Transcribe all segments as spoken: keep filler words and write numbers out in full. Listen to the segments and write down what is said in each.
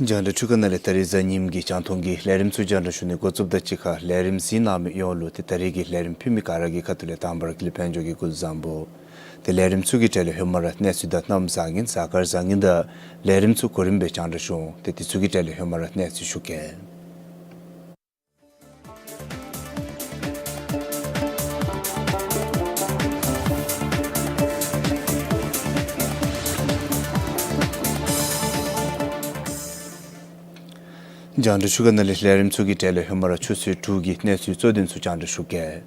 རྒྱང་བསྒྲགས་ཆུ་ཁ་ནང་ལས་ད་རིས་གཟའ་ཉིམ་གི་རྒྱང་མཐོང་གི་ལས་རིམ་ཚུ་རྒྱང་བསྒྲགས་ཞུ་ནི་འགོ་བཙུགསཔ་དང་གཅིག་ཁར་ལས་རིམ་གཟིགས་གནང་མི་ཡོངས་ལུ་ཏེ་ད་རིས་ཀྱི་ལས་རིམ་ཕུལ་མི་ག་ར་གི་ཁ་ཐུག་ལས་དང་པ་ར་ཀུན་ལེགས་དཔལ་འབྱོར་གྱིས་སྐུ་གཟུགས་བཟང་པོ། ཏེ་ལས་རིམ་ཚུ་གི་གྲས་ལས་ཧེ་མ་ར་གནས་ཚུལ་དང་གནམ་བཟང་ངན་གཟའ་སྐར་བཟང་ངན་དང་ལས་རིམ་ཚུ་གོ་རིམ་སྦེ་རྒྱང་བསྒྲགས་ཞུ་འོང་། ཏེ་དེ་ཚུ་གི་གྲས་ལས་ཧེ་མ་ར་གནས་ཚུལ་ཞུ་གེ། རྒྱང་བསྒྲགས་ཆུ་ཁ་ནང་ལས་ལས་རིམ་ཚུ་གི་གྲས་ལས་ཧེ་མ་ར་ཆུ་ཚོད་དྲུག་གི་གནས་ཚུལ་གཙོ་དོན་ཚུ་རྒྱང་བསྒྲགས་ཞུ་གེ།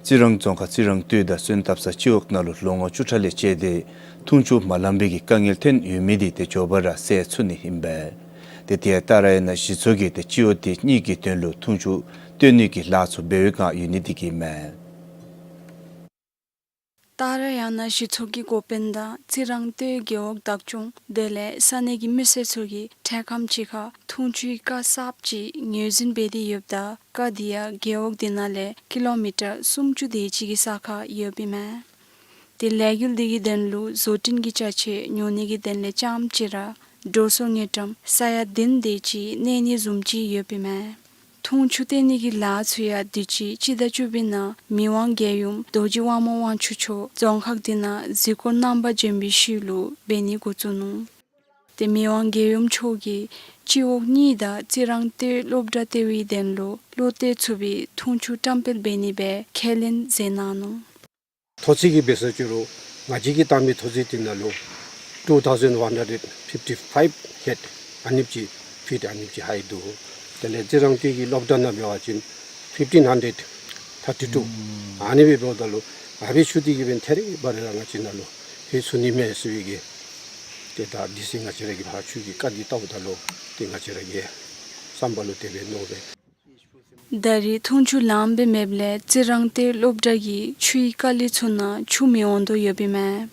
རྩི་རང་རྫོང་ཁག་རྩི་རང་སྟོད་དང་སོན་ཏབ་ས་སྤྱི་འོག་ནང་ལུ་ལོ་ངོ་བཅུ་ཕྲག་ལས་བཅད་དེ་འཐུང་ཆུ་མ་ལང་པའི་གི་དཀའ་ངལ་ཐོན་ཡོད་མི་འདི་ཏེ་མགྱོགས་པ་ར་སེལ་ཚུགས་ནི་ཨིན་པས། ཏེ་དེ་ཡང་ཏཱ་ར་ཡ་ན་གཞི་ཚོགས་ཀྱིས་ཏེ་སྤྱི་འོག་དེ་གཉིས་ཀྱི་དོན་ལུ་འཐུང་ཆུ་བཏོན་ནི་གི་ལཱ་ཚུ་འབད་བའི་བསྒང་ཡོད་ནི་འདི་གིས་མས། ཏཱ་ར་ཡ་ན་གཞི་ཚོགས་ཀྱི་འགོ་དཔོན་དང་རྩི་རང་སྟོད་རྒེད་འོག་བདག་སྐྱོང་དེ་ལས་ས་གནས་ཀྱི་མི་སེར་ཚུ་གིས་འཕྲལ་ཁམས་ཅིག་ཁར་འཐུང་ཆུའི་རྐ་གསརཔ་ཅིག་ངོས་འཛིན་འབད་དེ་ཡོདཔ་ད་རྐ་དེ་ཡང་རྒེད་འོག་དེ་ནང་ལས་ཀི་ལོ་མི་ཊར་སུམ་ཅུ་དེ་ཅིག་གི་ས་ཁར་ཡོདཔ་ཨིན་མས། ཏེ་ལས་འགུལ་དེ་གི་དོན་ལུ་བཟོ་སྐྲུན་གྱི་ཅ་ཆས་ཉོ་ནི་གི་དོན་ལས་རྐྱངམ་གཅིག་ར་འགྲོ་སོང་དངུལ་ཀྲམ་ས་ཡ་བདུན་དེ་ཅིག་གནས་ནི་བཟུམ་ཅིག་ཡོདཔ་ཨིན་མས། འཐུང་ཆུ་བཏོན་ནི་གི་ལཱ་ཚུ་ཡང་དུས་ཅི་སྤྱི་ཟླ་བཅུ་པའི་ནང་མི་དབང་རྒྱལ་ཡུམ་རྡོ་རྗེ་དབང་མོ་དབང་ཕྱུག་མཆོག་རྫོང་ཁག་དེ་ནང་གཟིགས་སྐོར་རྣམ་པ་བྱོན་པའི་ཤུལ་ལུ་འབད་ནི་འགོ་བཙུགས་ནུག། ཏེ་མི་དབང་རྒྱལ་ཡུམ་མཆོག་གིས་སྤྱི་འོག་གཉིས་དང་རྩི་རང་སྟོད་སློབ་གྲྭ་ལྟེ་བའི་དོན་ལུ་བློ་གཏད་ཚུགས་པའི་འཐུང་ཆུ་བཀྲམ་སྤེལ་འབད་ནི་སྦེ་ཁས་ལེན་མཛད་གནང་ནུག། ཐོག་ཚད་ཀྱི་འབད་ས་ཅི་རུང་ང་བཅས་ཀྱིས་བལྟ་མི་ཐོག་ཚད་དེ་ནང་ལུ་two thousand one hundred fifty five head ཨ་ནེམ་ཅིག་ཕིཊ་ཨ་ནེམ་ཅིག་ཧའི་འདུག། དེ་ལས་རྩི་རང་སྟོད་ཀྱི་སློབ་གྲྭ་ནང་འབད་བ་ཅིན་fifteen hundred thirty two ཨ་ནི་སྦེ་འབདཝ་ད་ལུ་ཨ་ཕི་ཆུ་དེ་གིས་འབད་ཐད་རི་བ་རི་ར་ང་བཅས་ནང་ལུ་ཕན་ཚུགས་ནི་མས་ཟེར་བའི་གི་ཏེ་ད་དུས་ཅི་ང་བཅས་ར་གིས་ཕར་ཆུ་གི་རྐ་དེ་བལྟཝ་ད་ལུ་ཏེ་ང་བཅས་ར་གི་བསམ་པ་ལུ་དེ་སྦེ་མནོ་སྦེ། ད་རིས་འཐུང་ཆུ་ལངམ་སྦེ་མེདཔ་ལས་རྩི་རང་སྟོད་སློབ་གྲྭ་གི་ཆུའི་རྐ་ལི་ཚུ་ནང་ཆུ་མི་འོང་དོ་ཡོདཔ་ཨིན་མས།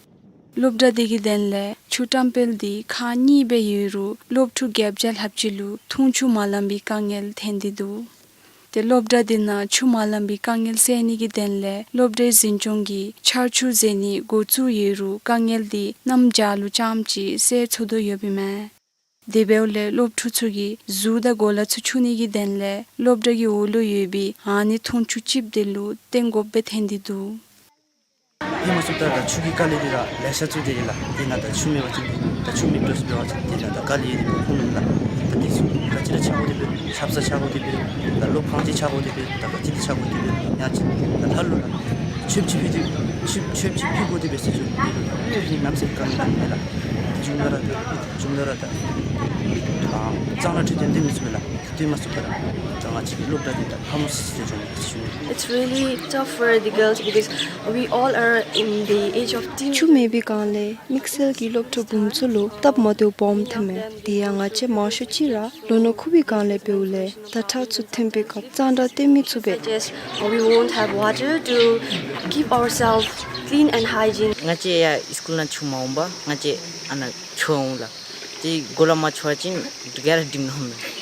སློབ་གྲྭ་དེ་གི་དོན་ལས་ཆུ་བཀྲམ་སྤེལ་དེ་ཁག་གཉིས་སྦེ་ཡོད་རུང་སློབ་ཕྲུག་བརྒྱད་བརྒྱ་ལྷགཔ་ཅིག་ལུ་འཐུང་ཆུ་མ་ལང་པའི་དཀའ་ངལ་ཐོན་ཏེ་འདུག། ཏེ་སློབ་གྲྭ་དེ་ནང་ཆུ་མ་ལང་པའི་དཀའ་ངལ་སེལ་ནི་གི་དོན་ལས་སློབ་གྲྭའི་འཛིན་སྐྱོང་གིས་ཆར་ཆུ་བཟོ་ནི་འགོ་བཙུགས་ཡོད་རུང་དཀའ་ངལ་དེ་གནམ་བྱཱར་ལུ་རྐྱངམ་ཅིག་སེལ་ཚུགས་དོ་ཡོདཔ་ཨིན་མས། དེ་འབདཝ་ལས་སློབ་ཕྲུག་ཚུ་གི་གཟུགས་དང་གོ་ལ་ཚུ་འཁྱུ་ནི་གི་དོན་ལས་སློབ་གྲྭ་གི་འོག་ལུ་ཡོད་པའི་ཨ་ནི་འཐུང་ཆུ་ཅིགཔ་དེ་ལུ་བརྟེན་དགོཔ་སྦེ་ཐོན་ཏེ་འདུག། ཧེ་མ་ཚུ་ད་ད་ཆུ་གི་རྐ་ལི་འདི་ར་ལེ་ཤ་ཚུ་དེ་ལགས། དེ་ནང་ད་ཆུ་མེད་པ་ཅིན་ད་ཆུ་མེདཔ་འདྲས་སུ་འབད་བ་ཅིན་དེ་ནང་ད་རྐ་ལི་འདི་ཕོག་ཕོགཔ་མས་ལགས། ད་དེ་ཚུ་ག་ཅི་ར་ཆག་དགོ་དེ་སྦེ་ཆབ་གསང་ཆག་དགོ་དེ་སྦེ་ད་སློབ་ཁང་ཅིག་ཆག་དགོ་དེ་སྦེ་ད་ག་ཅི་ར་ཆག་དགོ་དེ་སྦེ་ཡང་ཅིན་ད་ལྷ་ལུ་ལགས་ཆོདཔ་ཅིག་ཕུལ་དེ་ཆོདཔ་ཆོདཔ་ཅིག་ཕུལ་དགོ་དེ་སྦེ་ཟེར་ཞུ་ནི། དེ་ལུ་ད་དེ་རིགས་རྣམ་སེལ་དཀའ་ངལ་མེད་ལགས། ཆུང་དྲགས་ར་ད་ཆུང་དྲགས་ར་ད་གཙང་སྦྲ་འཕྲོད་བསྟེན་འདི་མི་ཚུགས་པས་ལགས། འདི་མ་ཚུགས་པར་ད་ང་བཅས་ཀྱི་སློབ་གྲྭ་འདི་ད་ཕམ་སི་སི་ཏེ་འགྱོ་ནི་ཟེར་ཞུ་ནི། It's really tough for the girls because we all are in the age of teen. ཆུ་མེད་པའི་སྒང་ལས་དམིགས་བསལ་གྱི་སློབ་ཕྲུག་བུམོ་ཚུ་ལུ་སྟབས་མ་བདེཝ་སྦོམ་ཐོནམ་མས། དེ་ཡང་ང་བཅས་མང་ཤོས་ཅིག་ར་ལོ་ན་ཁུག་པའི་སྒང་ལས་འབདཝ་ལས་ཟླ་ཁྲག་ཚུ་ཐོན་པའི་སྐབས་གཙང་སྦྲ་སྟོན་མི་ཚུགས་པས། Yes, we won't have water to keep ourselves clean and hygiene. ང་བཅས་ཡར་སི་ཀུལ་ནང་ཆུ་མ་འོང་པར་ང་བཅས་ཨ་ནཱ་འཁྱོག་འོང་ལགས། ཏེ་གོ་ལ་མ་འཁྱོག་པ་ཅིན་དེ་ག་ར་འགྲིམ་འོང་མས།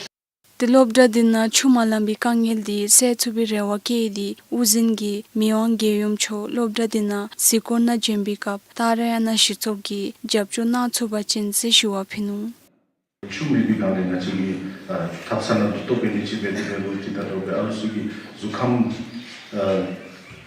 ཏེ་སློབ་གྲྭ་འདི་ནང་ཆུ་མ་ལང་པའི་དཀའ་ངལ་འདི་སེལ་ཚུགས་པའི་རེ་བ་བསྐྱེད་དེ་དབུ་འཛིན་གྱིས་མི་དབང་རྒྱལ་ཡུམ་མཆོག་སློབ་གྲྭ་འདི་ནང་གཟིགས་སྐོར་ནང་བྱོན་པའི་སྐབས་ཏཱ་ར་ཡ་ན་གཞི་ཚོགས་ཀྱིས་རྒྱབ་སྐྱོར་གནང་ཚུགས་པ་ཅིན་ཟེར་ཞུ་བ་ཕུལ་ནུག། ཆུ་མེད་པའི་སྒང་ལས་ང་བཅས་ཀྱི་ཨ་ཐབ་ཚང་ནང་ལུ་ལྟོ་འབད་ནི་ཅིག་འབད་དེ་འབད་རུང་ཅིག་ད་དོ་སྦེ་ཨ་ལུ་ཚུ་གི་གཟུགས་ཁམས་ཨ་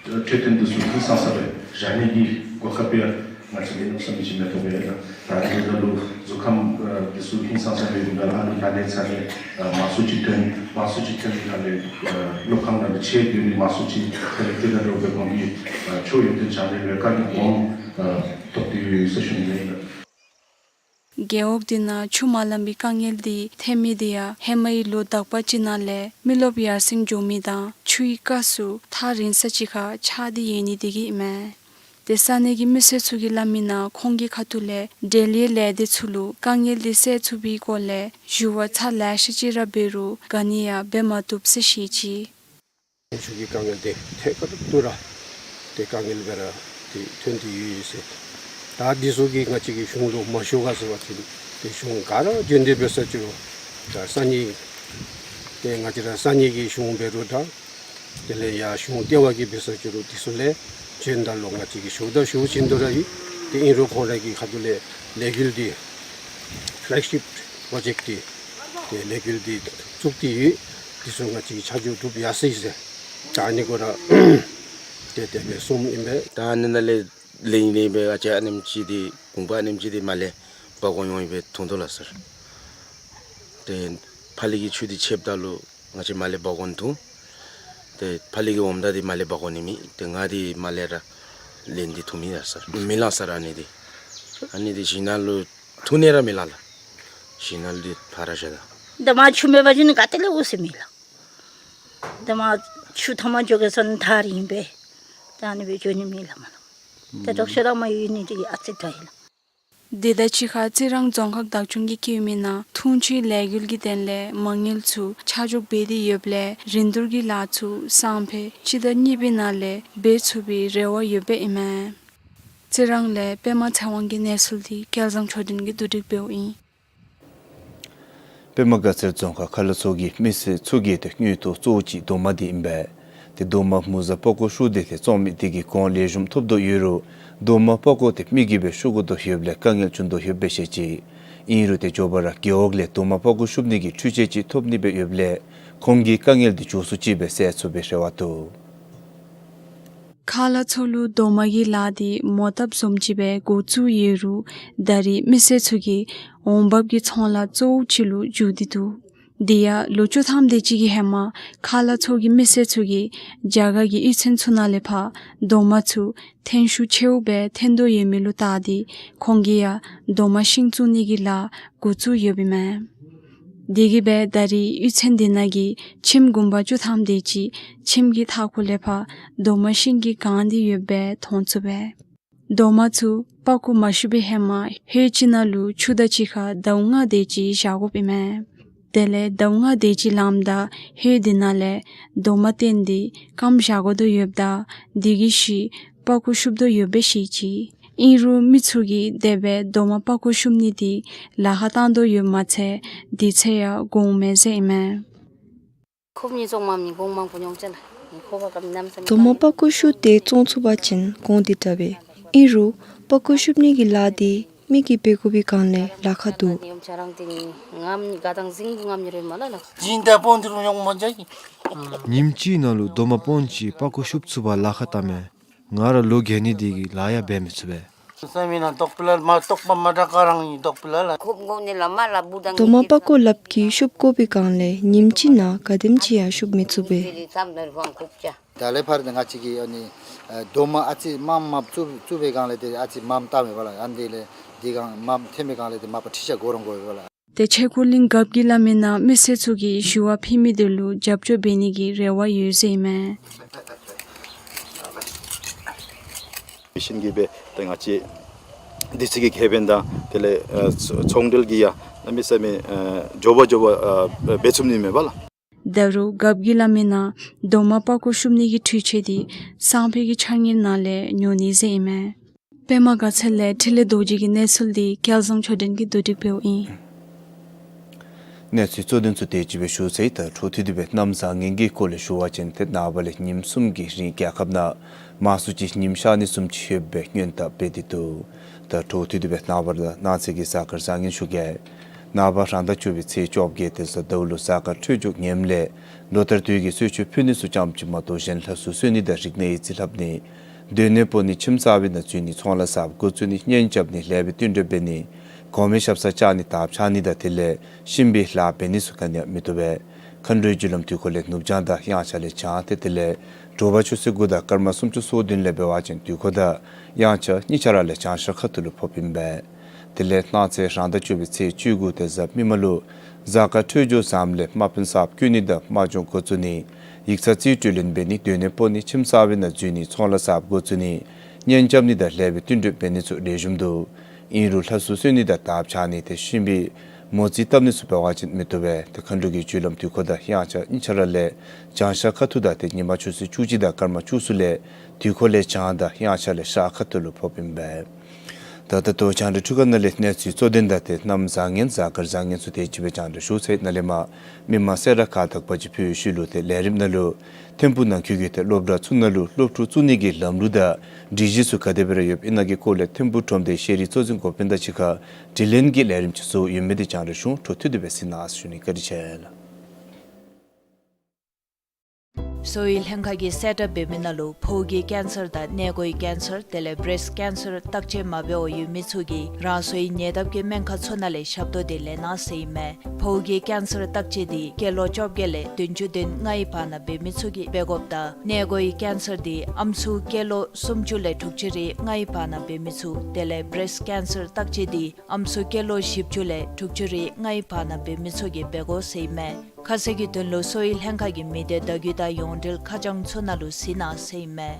འཕྲོད་བསྟེན་འདི་ཚུ་ཧིང་སངས་ས་སྦེ་བཞག་ནི་གི་གོ་སྐབས་ཡང་ང་བཅས་ཀྱིས་གནམ་མེད་ས་མེད་ཅིག་མེད་དོ་སྦེ་ལགས། ད་ཨ་ནི་ད་ལུ་གཟུགས་ཁམས་ཨ་འདི་ཚུ་ཧིང་སངས་ས་སྦེ་ཡོད་པ་ལས་ཨ་ལུ་ན་ནི་ཚ་ནི་ཨ་མང་སུ་ཅིག་ཐོན་མང་སུ་ཅིག་ཐོན་ནི་ད་ལས་ཨ་སློབ་ཁང་ནང་ལུ་ཆད་སྡོད་ནི་མང་སུ་ཅིག་ཐོན་ནི་དེ་ད་དོ་སྦེ་ཁོང་གི་ཨ་ཆོས་ཡོན་ཏན་སྦྱང་ནི་ལས་དཀའ་ངལ་སྦོམ་ཨ་ཐོབ་སྟེ་ཡོད་ཟེར་ཞུ་ནི་ལགས། རྒེད་འོག་འདི་ནང་ཆུ་མ་ལང་པའི་དཀའ་ངལ་འདི་ཐོན་མི་འདི་ཡང་ཧེ་མའི་ལོ་དག་པ་ཅིག་ནང་ལས་མི་རློབས་ཡར་སེང་འགྱོ་མི་དང་ཆུའི་རྐ་ཚུ་ཐག་རིང་ས་ཅིག་ཁར་ཆག་སྟེ་ཡོད་ནི་འདི་གིས་མས། ཏེ་ས་གནས་ཀྱི་མི་སེར་ཚུ་གིས་སླབ་མིའི་ནང་ཁོང་གི་ཁ་ཐུག་ལས་འབྲེལ་ཡོད་ལས་སྡེ་ཚུ་ལུ་དཀའ་ངལ་འདི་སེལ་ཚུགས་པའི་སྐོར་ལས་ཞུ་བ་ཚར་ལེ་ཤ་ཅིག་ར་འབད་རུང་ག་ནི་ཡང་འབད་མ་བཏུབ་ཟེར་བཤད་ཅི། ཆུ་གི་དཀའ་ངལ་འདི་ཐད་ཀར་དུ་ར་ཏེ་དཀའ་ངལ་སྦེ་ར་ཏེ་ཐོན་ཏེ་ཡོད་ཡོད་ཟེར། ད་འདི་ཚུ་གིས་ང་བཅས་ཀྱི་གཞུང་ལུ་མ་ཞུ་ག་ཟེར་བ་ཅིན་ཏེ་གཞུང་ག་ར་བྱོན་ཏེ་འབད་ས་ཅི་རུང་ད་ས་གནས་ཏེ་ང་བཅས་ར་ས་གནས་ཀྱི་གཞུང་འབད་རུང་འདྲ་དེ་ལས་ཡར་གཞུང་ལྟེ་བ་གིས་འབད་ས་ཅི་རུང་འདི་ཚུ་ལས་བྱོནམ་ད་ལུ་ང་བཅས་ཀྱིས་ཞུཝ་ད་ཞུ་བཞིན་དུ་ར་ཡོད། ཏེ་ཨིན་རུང་ཁོང་ར་གི་ཁ་ཐུག་ལས་ལས་འགུལ་འདི་ཕེ་ལེག་ཤིཔ་པྲོ་ཇེཀཊ་འདི་ ཏེ་ལས་འགུལ་འདི་བཙུགས་ཏེ་ཡོད། འདི་ཚུ་ང་བཅས་ཆ་འཇོག་གྲུབ་ཡར་སོ་ཡི་ཟེར། ད་ཨ་ནི་སྐོར་ར་ཏེ་དེ་སྦེ་གསུངམ་ཨིན་པས། ད་ཨ་ནི་ནང་ལས་ལེན་ལེན་སྦེ་ང་བཅས་ཨ་ནེམ་ཅིག་འདི་གུང་པ་ཨ་ནེམ་ཅིག་འདི་མར་ལས་འབག་འོང་འོང་ཡི་སྦེ་འཐུང་དོ་ལགས་སར། ཏེ་ཕར་ལས་ཀྱི་ཆུ་འདི་ཆདཔ་ད་ལུ་ང་བཅས་མར་ལས་འབག་འོང་འཐུང་། ཏེ་ཕར་ལས་ཀྱི་འོངམ་ད་འདི་མར་ལས་འབག་འོང་ནི་མེད། ཏེ་ང་འདི་མར་ལས་ར་ལེན་ཏེ་འཐུང་མི་ཡ་སར། མི་ལང་སར་ཨ་ནི་འདི། ཨ་ནི་འདི་གཞན་ནང་ལུ་འཐུང་ནི་ར་མི་ལང་ལགས། གཞན་ནང་ལུ་འདི་ཕར་ར་བཞག་ད། ད་མར་ཆུ་མེད་པ་ཅིན་ག་ཏེ་ལས་འོང་ཟེར་མི་ལང་། ད་མར་ཆུ་ཐ་མ་འགྱོ་གེ་ཟེར་ན་ཐག་རིང་པས། ད་ཨ་ནི་སྦེ་འགྱོ་ནི་མི་ལང་མ་ལང་། ད་དྲག་ཤོས་ར་མར་ཡོད་ནི་འདི་ཨ་ཙི་དྲག་ཡི་ལགས། དེ་དང་གཅིག་ཁར་རྩི་རང་རྫོང་ཁག་བདག་སྐྱོང་གིས་བཀོད་མི་ནང་འཐུང་ཆུའི་ལས་འགུལ་གྱི་དོན་ལས་མ་དངུལ་ཚུ་ཆ་འཇོག་འབད་དེ་ཡོདཔ་ལས་རིན་བསྡུར་གྱི་ལཱ་ཚུ་སང་ཕོད་སྤྱི་ཟླ་གཉིས་པའི་ནང་ལས་འབད་ཚུགས་པའི་རེ་བ་ཡོདཔ་ཨིན་མས། རྩི་རང་ལས་པདྨ་ཚེ་དབང་གི་གནས་ཚུལ་འདི་སྐལ་བཟང་ཆོས་སྒྲོན་གྱིས་བསྡུ་སྒྲིག་འབདཝ་ཨིན། པདྨ་དགའ་ཚལ་རྫོང་ཁག་ཁ་ལ་མཚོ་གི་མི་སེར་ཚུ་གི་ཏེ་དངུལ་ཐོག་གཙོ་བོ་ཅིག་རྡོག་མ་འདི་ཨིན་པས། ཏེ་རྡོག་མ་མུ་ཟ་པགས་ཀོ་ཤུགས་འདི་ཏེ་བཙོང་མི་འདི་གིས་གོང་ལེགས་ཤོམ་ཐོབ་དོ་ཡོད་རུང་རྡོག་མ་པགས་ཀོ་འདི་མི་གིས་སྦེ་བཤུབ་དགོ་དོ་ཡོདཔ་ལས་དཀའ་ངལ་བྱུང་དོ་ཡོདཔ་སྦེ་བཤད་ཅི། ཨིན་རུང་ཏེ་མགྱོགས་པ་ར་རྒེད་འོག་ལས་རྡོག་མ་པགས་ཀོ་བཤུབ་ནི་གི་འཕྲུལ་ཆས་ཅིག་ཐོབ་ནི་སྦེ་ཡོདཔ་ལས་ཁོང་གི་དཀའ་ངལ་འདི་མགྱོགས་སུ་ཅིག་སྦེ་སེལ་ཚུགས་པའི་རེ་བ་འདུག། ཁ་ལ་མཚོ་ལུ་རྡོག་མ་གི་ལཱ་འདི་མོ་བཏབ་བཟུམ་ཅིག་སྦེ་འགོ་བཙུགས་ཡོད་རུང་ད་རེས་མི་སེར་ཚུ་གི་འོང་འབབ་ཀྱི་ཚོང་ལཱ་གཙོ་བོ་ཅིག་ལུ་འགྱུར་ཏེ་འདུག། དེ་ཡང་ལོ་བཅུ་ཐམ་དེ་ཅིག་གི་ཧེ་མ་ཁ་ལ་མཚོ་གི་མི་སེར་ཚུ་གིས་རྒྱ་གར་གྱི་གཡུས་ཚན་ཚུ་ནང་ལས་ཕར་རྡོག་མ་ཚུ་ཐོན་ཤུགས་ཆེཝ་སྦེ་ཐོན་དོ་ཡོད་མི་ལུ་བལྟ་སྟེ་ཁོང་གིས་ཡང་རྡོག་མ་ཤིང་བཙུགས་ནི་གི་ལཱ་འགོ་བཙུགས་ཡོདཔ་ཨིན་མས། དེ་གིས་སྦེ་ད་རེས་གཡུས་ཚན་དེ་ནང་གི་ཁྱིམ་གུང་པ་བཅུ་ཐམ་དེ་ཅིག་ཁྱིམ་གྱི་མཐའ་འཁོར་ལས་ཕར་རྡོག་མ་ཤིང་གིས་གང་སྟེ་ཡོདཔ་སྦེ་མཐོང་ཚུགས་པས། རྡོག་མ་ཚུ་པགས་ཀོ་མ་བཤུབ་པའི་ཧེ་མ་ཧོད་ཅིག་ནང་ལུ་ཆུ་དང་གཅིག་ཁར་ཟླཝ་ལྔ་དེ་ཅིག་བཞག་དགོཔ་ཨིན་མས། དེ་ལས་ཟླཝ་ལྔ་དེ་ཅིག་ལངམ་ད་ཧོད་དེ་ནང་ལས་རྡོག་མ་བཏོན་ཏེ་སྐམ་བཞག་དགོ་དོ་ཡོདཔ་ད་དེ་གིས་ཤུལ་པགས་ཀོ་བཤུབ་དོ་ཡོདཔ་སྦེ་བཤད་ཅི། ཨིན་རུང་མི་ཚུ་གིས་དེ་སྦེ་རྡོག་མ་པགས་ཀོ་བཤུབ་ནི་འདི་ལཱ་ཁག་བཏང་དོ་ཡོདཔ་མ་ཚད་དུས་ཚོད་ཡང་འགོརཝ་མས་ཟེར་ཨིན་མས། ཁོབ་ནི་བཙོང་མ་མི་གོང་མང་པོ་ཉོ་ཅ་ལགས། ཁོ་བ་ཀམ་ནམ་སམ་རྡོག་མ་པགས་ཀོ་བཤུབ་སྟེ་བཙོང་ཚུགས་པ་ཅིན་གོང་དེ་དྲག་པས། ཨིན་རུང་པགས་ཀོ་བཤུབ་ནི་གི་ལཱ་འདི་མི་གིས་འབད་དགོ་པའི་སྒང་ལས་ལཱ་ཁག་འདུག། ཉིནམ་ཆ་རང་ཏེ་ནི་ངམ་ནི་ག་དང་ཟིང་གུ་ངམ་ནི་རེ་མ་ལ་ལགས། ཇིན་ད་པོན་དི་རུ་ཡོང་མ་ཇ་གི། ཉིནམ་གཅིག་ནང་ལུ་རྡོག་མ་པོན་ཅིག་པགས་ཀོ་བཤུབ་ཚུགས་པར་ལཱ་ཁག་བཏངམ་མས། ང་ར་ལོ་བརྒྱད་ནི་དེ་གིས་ལཱ་ཡང་འབད་མི་ཚུགས་པས། སེམས་ནང་དོགས་པ་ལ་མ་དོགས་པ་མ་དྲག་ག་རང་ཡི་དོགས་པ་ལ་ལ། ཁོབ་དགོ་ནི་ལ་མ་ལ་བུ་དང་རྡོག་མ་པགས་ཀོ་ལགཔ་གིས་བཤུབ་དགོ་པའི་སྒང་ལས་ཉིནམ་གཅིག་ནང་ག་དེམ་ཅིག་ཡང་བཤུབ་མི་ཚུགས་པས། ད་ལས་ཕར་ཏེ་ང་བཅས་ཀྱིས་ཨ་ནི་ཨ་རྡོག་མ་ཨ་ཙི་མངམ་མངམ་བཙུགས་བཙུགས་པའི་སྒང་ལས་ཏེ་ཨ་ཙི་མངམ་བཏངམ་མས་པ་ལགས། ཨ་ནི་དེ་ལས་དེ་སྒང་མངམ་ཐོན་པའི་སྒང་ལས་ཏེ་མ་པ་ཁྲིད་བྱ་གོ་རང་གོ་བས་པ་ལགས། ཏེ་ཆས་འཁོར་གླིང་རྒཔོ་གིས་སླབ་མིའི་ནང་མི་སེར་ཚུ་གིས་ཞུ་བ་ཕུལ་མི་དེ་ལུ་རྒྱབ་སྐྱོར་འབད་ནི་གི་རེ་བ་ཡོད་ཟེར་ཨིན་མས། མི་ཤིན་གྱིས་སྦེ་ཏེ་ང་བཅས་དུས་ཚོད་ཀྱི་ཁེ་ཕན་དང་དེ་ལས་ཨ་ཚོང་འབྲེལ་གྱི་ཡང་གནམ་མེད་ས་མེད་ཨ་མགྱོགས་པ་མགྱོགས་པ་ཨ་འབད་ཚུགས་ནི་མས་པ་ལགས། ད་རུང་རྒཔོ་གིས་སླབ་མིའི་ནང་རྡོག་མ་པགས་ཀོ་བཤུབ་ནི་གི་འཕྲུལ་ཆས་འདི་སང་ཕོད་ཀྱི་ཆ་ངེས་ནང་ལས་ཉོ་ནི་ཟེར་ཨིན་མས། པདྨ་དགའ་ཚལ་ལས་འཕྲིན་ལས་རྡོ་རྗེ་གི་གནས་ཚུལ་འདི་སྐལ་བཟང་ཆོས་སྒྲོན་གྱིས་བསྡུ་སྒྲིག་འབདཝ་ཨིན། གནས་ཚུལ་གཙོ་དོན་ཚུ་དེ་ཅིག་སྦེ་ཞུ་ཚར་ཡི། ད་འཕྲོ་མཐུད་དེ་སྦེ་གནམ་བཟང་ངན་གྱི་སྐོར་ལས་ཞུ་བ་ཅིན་ཏེ་ནངས་པ་ལས་ཉིནམ་གསུམ་གྱི་རིང་རྒྱལ་ཁབ་ནང་མང་སུ་ཅིག་ཉིམ་ཤར་ནི་བཟུམ་ཅིག་ཡོདཔ་སྦེ་སྔོན་དཔག་འབད་དེ་འདུག། ད་འཕྲོ་མཐུད་དེ་སྦེ་ནངས་པ་དང་གནངས་ཚེ་གི་གཟའ་སྐར་བཟང་ངན་ཞུ་གེ། ནངས་པ་རང་ཟླ་བཅུ་པའི་ཚེས་བཅོ་བརྒྱད་དེ་གཟའ་ཟླཝ་ལུ་གཟའ་སྐར་འཕྲོད་སྦྱོར་ངནམ་ལས་ལོ་ལྟར་དུས་ཀྱི་གསོལ་མཆོད་ཕུལ་ནི་ཚུ་ཙམ་ཅིག་མ་གཏོགས་གཞན་ལྷ་གསོལ་གསོལ་ནི་དང་རིག་གནས་ཡིག་རྩིས་ལྷབ་ནི་སྡོད་གནས་སྤོ་ནི་ཁྱིམ་གསར་པའི་ནང་འཛུལ་ནི་ཚོང་ལཱ་གསརཔ་འགོ་བཙུགས་ནི་གཉེན་རྐྱབ་ནི་ལེགས་པའི་བསྟུན་གྲོས་འབད་ནི་གོང་མའི་ཞབས་སར་བཅར་ནི་དར་ཁྱབ་ནི་དང་དེ་ལས་གཤིན་པོའི་ལཱ་འབད་ནི་ཚུ་ག་ནི་ཡང་མི་བཏུབ་པས། མཁའ་འགྲོའི་རྒྱུ་ལམ་དུས་འཁོར་ལས་ནུབ་བྱང་དང་དབྱངས་འཆར་ལས་བྱང་སྟེ་དེ་ལས་དྲོ་པ་ཆུ་ཚོད་དགུ་དང་སྐར་མ་སུམ་ཅུ་སོ་བདུན་ལས་འབད་བ་ཅིན་དུས་འཁོར་དང་དབྱངས་འཆར་གཉིས་ཆ་ར་ལས་བྱང་ཤར་ཁ་ཐུག་ལུ་ཕོགཔ་ཨིན་པས། དེ་ལས་གནངས་ཚེ་རང་ཟླ་བཅུ་པའི་ཚེས་བཅུ་དགུ་དེ་གཟའ་མིག་དམར་ལུ་གཟའ་སྐར་འཕྲོད་སྦྱོར་བཟངམ་ལས་དམག་དཔོན་གསརཔ་བསྐོ་ནི་དང་དམག་སྦྱོང་འགོ་བཙུགས་ནི་ཡིག་ཚང་རྩིས་སྤྲོད་ལེན་འབད་ནི་སྡོད་གནས་སྤོ་ནི་ཁྱིམ་གསར་པའི་ནང་འཛུལ་ནི་ཚོང་ལཱ་གསརཔ་འགོ་བཙུགས་ནི་གཉེན་རྐྱབ་ནི་དང་ལེགས་པའི་བསྟུན་གྲོས་འབད་ནི་ཚུ་ལེགས་ཤོམ་འདུག། ཨིན་རུང་ལྷ་གསོལ་གསོལ་ནི་དང་དར་འཕྱར་ནི་ཏེ་གཤིན་པོའི་མོ་རྩིས་བཏབ་ནི་ཚུ་འབད་བ་ཅིན་མི་བཏུབ་པས། ཏེ་མཁའ་འགྲོ་གི་རྒྱུ་ལམ་དུས་འཁོར་དང་དབྱངས་འཆར་གཉིས་ཆ་ར་ལས་བྱང་ཤར་ཁ་ཐུག་དང་ཏེ་ཉི་མ་ཆུ་ཚོད་བཅུ་གཅིག་དང་སྐར་མ་བཅུ་གསུམ་ལས་དུས་འཁོར་ལས་བྱང་དང་དབྱངས་འཆར་ལས་ཤར་ཁ་ཐུག་ལུ་ཕོགཔ་ཨིན་པས། ད་ད་ལྟོ་རྒྱང་བསྒྲགས་ཁྲི་ཁ་ནང་ལས་གནས་ཚུལ་གཙོ་དོན་དང་ཏེ་གནམ་བཟང་ངན་གཟའ་སྐར་བཟང་ངན་ཚུ་དེ་ཅིག་སྦེ་རྒྱང་བསྒྲགས་ཞུ་ཚར་ཡི། ནཱ་ལས་མར་མི་མང་གསལ་བསྒྲགས་ཁག་དག་པ་ཅིག་ཕུལ་ཞུ་ལུ། ཏེ་ལས་རིམ་ནང་ལུ་ཐིམ་ཕུག་ནང་འཁོད་ཀྱི་ཏེ་སློབ་གྲྭ་ཚུ་ནང་ལུ་སློབ་ཕྲུག་བཙུགས་ནི་གི་ལམ་ལུགས་དང་སྒྲིག་གཞི་ཚུ་ག་དེ་སྦེ་ར་ཡོདཔ་ཨིན་ན་གི་སྐོར་ལས་ཐིམ་ཕུག་ཁྲོམ་སྡེ་ཤེས་རིག་གཙོ་འཛིན་འགོ་དཔོན་དང་གཅིག་ཁར་དྲི་ལན་གྱི་ལས་རིམ་ཅིག་བཟོ་ཡོད་མི་དེ་རྒྱང་བསྒྲགས་ཞུ་འོང་། འཕྲོ་མཐུད་དེ་སྦེ་གཟིགས་གནང་ཞུ་ནི། བཀའ་དྲིན་ཆེ་ལགས། གསོ་བའི་ལྷན་ཁག་གིས་གསལ་བསྒྲགས་འབད་མི་ནང་ལུ་ཕོཝ་གི་ཀེན་སར་དང་མངལ་སྒོའི་ཀེན་སར་དེ་ལས་བེརེསཊ་ཀེན་སར་བརྟག་དཔྱད་མ་འབད་བར་ཡོད་མི་ཚུ་གིས་རང་སོའི་ཉེ་འདབས་ཀྱི་སྨན་ཁང་ཚུ་ནང་ལས་ཞབས་ཏོག་དེ་ལེན་གནང་ཟེར་ཨིན་མས། ཕོཝ་གི་ཀེན་སར་བརྟག་དཔྱད་དེ་སྐྱེས་ལོ་བཅོ་བརྒྱད་ལས་བདུན་ཅུ་དོན་ལྔའི་བར་ན་འབད་མི་ཚུ་གིས་འབད་དགོཔ་དང་མངལ་སྒོའི་ཀེན་སར་དེ་ཨམ་སྲུ་སྐྱེས་ལོ་སུམ་ཅུ་ལས་དྲུག་ཅུ་རེ་ལྔའི་བར་ན་འབད་མི་ཚུ་དེ་ལས་བེརེསཊ་ཀེན་སར་བརྟག་དཔྱད་དེ་ཨམ་སྲུ་སྐྱེས་ལོ་བཞི་བཅུ་ལས་དྲུག་ཅུ་རེ་ལྔའི་བར་ན་འབད་མི་ཚུ་གིས་འབད་དགོ་ཟེར་ཨིན་མས། ཁ་གསལ་གྱི་དོན་ལུ་གསོ་བའི་ལྷན་ཁག་གི་མི་སྡེ་བརྡ་བརྒྱུད་དང་ཡོངས་འབྲེལ་ཁ་བྱང་ཚུ་ནང་ལུ་གཟིགས་གནང་ཟེར་ཨིན་མས།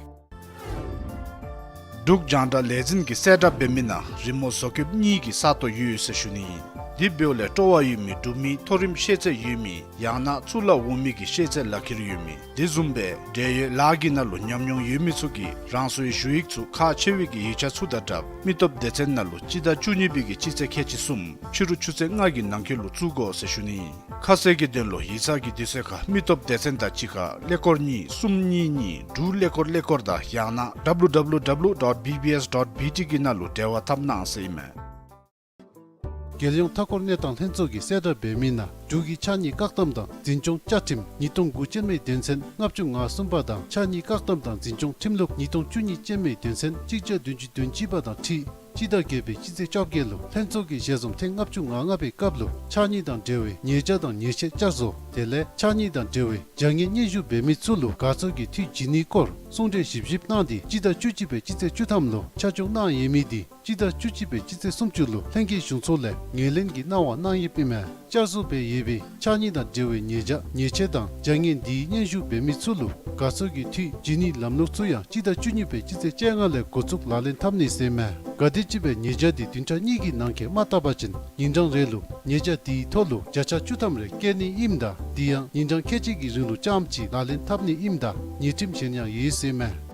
འབྲུག་རྒྱང་བསྒྲགས་ལས་འཛིན་གྱིས་གསལ་བསྒྲགས་འབད་མི་ནང་རི་མོ་བཟོ་བཀོདཔ་གཉིས་ཀྱི་ས་སྟོང་ཡོད་ཟེར་ཞུ་ནི་ཨིན། དེ་འབདཝ་ལས་སྤྲོ་བ་ཡོད་མི་འབྲུག་མི་མཐོ་རིམ་ཤེས་ཚད་ཡོད་མི་ཡང་ན་གཙུག་ལག་འོག་མའི་གི་ཤེས་ཚད་ལག་ཁྱེར་ཡོད་མི་དེ་བཟུམ་སྦེ་འབྲེལ་ཡོད་ལཱ་གི་ནང་ལུ་ཉམས་མྱོང་ཡོད་མི་ཚུ་གིས་རང་སོའི་ཞུ་ཡིག་ཚུ་ཁག་ཆེ་བའི་གི་ཡིག་ཆ་ཚུ་དང་སྦྲགས་མི་སྟོབས་སྡེ་ཚན་ནང་ལུ་སྤྱི་ཟླ་བཅུ་གཉིས་པའི་གི་སྤྱི་ཚེས་ཁལ་གཅིག་གསུམ་ཕྱི་རུ་ཆུ་ཚོད་ལྔ་གི་ནང་འཁོད་ལུ་བཙུགས་དགོ་ཟེར་ཞུ་ནི་ཨིན། ཁ་གསལ་གྱི་དོན་ལུ་ཡིག་ཚང་གི་དུས་ཚོད་ཁར་མི་སྟོབས་སྡེ་ཚན་དང་གཅིག་ཁར་ཀླད་ཀོར་གཉིས་གསུམ་གཉིས་གཉིས་དྲུག་ཀླད་ཀོར་ཀླད་ཀོར་དང་ཡང་ན་W W W dot B B S dot B T གི་ནང་ལུ་འབྲེལ་བ་འཐབ་གནང་ཟེར་ཨིན་མས། རྒྱལ་ཡོངས་མཐའ་འཁོར་གནས་སྟངས་ལྷན་ཚོགས་ཀྱིས་གསལ་བསྒྲགས་འབད་མི་ནང་འབྲུག་གི་ཕྱགས་སྙིགས་བཀག་སྡོམ་དང་འཛིན་སྐྱོང་བཅའ་ཁྲིམས་ཉིས་སྟོང་དགུ་ཅན་མའི་དོན་ཚན་ལྔ་བཅུ་ང་གསུམ་པ་དང་ཕྱགས་སྙིགས་བཀག་སྡོམ་དང་འཛིན་སྐྱོང་ཁྲིམས་ལུགས་ཉིས་སྟོང་བཅུ་གཉིས་ཅན་མའི་དོན་ཚན་གཅིག་བརྒྱ་བདུན་ཅུ་དོན་གཅིག་པ་དང་འཁྲིལ་སྤྱི་ཟླ་བརྒྱད་པའི་སྤྱི་ཚེས་བཅོ་བརྒྱད་ལུ་ལྷན་ཚོགས་ཀྱི་ཞལ་འཛོམས་ཐེངས་ལྔ་བཅུ་ང་ལྔ་པའི་སྐབས་ལུ་ཕྱགས་སྙིགས་དང་འབྲེལ་བའི་ཉེས་བྱ་དང་ཉེས་ཆད་བསྐྱར་བཟོ་དེ་ལས་ཕྱགས་སྙིགས་དང་འབྲེལ་བའི་བྱ་ངན་སྙན་ཞུ་འབད་མི་ཚུ་ལུ་དགའ་ཚོར་གྱི་འཐུས་བྱིན་ནིའི་སྐོར་གསུང་གྲོས་ཞིབ་ཞིབ་གནང་སྟེ་སྤྱི་ཟླ་བཅུ་གཅིག་པའི་སྤྱི་ཚེས་བཅུ་ཐམ་ལུ་ཆ་འཇོག་གནང་ཡོད་མི་དེ་སྤྱི་ཟླ་བཅུ་གཅིག་པའི་སྤྱི་ཚེས་སུམ་ཅུ་ལུ་ལྷན་རྒྱས་གཞུང་ཚོགས་ལས་ངོས་ལེན་གྱི་གནང་བ་གནང་ཡོདཔ་ཨིན་མས། བསྐྱར་བཟོ་འབད་ཡོད་པའི་ཕྱགས་སྙིགས་དང་འབྲེལ་བའི་ཉེས་བྱ་ཉེས་ཆད་དང་བྱ་ངན་དེའི་སྙན་ཞུ་འབད་མི་ཚུ་ལུ་དགའ་ཚོར་གྱི་འཐུས་བྱིན་ནིའི་ལམ་ལུགས་ཚུ་ཡང་སྤྱི་ཟླ་བཅུ་གཉིས་པའི་སྤྱི་ཚེས་བཅོ་ལྔ་ལས་འགོ་བཙུགས་ལག་ལེན་འཐབ་ནི་ཟེར་ཨིན་མས། ག་དེམ་ཅིག་སྦེ་ཉེས་བྱ་དེ་བདུན་ཕྲག་གཉིས་ཀྱི་ནང་འཁོད་མ་བཏབ་པ་ཅིན་ཉིན་གྲངས་རེ་ལུ་ཉེས་བྱ་དེའི་ཐོག་ལུ་བརྒྱ་ཆ་བཅུ་ཐམ་རེ་བཀལ་ནི་ཨིནམ་ད་དེ་ཡང་ཉིན་གྲངས་ཁལ་གཅིག་གི་རིང་ལུ་རྐྱངམ་གཅིག་ལག་ལེན་འཐབ་ནི་ཨིནམ་ད་ཉེས་ཁྲིམས་གཞན་ཡང་ཡོད་ཟེར་ཨིན་མས།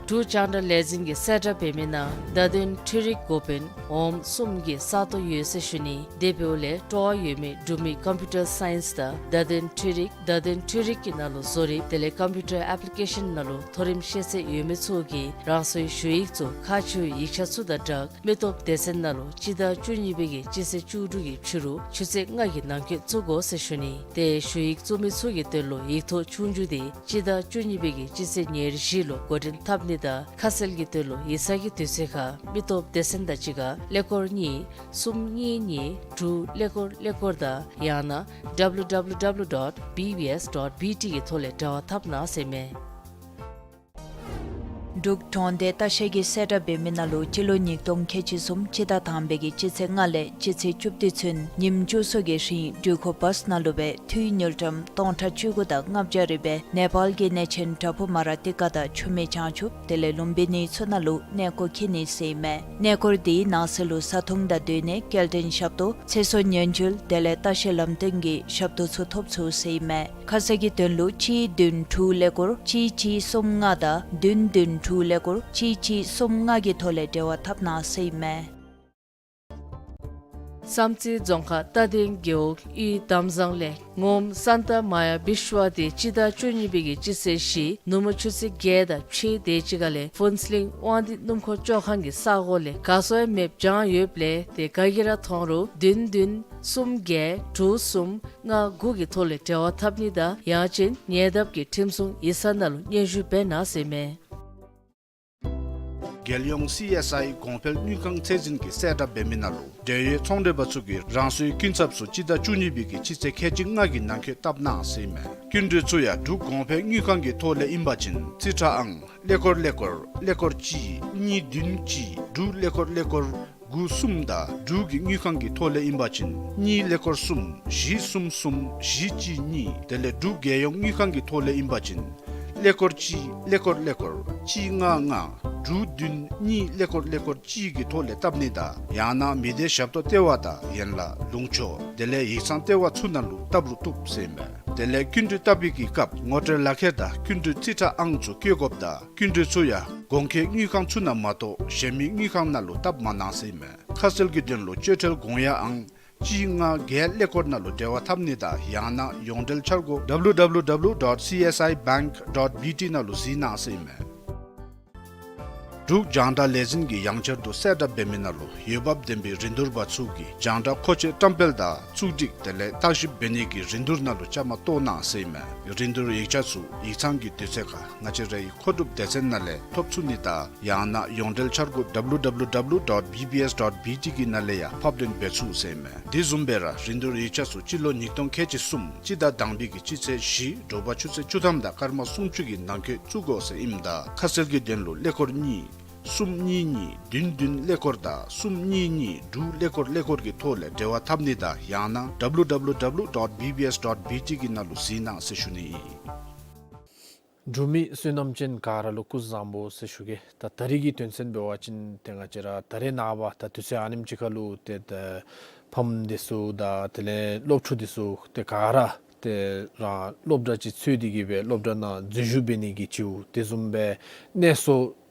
འབྲུག་རྒྱང་བསྒྲགས་ལས་འཛིན་གྱིས་གསལ་བསྒྲགས་འབད་མི་ནང་བརྡ་དོན་འཕྲུལ་རིག་འགོ་དཔོན་འོགམ་གསུམ་གྱི་ས་སྟོང་ཡོད་ཟེར་ཞུ་ནི། དེ་འབདཝ་ལས་སྤྲོ་བ་ཡོད་མི་འབྲུག་མི་ཀམ་པིའུ་ཊར་སའིནསི་དང་བརྡ་དོན་འཕྲུལ་རིག་བརྡ་དོན་འཕྲུལ་རིག་གི་ནང་ལུ་བཟོ་རིག་དེ་ལས་ཀམ་པིའུ་ཊར་ཨེཔ་ལི་ཀེ་ཤཱན་ནང་ལུ་མཐོ་རིམ་ཤེས་ཚད་ཡོད་མི་ཚུ་གིས་རང་སོའི་ཞུ་ཡིག་ཚུ་ཁག་ཆེ་བའི་ཡིག་ཆ་ཚུ་དང་སྦྲགས་མི་སྟོབས་སྡེ་ཚན་ནང་ལུ་སྤྱི་ཟླ་བཅུ་གཉིས་པའི་གི་སྤྱི་ཚེས་བཅུ་དྲུག་གི་ཕྱི་རུ་ཆུ་ཚོད་ལྔ་གི་ནང་འཁོད་བཙུགས་དགོ་ཟེར་ཞུ་ནི། ཏེ་ཞུ་ཡིག་བཙུགས་མི་ཚུ་གི་དོན་ལུ་ཡིག་ཐོག་ཆོས་རྒྱུགས་དེ་སྤྱི་ཟླ་བཅུ་གཉིས་པའི་གི་སྤྱི་ཚེས་ཉེར་བཞི་ལུ་འགོ་འདྲེན་འཐབ་ནི་དང་ཁ་གསལ་གྱི་དོན་ལུ་ཡིག་ཚང་གི་དུས་ཚོད་ཁར་མི་སྟོབས་སྡེ་ཚན་དང་གཅིག་ཁར་ཀླད་ཀོར་གཉིས་གསུམ་གཉིས་གཉིས་དྲུག་ཀླད་ཀོར་ཀླད་ཀོར་དང་ཡང་ན་W W W dot B B S dot B T གི་ཐོག་ལས་འབྲེལ་བ་འཐབ་གནང་ཟེར་ཨིན་མས། འབྲུག་གྲོང་སྡེ་ལྟ་བཤལ་གྱིས་གསལ་བསྒྲགས་འབད་མི་ནང་ལུ་སྤྱི་ལོ་ཉིས་སྟོང་ཁལ་གཅིག་གསུམ་སྤྱི་ཟླ་དང་པའི་གི་སྤྱི་ཚེས་ལྔ་ལས་སྤྱི་ཚེས་བཅུ་བདུན་ཚུན་ཉིནམ་བཅུ་གསུམ་གྱི་རིང་འགྲུལ་འཁོར་བཱསི་ནང་ལུ་སྦེ་འཐུས་དངུལ་ཀྲམ་སྟོང་ཕྲག་བཅུ་དགུ་དང་ལྔ་བརྒྱ་རེ་སྦེ་ནེ་པཱལ་གྱི་གནས་ཆེན་བྲག་ཕུག་མ་ར་ཏི་ཀ་དང་ཆུ་སྨད་བྱང་ཆུབ་དེ་ལས་ལུམ་བི་ནི་ཚུ་ནང་ལུ་གནས་སྐོར་འཁྱིད་ནི་ཟེར་ཨིན་མས། གནས་སྐོར་དེའི་ནང་གསེས་ལུ་བཟའ་འཐུང་དང་སྡོད་གནས་སྐྱེལ་འདྲེན་ཞབས་ཏོག་ཚེ་སྲོག་ཉེན་བཅོལ་དེ་ལས་ལྟ་བཤལ་ལམ་སྟོན་གྱི་ཞབས་ཏོག་ཚུ་ཐོབ་ཚུགས་ཟེར་ཨིན་མས། ཁ་གསལ་གྱི་དོན་ལུ་གཅིག་བདུན་དྲུག་ཀླད་ཀོར་གཅིག་གཅིག་གསུམ་ལྔ་དང་བདུན་བདུན་དྲུག་ཀླད་ཀོར་གཅིག་གཅིག་གསུམ་ལྔ་གི་ཐོག་ལས་འབྲེལ་བ་འཐབ་གནང་ཟེར་ཨིན་མས། བསམ་རྩེ་རྫོང་ཁག་རྟ་སྡིང་རྒེད་འོག་གཡུས་དམ་བཟང་ལས་ངོ་མ་སཱན་ཏ་མ་ཡ་བི་ཤྭ་དེ་སྤྱི་ཟླ་བཅུ་གཉིས་པའི་གི་སྤྱི་ཚེས་བཞི་ནུབ་མོ་ཆུ་ཚོད་བརྒྱད་དང་ཕྱེད་དེ་ཅིག་ཁ་ལས་ཕུན་ཚོགས་གླིང་དབང་འདུས་སྣུམ་འཁོར་བཅོ་ཁང་གི་ས་གོ་ལས་ག་སོང་ཡང་མེདཔ་བྱང་ཡོདཔ་ལས་ཏེ་ག་གིས་ར་མཐོང་རུང་བདུན་བདུན་གསུམ་བརྒྱད་དྲུག་གསུམ་ལྔ་དགུ་གི་ཐོག་ལས་འབྲེལ་བ་འཐབ་ནི་དང་ཡང་ཅིན་ཉེ་འདབས་ཀྱི་ཁྲིམས་སྲུང་ཡིག་ཚང་ནང་ལུ་སྙན་ཞུ་འབད་གནང་ཟེར་ཨིན་མས། རྒྱལ་ཡོངས་སི་ཨེསི་ཨའི་གོང་འཕེལ་དངུལ་ཁང་ཚད་འཛིན་གྱིས་གསལ་བསྒྲགས་འབད་མི་ནང་ལུ་འབྲེལ་ཡོད་ཚོང་འབྲེལ་པ་ཚུ་གིས་རང་སོའི་སྐྱིན་ཚབ་ཚུ་སྤྱི་ཟླ་བཅུ་གཉིས་པའི་གི་སྤྱི་ཚེས་ཁལ་གཅིག་ལྔ་གི་ནང་འཁོད་བཏབ་གནང་ཟེར་ཨིན་མས། སྐྱིན་འགྲུལ་ཚུ་ཡང་འབྲུག་གོང་འཕེལ་དངུལ་ཁང་གི་ཐོག་ལས་ཨིན་པ་ཅིན་རྩིས་ཁྲ་ཨང་ཀླད་ཀོར་ཀླད་ཀོར་ཀླད་ཀོར་གཅིག་གཉིས་བདུན་གཅིག་དྲུག་ཀླད་ཀོར་ཀླད་ཀོར་དགུ་གསུམ་དང་འབྲུག་གི་དངུལ་ཁང་གི་ཐོག་ལས་ཨིན་པ་ཅིན་གཉིས་ཀླད་ཀོར་གསུམ་བཞི་གསུམ་གསུམ་བཞི་གཅིག་གཉིས། དེ་ལས་འབྲུག་རྒྱལ་ཡོངས་དངུལ་ཁང་གི་ཐོག་ལས་ཨིན་པ་ཅིན་ཀླད་ཀོར་གཅིག་ཀླད་ཀོར་ཀླད་ཀོར་གཅིག་ལྔ་ལྔ་དྲུག་བདུན་གཉིས་ཀླད་ཀོར་ཀླད་ཀོར་གཅིག་གི་ཐོག་ལས་བཏབ་ནི་དང་ཡང་ན་མི་སྡེ་ཞབས་ཏོག་ལྟེ་བ་དང་ཡན་ལག་ལུང་ཕྱོགས་དེ་ལས་ཡིག་ཚང་ལྟེ་བ་ཚུ་ནང་ལུ་བཏབ་རུང་བཏུབ་ཟེར་ཨིན་མས། དེ་ལས་སྐྱིན་འགྲུལ་བཏབ་པའི་གི་སྐབས་ངོ་སྤྲོད་ལག་ཁྱེར་དང་སྐྱིན་འགྲུལ་རྩིས་ཁྲ་ཨང་ཚུ་བཀོད་དགོཔ་དང་སྐྱིན་འགྲུལ་ཚུ་ཡང་གོང་འཁོད་དངུལ་ཁང་ཚུ་ནང་མ་གཏོགས་གཞན་མི་དངུལ་ཁང་ནང་ལུ་བཏབ་མ་གནང་ཟེར་ཨིན་མས། ཁ་གསལ་གྱི་དོན་ལུ་སྤྱོད་ཁྲལ་དགོངས་ཡངས་ཨང་གཅིག་ལྔ་བརྒྱད་ཀླད་ཀོར་ནང་ལུ་འབྲེལ་བ་འཐབ་ནི་དང་ཡང་ན་ཡོངས་འབྲེལ་འཆར་སྒོ་W W W dot C S I bank dot B T ནང་ལུ་གཟིགས་གནང་ཟེར་ཨིན་མས། འབྲུག་རྒྱང་བསྒྲགས་ལས་འཛིན་གྱིས་ཡང་བསྐྱར་དུ་གསལ་བསྒྲགས་འབད་མི་ནང་ལུ་འོས་འབབ་ལྡན་པའི་རིན་བསྡུར་པ་ཚུ་གིས་རྒྱང་བསྒྲགས་མཁོ་ཆས་བཀྲམ་སྤེལ་དང་བཙུགས་སྒྲིག་དེ་ལས་བརྟག་ཞིབ་འབད་ནི་གི་རིན་བསྡུར་ནང་ལུ་བཅའ་མར་གཏོགས་གནང་ཟེར་ཨིན་མས། རིན་བསྡུར་ཡིག་ཆ་ཚུ་ཡིག་ཚང་གི་དུས་ཚོད་ཁར་ང་བཅས་རའི་མཁོ་སྒྲུབ་སྡེ་ཚན་ནང་ལས་ཐོབ་ཚུགས་ནི་དང་ཡང་ན་ཡོངས་འབྲེལ་འཆར་སྒོ་W W W dot B B S dot B T གི་ནང་ལས་ཡང་ཕབ་ལེན་འབད་ཚུགས་ཟེར་ཨིན་མས། དེ་བཟུམ་སྦེ་ར་རིན་བསྡུར་ཡིག་ཆ་ཚུ་སྤྱི་ལོ་ཉིས་སྟོང་ཁལ་གཅིག་གསུམ་སྤྱི་ཟླ་དང་པའི་གི་སྤྱི་ཚེས་བཞི་དྲོ་པ་ཆུ་ཚོད་བཅུ་ཐམ་དང་སྐར་མ་སུམ་ཅུ་གི་ནང་འཁོད་བཙུགས་དགོ་ཟེར་ཨིནམ་ད་ཁ་གསལ་གྱི་དོན་ལུ་ཀླད་ཀོར་གཉིས་གསུམ་གཉིས་གཉིས་བདུན་བདུན་ཀླད་ཀོར་དང་གསུམ་གཉིས་གཉིས་དྲུག་ཀླད་ཀོར་ཀླད་ཀོར་གྱི་ཐོག་ལས་འབྲེལ་བ་འཐབ་ནི་དང་ཡང་ན W W W dot B B S dot B T གི་ནང་ལུ་གཟིགས་གནང་ཟེར་ཞུ་ནི་ཨིན། འབྲུག་མི་བསོད་ནམས་ཅན་ག་ར་ལུ་སྐུ་གཟུགས་བཟང་པོ་ཟེར་ཞུ་གེ། ད་ད་རིས་ཀྱི་དོན་ཚན་འབད་བ་ཅིན་ཏེ་ང་བཅས་ར་ད་རེས་ནངས་པ་ད་དུས་ཚོད་ཨ་ནེམ་ཅིག་ཁར་ལུ་ཏེ་ད་ཕམ་འདི་ཚུ་དང་དེ་ལས་སློབ་ཕྲུག་འདི་ཚུ་ཏེ་ག་ར་ཏེ་རང་སློབ་གྲྭ་ཅིག་འཚོལ་ཏེ་གི་སྦེ་སློབ་གྲྭ་ནང་འཛུལ་ཞུགས་འབད་ནི་གི་ཅིག་དེ་བཟུམ་སྦེ་གནས་སོར་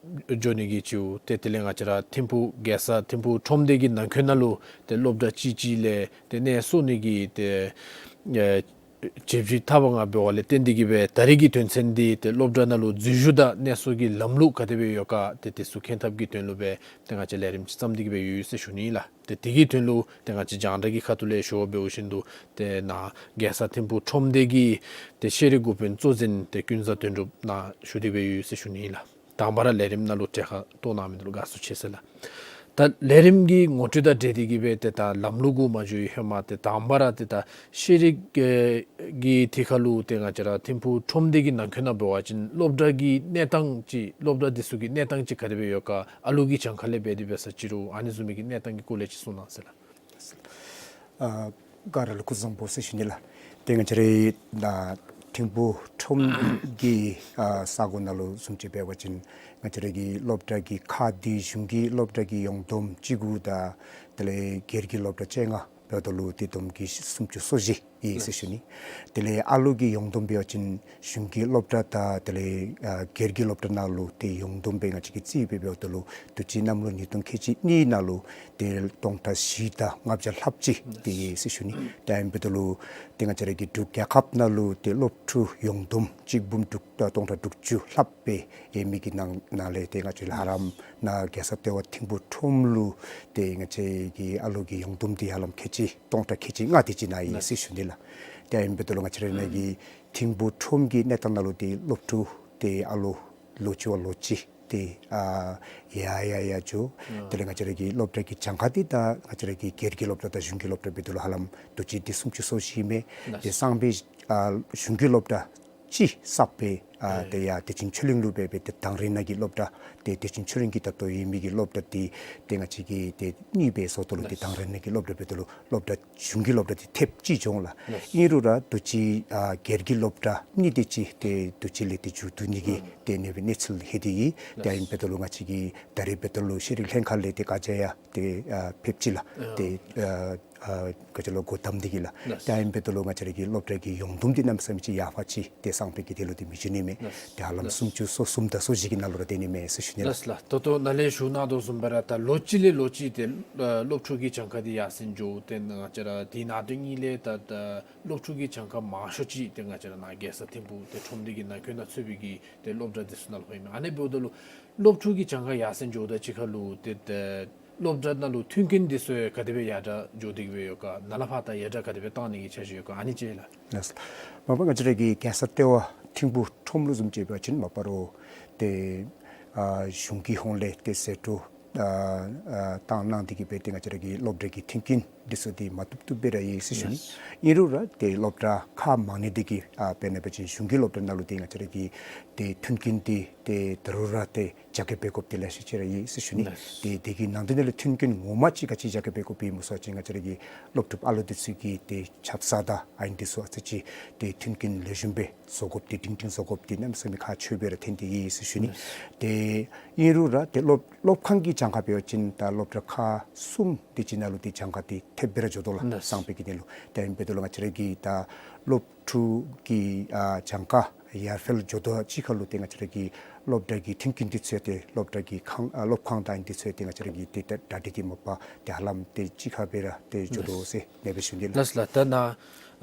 འགྱོ་ནི་གི་ཅིག་ཏེ་དེ་ལས་ང་བཅས་ར་ཐིམ་ཕུག་རྒྱལ་ས་ཐིམ་ཕུག་ཁྲོམ་སྡེ་གི་ནང་འཁོད་ནང་ལུ་ཏེ་སློབ་གྲྭ་ཅིག་ཅིག་ལས་ཏེ་གནས་སོར་ནི་གི་ཏེ་ཨེ་བྱེད་ཕྱིར་འཐབ་པ་ང་འབད་བ་ལས་བརྟེན་ཏེ་གི་སྦེ་ད་རིས་ཀྱི་དོན་ཚན་འདི་ཏེ་སློབ་གྲྭ་ནང་ལུ་འཛུལ་ཞུགས་དང་གནས་སོར་གྱི་ལམ་ལུགས་ག་དེ་སྦེ་ཡོད་ག་ཏེ་དེ་ཚུ་མཁྱེན་ཐབས་ཀྱི་དོན་ལུ་སྦེ་ཏེ་ང་བཅས་ལས་རིམ་ཅིག་བརྩམས་ཏེ་གི་སྦེ་ཡོད་ཟེར་ཞུ་ནི་ཨིན་ལགས། ཏེ་དེ་གི་དོན་ལུ་ཏེ་ང་བཅས་རྒྱང་བསྒྲགས་ཀྱི་ཁ་ཐུག་ལས་ཞུ་བ་འབད་བ་ཅིན་དུ་ཏེ་ནཱ་རྒྱལ་ས་ཐིམ་ཕུག་ཁྲོམ་སྡེ་གི་ཏེ་ཤེས་རིག་འགོ་དཔོན་གཙོ་འཛིན་ཏེ་ཀུན་བཟང་དོན་གྲུབ་ནཱ་བཞུགས་ཏེ་སྦེ་ཡོད་ཟེར་ཞུ་ནི་ཨིན་ལགས། དང་པ་ར་ལས་རིམ་ནང་ལུ་གྲལ་ཁར་གཏོགས་གནང་མི་འདི་ལུ་དགའ་བསུ་ཆེ་ཟེར་ལགས། ད་ལས་རིམ་གྱི་ངོ་སྤྲོད་དང་འབྲེལ་ཏེ་གི་སྦེ་ཏེ་ད་ལམ་ལུགས་གུ་མ་འགྱོ་བའི་ཧེ་མ་ཏེ་དང་པ་ར་ཏེ་ད་ཤེས་རིག་གི་ཐད་ཁར་ལུ་ཏེ་ང་བཅས་ར་ཐིམ་ཕུག་ཁྲོམ་སྡེ་གི་ནང་འཁོད་ནང་འབད་བ་ཅིན་སློབ་གྲྭ་གི་གནས་སྟངས་ཅིག་སློབ་གྲྭ་འདི་ཚུ་གི་གནས་སྟངས་ཅིག་ག་དེ་སྦེ་ཡོད་ག། ཨ་ལུ་གི་གྱངས་ཁ་ལས་འབད་དེ་འབད་ས་ཅིག་རུང་ཨ་ནི་བཟུམ་མའི་གི་གནས་སྟངས་ཀྱི་སྐོར་ལས་ཅིག་གསུང་གནང་ཟེར་ལགས། ཨ་ག་ར་ལུ་སྐུ་གཟུགས་བཟང་པོ་ཟེར་ཞུ་ནི་ལགས། ཏེ་ང་བཅས་རའི་ནཱ་ཐིམ་ཕུག་ཁྲོམ་གྱི་ཨ་ས་གོ་ནང་ལུ་བཟུམ་ཅིག་འབད་བ་ཅིན་ང་བཅས་ར་གི་སློབ་གྲྭ་གི་ཁག་འདི་གཞུང་གི་སློབ་གྲྭ་གི་ཡོངས་བསྡོམས་བཅུ་དགུ་དང་དེ་ལས་སྒེར་གྱི་སློབ་གྲྭ་བཅོ་ལྔ་འབདཝ་ད་ལུ་ཏེ་བསྡོམས་ཀྱིས་སུམ་ཅུ་སོ་བཞི་ཨིན་ཟེར་ཞུ་ནི། དེ་ལས་ཨ་ལུ་གི་ཡོངས་བསྡོམས་འབད་བ་ཅིན་གཞུང་གི་སློབ་གྲྭ་དང་དེ་ལས་ཨ་སྒེར་གྱི་སློབ་གྲྭ་ནང་ལུ་ཏེ་ཡོངས་བསྡོམས་སྦེ་ང་བཅས་ཀྱིས་རྩིས་སྦེ་འབདཝ་ད་ལུ་དུས་ཅི་གནམ་ལོ་ཉིས་སྟོང་ཁལ་གཅིག་གཉིས་ནང་ལུ་ཏེ་སྟོང་ཕྲག་བཞི་དང་ལྔ་བརྒྱ་ལྷགཔ་ཅིག་ཏེ་ཡོད་ཟེར་ཞུ་ནི། ཏེ་ཨིན་པའི་ཐོག་ལུ་ཏེ་ང་བཅས་ར་གི་འབྲུག་རྒྱལ་ཁབ་ནང་ལུ་ཏེ་སློབ་ཕྲུག་ཡོངས་བསྡོམས་གཅིག་འབུམ་དྲུག་དང་སྟོང་ཕྲག་དྲུག་ཅུ་ལྷགཔ་སྦེ་ཡོད་མི་གི་ནང་ནང་ལས་ཏེ་ང་བཅས་ལུ་ཧ་ལམ་ནཱ་རྒྱལ་ས་ལྟེ་བ་ཐིམ་ཕུག་ཁྲོམ་ལུ་ཏེ་ང་བཅས་ཀྱི་ཨ་ལུ་གི་ཡོངས་བསྡོམས་འདི་ཧ་ལམ་ཁལ་གཅིག་སྟོང་ཕྲག་ཁལ་གཅིག་ལྔ་དེ་ཅིག་ནང་ཡོད་ཟེར་ཞུ་ནི་ལགས། ཏེ་ཨིན་པའི་ཐོག་ལུ་ང་བཅས་ར་ནཱ་གི་ཐིམ་ཕུག་ཁྲོམ་གྱི་གནས་སྟངས་ནང་ལུ་ཏེ་སློབ་ཕྲུག་ཏེ་ཨ་ལུ་ལོ་གཅིག་བ་ལོ་གཅིག་ཏེ་ཨ་ཡར་ཡར་ཡར་འགྱོ། ཨ་དེ་ལས་ང་བཅས་ར་གི་སློབ་གྲྭ་གི་གྱངས་ཁ་འདི་དང་ང་བཅས་ར་གི་སྒེར་གྱི་སློབ་གྲྭ་དང་གཞུང་གི་སློབ་གྲྭ་འབདཝ་ད་ལུ་ཧ་ལམ་དུས་ཅི་འདི་སུམ་ཅུ་སོ་བཞི་མས། ལགས། ཏེ་སང་ཕོད་ཨ་གཞུང་གི་སློབ་གྲྭ་གཅིག་གསརཔ་སྦེ་ཨ་ཨེ་ཏེ་ཡར་བདེ་ཆེན་ཆོས་གླིང་ལུ་སྦེ་སྦེ་ཏེ་དང་རིང་ནང་གི་སློབ་གྲྭ་ཏེ་བདེ་ཆེན་ཆོས་གླིང་གི་ད་ལྟོ་ཡོད་མི་གི་སློབ་གྲྭ་འདི་ཏེ་ང་བཅས་ཀྱིས་ཏེ་གཉིས་སྦེ་བཟོ་དོ་ལོ། ཏེ་ལགས། དང་རིང་ནང་གི་སློབ་གྲྭ་འབདཝ་ད་ལུ་སློབ་གྲྭ་གཞུང་གི་སློབ་གྲྭ་འདི་ཐེབས་གཅིག་འགྱོ་འོང་ལགས། ལགས། ཨིན་རུང་ར་དུས་ཅི་ཨ་སྒེར་གྱི་སློབ་གྲྭ་གཉིས་དེ་ཅིག་ཏེ་དུས་ཅི་ལས་ཏེ་མཇུག་བསྡུ་ནི་གི་ཨ་ཏེ་ཨ་ནི་སྦེ་གནས་ཚུལ་ལྷོད་དེ་ཡོད། ཏེ་ལགས། ཨིན་པའི་ཐོག་ལུ་ང་བཅས་ཀྱིས་ད་རིས་འབདཝ་ད་ལུ་ཤེས་རིག་ལྷན་ཁག་ལས་ཏེ་བཀའ་རྒྱ་ཡང་ཏེ་ཨ་ཕེབས་ཅི་ལགས། ཨ་ཏེ་ཨ་ཨ་ག་ཅི་ལོ་སྒོ་བསྡམས་ཏེ་གི་ལགས། ལགས། ཏེ་ཨིན་པའི་ཐོག་ལུ་ང་བཅས་ར་གི་སློབ་གྲྭ་གི་ཡོངས་བསྡོམས་འདི་གནམ་མེད་ས་མེད་ཅིག་ཡར་འཕར་ཅི། ཏེ་སང་ཕོད་ཀྱི་དེ་ལུ་ཏེ་མི་འགྱོ་ནི་མས། ལགས། ཏེ་ཧ་ལམ་ལགས། སུམ་ཅུ་སོ་གསུམ་དང་སོ་བཞི་གི་ནང་ལུ་ར་སྡོད་ནི་མས་ཟེར་ཞུ་ནི་ལགས། ལགས་ལགས། ད་ལྟོ་ནཱ་ལས་ཞུ་གནང་དོ་བཟུམ་སྦེ་ར་ད་ལོ་གཅིག་ལས་ལོ་གཅིག་ཏེ་ཨ་སློབ་ཕྲུག་གི་གྱངས་ཁ་འདི་ཡར་སེང་འགྱོ། ཏེ་ང་བཅས་ར་དེ་ནང་དོན་གཉིས་ལས་ད་ད་སློབ་ཕྲུག་གི་གྱངས་ཁ་མང་ཤོས་ཅིག་ཏེ་ང་བཅས་ར་ནཱ་རྒྱལ་ས་ཐིམ་ཕུག་ཏེ་ཁྲོམ་སྡེ་གི་ནང་འཁོད་ནང་ཚུད་པའི་གི་ཏེ་སློབ་གྲྭ་འདི་ཚུ་ནང་ལུ་ཕོགཔ་ཨིན་མས། ཨ་ནི་འབདཝ་ད་ལུ་སློབ་ཕྲུག་གི་གྱངས་ཁ་ཡར་སེང་འགྱོཝ་ད་གཅིག་ཁར་ལུ་ཏེ་ད་སློབ་གྲྭ་ནང་ལུ་མཐུན་རྐྱེན་འདི་ཚུ་ག་དེ་སྦེ་ཡར་དྲག་འགྱོ་སྟེ་གི་སྦེ་ཡོད་ག། ནཱ་ལས་ཕར་ད་ཡར་དྲག་ག་དེ་སྦེ་བཏང་ནི་གི་འཆར་གཞི་ཡོད་ག། ཨ་ནི་ཅིག་ལགས། ལགས། མ་པ་ང་བཅས་ར་གི་རྒྱལ་ས་ལྟེ་བ་ཐིམ་ཕུག་ཁྲོམ་ལུ་བཟུམ་ཅིག་འབད་བ་ཅིན་མ་པ་རོགས་ཏེ་ཨ་གཞུང་གི་ཧོངས་ལས་ཏེ་ཟད་འགྲོ་ཨ་ཨ་བཏང་གནང་སྟེ་གི་སྦེ་ཏེ་ང་བཅས་ར་གི་སློབ་གྲྭ་གི་མཐུན་རྐྱེན་འདི་ཚུ་ཏེ་མ་བཏུབ་བཏུབ་སྦེ་ར་ཡོད་ཟེར་ཞུ་ནི། ལགས། ཨིན་རུང་ར་ཏེ་སློབ་གྲྭ་ཁག་མང་ནི་དེ་གིས་ཨ་དཔེར་ན་འབད་བ་ཅིན་གཞུང་གི་སློབ་གྲྭ་ནང་ལུ་ཏེ་ང་བཅས་ར་གི་ཏེ་མཐུན་རྐྱེན་འདི་ཏེ་ད་རུང་ར་ཏེ་རྒྱ་སྐྱེད་འབད་དགོཔ་འདི་ལེ་ཤ་ཅིག་ར་ཡོད་ཟེར་ཞུ་ནི། ལགས། ཏེ་དེ་གི་ནང་དོན་ལས་མཐུན་རྐྱེན་ངོ་མ་ཅིག་ག་ཅི་རྒྱ་སྐྱེད་འབད་དགོཔ་སྨོ་ཟེར་བ་ཅིན་ང་བཅས་ར་གི་སློབ་ཕྲུག་ཨ་ལུ་འདི་ཚུ་གི་ཏེ་ཆབ་གསང་དང་ཨ་ནི་འདི་ཚུ་ཨ་ཙི་ཅིག་ཏེ་མཐུན་རྐྱེན་ལེགས་ཤོམ་སྦེ་བཟོ་དགོཔ་འདི་སྒྲིང་སྒྲིང་བཟོ་དགོཔ་འདི་གནམ་མེད་ས་མེད་ཁག་ཆེཝ་སྦེ་ར་ཐོན་ཏེ་ཡོད་ཟེར་ཞུ་ནི། ལགས། ཏེ་ཨིན་རུང་ར་ཏེ་སློབ་སློབ་ཁང་གི་གྱངས་ཁ་འབད་བ་ཅིན་ད་སློབ་གྲྭ་ཁག་གསུམ་དེ་ཅིག་ནང་ལུ་ཏེ་གྱངས་ཁ་འདི་ ཐེབས་སྦེ་ར་འགྱོ་དོ་ལགས། ལགས། གསང་སྤེལ་གྱི་དོན་ལུ། ཏེ་ཨ་ནི་འབདཝ་ད་ལུ་ང་བཅས་ར་གི་ད་སློབ་ཕྲུག་གི་ཨ་གྱངས་ཁ་ཡར་འཕེལ་འགྱོ་དོ་ཅིག་ཁར་ལུ་ཏེ་ང་བཅས་ར་གི་སློབ་གྲྭ་གི་མཐུན་རྐྱེན་འདི་ཚུ་ཏེ་སློབ་གྲྭ་གི་ཁང་ཨ་སློབ་ཁང་དང་ཨ་ནི་འདི་ཚུ་ཏེ་ང་བཅས་ར་གི་ཏེ་ད་གྲ་སྒྲིག་འདི་མ་པ་ཏེ་ཧ་ལམ་ཏེ་གཅིག་ཁར་སྦེ་ར་ཏེ་འགྱོ་དོ་ཟེར་ཨ་ནི་སྦེ་ཞུ་ནི་ལགས། ལགས་ལགས། ད་ནཱ་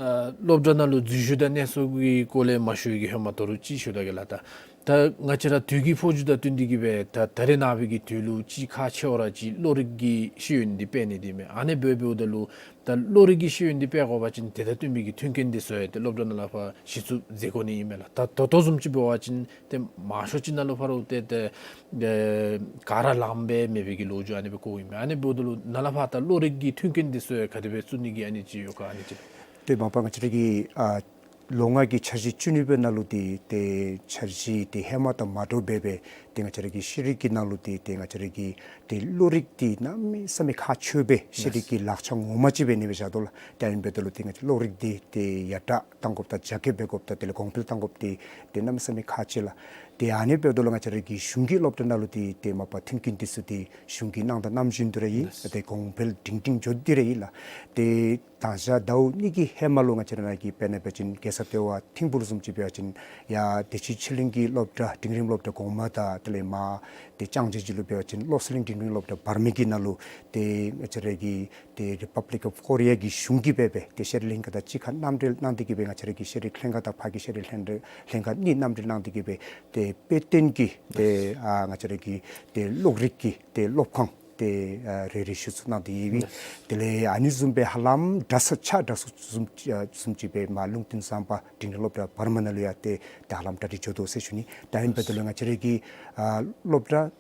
ཨ་སློབ་གྲྭ་ནང་ལུ་འཛུལ་ཞུགས་དང་གནས་གསོ་གི་སྐོར་ལས་མ་ཞུ་བའི་གི་ཧེ་མ་ད་རུང་ཅིག་ཞུ་ད་གེ་ལགས། ད་ད་ང་བཅས་ར་དུས་ཀྱི་འཕོ་འགྱུར་དང་བསྟུན་ཏེ་གི་སྦེ་ད་ད་རེས་ནངས་པའི་གི་དུས་ལུ་ཅིག་ཁག་ཆེ་བ་ར་ཅིག་གློག་རིག་གི་ཤེས་ཡོན་འདི་སྤེལ་ནི་འདི་མས། ཨ་ནི་འབདཝ་འབདཝ་ད་ལུ་ད་གློག་རིག་གི་ཤེས་ཡོན་འདི་སྤེལ་དགོ་པ་ཅིན་དེ་དང་བསྟུན་པའི་གི་མཐུན་རྐྱེན་འདི་ཚུ་ཡང་ཏེ་སློབ་གྲྭ་ནང་ལས་ཕར་གཞི་བཙུགས་མཛད་དགོ་ནི་ཨིན་མས་ལགས། ད་ད་ལྟོ་བཟུམ་ཅིག་འབད་བ་ཅིན་ཏེ་མང་ཤོས་ཅིག་ནང་ལུ་ཕར་ལུ་ཏེ་ཏེ་ཨེ་ག་ར་ལངམ་སྦེ་མེད་པའི་གི་ལོ་རྒྱུས་ཨ་ནི་སྦེ་གོཝ་ཨིན་མས། ཨ་ནི་འབདཝ་ད་ལུ་ནཱ་ལས་ཕར་ད་གློག་རིག་གི་མཐུན་རྐྱེན་འདི་ཚུ་ཡང་ག་དེ་སྦེ་བཙུགས་ནི་གི་ཨ་ནི་ཅིག་ཡོད་ག་ཨ་ནི་ཅིག། ཏེ་མ་པ་ང་བཅས་ར་གི་ཨ་ལོ་ལྔ་གི་འཆར་གཞི་བཅུ་གཉིས་པའི་ནང་ལུ་ཏེ་ཏེ་འཆར་གཞི་ཏེ་ཧེ་མ་དང་མ་འདྲཝ་སྦེ་སྦེ་ཏེ་ང་བཅས་ར་གི་ཤེས་རིག་གི་ནང་ལུ་ཏེ་ཏེ་ང་བཅས་ར་གི་ཏེ་གློག་རིག་འདི་གནམ་མེད་ས་མེད་ཁག་ཆེཝ་སྦེ་ཤེས་རིག་གི་ལག་ཆ་ངོ་མ་ཅིག་སྦེ་ཨ་ནི་སྦེ་བཞག་དོ་ལགས། ཏེ་ཨ་ནི་འབདཝ་ད་ལུ་ཏེ་ང་བཅས་གློག་རིག་འདི་ཏེ་ཡར་དྲག་གཏང་དགོཔ་དང་རྒྱ་སྐྱེད་འབད་དགོཔ་དང་དེ་ལས་གོང་འཕེལ་གཏང་དགོཔ་འདི་ཏེ་གནམ་མེད་ས་མེད་ཁག་ཆེ་ལགས། ཏེ་ཨ་ནི་འབདཝ་ད་ལུ་ང་བཅས་ར་གི་གཞུང་གི་སློབ་གྲྭ་ནང་ལུ་ཏེ་ཏེ་མ་པ་མཐུན་རྐྱེན་འདི་ཚུ་ཏེ་གཞུང་གིས་གནང་དང་གནང་བཞིན་དུ་ར་ཡོད། ལགས། ཏེ་གོང་འཕེལ་སྒྲིང་སྒྲིང་འགྱོ་སྟེ་ར་ཡོད་ལགས། ཏེ་ད་ཞག་ཟླཝ་གཉིས་ཀྱི་ཧེ་མ་ལུ་ང་བཅས་ར་ནང་གི་དཔེར་ན་འབད་བ་ཅིན་རྒྱལ་ས་ལྟེ་བ་ཐིམ་ཕུག་ལུ་བཟུམ་ཅིག་འབད་བ་ཅིན་ཡར་བདེ་ཆེན་ཆོས་གླིང་གི་སློབ་གྲྭ་འབྲིང་རིམ་སློབ་གྲྭ་གོང་མ་དང་དེ་ལས་མར་ཏེ་ལྕང་སྦྱིས་ཅིག་ལུ་འབད་བ་ཅིན་བློ་གསལ་གླིང་འབྲིང་རིམ་སློབ་གྲྭ་བར་མ་གི་ནང་ལུ་ཏེ་ང་བཅས་ར་གི་ཏེ་Republic of Korea གི་གཞུང་གིས་འབད་སྦེ་ཏེ་ཤེས་རིག་ལྷན་ཁག་དང་གཅིག་ཁར་མཉམ་འབྲེལ་གནང་སྟེ་གི་སྦེ་ང་བཅས་ར་གི་ཤེས་རིག་ལྷན་ཁག་དང་ཕར་གྱི་ཤེས་རིག་ལྷན་ལྷན་ཁག་གཉིས་མཉམ་འབྲེལ་གནང་སྟེ་གི་སྦེ་ཏེ་དཔེ་སྟོན་གྱི་ཏེ་ཨ་ང་བཅས་ར་གི་ཏེ་གློག་རིག་གི་ཏེ་སློབ་ཁང་ཏེ་ཨ་རེ་རེ་གཞི་བཙུགས་གནང་སྟེ་ཡོད་པས། དེ་ལས་ཨ་ནི་བཟུམ་སྦེ་ཧ་ལམ་འདྲ་ས་ཆ་འདྲ་ས་བཟུམ་ཨ་བཟུམ་ཅིག་སྦེ་མར་ལུང་བསྟན་བཟང་པ་འབྲིང་རིམ་སློབ་གྲྭ་བར་མ་ནང་ལུ་ཡང་ཏེ་ད་ཧ་ལམ་གྲ་སྒྲིག་འགྱོ་དོ་ཟེར་ཞུ་ནི། ད་ཨ་ནི་འབདཝ་ད་ལུ་ང་བཅས་ར་གི་ཨ་སློབ་གྲྭ་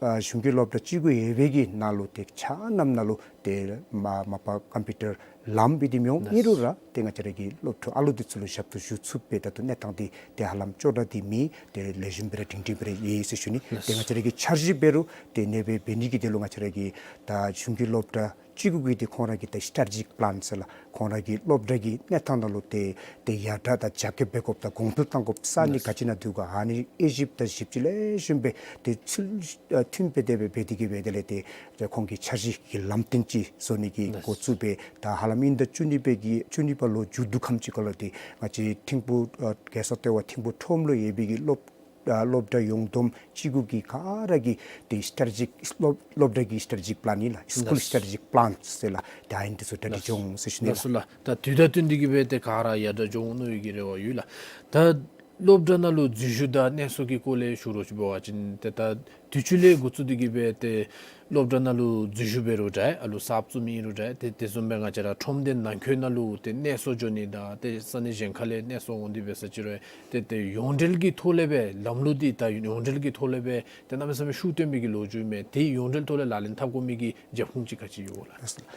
ཨ་གཞུང་གི་སློབ་གྲྭ་བཅུ་དགུ་ཡོད་པའི་གི་ནང་ལུ་ཏེ་ཆ་མཉམ་ནང་ལུ་ཏེ་མ་མ་པ་ཀམ་པིའུ་ཊར་ལམ་སྦེ་འདི་མི་འོང་། ཨིན་རུང་ར་ཏེ་ང་བཅས་ར་གི་སློབ་ཕྲུག་ཨ་ལུ་འདི་ཚུ་ལུ་ཞབས་ཏོག་ཞུ་ཚུགས་པའི་ད་ལྟོ་གནས་སྟངས་འདི་ཏེ་ཧ་ལམ་ཅོག་འཐདཔ་འདི་མེད། ཏེ་ལེགས་ཤོམ་སྦེ་ར་སྒྲིང་སྒྲིང་སྦེ་ར་ཡོད་ཟེར་ཞུ་ནི། ཏེ་ང་བཅས་ར་གི་འཆར་གཞི་འབད་རུང་ཏེ་ཨ་ནི་སྦེ་འབད་ནི་གི་དོན་ལུ་ང་བཅས་ར་གི་ད་གཞུང་གི་སློབ་གྲྭ་བཅུ་དགུ་གི་ཏེ་ཁོང་ར་གི་ད་སི་ཊེ་ཊེ་ཇིག་པི་ལཱན་ཟེར་ལགས། ཁོང་ར་གི་སློབ་གྲྭ་གི་གནས་སྟངས་ནང་ལུ་ཏེ་ཏེ་ཡར་དྲག་དང་རྒྱ་སྐྱེད་འབད་དགོཔ་དང་གོང་འཕེལ་གཏང་དགོཔ་ས་གནས་ག་ཅི་ནང་འདུག་ག་ཨ་ནི་དབྱེ་ཞིབ་དང་ཞིབ་དཔྱད་ལེགས་ཤོམ་སྦེ་ཏེ་ཚུལ་ཨ་མཐུན་སྦེ་དེ་སྦེ་འབད་དེ་གི་སྦེ་དེ་ལས་ཏེ་ཏེ་ཁོང་གི་འཆར་གཞི་གི་ལམ་སྟོན་ཅིག་བཟོ་ནི་གི་འགོ་བཙུགས་སྦེ་ད་ཧ་ལམ་དབྱིན་ཟླ་བཅུ་གཉིས་པའི་གི་བཅུ་གཉིས་པ་ལོ་མཇུག་བསྡུ་ཁམས་ཅིག་ཁར་ལུ་ཏེ་ང་བཅས་ཐིམ་ཕུག་ཨ་རྒྱལ་ས་ལྟེ་བ་ཐིམ་ཕུག་ཁྲོམ་ལུ་ཡོད་པའི་གི་སློབ་ཨ་སློབ་གྲྭ་ཡོངས་བསྡོམས་བཅུ་དགུ་གི་ག་ར་གི་ཏེ་སི་ཊེ་ཊེ་ཇིག་སློབ་སློབ་གྲྭ་གི་སི་ཊེ་ཊེ་ཇིག་པི་ལཱན་ཨིན་ལགས། སི་ཀུལ་ལགས། སི་ཊེ་ཊེ་ཇིག་པི་ལཱན་ཟེར་ལགས། ཏེ་ཨ་ནི་འདི་ཚུ་གྲ་སྒྲིག་འགྱོ་འོང་ཟེར་ཞུ་ནི་ལགས། ལགས་སོ་ལགས། ད་དུས་དང་བསྟུན་ཏེ་གི་སྦེ་ཏེ་ག་ར་ཡར་དྲག་འགྱོ་འོང་མནོ་བའི་གི་རེ་བ་ཡོད་ལགས། ད་སློབ་གྲྭ་ནང་ལུ་འཛུལ་ཞུགས་དང་གནས་གསོ་གི་སྐོར་ལས་ཞུ་རོགས་ཅིག་འབད་བ་ཅིན་ཏེ་ད་དུས་ཅི་ལས་འགོ་བཙུགས་ཏེ་གི་སྦེ་ཏེ་སློབ་གྲྭ་ནང་ལུ་འཛུལ་ཞུགས་འབད་རུང་འདྲ་ཨ་ལུ་གསརཔ་བཙུགས་མི་ཨིན་རུང་འདྲ་ཏེ་དེ་བཟུམ་སྦེ་ང་བཅས་ར་ཁྲོམ་སྡེ་ནང་འཁོད་ནང་ལུ་ཏེ་གནས་གསོ་འགྱོ་ནི་དང་ཏེ་ས་གནས་གཞན་ཁ་ལས་གནས་གསོ་འོང་སྟེ་འབད་ས་ཅིག་རུང་ཏེ་ཏེ་ཡོངས་འབྲེལ་གྱི་ཐོག་ལས་སྦེ་ལམ་ལུགས་འདི་ད་ཡོངས་འབྲེལ་གྱི་ཐོག་ལས་སྦེ་ཏེ་གནམ་མེད་ས་མེད་ཤུགས་བཏོན་པའི་གི་ལོ་རྒྱུས་མས། ཏེ་ཡོངས་འབྲེལ་ཐོག་ལས་ལག་ལེན་འཐབ་དགོ་མི་གི་རྒྱབ་ཁུངས་ཅིག་ག་ཅི་ཡོད་ག་ལགས།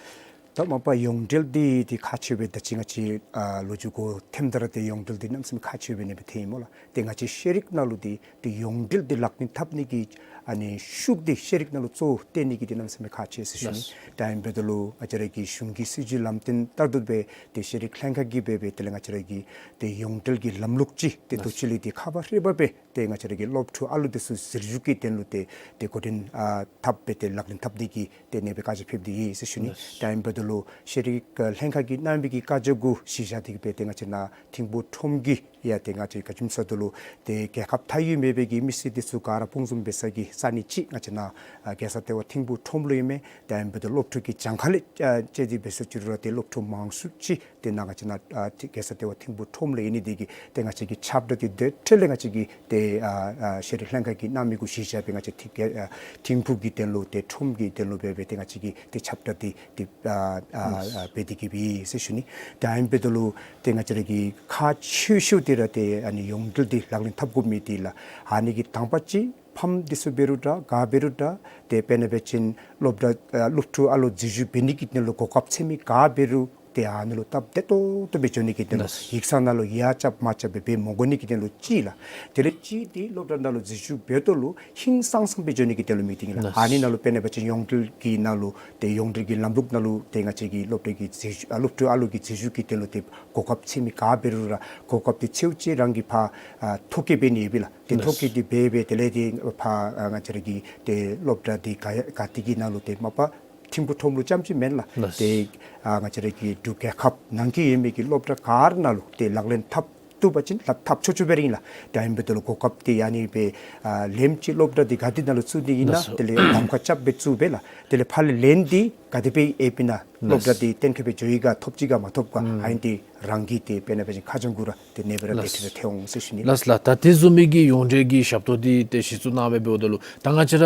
ད་མ་པ་ཡོངས་འབྲེལ་འདི་ཏེ་ཁག་ཆེ་བས། ད་ཅི་ང་བཅས་ཨ་ལོ་རྒྱུས་གོ་ཐེམ་ད་ར་ཏེ་ཡོངས་འབྲེལ་འདི་གནམ་མེད་ས་མེད་ཁག་ཆེ་བས་ཨ་ནི་སྦེ་ཐོནམ་སྨོ་ལགས། ཏེ་ང་བཅས་ཤེས་རིག་ནང་ལུ་འདི་ཏེ་ཡོངས་འབྲེལ་འདི་ལག་ལེན་འཐབ་ནི་གི་ཨ་ནི་ཤུགས་འདི་ཤེས་རིག་ནང་ལུ་གཙོ་བོ་བཏོན་ནི་གི་འདི་གནམ་མེད་ས་མེད་ཁག་ཆེ་ཟེར་ཞུ་ནི། ལགས། ད་ཨ་ནི་འབདཝ་ད་ལུ་ང་བཅས་ར་གི་གཞུང་གི་སྲིད་བྱུས་ལམ་སྟོན་ལྟར་དུ་སྦེ་ཏེ་ཤེས་རིག་ལྷན་ཁག་གིས་འབད་སྦེ་དེ་ལས་ང་བཅས་ར་གི་ཏེ་ཡོངས་འབྲེལ་གྱི་ལམ་ལུགས་ཅིག་ཏེ་ལགས། དུས་ཅི་ལས་ཏེ་ཁ་བ་རི་བ་སྦེ་ཏེ་ང་བཅས་ར་གི་སློབ་ཕྲུག་ཨ་ལུ་འདི་ཚུ་འཛུལ་ཞུགས་ཀྱི་དོན་ལུ་ཏེ་ཏེ་འགོ་འདྲེན་ཨ་འཐབ་སྦེ་ཏེ་ལག་ལེན་འཐབ་ནི་གི་ཏེ་ཨ་ནི་སྦེ་བཀའ་རྒྱ་ཕེབས་ཏེ་ཡོད་ཟེར་ཞུ་ནི། ལགས། ད་ཨ་ནི་འབདཝ་ད་ལུ་ཤེས་རིག་ལྷན་ཁག་གིས་གནང་བའི་གི་བཀའ་རྒྱ་གུ་གཞི་བཞག་སྟེ་གི་སྦེ་ཏེ་ང་བཅས་ནཱ་ཐིམ་ཕུག་ཁྲོམ་གྱི་ཡ་ཏེ་ང་བཅས་ག་ཅི་སྨོ་ཟེར་བ་ཅིན་ཏེ་རྒྱལ་ཁབ་མཐའ་དབུས་མེད་པའི་གི་མི་སེར་འདི་ཚུ་ག་ར་སྤུངས་འཛོམས་འབད་ས་གི་ས་གནས་ཅིག་ང་བཅས་ནཱ་ཨ་རྒྱལ་ས་ལྟེ་བ་ཐིམ་ཕུག་ཁྲོམ་ལུ་ཨིན་མས། ད་ཨ་ནི་འབདཝ་ད་སློབ་ཕྲུག་གི་གྱངས་ཁ་ལས་ཨ་དཔྱད་དེ་འབད་ས་ཅིག་རུང་ར་ཏེ་སློབ་ཕྲུག་མང་ཤོས་ཅིག་ཏེ་ནཱ་ང་བཅས་ནཱ་ཨ་ཏེ་རྒྱལ་ས་ལྟེ་བ་ཐིམ་ཕུག་ཁྲོམ་ལས་ཨིན་ནི་དེ་གིས་ཏེ་ང་བཅས་ཀྱི་ཁྱབ་བསྒྲགས་འདི་དེ་འཕྲལ་ལས་ང་བཅས་ཀྱིས་ཏེ་ཨ་ཨ་ཤེས་རིག་ལྷན་ཁག་གིས་གནང་མི་གུ་གཞི་བཞག་སྦེ་ང་བཅས་ཐིག་ཨ་ཐིམ་ཕུག་གི་དོན་ལུ་ཏེ་ཁྲོམ་གྱི་དོན་ལུ་འབད་སྦེ་ཏེ་ང་བཅས་ཀྱིས་ཏེ་ཁྱབ་བསྒྲགས་འདི་ཏེ་ཨ་ཨ་ཨ་འབད་དེ་གི་སྦེ་ཟེར་ཞུ་ནི། ད་ཨ་ནི་འབདཝ་ད་ལུ་ཏེ་ང་བཅས་ར་གི་ཁག་ཆེ་ཤོས་འདི་ར་ཏེ་ཨ་ནི་ཡོངས་འབྲེལ་འདི་ལག་ལེན་འཐབ་དགོ་མི་འདི་ལགས། ཨ་ནི་གི་དང་པ་ཅིག་ཕམ་འདི་ཚུ་འབད་རུང་འདྲ་ག་འབད་རུང་འདྲ་ཏེ་དཔེར་ན་འབད་བ་ཅིན་སློབ་གྲྭ་ཨ་སློབ་ཕྲུག་ཨ་ལུ་འཛུལ་ཞུགས་འབད་ནི་གི་དོན་ལུ་གོ་སྐབས་འཚོལ་མི་ག་འབད་རུང་ཏེ་ཨ་ནི་ལུ་སྟབས་བདེ་ཏོག་ཏོ་སྦེ་འགྱོ་ནི་གི་དོན་ལུ་ལགས། ཡིག་ཚང་ནང་ལུ་ཡར་རྐྱབ་མར་རྐྱབ་སྦེ་འབད་མ་དགོ་ནི་གི་དོན་ལུ་གཅིག་ལགས། དེ་ལས་གཅིག་འདི་སློབ་གྲྭ་ནང་ལུ་འཛུལ་ཞུགས་འབདཝ་ད་ལུ་ཧིང་སངས་སངས་སྦེ་འགྱོ་ནི་གི་དོན་ལུ་མི་འདི་ཨིན་ལགས། ལགས། ཨ་ནི་ནང་ལུ་དཔེར་ན་འབད་བ་ཅིན་ཡོངས་འབྲེལ་གྱི་ནང་ལུ་ཏེ་ཡོངས་འབྲེལ་གྱི་ལམ་ལུགས་ནང་ལུ་ཏེ་ང་བཅས་ཀྱི་སློབ་གྲྭ་གི་འཛུལ་ཞུགས་ཨ་སློབ་ཕྲུག་ཨ་ལུ་གི་འཛུལ་ཞུགས་ཀྱི་དོན་ལུ་ཏེ་གོ་སྐབས་འཚོལ་མི་ག་འབད་རུང་ར་གོ་སྐབས་འདི་འཚོལ་ཅི་རང་གིས་ཕར་ཨ་ཐོ་བཀོད་འབད་ནི་ཡོད་པས་ལགས། ཏེ་ལགས། ཐོ་བཀོད་འདི་འབད་སྦེ་དེ་ལས་ཏེ་ཕར་ཨ་ང་བཅས་ར་གི་ཏེ་སློབ་གྲྭ་འདི་ག་ག་ཏེ་གི་ནང་ལུ་ཏེ་མ་པ་ཐིམ་ ཐིམ་ཕུག་ཁྲོམ་ལུ་རྐྱངམ་ཅིག་མེན་ལགས། ལགས། ཏེ་ཨ་ང་བཅས་ར་གི་འབྲུག་རྒྱལ་ཁབ་ནང་གི་ཡོད་མི་གི་སློབ་གྲྭ་ག་ར་ནང་ལུ་ཏེ་ལག་ལེན་འཐབ་བཏུབ་པ་ཅིན་ལག་འཐབ་ཆོག་ཆོག་སྦེ་ར་ཨིན་ལགས། ཏེ་ཨ་ནི་འབདཝ་ད་ལུ་གོ་སྐབས་འདི་ཨ་ནི་སྦེ་ཨ་ལེནམ་ཅིག་སློབ་གྲྭ་འདི་ག་ཏེ་ནང་ལུ་བཙུགས་ནི་ཨིན་ན། ལགས་སོ། དེ་ལས་གདམ་ཁ་རྐྱབ་སྦེ་བཙུགས་པས་ལགས། དེ་ལས་ཕར་ལས་ལན་འདི་ག་དེ་སྦེ་ཨེ་ཕུལ་ན། ལགས། སློབ་གྲྭ་འདི་གཏན་འཁེལ་སྦེ་འགྱོ་ཡི་ག་ཐོབ་ཅི་ག་མ་ཐོབ་ག། ཨུམ། ཨ་ནི་འདི་རང་གིས་ཏེ་དཔེར་ན་འབད་བ་ཅིན་ཁ་རྗེ་གུ་ར་ཏེ་ཨ་ནི་སྦེ་ར་ཏེ་ལགས། ཁྲིད་དེ་འོང་ཟེར་ཞུ་ནི། ལགས་ལགས། ད་དེ་བཟུམ་མའི་གི་ཡོངས་འབྲེལ་གྱི་ཞབས་ཏོག་འདི་ཏེ་གཞི་བཙུགས་གནང་སྦེ་འབདཝ་ད་ལུ་ད་ང་བཅས་ར་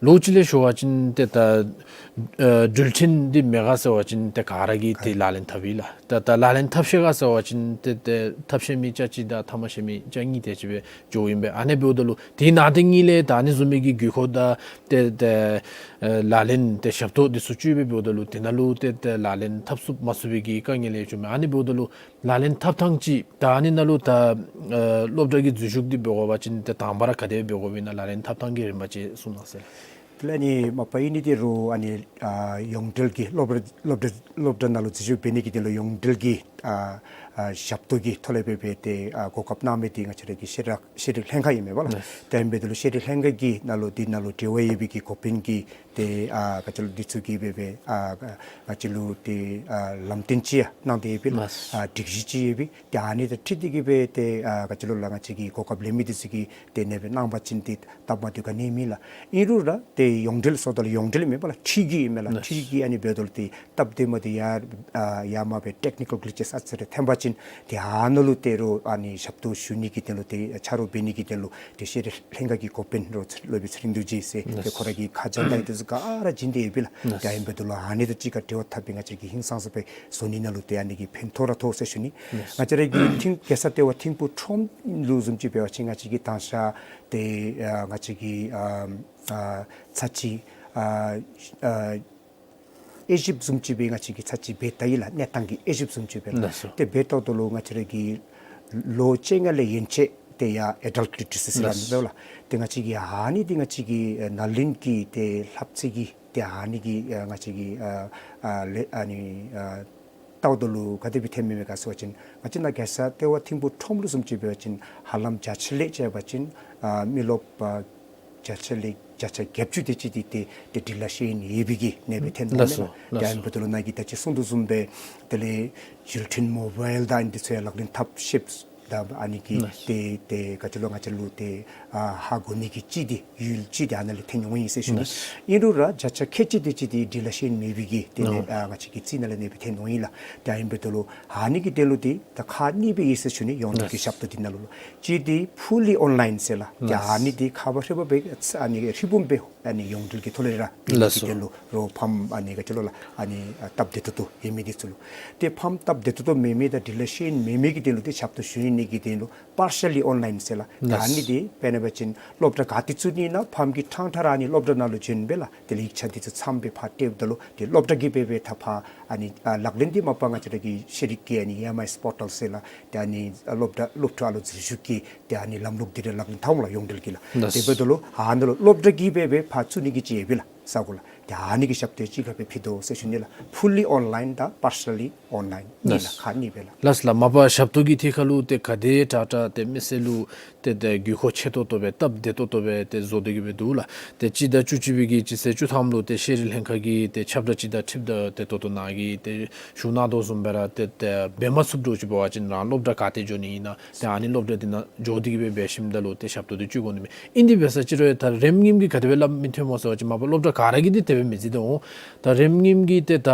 ལོ་གཅིག་ལས་ཞུ་བ་ཅིན་ཏེ་ད་ཨ་འགྲུལ་འཕྲིན་འདི་མེད་ག་ཟེར་བ་ཅིན་ཏེ་ག་ར་གིས་ཏེ་ལག་ལེན་འཐབ་ཨིན་ལགས། ད་ད་ལག་ལེན་འཐབ་ཤེས་ག་ཟེར་བ་ཅིན་ཏེ་ཏེ་འཐབ་ཤེས་མི་ཆ་གཅིག་དང་འཐབ་མ་ཤེས་མི་ཆ་གཉིས་དེ་ཅིག་སྦེ་འགྱོཝ་ཨིན་པས། ཨ་ནི་འབདཝ་ད་ལུ་དེ་ནང་དེ་གཉིས་ལས་ད་ཨ་ནི་བཟུམ་མའི་གི་དགོས་མཁོ་དང་ཏེ་ཏེ་ཨ་ལག་ལེན་ཏེ་ཞབས་ཏོག་འདི་ཚུ་སྤྱོད་སྦེ་འབདཝ་ད་ལུ་དེ་ནང་ལུ་ཏེ་ཏེ་ལག་ལེན་འཐབ་ཚུགས་མ་ཚུགས་པའི་གི་དཀའ་ངལ་ལས་བྱུང་མས། ཨ་ནི་འབདཝ་ད་ལུ་ལག་ལེན་འཐབ་ཐངས་ཅིག་ད་ཨ་ནི་ནང་ལུ་ད་ཨ་སློབ་གྲྭ་གི་འཛུལ་ཞུགས་འདི་འབད་དགོ་པ་ཅིན་ཏེ་དང་པ་ར་ག་དེ་འབད་དགོཔ་ཨིན་ན་ལག་ལེན་འཐབ་ཐངས་ཀྱི་རིམ་པ་ཅིག་གསུང་གནང་ཟེར། དེ་ལས་ཨ་ནི་མ་པ་ཨིན་ནི་འདི་རུང་ཨ་ནི་ཨ་ཡོངས་འབྲེལ་གྱི་སློབ་གྲྭ་སློབ་གྲྭ་སློབ་གྲྭ་ནང་ལུ་འཛུལ་ཞུགས་འབད་ནི་གི་དོན་ལུ་ཡོངས་འབྲེལ་གྱི་ཨ་ཨ་ཞབས་ཏོག་གི་ཐོག་ལས་འབད་འབད་དེ་ཨ་གོ་སྐབས་གནང་མི་འདི་ང་བཅས་ར་གི་ཤེས་རིག་ཤེས་རིག་ལྷན་ཁག་ཨིན་མས་པ་ལགས། ལགས། དེ་ཨིན་པའི་དོན་ལུ་ཤེས་རིག་ལྷན་ཁག་གི་ནང་ལུ་འདི་ནང་ལུ་འབྲེལ་བ་ཡོད་པའི་གི་འགོ་དཔོན་གྱིས་ཏེ་ཨ་ང་བཅས་ལུ་འདི་ཚུ་གི་འབད་འབད་ཨ་ང་བཅས་ལུ་ཏེ་ཨ་ལམ་སྟོན་ཅིག་ཡང་གནང་སྟེ་ཡོད་པས་ལགས། ལགས། ཨ་སྒྲིག་གཞི་ཅིག་ཡོད་པས། ཏེ་ཨ་ནི་དང་འཁྲིལ་ཏེ་གི་འབད་དེ་ཨ་ང་བཅས་ལུ་ལགས་ང་བཅས་ཀྱི་གོ་སྐབས་ལེན་མི་འདི་ཚུ་གིས་ཏེ་ཨ་ནི་སྦེ་གནང་པ་ཅིན་ཏེ་སྟབས་མ་བདེཝ་ག་ནི་མེད་ལགས། ཨིན་རུང་ར་ཏེ་ཡོངས་འབྲེལ་ཟེརཝ་ད་ལུ་ཡོངས་འབྲེལ་མེན་པ་ལགས། འཁྲིལ་གྱི་མས་ལགས། ལགས། འཁྲིལ་གྱི་ཨ་ནི་འབདཝ་ད་ལུ་ཏེ་སྟབས་བདེ་མ་བདེ་ཡར་ཨ་ཡར་མར་སྦེ་ཊེཀ་ནི་ཀཱལ་གི་ལི་ཅེསི་ཨ་ཙི་རེ་ཐོན་པ་ཅིན་ཏེ་ཨ་ནཱ་ལུ་ཏེ་རུང་ཨ་ནི་ཞབས་ཏོག་ཞུ་ནི་གི་དོན་ལུ་ཏེ་ཆ་རོགས་འབད་ནི་གི་དོན་ལུ་ཏེ་ཤེས་རིག་ལྷན་ཁག་གི་འགོ་དཔོན་རོགས་སློབ་དཔོན་ཚེ་རིང་རྡོ་རྗེ་ཟེར་ཏེ་ལགས། ཁོ་ར་གི་ཁ་བྱང་དང་ཨ་ནི་འདི་ཚུ་ག་ར་བྱིན་ཏེ་ཡོད་པས་ལགས། ལགས། ཏེ་ཨ་ནི་འབདཝ་ད་ལུ་ཨ་ནི་དང་གཅིག་ཁར་འབྲེལ་བ་འཐབ་སྦེ་ང་བཅས་ཀྱིས་ཧིང་སངས་ས་སྦེ་བཟོ་ནི་ནང་ལུ་ཏེ་ཨ་ནི་གིས་ཕན་ཐོགས་ར་ཐོགས་ཟེར་ཞུ་ནི། ལགས། ང་བཅས་ར་གི་ཐིམ་རྒྱལ་ས་ལྟེ་བ་ཐིམ་ཕུག་ཁྲོམ་ལུ་བཟུམ་ཅིག་འབད་བ་ཅིན་ང་བཅས་ཀྱིས་དང་ཤ་ཏེ་ཨ་ང་བཅས་ཀྱིས་ཨ་ཨ་ཚར་གཅིག་ཨ་ཨ་དབྱེ་ཞིབ་བཟུམ་ཅིག་སྦེ་ང་བཅས་ཀྱིས་ཚར་གཅིག་འབད་བལྟ་ཡི་ལགས། གནས་སྟངས་ཀྱི་དབྱེ་ཞིབ་བཟུམ་ཅིག་སྦེ་ལགས། ལགས་སོ། ཏེ་འབད་བལྟཝ་ད་ལུ་ང་བཅས་ར་གི་ལོ་བཅོ་ལྔ་ལས་ཡན་ཆད་དེ་ཡང་ཨེ་ཌལཊ་ལི་ཊི་རེ་སི་ཟེར་ལགས། ལགས། མེན་པ་ལགས། ཏེ་ང་བཅས་ཀྱིས་ཨ་ནི་འདི་ང་བཅས་ཀྱི་ཨ་ནཱ་ལེནྡྲ་གི་ཏེ་ལྷབ་ཚད་ཀྱི་ཏེ་ཨ་ནི་གི་ཨ་ང་བཅས་ཀྱིས་ཨ་ཨ་ལས་ཨ་ནི་ཨ་བལྟཝ་ད་ལུ་ག་དེ་སྦེ་ཐོནམ་མས་ག་ཟེར་བ་ཅིན་ང་བཅས་ནཱ་རྒྱལ་ས་ལྟེ་བ་ཐིམ་ཕུག་ཁྲོམ་ལུ་བཟུམ་ཅིག་འབད་བ་ཅིན་ཧ་ལམ་བརྒྱ་ཆ་ལས་བྱས་པ་ཅིན་ཨ་མི་རློབས་ཨ་བརྒྱ་ཆ་ལས་བརྒྱ་ཆ་བརྒྱད་ཅུ་དེ་ཅིག་འདི་ཏེ་ཏེ་འབྲི་ལྷག་ཤེས་ཡོན་ཡོད་པའི་གི་ཨ་ནི་སྦེ་ཐོན་འོང་ལགས་སོ། མས་ལགས། ལགས་སོ། ཏེ་ཨ་ནི་འབདཝ་ད་ལུ་ནཱ་གིས་ད་ཅི་གསུངས་དོ་བཟུམ་སྦེ་དེ་ལས་འགྲུལ་འཕྲིན་མོ་བཱའིལ་དང་ཨ་ནི་འདི་ཚུ་ཡང་ལག་ལེན་འཐབ་ཤེསཔ་ད་ཨ་ནི་གིས་ལགས། ཏེ་ཏེ་ག་ཅི་ལོ་ང་བཅས་ལུ་ཏེ་ཨ་ཧ་གོ་ནི་གི་ཅིག་འདི་ཡུལ་ཅིག་འདི་ཨ་ནཱ་ལས་ཐོན་འོང་ཡི་ཟེར་ཞུ་ནི། ལགས། ཨིན་རུང་ར་བརྒྱ་ཆ་ཁལ་གཅིག་དེ་ཅིག་འདི་འབྲི་ལྷག་ཤེས་ཡོན་མེད་པའི་གི་ཏེ་ཨ་ནི་ཨ་ང་བཅས་ཀྱི་རྩིས་ནང་ལས་ཨ་ནི་སྦེ་ཐོན་འོང་ཡི་ལགས། ཏེ་ཨ་ནི་འབདཝ་ད་ལུ་ཨ་ནི་གི་དོན་ལུ་འདི་ད་ཁག་གཉིས་སྦེ་ཡོད་ཟེར་ཞུ་ནི། ཡོངས་འབྲེལ་གྱི་ཞབས་ཏོག་འདི་ནང་ལུ་ལགས། གཅིག་འདི་ཕུ་ལི་ཨོན་ལཱའིན་ཟེར་ལགས། ཏེ་ཨ་ནི་འདི་ཁ་བ་ཧྲིལ་བུམ་སྦེ་ཨ་ནི་ཧྲིལ་བུམ་སྦེ་ཨ་ནི་ཡོངས་འབྲེལ་གྱི་ཐོག་ལས་ར་འབད་ནི་གི་དོན་ལུ་རོགས་ཕམ་ཨ་ནི་ག་ཅི་ལོ་ལགས། ཨ་ནི་ཨ་སྟབས་བདེ་ཏོག་ཏོ་ཡོད་མི་འདི་ཚུ་ལུ། ཏེ་ཕམ་སྟབས་བདེ་ཏོག་ཏོ་མེད་མི་དང་འབྲི་ལྷག་ཤེས་ཡོན་མེད་མི་གི་དོན་ལུ་ཏེ་ཞབས་ཏོག་ཞུ་ནི་གི་དོན་ལུ་པར་ཤལ་ལི་ཨོན་ལཱའིན་ཟེར་ལགས། ཏེ་ཨ་ནི་འདི་དཔེར་ན་འབད་བ་ཅིན་སློབ་གྲྭ་ག་ཏེ་བཙུགས་ནི་ཨིན་ན་ཕམ་གྱིས་ཕྲང་ཕྲང་ར་ཨ་ནི་སློབ་གྲྭ་ནང་ལུ་བྱོན་སྦེ་ལགས། དེ་ལས་ཡིག་ཆ་འདི་ཚུ་ཚངམ་སྦེ་ཕར་སྤྲོདཔ་ད་ལུ་ཏེ་སློབ་གྲྭ་གིས་འབད་འབད་ད་ཕར་ཨ་ནི་ཨ་ལག་ལེན་འདི་མ་པ་ང་བཅས་ར་གི་ཤེས་རིག་གི་ཨ་ནི་ཨེམ་ཨའི་པོར་ཊལ་ཟེར་ལགས། ཏེ་ཨ་ནི་ཨ་སློབ་གྲྭ་སློབ་ཕྲུག་ཨ་ལོ་འཛུལ་ཞུགས་ཀྱི་ཏེ་ཨ་ནི་ལམ་ལུགས་འདི་ར་ལག་ལེན་འཐབ་འོང་ལགས་ཡོངས་འབྲེལ་གྱི་ལགས། ལགས། དེ་འབདཝ་ད་ལུ་ཨ་ནཱ་ལུ་སློབ་གྲྭ་གིས་འབད་འབད་ཕར་བཙུགས་ནི་གི་ཅིག་ཡོད་པས་ལགས་ས་གོ་ལགས། ཏེ་ཨ་ནི་གི་ཞབས་ཏོག་ཅིག་ཁར་སྦེ་ཕུལ་དོ་ཟེར་ཞུ་ནི་ལགས། ཕུ་ལི་ཨོན་ལཱའིན་དང་པར་ཤལ་ལི་ཨོན་ལཱའིན་གཉིས་ལགས། ལགས། ཁག་གཉིས་སྦེ་ལགས། ལགས་ལགས། མ་པ་ཞབས་ཏོག་གི་ཐད་ཁར་ལུ་ཏེ་ག་དེ་དྲག་དྲག་ཏེ་མི་སེར་ལུ་ཏེ་ཏེ་དགོས་མཁོ་ཆེ་ཏོག་ཏོ་སྦེ་སྟབས་བདེ་ཏོག་ཏོ་སྦེ་ཏེ་བཟོ་སྟེ་གི་སྦེ་འདུག་ལགས། ཏེ་སྤྱི་ཟླ་བཅུ་གཅིག་པའི་གི་སྤྱི་ཚེས་བཅུ་ཐམ་ལུ་ཏེ་ཤེས་རིག་ལྷན་ཁག་གི་ཏེ་ཁྱབ་བསྒྲགས་ཅིག་དང་འཁྲིལཝ་ད་ཏེ་ད་ལྟོ་ནཱ་གིས་ཏེ་ཞུ་གནང་དོ་བཟུམ་སྦེ་ར་ཏེ་ཏེ་འབད་མ་ཚུགསཔ་འདྲཝ་ཅིག་འབད་བ་ཅིན་རང་སློབ་གྲྭ་ག་ཏེ་འགྱོ་ནི་ཨིན་ན་ཏེ་ཨ་ནི་སློབ་གྲྭ་འདི་ནང་འགྱོ་སྟེ་གི་སྦེ་འབད་ཞིནམ་ད་ལུ་ཏེ་ཞབས་ཏོག་འདི་སྤྱོད་དགོ་ནི་མས། ཨིན་དེ་འབད་ས་ཅིག་རུང་ཡང་ད་རེམ་ངེམ་གྱིས་ག་དེ་སྦེ་སླབ་མི་ཐོནམ་སྨོ་ཟེར་བ་ཅིན་མ་པ་སློབ་གྲྭ་ག་ར་གིས་འདི་དེ་སྦེ་མི་བརྩི་དོ་འོང་། ད་རེམ་ངེམ་གྱིས་ཏེ་ད་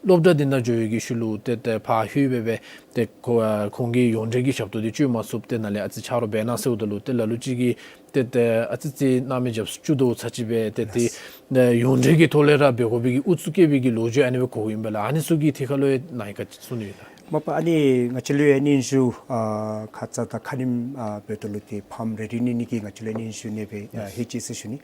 སློབ་གྲྭ་འདི་ནང་འགྱོ་བའི་གི་ཤུལ་ལུ་ཏེ་ཏེ་ཕར་ལྷོད་སྦེ་སྦེ་ཏེ་ཁོ་ཨ་ཁོང་གིས་ཡོངས་འབྲེལ་གྱི་ཞབས་ཏོག་འདི་སྤྱོད་མ་ཚུགསཔ་ཏེ་ནཱ་ལས་ཨ་ཙི་ཆ་རོགས་འབད་གནང་ཟེརཝ་ད་ལུ་ཏེ་ལ་ལུ་ཅིག་གིས་ཏེ་ཏེ་ཨ་ཙི་ཙི་གནམ་མེད་རྒྱབ་སུ་བཅུག་དོ་ཚར་གཅིག་སྦེ་ཏེ་ཏེ་ལགས། ཡོངས་འབྲེལ་གྱི་ཐོག་ལས་ར་འབད་དགོ་པའི་གི་ཨུ་ཚུགས་བསྐྱེད་པའི་གི་ལོ་རྒྱུས་ཨ་ནི་སྦེ་གོཝ་ཨིན་པས་ལགས། ཨ་ནི་ཚུ་གི་ཐད་ཁར་ལུ་ཡང་ནཱ་གིས་ག་ཅི་གསུང་ནི་ཡོད་ན། མ་པ་ཨ་ནི་ང་བཅས་ལུ་ཡང་སྙན་ཞུ་ཨ་ཁ་ཙ་དང་ཁ་ཉིནམ་ཨ་འབདཝ་ད་ལུ་ཏེ་ཕམ་རེ་རེ་གཉིས་གཉིས་ཀྱིས་ང་བཅས་ལུ་སྙན་ཞུ་ཨ་ནི་སྦེ་ཨ་ལགས། ལྷོད་ཅི་ཟེར་ཞུ་ནི།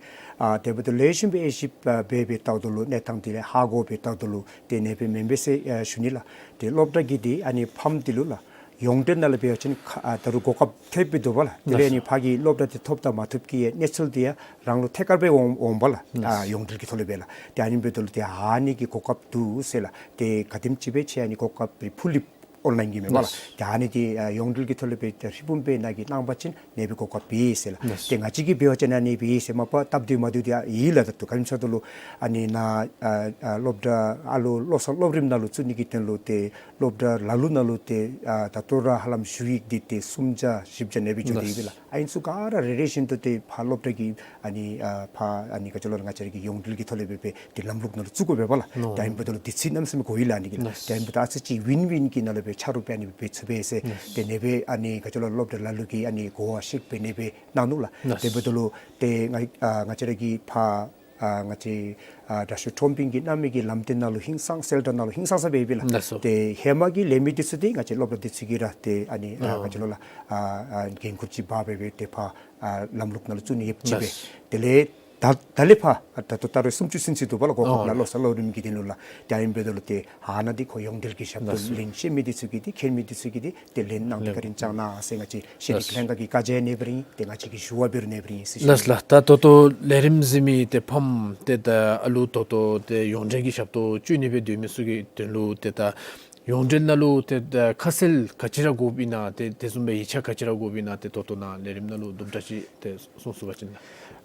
ཨ་དེ་འབདཝ་ད་ལེགས་ཤོམ་སྦེ་དབྱེ་ཞིབ་ཨ་འབད་འབད་བལྟཝ་ད་ལུ་གནས་སྟངས་འདི་ལས་ཧ་གོ་འབད་བལྟཝ་ད་ལུ་ཏེ་ཨ་ནི་སྦེ་མེན་པས་ཟེར་ཨ་ཞུ་ནི་ལགས། ཏེ་སློབ་གྲྭ་གི་འདི་ཨ་ནི་ཕམ་འདི་ལུ་ལགས། ཡོངས་འབྲེལ་ནང་ལས་འབད་བ་ཅིན་ཁ་ཨ་ད་རུང་གོ་སྐབས་ཐོབ་སྦེ་འདུག་པ་ལགས། དེ་ལས་ལགས་སོ། ཨ་ནི་ཕར་གྱི་སློབ་གྲྭ་འདི་ཐོབ་དང་མ་ཐོབ་ཀྱི་གནས་ཚུལ་འདི་ཡང་རང་ལུ་ཐད་ཀར་སྦེ་འོང་འོང་པ་ལགས། ལགས་སོ། ཨ་ཡོངས་འབྲེལ་གྱི་ཐོག་ལས་སྦེ་ལགས། ཏེ་ཨ་ནི་འབདཝ་ད་ལུ་ཏེ་ཨ་ནི་གི་གོ་སྐབས་འདུག་ཟེར་ལགས། ཏེ་ག་དེམ་ཅིག་སྦེ་ཁྱེད་ཨ་ནི་གོ་སྐབས་སྦེ་ཕུལ་ལི་ ཨོན་ལའིན་གྱི་མེན་པ་ལགས། ལགས། ཏེ་ཨ་ནི་འདི་ཨ་ཡོངས་འབྲེལ་གྱི་ཐོག་ལས་སྦེ་ཏེ་ཧྲིལ་བུམ་སྦེ་ནཱ་གི་གནང་པ་ཅིན་ཨ་ནེ་སྦེ་གོ་སྐབས་ཡོད་ཟེར་ལགས། ལགས། ཏེ་ང་བཅས་ཀྱིས་འབད་བ་ཅིན་ཨ་ནི་སྦེ་ཟེར་མ་པ་སྟབས་བདེ་མ་བདེ་འདི་ཡོད་ལགས། ད་ལྟོ་ག་ཅི་སྨོ་ཟེར་ད་ལུ་ཨ་ནི་ནཱ་ཨ་ཨ་སློབ་གྲྭ་ཨ་ལུ་བློ་གསར་སློབ་རིམ་ནང་ལུ་བཙུགས་ནི་གི་དོན་ལུ་ཏེ་སློབ་གྲྭ་ལ་ལུ་ནང་ལུ་ཏེ་ཨ་ད་ལྟོ་ར་ཧ་ལམ་ཞུ་ཡིག་འདི་ཏེ་སུམ་བརྒྱ་བཞི་བརྒྱ་ཨ་ནེ་སྦེ་འགྱོ་སྟེ་ཡོད་པས་ལགས། ལགས། ཨ་ནི་ཚུ་ག་ར་རེ་རེ་བཞིན་དུ་ཏེ་ཕར་སློབ་གྲྭ་གི་ཨ་ནི་ཨ་ཕར་ཨ་ནི་ག་ཅི་ལོ་ང་བཅས་ར་གི་ཡོངས་འབྲེལ་གྱི་ཐོག་ལས་སྦེ་སྦེ་ཏེ་ལམ་ལུགས་ནང་ལུ་བཙུགས་དགོ་པས་པ་ལགས། ནོ། ཏེ་ཨ་ནི་འབདཝ་ད་ལུ་དུས་ཚོད་གནམ་མེད་ས་མེད་འགོར་ཡི་ལགས་ཨ་ནི་གི་ལགས། ལགས། ཏེ་ཨ་ནི་འབདཝ་ད་ཨ་ཙི་ཅིག་ཝིན་ཝིན་གྱི་ནང་ལུ་སྦེ་ཆ་རོགས་སྦེ་ཨ་ནི་སྦེ་འབད་ཚུགས་པས་ཟེར། ལགས། ཏེ་ཨ་ནེ་སྦེ་ཨ་ནི་ག་ཅི་ལོ་སློབ་གྲྭ་ལ་ལུ་གིས་ཨ་ནི་གོ་བ་བཤད་སྦེ་ཨ་ནེ་སྦེ་གནང་ནུག་ལགས། ལགས། ཏེ་ཨ་ནི་འབདཝ་ད་ལུ་ཏེ་ང་ཨ་ང་བཅས་ར་གི་ཕར་ཨ་ང་བཅས་ཨ་དྲག་ཤོས་ཁྲོམ་སྤུན་གྱིས་གནང་མི་གི་ལམ་སྟོན་ནང་ལུ་ཧིང་སངས་གསལ་བསྒྲགས་ནང་ལུ་ཧིང་སངས་ས་སྦེ་ཡོད་པས་ལགས། ལགས་སོ། ཏེ་ཧེ་མ་གི་ལས་མི་འདི་ཚུ་འདི་ང་བཅས་སློབ་གྲྭ་འདི་ཚུ་གིས་ར་ཏེ་ཨ་ནི་ཨ་ཨོ་ག་ཅི་ལོ་ལགས་ཨ་ཨ་འགན་ཁུར་ཅིག་འབག་སྦེ་སྦེ་ཏེ་ཕར་ཨ་ལམ་ལུགས་ནང་ལུ་བཙུགས་ནི་ཡོདཔ་ཅིག་སྦེ། ལགས། དེ་ལས་ད་ད་ལས་ཕར་ད་ལྟོ་ད་རེས་སུམ་ཅུ་ཚུན་ཚོད་འདུག་པ་ལགས། གོ་སྐབས་ཨོ་ནཱ་བློ་གསར་སློབ་རིམ་གྱི་དོན་ལུ་ལགས། ཏེ་ཨ་ནི་འབདཝ་ད་ལུ་ཏེ་ཨ་ནཱ་འདི་ཁོ་ཡོངས་འབྲེལ་གྱི་ཞབས་ཏོག་ལགས་སོ། ལེན་ཤེས་མི་འདི་ཚུ་གིས་འདི་མཁྱེན་མི་འདི་ཚུ་གིས་འདི་ཏེ་ལེན་གནང་སྟེ་ལགས། བཀའ་དྲིན་བསྐྱང་གནང་ཟེར་ང་བཅས་ཤེས་རིག་ལགས། ལྷན་ཁག་གི་བཀའ་རྒྱ་ཨ་ནེ་སྦེ་ར་ཨིན། ཏེ་ང་བཅས་ཀྱི་ཞུ་བ་འབད་རུང་ཨ་ནེ་སྦེ་ར་ཨིན་ཟེར་ཞུ་ནི། ལགས་ལགས། ད་ད་ལྟོ་ལས་རིམ་གཟིགས་མི་ཏེ་ཕམ་ཏེ་ད་ཨ་ལུ་ད་ལྟོ་ཏེ་ཡོངས་འབྲེལ་གྱི་ཞབས་ཏོག་སྤྱོད་ནི་སྦེ་སྡོད་མི་ཚུ་གི་དོན་ལུ་ཏེ་ད་ཡོངས་འབྲེལ་ནང་ལུ་ཏེ་ད་ཁ་གསལ་ག་ཅི་ར་དགོཔ་ཨིན་ན་ཏེ་དེ་བཟུམ་སྦེ་ཡིག་ཆ་ག་ཅི་ར་དགོཔ་ཨིན་ན་ཏེ་ད་ལྟོ་ནཱ་ལས་རིམ་ནང་ལུ་དུམ་གྲ་ཅིག་ཏེ་གསུང་ཚུགས་པ་ཅིན་ལགས།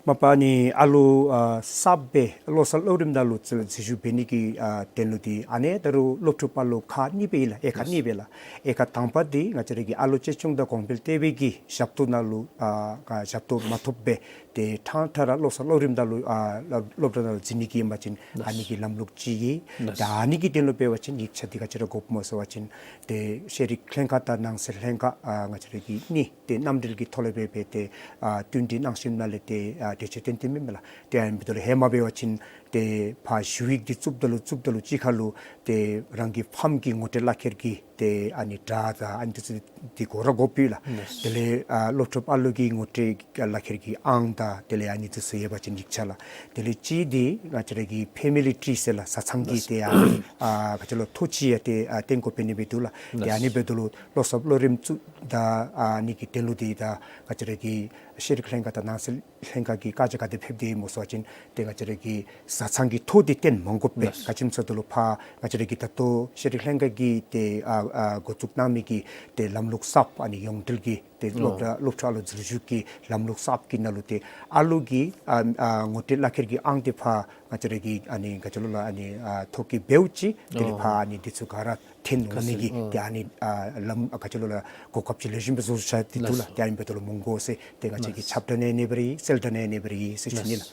མ་པ་ཨ་ནི་ཨ་ལུ་ཨ་གསརཔ་སྦེ་བློ་གསར་སློབ་རིམ་ནང་ལུ་འཛུལ་འཛུལ་ཞུགས་འབད་ནི་གི་ཨ་དོན་ལུ་འདི་ཨ་ནི་ད་རུང་སློབ་ཕྲུག་ཨ་ལུ་ཁག་གཉིས་སྦེ་ཨིན་ལགས། དབྱེ་ཁག་ལགས། གཉིས་སྦེ་ལགས། དབྱེ་ཁག་དང་པ་འདི་ང་བཅས་ར་གི་ཨ་ལུ་གཅེས་སྐྱོང་དང་གོང་འཕེལ་གཏོད་པའི་གི་ཞབས་ཏོག་ནང་ལུ་ཨ་ཨ་ཞབས་ཏོག་མ་ཐོབ་པར་ཏེ་ཕྲང་ཕྲང་ར་བློ་གསར་སློབ་རིམ་ནང་ལུ་ཨ་སློབ་སློབ་གྲྭ་ནང་ལུ་འཛུལ་ནི་གི་ཨིན་པ་ཅིན་ལགས། ཨ་ནི་གི་ལམ་ལུགས་ཅིག་ཨིན། ལགས། ད་ཨ་ནི་གི་དོན་ལུ་འབད་བ་ཅིན་ཡིག་ཆ་འདི་ག་ཅི་ར་དགོཔ་སྨོ་ཟེར་བ་ཅིན་ཏེ་ཤེས་རིག་ལྷན་ཁག་དང་ནང་སྲིད་ལྷན་ཁག་ཨ་ང་བཅས་ར་གི་གཉིས་ཏེ་མཉམ་འབྲེལ་གྱི་ཐོག་ལས་སྦེ་སྦེ་ཏེ་ཨ་བསྟུན་གྲོས་གནང་ཞིནམ་ལས་ཏེ་ཨ་གྲོས་ཆོད་བཏོན་བཏོནམ་ཨིན་མས་ལགས། ཏེ་ཨ་ནི་འབདཝ་ད་ལུ་ཧེ་མ་འབད་བ་ཅིན་ཏེ་ཕར་ཞུ་ཡིག་འདི་བཙུགསཔ་ད་ལུ་བཙུགསཔ་ད་ལུ་གཅིག་ཁར་ལུ་ཏེ་རང་གི་ཕམ་གྱི་ངོ་སྤྲོད་ལག་ཁྱེར་གྱི་ཏེ་ཨ་ནི་སྒྲ་དང་ཨ་ནི་འདི་ཚུ་འདི་དགོ་ར་དགོཔ་ཨིན་ལགས། ལགས། དེ་ལས་ཨ་སློབ་ཕྲུག་ཨ་ལུ་གི་ངོ་སྤྲོད་ལག་ཁྱེར་གྱི་ཨང་དང་དེ་ལས་ཨ་ནི་འདི་ཚུ་ཡོད་པ་ཅིན་ཡིག་ཆ་ལགས། དེ་ལས་གཅིག་འདི་ང་བཅས་ར་གི་ཕེ་མི་ལི་ཊི་རི་ཟེར་ལགས། བཟའ་ཚང་གི་ཏེ་ཨ་ནི་ཨ་ག་ཅི་ལོ་ཐོ་ཅིག་ཡང་ཏེ་ཨ་བཏོན་དགོཔ་ཨིན་ནི་སྦེ་འདུག་ལགས། ཏེ་ཨ་ནི་འབདཝ་ད་ལུ་བློ་གསར་སློབ་རིམ་བཙུགས་ད་ཨ་ནི་གི་དོན་ལུ་འདི་ད་ང་བཅས་ར་གི་ཤེས་རིག་ལྷན་ཁག་དང་ནང་སྲིད་ལྷན་ཁག་གི་བཀའ་རྒྱ་ག་དེ་ཕེབས་ཏེ་ཨིན་སྨོ་ཟེར་བ་ཅིན་ཏེ་ང་བཅས་ར་གི་བཟའ་ཚང་གི་ཐོ་འདི་བཏོན་མ་དགོ་པས། ལགས། ག་ཅི་སྨོ་ཟེར་ད་ལུ་ཕར་ང་བཅས་ར་གི་ད་ལྟོ་ཤེས་རིག་ལྷན་ཁག་གི་ཏེ་ཨ་ཨ་འགོ་བཙུགས་གནང་མི་གི་ཏེ་ལམ་ལུགས་གསརཔ་ཨ་ནི་ཡོངས་འབྲེལ་གྱི་ཏེ་སློབ་ཨོ་གྲྭ་སློབ་ཕྲུག་ཨ་ལུ་འཛུལ་ཞུགས་ཀྱི་ལམ་ལུགས་གསརཔ་གི་ནང་ལུ་ཏེ་ཨ་ལུ་གི་ཨ་ཨ་ངོ་སྤྲོད་ལག་ཁྱེར་གྱི་ཨང་འདི་ཕར་ང་བཅས་ར་གི་ཨ་ནི་ག་ཅི་ལོ་ལགས་ཨ་ནི་ཨ་ཐོ་བཀོད་འབདཝ་ཅིག་དེ་ལས་ཨོ་ཕར་ཨ་ནི་འདི་ཚུ་ག་ར་འཐོན་འོང་ནི་གི་ཁ་གསལ་ཨོ་ཏེ་ཨ་ནི་ཨ་ལམ་ཨ་ག་ཅི་ལོ་ལགས་གོ་སྐབས་ཅིག་ལེགས་ཤོམ་སྦེ་བཟོ་བཞག་སྟེ་འདུག་ལགས། ལགས་སོ། ཏེ་ཨ་ནི་འབདཝ་ད་ལུ་མི་དགོ་ཟེར་ཏེ་ང་བཅས་ཀྱིས་ལགས་སོ། ཁྱབ་བསྒྲགས་ནང་ཨ་ནེ་སྦེ་ར་ཨིན། གསལ་བསྒྲགས་ནང་ཨ་ནེ་སྦེ་ར་ཨིན་ཟེར་ཞུ་ནི་ལགས།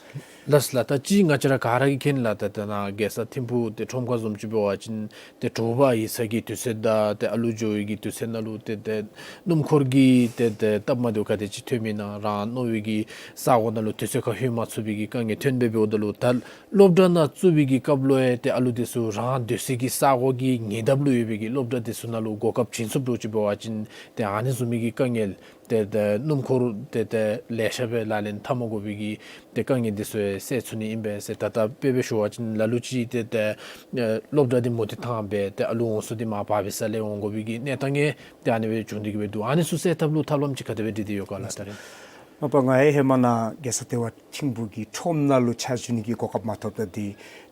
ལགས་ལགས། ད་ཅི་ང་བཅས་ར་ག་ར་གིས་མཁྱེན་ལགས། ད་ད་ནཱ་རྒྱལ་ས་ཐིམ་ཕུག་ཏེ་ཁྲོམ་ཁ་བཟུམ་ཅིག་འབད་བ་ཅིན་ཏེ་དྲོ་པ་ཡིད་ཚིམ་གྱི་དུས་ཚོད་དང་ཏེ་ཨ་ལུ་འགྱོ་བའི་གི་དུས་ཚོད་ནང་ལུ་ཏེ་ཏེ་སྣུམ་འཁོར་གྱི་ཏེ་ཏེ་སྟབས་མ་བདེཝ་ག་དེ་ཅིག་ཐོན་མི་ན་རང་མནོ་བའི་གི་ས་གོ་ནང་ལུ་དུས་ཚོད་ཁར་ལྷོད་མ་ཚུགས་པའི་གི་དཀའ་ངལ་ཐོན་སྦེ་འབདཝ་ད་ལུ་ད་སློབ་གྲྭ་ནང་བཙུགས་པའི་གི་སྐབས་ལུ་ཡང་ཏེ་ཨ་ལུ་འདི་ཚུ་རང་སྡོད་སའི་གི་ས་གོ་གི་ཉེ་འདབས་ལུ་ཡོད་པའི་གི་སློབ་གྲྭ་འདི་ཚུ་ནང་ལུ་གོ་སྐབས་བྱིན་ཚུགསཔ་འདྲཝ་ཅིག་འབད་བ་ཅིན་ཏེ་ཨ་ནི་བཟུམ་མའི་གི་དཀའ་ངལ་ཏེ་ཏེ་སྣུམ་འཁོར་ཏེ་ཏེ་ལེ་ཤ་སྦེ་ལག་ལེན་འཐབ་མ་དགོ་པའི་གི་ཏེ་དཀའ་ངལ་འདི་ཚུ་ཡང་སེལ་ཚུགས་ནི་ཨིན་པས་ཟེར། ད་ལྟོ་དཔེ་སྦེ་ཞུ་བ་ཅིན་ལ་ལུ་ཅིག་ཏེ་ཏེ་ཨེ་སློབ་གྲྭ་འདི་མུ་སྟེགས་ཐང་སྦེ་ཏེ་ཨ་ལུ་འོང་ས་འདི་མར་བར་བའི་ས་ལས་འོང་དགོ་པའི་གི་གནས་སྟངས་ཡང་ཏེ་ཨ་ནི་སྦེ་བྱུང་སྟེ་གི་སྦེ་འདུག། ཨ་ནི་ཚུ་སེལ་ཐབས་ལུ་ཐབས་ལམ་ཅིག་ག་དེ་སྦེ་སྒྲིག་སྟེ་ཡོད་ག་ལགས་ད་རེས། མ་པ་ང་ཡང་ཧེ་མ་ནཱ་རྒྱལ་ས་ལྟེ་བ་ཐིམ་ཕུག་གི་ཁྲོམ་ནང་ལུ་ཕྱག་ཞུ་ནི་གི་གོ་སྐབས་མ་ཐོབ་ད་འདི་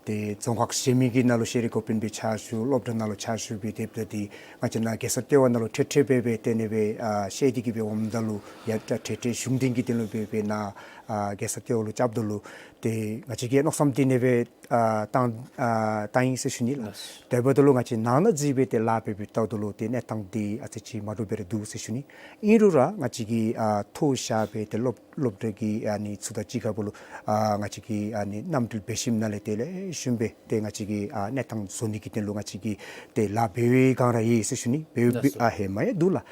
ཏེ་རྫོང་ཁག་གཞན་མི་གི་ནང་ལུ་ཤེས་རིག་འགོ་དཔོན་སྦེ་ཕྱག་ཞུ་སློབ་གྲྭ་ནང་ལུ་ཕྱག་ཞུ་སྦེ་སྡོདཔ་ད་འདི་ང་བཅས་ནཱ་རྒྱལ་ས་ལྟེ་བ་ནང་ལུ་འཕྲལ་འཕྲལ་སྦེ་སྦེ་ཏེ་ཨ་ནེ་སྦེ་ཨ་བཤལ་ཏེ་གི་སྦེ་འོངམ་ད་ལུ་ཡང་ཏེ་འཕྲལ་འཕྲལ་གཞུང་འབྲེལ་གྱི་དོན་ལུ་སྦེ་སྦེ་ནཱ་ཨ་རྒྱལ་ས་ལྟེ་བ་ལུ་རྐྱབ་ད་ལུ་ཏེ་ང་བཅས་ཀྱིས་མནོ་བསམ་འདི་ཨ་ནེ་སྦེ་ཨ་བཏང་ཨ་བཏང་ཡི་ཟེར་ཞུ་ནི་ལགས། ལགས། དེ་འབདཝ་ད་ལུ་ང་བཅས་ནང་ན་འཛུལ་སྦེ་ཏེ་ལཱ་འབད་འབདཝ་ད་ལུ་ཏེ་གནས་སྟངས་འདི་ཨ་ཙི་ཅིག་མ་འདྲཝ་སྦེ་ར་འདུག་ཟེར་ཞུ་ནི། ཨིན་རུང་ར་ང་བཅས་ཀྱིས་ཨ་ཐོ་བཞག་སྦེ་ཏེ་སློབ་སློབ་གྲྭ་གི་ཨ་ནི་ཚུ་དང་གཅིག་ཁར་སྦེ་ལུ་ཨ་ང་བཅས་ཀྱིས་ཨ་ནི་མཉམ་འབྲེལ་འབད་ཞིནམ་ལས་ཏེ་ལེགས་ཤོམ་སྦེ་ཏེ་ང་བཅས་ཀྱིས་ཨ་གནས་སྟངས་བཟོ་ནི་གི་དོན་ལུ་ང་བཅས་ཀྱིས་ཏེ་ལཱ་འབད་བའི་སྒང་ར་ཡོད་ཟེར་ཞུ་ནི། འབད་ལགས་སོ། ཨ་ཧེ་མ་ཡང་འདུག་ལགས།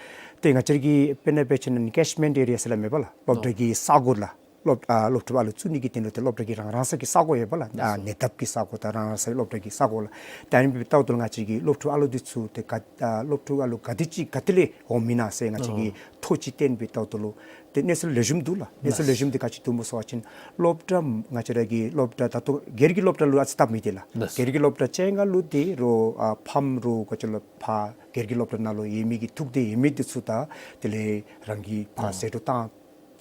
ཏེ་ང་བཅས་ཀྱི་དཔེར་ན་འབད་བ་ཅིན་ཨ་ནི་ཀེཆ་མེནཊ་ཨེ་རི་ཡ་ཟེར་སླབ་མས་པ་ལགས། སློབ་གྲྭ་ཨོ་གི་ས་གོ་ལགས། སློབ་ཨ་སློབ་ཕྲུག་ཨ་ལུ་བཙུགས་ནི་གི་དོན་ལུ་ཏེ་སློབ་གྲྭ་གི་རང་རང་སོའི་གི་ས་གོ་ཡོད་པ་ལགས། ཨ་ལགས་སོ། ཉེ་འདབས་ཀྱི་ས་གོ་དང་རང་རང་སོའི་སློབ་གྲྭ་གི་ས་གོ་ལགས། ཏེ་ཨ་ནི་འབདཝ་ད་ལུ་ང་བཅས་ཀྱིས་སློབ་ཕྲུག་ཨ་ལུ་འདི་ཚུ་ཏེ་ག་ཨ་སློབ་ཕྲུག་ཨ་ལུ་ག་དེ་ཅིག་ག་ཏེ་ལས་འོངམ་ཨིན་ན་ཟེར་ང་བཅས་ཀྱིས་ཨོ་ཐོ་ཅིག་བཏོན་འབདཝ་ད་ལུ་ཏེ་གནས་ཚུལ་ལེགས་ཤོམ་འདུག་ལགས། གནས་ཚུལ་ལགས། ལེགས་ཤོམ་འདི་ག་ཅི་འདུག་སྨོ་ཟེར་བ་ཅིན་སློབ་གྲྭ་ང་བཅས་ར་གི་སློབ་གྲྭ་ད་ལྟོ་སྒེར་གྱི་སློབ་གྲྭ་ལུ་ཨ་ཙི་སྟབས་མི་བདེ་ལགས། ལགས། སྒེར་གྱི་སློབ་གྲྭ་ཅིག་ནང་ལུ་འདི་རུང་ཨ་ཕམ་རུང་ག་ཅི་ལོ་ཕར་སྒེར་གྱི་སློབ་གྲྭ་ནང་ལུ་ཡོད་མི་གི་ཐུགས་འདོད་ཡོད་མི་འདི་ཚུ་དང་དེ་ལས་རང་གི་ཕར་ཨོ་ཟད་འགྲོ་བཏང་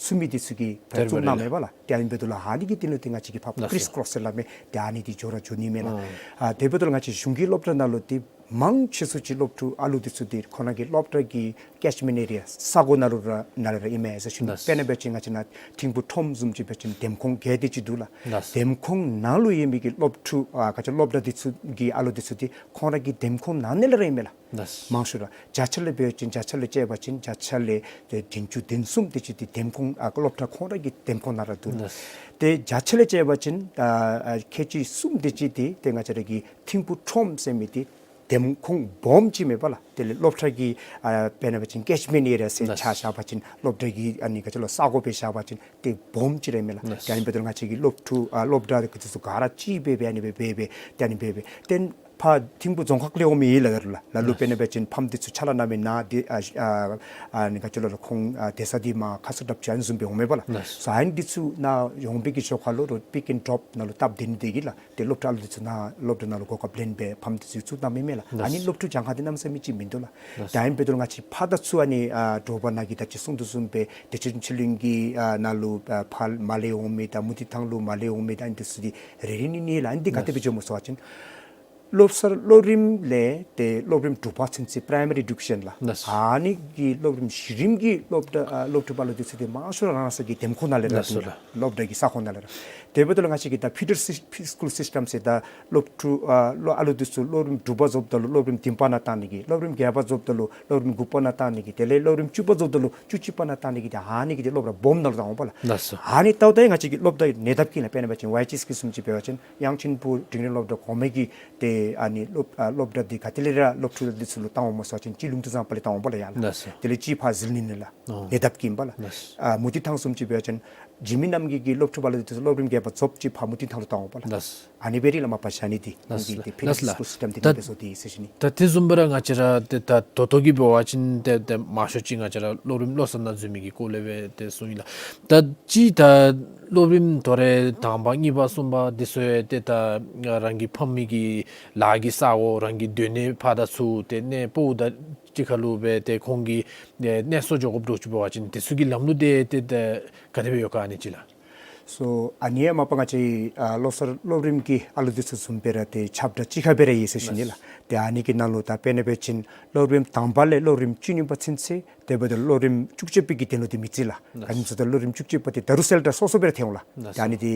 ཚུགས་མི་འདི་ཚུ་གིས་ཕར་དེར་བཙུགས་གནངམ་མས་པ་ལགས། ཏེ་ཨ་ནི་འབདཝ་ད་ལུ་ཨ་ནི་གི་དོན་ལུ་ཏེ་ང་བཅས་ཀྱིས་ཕར་ལགས་སོ། ཀྲིས་ཀྲོས་ཟེར་སླབ་མས། ཏེ་ཨ་ནི་འདི་འགྱོ་ར་འགྱོ་ནི་མས་ལགས། ཨོ་ཨ་དེ་འབདཝ་ད་ལུ་ང་བཅས་གཞུང་གི་སློབ་གྲྭ་ནང་ལུ་ཏེ་ མང་ཆེ་ཤོས་ཅིག་སློབ་ཕྲུག་ཨ་ལུ་འདི་ཚུ་འདི་ཁོང་ར་གི་སློབ་གྲྭ་གི་ཀེཆ་མེནཊ་ཨེ་རི་ཡ་ས་གོ་ནང་ལུ་ར་ནང་ལུ་ར་ཨིན་མས་ཟེར་ཞུ་ནི། ལགས། དཔེར་ན་འབད་བ་ཅིན་ང་བཅས་ནཱ་ཐིམ་ཕུག་ཁྲོམ་བཟུམ་ཅིག་འབད་བ་ཅིན་འདེམས་ཁོངས་བརྒྱད་དེ་ཅིག་འདུག་ལགས། ལགས། འདེམས་ཁོངས་ནང་ལུ་ཡོད་མི་གི་སློབ་ཕྲུག་ཨ་ག་ཅི་སློབ་གྲྭ་འདི་ཚུ་གི་ཨ་ལུ་འདི་ཚུ་འདི་ཁོང་ར་གི་འདེམས་ཁོངས་ནང་ན་ལས་ར་ཨིན་མས་ལགས། ལགས། མང་ཤོས་ར་བརྒྱ་ཆ་ལས་འབད་བ་ཅིན་བརྒྱ་ཆ་ལས་བཅད་པ་ཅིན་བརྒྱ་ཆ་ལས་ཏེ་བདུན་ཅུ་དོན་གསུམ་དེ་ཅིག་འདི་འདེམས་ཁོངས་ཨ་སློབ་གྲྭ་ཁོང་ར་གི་འདེམས་ཁོངས་ནང་ར་འདུག། ལགས། ཏེ་བརྒྱ་ཆ་ལས་བཅད་པ་ཅིན་ཨ་ཨ་ཁལ་གཅིག་གསུམ་དེ་ཅིག་འདི་ཏེ་ང་བཅས་ར་གི་ཐིམ་ཕུག་ཁྲོམ་ཟེར་མི་འདི་འདེམས་ཁོངས་སྦོམ་ཅིག་མེད་པ་ལགས། དེ་ལས་སློབ་གྲྭ་གི་ཨ་དཔེར་ན་འབད་བ་ཅིན་ཀེཆ་མེནཊ་ཨེ་རི་ཡ་ཟེར། ལགས། ཆ་བཞག་པ་ཅིན་སློབ་གྲྭ་གི་ཨ་ནི་ག་ཅི་ལོ་ས་གོ་སྦེ་བཞག་པ་ཅིན་ཏེ་སྦོམ་ཅིག་ར་ཨིན་མས་ལགས། ལགས། ཏེ་ཨ་ནི་འབདཝ་ད་ལུ་ང་བཅས་ཀྱི་སློབ་ཕྲུག་ཨ་སློབ་གྲྭ་གི་འདི་ཚུ་ག་ར་གཅིག་སྦེ་སྦེ་ཨ་ནི་སྦེ་སྦེ་སྦེ་ཏེ་ཨ་ནི་སྦེ་སྦེ་ཏེ་ཕར་ཐིམ་ཕུག་རྫོང་ཁག་ལས་འོང་མི་ཨིན་ལགས་ད་རུང་ལགས། ལ་ལུ། ལགས། དཔེར་ན་འབད་བ་ཅིན་ཕམ་འདི་ཚུ་ཕྱག་ལཱ་གནང་མི་ནཱ་འདི་ཨ་ཨ་ཨ་ནི་ག་ཅི་ལོ་ལགས་ཁོང་ཨ་སྡོད་ས་འདི་མར་ཁ་སོ་དྲགཔ་ཅིག་ཨ་ནི་བཟུམ་སྦེ་འོང་མས་པ་ལགས། ལགས། སོ་ཨ་ནི་འདི་ཚུ་ནཱ་འོང་པའི་གི་ཞོར་ཁ་ལུ་རོགས་པིཀ་ཨེན་ཌོབ་ནང་ལུ་སྟབས་བདེ་ནི་དེ་གིས་ལགས། ཏེ་སློབ་གྲྭ་ཨ་ལུ་འདི་ཚུ་ནཱ་སློབ་གྲྭ་ནང་ལུ་གོ་སྐབས་ལེན་སྦེ་ཕམ་འདི་ཚུ་བཙུགས་གནང་མི་མས་ལགས། ལགས། ཨ་ནི་སློབ་ཕྲུག་གྱངས་ཁ་འདི་གནམ་མེད་ས་མེད་ཅིག་མིན་འདུག་ལགས། ལགས། ཏེ་ཨ་ནི་འབདཝ་ད་ལུ་ང་བཅས་ཕར་དང་ཚུར་ཨ་ནི་ཨ་དྲོ་པ་ནཱ་གི་ད་ཅི་གསུང་དོ་བཟུམ་སྦེ་བདེ་ཆེན་ཆོས་གླིང་གི་ཨ་ནང་ལུ་ཨ་ཕར་མར་ལས་འོང་མི་དང་མུ་ཏིག་ཐང་ལུ་མར་ལས་འོང་མི་དང་ཨ་ནི་འདི་ཚུ་འདི་རེ་རེ་གཉིས་གཉིས་ལགས། ཨ་ནི་འདི་ག་དེ་སྦེ་ལགས། འགྱོཝ་སྨོ་ཟེར་བ་ཅིན་སློབ་གསར་སློབ་རིམ་ལས་ཏེ་སློབ་རིམ་དྲུག་པ་ཚུན་ཚོད་པ་རའི་མ་རི་ཨེ་ཌུ་ཀེ་ཤཱན་ལགས། ལགས། ཨ་ནི་གི་སློབ་རིམ་གཞི་རིམ་གྱི་སློབ་གྲྭ་ཨ་སློབ་ཕྲུག་ཨ་ལུ་འདི་ཚུ་འདི་མང་ཤོས་ར་རང་སོའི་གི་འདེམས་ཁོངས་ནང་ལས་ར། ལགས་སོ་ལགས། སློབ་གྲྭ་གི་ས་ཁོངས་ནང་ལས་ར། དེ་འབདཝ་ད་ལུ་ང་བཅས་ཀྱི་ད་ཕི་ཌར་སི་ཕི་སི་ཀུལ་སིསི་ཊམ་ཟེར་ད་སློབ་ཕྲུག་ཨ་སློབ་ཨ་ལུ་འདི་ཚུ་སློབ་རིམ་དྲུག་པ་རྫོགསཔ་ད་ལུ་སློབ་རིམ་བདུན་པ་ནང་གཏང་ནི་གི། སློབ་རིམ་བརྒྱད་པ་རྫོགསཔ་ད་ལུ་སློབ་རིམ་དགུ་པ་ནང་གཏང་ནི་གི། དེ་ལས་སློབ་རིམ་བཅུ་པ་རྫོགསཔ་ད་ལུ་བཅུ་གཅིག་པ་ནང་གཏང་ནི་གི། ཏེ་ཨ་ནི་གི་ཏེ་སློབ་གྲྭ་སྦོམ་ནང་ལུ་བཏང་འོང་པ་ལགས། ལགས་སོ། ཨ་ནི་ལྟཝ་ད་ཡང་ང་བཅས་ཀྱི་སློབ་གྲྭ་ཉེ་འདབས་ཀྱི་ལགས། དཔེར་ན་འབད་བ་ཅིན་ཝའི་ཅི་སི་ཀི་བཟུམ་ཅིག་འབད་བ་ཅིན་ཡང་ཆོས་འབྱུང་དྲིན་ལས་སློབ་གྲྭ་གོང་མའི་གི་ཏེ་ཨ་ནི་སློབ་ཨ་སློབ་གྲྭ་འདི་ག་ཏེ་ལས་ར་སློབ་ཕྲུག་འདི་ཚུ་ལུ་བཏང་འོང་སྨོ་ཟེར་བ་ཅིན་གཅིག་ལུང་བསྟན་བཟང་པོ་ལས་བཏང་འོང་པ་ལགས་ཡར་ལགས། ལགས་སོ། དེ་ལས་གཅིག་ཕར་ཟིལ་གནོན་ལས་ལགས། ཨོ། ཉེ་འདབས་ཀྱི་ཨིན་པ་ལགས། ལགས། ཨ་མུ་ཏིག་ཐང་བཟུམ་ཅིག་འབད་བ་ཅིན་འཇིགས་མེད་རྣམ་རྒྱལ་གྱི་སློབ་ཕྲུག་ཨ་ལུ་འདི་ཚུ་སློབ་རིམ་བརྒྱད་པ་རྫོགསཔ་ཅིག་ཕར་མུ་ཏིག་ཐང་ལུ་བཏང་འོང་པ་ལགས། ལགས། ཨ་ནི་སྦེ་ར་ལགས་མ་པ་བཞག་ནི་འདི་ལགས་ཁོང་གི་ལགས་ཏེ་ཕི་ཌར་ལགས་སི་ལགས། སི་ཀུལ་སིསི་ཊམ་འདི་ད་ནང་འབད་སོང་སྟེ་ཟེར་ཞུ་ནི། ད་དེ་བཟུམ་སྦེ་ར་ང་བཅས་ར་ཏེ་ད་ད་ལྟོ་གི་འབད་བ་ཅིན་ཏེ་ཏེ་མང་ཤོས་ཅིག་ང་བཅས་ར་སློབ་རིམ་བློ་གསར་ནང་འཛུལ་མི་གི་སྐོར་ལས་སྦེ་ཏེ་གསུངས་ཡི་ལགས། ད་ཅི་ད་སློབ་རིམ་དོ་རུང་དང་པ་གཉིས་པ་གསུམ་པ་འདི་ཚུ་ཡང་ཏེ་ད་རང་གི་ཕམ་གི་ལཱ་གི་ས་གོ་རང་གི་སྡོད་གནས་ཕར་དང་ཚུར་ཏེ་གནས་སྤོཝ་ད་གཅིག་ཁར་ལུ་སྦེ་ཏེ་ཁོང་གི་ཨེ་གནས་སོ་འགྱོ་དགོཔ་འདྲཝ་ཅིག་འབད་བ་ཅིན་དེ་ཚུ་གི་ལམ་ལུགས་འདི་ཏེ་ཏེ་ག་དེ་སྦེ་ཡོད་ག་ཨ་ནི་ཅིག་ལགས། སོ་ཨ་ནི་ཡང་མ་པ་ང་བཅས་ཨ་བློ་གསར་སློབ་རིམ་གྱི་ཨ་ལུ་འདི་ཚུ་བཟུམ་སྦེ་ར་ཏེ་ཁྱབ་བསྒྲགས་གཅིག་ཁར་སྦེ་ར་ཡོད་ཟེར་ཞུ་ནི་ལགས། ཏེ་ཨ་ནི་གི་ནང་ལུ་ད་དཔེར་ན་འབད་བ་ཅིན་སློབ་རིམ་དང་པ་ལས་སློབ་རིམ་བཅུ་གཉིས་པ་ཚུན་ཚོད་དེ་འབདཝ་ད་སློབ་རིམ་བཅུ་གཅིག་པའི་གི་དོན་ལུ་འདི་མི་རྩི་ལགས། ལགས། ཨ་ནི་ཚུ་ད་སློབ་རིམ་བཅུ་གཅིག་པ་འདི་ད་རུང་གསལ་བསྒྲགས་སོ་སོ་སྦེ་ར་ཐོན་འོང་ལགས། ལགས། ཏེ་ཨ་ནི་འདི་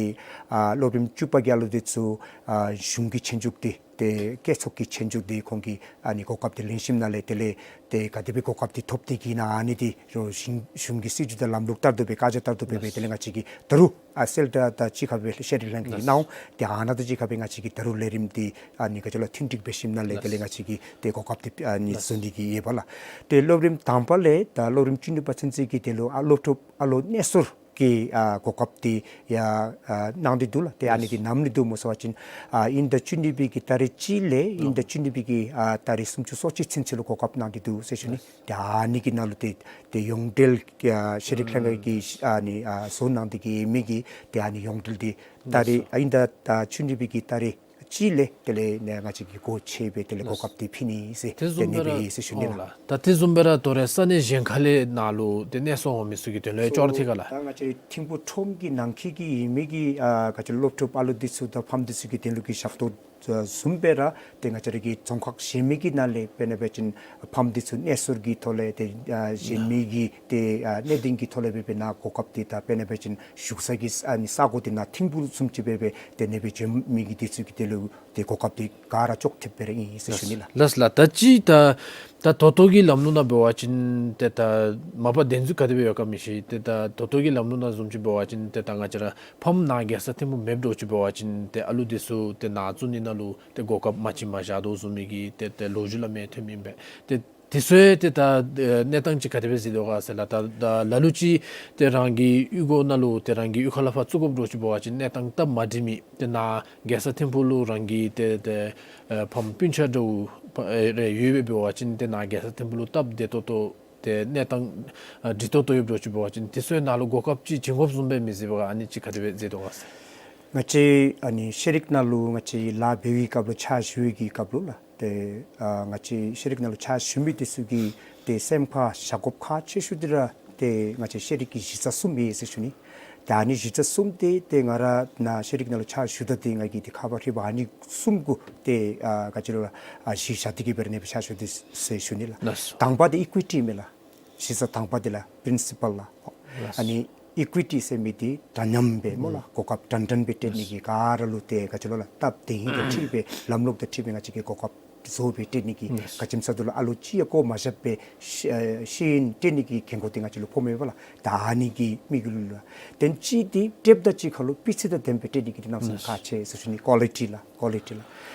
ཨ་སློབ་རིམ་བཅུ་པ་གི་ཨ་ལུ་འདི་ཚུ་ཨ་གཞུང་གི་ཆོས་རྒྱུགས་འདི་ཏེ་སྐྱེད་ཚོགས་ཀྱི་ཆོས་རྒྱུགས་འདི་ཁོང་གིས་ཨ་ནི་གོ་སྐབས་འདི་ལེན་ཞིནམ་ལས་དེ་ལས་ཏེ་ག་དེ་སྦེ་གོ་སྐབས་འདི་ཐོབ་སྟེ་གིས་ནཱ་ཨ་ནི་འདི་རོགས་གཞུང་གཞུང་གི་སྲིད་བྱུས་དང་ལམ་ལུགས་ལྟར་དུ་སྦེ་བཀའ་རྒྱ་ལྟར་དུ་སྦེ་སྦེ་ལགས། དེ་ལས་ང་བཅས་ཀྱིས་ད་རུང་ཨ་གསལ་བསྒྲགས་དང་གཅིག་ཁར་སྦེ་ཤེས་རིག་ལྷན་ཁག་གིས་ལགས། གནང་འོང་། ཏེ་ཨ་ནཱ་དང་གཅིག་ཁར་སྦེ་ང་བཅས་ཀྱིས་ད་རུང་ལས་རིམ་འདི་ཨ་ནི་ག་ཅི་ལོ་མཐུན་འགྲིག་འབད་ཞིནམ་ལས་དེ་ལས་ལགས། ང་བཅས་ཀྱིས་ཏེ་གོ་སྐབས་འདི་ཨ་ནི་ལགས། བཟོ་ནི་གི་ཡོད་པ་ལགས། ཏེ་སློབ་རིམ་དང་པ་ལས་ད་སློབ་རིམ་བཅུ་གཉིས་པ་ཚུན་ཚོད་ཀྱི་དོན་ལུ་ཨ་སློབ་ཕྲུག་ཨ་ལུ་གནས་སོར་གྱི་ཨ་གོ་སྐབས་འདི་ཡང་ཨ་གནང་སྟེ་འདུག་ལགས། ཏེ་ཨ་ནི་འདི་ལགས། ནམ་ལས་འདུག་སྨོ་ཟེར་བ་ཅིན་ཨ་དབྱིན་ཟླ་བཅུ་གཉིས་པའི་གི་ཏ་རིག་གཅིག་ལས་དབྱིན་ཟླ་ཨོ་བཅུ་གཉིས་པའི་གི་ཨ་ཏ་རིག་སུམ་ཅུ་སོ་གཅིག་ཚུན་ཚོད་ལུ་གོ་སྐབས་གནང་སྟེ་འདུག་ཟེར་ཞུ་ནི། ལགས། ཏེ་ཨ་ནི་གི་ནང་ལུ་ཏེ་ཏེ་ཡོངས་འབྲེལ་ཨ་ཤེས་རིག་ལྷན་ཁག་གིས་ཨ་ནི་ཨ་བཟོ་གནང་སྟེ་གི་མི་གི་ཏེ་ཨ་ནི་ཡོངས་འབྲེལ་འདི་ཏ་རིག་ལགས་སོ། ཨ་དབྱིན་ཟླ་ཨ་བཅུ་གཉིས་པའི་གི་ཏ་རིག་གཅིག་ལས་དེ་ལས་ནཱ་ང་བཅས་ཀྱིས་སྒོ་ཕྱེ་སྦེ་དེ་ལས་གོ་སྐབས་འདི་ཕུལ་ནི་ཟེར་དེ་བཟུམ་སྦེ་ར་ཨིན་པས་ཟེར་ཞུ་ནི་ལགས། ད་དེ་བཟུམ་སྦེ་ར་དོ་རུང་ས་གནས་གཞན་ཁ་ལས་ནཱ་ལུ་ཏེ་གནས་སོར་འོང་མི་ཚུ་གི་དོན་ལུ་ཡང་ཅོག་ར་འཐད་ག་ལགས། ད་ང་བཅས་ཐིམ་ཕུག་ཁྲོམ་གྱི་ནང་འཁོད་ཀྱི་ཨིན་མི་གི་ཨ་ག་ཅི་སློབ་ཕྲུག་ཨ་ལུ་འདི་ཚུ་དང་ཕམ་འདི་ཚུ་གི་དོན་ལུ་གི་ཞབས་ཏོག་བཟུམ་སྦེ་ར་ཏེ་ང་བཅས་ར་གི་རྫོང་ཁག་གཞན་མི་གི་ནང་ལས་དཔེར་ན་འབད་བ་ཅིན་ཕམ་འདི་ཚུ་གནས་སོར་གྱི་ཐོག་ལས་ཏེ་ཨ་གཞན་མི་གི་ཏེ་ཨ་གནད་དོན་གྱི་ཐོག་ལས་སྦེ་སྦེ་ནཱ་གོ་སྐབས་འདི་ད་དཔེར་ན་འབད་བ་ཅིན་བཞུགས་ས་གི་ཨ་ནི་ས་གོ་འདི་ནཱ་ཐིམ་ཕུག་བཟུམ་ཅིག་སྦེ་སྦེ་ཏེ་ཨ་ནི་སྦེ་བྱོན་མི་གི་འདི་ཚུ་གི་དོན་ལུ་ཏེ་གོ་སྐབས་འདི་ག་ར་ཅོག་འཐདཔ་སྦེ་ར་ཨིན་ཟེར་ཞུ་ནི་ལགས། ལགས་ལགས། ད་ཅི་ད་ད་ད་ལྟོ་གི་ལམ་ལུགས་ནང་འབད་བ་ཅིན་ཏེ་ད་མ་པ་གདེང་ཚོད་ག་དེ་སྦེ་ཡོད་ག་མི་ཤེས། ཏེ་ད་ད་ལྟོ་གི་ལམ་ལུགས་ནང་བཟུམ་ཅིག་འབད་བ་ཅིན་ཏེ་ད་ང་བཅས་ར་ཕམ་ནཱ་རྒྱལ་ས་ཐིམ་ཕུག་མེདཔ་འདྲཝ་ཅིག་འབད་བ་ཅིན་ཏེ་ཨ་ལུ་འདི་ཚུ་ཏེ་ནཱ་བཙུགས་ནི་ནང་ལུ་ཏེ་གོ་སྐབས་མ་བྱིན་མ་བཞག་དོ་བཟུམ་མའི་གི་ཏེ་ཏེ་ལོ་རྒྱུས་ལུ་མས་ཐོན་མི་ཨིན་པས། ཏེ་དེ་ཚུ་ཡང་ཏེ་ད་ཨེ་གནས་སྟངས་ཅིག་ག་དེ་སྦེ་གཟིགས་དོ་ག་ཟེར་ལགས། ད་ད་ལ་ལུ་ཅིག་ཏེ་རང་གི་གཡུས་སྒོ་ནང་ལུ་ཏེ་རང་གི་གཡུས་ཁ་ལས་ཕར་བཙུགས་དགོཔ་འདྲཝ་ཅིག་འབད་བ་ཅིན་གནས་སྟངས་སྟབས་མ་བདེ་མི་ཏེ་ནཱ་རྒྱལ་ས་ཐིམ་ཕུག་ལུ་རང་གི་ཏེ་ཏེ་ཨེ་ཕམ་སྤུན་ཆ་འདྲཝ་ཕ་ཨེ་རེ་ཡོད་པས། འབད་བ་ཅིན་ཏེ་ནཱ་རྒྱལ་ས་ཐིམ་ཕུག་ལུ་སྟབས་བདེ་ཏོག་ཏོ་ཏེ་གནས་སྟངས་ཨ་འགྲིག་ཏོག་ཏོ་ཡོདཔ་འདྲཝ་ཅིག་འབད་བ་ཅིན་དེ་ཚུ་ཡང་ནཱ་ལུ་གོ་སྐབས་ཅིག་བྱིན་དགོཔ་བཟུམ་སྦེ་མི་གཟིགས་པས་ག་ཨ་ནི་ཅིག་ག་དེ་སྦེ་གཟིགས་དོ་ག་ཟེར། ང་བཅས་ཨ་ནི་ཤེས་རིག་ནང་ལུ་ང་བཅས་ལཱ་འབད་བའི་སྐབས་ལུ་ཕྱག་ཞུ་བའི་གི་སྐབས་ལུ་ལགས། ཏེ་ཨ་ང་བཅས་ཤེས་རིག་ནང་ལུ་ཕྱག་ཞུ་མི་འདི་ཚུ་གིས་ཏེ་སེམས་ཁར་བཞག་དགོཔ་ཁག་ཆེ་ཤོས་འདི་ར་ཏེ་ང་བཅས་ཤེས་རིག་གི་གཞི་རྩ་གསུམ་ཨིན་ཟེར་ཞུ་ནི། ད་ཨ་ནི་གཞི་རྩ་གསུམ་འདི་ཏེ་ང་ར་ནཱ་ཤེས་རིག་ནང་ལུ་ཕྱག་ཞུ་ད་འདི་ང་གིས་འདི་ཁ་བ་ཧྲིལ་བ་ཨ་ནི་གསུམ་གུ་ཏེ་ཨ་ག་ཅི་ལོ་ཨ་གཞི་བཞག་སྟེ་གི་སྦེ་ར་ཨ་ནི་སྦེ་ཕྱག་ཞུ་དོ་ཟེར་ཞུ་ནི་ལགས། ལགས་སོ། དང་པ་འདི་ཨི་ཀུའི་ཊི་མས་ལགས། གཞི་རྩ་དང་པ་འདི་ལགས་པི་རིན་སི་པཱལ་ལགས། ལགས་སོ། ཨ་ནི་ཨི་ཀུའི་ཊི་ཟེར་མི་འདི་འདྲ་མཉམ་སྦེ་སྨོ་ལགས། ཨུམ། གོ་སྐབས་འདྲན་འདྲ་སྦེ་སྤྲོད་ནི་གི་ག་ར་ལུ་ཏེ་ག་ཅི་ལོ་ལགས་སྟབས་བདེ་ཧིང་དང་འཁྲིལ་སྦེ་ལམ་ལུགས་དང་འཁྲིལ་སྦེ་ང་བཅས་ཀྱིས་གོ་སྐབས་བཟོ་སྦེ་སྤྲོད་ནི་གི། ལགས་སོ། ག་ཅི་སྨོ་ཟེར་རུང་ཨ་ལོ་ཅིག་ཡང་བཀོ་མ་བཞག་པར་ཤེས་ཤེས་ཡོན་སྤྲོད་ནི་གི་འགན་ཁུར་འདི་ང་བཅས་ལུ་ཕོགཔ་མས་པ་ལགས། ད་ཨ་ནི་གི་དམིགས་ཡུལ་ལུ་ལགས། དེ་ལས་གཅིག་འདི་སྤྲོདཔ་དང་གཅིག་ཁར་ལུ་སྤུས་ཚད་དང་ལྡནམ་སྦེ་སྤྲོད་ནི་གི་འདི་གནམ་མེད་ས་མེད་ཁག་ཆེ་ཟེར་ཞུ་ནི། ཀོ་ལི་ཊི་ལགས། ཀོ་ལི་ཊི་ལགས།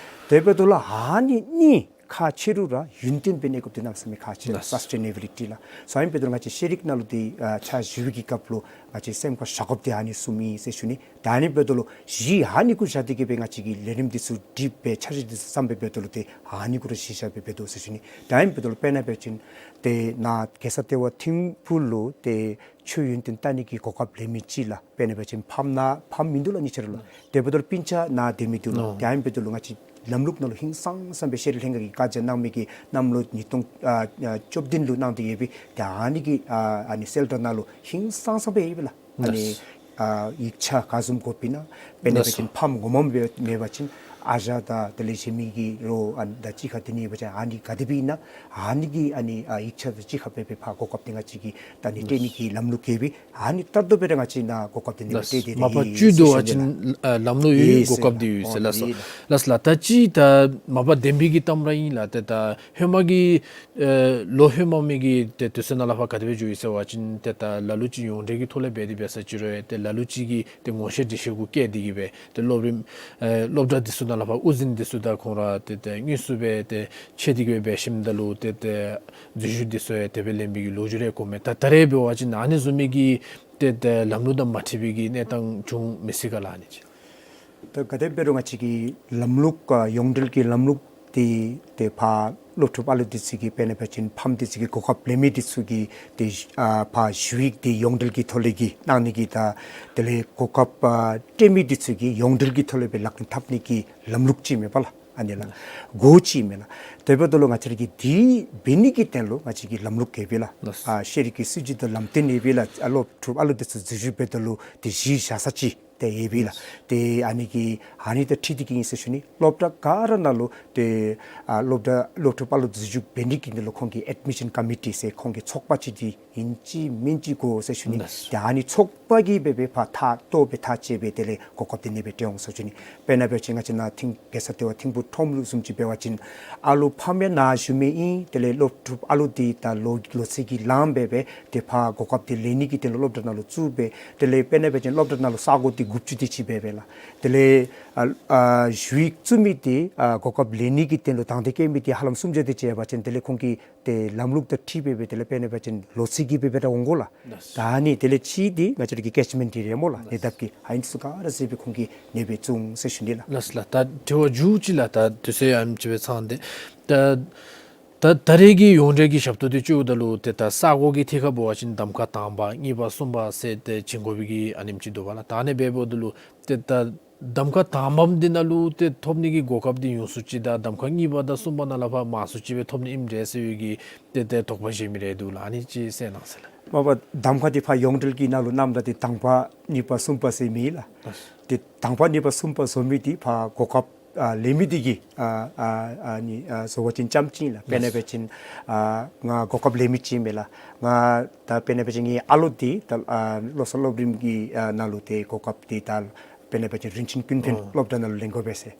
དེ་འབདཝ་ད་ལུ་ཨ་ནི་གཉིས་ཁག་ཆེ་རུང་ར་ཡུན་བརྟན་སྦེ་གནས་དགོཔ་འདི་གནམ་མེད་ས་མེད་ཁག་ཆེ་ལགས། ལགས་སོ། སཱསི་ཊེ་ནེ་བི་ལི་ཊི་ལགས། སོ་ཨ་ནི་འབདཝ་ད་ལུ་ང་བཅས་ཤེས་རིག་ནང་ལུ་འདི་ཨ་ཕྱག་ཞུ་བའི་གི་སྐབས་ལུ་ང་བཅས་སེམས་ཁར་བཞག་དགོཔ་འདི་ཨ་ནི་གསུམ་ཨིན་ཟེར་ཞུ་ནི། ད་ཨ་ནི་འབདཝ་ད་ལུ་གཞི་ཨ་ནི་གུ་བཞག་སྟེ་གི་སྦེ་ང་བཅས་ཀྱིས་ལས་རིམ་འདི་ཚུ་སྒྲིག་སྦེ་འཆར་གཞི་འདི་ཚུ་བརྩམ་སྦེ་འབདཝ་ད་ལུ་ཏེ་ཨ་ནི་གུ་ར་གཞི་བཞག་སྦེ་འབད་དོ་ཟེར་ཞུ་ནི། ད་ཨ་ནི་འབདཝ་ད་ལུ་དཔེར་ན་འབད་བ་ཅིན་ཏེ་ནཱ་རྒྱལ་ས་ལྟེ་བ་ཐིམ་ཕུག་ལུ་ཏེ་ཆོས་ཡོན་ཏན་བལྟ་ནི་གི་གོ་སྐབས་ལེན་མི་ཅིག་ལགས། དཔེར་ན་འབད་བ་ཅིན་ཕམ་ནཱ་ཕམ་མིན་འདུག་ལགས་གཉིས་ཆ་ར་ལུ། དེ་འབདཝ་ད་ལུ་སྤུན་ཆ་ནཱ་སྡོད་མི་འདུག་ལགས། ཨོ། ཏེ་ཨ་ནི་འབདཝ་ད་ལུ་ང་བཅས་ལམ་ལུགས་ནང་ལུ་ཧིང་སངས་ས་སྦེ་ཤེས་རིག་ལྷན་ཁག་གིས་བཀའ་རྒྱ་གནང་མི་གི་གནམ་ལོ་ཉིས་སྟོང་ཨ་ཨ་བཅུ་བདུན་ལུ་གནང་སྟེ་ཡོད་པའི་ཏེ་ཨ་ནི་གི་ཨ་ཨ་ནི་གསལ་བསྒྲགས་ནང་ལུ་ཧིང་སངས་ས་སྦེ་ཡོད་པས་ལགས། ཨ་ནི་ལགས། ཨ་ཡིག་ཆ་ག་བཟུམ་དགོཔ་ཨིན་ན། དཔེར་ན་འབད་བ་ཅིན་ལགས་སོ། ཕམ་ངོ་མ་མེད་མེད་པ་ཅིན་ཨ་ཞང་དང་དེ་ལས་གཞན་མི་གི་རོགས་ཨ་ནི་དང་གཅིག་ཁར་སྡོད་ནི་ཡོད་པ་ཅིན་ཨ་ནི་ག་དེ་སྦེ་ཨིན་ན་ཨ་ནི་གི་ཨ་ནི་ཨ་ཡིག་ཆ་དང་གཅིག་ཁར་སྦེ་སྦེ་ཕར་གོ་སྐབས་འདི་ང་བཅས་ཀྱིས་ད་ཨ་ནི་སྤྲོད་ནི་གི་ལམ་ལུགས་ཡོད་པས། ཨ་ནི་ལྟར་དུ་སྦེ་ར་ང་བཅས་ནཱ་གོ་སྐབས་འདི་ནི་ལགས། སྤྲོད་དེ་མ་པ་ཡོད་བཅུད་ཟེར་བསྡུ་བ་ཞུ་ནི་ཅིན་ལགས། ཨ་ལམ་ལུགས་ཡོད་ཡོད་གོ་ཟེར་སྐབས་ལགས། འདི་ཡོད་ཟེར། ཨོ་ལགས་སོ། ཡོད་ལགས། ལགས་སོ་ལགས། ད་ཅི་ད་མ་པ་བདེན་པའི་གི་གཏམ་ར་ཨིན་ལགས། ཏེ་ད་ཧེ་མ་གི་ཨེ་ལོ་ཧེ་མ་མི་གི་ཏེ་དུས་ཚོད་ནང་ལུ་ཕར་ག་དེ་སྦེ་འགྱོ་ཡི་ཟེར་བ་ཅིན་ཏེ་ད་ལ་ལུ་ཅིག་ཡོངས་འབྲེལ་གྱི་ཐོག་ལས་འབད་དེ་འབད་ས་ཅིག་རུང་ཏེ་ལ་ལུ་ཅིག་གིས་ཏེ་ངོ་ཤེས་འདྲིས་ཤེས་གུ་བཀལ་ཏེ་གི་སྦེ་ཏེ་སློབ་རིམ་ཨེ་སློབ་གྲྭ་འདི་ཚུ་ནང་ལུ་ཕར་དབུ་འཛིན་འདི་ཚུ་དང་ཁོང་ར་ཏེ་ཏེ་དངོས་སུ་སྦེ་ཏེ་འཕྱད་དེ་གི་སྦེ་འབད་ཞིནམ་ད་ལུ་ཏེ་ཏེ་འཛུལ་ཞུགས་འདི་ཚུ་ཡང་དེ་སྦེ་ལེན་པའི་གི་ལོ་རྒྱུས་རེ་གོཝ་མས། ད་ད་རེས་འབད་བ་ཅིན་ཨ་ནི་བཟུམ་མའི་གི་ཏེ་ཏེ་ལམ་ལུགས་དང་མ་འཁྲིལ་བའི་གི་གནས་སྟངས་བྱུང་མི་སྲིད་ག་ལགས་ཨ་ནི་ཅིག། ད་ག་དེ་འབད་རུང་ང་བཅས་ཀྱི་ལམ་ལུགས་ཨ་ཡོངས་འབྲེལ་གྱི་ལམ་ལུགས་འདི་ཏེ་ཕར་སློབ་ཕྲུག་ཨ་ལུ་འདི་ཚུ་གི་དཔེར་ན་འབད་བ་ཅིན་ཕམ་འདི་ཚུ་གི་གོ་སྐབས་ལེན་མི་འདི་ཚུ་གི་ཏེ་ཨ་ཕར་ཞུ་ཡིག་འདི་ཡོངས་འབྲེལ་གྱི་ཐོག་ལས་ཀྱི་གནང་ནི་གི་ད་དེ་ལས་གོ་སྐབས་ཨ་སྤྲོད་མི་འདི་ཚུ་གི་ཡོངས་འབྲེལ་གྱི་ཐོག་ལས་སྦེ་ལག་ལེན་འཐབ་ནི་གི་ལམ་ལུགས་ཅིག་མས་པ་ལགས། ཨ་ནི་ལགས། སྒོ་ཅིག་མས་ལགས། དེ་འབདཝ་ད་ལུ་ང་བཅས་ར་གིས་འདི་འབད་ནི་གི་དོན་ལུ་ང་བཅས་ཀྱི་ལམ་ལུགས་ཡོད་པས་ལགས། ལགས། ཨ་ཤེས་རིག་གི་སྲིད་བྱུས་དང་ལམ་སྟོན་ཡོད་པས་ལགས། ཨ་སློབ་ཕྲུག་ཨ་ལུ་འདི་ཚུ་འཛུལ་ཞུགས་འབདཝ་ད་ལུ་ཏེ་གཞི་བཞག་ས་ཅིག་ཏེ་ཡོད་པས་ལགས། ལགས། ཏེ་ཨ་ནི་གི་ཨ་ནི་དང་འཁྲིལ་ཏེ་གི་ཨིན་ཟེར་ཞུ་ནི། སློབ་གྲྭ་ག་ར་ནང་ལུ་ཏེ་ཨ་སློབ་གྲྭ་སློབ་ཕྲུག་ཨ་ལུ་འཛུལ་ཞུགས་འབད་ནི་གི་དོན་ལུ་ཁོང་གི་ཨེཌ་མི་ཤཱན་ཀོ་མི་ཊི་ཟེར་ཁོང་གི་ཚོགས་པ་ཅིག་འདི་ཨིན་ཅི་མིན་ཅི་དགོ་ཟེར་ཞུ་ནི། ལགས། ཏེ་ཨ་ནི་ཚོགས་པ་གིས་སྦེ་སྦེ་ཕར་ཐག་བཏོག་སྦེ་ཐག་བཅད་སྦེ་དེ་ལས་གོ་སྐབས་འདི་ཨ་ནི་སྦེ་སྤྲོད་འོང་ཟེར་ཞུ་ནི། དཔེར་ན་འབད་བ་ཅིན་ང་བཅས་ནཱ་ཐིམ་རྒྱལ་ས་ལྟེ་བ་ཐིམ་ཕུག་ཁྲོམ་ལུ་བཟུམ་ཅིག་འབད་བ་ཅིན་ཨ་ལུ་ཕམ་ཡང་ནཱ་བཞུགས་མི་ཨིན། དེ་ལས་སློབ་ཕྲུག་ཨ་ལུ་འདི་ད་ལོ་ལོ་ཚད་ཀྱིས་ལངམ་སྦེ་སྦེ་ཏེ་ཕར་གོ་སྐབས་འདི་ལེན་ནི་གི་དོན་ལུ་སློབ་གྲྭ་ནང་ལུ་བཙུགས་སྦེ་དེ་ལས་དཔེར་ན་འབད་བ་ཅིན་སློབ་གྲྭ་ནང་ལུ་ས་གོ་འདི་དགུ་བཅུ་དེ་ཅིག་འབད་སྦེ་ལགས། དེ་ལས་ཨ་ཨ་ཞུ་ཡིག་བཙུགས་མི་འདི་ཨ་གོ་སྐབས་ལེན་ནི་གི་དོན་ལུ་དང་འདོད་བསྐྱེད་མི་འདི་ཧ་ལམ་སུམ་བརྒྱ་དེ་ཅིག་འབད་བ་ཅིན་དེ་ལས་ཁོང་གི་ཏེ་ལམ་ལུགས་དང་འཁྲིལ་སྦེ་སྦེ་དེ་ལས་དཔེར་ན་འབད་བ་ཅིན་ལོ་ཚད་ཀྱིས་སྦེ་སྦེ་ར་འོང་དགོ་ལགས། ལགས། ད་ཨ་ནི་དེ་ལས་གཅིག་འདི་ང་བཅས་ར་གི་ཀེ་ཆི་མེནཊ་ཨེ་རི་ཡ་སྨོ་ལགས། ལགས། ཉེ་འདབས་ཀྱི་ཨ་ཨིན་ཚུ་ག་ར་གཟིགས་སྦེ་ཁོང་གིས་ཨ་ནི་སྦེ་བཙུགས་འོང་ཟེར་ཞུ་ནི་ལགས། ལགས་ལགས། ད་དྲི་བ་མཇུག་ཅིག་ལགས། ད་དུས་ཚོད་ཡང་ཨ་ནེམ་ཅིག་སྦེ་ཚང་སྟེ། ད་ད་ད་རེས་ཀྱི་ཡོངས་འབྲེལ་གྱི་ཞབས་ཏོག་འདི་བཙུགསཔ་ད་ལུ་ཏེ་ད་ས་གོ་གི་ཐད་ཁར་འབད་བ་ཅིན་གདམ་ཁ་དང་པ་གཉིས་པ་གསུམ་པ་ཟེར་ཏེ་བྱིན་དགོ་པའི་གི་ཨ་ནེམ་ཅིག་འདུག་པ་ལགས། ད་ཨ་ནི་སྦེ་འབདཝ་ད་ལུ་ཏེ་ད་གདམ་ཁ་དང་པམ་འདི་ནང་ལུ་ཏེ་ཐོབ་ནི་གི་གོ་སྐབས་འདི་ཉུང་སུ་ཅིག་དང་གདམ་ཁ་གཉིས་པ་དང་གསུམ་པ་ནང་ལས་ཕར་མང་སུ་ཅིག་སྦེ་ཐོབ་ནི་ཨིནམ་འདྲས་ཟེར་བའི་གི་ཏེ་ཏེ་དོགས་པ་བཞེས་མི་རེ་འདུག་ལགས། ཨ་ནི་ཅིག་གསལ་གནང་ཟེར་ལགས། མ་པ་གདམ་ཁ་འདི་ཕར་ཡོངས་འབྲེལ་གྱི་ནང་ལུ་གནངམ་ད་འདི་དང་པ་གཉིས་པ་གསུམ་པ་ཟེར་མེད་ལགས། ལགས། ཏེ་དང་པ་གཉིས་པ་གསུམ་པ་བཟོ་མི་འདི་ཕར་གོ་སྐབས་ཨ་ལེན་མི་འདི་གིས་ཨ་ཨ་ཨ་ནི་ཨ་བཟོ་བ་ཅིན་རྐྱངམ་ཅིག་ཨིན་ལགས། དཔེར་ན་འབད་བ་ཅིན་ཨ་ང་གོ་སྐབས་ལེན་མི་ཅིག་ཨིན་མས་ལགས། ང་ད་དཔེར་ན་འབད་བ་ཅིན་ངེའི་ཨ་ལོ་འདི་ད་ཨ་བློ་བཟང་སློབ་རིམ་གྱི་ཨ་ནང་ལུ་ཏེ་གོ་སྐབས་འདི་ད་དཔེར་ན་འབད་བ་ཅིན་རིན་ཆེན་ཀུན་ཕན་ཨོ་སློབ་གྲྭ་ནང་ལུ་ལེན་དགོ་པས་ཟེར།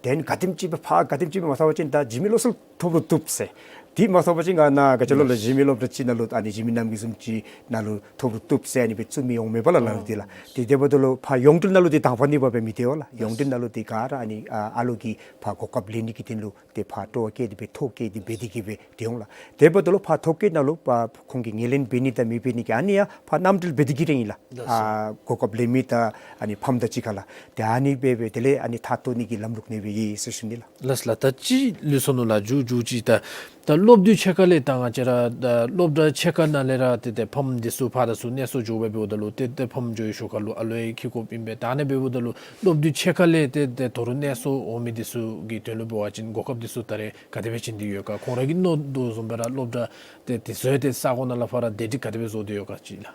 དེ་ནི་ག་དེམ་ཅིག་སྦེ་ཕར་ག་དེམ་ཅིག་སྦེ་མ་ཚར་བ་ཅིན་ད་འཇིགས་མེད་བློ་གསལ་ཐོབ་རུང་བཏུབ་ཟེར། དེ་མ་ཚར་བ་ཅིན་ང་ནཱ་ག་ཅི་ལོ་ལགས་འཇིགས་མེད་སློབ་གྲྭ་ཅིག་ནང་ལུ་ཨ་ནི་འཇིགས་མེད་རྣམ་རྒྱལ་བཟུམ་ཅིག་ནང་ལུ་ཐོབ་རུང་བཏུབ་ཟེར་ཨ་ནི་སྦེ་བཙུགས་མི་འོང་མས་པ་ལགས་ལམ་ལུགས་འདི་ལགས། ཏེ་དེ་འབདཝ་ད་ལུ་ཕར་ཡོངས་འབྲེལ་ནང་ལུ་འདི་དང་པ་གཉིས་པ་སྦེ་མི་སྡོད་པ་ལགས། ཡོངས་འབྲེལ་ནང་ལུ་འདི་ག་ར་ཨ་ནི་ཨ་ཨ་ལོ་གིས་ཕར་གོ་སྐབས་ལེན་ནི་གི་དོན་ལུ་ཏེ་ཕར་སྤྲོ་བ་བསྐྱེད་དེ་སྦེ་ཐོ་བཀོད་དེ་སྦེ་དེ་གིས་སྦེ་ཏེ་འོང་ལགས། དེ་འབདཝ་ད་ལུ་ཕར་ཐོ་བཀོད་ནང་ལུ་ཕར་ཁོང་གིས་ངོས་ལེན་འབད་ནི་དང་མི་འབད་ནི་གི་ཨ་ནི་ཡང་ཕར་རྣམ་འགྲེལ་འབད་དེ་གི་ར་ཨིན་ལགས། ལགས་སོ། ཨ་གོ་སྐབས་ལེན་མི་དང་ཨ་ནི་ཕམ་དང་གཅིག་ཁར་ལགས། ཏེ་ཨ་ནི་སྦེ་སྦེ་དེ་ལས་ཨ་ནི་ཐག་བཏོག་ནི་གི་ལམ་ལུགས་ཨ་ནི་སྦེ་ཡོད་ཟེར་ཞུ་ནི་ལགས། ལགས་ལགས། ད་ཅི་ལུས་སོ་ནུག་ལགས། མཇུག་མཇུག་ཅིག་ད་ད་སློབ་དུས་ཕྱེད་ཀ་ལས་ད་ང་བཅས་ར་ད་སློབ་གྲྭ་ཕྱེད་ཀ་ནང་ལས་ར་ཏེ་ཏེ་ཕམ་འདི་ཚུ་ཕར་དང་ཚུར་གནས་སོར་འགྱོ་སྦེ་འབདཝ་ད་ལུ་ཏེ་ཏེ་ཕམ་འགྱོ་བའི་ཞོར་ཁར་ལུ་ཨ་ལོ་ཡང་འཁྱིད་དགོཔ་ཨིན་པས། ད་ཨ་ནི་སྦེ་འབདཝ་ད་ལུ་སློབ་དུས་ཕྱེད་ཀ་ལས་ཏེ་ཏེ་ད་རུང་གནས་སོར་འོང་མི་འདི་ཚུ་གི་དོན་ལུ་འབད་བ་ཅིན་གོ་སྐབས་འདི་ཚུ་ད་རེས་ག་དེ་སྦེ་བྱིན་ཏེ་ཡོད་ག། ཁོང་ར་གིས་མནོ་དོ་བཟུམ་སྦེ་ར་སློབ་གྲྭ་ཏེ་དེ་ཚུ་ཡང་ཏེ་ས་གོ་ནང་ལས་ཕར་ར་བདེ་སྒྲིག་ག་དེ་སྦེ་བཟོ་སྟེ་ཡོད་ག་ཅིག་ལགས།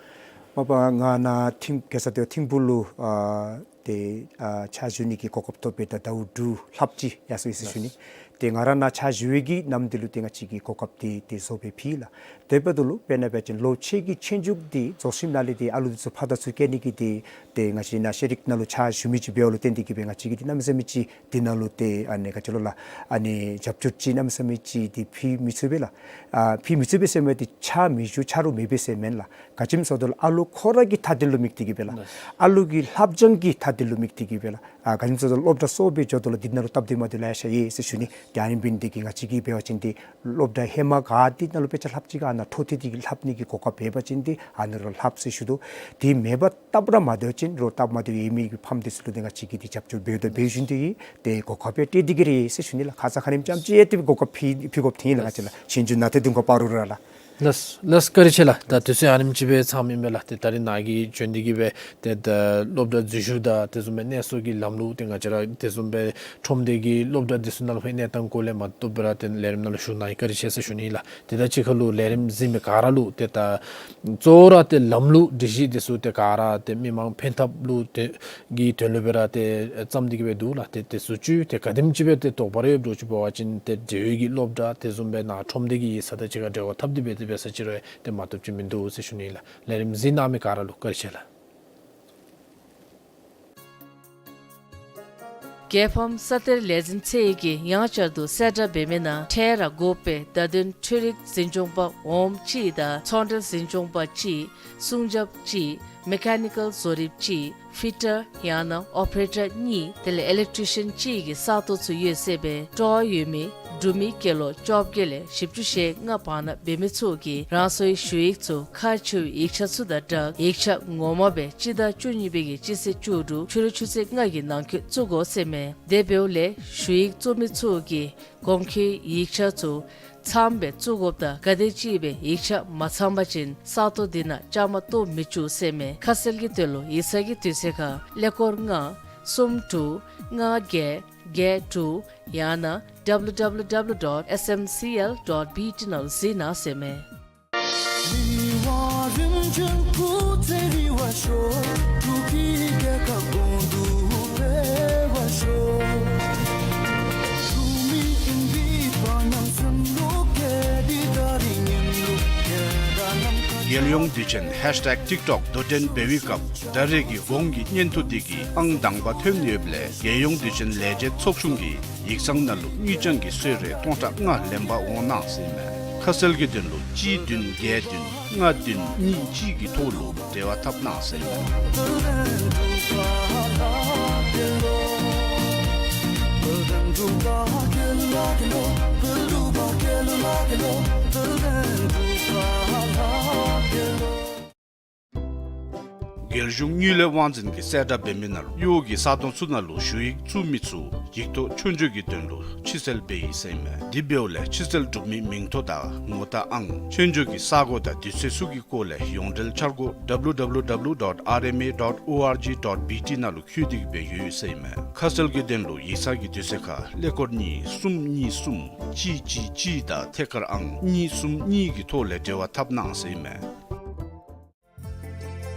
མ་པ་ང་ནཱ་ཐིམ་གེ་ས་ཏེ་ཐིམ་ཕུག་ལུ་ཨ་ཏེ་ཨ་ཕྱག་ཞུ་ནི་གི་གོ་སྐབས་ཐོབ་པས། ད་ཟླཝ་དྲུག་ལྷགཔ་ཅིག་ཡར་སོ་ཡི་ཟེར་ཞུ་ནི། ཏེ་ང་ར་ནཱ་ཕྱག་ཞུ་བའི་གི་ནམ་དེ་ལུ་ཏེ་ང་བཅས་ཀྱིས་གོ་སྐབས་འདི་ཏེ་བཟོ་སྦེ་ཕུལ་ལགས། དེ་འབདཝ་ད་ལུ་དཔེར་ན་འབད་བ་ཅིན་ལོ་ཕྱེད་ཀྱི་ཆོས་རྒྱུགས་འདི་རྫོགས་ཞིནམ་ལས་ཏེ་ཨ་ལུ་འདི་ཚུ་ཕར་དང་ཚུར་བསྐྱལ་ནི་གི་ཏེ་ཏེ་ང་བཅས་ནཱ་ཤེས་རིག་ནང་ལུ་ཕྱག་ཞུ་མི་ཅིག་འབདཝ་ལུ་བརྟེན་ཏེ་གིས་སྦེ་ང་བཅས་ཀྱིས་ཏེ་གནམ་མེད་ས་མེད་ཅིག་འདི་ནང་ལུ་ཏེ་ཨ་ནི་ག་ཅི་ལོ་ལགས། ཨ་ནི་རྒྱབ་སྐྱོར་ཅིག་གནམ་མེད་ས་མེད་ཅིག་འདི་ཕུལ་མི་ཚུགས་པས་ལགས། ཨ་ཕུལ་མི་ཚུགས་པས་ཟེར་མི་འདི་ཕྱག་མི་ཞུ་ཆ་རོགས་མེད་པས་ཟེར་མེན་ལགས། ག་ཅི་སྨོ་ཟེརཝ་ད་ལུ་ཨ་ལུ་ཁོ་ར་གི་མཐའ་དོན་ལུ་དམིགས་ཏེ་གིས་སྦེ་ལགས། ཨ་ལུ་གི་ལྷབ་སྦྱང་གི་མཐའ་དོན་ལུ་དམིགས་ཏེ་གིས་སྦེ་ལགས། ཨ་ག་ཅི་སྨོ་ཟེརཝ་ད་ལུ་སློབ་གྲྭ་སོང་སྦེ་འགྱོཝ་ད་ལུ་འདི་ནང་ལུ་སྟབས་བདེ་མ་བདེཝ་ལེ་ཤ་ཡོད་ཟེར་ཞུ་ནི། ཏེ་ཨ་ནི་འབད་ནི་འདི་གིས་ང་བཅས་ཀྱིས་འབད་བ་ཅིན་ཏེ་སློབ་གྲྭ་ཧེ་མ་ག་ཏེ་ནང་ལུ་དཔེ་ཆ་ལྷབ་ཅི་ག་ཨ་ནཱ་འཕྲོ་མཐུད་དེ་གིས་ལྷབ་ནི་གི་གོ་སྐབས་འབད་བ་ཅིན་ཏེ་ཨ་ནི་ར་ལྷབ་ཟེར་ཞུ་དོ། དེ་མེད་པར་སྟབས་ར་མ་བདེཝ་ཅིན་རོགས་སྟབས་མ་བདེཝ་ཡོད་མི་གི་ཕམ་འདི་ཚུ་ལུ་ཏེ་ང་བཅས་ཀྱིས་ཏེ་རྒྱབ་སྐྱོར་འབདཝ་ད་འབད་བཞིན་དུ་ཡོད། ཏེ་གོ་སྐབས་སྤྲོད་དེ་གིས་ར་ཟེར་ཞུ་ནི་ལགས། ཁ་ཙ་ཁ་ཉིནམ་ཙམ་ཅིག་ཡང་ཏེ་གོ་སྐབས་ཕུལ་ཕུལ་དགོཔ་ཐོན་ཡི་ལགས། ང་བཅས་ལགས་ཆོས་རྒྱུགས་ནང་ཏེ་བདུན་གོ་སྤར་རུང་ར་ལགས། ལགས་ལགས་བཀའ་དྲིན་ཆེ་ལགས། ད་དུས་ཚོད་ཨ་ནེམ་ཅིག་སྦེ་ཚངམ་ཨིན་མས་ལགས། ཏེ་ད་རིས་ནཱ་གིས་བྱོན་ཏེ་གིས་སྦེ་ཏེ་ད་སློབ་གྲྭ་འཛུལ་ཞུགས་དང་དེ་བཟུམ་སྦེ་གནས་ཚུལ་གྱི་ལམ་ལུགས་ཏེ་ང་བཅས་ར་དེ་བཟུམ་སྦེ་ཁྲོམ་སྡེ་གི་སློབ་གྲྭ་འདི་ཚུ་ནང་ལུ་ཕར་གནས་སྟངས་སྐོར་ལས་མ་གཏོགས་པ་ར་ཏེ་ལས་རིམ་ནང་ལུ་ཞུགས་གནང་ཡི། བཀའ་དྲིན་ཆེ་ཟེར་ཞུ་ནི་ལགས། ཏེ་ད་ཅི་ཁ་ལུ་ལས་རིམ་གཟིགས་མི་ག་ར་ལུ་ཏེ་ད་གཙོ་བོ་ར་ཏེ་ལམ་ལུགས་སྒྲིག་གཞི་འདི་ཚུ་ཏེ་ག་ར་ཏེ་མི་མང་ཕན་ཐབས་ལུ་ཏེ་གི་དོན་ལུ་སྦེ་ར་ཏེ་བརྩམས་ཏེ་གིས་སྦེ་འདུག་ལགས། ཏེ་དེ་ཚུ་ཅིག་ཏེ་ག་དེམ་ཅིག་སྦེ་ཏེ་དོགས་པ་རེ་ཡོདཔ་འདྲཝ་ཅིག་འབད་བ་ཅིན་ཏེ་འབྲེལ་ཡོད་ཀྱི་སློབ་གྲྭ་དེ་བཟུམ་སྦེ་ནཱ་ཁྲོམ་སྡེ་གི་ཡིག་ཚང་དང་གཅིག་ཁར་འབྲེལ་བ་འཐབ་སྟེ་སྦེ་དེ་སྦེ་ས་ཅིག་ར་ཏེ་མ་བཏུབ་ཅིག་མིན་འདུག་ཟེར་ཞུ་ནི་ལགས། ལས་རིམ་གཟིགས་གནང་མི་ག་ར་ལུ་བཀའ་དྲིན་ཆེ་ལགས། རྒྱལ་ཕམ་ས་གཏེར་ལས་འཛིན་ཚད་ཀྱིས་ཡང་བསྐྱར་དུ་གསལ་བསྒྲགས་འབད་མི་ནང་འཕྲལ་ར་དགོ་པའི་བརྡ་དོན་འཕྲུལ་རིག་འཛིན་སྐྱོང་པ་འོགམ་གཅིག་དང་ཚོང་འབྲེལ་འཛིན་སྐྱོང་པ་གཅིག་སྲུང་རྒྱབ་གཅིག་མེ་ཀ་ནི་ཀཱལ་བཟོ་རིགཔ་གཅིག་ཕི་ཊར་ཡང་ན་ཨོ་པ་རེ་ཊར་གཉིས་དེ་ལས་ཨི་ལེག་ཊི་ཤན་གཅིག་གི་ས་སྟོང་ཚུ་ཡོད་ཟེར་བས། སྤྲོ་བ་ཡོད་མི་འབྲུག་མི་སྐྱེས་ལོ་བཅོ་བརྒྱད་ལས་བཞི་བཅུ་ཞེ་ལྔ་བར་ན་འབད་མི་ཚུ་གིས་རང་སོའི་ཞུ་ཡིག་ཚུ་ཁག་ཆེ་བའི་ཡིག་ཆ་ཚུ་དང་སྦྲགས་ཡིག་ཆ་ངོ་མ་སྦེ་སྤྱི་ཟླ་བཅུ་གཉིས་པའི་གི་སྤྱི་ཚེས་བཅུ་དྲུག་ཕྱི་རུ་ཆུ་ཚོད་ལྔ་གི་ནང་འཁོད་བཙུགས་དགོ་ཟེར་མས། དེ་འབདཝ་ལས་ཞུ་ཡིག་བཙུགས་མི་ཚུ་གིས་གོང་འཁོད་ཡིག་ཆ་ཚུ་ཚངམ་སྦེ་བཙུགས་དགོཔ་དང་ག་དེམ་ཅིག་སྦེ་ཡིག་ཆ་མ་ཚང་པ་ཅིན་ས་སྟོང་འདི་ནང་བཅའ་མར་གཏོགས་མི་བཅུག་ཟེར་མས། ཁ་གསལ་གྱི་དོན་ལུ་ཡིག་ཚང་གི་དུས་ཚོད་ཁར་ཀླད་ཀོར་ལྔ་གསུམ་དྲུག་ལྔ་བརྒྱད་བརྒྱད་དྲུག་ཡང་ན་W W W dot S M C L dot B T ནང་ལུ་གཟིགས་གནང་ཟེར་མས། རྒྱལ་ཡོངས་དུས་ཆེན་ཧེཤ་ཊེག་ཊིག་ཊོག་དོ་འགྲན་འབད་བའི་སྐབས་ད་རེས་ཀྱི་གོང་གི་སྙན་ཐོ་འདི་གིས་ཨང་དང་པ་ཐོན་ཡོདཔ་ལས་རྒྱལ་ཡོངས་དུས་ཆེན་ལས་བྱེད་ཚོགས་ཆུང་གི་ཡིག་ཚང་ནང་ལུ་དངུལ་རྐྱང་གི་གསོལ་རས་སྟོང་ཕྲག་ལྔ་ལེན་པར་འོང་གནང་ཟེར་ཨིན་མས། ཁ་གསལ་གྱི་དོན་ལུ་གཅིག་བདུན་བརྒྱད་བདུན་ལྔ་བདུན་གཉིས་གཅིག་གི་ཐོག་ལུ་འབྲེལ་བ་འཐབ་གནང་ཟེར་ཨིན་མས། རྒྱལ་གཞུང་དངུལ་ལས་དབང་འཛིན་གྱིས་གསལ་བསྒྲགས་འབད་མི་ནང་ལུ་གཡོག་གི་ས་སྟོང་ཚུ་ནང་ལུ་ཞུ་ཡིག་བཙུགས་མི་ཚུ་ཡིག་ཐོག་ཆོས་རྒྱུགས་ཀྱི་དོན་ལུ་ཕྱིར་བསལ་འབད་ཡི་ཟེར་ཨིན་མས། དེ་འབདཝ་ལས་ཕྱིར་བསལ་གྲུབ་མི་མིང་ཐོ་དང་ངོ་རྟགས་ཨང་ཆོས་རྒྱུགས་ཀྱི་ས་གོ་དང་དུས་ཚོད་ཚུ་གི་སྐོར་ལས་ཡོངས་འབྲེལ་འཆར་སྒོ་W W W dot R M A dot O R G dot B T ནང་ལུ་བཀོད་དེ་གིས་སྦེ་ཡོད་ཟེར་ཨིན་མས། ཁ་གསལ་གྱི་དོན་ལུ་ཡིག་ཚང་གི་དུས་ཚོད་ཁར་ཀླད་ཀོར་གཉིས་གསུམ་གཉིས་གསུམ་གཅིག་གཅིག་གཅིག་དང་ཐད་ཀར་ཨང་གཉིས་གསུམ་གཉིས་ཀྱི་ཐོག་ལས་འབྲེལ་བ་འཐབ་གནང་ཟེར་ཨིན་མས།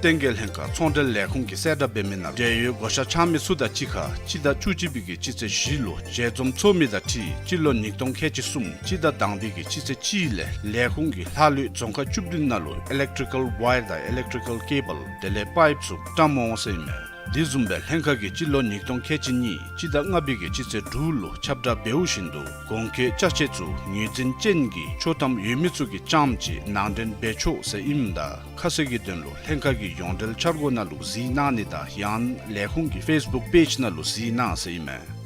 བསྟན་རྒྱས་ལྷན་ཁག་ཚོང་འབྲེལ་ལས་ཁུངས་ཀྱིས་གསལ་བསྒྲགས་འབད་མི་ནང་འབྲེལ་ཡོད་བགོ་བཤའ་འཆང་མི་ཚུ་དང་གཅིག་ཁར་སྤྱི་ཟླ་བཅུ་གཅིག་པའི་གི་སྤྱི་ཚེས་བཞི་ལུ་ཞལ་འཛོམས་ཚོགས་མི་དང་འཁྲིལ་སྤྱི་ལོ་ཉིས་སྟོང་ཁལ་གཅིག་གསུམ་སྤྱི་ཟླ་དང་པའི་གི་སྤྱི་ཚེས་གཅིག་ལས་ལས་ཁུངས་ཀྱི་ལྷག་ལུས་རྫོང་ཁག་བཅུ་བདུན་ནང་ལུ་ཨི་ལེག་ཊི་རི་ཀཱལ་ཝའི་ཡར་དང་ཨི་ལེག་ཊི་རི་ཀཱལ་ཀེ་བཱལ་དེ་ལས་པའིཔ་ཚུ་བཀྲམ་འོང་ཟེར་ཨིན་མས། དེ་བཟུམ་སྦེ་ལྷན་ཁག་གིས་སྤྱི་ལོ་ཉིས་སྟོང་ཁལ་གཅིག་གཉིས་སྤྱི་ཟླ་ལྔ་པའི་གི་སྤྱི་ཚེས་དྲུག་ལུ་ཁྱབ་བསྒྲགས་འབདཝ་བཞིན་དུ་གོང་འཁོད་ཅ་ཆས་ཚུ་ངོས་འཛིན་ཅན་གྱི་ཆོག་ཐམ་ཡོད་མི་ཚུ་གིས་རྐྱངམ་ཅིག་ནང་འདྲེན་འབད་ཆོག་ཟེར་ཨིནམ་ད་ཁ་གསལ་གྱི་དོན་ལུ་ལྷན་ཁག་གི་ཡོངས་འབྲེལ་འཆར་སྒོ་ནང་ལུ་གཟིགས་གནང་ནི་དང་ཡང་ལས་ཁུངས་ཀྱི་ཕེསི་བུཀ་པེཇ་ནང་ལུ་གཟིགས་གནང་ཟེར་ཨིན་མས།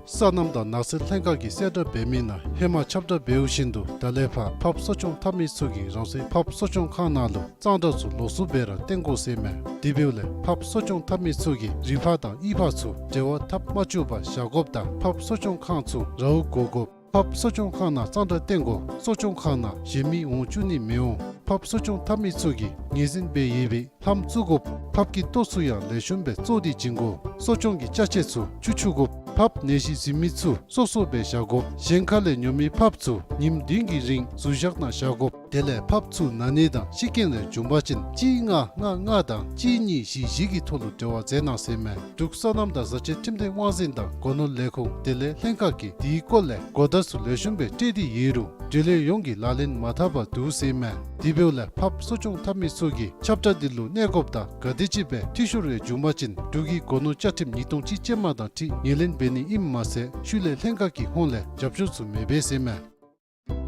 སོ་ནམ་དང་ནགས་ཚལ་ལྷན་ཁག་གིས་གསལ་བསྒྲགས་འབད་མི་ནང་ཧེ་མ་ཁྱབ་བསྒྲགས་འབདཝ་བཞིན་དུ་ད་ལས་ཕར་ཕགཔ་གསོ་སྐྱོང་འཐབ་མི་ཚུ་གིས་རང་སོའི་ཕགཔ་གསོ་སྐྱོང་ཁང་ནང་ལུ་གཙང་སྦྲ་ཚུ་ལོགས་སུ་སྦེ་ར་བཏོན་དགོ་ཟེར་མས། དེ་འབདཝ་ལས་ཕགཔ་གསོ་སྐྱོང་འཐབ་མི་ཚུ་གིས་རི་ཕག་དང་གཡུས་ཕག་ཚུ་འབྲེལ་བ་འཐབ་མ་བཅུག་པར་བཞག་དགོཔ་དང་ཕགཔ་གསོ་སྐྱོང་ཁང་ཚུ་རཝ་བསྒོར་དགོཔ། ཕགཔ་གསོ་སྐྱོང་ཁང་ནང་གཙང་སྦྲ་བཏོན་དགོ། གསོ་སྐྱོང་ཁང་ནང་གཞན་མི་འོང་བཅུག་ནི་མི་འོང་། ཕགཔ་གསོ་སྐྱོང་འཐབ་མི་ཚུ་གིས་ངོས་འཛིན་འབད་ཡོད་པའི་ལྷམ་བཙུགས་དགོཔ། ཕགཔ་གི་ལྟོ་ཚུ་ཡང་ལེགས་ཤོམ་སྦེ་བཙོ་སྟེ་བྱིན་དགོ། གསོ་སྐྱོང་གི་ཅ་ཆས་ཚུ་བཅུག་བཅུག་དགོཔ། ཕགཔ་ནད་གཞི་འཛིན་མི་ཚུ་སོ་སོ་སྦེ་བཞག་དགོཔ། གཞན་ཁ་ལས་ཉོ་མི་ཕགཔ་ཚུ་ཉིནམ་བདུན་གྱི་རིང་ཟུར་བཞག་ནང་བཞག་དགོཔ། དེ་ལས་ཕགཔ་ཚུ་ན་ནི་དང་ཤི་རྐྱེན་ལས་བྱུང་པ་ཅིན་གཅིག་ལྔ་ལྔ་ལྔ་དང་གཅིག་གཉིས་བཞི་བཞི་གི་ཐོག་ལུ་འབྲེལ་བ་མཛད་གནང་ཟེར་མས། འབྲུག་སོ་ནམ་དང་བཟའ་བཅའི་ཁྲིམས་དོན་དབང་འཛིན་དང་སྒོ་ནོར་ལས་ཁུངས་དེ་ལས་ལྷན་ཁག་གིས་དེའི་སྐོར་ལས་གོ་བརྡ་ཚུ་ལེགས་ཤོམ་སྦེ་སྤྲོད་དེ་ཡོད་རུང་འབྲེལ་ཡོད་ཡོངས་ཀྱིས་ལག་ལེན་མ་འཐབ་པར་འདུག་ཟེར་མས། དེ་འབདཝ་ལས་ཕགཔ་གསོ་སྐྱོང་འཐབ་མི་ཚུ་གིས་ཁྱབ་བསྒྲགས་འདི་ལུ་གནས་སྐབས་དང་ག་དེམ་ཅིག་སྦེ་འཐུས་ཤོར་ཡང་བྱུང་པ་ཅིན་འབྲུག་གི་སྒོ་ནོར་བཅའ་ཁྲིམས་ཉིས་སྟོང་གཅིག་ཅན་མ་དང་འཁྲིལ་ངོས་ལེན་འབད་ནི་ཨིནམ་མ་ཚད་ཤུལ་ལས་ལྷན་ཁག་གི་ཧོངས་ལས་རྒྱབ་སྐྱོར་ཚུ་མི་འབད་ཟེར་མས།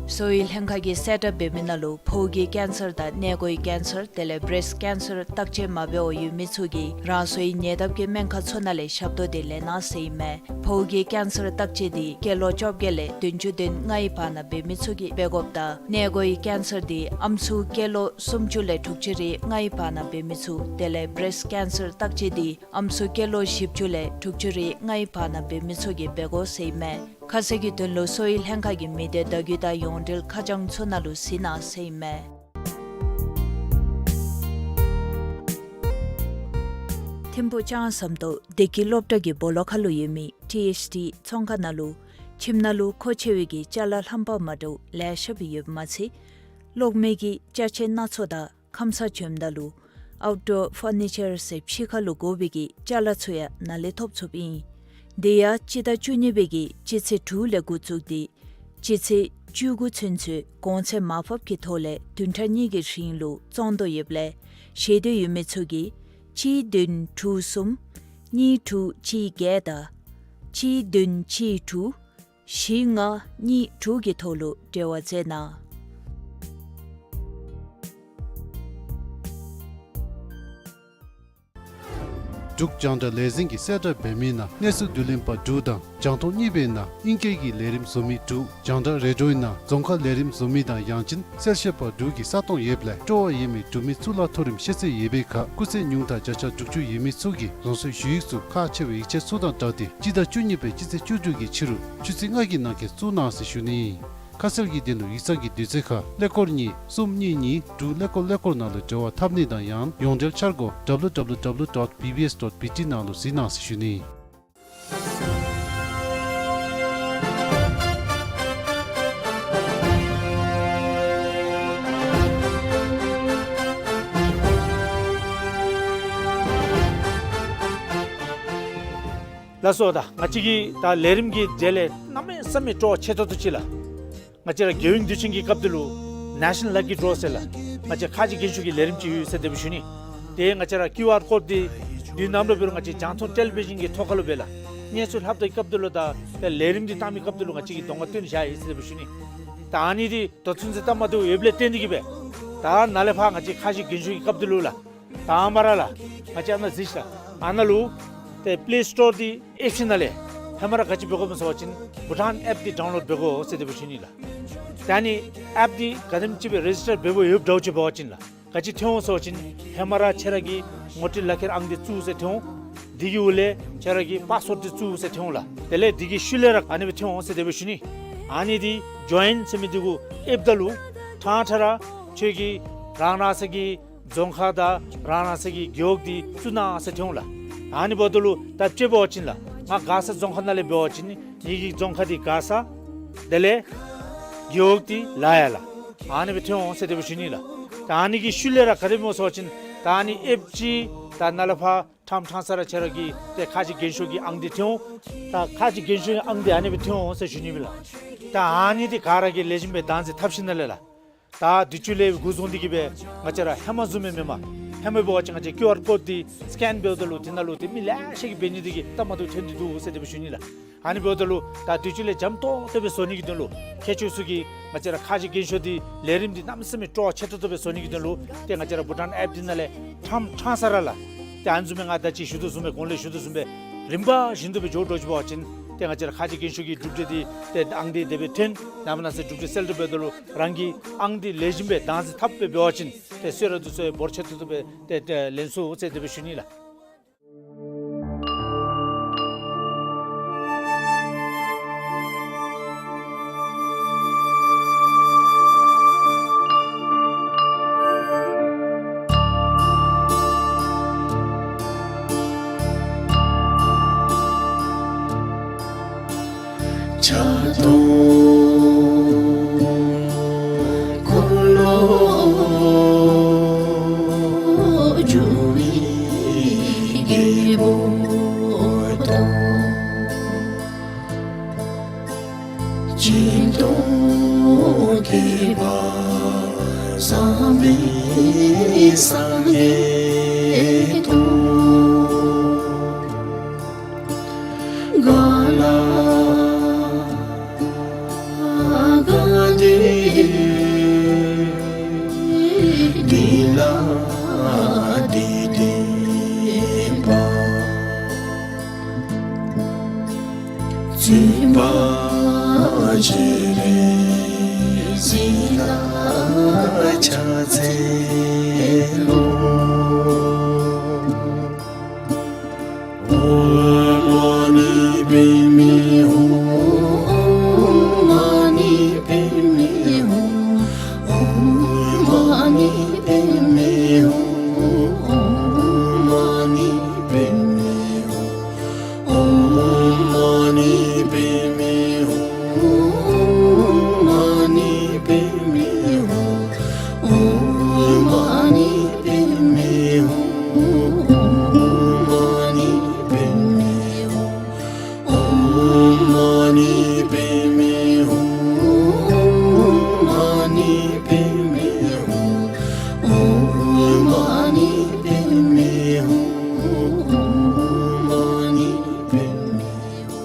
གསོ་བའི་ལྷན་ཁག་གིས་གསལ་བསྒྲགས་འབད་མི་ནང་ལུ་ཕོཝ་གི་ཀེན་སར་དང་མངལ་སྒོའི་ཀེན་སར་དེ་ལས་བེརེསཊ་ཀེན་སར་བརྟག་དཔྱད་མ་འབད་བར་ཡོད་མི་ཚུ་གིས་རང་སོའི་ཉེ་འདབས་ཀྱི་སྨན་ཁང་ཚུ་ནང་ལས་ཞབས་ཏོག་འདི་ལེན་གནང་ཟེར་ཨིན་མས། ཕོཝ་གི་ཀེན་སར་བརྟག་དཔྱད་འདི་སྐྱེས་ལོ་བཅོ་བརྒྱད་ལས་བདུན་ཅུ་དོན་ལྔའི་བར་ན་འབད་མི་ཚུ་གིས་འབད་དགོཔ་དང་མངལ་སྒོའི་ཀེན་སར་འདི་ཨམ་སྲུ་སྐྱེས་ལོ་སུམ་ཅུ་ལས་དྲུག་ཅུ་རེ་ལྔའི་བར་ན་འབད་མི་ཚུ་དེ་ལས་བེརེསཊ་ཀེན་སར་བརྟག་དཔྱད་འདི་ཨམ་སྲུ་སྐྱེས་ལོ་བཞི་བཅུ་ལས་དྲུག་ཅུ་རེ་ལྔའི་བར་ན་འབད་མི་ཚུ་གིས་འབད་དགོ་ཟེར་ཨིན་མས། ཁ་གསལ་གྱི་དོན་ལུ་གསོ་བའི་ལྷན་ཁག་གི་མི་སྡེ་བརྡ་བརྒྱུད་དང་ཡོངས་འབྲེལ་ཁ་བྱང་ཚུ་ནང་ལུ་གཟིགས་གནང་ཟེར་ཨིན་མས། ཐིམ་ཕུག་ལྕང་ཟམ་ཏོག་བདེ་སྐྱིད་སློབ་གྲྭ་གི་སྦོ་ལོགས་ཁར་ལུ་ཡོད་མི་ཊི་ཨེཆ་ཌི་ཚོང་ཁང་ནང་ལུ་ཁྱིམ་ནང་ལུ་མཁོ་ཆེ་བའི་གི་ཅ་ལ་རྣམ་པ་མ་འདྲཝ་ལེ་ཤ་སྦེ་ཡོདཔ་མ་ཚད་གློག་མེ་གི་ཅ་ཆས་སྣ་ཚོགས་དང་ཁམས་སངས་བྱོནམ་ད་ལུ་ཨའུཊ་ཌོར་ཕར་ནི་ཅར་ཟེར་ཕྱི་ཁ་ལུ་དགོ་པའི་གི་ཅ་ལ་ཚུ་ཡང་ནཱ་ལས་ཐོབ་ཚུགསཔ་ཨིན། དེ་ཡང་སྤྱི་ཟླ་བཅུ་གཉིས་པའི་གི་སྤྱི་ཚེས་དྲུག་ལས་འགོ་བཙུགས་ཏེ་སྤྱི་ཚེས་བཅུ་དགུ་ཚུན་ཚོད་གོང་ཚད་མར་ཕབ་ཀྱི་ཐོག་ལས་བདུན་ཕྲག་གཉིས་ཀྱི་རིང་ལུ་བཙོང་དོ་ཡོདཔ་ལས་ཤེས་འདོད་ཡོད་མི་ཚུ་གིས་གཅིག་བདུན་དྲུག་གསུམ་གཉིས་དྲུག་གཅིག་བརྒྱད་དང་གཅིག་བདུན་གཅིག་དྲུག་བཞི་ལྔ་གཉིས་དྲུག་གི་ཐོག་ལུ་འབྲེལ་བ་མཛད་གནང་། འབྲུག་རྒྱང་བསྒྲགས་ལས་འཛིན་གྱིས་གསལ་བསྒྲགས་འབད་མི་ནང་གནས་ཚུལ་བསྡུ་ལེན་པ་དྲུག་དང་རྒྱང་མཐོང་གཉིས་པའི་ནང་ཨིང་སྐད་ཀྱི་ལས་རིམ་བཟོ་མི་དྲུག། རྒྱང་བསྒྲགས་རེ་ཌིའོའི་ནང་རྫོང་ཁ་ལས་རིམ་བཟོ་མི་དང་ཡང་ཅིན་གསལ་བཤད་པ་དྲུག་གི་ས་སྟོང་ཡོདཔ་ལས་སྤྲོ་བ་ཡོད་མི་འབྲུག་མི་གཙུག་ལག་མཐོ་རིམ་ཤེས་ཚད་ཡོད་པའི་ཁར་སྐུགས་ཚད་ཉུང་མཐའ་བརྒྱ་ཆ་དྲུག་ཅུ་ཡོད་མི་ཚུ་གིས་རང་སོའི་ཞུ་ཡིག་ཚུ་ཁག་ཆེ་བའི་ཡིག་ཆ་ཚུ་དང་སྦྲགས་ཏེ་སྤྱི་ཟླ་བཅུ་གཉིས་པའི་སྤྱི་ཚེས་བཅུ་དྲུག་གི་ཕྱི་རུ་ཆུ་ཚོད་ལྔ་གི་ནང་འཁོད་བཙུགས་གནང་ཟེར་ཞུ་ནི་ཨིན། ཁ་གསལ་གྱི་དོན་ལུ་ཡིག་ཚང་གི་དུས་ཚོད་ཁར་ཀླད་ཀོར་གཉིས་གསུམ་གཉིས་གཉིས་དྲུག་ཀླད་ཀོར་ཀླད་ཀོར་ནང་ལུ་འབྲེལ་བ་འཐབ་ནི་དང་ཡང་ཡོངས་འབྲེལ་འཆར་སྒོ་W W W dot B B S dot B T ནང་ལུ་གཟིགས་གནང་ཟེར་ཞུ་ནི་ཨིན། ལགས་སོ། ད་ང་བཅས་ཀྱི་ད་ལས་རིམ་གྱི་གྲས་ལས་གནམ་མེད་ས་མེད་སྤྲོ་བ་ཆེ་ཏོག་ཏོ་ཅིག་ལགས། ང་བཅས་ར་དགེ་འོས་དུས་ཆེན་གྱི་སྐབས་འདི་ལུ་ནེ་ཤ་ནཱལ་ལག་ཀི་ཌོ་ཟེར་ལགས། ང་བཅས་ཁ་རྗེ་རྒན་ཤོས་ཀྱི་ལས་རིམ་ཅིག་ཡོད་ཟེར་དེ་སྦེ་ཞུ་ནི། ཏེ་ང་བཅས་ར་ཀིའུ་ཨར་ཀོཌ་འདི་དུས་ནམ་ར་འབད་རུང་ང་བཅས་རྒྱང་མཐོང་ཊེ་ལི་བི་ཞཱན་གྱི་ཐོག་ཁ་ལུ་སྦེ་ལགས། གནས་ཚུལ་ལྷབ་དོ་སྐབས་འདི་ལུ་དང་ཏེ་ལས་རིམ་འདི་བཏང་མི་སྐབས་འདི་ལུ་ང་བཅས་ཀྱིས་གདོང་ཁར་སྟོན་བཞག་ཡི་ཟེར་དེ་སྦེ་ཞུ་ནི། ད་ཨ་ནི་འདི་ད་ཚུན་ཚོད་སྟབས་མ་བདེཝ་ཡོདཔ་ལས་བརྟེན་ཏེ་གིས་སྦེ་ད་ནཱ་ལས་ཕར་ང་བཅས་ཁ་རྗེ་རྒན་ཤོས་ཀྱི་སྐབས་འདི་ལུ་ལགས། ད་མ་ར་ལགས་ང་བཅས་ཨ་ནཱ་གཟིགས་ཤིག་ལགས། ཨ་ནཱ་ལུ་ཏེ་པེ་ལེ་སི་ཊོར་འདི་ཨེབ་ཅིག་ནང་ལས་ཧེ་མ་ར་ག་ཅི་འབད་དགོཔ་སྨོ་ཟེར་བ་ཅིན་བྷུ་ཊཱན་ཨེབ་འདི་ཌའུན་ལོཌ་འབད་དགོ་ཟེར་དེ་སྦེ་ཞུ་ནི་ལགས། ད་ཨ་ནི་ཨེབ་འདི་ག་དེམ་ཅིག་སྦེ་རེ་ཇིསི་ཊར་འབད་འབདཝ་ཡོདཔ་འདྲཝ་ཅིག་འབད་བ་ཅིན་ལགས། ག་ཅི་ཐོན་འོང་ཟེར་བ་ཅིན་ཧེ་མ་ར་ཁྱེད་ར་གི་ངོ་སྤྲོད་ལག་ཁྱེར་ཨང་འདི་བཙུགས་ཟེར་ཐོན་འོང་། དེ་གི་འོག་ལས་ཁྱེད་ར་གི་པཱསི་ཝརཌ་འདི་བཙུགས་ཟེར་ཐོན་འོང་ལགས། དེ་ལས་དེ་གི་ཤུལ་ལས་ར་ཨ་ནི་སྦེ་ཐོན་འོང་ཟེར་དེ་སྦེ་ཞུ་ནི། ཨ་ནི་འདི་ཇོ་ཨིན་ཟེར་མི་འདི་གུ་ཨེབ་ད་ལུ་ཕྲང་ཕྲང་ར་ཁྱོད་ཀྱི་རང་རང་སོ་གི་རྫོང་ཁག་དང་རང་རང་སོ་གི་རྒེད་འོག་འདི་བཙུགས་གནང་ཟེར་ཐོན་འོང་ལགས། ཨ་ནི་འབདཝ་ད་ལུ་ད་དཔྱེ་འབད་བ་ཅིན་ལགས། ང་མགར་ས་རྫོང་ཁག་ནང་ལས་འབད་བ་ཅིན་ངེ་གི་རྫོང་ཁག་འདི་མགར་ས་དེ་ལས་རྒེད་འོག་འདི་ལ་ཡ་ལགས། ཨ་ནི་སྦེ་ཐོན་འོང་ཟེར་དེ་སྦེ་ཞུ་ནི་ལགས། ད་ཨ་ནི་གི་ཤུལ་ལས་ར་ག་དེ་སྨོ་ཟེར་བ་ཅིན་ད་ཨ་ནི་ཨེབ་ཅིག་ད་ནཱ་ལས་ཕར་ཕྲང་ཕྲང་ས་ར་ཁྱེད་ར་གི་ཏེ་ཁ་རྗེ་རྒན་ཤོས་ཀྱི་ཨང་འདི་ཐོན་འོང་། ད་ཁ་རྗེ་རྒན་ཤོས་ཀྱི་ཨང་འདི་ཨ་ནི་སྦེ་ཐོན་འོང་ཟེར་ཞུ་ནི་ཨིན་ལགས། ད་ཨ་ནི་འདི་ག་ར་གིས་ལེགས་ཤོམ་སྦེ་བདག་འཛིན་འཐབ་ཞིནམ་ལས་ལགས། ད་དུས་ཅི་ལས་འགོ་བཟུང་སྟེ་གིས་སྦེ་ང་བཅས་ར་ཧེ་མ་བཟུམ་སྦེ་མེན་པར་ཧེ་མ་འབད་བ་ཅིན་ང་བཅས་ཀིའུ་ཨར་ཀོཌ་འདི་སི་ཀེན་འབདཝ་ད་ལུ་དེ་ནང་ལུ་ཏེ་མི་ལེ་ཤ་གིས་འབད་ནི་དེ་གིས་སྟབས་མ་བདེཝ་ཐོན་ཏེ་འདུག་ཟེར་དེ་སྦེ་ཞུ་ནི་ལགས། ཨ་ནི་འབདཝ་ད་ལུ་ད་དུས་ཅི་ལས་འཇམ་ཏོག་ཏོ་སྦེ་བཟོ་ནི་གི་དོན་ལུ་ཁྱེད་ཚུ་གིས་ང་བཅས་ར་ཁ་རྗེ་རྒན་ཤོས་འདི་ལས་རིམ་འདི་གནམ་མེད་ས་མེད་སྤྲོ་བ་ཆེ་ཏོག་ཏོ་སྦེ་བཟོ་ནི་གི་དོན་ལུ་ཏེ་ང་བཅས་ར་བྷུ་ཊཱན་ཨེབ་འདི་ནང་ལས་ཕྲང་ཕྲང་ས་ར་ལགས། ཏེ་ཨ་ནི་བཟུམ་སྦེ་ང་ད་ཅི་ཞུ་དོ་བཟུམ་སྦེ་གོང་ལས་ཞུ་དོ་བཟུམ་སྦེ་རིམ་པ་བཞིན་དུ་སྦེ་འགྱོ་འགྱོཝ་ཅིག་འབད་བ་ཅིན་ ཏེ་ང་བཅས་ར་ཁ་རྗེ་རྒན་ཤོས་ཀྱིས་གྲུབ་འབྲས་འདི་ཏེ་ཨང་འདི་དེ་སྦེ་ཐོན། ནངས་པ་གནངས་ཚེ་གྲུབ་འབྲས་གསལ་སྒྲོག་འབདཝ་ད་ལུ་རང་གི་ཨང་འདི་ལེགས་ཤོམ་སྦེ་བདག་འཛིན་འཐབ་སྦེ་འབད་བ་ཅིན་ཏེ་གསོལ་རས་འདི་ཚུ་ཡང་འབོར་ཆེ་ཏོག་ཏོ་སྦེ་ཏེ་ཏེ་ལེན་ཚུགས་ཟེར་དེ་སྦེ་ཞུ་ནི་ལགས། ཕྱག་སྟོང་འཁོར་ལོ་སྒྱུར་བའི་རྒྱལ་པོ་དང་། སྦྱིན་གཏོང་དགེ་བ་བསགས་པའི་སངས་རྒྱས་དང་། ག་ལ་ག་ཏེ་འདི་ལ་འདི་བསྟན་པ། བརྩོན་པ་སྤྱན་རས་གཟིགས་ལ་ཕྱག་འཚལ་ལོ། ཨོཾ་མ་ཎི་པདྨེ་ཧཱུྃ། ཨོཾ་མ་ཎི་པདྨེ་ཧཱུྃ། ཨོཾ་མ་ཎི་པདྨེ་ཧཱུྃ། ཨོཾ་མ་ཎི་པདྨེ་ཧཱུྃ། ཨོཾ་མ་ཎི་པདྨེ་ཧཱུྃ། ཨོཾ་མ་ཎི་པདྨེ་ཧཱུྃ། ཨོཾ་མ་ཎི་པདྨེ་ཧཱུྃ། ཨོཾ་མ་ཎི་པདྨེ་ཧཱུྃ། ཨོཾ་མ་ཎི་པདྨེ་ཧཱུྃ། ཨོཾ་མ་ཎི་པདྨེ་ཧཱུྃ། ཨོཾ་མ་ཎི་པདྨེ་ཧཱུྃ། ཨོཾ་མ་ཎི་པདྨེ་ཧཱུྃ།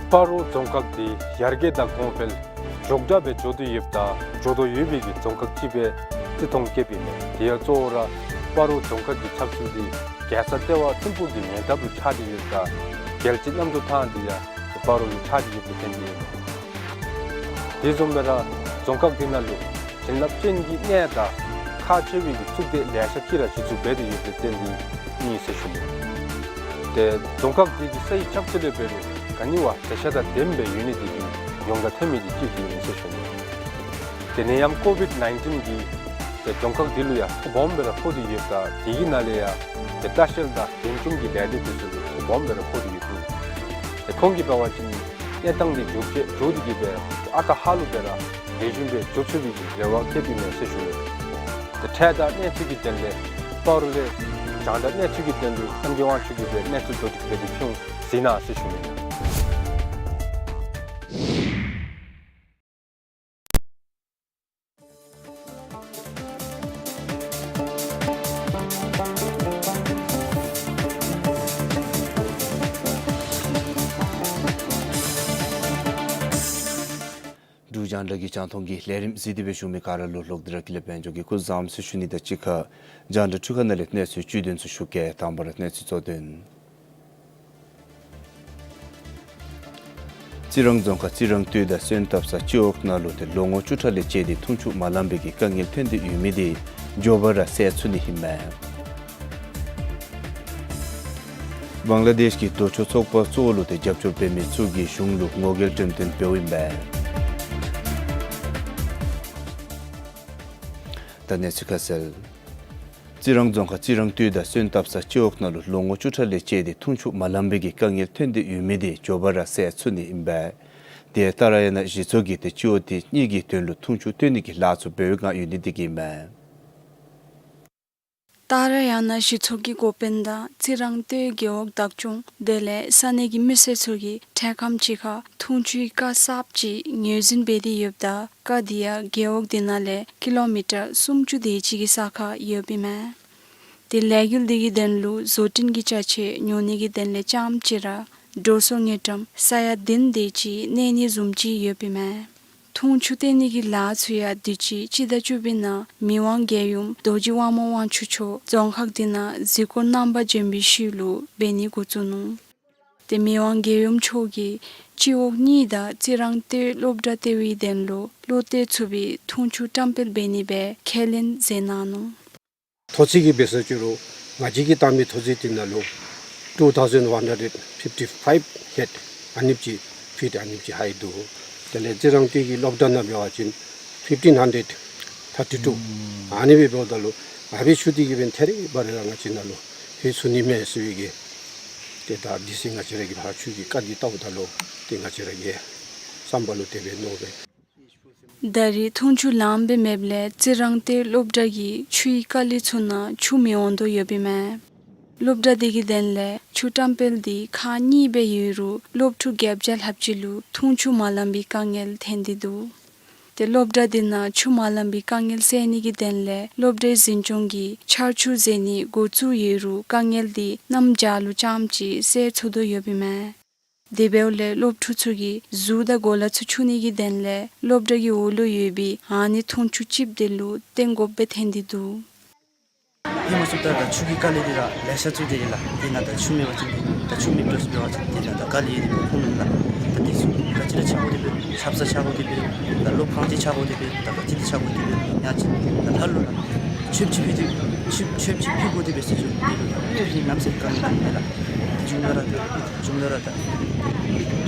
སྤ་རོ་རྫོང་ཁག་འདི་ཡར་རྒྱས་དང་གོང་འཕེལ་མགྱོགས་དྲགས་སྦེ་འགྱོ་སྟེ་ཡོདཔ་ད་འགྱོ་དོ་ཡོད་པའི་གི་རྫོང་ཁག་ཅིག་སྦེ་བརྩི་མཐོང་བསྐྱེདཔ་ཨིན་མས། དེ་ཡང་གཙོ་བོ་ར་སྤ་རོ་རྫོང་ཁག་གི་ཆགས་ཚུལ་འདི་རྒྱལ་ས་ལྟེ་བ་ཐིམ་ཕུག་གི་ཉེ་འདབས་ལུ་ཆགས་ཏེ་ཡོདཔ་ད་རྒྱལ་སྤྱི་གནམ་གྲུ་ཐང་འདི་ཡང་སྤ་རོ་ལུ་ཆགས་ཏེ་ཡོདཔ་ལས་བརྟེན་ཏེ་ཨིན་མས། དེ་བཟུམ་སྦེ་ར་རྫོང་ཁག་འདི་ནང་ལུ་བྱིན་རླབས་ཅན་གྱི་གནས་དང་ཁག་ཆེ་བའི་གི་གཙུག་སྡེ་ལེ་ཤ་ཅིག་ར་གཞི་བཙུགས་འབད་དེ་ཡོདཔ་ལས་བརྟེན་ཏེ་ཨིན་ཟེར་ཞུ་ནི། ཏེ་རྫོང་ཁག་འདི་གི་ས་ཡི་ཆགས་ཚུལ་ལས་འབད་རུང་ག་ནི་བ་མཛེས་ཆ་དང་ལྡནམ་སྦེ་ཡོད་ནི་འདི་གིས་ཡོངས་གྲགས་ཐོན་མི་འདི་ཅིག་འདི་ཨིན་ཟེར་ཞུ་ནི། དེ་ནས་ཡང་ཀོ་བིཌ་ནའིན་ཊིན་གྱིས་ཏེ་རྫོང་ཁག་འདི་ལུ་ཡང་ཚ་སྦོམ་སྦེ་ར་ཕོག་སྟེ་ཡོདཔ་ད་དེ་གི་ནང་ལས་ཡང་ཏེ་ལྟ་བཤལ་དང་འགྲེམས་སྟོན་གྱི་ལས་སྡེ་འདི་ཚུ་ལུ་ཚ་སྦོམ་སྦེ་ར་ཕོག་སྟེ་ཡོད་འདུག། ཏེ་ཁོང་གིས་འབད་བ་ཅིན་གནས་སྟངས་འདི་མགྱོགས་ཅིག་མགྱོགས་ཏེ་གི་སྦེ་ཨ་རྟག་ཧ་ལུགས་སྦེ་ར་ལེགས་ཤོམ་སྦེ་འགྱོ་ཚུགས་པའི་གི་རེ་བ་བསྐྱེདཔ་ཨིན་མས་ཟེར་ཞུ་ནི། ཏེ་འཕྲལ་དང་གནས་ཚུལ་གྱི་དོན་ལས་སྤ་རོ་ལས་རྒྱང་བསྒྲགས་གནས་ཚུལ་གྱི་དོན་ལུ་གཏམ་རྒྱུད་དབང་ཕྱུག་གིས་སྦེ་གནས་ཚུལ་བསྡུ་སྒྲིག་འབད་དེ་ཕུལ་འོང་ཟེར་ན་ཟེར་ཞུ་ནི། འབྲུག་རྒྱང་བསྒྲགས་ཀྱི་རྒྱང་མཐོང་གི་ལས་རིམ་གཟིགས་ཏེ་སྦེ་བཞུགས་མི་ག་ར་ལུ་ལོག་སྟེ་ར་ཀུན་ལེགས་དཔལ་འབྱོར་གྱིས་སྐུ་གཟུགས་བཟང་ཟེར་ཞུ་ནི་དང་གཅིག་ཁར་རྒྱང་བསྒྲགས་འཕྲུལ་ཁང་ནང་ལས་གནས་ཚུལ་བཅུད་དོན་ཚུ་ཞུ་གེ། དང་པ་ར་གནས་ཚུལ་གཙོ་དོན། རྩི་རང་རྫོང་ཁག་རྩི་རང་སྟོད་དང་སོན་བཏབ་ས་སྤྱི་འོག་ནང་ལུ་ཏེ་ལོ་ངོ་བཅུ་ཕྲག་ལས་བཅད་དེ་འཐུང་ཆུ་མ་ལང་པའི་གི་དཀའ་ངལ་ཐོན་ཏེ་ཡོད་མི་འདི་མགྱོགས་པ་ར་སེལ་ཚུགས་ནི་ཨིན་མས། བང་ལ་དེཤ་གི་ལྡོག་ཕྱོགས་ཚོགས་པ་གཙོ་བོ་ལུ་ཏེ་རྒྱབ་སྐྱོར་འབད་མི་ཚུ་གིས་གཞུང་ལུ་ངོ་རྒོལ་འགྲེམས་སྟོན་འབདཝ་ཨིན་པས། ད་གནས་ཚུལ་ཁ་གསལ། རྩི་རང་རྫོང་ཁག་རྩི་རང་སྟོད་དང་སོན་བཏབ་ས་སྤྱི་འོག་ནང་ལུ་ལོ་ངོ་བཅུ་ཕྲག་ལས་བཅད་དེ་འཐུང་ཆུ་མ་ལང་པའི་གི་དཀའ་ངལ་ཐོན་ཏེ་ཡོད་མི་འདི་མགྱོགས་པ་ར་སེལ་ཚུགས་ནི་ཨིན་པས། དེ་ཏཱ་ར་ཡ་ན་གཞི་ཚོགས་ཀྱིས་ཏེ་སྤྱི་འོག་དེ་གཉིས་ཀྱི་དོན་ལུ་འཐུང་ཆུ་བཏོན་ནི་གི་ལཱ་ཚུ་འབད་བའི་བསྒང་ཡོད་ནི་འདི་གིས་ཨིན་མས། ཏཱ་ར་ཡ་ན་གཞི་ཚོགས་ཀྱི་འགོ་དཔོན་དང་རྩི་རང་སྟོད་རྒེད་འོག་བདག་སྐྱོང་དེ་ལས་ས་གནས་ཀྱི་མི་སེར་ཚུ་གིས་འཕྲལ་ཁམས་ཅིག་ཁར་འཐུང་ཆུའི་དཀའ་སཔ་ཅིག་ངོས་འཛིན་འབད་དེ་ཡོདཔ་ད་དཀའ་འདི་ཡང་རྒེད་འོག་དེ་ནང་ལས་ཀི་ལོ་མི་ཊར་སུམ་ཅུ་དེ་ཅིག་གི་ས་ཁར་ཡོདཔ་ཨིན་མས། ཏེ་ལས་འགུལ་འདི་གི་དོན་ལུ་བཟོ་སྐྲུན་གྱི་ཅ་ཆས་ཉོ་ནི་གི་དོན་ལས་རྐྱངམ་ཅིག་ར་འགྲོ་སོང་དངུལ་ཀྲམ་ས་ཡ་བདུན་དེ་ཅིག་གནས་ནི་བཟུམ་ཅིག་ཡོདཔ་ཨིན་མས། འཐུང་ཆུ་བཏོན་ནི་གི་ལཱ་ཚུ་ཡང་དུས་ཅི་སྤྱི་ཟླ་བཅུ་པའི་ནང་མི་དབང་རྒྱལ་ཡུམ་རྡོ་རྗེ་དབང་མོ་དབང་ཕྱུག་མཆོག་རྫོང་ཁག་འདི་ནང་གཟིགས་སྐོར་རྣམ་པ་བྱོན་པའི་ཤུལ་ལུ་འབད་ནི་འགོ་བཙུགས་ནུག། ཏེ་མི་དབང་རྒྱལ་ཡུམ་མཆོག་གིས་སྤྱི་འོག་གཉིས་དང་རྩི་རང་སྟོད་སློབ་གྲྭ་ལྟེ་བའི་དོན་ལུ་བློ་གཏད་ཚུགས་པའི་འཐུང་ཆུ་བཀྲམ་སྤེལ་འབད་ནི་སྦེ་ཁས་ལེན་མཛད་གནང་ནུག། ཐོག་ཚད་ཀྱི་འབད་ས་ཅིག་རུང་ང་བཅས་ཀྱིས་བཏང་མི་ཐོག་ཚད་འདི་ནང་ལུ་two thousand one hundred fifty five ཧེཌ་ཨ་ནེམ་ཅིག་ཕིཊ་ཨ་ནེམ་ཅིག་ཧའི་འདུག། དེ་ལས་རྩི་རང་སྟོད་ཀྱི་སློབ་གྲྭ་ནང་འབད་བ་ཅིན་fifteen hundred thirty two། ཨ་ནི་སྦེ་འབདཝ་ད་ལུ་ཨ་ཕི་ཆུ་འདི་གིས་འབདན་ཐད་རི་བ་རི་ར་ང་བཅས་ནང་ལུ་ཕུལ་ཚུགས་ནི་མས་ཟེར་བའི་གི་ཏེ་ད་དུས་ཅི་ང་བཅས་ར་གི་ཕར་ཆུ་གི་དཀའ་ལས་བལྟཝ་ད་ལུ་ཏེ་ང་བཅས་ར་གི་བསམ་པ་ལུ་དེ་སྦེ་མནོ་སྦེ། ད་རེས་འཐུང་ཆུ་ལངམ་སྦེ་མེདཔ་ལས་རྩི་རང་སྟོད་སློབ་གྲྭ་གི་ཆུའི་དཀའ་ལས་ཚུ་ནང་ཆུ་མི་འོང་དོ་ཡོདཔ་ཨིན་མས། སློབ་གྲྭ་འདི་གི་དོན་ལས་ཆུ་བཀྲམ་སྤེལ་འདི་ཁག་གཉིས་སྦེ་ཡོད་རུང་སློབ་ཕྲུག་བརྒྱད་བརྒྱ་ལྷགཔ་ཅིག་ལུ་འཐུང་ཆུ་མ་ལང་པའི་དཀའ་ངལ་ཐོན་ཏེ་འདུག། ཏེ་སློབ་གྲྭ་འདི་ནང་ཆུ་མ་ལང་པའི་དཀའ་ངལ་སེལ་ནི་གི་དོན་ལས་སློབ་གྲྭའི་འཛིན་སྐྱོང་གིས་ཆར་ཆུ་བཟོ་ནི་འགོ་བཙུགས་ཡོད་རུང་དཀའ་ངལ་འདི་གནམ་བྱཱར་ལུ་རྐྱངམ་ཅིག་སེལ་ཚུགས་དོ་ཡོདཔ་ཨིན་མས། དེ་འབདཝ་ལས་སློབ་ཕྲུག་ཚུ་གི་གཟུགས་དང་གོ་ལ་ཚུ་འཁྱུ་ནི་གི་དོན་ལས་སློབ་གྲྭ་གི་འོག་ལུ་ཡོད་པའི་ཨ་ནི་འཐུང་ཆུ་ཅིག་དེ་ལུ་བརྟེན་དགོཔ་སྦེ་ཐོན་ཏེ་འདུག། ཧེ་མ་ཚུ་ད་ད་ཆུ་གི་དཀའ་ལས་འདི་ར་ལེ་ཤ་ཚུ་དེ་རེ་ལགས། དེ་ནང་ད་ཆུ་མེད་པ་ཅིན་ད་ཆུ་མེདཔ་འགྱོ་ཟེར་འབད་བ་ཅིན་དེ་ནང་ད་དཀའ་ལས་ཡོད་དེ་སྦེ་ཁུངས་མེད་ལགས། ད་དེ་ཚུ་ག་ཅི་ར་ཆག་དགོ་དེ་སྦེ་ཆབ་གསང་ཆག་དགོ་དེ་སྦེ་ད་སློབ་ཁང་ཅིག་ཆག་དགོ་དེ་སྦེ་ད་ག་ཅི་དེ་ཆག་དགོ་དེ་སྦེ་ཡང་ཅིན་ད་ལྷག་ལུ་ལགས་ཆོས་ཅིག་ཕུལ་དེ་ཆོས་ཆོས་ཅིག་ཕུལ་དགོ་དེ་སྦེ་ཟེར་ཞུ་དེ་ལུ་ད་དེ་ནམ་ཟེར་དཀའ་ངལ་མེད་ལགས། བྱུང་ད་ར་ད་བྱུང་ད་ར་ད་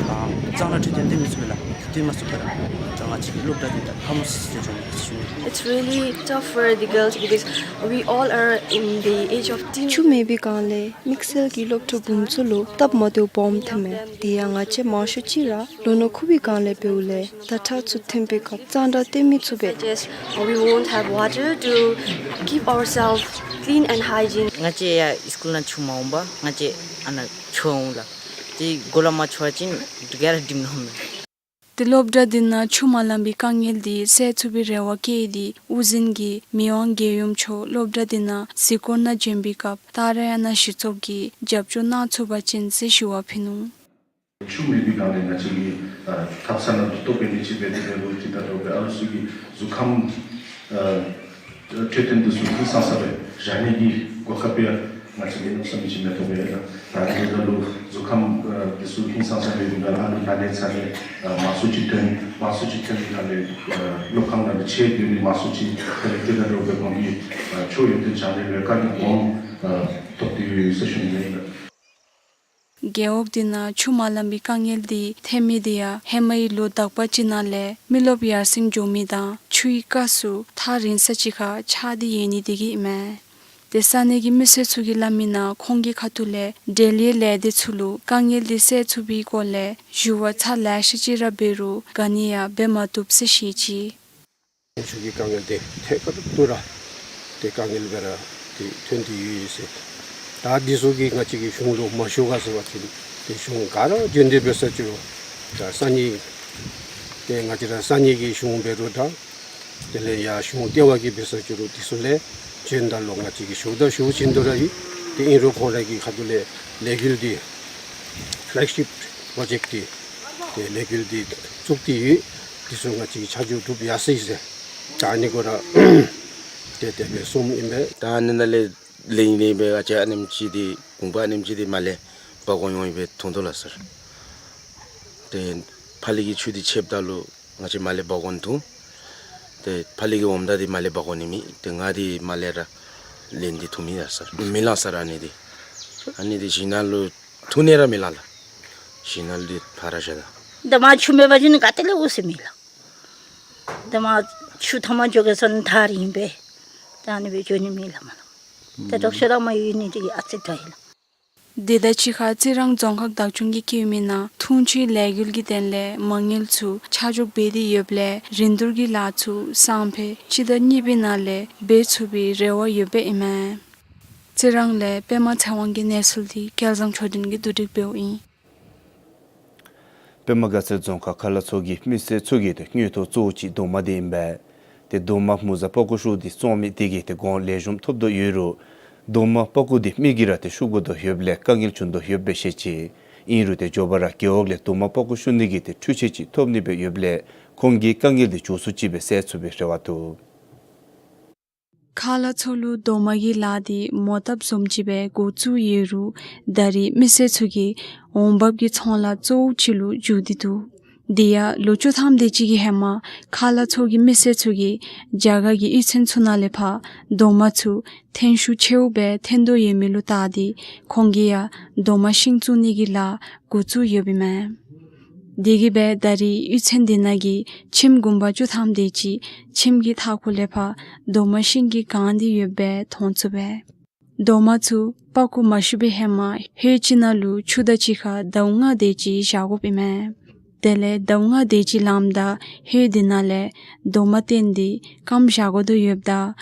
ཨ་གཙང་སྦྲ་འཕྲོད་བསྟེན་འདི་མི་ཚུགས་པས་ལགས། འདི་མ་ཚུགས་པར་ད་ང་བཅས་ཀྱི་སློབ་གྲྭ་འདི་ད་ཕམ་སི་སི་ཅུ་ཨེ་ཤཱན་བྱུང་ཡི་ཟེར་ཞུ་ནི། It's really tough for the girls because we all are in the age of teen. ཆུ་མེད་པའི་སྒང་ལས་དམིགས་བསལ་གྱི་སློབ་ཕྲུག་འབུམ་ཚུ་ལུ་སྟབས་མ་བདེཝ་སྦོམ་ཐོནམ་མས། དེ་ཡང་ང་བཅས་མང་ཤོས་ཅིག་ར་ལོ་ན་ཁུག་པའི་སྒང་ལས་འབདཝ་ལས་ཟླ་ཁྲག་ཚུ་ཐོན་པའི་སྐབས་གཙང་སྦྲ་སྟོན་མི་ཚུགས་པས། Such as, uh, we won't have water to keep ourselves clean and hygiene. ང་བཅས་ཡར་སི་ཀུལ་ནང་ཆུ་མ་འོང་པར་ང་བཅས་ཨ་ནཱ་འཁྱུ་འོང་ལགས། དེ་གོ་ལ་མ་འཁྱུ་བ་ཅིན་ག་ར་འགྲིམ་ནི་མས། ཏེ་སློབ་གྲྭ་འདི་ནང་ཆུ་མ་ལང་པའི་དཀའ་ངལ་འདི་སེལ་ཚུགས་པའི་རེ་བ་བསྐྱེད་དེ་དབུ་འཛིན་གྱིས་མི་དབང་རྒྱལ་ཡུམ་མཆོག་སློབ་གྲྭ་འདི་ནང་གཟིགས་སྐོར་ནང་བྱོན་པའི་སྐབས་ད་རེས་ཡང་ན་གཞི་ཚོགས་ཀྱིས་རྒྱབ་སྐྱོར་གནང་ཚུགས་པ་ཅིན་ཟེར་ཞུ་བ་ཕུལ་ནུག། ཆུ་མེད་པའི་སྒང་ལས་ང་བཅས་ཀྱི་ཨ་ཐབ་ཚང་ནང་ལུ་ལྟོ་འབད་ནི་ཅིག་འབད་དེ་འབད་རུང་ཅིག་ད་དོ་འབད་ཨ་རུ་ཚུ་གི་གཟུགས་ཁམས་ཨ་འཕྲོད་བསྟེན་འདི་ཚུ་ཧིང་སངས་ས་སྦེ་བཞག་ནི་གི་གོ་སྐབས་ཡང་ང་བཅས་ཀྱིས་གནམ་མེད་ས་མེད་ཅིག་མེད་དོ་སྦེ་ལགས། ད་ཨ་ནི་འབདཝ་ད་ལུ་གཟུགས་ཁམས་ཨ་འདི་ཚུ་ཧིང་སངས་ས་སྦེ་ཡོདཔ་ད་ཨ་ནི་ལག་ལེན་ཚ་ནི་ཨ་མང་སུ་ཅིག་ཐོན་མང་སུ་ཅིག་ཐོན་ནི་ད་ལས་ཨ་སློབ་ཁང་ནང་ལུ་ཆས་སྡོད་ནི་མང་སུ་ཅིག་ད་ལས་དེ་ད་དོ་འབད་ཁོང་གིས་ཨ་ཆོས་ཡོན་ཏན་སྦྱང་ནི་ལས་ཀ་གི་གོམ་ཨ་ཐོབ་སྟེ་ཡོད་ཟེར་ཞུ་ནི་ཨིན་ལགས། རྒེད་འོག་འདི་ནང་ཆུ་མ་ལང་པའི་དཀའ་ངལ་འདི་ཐོན་མི་འདི་ཡང་ཧེ་མའི་ལོ་དག་པ་ཅིག་ནང་ལས་མི་རློབས་ཡར་སེང་འགྱོ་མི་དང་ཆུའི་སྐབས་སུ་ཐག་རིང་ས་ཅིག་ཁར་ཆགས་ཏེ་ཡོད་ནི་འདི་གིས་ཨིན་མས། ཏེ་ས་གནས་ཀྱི་མི་སེར་ཚུ་གིས་སླབ་མི་ནང་ཁོང་གི་ཁ་ཐུག་ལས་འབྲེལ་ཡོད་ལས་སྡེ་ཚུ་ལུ་དཀའ་ངལ་འདི་སེལ་ཚུགས་པའི་སྐོར་ལས་ཞུ་བ་ཚར་ལེ་ཤ་ཅིག་ར་འབད་རུང་ག་ནི་ཡང་འབད་མ་བཏུབ་ཟེར་བཤད་ཅི། ཆུ་གི་དཀའ་ངལ་འདི་ཐད་ཀར་དུ་ར་ཏེ་དཀའ་ངལ་སྦེ་ར་ཏེ་ཐོན་ཏེ་ཡོད་ཟེར། ད་འདི་ཚུ་གིས་ང་བཅས་ཀྱི་གཞུང་ལུ་མ་ཞུ་ག་ཟེར་བ་ཅིན་ཏེ་གཞུང་ག་ར་བྱོན་ཏེ་འབད་ས་ཅིག་རུང་ད་ས་གནས་ཏེ་ང་བཅས་ར་ས་གནས་ཀྱི་གཞུང་འབད་རུང་ད་དེ་ལས་ཡར་གཞུང་ལྟེ་བ་གིས་འབད་ས་ཅིག་རུང་འདི་ཚུ་ལས་བྱོནམ་ད་ལུ་ང་བཅས་ཀྱིས་ཞུཝ་ད་ཞུ་བྱིན་དོ་ར་ཡོད། ཏེ་ཨིན་རུང་ཁོང་ར་གི་ཁ་ཐུག་ལས་ལས་འགུལ་འདི་ཕེ་ལེག་ཤིཔ་པྲོ་ཇེཀཊ་འདི་ཏེ་ལས་འགུལ་འདི་བཙུགས་ཏེ་ཡོད། འདི་ཚུ་ང་བཅས་ཀྱིས་ཆ་འཇོག་གྲུབ་ཡར་སོ་ཡི་ཟེར། ད་ཨ་ནི་གུ་ར་ཏེ་དེ་སྦེ་གསུངམ་ཨིན་པས། ད་ཨ་ནི་ནང་ལས་ལེན་ལེན་སྦེ་ཨ་ཙི་ཨ་ནེམ་ཅིག་འདི་གུང་པ་ཨ་ནེམ་ཅིག་འདི་མར་ལས་འབག་འོང་འོང་སྦེ་འཐུང་དོ་ལགས་སར། ཏེ་ཕར་ལས་ཀྱི་ཆུ་འདི་ཆདཔ་ད་ལུ་ང་བཅས་མར་ལས་འབག་འོང་འཐུང་། ཏེ་ཕར་ལས་ཀྱི་འོངམ་ད་འདི་མར་ལས་འབག་འོང་ནི་མེད། ཏེ་ང་འདི་མར་ལས་ར་ལེན་ཏེ་འཐུང་མི་ཡ་སར་མི་ལང་སར། ཨ་ནི་འདི་ཨ་ནི་འདི་གཞི་ནང་ལུ་འཐུང་ནི་ར་མི་ལང་ལགས། གཞི་ནང་ལུ་འདི་ཕར་ར་བཞག་ད། ད་མར་ཆུ་མེད་པ་ཅིན་ག་ཏེ་ལས་འོང་ཟེར་མི་ལང་། ད་མར་ཆུ་མཐའ་མར་འགྱོ་གེ་ཟེར་ན་ཐག་རིང་པས། ད་ཨ་ནི་སྦེ་འགྱོ་ནི་མི་ལང་མ་ལང་། ད་དོགས་ཤོས་ར་མ་ཡོད་ནི་འདི་གིས་ཨ་ཙི་དྲག་ཡི་ལགས། དེ་དང་གཅིག་ཁར་རྩི་རང་རྫོང་ཁག་བདག་སྐྱོང་གིས་བཀོད་མི་ནང་འཐུང་ཆུའི་ལས་འགུལ་གྱི་དོན་ལས་མ་དངུལ་ཚུ་ཆ་འཇོག་འབད་དེ་ཡོདཔ་ལས་རིན་བསྡུར་གྱི་ལཱ་ཚུ་སང་ཕོད་སྤྱི་ཟླ་གཉིས་པའི་ནང་ལས་འབད་ཚུགས་པའི་རེ་བ་ཡོདཔ་ཨིན་མས། རྩི་རང་ལས་པདྨ་ཚེ་དབང་གི་གནས་ཚུལ་འདི་སྐལ་བཟང་ཆོས་སྒྲོན་གྱིས་བསྡུ་སྒྲིག་འབདཝ་ཨིན། པདྨ་དགའ་ཚལ་རྫོང་ཁག་ཁ་ལ་ཚོ་གི་མི་སེར་ཚུ་གི་ཏེ་དངུལ་ཐོག་གཙོ་བོ་ཅིག་རྡོག་མ་འདི་ཨིན་པས། ཏེ་རྡོག་མ་མུ་ཟ་པགས་ཀོ་ཤུ་འདི་བཙོང་མི་དེ་གིས་ཏེ་གོང་ལེགས་ཤོམ་ཐོབ་དོ་ཡོད་རུང་ རྡོག་མ་པག་ཀོ་འདི་མི་གིས་ར་ཏེ་ཤུབ་དགོ་དོ་ཡོདཔ་ལས་དཀའ་ངལ་བྱུང་དོ་ཡོདཔ་སྦེ་བཤད་ཅི། ཨིན་རུང་ཏེ་མགྱོགས་པ་ར་རྒེད་འོག་ལས་རྡོག་མ་པག་ཀོ་ཤུབ་ནི་གི་ཏེ་འཕྲུལ་ཆས་ཅིག་ཐོབ་ནི་སྦེ་ཡོདཔ་ལས་ཁོང་གིས་དཀའ་ངལ་འདི་མགྱོགས་སུ་ཅིག་སྦེ་སེལ་ཚུགས་པའི་རེ་བ་འདུག། ཁ་ལ་མཚོ་ལུ་རྡོག་མ་གི་ལཱ་འདི་མོ་བཏབ་བཟུམ་ཅིག་སྦེ་འགོ་བཙུགས་ཡོད་རུང་ད་རེས་མི་སེར་ཚུ་གིས་འོང་འབབ་ཀྱི་ཚོང་ལཱ་གཙོ་བོ་ཅིག་ལུ་འགྱུར་ཏེ་འདུག། དེ་ཡང་ལོ་བཅུ་ཐམ་དེ་ཅིག་གི་ཧེ་མ་ཁ་ལ་མཚོ་གི་མི་སེར་ཚུ་གིས་རྒྱ་གར་གྱི་གཡུས་ཚན་ཚུ་ནང་ལས་ཕར་རྡོག་མ་ཚུ་ཐོན་ཤུགས་ཆེཝ་སྦེ་ཐོན་དོ་ཡོད་མི་ལུ་བལྟ་སྟེ་ཁོང་གིས་ཡང་རྡོག་མ་ཤིང་བཙུགས་ནི་གི་ལཱ་འགོ་བཙུགས་ཡོདཔ་ཨིན་མས། དེ་གིས་སྦེ་ད་རེས་གཡུས་ཚན་དེ་ནང་གི་ཁྱིམ་གུང་པ་བཅུ་ཐམ་དེ་ཅིག་ཁྱིམ་གྱི་མཐའ་འཁོར་ལས་ཕར་རྡོག་མ་ཤིང་གིས་གང་སྟེ་ཡོདཔ་སྦེ་མཐོང་ཚུགས་པས། རྡོག་མ་ཚུ་པག་ཀོ་མ་ཤུབ་པའི་ཧེ་མ་ཧོད་ཅིག་ནང་ལུ་ཆུ་དང་གཅིག་ཁར་ཟླཝ་ལྔ་དེ་ཅིག་བཞག་དགོཔ་ཨིན་མས། དེ་ལས་ཟླཝ་ལྔ་དེ་ཅིག་ལངམ་ད་ཧོད་དེ་ནང་ལས་རྡོག་མ་བཏོན་ཏེ་སྐམ་བཞག་དགོ་དོ་ཡོདཔ་ད་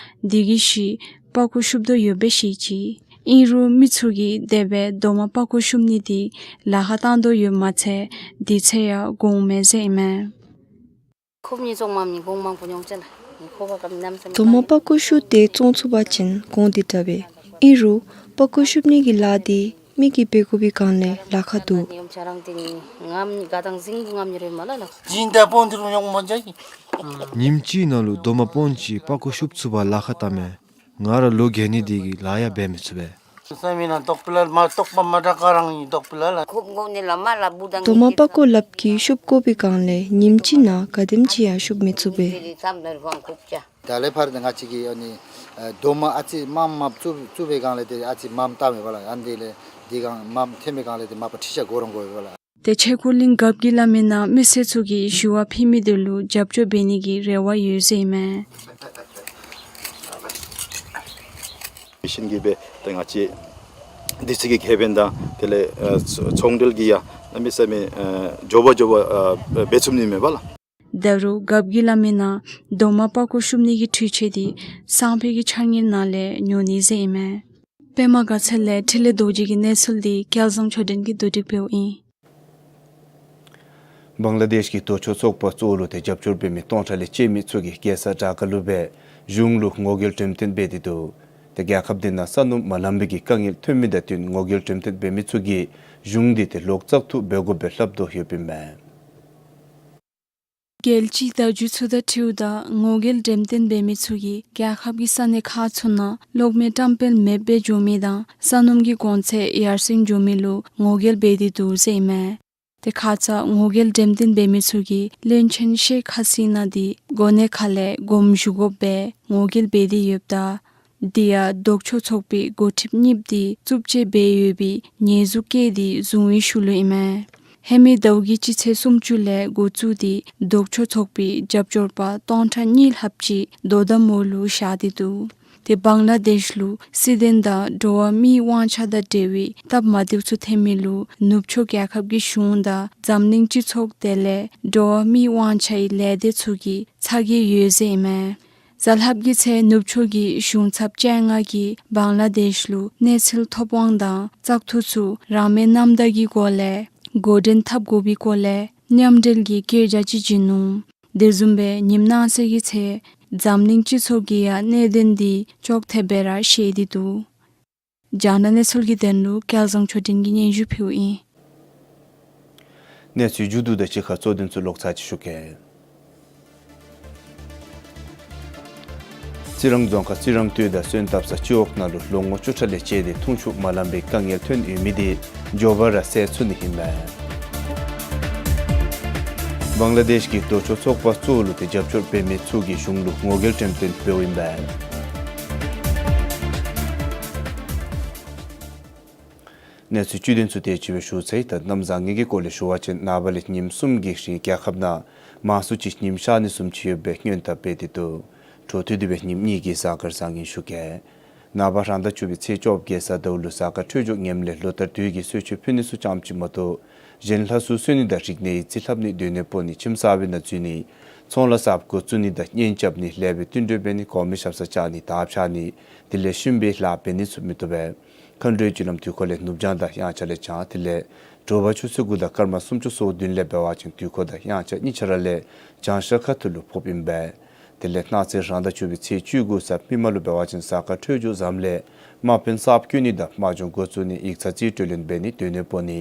དེ་གིས་ཤུལ་པག་ཀོ་ཤུབ་དོ་ཡོདཔ་སྦེ་བཤད་ཅི། ཨིན་རུང་མི་ཚུ་གིས་དེ་སྦེ་རྡོག་མ་པག་ཀོ་ཤུབ་ནི་འདི་ལཱ་ཁག་བཏང་དོ་ཡོདཔ་མ་ཚད་དུས་ཚོད་ཡང་འགོརཝ་མས་ཟེར་ཨིན་མས། ཁོབ་ནི་བཙོང་མ་མི་གོང་མང་པོ་ཉོ་ཅ་ལ། ཁོ་བ་ཀམ་ནམ་སམ་རྡོག་མ་པག་ཀོ་ཤུབ་སྟེ་བཙོང་ཚུགས་པ་ཅིན་གོང་དེ་དྲག་པས། ཨིན་རུང་པག་ཀོ་ཤུབ་ནི་གི་ལཱ་འདི་མི་གིས་འབད་དགོ་པའི་སྒང་ལས་ལཱ་ཁག་འདུག། ཉིནམ་གཅིག་ནང་ལུ་རྡོག་མ་སྤོང་ཅིག་པག་ཀོ་ཤུབ་ཚུགས་པར་ལཱ་ཁག་བཏངམ་མས། ང་ར་ལོ་བརྒྱད་ནི་དེ་གིས་ལཱ་ཡང་འབད་མི་ཚུགས་པས། རྡོག་མ་པག་ཀོ་ལགཔ་གིས་ཤུབ་དགོ་པའི་སྒང་ལས་ཉིནམ་གཅིག་ནང་ག་དེམ་ཅིག་ཡང་ཤུབ་མི་ཚུགས་པས། ད་ལས་ཕར་ཏེ་ང་བཅས་ཀྱིས་ཨ་ནི་རྡོག་མ་ཨ་ཙི་མངམ་མངམ་བཙུགས་བཙུགས་པའི་སྒང་ལས་ཏེ་ཨ་ཙི་མངམ་བཏངམ་མས་པ་ལགས། ཨ་ནི་དེ་ལས་དེ་སྒང་མངམ་ཐོན་པའི་སྒང་ལས་ཏེ་མ་པ་ཁྲི་ཤ་གོ་རང་གོ་བས་པ་ལགས། ཏེ་ཆོས་འཁོར་གླིང་རྒཔོ་གི་བླ་མའི་ནང་མི་སེར་ཚུ་གིས་ཞུ་བ་ཕུལ་མི་དེ་ལུ་རྒྱབ་སྐྱོར་འབད་ནི་གི་རེ་བ་ཡོད་ཟེར་ཨིན་མས། མི་ཤིན་གྱིས་སྦེ་ཏེ་ང་བཅས་དུས་ཚོད་ཀྱི་ཁེ་ཕན་དང་དེ་ལས་ཚོང་འབྲེལ་གྱི་ཡང་གནམ་མེད་ས་མེད་མགྱོགས་པ་མགྱོགས་པ་འབད་ཚུགས་ནི་མས་པ་ལགས། ད་རུང་རྒཔོ་གི་བླ་མའི་ནང་རྡོག་མ་པག་ཀོ་ཤུབ་ནི་གི་འཕྲུལ་ཆས་འདི་སང་ཕོད་ཀྱི་ཆ་ངེས་ནང་ལས་ཉོ་ནི་ཟེར་ཨིན་མས། པདྨ་དགའ་ཚལ་ལས་འཕྲིན་ལས་རྡོ་རྗེ་གི་གནས་ཚུལ་འདི་སྐལ་བཟང་ཆོས་སྒྲོན་གྱིས་བསྡུ་སྒྲིག་འབདཝ་ཨིན། བང་ལ་དེཤ་གི་ལྡོག་ཕྱོགས་ཚོགས་པ་གཙོ་བོ་ལུ་ཏེ་རྒྱབ་སྐྱོར་འབད་མི་སྟོང་ཕྲག་ལས་བཅད་མི་ཚུ་གིས་རྒྱལ་ས་ཌ་ཀ་ལུ་སྦེ་གཞུང་ལུ་ངོ་རྒོལ་འགྲེམས་སྟོན་འབད་དེ་འདུག། ཏེ་རྒྱལ་ཁབ་འདི་ནང་ས་སྣུམ་མ་ལང་པའི་གི་དཀའ་ངལ་ཐོན་མི་དང་བསྟུན་ངོ་རྒོལ་འགྲེམས་སྟོན་འབད་མི་ཚུ་གིས་གཞུང་འདི་ཏེ་ལོག་བཙག་འཐུ་འབད་དགོཔ་སྦེ་སླབ་དོ་ཡོདཔ་ཨིན་མས། རྒྱལ་སྤྱིའི་བརྡ་བརྒྱུད་ཚུ་དང་འཁྲིལཝ་ད་ངོ་རྒོལ་འགྲེམས་སྟོན་འབད་མི་ཚུ་གིས་རྒྱལ་ཁབ་ཀྱི་ས་གནས་ཁག་ཚུ་ནང་གློག་མེ་བཀྲམ་སྤེལ་མེདཔ་སྦེ་འགྱོ་མི་དང་ས་སྣུམ་གྱི་གོང་ཚད་ཡར་སེང་འགྱོ་མི་ལུ་ངོ་རྒོལ་འབད་དེ་འདུག་ཟེར་ཨིན་མས། ཏེ་ཁ་ཙ་ངོ་རྒོལ་འགྲེམས་སྟོན་འབད་མི་ཚུ་གིས་བློན་ཆེན་ཤེཁ་ཧ་སི་ན་འདི་གོ་གནས་ཁ་ལས་དགོངསམ་ཞུ་དགོཔ་སྦེ་ངོ་རྒོལ་འབད་དེ་ཡོདཔ་ད་དེ་ཡང་ལྡོག་ཕྱོགས་ཚོགས་པའི་འགོ་ཁྲིདཔ་གཉིསཔོ་འདི་རྩུབ་སྤྱོད་འབད་ཡོད་པའི་ཉེས་འཛུགས་བཀལ་ཏེ་བཟུང་བའི་ཤུལ་ལུ་ཨིན་མས། ཧེ་མའི་ཟླཝ་གི་སྤྱི་ཚེས་སུམ་ཅུ་ལས་འགོ་བཙུགས་ཏེ་ལྡོག་ཕྱོགས་ཚོགས་པའི་རྒྱབ་སྐྱོར་པ་སྟོང་ཕྲག་གཉིས་ལྷགཔ་ཅིག་དོ་དམ་འོག་ལུ་བཞག་སྟེ་འདུག། ཏེ་བང་ལ་དེཤ་ལུ་སྲིད་དོན་དང་འགྲོ་བ་མིའི་དབང་ཆ་དང་འབྲེལ་བའི་སྟབས་མ་བདེཝ་ཚུ་ཐོན་མི་ལུ་ནུབ་ཕྱོགས་རྒྱལ་ཁབ་ཀྱི་གཞུང་དང་འཛམ་གླིང་སྤྱི་ཚོགས་དེ་ལས་འགྲོ་བ་མིའི་དབང་ཆའི་ལས་སྡེ་ཚུ་གིས་ཚ་གྱང་ཡོད་ཟེར་ཨིན་མས། གཟའ་ལྷགཔ་གི་ཚེ་ནུབ་ཕྱོགས་ཀྱི་གཞུང་ཚབ་བཅོ་ལྔ་གིས་བང་ལ་དེཤ་ལུ་གནས་ཚུལ་ཐོབ་དབང་དང་བཙག་འཐུ་ཚུ་རང་མོས་རྣམ་དག་གི་སྒོ་ལས་འགོ་འདྲེན་འཐབ་དགོ་པའི་སྐོར་ལས་མཉམ་འབྲེལ་གྱི་བཀོད་རྒྱ་ཅིག་བྱིན་ནུག། དེ་བཟུམ་སྦེ་ཉིནམ་གནངས་ཚེ་གི་ཚེ་འཛམ་གླིང་སྤྱི་ཚོགས་ཀྱིས་ཡང་གནད་དོན་འདི་ཅོག་འཐདཔ་སྦེ་ར་ཤེས་ཏེ་འདུག། རྒྱང་བསྒྲགས་གནས་ཚུལ་གྱི་དོན་ལུ་སྐལ་བཟང་ཆོས་སྒྲོན་གྱིས་སྙན་ཞུ་ཕུལཝ་ཨིན། གནས་ཚུལ་མཇུག་བསྡུ་དང་གཅིག་ཁར་གཙོ་དོན་ཚུ་ལོག་ཚར་ཅིག་ཞུ་གེ། རྩི་རང་རྫོང་ཁག་རྩི་རང་སྟོད་དང་སོན་བཏབ་ས་སྤྱི་འོག་ནང་ལུ་ལོ་ངོ་བཅུ་ཕྲག་ལས་བཅད་དེ་འཐུང་ཆུ་མ་ལང་པའི་དཀའ་ངལ་ཐོན་ཡོད་མི་དེ་མགྱོགས་པ་ར་སེལ་ཚུགས་ནི་ཨིན་མས། བང་ལ་དེཤ་གི་ལྡོག་ཕྱོགས་ཚོགས་པ་གཙོ་བོ་ལུ་ཏེ་རྒྱབ་སྐྱོར་འབད་མི་ཚུ་གིས་གཞུང་ལུ་ངོ་རྒོལ་འགྲེམས་སྟོན་འབདཝ་ཨིན་མས། གནས་ཚུལ་བཅུད་དོན་ཚུ་དེ་ཅིག་སྦེ་ཞུ་ཚར་ཡི། ད་གནམ་བཟང་ངན་གྱི་སྐོར་ལས་ཞུ་བ་ཅིན་ནངས་པ་ལས་ཉིནམ་གསུམ་གྱི་རིང་རྒྱལ་ཁབ་ནང་མང་སུ་ཅིག་ཉིམ་ཤར་ནི་བཟུམ་ཅིག་ཡོད་པའི་སྔོན་བརྡ་འབད་དེ་འདུག། འཕྲོ་མཐུད་དེ་སྦེ་ཉིནམ་གཉིས་ཀྱི་གཟའ་སྐར་བཟང་ངན་ཞུ་གེ། ནངས་པ་རང་ཟླ་བཅུ་པའི་ཚེས་བཅོ་བརྒྱད་གཟའ་ཟླཝ་ལུ་གཟའ་སྐར་འཕྲོད་སྦྱོར་ངནམ་ལས་ལོ་ལྟར་དུས་ཀྱི་གསོལ་མཆོད་ཕུལ་ནི་ཚུ་ཙམ་ཅིག་མ་གཏོགས་གཞན་ལྷ་སྲུང་གསོལ་ནི་དང་རིག་གནས་ཡིག་རྩིས་ལྷབ་ནི་སྡོད་གནས་སྤོ་ནི་ཁྱིམ་གསར་པའི་ནང་འཛུལ་ནི་ཚོང་ལཱ་གསརཔ་འགོ་བཙུགས་ནི་དང་གཉེན་རྐྱབ་ནི་ལེགས་པའི་བསྟུན་གྲོས་འབད་ནི་གོང་མའི་ཞབས་སར་བཅར་ནི་དར་འཕྱར་ནི་དེ་ལས་ཤུན་པའི་ལཱ་འབད་ནི་ཚུ་མི་བཏུབ་པས། མཁའ་འགྲོའི་རྒྱུ་ལམ་དུས་འཁོར་ལས་ནུབ་བྱང་དང་དབྱངས་འཆར་ལས་བྱང་དེ་ལས་དྲོ་པ་ཆུ་ཚོད་དགུ་དང་སྐར་མ་སུམ་ཅུ་སོ་བདུན་ལས་འབད་བ་ཅིན་དུས་འཁོར་དང་དབྱངས་འཆར་གཉིས་ཆ་ར་ལས་བྱང་ཤར་ཁ་ཐུག་ལུ་ཕོགཔ་ཨིན་པས། དེ་ལས་གནངས་ཚེ་རང་ཟླ་བཅུ་པའི་ཚེས་བཅུ་དགུ་གཟའ་མིག་དམར་ལུ་འབད་བ་ཅིན་གཟའ་སྐར་འཕྲོད་སྦྱོར་བཟངམ་ལས་ དམག་དཔོན་གསརཔ་བསྐོ་ནི་དང་དམག་སྦྱོང་འགོ་བཙུགས་ནི། ཡིག་ཚང་རྩིས་སྤྲོད་ལེན་འབད་ནི། སྡོད་གནས་སྤོ་ནི།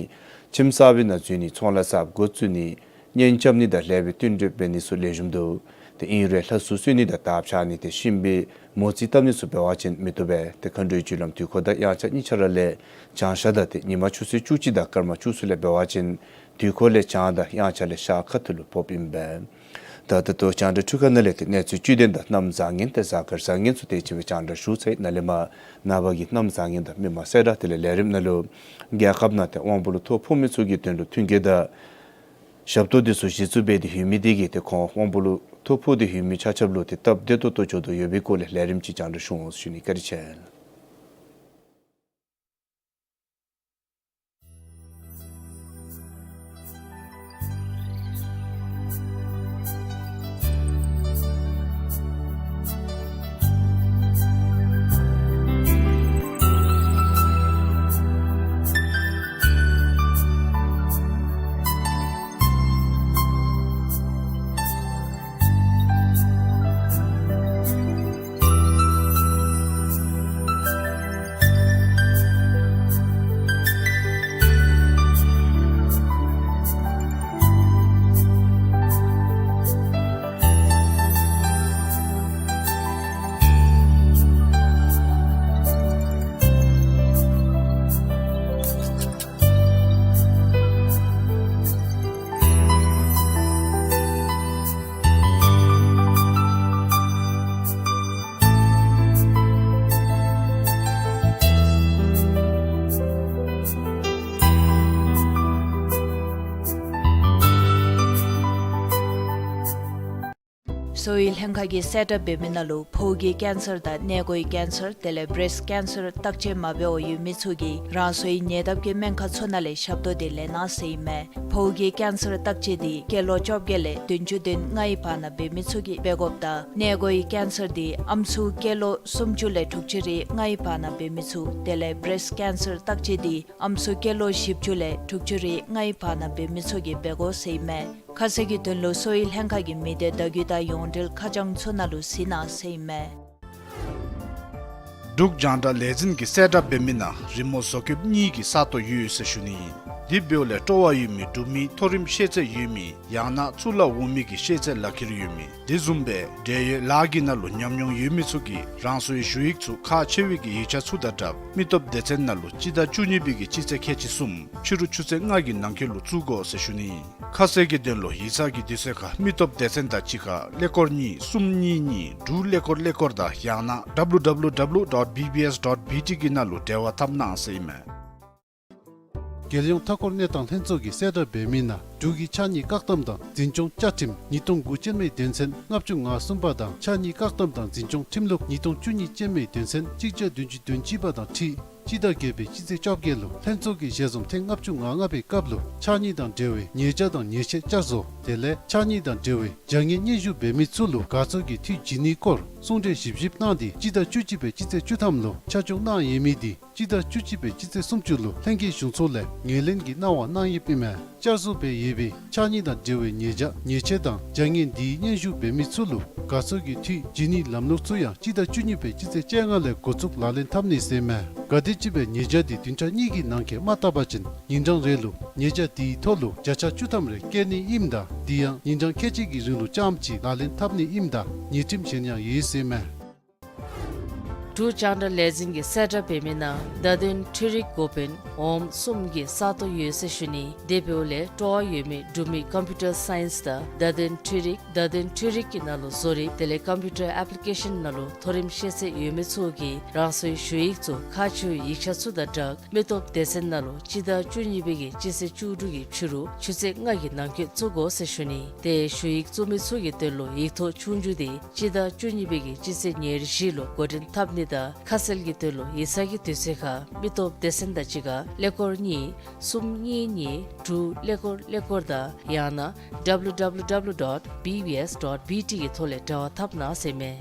ཁྱིམ་གསར་པའི་ནང་འཛུལ་ནི། ཚོང་ལཱ་གསརཔ་འགོ་བཙུགས་ནི། གཉེན་རྐྱབ་ནི་དང་ལེགས་པའི་བསྟུན་གྲོས་འབད་ནི་སོགས་ལེགས་ཤོམ་འདུག། ཏེ་ཨིན་རུང་ལྷ་གསོལ་གསོལ་ནི་དང་དར་འཕྱར་ནི་ཏེ་གཤིན་པོའི་མོ་རྩིས་བཏབ་ནི་ཚུ་འབད་བ་ཅིན་མི་བཏུབ་པས། ཏེ་མཁའ་འགྲོའི་རྒྱུ་ལམ་དུས་འཁོར་དང་དབྱངས་འཆར་གཉིས་ཆ་ར་ལས་བྱང་ཤར་དང་ཏེ་ཉིན་མ་ཆུ་ཚོད་བཅུ་གཅིག་དང་སྐར་མ་བཅུ་གསུམ་ལས་འབད་བ་ཅིན་དུས་འཁོར་ལས་བྱང་དང་དབྱངས་འཆར་ལས་ཤར་ཁ་ཐུག་ལུ་ཕོགཔ་ཨིན་པས། ད་ད་ལྟོ་རྒྱང་བསྒྲགས་འཕྲུལ་ཁང་ནང་ལས་ཏེ་གནས་ཚུལ་བཅུད་ལྡན་དང་གནམ་བཟང་ངན་ཏེ་གཟའ་སྐར་བཟང་ངན་ཚུ་དེ་ཅིག་སྦེ་རྒྱང་བསྒྲགས་ཞུ་ཚར་ཡི། ནཱ་ལས་མར་ནངས་པ་གི་གནམ་བཟང་ངན་དང་མི་མང་གསལ་བསྒྲགས་དེ་ལས་ལས་རིམ་ནང་ལུ་རྒྱལ་ཁབ་ནང་ཏེ་དབང་པོ་ལུ་ཐོ་ཕོག་མི་ཚུ་གི་དོན་ལུ་མཐུན་རྐྱེན་དང་ཞབས་ཏོག་དེ་ཚུ་གཞི་བཙུགས་འབད་དེ་ཡོད་མི་དེ་གིས་ཏེ་ཁོང་དབང་པོ་ལུ་ཐོ་ཕོག་སྟེ་ཡོད་མི་ཆ་ཁྱབ་ལུ་ཏེ་སྟབས་བདེ་ཏོག་ཏོ་འགྱོ་དོ་ཡོད་པའི་སྐོར་ལས་ལས་རིམ་ཅིག་རྒྱང་བསྒྲགས་ཞུ་འོང་ཞུ་ནི། བཀའ་དྲིན་ཆེ། གསོ་བའི་ལྷན་ཁག་གིས་གསལ་བསྒྲགས་འབད་མི་ནང་ལུ་ཕོཝ་གི་ཀེན་སར་དང་མངལ་སྒོའི་ཀེན་སར་དེ་ལས་བྲེསཊ་ཀེན་སར་བརྟག་དཔྱད་མ་འབད་བར་ཡོད་མི་ཚུ་གིས་རང་སོའི་ཉེ་འདབས་ཀྱི་སྨན་ཁང་ཚུ་ནང་ལས་ཞབས་ཏོག་དེ་ལེན་གནང་ཟེར་ཨིན་མས། ཕོཝ་གི་ཀེན་སར་བརྟག་དཔྱད་དེ་སྐྱེས་ལོ་བཅོ་བརྒྱད་ལས་བདུན་ཅུ་དོན་ལྔའི་བར་ན་འབད་མི་ཚུ་གིས་འབད་དགོཔ་དང་མངལ་སྒོའི་ཀེན་སར་དེ་ཨམ་སྲུ་སྐྱེས་ལོ་སུམ་ཅུ་ལས་དྲུག་ཅུ་རེ་ལྔའི་བར་ན་འབད་མི་ཚུ་དེ་ལས་བྲེསཊ་ཀེན་སར་བརྟག་དཔྱད་དེ་ཨམ་སྲུ་སྐྱེས་ལོ་བཞི་བཅུ་ལས་དྲུག་ཅུ་རེ་ལྔའི་བར་ན་འབད་མི་ཚུ་གིས་འབད་དགོ་ཟེར་ཨིན་མས། ཁ་གསལ་གྱི་དོན་ལུ་གསོ་བའི་ལྷན་ཁག་གི་མི་སྡེ་བརྡ་བརྒྱུད་དང་ཡོངས་འབྲེལ་ཁ་བྱང་ཚུ་ནང་ལུ་གཟིགས་གནང་ཟེར་ཨིན་མས། འབྲུག་རྒྱང་བསྒྲགས་ལས་འཛིན་གྱིས་གསལ་བསྒྲགས་འབད་མི་ནང་རི་མོ་བཟོ་བཀོདཔ་གཉིས་ཀྱི་ས་སྟོང་ཡོད་ཟེར་ཞུ་ནི་ཨིན། དེ་འབདཝ་ལས་སྤྲོ་བ་ཡོད་མི་འབྲུག་མི་མཐོ་རིམ་ཤེས་ཚད་ཡོད་མི་ཡང་ན་གཙུག་ལག་འོག་མའི་གི་ཤེས་ཚད་ལག་ཁྱེར་ཡོད་མི་དེ་བཟུམ་སྦེ་འབྲེལ་ཡོད་ལཱ་གི་ནང་ལུ་ཉམས་མྱོང་ཡོད་མི་ཚུ་གིས་རང་སོའི་ཞུ་ཡིག་ཚུ་ཁག་ཆེ་བའི་གི་ཡིག་ཆ་ཚུ་དང་སྦྲགས་མི་སྟོབས་སྡེ་ཚན་ནང་ལུ་སྤྱི་ཟླ་བཅུ་གཉིས་པའི་གི་སྤྱི་ཚེས་ཁལ་གཅིག་གསུམ་ཕྱི་རུ་ཆུ་ཚོད་ལྔ་གི་ནང་འཁོད་ལུ་བཙུགས་དགོ་ཟེར་ཞུ་ནི་ཨིན། ཁ་གསལ་གྱི་དོན་ལུ་ཡིག་ཚང་གི་དུས་ཚོད་ཁར་མི་སྟོབས་སྡེ་ཚན་དང་གཅིག་ཁར་ཀླད་ཀོར་གཉིས་གསུམ་གཉིས་གཉིས་དྲུག་ཀླད་ཀོར་ཀླད་ཀོར་དང་ཡང་ན་W W W dot B B S dot B T གི་ནང་ལུ་འབྲེལ་བ་འཐབ་གནང་ཟེར་ཨིན་མས། རྒྱལ་ཡོངས་མཐའ་འཁོར་གནས་སྟངས་ལྷན་ཚོགས་ཀྱིས་གསལ་བསྒྲགས་འབད་མི་ནང་འབྲུག་གི་ཕྱགས་སྙིགས་བཀག་སྡོམ་དང་འཛིན་སྐྱོང་བཅའ་ཁྲིམས་ཉིས་སྟོང་དགུ་ཅན་མའི་དོན་ཚན་ལྔ་བཅུ་ང་གསུམ་པ་དང་ཕྱགས་སྙིགས་བཀག་སྡོམ་དང་འཛིན་སྐྱོང་ཁྲིམས་ལུགས་ཉིས་སྟོང་བཅུ་གཉིས་ཅན་མའི་དོན་ཚན་གཅིག་བརྒྱ་བདུན་ཅུ་དོན་གཅིག་པ་དང་འཁྲིལ་སྤྱི་ཟླ་བརྒྱད་པའི་སྤྱི་ཚེས་བཅོ་བརྒྱད་ལུ་ལྷན་ཚོགས་ཀྱི་ཞལ་འཛོམས་ཐེངས་ལྔ་བཅུ་ང་ལྔ་པའི་སྐབས་ལུ་ཕྱགས་སྙིགས་དང་འབྲེལ་བའི་ཉེས་བྱ་དང་ཉེས་ཆད་བསྐྱར་བཟོ་དེ་ལས་ཕྱགས་སྙིགས་དང་འབྲེལ་བའི་བྱ་ངན་སྙན་ཞུ་འབད་མི་ཚུ་ལུ་དགའ་ཚོར་གྱི་འཐུས་བྱིན་ནིའི་སྐོར་གསུང་གྲོས་ཞིབ་ཞིབ་གནང་སྟེ་སྤྱི་ཟླ་བཅུ་གཅིག་པའི་སྤྱི་ཚེས་བཅུ་ཐམ་ལུ་ཆ་འཇོག་གནང་ཡོད་མི་དེ་སྤྱི་ཟླ་བཅུ་གཅིག་པའི་སྤྱི་ཚེས་སུམ་ཅུ་ལུ་ལྷན་རྒྱས་གཞུང་ཚོགས་ལས་ངོས་ལེན་གྱི་གནང་བ་གནང་ཡོདཔ་ཨིན་མས། བསྐྱར་བཟོ་འབད་ཡོད་པའི་ཕྱགས་སྙིགས་དང་འབྲེལ་བའི་ཉེས་བྱ་ཉེས་ཆད་དང་བྱ་ངན་དེའི་སྙན་ཞུ་འབད་མི་ཚུ་ལུ་དགའ་ཚོར་གྱི་འཐུས་བྱིན་ནིའི་ལམ་ལུགས་ཚུ་ཡང་སྤྱི་ཟླ་བཅུ་གཉིས་པའི་སྤྱི་ཚེས་བཅོ་ལྔ་ལས་འགོ་བཙུགས་ལག་ལེན་འཐབ་ནི་ཟེར་ཨིན་མས། ག་དེམ་ཅིག་སྦེ་ཉེས་བྱ་དེ་བདུན་ཕྲག་གཉིས་ཀྱི་ནང་འཁོད་མ་བཏབ་པ་ཅིན་ཉིན་གྲངས་རེ་ལུ་ཉེས་བྱ་དེའི་ཐོག་ལུ་བརྒྱ་ཆ་བཅུ་ཐམ་རེ་བཀལ་ནི་ཨིནམ་ད་དེ་ཡང་ཉིན་གྲངས་ཁལ་གཅིག་གི་རིང་ལུ་རྐྱངམ་གཅིག་ལག་ལེན་འཐབ་ནི་ཨིནམ་ད་ཉེས་ཁྲིམས་གཞན་ཡང་ཡོད་ཟེར་ཨིན་མས། འབྲུག་རྒྱང་བསྒྲགས་ལས་འཛིན་གྱིས་གསལ་བསྒྲགས་འབད་མི་ནང་བརྡ་དོན་འཕྲུལ་རིག་འགོ་དཔོན་འོགམ་གསུམ་གྱི་ས་སྟོང་ཡོད་ཟེར་ཞུ་ནི། དེ་འབདཝ་ལས་སྤྲོ་བ་ཡོད་མི་འབྲུག་མི་ཀམ་པིའུ་ཊར་སའིནསི་དང་བརྡ་དོན་འཕྲུལ་རིག་བརྡ་དོན་འཕྲུལ་རིག་གི་ནང་ལུ་བཟོ་རིག་དེ་ལས་ཀམ་པིའུ་ཊར་ཨེཔ་ལི་ཀེ་ཤཱན་ནང་ལུ་མཐོ་རིམ་ཤེས་ཚད་ཡོད་མི་ཚུ་གིས་རང་སོའི་ཞུ་ཡིག་ཚུ་ཁག་ཆེ་བའི་ཡིག་ཆ་ཚུ་དང་སྦྲགས་མི་སྟོབས་སྡེ་ཚན་ནང་ལུ་སྤྱི་ཟླ་བཅུ་གཉིས་པའི་གི་སྤྱི་ཚེས་བཅུ་དྲུག་གི་ཕྱི་རུ་ཆུ་ཚོད་ལྔ་གི་ནང་འཁོད་བཙུགས་དགོ་ཟེར་ཞུ་ནི། ཏེ་ཞུ་ཡིག་བཙུགས་མི་ཚུ་གི་དོན་ལུ་ཡིག་ཐོག་ཆོས་རྒྱུགས་དེ་སྤྱི་ཟླ་བཅུ་གཉིས་པའི་གི་སྤྱི་ཚེས་ཉེར་བཞི་ལུ་འགོ་འདྲེན་འཐབ་ནི་དང་ཁ་གསལ་གྱི་དོན་ལུ་ཡིག་ཚང་གི་དུས་ཚོད་ཁར་མི་སྟོབས་སྡེ་ཚན་དང་གཅིག་ཁར་ཀླད་ཀོར་གཉིས་གསུམ་གཉིས་གཉིས་དྲུག་ཀླད་ཀོར་ཀླད་ཀོར་དང་ཡང་ན་W W W dot B B S dot B T གི་ཐོག་ལས་འབྲེལ་བ་འཐབ་གནང་ཟེར་ཨིན་མས།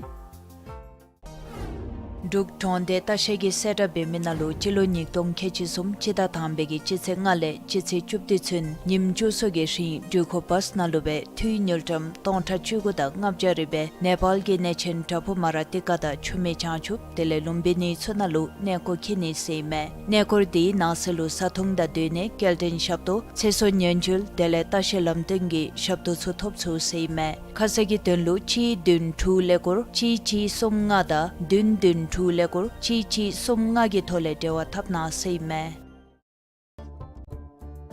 འབྲུག་གྲོང་སྡེ་ལྟ་བཤལ་གྱིས་གསལ་བསྒྲགས་འབད་མི་ནང་ལུ་སྤྱི་ལོ་ཉིས་སྟོང་ཁལ་གཅིག་གསུམ་སྤྱི་ཟླ་དང་པའི་གི་སྤྱི་ཚེས་ལྔ་ལས་སྤྱི་ཚེས་བཅུ་བདུན་ཚུན་ཉིནམ་བཅུ་གསུམ་གྱི་རིང་འགྲུལ་འཁོར་བཱསི་ནང་ལུ་སྦེ་འཐུས་དངུལ་ཀྲམ་སྟོང་ཕྲག་བཅུ་དགུ་དང་ལྔ་བརྒྱ་རེ་སྦེ་ནེ་པཱལ་གྱི་གནས་ཆེན་བྲག་ཕུག་མ་ར་ཏི་ཀ་དང་ཆུ་སྨད་བྱང་ཆུབ་དེ་ལས་ལུམྦི་ནི་ཚུ་ནང་ལུ་གནས་སྐོར་འཁྱིད་ནི་ཟེར་ཨིན་མས། གནས་སྐོར་དེའི་ནང་གསེས་ལུ་བཟའ་འཐུང་དང་སྡོད་གནས་སྐྱེལ་འདྲེན་ཞབས་ཏོག་ཚེ་སྲོག་ཉེན་བཅོལ་དེ་ལས་ལྟ་བཤལ་ལམ་སྟོན་གྱི་ཞབས་ཏོག་ཚུ་ཐོབ་ཚུགས་ཟེར་ཨིན་མས། ཁ་གསལ་གྱི་དོན་ལུ་གཅིག་བདུན་དྲུག་ཀླད་ཀོར་གཅིག་གཅིག་གསུམ་ལྔ་དང་བདུན་བདུན་དྲུག་ཀླད་ཀོར་གཅིག་གཅིག་གསུམ་ལྔ་གི་ཐོག་ལས་འབྲེལ་བ་འཐབ་གནང་ཟེར་ཨིན་མས།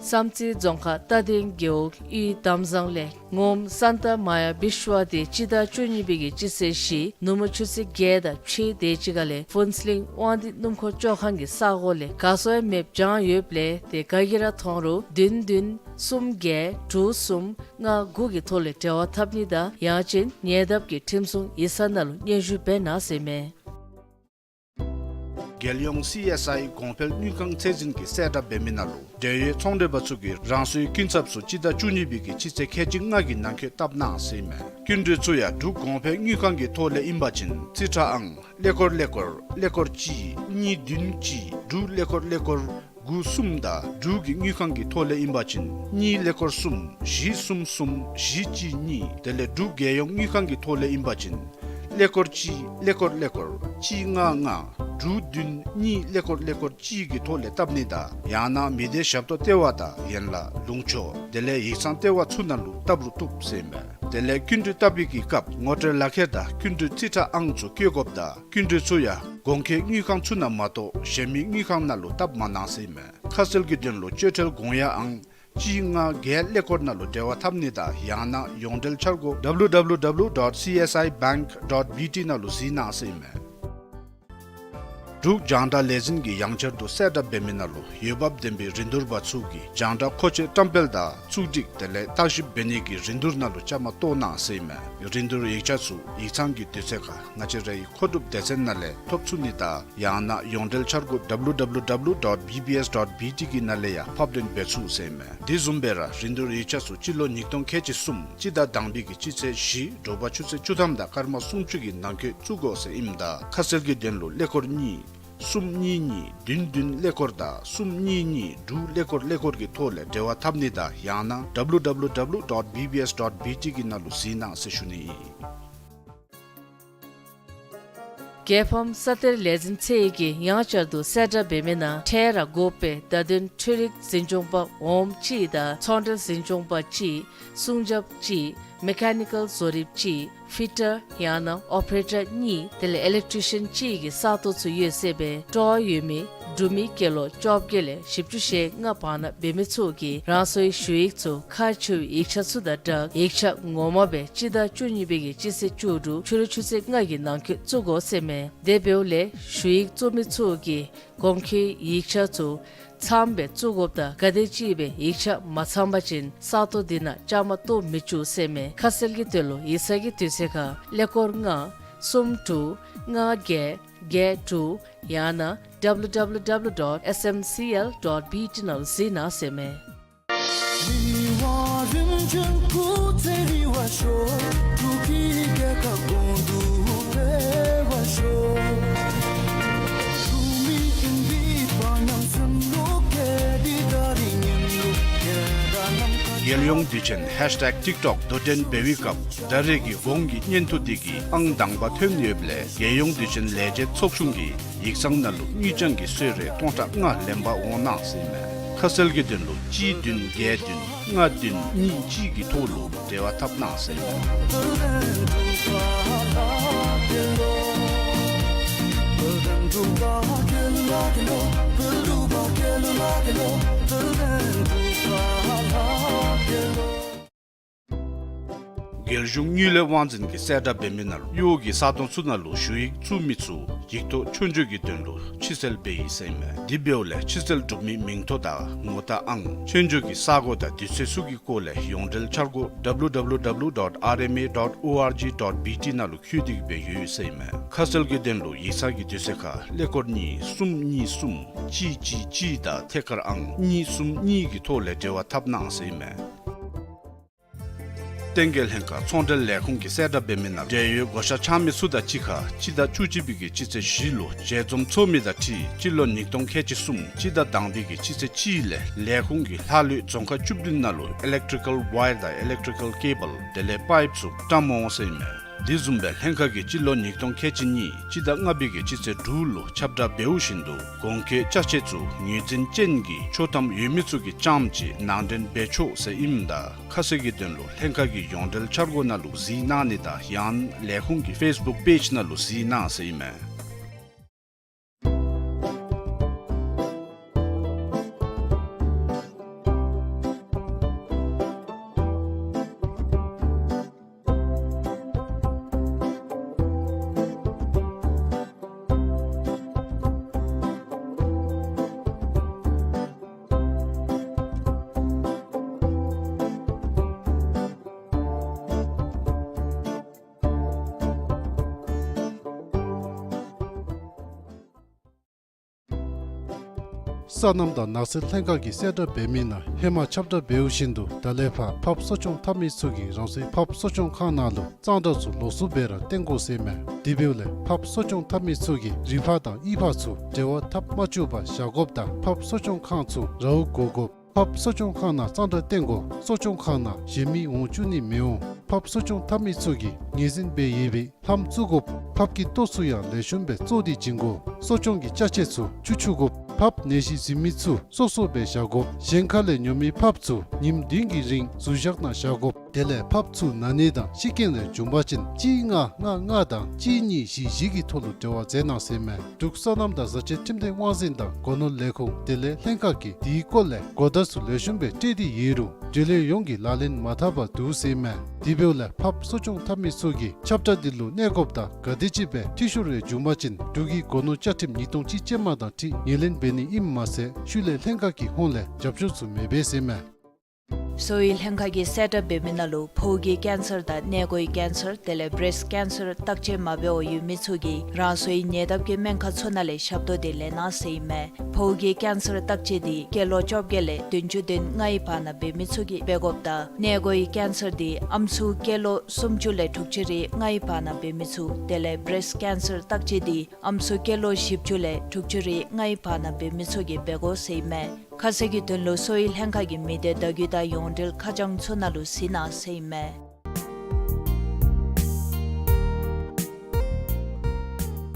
བསམ་རྩེ་རྫོང་ཁག་རྟ་སྡིང་རྒེད་འོག་གཡུས་དམ་བཟང་ལས་ངོམ་སཱན་ཏ་མ་ཡ་བི་ཤུ་ཝ་དེ་སྤྱི་ཟླ་བཅུ་གཉིས་པའི་གི་སྤྱི་ཚེས་བཞི་ནུབ་མོ་ཆུ་ཚོད་བརྒྱད་དང་ཕྱེད་དེ་ཅིག་ཁ་ལས་ཕུན་ཚོགས་གླིང་དབང་འདུས་སྣུམ་འཁོར་བཅོ་ཁང་གི་ས་གོ་ལས་ག་སོང་ཡང་མེདཔ་བྱང་ཡོདཔ་ལས་དེ་ག་གིས་ར་མཐོང་རུང་བདུན་བདུན་གསུམ་བརྒྱད་དྲུག་གསུམ་ལྔ་དགུ་གི་ཐོག་ལས་འབྲེལ་བ་འཐབ་ནི་དང་ཡང་ཅིན་ཉེ་འདབས་ཀྱི་ཁྲིམས་སྲུང་ཡིག་ཚང་ནང་ལུ་སྙན་ཞུ་འབད་གནང་ཟེར་ཨིན་མས། རྒྱལ་ཡོངས་སི་ཨེསི་ཨའི་གོང་འཕེལ་དངུལ་ཁང་ཚད་འཛིན་གྱིས་གསལ་བསྒྲགས་འབད་མི་ནང་ལུ་འབྲེལ་ཡོད་ཚོང་འབྲེལ་པ་ཚུ་གིས་རང་སོའི་སྐྱིན་ཚབ་ཚུ་སྤྱི་ཟླ་བཅུ་གཉིས་པའི་གི་སྤྱི་ཚེས་ཁལ་གཅིག་ལྔ་གི་ནང་འཁོད་བཏབ་གནང་ཟེར་ཨིན་མས། སྐྱིན་འགྲུལ་ཚུ་ཡང་འབྲུག་གོང་འཕེལ་དངུལ་ཁང་གི་ཐོག་ལས་ཨིན་པ་ཅིན་རྩིས་ཁྲ་ཨང་ཀླད་ཀོར་ཀླད་ཀོར་ཀླད་ཀོར་གཅིག་གཉིས་བདུན་གཅིག་དྲུག་ཀླད་ཀོར་ཀླད་ཀོར་དགུ་གསུམ་དང་འབྲུག་གི་དངུལ་ཁང་གི་ཐོག་ལས་ཨིན་པ་ཅིན་གཉིས་ཀླད་ཀོར་གསུམ་བཞི་གསུམ་གསུམ་བཞི་གཅིག་གཉིས། དེ་ལས་འབྲུག་རྒྱལ་ཡོངས་དངུལ་ཁང་གི་ཐོག་ལས་ཨིན་པ་ཅིན་ཀླད་ཀོར་གཅིག་ཀླད་ཀོར་ཀླད་ཀོར་གཅིག་ལྔ་ལྔ་དྲུག་བདུན་གཉིས་ཀླད་ཀོར་ཀླད་ཀོར་གཅིག་གི་ཐོག་ལས་བཏབ་ནི་དང་ཡང་ན་མི་སྡེ་ཞབས་ཏོག་ལྟེ་བ་དང་ཡན་ལག་ལུང་ཕྱོགས་དེ་ལས་ཡིག་ཚང་ལྟེ་བ་ཚུ་ནང་ལུ་བཏབ་རུང་བཏུབ་ཟེར་ཨིན་མས། དེ་ལས་སྐྱིན་འགྲུལ་བཏབ་པའི་གི་སྐབས་ངོ་སྤྲོད་ལག་ཁྱེར་དང་སྐྱིན་འགྲུལ་རྩིས་ཁྲ་ཨང་ཚུ་བཀོད་དགོཔ་དང་སྐྱིན་འགྲུལ་ཚུ་ཡང་གོང་འཁོད་དངུལ་ཁང་ཚུ་ནང་མ་གཏོགས་གཞན་མི་དངུལ་ཁང་ནང་ལུ་བཏབ་མ་གནང་ཟེར་ཨིན་མས། ཁ་གསལ་གྱི་དོན་ལུ་སྤྱོད་ཁྲལ་དགོངས་ཡངས་ཨང་གཅིག་ལྔ་བརྒྱད་ཀླད་ཀོར་ནང་ལུ་འབྲེལ་བ་འཐབ་ནི་དང་ཡང་ན་ཡོངས་འབྲེལ་འཆར་སྒོ་W W W dot C S I bank dot B T ནང་ལུ་གཟིགས་གནང་ཟེར་ཨིན་མས། འབྲུག་རྒྱང་བསྒྲགས་ལས་འཛིན་གྱིས་ཡང་བསྐྱར་དུ་གསལ་བསྒྲགས་འབད་མི་ནང་ལུ་འོས་འབབ་ལྡན་པའི་རིན་བསྡུར་པ་ཚུ་གིས་རྒྱང་བསྒྲགས་མཁོ་ཆས་བཀྲམ་སྤེལ་དང་བཙུགས་སྒྲིག་དེ་ལས་བརྟག་ཞིབ་འབད་ནི་གི་རིན་བསྡུར་ནང་ལུ་བཅའ་མར་གཏོགས་གནང་ཟེར་ཨིན་མས། རིན་བསྡུར་ཡིག་ཆ་ཚུ་ཡིག་ཚང་གི་དུས་ཚོད་ཁར་ང་བཅས་རའི་མཁོ་སྒྲུབ་སྡེ་ཚན་ནང་ལས་ཐོབ་ཚུགས་ནི་དང་ཡང་ན་ཡོངས་འབྲེལ་འཆར་སྒོ་W W W dot B B S dot B T གི་ནང་ལས་ཡང་ཕབ་ལེན་འབད་ཚུགས་ཟེར་ཨིན་མས། དེ་བཟུམ་སྦེ་ར་རིན་བསྡུར་ཡིག་ཆ་ཚུ་སྤྱི་ལོ་ཉིས་སྟོང་ཁལ་གཅིག་གསུམ་སྤྱི་ཟླ་དང་པའི་གི་སྤྱི་ཚེས་བཞི་དྲོ་པ་ཆུ་ཚོད་བཅུ་ཐམ་དང་སྐར་མ་སུམ་ཅུ་གི་ནང་འཁོད་བཙུགས་དགོ་ཟེར་ཨིནམ་ད་ཁ་གསལ་གྱི་དོན་ལུ་ཀླད་ཀོར་གཉིས་གསུམ་གཉིས་གཉིས་བདུན་བདུན་ཀླད་ཀོར་དང་གསུམ་གཉིས་གཉིས་དྲུག་ཀླད་ཀོར་ཀླད་ཀོར་གྱི་ཐོག་ལས་འབྲེལ་བ་འཐབ་ནི་དང་ཡང་ན་W W W dot B B S dot B T གི་ནང་ལུ་གཟིགས་གནང་ཟེར་ཞུ་ནི་ཨིན། རྒྱལ་ཕམ་ས་གཏེར་ལས་འཛིན་ཚད་ཀྱིས་ཡང་བསྐྱར་དུ་གསལ་བསྒྲགས་འབད་མི་ནང་འཕྲལ་ར་དགོ་པའི་བརྡ་དོན་འཕྲུལ་རིག་འཛིན་སྐྱོང་པ་འོགམ་གཅིག་དང་ཚོང་འབྲེལ་འཛིན་སྐྱོང་པ་གཅིག་སྲུང་རྒྱབ་གཅིག་མེ་ཀ་ནི་ཀཱལ་བཟོ་རིགཔ་གཅིག་ཕི་ཊར་ཡང་ན་ཨོ་པེ་རེ་ཊར་གཉིས་དེ་ལས་ཨི་ལེག་ཊི་རི་ཤཱན་གཅིག་གི་ས་སྟོང་ཚུ་ཡོད་ཟེར་བས་སྤྲོ་བ་ཡོད་མི་འབྲུག་མི་སྐྱེས་ལོ་བཅོ་བརྒྱད་ལས་བཞི་བཅུ་ཞེ་ལྔ་བར་ན་འབད་མི་ཚུ་གིས་རང་སོའི་ཞུ་ཡིག་ཚུ་ཁག་ཆེ་བའི་ཡིག་ཆ་ཚུ་དང་སྦྲགས་ཡིག་ཆ་ངོ་མ་སྦེ་སྤྱི་ཟླ་བཅུ་གཉིས་པའི་གི་སྤྱི་ཚེས་བཅུ་དྲུག་ཕྱི་རུ་ཆུ་ཚོད་ལྔ་གི་ནང་འཁོད་བཙུགས་དགོ་ཟེར་མས། དེ་འབདཝ་ལས་ཞུ་ཡིག་བཙུགས་མི་ཚུ་གིས་གོང་འཁོད་ཡིག་ཆ་ཚུ་ཚངམ་སྦེ་བཙུགས་དགོཔ་དང་ག་དེམ་ཅིག་སྦེ་ཡིག་ཆ་མ་ཚང་པ་ཅིན་ས་སྟོང་དེ་ནང་བཅའ་མར་གཏོགས་མི་བཅུག་ཟེར་མས། ཁ་གསལ་གྱི་དོན་ལུ་ཡིག་ཚང་གི་དུས་ཚོད་ཁར་ཀླད་ཀོར་ལྔ་གསུམ་དྲུག་ལྔ་བརྒྱད་བརྒྱད་དྲུག་ཡང་ན་W W W dot S M C L dot B T ནང་ལུ་གཟིགས་གནང་ཟེར་མས། རྒྱལ་ཡོངས་དུས་ཆེན་ཧེཤ་ཊེག་ཊིཀ་ཊོཀ་དོ་འགྲན་འབད་བའི་སྐབས་ད་རེས་ཀྱི་གོང་གི་སྙན་ཐོ་འདི་གིས་ཨང་དང་པ་ཐོན་ཡོདཔ་ལས་རྒྱལ་ཡོངས་དུས་ཆེན་ལས་བྱེད་ཚོགས་ཆུང་གིས་ཡིག་ཚང་ནང་ལུ་དངུལ་རྐྱང་གི་གསོལ་རས་སྟོང་ཕྲག་ལྔ་ལེན་པར་འོང་གནང་ཟེར་ཨིན་མས། ཁ་གསལ་གྱི་དོན་ལུ་གཅིག་བདུན་བརྒྱད་བདུན་ལྔ་བདུན་གཉིས་གཅིག་གི་ཐོག་ལུ་འབྲེལ་བ་འཐབ་གནང་ཟེར་ཨིན་མས། རྒྱལ་གཞུང་དངུལ་ལས་དབང་འཛིན་གྱིས་གསལ་བསྒྲགས་འབད་མི་ནང་ལུ་གཡོག་གི་ས་སྟོང་ཚུ་ནང་ལུ་ཞུ་ཡིག་བཙུགས་མི་ཚུ་ཡིག་ཐོག་ཆོས་རྒྱུགས་ཀྱི་དོན་ལུ་ཕྱིར་སེལ་འབད་ཡི་ཟེར་ཨིན་མས། དེ་འབདཝ་ལས་ཕྱིར་སེལ་གྲུབ་མི་མིང་ཐོ་དང་ངོ་རྟགས་ཨང་ཆོས་རྒྱུགས་ཀྱི་ས་གོ་དང་དུས་ཚོད་ཚུ་གི་སྐོར་ལས་ཡོངས་འབྲེལ་འཆར་སྒོ་W W W dot R M A dot O R G dot B T ནང་ལུ་བཀོད་སྒྲིག་འབད་ཡོད་ཟེར་ཨིན་མས། ཁ་གསལ་གྱི་དོན་ལུ་ཡིག་ཚང་གི་དུས་ཚོད་ཁར་ཀླད་ཀོར་གཉིས་གསུམ་གཉིས་གསུམ་གཅིག་གཅིག་གཅིག་དང་ཐད་ཀར་ཨང་གཉིས་གསུམ་གཉིས་ཀྱི་ཐོག་ལས་འབྲེལ་བ་འཐབ་གནང་ཟེར་ཨིན་མས། སྟེང་གི་ལྷན་ཁག་ཚོང་འབྲེལ་ལས་ཁུངས་ཀྱིས་གསལ་བསྒྲགས་འབད་མི་ནང་འབྲེལ་ཡོད་བགོ་བཤའ་འཆང་མི་ཚུ་དང་གཅིག་ཁར་སྤྱི་ཟླ་བཅུ་གཅིག་པའི་གི་སྤྱི་ཚེས་བཞི་ལུ་ཞལ་འཛོམས་ཚོགས་མི་དང་འཁྲིལ་སྤྱི་ལོ་ཉིས་སྟོང་ཁལ་གཅིག་གསུམ་སྤྱི་ཟླ་དང་པའི་གི་སྤྱི་ཚེས་གཅིག་ལས་ལས་ཁུངས་ཀྱིས་ལྷག་ལུས་རྫོང་ཁག་བཅུ་བདུན་ནང་ལུ་ཨི་ལེག་ཊི་རི་ཀལ་ཝའི་ཡར་དང་ཨི་ལེག་ཊི་རི་ཀལ་ཀེ་བཱལ་དེ་ལས་པའིབ་ཚུ་བཀྲམ་འོང་ཟེར་ཨིན་མས། དེ་བཟུམ་སྦེ་ལྷན་ཁག་གིས་སྤྱི་ལོ་ཉིས་སྟོང་ཁལ་གཅིག་གཉིས་སྤྱི་ཟླ་ལྔ་པའི་གི་སྤྱི་ཚེས་དྲུག་ལུ་ཁྱབ་བསྒྲགས་འབདཝ་བཞིན་དུ་གོང་འཁོད་ཅ་ཆས་ཚུ་ངོས་འཛིན་ཅན་གྱི་ཆོག་ཐམ་ཡོད་མི་ཚུ་གིས་རྐྱངམ་གཅིག་ནང་འདྲེན་འབད་ཆོག་ཟེར་ཨིནམ་ད་ཁ་གསལ་གྱི་དོན་ལུ་ལྷན་ཁག་གི་ཡོངས་འབྲེལ་འཆར་སྒོ་ནང་ལུ་གཟིགས་གནང་ནི་དང་ཡང་ན་ལས་ཁུངས་ཀྱི་ཕེསི་བུཀ་པེཇ་ནང་ལུ་གཟིགས་གནང་ཟེར་ཨིན་མས། སོ་ནམ་དང་ནགས་ཚལ་ལྷན་ཁག་གིས་གསལ་བསྒྲགས་འབད་མི་ནང་ཧེ་མ་ཁྱབ་བསྒྲགས་འབདཝ་བཞིན་དུ་ད་ལས་ཕར་ཕགཔ་གསོ་སྐྱོང་འཐབ་མི་ཚུ་གིས་རང་སོའི་ཕགཔ་གསོ་སྐྱོང་ཁང་ནང་ལུ་གཙང་སྦྲ་ཚུ་ལོགས་སུ་སྦེ་ར་བཏོན་དགོ་ཟེར་ཨིན་མས། དེ་འབདཝ་ལས་ཕགཔ་གསོ་སྐྱོང་འཐབ་མི་ཚུ་གིས་རི་ཕག་དང་གཡུས་ཕག་ཚུ་འབྲེལ་བ་འཐབ་མ་བཅུག་པར་བཞག་དགོཔ་དང་ཕགཔ་གསོ་སྐྱོང་ཁང་ཚུ་རཝ་བསྒོར་དགོཔ། ཕགཔ་གསོ་སྐྱོང་ཁང་ནང་གཙང་སྦྲ་བཏོན་དགོ། གསོ་སྐྱོང་ཁང་ནང་གཞན་མི་འོང་བཅུག་ནི་མི་འོང་། ཕགཔ་གསོ་སྐྱོང་འཐབ་མི་ཚུ་གིས་ངོས་འཛིན་འབད་ཡོད་པའི་ལྷམ་བཙུགས་དགོཔ། ཕགཔ་གི་ལྟོ་ཚུ་ཡང་ལེགས་ཤོམ་སྦེ་བཙོ་སྟེ་བྱིན་དགོ། གསོ་སྐྱོང་གི་ཅ་ཆས་ཚུ་བཅུག་བཅུག་དགོཔ། ཕགཔ་ནད་གཞི་འཛིན་མི་ཚུ་སོ་སོ་སྦེ་བཞག་དགོཔ། གཞན་ཁ་ལས་ཉོ་མི་ཕགཔ་ཚུ་ཉིནམ་བདུན་གྱི་རིང་ཟུར་བཞག་ནང་བཞག་དགོཔ། དེ་ལས་ཕགཔ་ཚུ་ན་ནི་དང་ཤི་རྐྱེན་ལས་བྱུང་པ་ཅིན་གཅིག་ལྔ་ལྔ་ལྔ་དང་གཅིག་གཉིས་བཞི་བཞི་གི་ཐོག་ལུ་འབྲེལ་བ་མཛད་གནང་ཟེར་ཨིན་མས། འབྲུག་སོ་ནམ་དང་བཟའ་སྤྱོད་ཁྲིམས་སྡེ་དབང་འཛིན་དང་སྒོ་ནོར་ལས་ཁུངས་དེ་ལས་ལྷན་ཁག་གིས་དེའི་སྐོར་ལས་གོ་བརྡ་ཚུ་ལེགས་ཤོམ་སྦེ་སྤྲོད་དེ་ཡོད་རུང་འབྲེལ་ཡོད་ཡོངས་ཀྱིས་ལག་ལེན་མ་འཐབ་པར་འདུག་ཟེར་ཨིན་མས། དེ་འབདཝ་ལས་ཕགཔ་གསོ་སྐྱོང་འཐབ་མི་ཚུ་གིས་ཁྱབ་བསྒྲགས་འདི་ལུ་གནས་སྐབས་དང་ག་དེམ་ཅིག་སྦེ་འཐུས་ཤོར་རེ་བྱུང་པ་ཅིན་འབྲུག་གི་སྒོ་ནོར་བཅའ་ཁྲིམས་ཉིས་སྟོང་གཅིག་ཅན་མ་དང་འཁྲིལ་ངོས་ལེན་འབད་ནི་ཨིནམ་མ་ཚད་ཤུལ་ལས་ལྷན་ཁག་གི་ཧོངས་ལས་རྒྱབ་སྐྱོར་ཚུ་མི་འབད་ཟེར་ཨིན་མས། གསོ་བའི་ལྷན་ཁག་གིས་གསལ་བསྒྲགས་འབད་མི་ནང་ལུ་ཕོཝ་གི་ཀེན་སར་དང་མངལ་སྒོའི་ཀེན་སར་དེ་ལས་བེརེསིཊ་ཀེན་སར་བརྟག་དཔྱད་མ་འབད་བར་ཡོད་མི་ཚུ་གིས་རང་སོའི་ཉེ་འདབས་ཀྱི་སྨན་ཁང་ཚུ་ནང་ལས་ཞབས་ཏོག་འདི་ལེན་གནང་ཟེར་ཨིན་མས། ཕོཝ་གི་ཀེན་སར་བརྟག་དཔྱད་འདི་སྐྱེས་ལོ་བཅོ་བརྒྱད་ལས་བདུན་ཅུ་དོན་ལྔའི་བར་ན་འབད་མི་ཚུ་གིས་འབད་དགོཔ་དང་མངལ་སྒོའི་ཀེན་སར་འདི་ཨམ་སྲུ་སྐྱེས་ལོ་སུམ་ཅུ་ལས་དྲུག་ཅུ་རེ་ལྔའི་བར་ན་འབད་མི་ཚུ་དེ་ལས་བེརེསིཊ་ཀེན་སར་བརྟག་དཔྱད་འདི་ཨམ་སྲུ་སྐྱེས་ལོ་བཞི་བཅུ་ལས་དྲུག་ཅུ་རེ་ལྔའི་བར་ན་འབད་མི་ཚུ་གིས་འབད་དགོ་ཟེར་ཨིན་མས། ཁ་གསལ་གྱི་དོན་ལུ་གསོ་བའི་ལྷན་ཁག་གི་མི་སྡེ་བརྡ་བརྒྱུད་དང་ཡོངས་འབྲེལ་ཁ་བྱང་ཚུ་ནང་ལུ་གཟིགས་གནང་ཟེར་ཨིན་མས།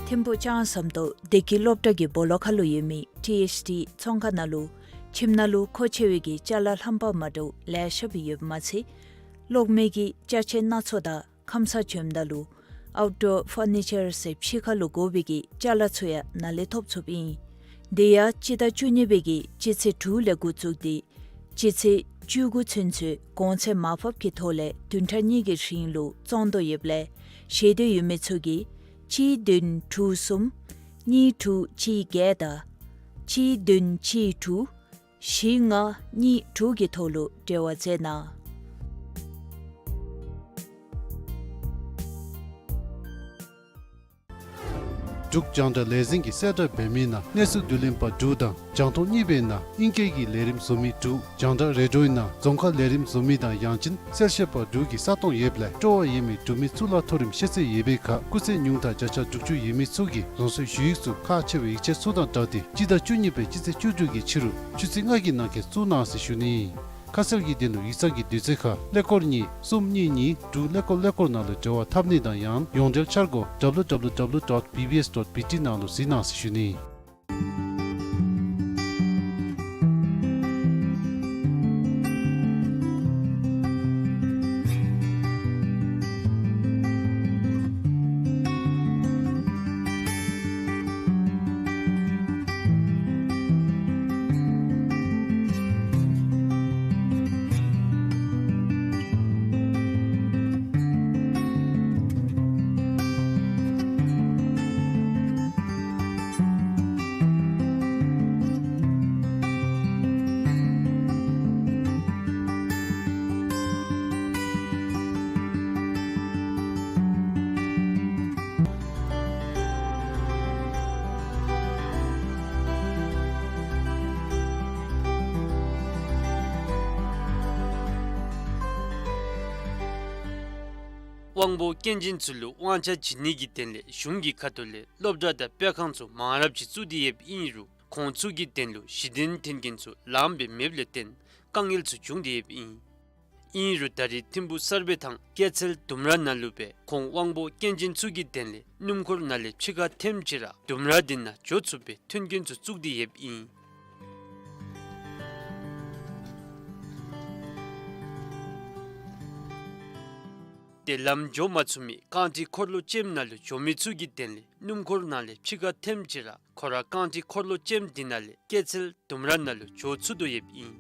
ཐིམ་ཕུག་ལྕང་ཟམ་ཏོག་བདེ་སྐྱིད་སློབ་གྲྭ་གི་སྦོ་ལོགས་ཁ་ལུ་ཡོད་མི་ཊི་ཨེཆ་ཌི་ཚོང་ཁང་ནང་ལུ་ཁྱིམ་ནང་ལུ་མཁོ་ཆེ་བའི་གི་ཅ་ལ་རྣམ་པ་མ་འདྲཝ་ལེ་ཤ་སྦེ་ཡོདཔ་མ་ཚད་གློག་མེ་གི་ཅ་ཆས་སྣ་ཚོགས་དང་ཁམས་སངས་བྱོནམ་ད་ལུ་ཨའུཊ་ཌོར་ཕར་ནི་ཅར་ཟེར་ཕྱི་ཁ་ལུ་དགོ་པའི་གི་ཅ་ལ་ཚུ་ཡང་ནཱ་ལས་ཐོབ་ཚུགསཔ་ཨིན། དེ་ཡང་སྤྱི་ཟླ་བཅུ་གཉིས་པའི་གི་སྤྱི་ཚེས་དྲུག་ལས་འགོ་བཙུགས་ཏེ་སྤྱི་ཚེས་བཅུ་དགུ་ཚུན་ཚོད་གོང་ཚད་མར་ཕབ་ཀྱི་ཐོག་ལས་བདུན་ཕྲག་གཉིས་ཀྱི་རིང་ལུ་བཙོང་དོ་ཡོདཔ་ལས་ཤེས་འདོད་ཡོད་མི་ཚུ་གིས་གཅིག་བདུན་དྲུག་གསུམ་གཉིས་དྲུག་གཅིག་བརྒྱད་དང་གཅིག་བདུན་གཅིག་དྲུག་བཞི་ལྔ་གཉིས་དྲུག་གི་ཐོག་ལུ་འབྲེལ་བ་མཛད་གནང་། འབྲུག་རྒྱང་བསྒྲགས་ལས་འཛིན་གྱིས་གསལ་བསྒྲགས་འབད་མི་ནང་གནས་ཚུལ་བསྡུ་ལེན་པ་དྲུག་དང་རྒྱང་མཐོང་གཉིས་པའི་ནང་ཨིང་སྐད་ཀྱི་ལས་རིམ་བཟོ་མི་དྲུག་རྒྱང་བསྒྲགས་རེ་ཌིའོའི་ནང་རྫོང་ཁ་ལས་རིམ་བཟོ་མི་དང་ཡང་ཅིན་གསལ་བཤད་པ་དྲུག་གི་ས་སྟོང་ཡོདཔ་ལས་སྤྲོ་བ་ཡོད་མི་འབྲུག་མི་གཙུག་ལག་མཐོ་རིམ་ཤེས་ཚད་ཡོད་པའི་ཁར་སྐུགས་ཚད་ཉུང་མཐའ་བརྒྱ་ཆ་དྲུག་ཅུ་ཡོད་མི་ཚུ་གིས་རང་སོའི་ཞུ་ཡིག་ཚུ་ཁག་ཆེ་བའི་ཡིག་ཆ་ཚུ་དང་སྦྲགས་ཏེ་སྤྱི་ཟླ་བཅུ་གཉིས་པའི་སྤྱི་ཚེས་བཅུ་དྲུག་གི་ཕྱི་རུ་ཆུ་ཚོད་ལྔ་གི་ནང་འཁོད་བཙུགས་གནང་ཟེར་ཞུ་ནི་ཨིན། ཁ་གསལ་གྱི་དོན་ལུ་ཡིག་ཚང་གི་དུས་ཚོད་ཁར་ཀླད་ཀོར་གཉིས་གསུམ་གཉིས་གཉིས་དྲུག་ཀླད་ཀོར་ཀླད་ཀོར་ནང་ལུ་འབྲེལ་བ་འཐབ་ནི་དང་ཡང་ཡོངས་འབྲེལ་འཆར་སྒོ་W W W dot B B S dot B T ནང་ལུ་གཟིགས་གནང་ཟེར་ཞུ་ནི། དབང་པོ་སྐྱོན་ཅན་ཚུ་ལུ་དབང་ཆ་བྱིན་ནི་གི་དོན་ལས་གཞུང་གི་ཁ་ཐུག་ལས་སློབ་གྲྭ་དང་དཔེ་ཁང་ཚུ་མང་རབས་ཅིག་བཙུགས་ཏེ་ཡོདཔ་ཨིན་རུང་ཁོང་ཚུ་གི་དོན་ལུ་གཞི་རྟེན་འཐོན་མཁན་ཚུ་ལངམ་སྦེ་མེདཔ་ལས་བརྟེན་དཀའ་ངལ་ཚུ་བྱུང་སྟེ་ཡོདཔ་ཨིན། ཨིན་རུང་ད་རེས་ཐིམ་ཕུག་གསར་སྦས་དང་སྐྱེད་ཚལ་ལྡུམ་ར་ནང་ལུ་སྦེ་ཁོང་དབང་པོ་སྐྱོན་ཅན་ཚུ་གི་དོན་ལས་སྣུམ་འཁོར་ནང་ལས་ཕྱི་ཁར་འཐོནམ་ཅིག་ར་ལྡུམ་ར་འདི་ནང་འགྱོ་ཚུགསཔ་སྦེ་མཐུན་རྐྱེན་ཚུ་བཙུགས་ཏེ་ཡོདཔ་ཨིན། ཏེ་ལམ་འགྱོ་མ་ཚུགས་མི་རྐང་ཁྲི་འཁོར་ལོ་ཅན་ནང་ལུ་འགྱོ་མི་ཚུ་གི་དོན་ལས་སྣུམ་འཁོར་ནང་ལས་ཕྱི་ཁར་འཐོནམ་ཅིག་ར་ཁོ་ར་རྐང་ཁྲི་འཁོར་ལོ་ཅན་འདི་ནང་ལས་སྐྱེད་ཚལ་ལྡུམ་ར་ནང་ལུ་འགྱོ་ཚུགས་དོ་ཡོདཔ་ཨིན།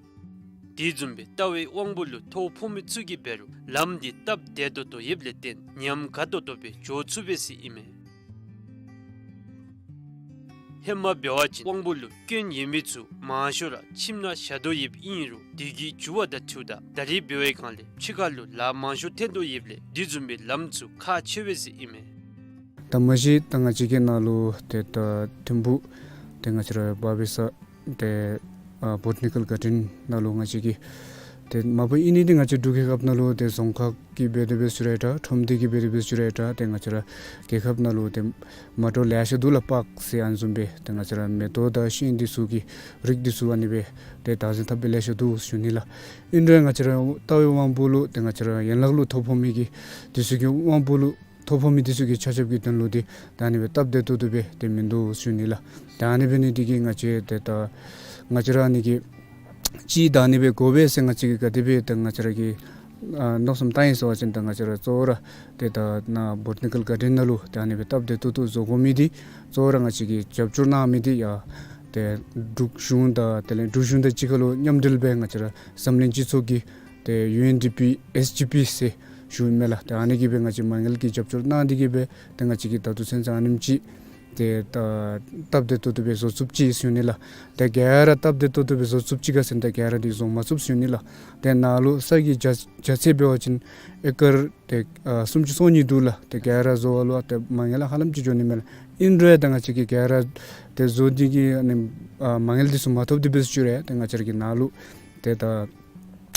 དེ་བཟུམ་སྦེ་རྟ་བའི་དབང་པོ་ལུ་ཐོ་ཕོག་མི་ཚུ་གིས་འབད་རུང་ལམ་འདི་སྟབས་བདེ་ཏོག་ཏོ་ཡོདཔ་ལས་བརྟེན་ཉམས་དགའ་ཏོག་ཏོ་སྦེ་འགྱོ་ཚུགས་པས་ཟེར་ཨིན་མས། ཧེ་མ་འབད་བ་ཅིན་དབང་པོ་ལུ་སྐྱོན་ཡོད་མི་ཚུ་མང་ཤོས་ར་ཁྱིམ་ནང་བཞག་དོ་ཡོདཔ་ཨིན་རུང་དུས་ཀྱི་འགྱུར་བ་དང་འཁྲིལཝ་ད་ད་རེས་འབད་བའི་སྒང་ལས་ཕྱི་ཁ་ལུ་ལཱ་མང་ཤོས་འཐོན་དོ་ཡོདཔ་ལས་དེ་བཟུམ་སྦེ་ལམ་ཚུ་ཁག་ཆེ་བས་ཟེར་ཨིན་མས། ད་མ་གཞི་ད་ང་བཅས་ཀྱི་ནང་ལུ་ཏེ་ད་ཐིམ་ཕུག་ཏེ་ང་བཅས་ར་བ་བི་ས་ཏེ་ཨ་བོ་ཊ་ནི་ཀལ་གཱར་ཌེན་ནང་ལུ་ང་བཅས་ཀྱི་ཏེ་མ་པ་ཨིན་ནི་འདི་ང་བཅས་འབྲུག་རྒྱལ་ཁབ་ནང་ལུ་ཏེ་རྫོང་ཁག་གིས་འབད་དེ་འབད་ཞུ་རུང་འདྲ་ཁྲོམ་སྡེ་གིས་འབད་དེ་འབད་ཞུ་རུང་འདྲ་ཏེ་ང་བཅས་ར་རྒྱལ་ཁབ་ནང་ལུ་ཏེ་མ་འདྲཝ་ལེ་ཤ་འདུག་ལགས། པཱརཀ་ཟེར་ཨ་ནི་བཟུམ་སྦེ་ཏེ་ང་བཅས་ར་མེ་ཏོག་དང་ཤིང་འདི་ཚུ་གི་རིགས་འདི་ཚུ་ཨ་ནི་སྦེ་ཏེ་བདག་འཛིན་འཐབ་སྦེ་ལེ་ཤ་འདུག་ཞུ་ནི་ལགས། ཨིན་རུང་ང་བཅས་ར་རྟ་བའི་དབང་པོ་ལུ་ཏེ་ང་བཅས་ར་ཡན་ལག་ལུ་ཐོ་ཕོག་མི་གི་འདི་ཚུ་གི་དབང་པོ་ལུ་ཐོ་ཕོག་མི་འདི་ཚུ་གི་ཆ་ཁྱབ་ཀྱི་དོན་ལུ་འདི་ད་ཨ་ནི་སྦེ་སྟབས་བདེ་ཏོག་ཏོ་སྦེ་ཏེ་མིན་འདུག་ཞུ་ནི་ལགས། ད་ཨ་ནི་འབད་ནི་འདི་གིས་ང་བཅས་ཏེ་ད་ང་བཅས་ར་ཨ་ནི་གི་ཅིག་ད་ཨ་ནི་སྦེ་དགོ་པས་ཟེར་ང་བཅས་ཀྱིས་ག་དེ་སྦེ་ད་ང་བཅས་ར་གིས་ཨ་མནོ་བསམ་བཏང་ཡི་ཟེར་བ་ཅིན་ད་ང་བཅས་ར་གཙོ་བོ་ར་ཏེ་ད་ནཱ་བོ་ཊ་ནི་ཀལ་གཱར་ཌེན་ནང་ལུ་ད་ཨ་ནི་སྦེ་སྟབས་བདེ་ཏོག་ཏོ་བཟོ་དགོ་མི་འདི་གཙོ་བོ་ར་ང་བཅས་ཀྱིས་རྒྱབ་སྐྱོར་གནང་མི་འདི་ཡང་ཏེ་འབྲུག་གཞུང་དང་དེ་ལས་འབྲུག་གཞུང་དང་གཅིག་ཁར་ལུ་མཉམ་འབྲེལ་སྦེ་ང་བཅས་ར་འཛམ་གླིང་སྤྱི་ཚོགས་ཀྱི་ཏེ་ཡུ་ཨེན་ཌི་པི་ཨེསི་ཌི་པི་ཟེར་ཞུཝ་མས་ལགས། ཏེ་ཨ་ནི་གིས་སྦེ་ང་བཅས་མ་དངུལ་གྱི་རྒྱབ་སྐྱོར་གནང་སྟེ་གིས་སྦེ་ཏེ་ང་བཅས་ཀྱིས་ད་ལྟོ་ཚུན་ཚོད་ཨ་ནེམ་ཅིག་ཏེ་ད་སྟབས་བདེ་ཏོག་ཏོ་སྦེ་བཟོ་ཚུགསཔ་ཅིག་ཞུ་ནི་ལགས། ཏེ་ག་ར་སྟབས་བདེ་ཏོག་ཏོ་སྦེ་བཟོ་ཚུགསཔ་ཅིག་ག་ཟེར་ན་ཏེ་ག་ར་འདི་བཟོ་མ་ཚུགས་ཞུ་ནི་ལགས། ཏེ་ནཱ་ལུ་ས་གི་རྒྱ་རྒྱ་ཚད་འབད་བ་ཅིན་ཨེ་ཀར་ཏེ་ཨ་སུམ་ཅུ་སོ་གཉིས་འདུག་ལགས། ཏེ་ག་ར་བཟོ་བ་ལུ་ཏེ་མ་དངུལ་ཧ་ལམ་ཅིག་འགྱོ་ནི་མས་ལགས། ཨིན་རུང་ད་ང་བཅས་ཀྱིས་ག་ར་ཏེ་བཟོ་སྟེ་གིས་ཨ་ནི་ཨ་མ་དངུལ་འདི་ཚུ་མ་ཐོབ་སྟེ་འབད་ཞུ་རུང་ཏེ་ང་བཅས་ར་གི་ནཱ་ལུ་ཏེ་ད་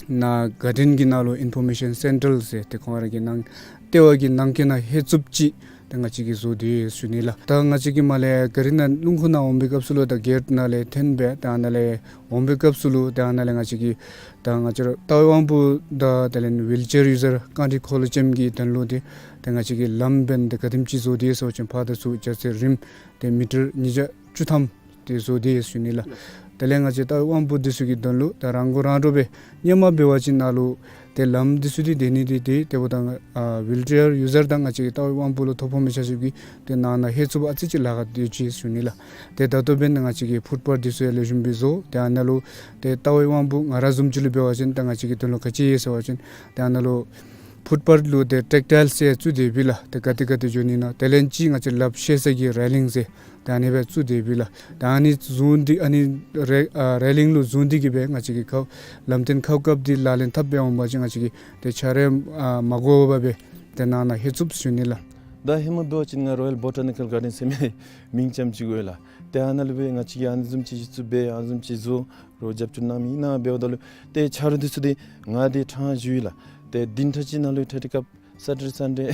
ནཱ་གཱར་ཌེན་གྱི་ནང་ལུ་ཨིན་ཕོར་མེ་ཤཱན་སེན་ཊར་ཟེར་ཏེ་ཁོང་ར་གི་ནང་ལྟེ་བ་གི་ནང་འཁོད་ནང་ལྷོད་ཚུགསཔ་ཅིག་ཏེ་ང་བཅས་ཀྱིས་བཟོ་སྟེ་ཡོད་ཞུ་ནི་ལགས། ད་ང་བཅས་ཀྱིས་མར་ལས་གཱ་རི་ནང་སྣུམ་འཁོར་ནང་འོང་པའི་སྐབས་སུ་ལུ་ད་གེཊ་ནང་ལས་འཐོན་སྦེ་ད་ཨ་ནཱ་ལས་འོང་པའི་སྐབས་སུ་ལུ་ད་ཨ་ནཱ་ལས་ང་བཅས་ཀྱིས་ད་ང་བཅས་ར་རྟ་བའི་དབང་པོ་དང་དེ་ལས་ཝིལ་ཅེར་ཡུ་ཟར་རྐང་ཁྲི་འཁོར་ལོ་ཅན་གྱི་དོན་ལུ་ཏེ་ད་ང་བཅས་ཀྱིས་ལམ་འབདན་ཏེ་ག་དེམ་ཅིག་བཟོ་སྟེ་ཡོད་ཟེར་བ་ཅིན་ཕར་དང་ཚུར་རྒྱ་ཚད་རིམ་ཏེ་མི་ཊར་ཉིས་བརྒྱ་བཅུ་ཐམ་ཏེ་བཟོ་སྟེ་ཡོད་ཞུ་ནི་ལགས། དེ་ལས་ང་བཅས་རྟ་བའི་དབང་པོ་འདི་ཚུ་གི་དོན་ལུ་ད་རང་མགོ་རང་འདྲོངས་སྦེ་སྔོན་མ་འབད་བ་ཅིན་ནཱ་ལུ་ཏེ་ལམ་འདི་ཚུ་འདི་སྡོད་ནི་འདི་ཏེ་དེ་འབདཝ་ད་ཨ་ཝིལ་ཅེར་ཡུ་ཟར་དང་ང་བཅས་ཀྱི་རྟ་བའི་དབང་པོ་ལུ་ཐོ་ཕོག་མི་ཆ་ཁྱབ་ཀྱིས་ཏེ་ནང་ན་ལྷོད་ཚུགསཔ་ཨ་ཙི་ཅིག་ལཱ་ཁག་སྡོད་ཅི་ཞུ་ནི་ལགས། ཏེ་ད་ལྟོ་འབདན་ང་བཅས་ཀྱིས་ཕུཊ་པཱཐ་འདི་ཚུ་ཡང་ལེགས་ཤོམ་སྦེ་བཟོ། ཏེ་ཨ་ནཱ་ལུ་ཏེ་རྟ་བའི་དབང་པོ་ང་ར་བཟུམ་ཅིག་ལུ་འབད་བ་ཅིན་ད་ང་བཅས་ཀྱི་དོན་ལུ་ག་ཅི་ཡོད་ཟེར་བ་ཅིན་ཏེ་ཨ་ནཱ་ལུ་ཕུཊ་པཱཐ་ལུ་ཏེ་ཊེག་ཊའིལ་ཟེར་བཙུགས་ཏེ་ཡོད་པས་ལགས། ཏེ་ག་ཏེ་ག་ཏེ་འགྱོ་ནི་ན་དེ་ལས་ཅིག་ང་བཅས་ལགཔ་བཤེད་ས་གི་རེ་ལིང་ཟེར་ད་ཨ་ནི་སྦེ་བཙུགས་ཏེ་ཡོད་པས་ལགས། ད་ཨ་ནི་བཟུང་སྟེ་ཨ་ནི་རེ་ཨ་རེ་ལིང་ལུ་བཟུང་སྟེ་གིས་སྦེ་ང་བཅས་ཀྱིས་ཁ་ལམ་སྟོན་ཁ་བཀབ་སྟེ་ལག་ལེན་འཐབ་སྦེ་འོང་པ་ཅིན་ང་བཅས་ཀྱིས་ཏེ་ཆ་རོགས་ཨ་མ་དགོ་པར་སྦེ་ཏེ་ནང་ན་ལྷོད་ཚུགསཔ་ཞུ་ནི་ལགས། ད་ཧེ་མ་འབད་བ་ཅིན་ང་རོ་ཡལ་བོ་ཊ་ནི་ཀལ་གཱར་ཌེན་ཟེར་མི་མིང་ཙམ་ཅིག་ཡོད་ལགས། ཏེ་ཨ་ནཱ་ལུ་སྦེ་ང་བཅས་ཀྱིས་ཨ་ནི་བཟུམ་ཅིག་གཞི་བཙུགས་འབད་ཨ་ནི་བཟུམ་ཅིག་བཟོ་རོགས་རྒྱབ་སྐྱོར་གནང་མི་ཨིན་ན་འབདཝ་ད་ལུ་ཏེ་ཆ་རོགས་འདི་ཚུ་འདི་ང་འདི་ཕྲང་ཞུ་ཡི་ལགས། ཏེ་བདུན་ཕྲག་གཅིག་ནང་ལུ་ཏེ་ཏེ་སྐབས་སེ་ཊར་ཌེ་སན་ཌེ་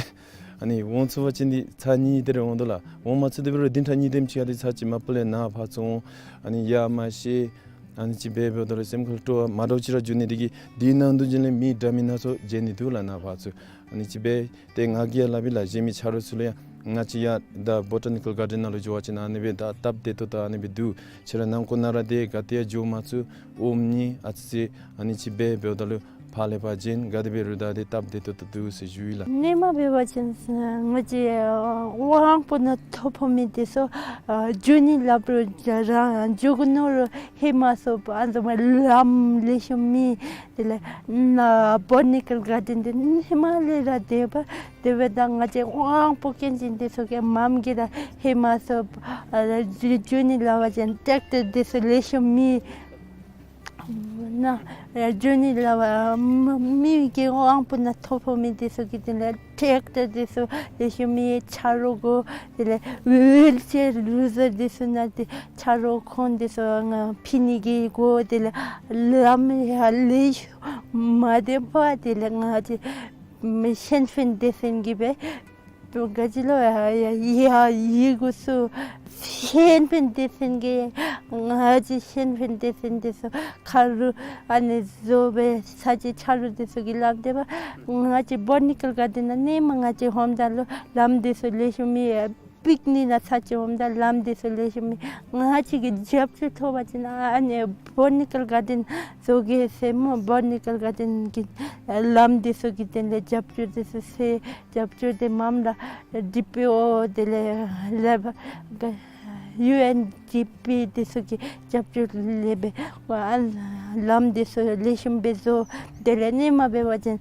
ཨ་ནི་འོང་ཚུགས་པ་ཅིན་འདི་ཚར་གཉིས་དེ་རེ་འོང་དོ་ལགས། འོང་མ་ཚུགས་ཏེ་འབད་རུང་བདུན་ཕྲག་གཉིས་དེམ་ཅིག་ཁར་འདི་ཚར་གཅིག་མ་པ་ལས་ནཱ་ཕར་ཚུར་འོང་ཨ་ནི་ཡ་མ་ཤེས་ཨ་ནི་ཅིག་འབད་འབདཝ་ད་ལུ་སེམས་ཁར་སྤྲོ་བ་མ་འདྲཝ་ཅིག་ར་འགྱོ་ནི་འདི་གིས་འདི་ནང་འདུ་བྱིན་ལས་མི་འདྲ་མིན་སྣ་ཚོགས་མཇལ་ནི་འདུག་ལགས། ནཱ་ཕར་ཚུར་ཨ་ནི་ཅིག་འབད་ཏེ་ང་གིས་ཡང་སླབ་ཨིན་ལགས། གཞན་མི་ཆ་རོགས་ཚུ་ལུ་ཡང་ང་བཅས་ཡར་ད་བོ་ཊ་ནི་ཀལ་གཱར་ཌེན་ནང་ལུ་འགྱོ་བ་ཅིན་ཨ་ནི་སྦེ་ད་སྟབས་བདེ་ཏོག་ཏོ་ཨ་ནི་སྦེ་འདུག། ཁྱེད་ར་ནང་འཁོད་ནང་ར་ཏེ་ག་ཏེ་ཡང་འགྱོ་མ་ཚུགས། འོང་ནི་ཨ་ཙི་ཅིག་ཨ་ནི་ཅིག་འབད་འབདཝ་ད་ལུ་ཕར་ལས་ཕར་བྱོན་ག་དེ་འབད་རུང་ད་ཏེ་སྟབས་བདེ་ཏོག་ཏོ་འདུག་ཟེར་ཞུ་ཡི་ལགས། སྔོན་མ་འབད་བ་ཅིན་ང་བཅས་དབང་པོ་ནང་ཐོ་ཕོག་མི་འདི་ཚུ་ཨ་འགྱོ་ནི་སླབ་རུང་རང་འགྱོ་དགོ་མནོ་རུང་ལྷོད་མ་ཚུགས། ཨ་ནི་བཟུམ་ལམ་ལེགས་ཤོམ་མེད། དེ་ལས་ནཱ་བོ་ཊ་ནི་ཀལ་གཱར་ཌེན་འདི་ཧེ་མ་ལས་ར་དེ་སྦེ་དེ་སྦེ་ད་ང་བཅས་དབང་པོ་སྐྱོན་ཅན་འདི་ཚུ་གིས་མངམ་གིས་ར་ལྷོད་མ་ཚུགས། ཨ་འགྱོ་ནི་སླབ་པ་ཅིན་ཊེག་ཊར་འདི་ཚུ་ལེགས་ཤོམ་མེད། ནཱ་འགྱོ་ནི་སླབ་པ་མི་མི་གི་དབང་པོ་ནང་ཐོ་ཕོག་མི་འདི་ཚུ་གི་དེ་ལས་ཊེག་ཊར་འདི་ཚུ་ལེགས་ཤོམ་མེད། ཆ་རོགས་དགོ། དེ་ལས་ཝིལ་ཅེར་ཡུ་ཟར་འདི་ཚུ་ནང་ཏེ་ཆ་རོགས་ཁོང་འདི་ཚུ་ང་ཕུལ་ནི་གི་དགོ། དེ་ལས་ལམ་ཡང་ལེགས་ཤོམ་མ་བདེ་བས། དེ་ལས་ང་བཅས་ མི་གཤེན་དཔོན་སྡེ་ཚན་གྱིས་སྦེ་ག་ཅི་ལོ་ཡ་ཡ་ཡི་གུ་ཚུ་གཤེན་དཔོན་སྡེ་ཚན་གྱིས་ང་བཅས་གཤེན་དཔོན་སྡེ་ཚན་འདི་ཚུ་ཁ་རུ་ཨ་ནི་བཟོ་སྦེ་ཚར་ཅིག་ཆ་རོགས་འདི་ཚུ་གིས་སླབ་སྟེ་པ། ང་བཅས་བོ་ཊ་ནི་ཀལ་གཱར་ཌེན་ནང་ཨ་ནེམ་ང་བཅས་ཧོངམ་ད་ལུ་ལམ་འདི་ཚུ་ལེགས་ཤོམ་མེད། པིག་ནིག་ནང་ཚར་ཅིག་འོངམ་ད་ལམ་འདི་ཚུ་ལེགས་ཤོམ་མེད། ང་བཅས་ཀྱིས་རྒྱབ་སྐྱོར་ཐོབ་པ་ཅིན་ཨ་ནི་བོ་ཊ་ནི་ཀལ་གཱར་ཌེན་བཟོ་གེ་ཟེར་སྨོ། བོ་ཊ་ནི་ཀལ་གཱར་ཌེན་གྱི་ལམ་འདི་ཚུ་གི་དོན་ལས་རྒྱབ་སྐྱོར་འདི་ཚུ་ཟེར། རྒྱབ་སྐྱོར་འདི་མམ་ར་ཌི་པི་ཨོ་དེ་ལས་ལེ་ཡུ་ཨེན་ཌི་པི་འདི་ཚུ་གིས་རྒྱབ་སྐྱོར་ལས་སྦེ་ཨ་ལམ་འདི་ཚུ་ལེགས་ཤོམ་སྦེ་བཟོ། དེ་ལས་ཨ་ནེམ་འབད་བ་ཅིན་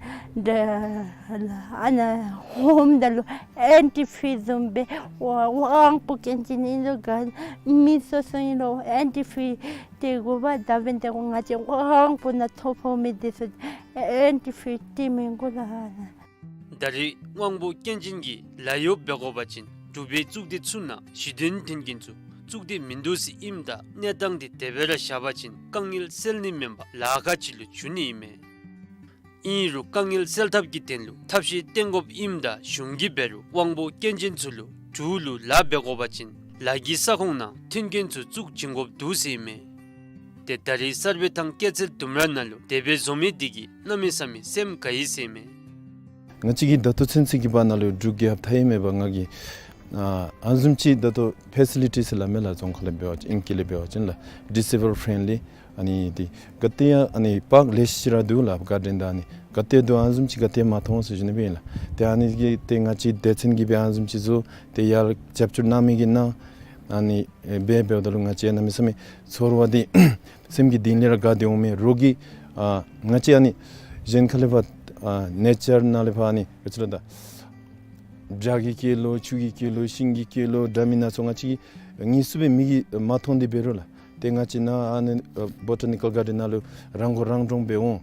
ཨ་ནཱ་ཧོངམ་ད་ལུ་ཨེན་ཊི་ཕི་བཟུམ་སྦེ་དབང་པོ་སྐྱོན་ཅན་ཨིན་རུང་ག་མི་སོ་སོ་ཨིན་རུང་ཨེན་ཊི་ཕི་སྟེར་དགོ་པས། ད་འབདན་ཏེ་ང་བཅས་དབང་པོ་ནང་ཐོ་ཕོག་མི་འདི་ཚུ་ཨེན་ཊི་ཕི་སྟེར་མི་དགོ་ལགས། ད་རེས་དབང་པོ་སྐྱོན་ཅན་གྱི་ལཱ་གཡོག་འབད་དགོ་པ་ཅིན་འབྲུག་པའི་གཙུག་སྡེ་ཚུ་ནང་གཞི་རྟེན་མཐུན་རྐྱེན་ཚུ་གཙུག་སྡེ་མིན་འདུག་ཟེར་ཨིནམ་ད་གནས་སྟངས་འདི་དེ་སྦེ་ར་བཞག་པ་ཅིན་དཀའ་ངལ་སེལ་ནི་མེན་པར་ལཱ་ཁག་ཅིག་ལུ་འགྱུར་ནི་ཨིན་མས། ཨིན་རུང་དཀའ་ངལ་སེལ་ཐབས་ཀྱི་དོན་ལུ་ཐབས་ཤེས་བཏོན་དགོཔ་ཨིནམ་ད་གཞུང་གིས་འབད་རུང་དབང་པོ་སྐྱོན་ཅན་ཚུ་ལུ་འབྲུག་ལུ་ལཱ་འབད་དགོ་པ་ཅིན་ལཱ་གི་ས་ཁོངས་ནང་མཐུན་རྐྱེན་ཚུ་བཙུགས་བྱིན་དགོཔ་འདུག་ཟེར་ཨིན་མས། ཏེ་ད་རེས་གསར་སྦས་ཐང་སྐྱེད་ཚལ་ལྡུམ་ར་ནང་ལུ་དེ་སྦེ་བཟོ་མི་འདི་གིས་གནམ་མེད་ས་མེད་སེམས་དགའ་ཡི་ཟེར་ཨིན་མས། ང་བཅས་ཀྱིས་ད་ལྟོ་ཚུན་ཚོད་ཀྱི་བར་ན་ལུ་འབྲུག་རྒྱལ་ཁབ་མཐའ་དབུས་མེད་པར་ང་གིས་ཨ་ཨ་ནི་བཟུམ་ཅིག་ད་ལྟོ་ཕེ་སི་ལི་ཊིས་ཟེར་སླབ་མས་ལགས། རྫོང་ཁ་ལས་འབད་བ་ཅིན་ཨིང་སྐད་ལས་འབད་བ་ཅིན་ལགས་ཌིས་ཨེ་བཱལཌ་ཕྲེན་ལི་ཨ་ནི་འདི་ག་ཏེ་ཡང་ཨ་ནི་པཱརཀ་ལེ་ཤ་ཅིག་ར་འདུག་ལགས། གཱར་ཌེན་དང་ཨ་ནི་ག་ཏེ་འདུག། ཨ་ནི་བཟུམ་ཅིག་ག་ཏེ་མ་མཐོང་ཟེར་ཞུ་ནི་སྦེ་ཨིན་ལགས། ཏེ་ཨ་ནི་གི་ཏེ་ང་བཅས་སྡེ་ཚན་གྱིས་སྦེ་ཨ་ནི་བཟུམ་ཅིག་བཟོ་སྟེ་ཡར་རྒྱབ་སྐྱོར་གནང་མི་གིས་གནང་ཨ་ནི་ཨེ་འབད་འབདཝ་ད་ལུ་ང་བཅས་གནམ་མེད་ས་མེད་ཚོར་བ་འདི་སེམས་ཀྱི་གཏིང་ལས་ར་དགའ་སྟེ་འོང་མས། རོགས་ཀྱིས་ཨ་ང་བཅས་ཨ་ནི་གཞན་ཁ་ལས་ཕར་ཨ་ནེ་ཅར་ནང་ལས་ཕར་ཨ་ནི་ག་ཅི་ལོ་ད་བྱག་གི་སྐྱེས་ལོ་ཆུ་གི་སྐྱེས་ལོ་ཤིང་གི་སྐྱེས་ལོ་འདྲ་མིན་སྣ་ཚོགས་ང་བཅས་ཀྱིས་དངོས་སུ་སྦེ་མིག་གིས་མ་མཐོང་སྟེ་འབད་རུང་ལགས། ཏེ་ང་བཅས་ནཱ་ཨ་ནི་ཨ་བོ་ཊ་ནི་ཀལ་གཱར་ཌེན་ནང་ལུ་རང་མགོ་རང་འདྲོངས་སྦེ་འོང་།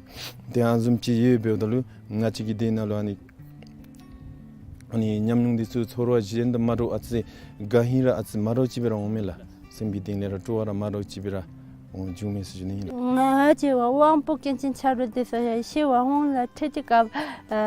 ཏེ་ཨ་ནི་བཟུམ་ཅིག་ཡོདཔ་འབདཝ་ད་ལུ་ང་བཅས་ཀྱི་དེ་ནང་ལུ་ཨ་ནི་ཨ་ནི་ཉམས་མྱོང་འདི་ཚུ་ཚོར་བ་གཞན་དང་མ་འདྲཝ་ཨ་ཙི་དགའ་ཧིང་ར་ཨ་ཙི་མ་འདྲཝ་ཅིག་སྦེ་ར་འོང་མས་ལགས། སེམས་ཀྱི་གཏིང་ལས་ར་སྤྲོ་བ་ར་མ་འདྲཝ་ཅིག་སྦེ་ར་འོང་བྱུང་མས་ཟེར་ཞུ་ནི་ཨིན་ལགས། ང་བཅས་པ་དབང་པོ་སྐྱོན་ཅན་ཆ་རོགས་འདི་ཚུ་ཡང་ཤི་བ་འོང་ལགས། ཁྲིད་དེ་སྐབས་ཨ་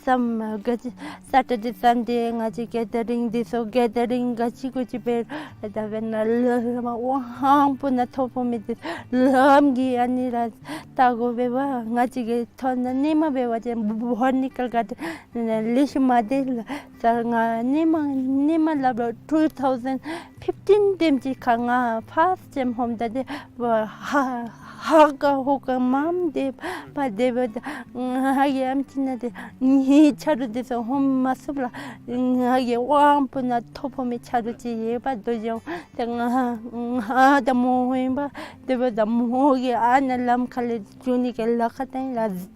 ཙམ་ག་ཅི་སེ་ཊར་ཌེ་སན་ཌེ་ང་བཅས་གེ་དར་རིང་འདི་ཚུ་གེ་དར་རིང་ག་ཅི་གུ་ཅི་སྦེ་ད་འབདན་ལ་ལ་དབང་པོ་ནང་ཐོ་ཕོག་མི་འདི་ལམ་གྱི་ཨ་ནི་ར་བལྟ་དགོ་པས་པ། ང་བཅས་ཀྱིས་ཐོན་ནི་ཨ་ནེམ་འབད་བ་ཅིན་བོ་ཊ་ནི་ཀལ་གཱར་ཌེན་ལེགས་ཤོམ་མ་སྡོད་ལགས། ད་ང་ཨ་ནེམ་ཨ་ནེམ་སླབ་རུང་ཊུ་ཐའུ་ཟེན་ཕིཕ་ཊིན་དེམ་ཅིག་ཁར་ང་ཕརསཊ་ཊའིམ་ཧོངམ་ད་འདི་ཧ་ཧ་ག་ཧོ་ག་མངམ་སྡོད་པ་སྡོདཔ་ད་ང་གིས་ཨམ་ཅིག་ནང་འདི་ངེའི་ཆ་རོགས་འདི་ཚུ་ཧོངམ་མ་ཚུགས་ལགས། ང་གི་དབང་པོ་ནང་ཐོ་ཕོག་མི་ཆ་རོགས་ཅིག་ཡོད་པ་དོ་ཅི་འོང་། ཏེ་ང་ང་དང་མོ་ཧོངམ་སྡོདཔ་ད་མོ་གིས་ཨ་ནཱ་ལམ་ཁ་ལས་འགྱོ་ནི་གི་ལཱ་ཁག་བཏང་ཡི་ལགས།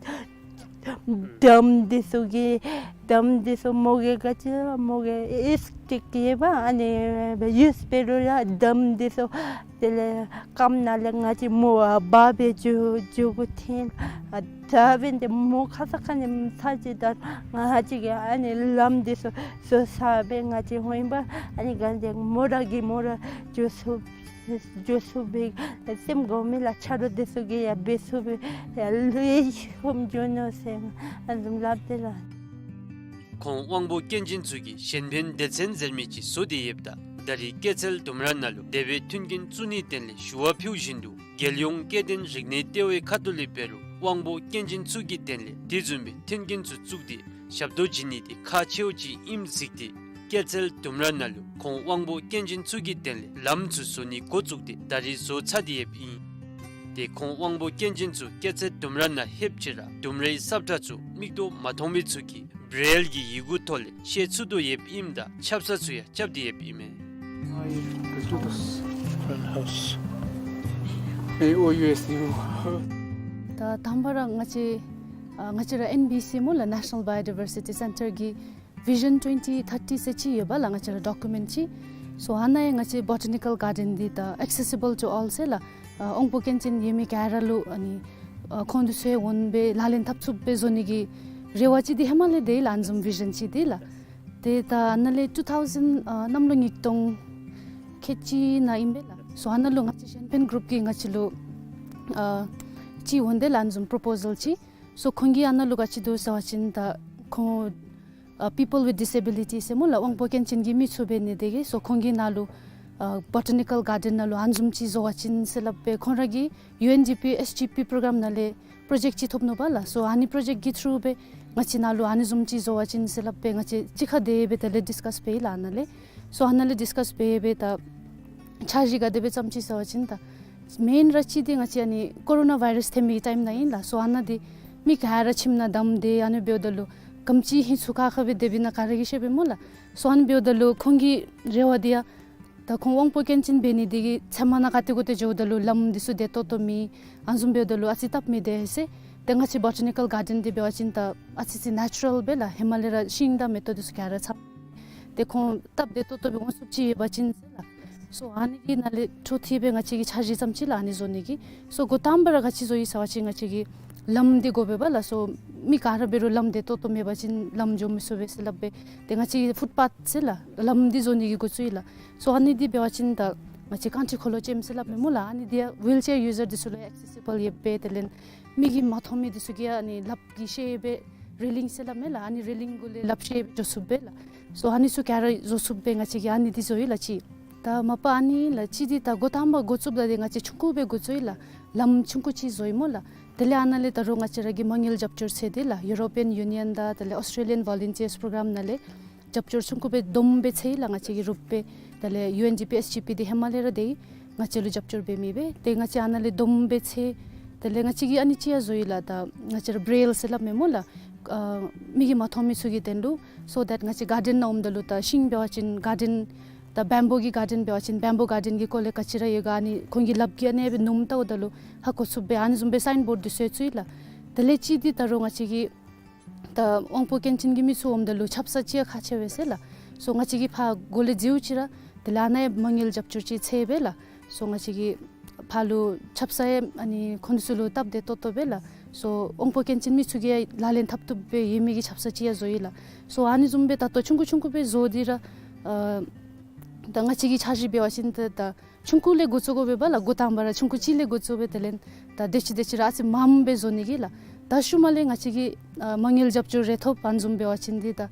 འདམ་འདི་ཚུ་གིས་འདམ་འདི་ཚུ་མོ་གིས་ག་ཅི་མོ་གིས་ཨེ་སི་ཊིག་ཡོད་པ་ཨ་ནི་ཡུསི་འབད་རུང་ཡང་འདམ་འདི་ཚུ་དེ་ལས་སྐམ་ནང་ལས་ང་བཅས་མོ་འབག་སྦེ་འགྱོ་འགྱོ་དགོ་ཐོན། ད་འབདན་ཏེ་མོ་ཁ་ཙ་ཁ་ཉིནམ་ཚར་ཅིག་ད་ང་བཅས་ཀྱིས་ཨ་ནི་ལམ་འདི་ཚུ་བཟོ་ཚར་སྦེ་ང་བཅས་ཧོངམ་ཨ་ནི་ག་འདི་མོ་ར་གིས་མོ་ར་འགྱོ་ཚུགས་འགྱོ་ཚུགས་པའི་སེམས་དགོ་མས་ལགས། ཆ་རོགས་འདི་ཚུ་གིས་ཡང་འབད་ཚུགས་པའི་ཡང་ལེགས་ཤོམ་འགྱོ་ནུག་ཟེར་ཨ་ནི་བཟུམ་སླབ་སྟེ་ལགས། ཁོང་དབང་པོ་སྐྱོན་ཅན་ཚུ་གི་གཞན་ཕན་སྡེ་ཚན་ཟེར་མི་ཅིག་བཟོ་སྟེ་ཡོདཔ་ད་ད་རེས་སྐྱེད་ཚལ་ལྡུམ་ར་ནང་ལུ་དེ་སྦེ་མཐུན་རྐྱེན་བཙུགས་ནིའི་དོན་ལས་ཞུ་བ་ཕུལ་བཞིན་དུ་རྒྱལ་ཡོངས་སྐྱེ་ལྡན་རིག་གནས་ལྟེ་བའི་ཁ་ཐུག་ལས་འབད་རུང་དབང་པོ་སྐྱོན་ཅན་ཚུ་གི་དོན་ལས་དེ་བཟུམ་སྦེ་མཐུན་རྐྱེན་ཚུ་བཙུགས་ཏེ་ཞབས་ཏོག་བྱིན་ནི་འདི་ཁག་ཆེཝ་ཅིག་ཨིནམ་གཟིགས་ཏེ་སྐྱེད་ཚལ་ལྡུམ་ར་ནང་ལུ་ཁོང་དབང་པོ་སྐྱོན་ཅན་ཚུ་གི་དོན་ལས་ལམ་ཚུ་བཟོ་ནི་འགོ་བཙུགས་ཏེ་ད་རེས་བཟོ་ཚར་ཏེ་ཡོདཔ་ཨིན། ཏེ་ཁོང་དབང་པོ་སྐྱོན་ཅན་ཚུ་སྐྱེད་ཚལ་ལྡུམ་ར་ནང་ལྷོདཔ་ཅིག་ར་ལྡུམ་རའི་ས་བཀྲ་ཚུ་མིག་ཏོ་མ་མཐོང་མི་ཚུ་གིས་བྲེལ་གྱི་ཡི་གུ་ཐོག་ལས་ཤེས་ཚུགས་དོ་ཡོདཔ་ཨིནམ་ད་ཆབ་གསང་ཚུ་ཡང་རྐྱབ་སྟེ་ཡོདཔ་ཨིན་མས། I will do this front house. A O U S U. ད་དང་པ་ར་ང་བཅས་ཨ་ང་བཅས་ར་ཨེན་བི་སི་སྨོ་ལགས། National Biodiversity Centre གི་Vision twenty thirty ཟེར་ཅིག་ཡོད་པ་ལགས། ང་བཅས་ར་ཌོ་ཀུ་མེནཊ་ཅིག། སོ་ཨ་ནཱ་ཡང་ང་བཅས་བོ་ཊ་ནི་ཀལ་གཱར་ཌེན་འདི་ད་accessible to all ཟེར་ལགས། ཨ་དབང་པོ་སྐྱོན་ཅན་ཡོད་མི་ག་ར་ལུ་ཨ་ནི་ཨ་ཁོང་འདི་ཚུ་འོང་སྦེ་ལག་ལེན་འཐབ་ཚུགསཔ་སྦེ་བཟོ་ནི་གི་རེ་བ་ཅིག་འདི་ཧེ་མ་ལས་དེ་ལགས། ཨ་ནི་བཟུམ་བི་ཞཱན་ཅིག་འདི་ལགས། ཏེ་ད་ཨ་ནཱ་ལས་ཊུ་ཐའུ་ཟེན་ཨ་གནམ་ལོ་ཉིས་སྟོང་ཁལ་གཅིག་ནང་ཨིན་པས་ལགས། སོ་ཨ་ནཱ་ལུ་ང་བཅས་གཞན་ཕན་གུ་རུབ་ཀྱིས་ང་བཅས་ལུ་ཨ་ཅིག་འོང་དེས་ལགས། ཨ་ནི་བཟུམ་པོརོ་པོ་ཟཱལ་ཅིག། སོ་ཁོང་གིས་ཨ་ནཱ་ལུ་ག་ཅི་འདུག་ཟེར་བ་ཅིན་ད་ཁོང་ཨ་people with disability ཟེར་སྨོ་ལགས། དབང་པོ་སྐྱོན་ཅན་གྱི་མི་ཚུ་འབད་ནི་དེ་གིས་སོ་ཁོང་གིས་ནཱ་ལུ་ཨ་Botanical Garden ནང་ལུ་ཨ་ནི་བཟུམ་ཅིག་བཟོ་བ་ཅིན་ཟེར་སླབ་སྦེ་ཁོང་ར་གིས་ཡུ་ཨེན་ཌི་པི་ཨེསི་ཌི་པི་པྲོ་གརམ་ནང་ལས་པྲོ་ཇེཀཊ་ཅིག་ཐོབ་ནུག་པ་ལགས། སོ་ཨ་ནི་པྲོ་ཇེཀཊ་ཀྱི་ཐྲུ་སྦེ་ང་བཅས་ནཱ་ལུ་ཨ་ནི་བཟུམ་ཅིག་བཟོ་བ་ཅིན་ཟེར་སླབ་སྦེ་ང་བཅས་གཅིག་ཁར་དེ་སྦེ་དེ་ལས་ཌིསི་ཀཱསི་འབད་ཡི་ལགས་ཨ་ནཱ་ལས། སོ་ཨ་ནཱ་ལས་ཌིསི་ཀཱསི་འབད་སྦེ་ད་འཆར་གཞི་ག་དེ་སྦེ་བརྩམས་ཅི་ཟེར་བ་ཅིན་ད་མེན་ར་གཅིག་འདི་ང་བཅས་ཨ་ནི་ཀོ་རོ་ན་བཱའི་རཱསི་ཐོན་མི་ཊའིམ་ནང་ཨིན་ལགས། སོ་ཨ་ནཱ་འདི་མི་ག་ར་ཁྱིམ་ནང་བསྡམས་ཏེ་ཨ་ནི་འབདཝ་ད་ལུ་ག་དེམ་ཅིག་ཧིང་ཚུགས་ཁ་ཁ་སྦེ་སྡོདཔ་ཨིན་ན་ག་ར་གིས་ཤེས་པས་སྨོ་ལགས། སོ་ཨ་ནི་འབདཝ་ད་ལུ་ཁོང་གི་རེ་བ་འདི་ཡང་ད་ཁོང་དབང་པོ་སྐྱོན་ཅན་འབད་ནི་དེ་གིས་ཚལ་མ་ནང་ག་ཏེ་གུ་ཏེ་འགྱོཝ་ད་ལུ་ལམ་འདི་ཚུ་བདེ་ཏོག་ཏོ་མེད། ཨ་ནི་བཟུམ་འབདཝ་ད་ལུ་ཨ་ཙི་སྟབས་མི་བདེ་ཟེར། ཏེ་ང་བཅས་བོ་ཊ་ནི་ཀཱལ་གཱར་ཌེན་འདི་འབད་བ་ཅིན་ད་ཨ་ཙི་ཙི་ནེ་ཅུ་རཱལ་སྦེ་ལགས། ཧེ་མ་ལས་ར་ཤིང་དང་མེ་ཏོག་འདི་ཚུ་ག་ར་ཚང་། ཏེ་ཁོང་སྟབས་བདེ་ཏོག་ཏོ་སྦེ་འོང་ཚུགསཔ་ཅིག་ཡོད་པ་ཅིན་ཟེར་ལགས། སོ་ཨ་ནི་གི་ནང་ལས་འཕྲོ་མཐུད་སྦེ་ང་བཅས་ཀྱིས་འཆར་གཞི་བརྩམས་ཅི་ལགས་ཨ་ནི་བཟོ་ནི་གི། སོ་འགོ་དང་པ་ར་ག་ཅི་བཟོ་ཡི་ཟེར་བ་ཅིན་ང་བཅས་ཀྱིས་ལམ་འདི་དགོ་པས་པ་ལགས། སོ་མི་ག་ར་འབད་རུང་ལམ་བདེ་ཏོག་ཏོ་མེད་པ་ཅིན་ལམ་འགྱོ་མི་ཚུགས་པས་ཟེར་སླབ་སྦེ། ཏེ་ང་བཅས་ཀྱིས་ཕུཊ་པཱཐ་ཟེར་ལགས་ལམ་འདི་བཟོ་ནི་གི་འགོ་བཙུགས་ཡི་ལགས། སོ་ཨ་ནི་འདི་འབད་བ་ཅིན་ད་ང་བཅས་རྐང་ཁྲི་འཁོར་ལོ་ཅན་ཟེར་སླབ་མས་སྨོ་ལགས། ཨ་ནི་འདི་ཡང་ཝིལ་ཅེར་ཡུ་ཟར་འདི་ཚུ་ལུ་ཨེག་སེ་སི་བཱལ་ཡོད་པས། དེ་ལས་མིག་གིས་མ་མཐོང་མི་འདི་ཚུ་གིས་ཨ་ནི་ལགཔ་གིས་བཤེད་སྦེ་རེ་ལིང་ཟེར་སླབ་མས་ལགས། ཨ་ནི་རེ་ལིང་གུ་ལས་ལགཔ་བཤེད་སྦེ་འགྱོ་ཚུགས་པས་ལགས། སོ་ཨ་ནི་ཚུ་ག་ར་བཟོ་ཚུགས་པས། ང་བཅས་ཀྱིས་ཨ་ནི་འདི་བཟོ་ཡི་ལགས་གཅིག། ད་མ་པ་ཨ་ནི་ལགས་གཅིག་འདི་ད་འགོ་དང་པ་འགོ་བཙུགསཔ་ད་འདི་ང་བཅས་ཆུང་ཀུ་སྦེ་འགོ་བཙུགས་ཡི་ལགས། ལམ་ཆུང་ཀུ་ཅིག་བཟོ་ཡི་སྨོ་ལགས། དེ་ལས་ཨ་ནཱ་ལས་ད་རུང་ང་བཅས་ར་གིས་མ་དངུལ་རྒྱབ་སྐྱོར་འཚོལ་ཏེ་ལགས་ཡུ་རོ་པི་ཡཱན་ཡུ་ནི་ཡཱན་དང་དེ་ལས་ཨོསི་ཊྲེ་ལི་ཡཱན་ཝོ་ལན་ཊིརསི་པྲོ་གརམ་ནང་ལས་རྒྱབ་སྐྱོར་ཆུང་ཀུ་སྦེ་བསྡོམས་སྦེ་འཚོལ་ཡི་ལགས། ང་བཅས་ཀྱིས་རུབ་སྦེ་དེ་ལས་ཡུ་ཨེན་ཌི་པི་ཨེསི་ཌི་པི་འདི་ཧེ་མ་ལས་ར་འདི་ང་བཅས་ལུ་རྒྱབ་སྐྱོར་འབད་མི་སྦེ་ཏེ་ང་བཅས་ཨ་ནཱ་ལས་བསྡོམས་སྦེ་འཚོལ། དེ་ལས་ང་བཅས་ཀྱིས་ཨ་ནི་ཅིག་ཡང་བཟོ་ཡི་ལགས། ད་ང་བཅས་ར་བྲེལ་ཟེར་སླབ་མས་སྨོ་ལགས། ཨ་མིག་གིས་མ་མཐོང་མི་ཚུ་གི་དོན་ལུ། སོ་དེཊ་ང་བཅས་གཱར་ཌེན་ནང་འོངམ་ད་ལུ་ད་ཤིང་འབད་བ་ཅིན་གཱར་ཌེན་ད་བེམ་བུ་གི་གཱར་ཌེན་འབད་བ་ཅིན་བེམ་བུ་གཱར་ཌེན་གྱི་སྐོར་ལས་ག་ཅི་ར་ཡོད་ག་ཨ་ནི་ཁོང་གི་ལགཔ་གིས་ཨ་ནི་སྦེ་ནུམ་བལྟཝ་ད་ལུ་ཧ་གོ་ཚུགས་པས། ཨ་ནི་བཟུམ་སྦེ་སའིན་བོཌ་འདི་བཟོ་ཚུགས་ཡི་ལགས། དེ་ལས་གཅིག་འདི་ད་རུང་ང་བཅས་ཀྱིས་ད་དབང་པོ་སྐྱོན་ཅན་གྱི་མི་ཚུ་འོངམ་ད་ལུ་ཆབ་གསང་ཅིག་ཡང་ཁག་ཆེ་བས་ཟེར་ལགས། སོ་ང་བཅས་ཀྱིས་ཕར་སྒོ་ལས་འཛུལཝ་ཅིག་ར་དེ་ལས་ཨ་ནཱ་ཡང་མ་དངུལ་རྒྱབ་སྐྱོར་ཅིག་འཚོལ་སྦེ་ལགས། སོ་ང་བཅས་ཀྱིས་ཕར་ལུ་ཆབ་གསང་ཡང་ཨ་ནི་ཁོང་ཚུ་ལུ་སྟབས་བདེ་ཏོག་ཏོ་སྦེ་ལགས། སོ་དབང་པོ་སྐྱོན་ཅན་མི་ཚུ་གིས་ཡང་ལག་ལེན་འཐབ་བཏུབ་སྦེ་ཡོད་མི་གི་ཆབ་གསང་ཅིག་ཡང་བཟོ་ཡི་ལགས། སོ་ཨ་ནི་བཟུམ་སྦེ་ད་ལྟོ་ཆུང་ཀུ་ཆུང་ཀུ་སྦེ་བཟོ་སྟེ་ར་ཨ་ད་ང་བཅས་ཀྱི་འཆར་གཞི་འབད་བ་ཅིན་ད་ད་ཆུང་ཀུ་ལས་འགོ་བཙུགས་དགོ་པས་པ་ལགས། འགོ་དང་པ་ར་ཆུང་ཀུ་ཅིག་ལས་འགོ་བཙུགས་སྦེ་དེ་ལས་ད་དེ་ཅིག་དེ་ཅིག་ར་ཨ་ཙི་མངམ་སྦེ་བཟོ་ནི་གི་ལགས། ད་ཤུལ་མ་ལས་ང་བཅས་ཀྱིས་ཨ་མ་དངུལ་རྒྱབ་སྐྱོར་རེ་ཐོབ་ཨ་ནི་བཟུམ་འབད་བ་ཅིན་འདི་ད་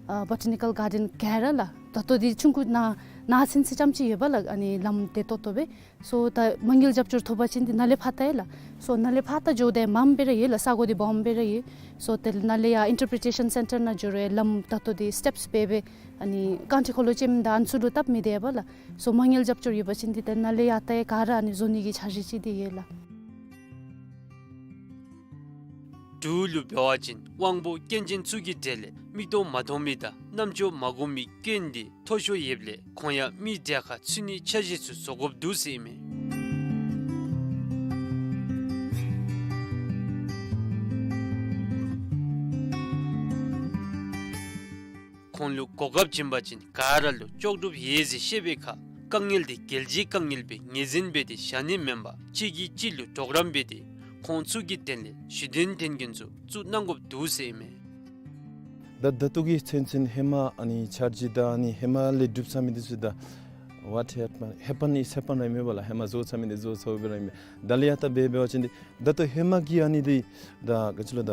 ཨ་བོ་ཊ་ནི་ཀཱལ་གཱར་ཌེན་ག་ར་ལགས། ད་ལྟོ་འདི་ཆུང་ཀུ་ནང་ནང་ཚུན་ཚོད་རྐྱངམ་ཅིག་ཡོད་པ་ལགས། ཨ་ནི་ལམ་བདེ་ཏོག་ཏོ་སྦེ། སོ་ད་མ་དངུལ་རྒྱབ་སྐྱོར་ཐོབ་པ་ཅིན་འདི་ནཱ་ལས་ཕར་ལྟ་ཡི་ལགས། སོ་ནཱ་ལས་ཕར་ལྟ་འགྱོཝ་ད་མངམ་སྦེ་ར་ཡོད་ལགས། ས་གོ་འདི་སྦོམ་སྦེ་ར་ཡོད། སོ་དེ་ལས་ནཱ་ལས་ཡར་ཨིན་ཊར་པི་རི་ཊེ་ཤཱན་སེན་ཊར་ནང་འགྱོ་རུང་ལམ་ད་ལྟོ་འདི་སི་ཊེཔསི་སྦེ་སྦེ་ཨ་ནི་རྐང་ཁྲི་འཁོར་ལོ་ཅན་དང་ཨ་ནི་ཚུ་ལུ་སྟབས་མི་བདེ་བས་ལགས། སོ་མ་དངུལ་རྒྱབ་སྐྱོར་ཡོད་པ་ཅིན་འདི་ད་ནཱ་ལས་ཡར་ལྟ་ཡི་ག་ར་ཨ་ནི་བཟོ་ནི་གི་འཆར་གཞི་ཅིག་འདི་ཡོད་ལགས། འབྲུག་ལུ་འབད་བ་ཅིན་དབང་པོ་སྐྱོན་ཅན་ཚུ་གི་གྲས་ལས་མིག་ཏོ་མ་མཐོང་མི་དང་རྣམ་ཅོ་མ་གོ་མི་སྐྱོན་འདི་མཐོ་ཤོས་ཡོདཔ་ལས་ཁོང་ཡང་མི་གྲལ་ཁར་ཚུད་ནིའི་འཆར་གཞི་ཚུ་བཟོ་དགོཔ་འདུག་ཟེར་ཨིན་མས། ཁོང་ལུ་གོ་སྐབས་བྱིན་པ་ཅིན་ག་ར་ལུ་ལྕོགས་གྲུབ་ཡོད་ཟེར་བཤད་པའི་ཁར་དཀའ་ངལ་འདི་རྒྱལ་སྤྱིའི་དཀའ་ངལ་སྦེ་ངོས་འཛིན་འབད་དེ་བཞག་ནི་མེན་པར་གཅིག་གིས་གཅིག་ལུ་གྲོགས་རམ་འབད་དེ་ཁོང་ཚུ་གི་དོན་ལས་ཞུ་དོན་འཐེན་མཁན་ཚུ་བཙུགས་གནང་དགོཔ་འདུག་ཟེར་ཨིན་མས། ད་ད་ལྟོ་གི་ཚུན་ཚོད་ཧེ་མ་ཨ་ནི་འཆར་གཞི་དང་ཨ་ནི་ཧེ་མ་ལས་གྲུབ་ཚར་མི་འདི་ཚུ་ད་what happened, happened is happened ར་མེན་པ་ལགས། ཧེ་མ་བཟོ་ཚར་མི་འདི་བཟོ་ཚརཝ་སྦེ་ར་ཨིན་མས། ད་ལས་ཡར་ལྟ་འབད་འབད་བ་ཅིན་འདི་ད་ལྟོ་ཧེ་མ་གི་ཨ་ནི་འདི་ད་ག་ཅི་ལོ་ད་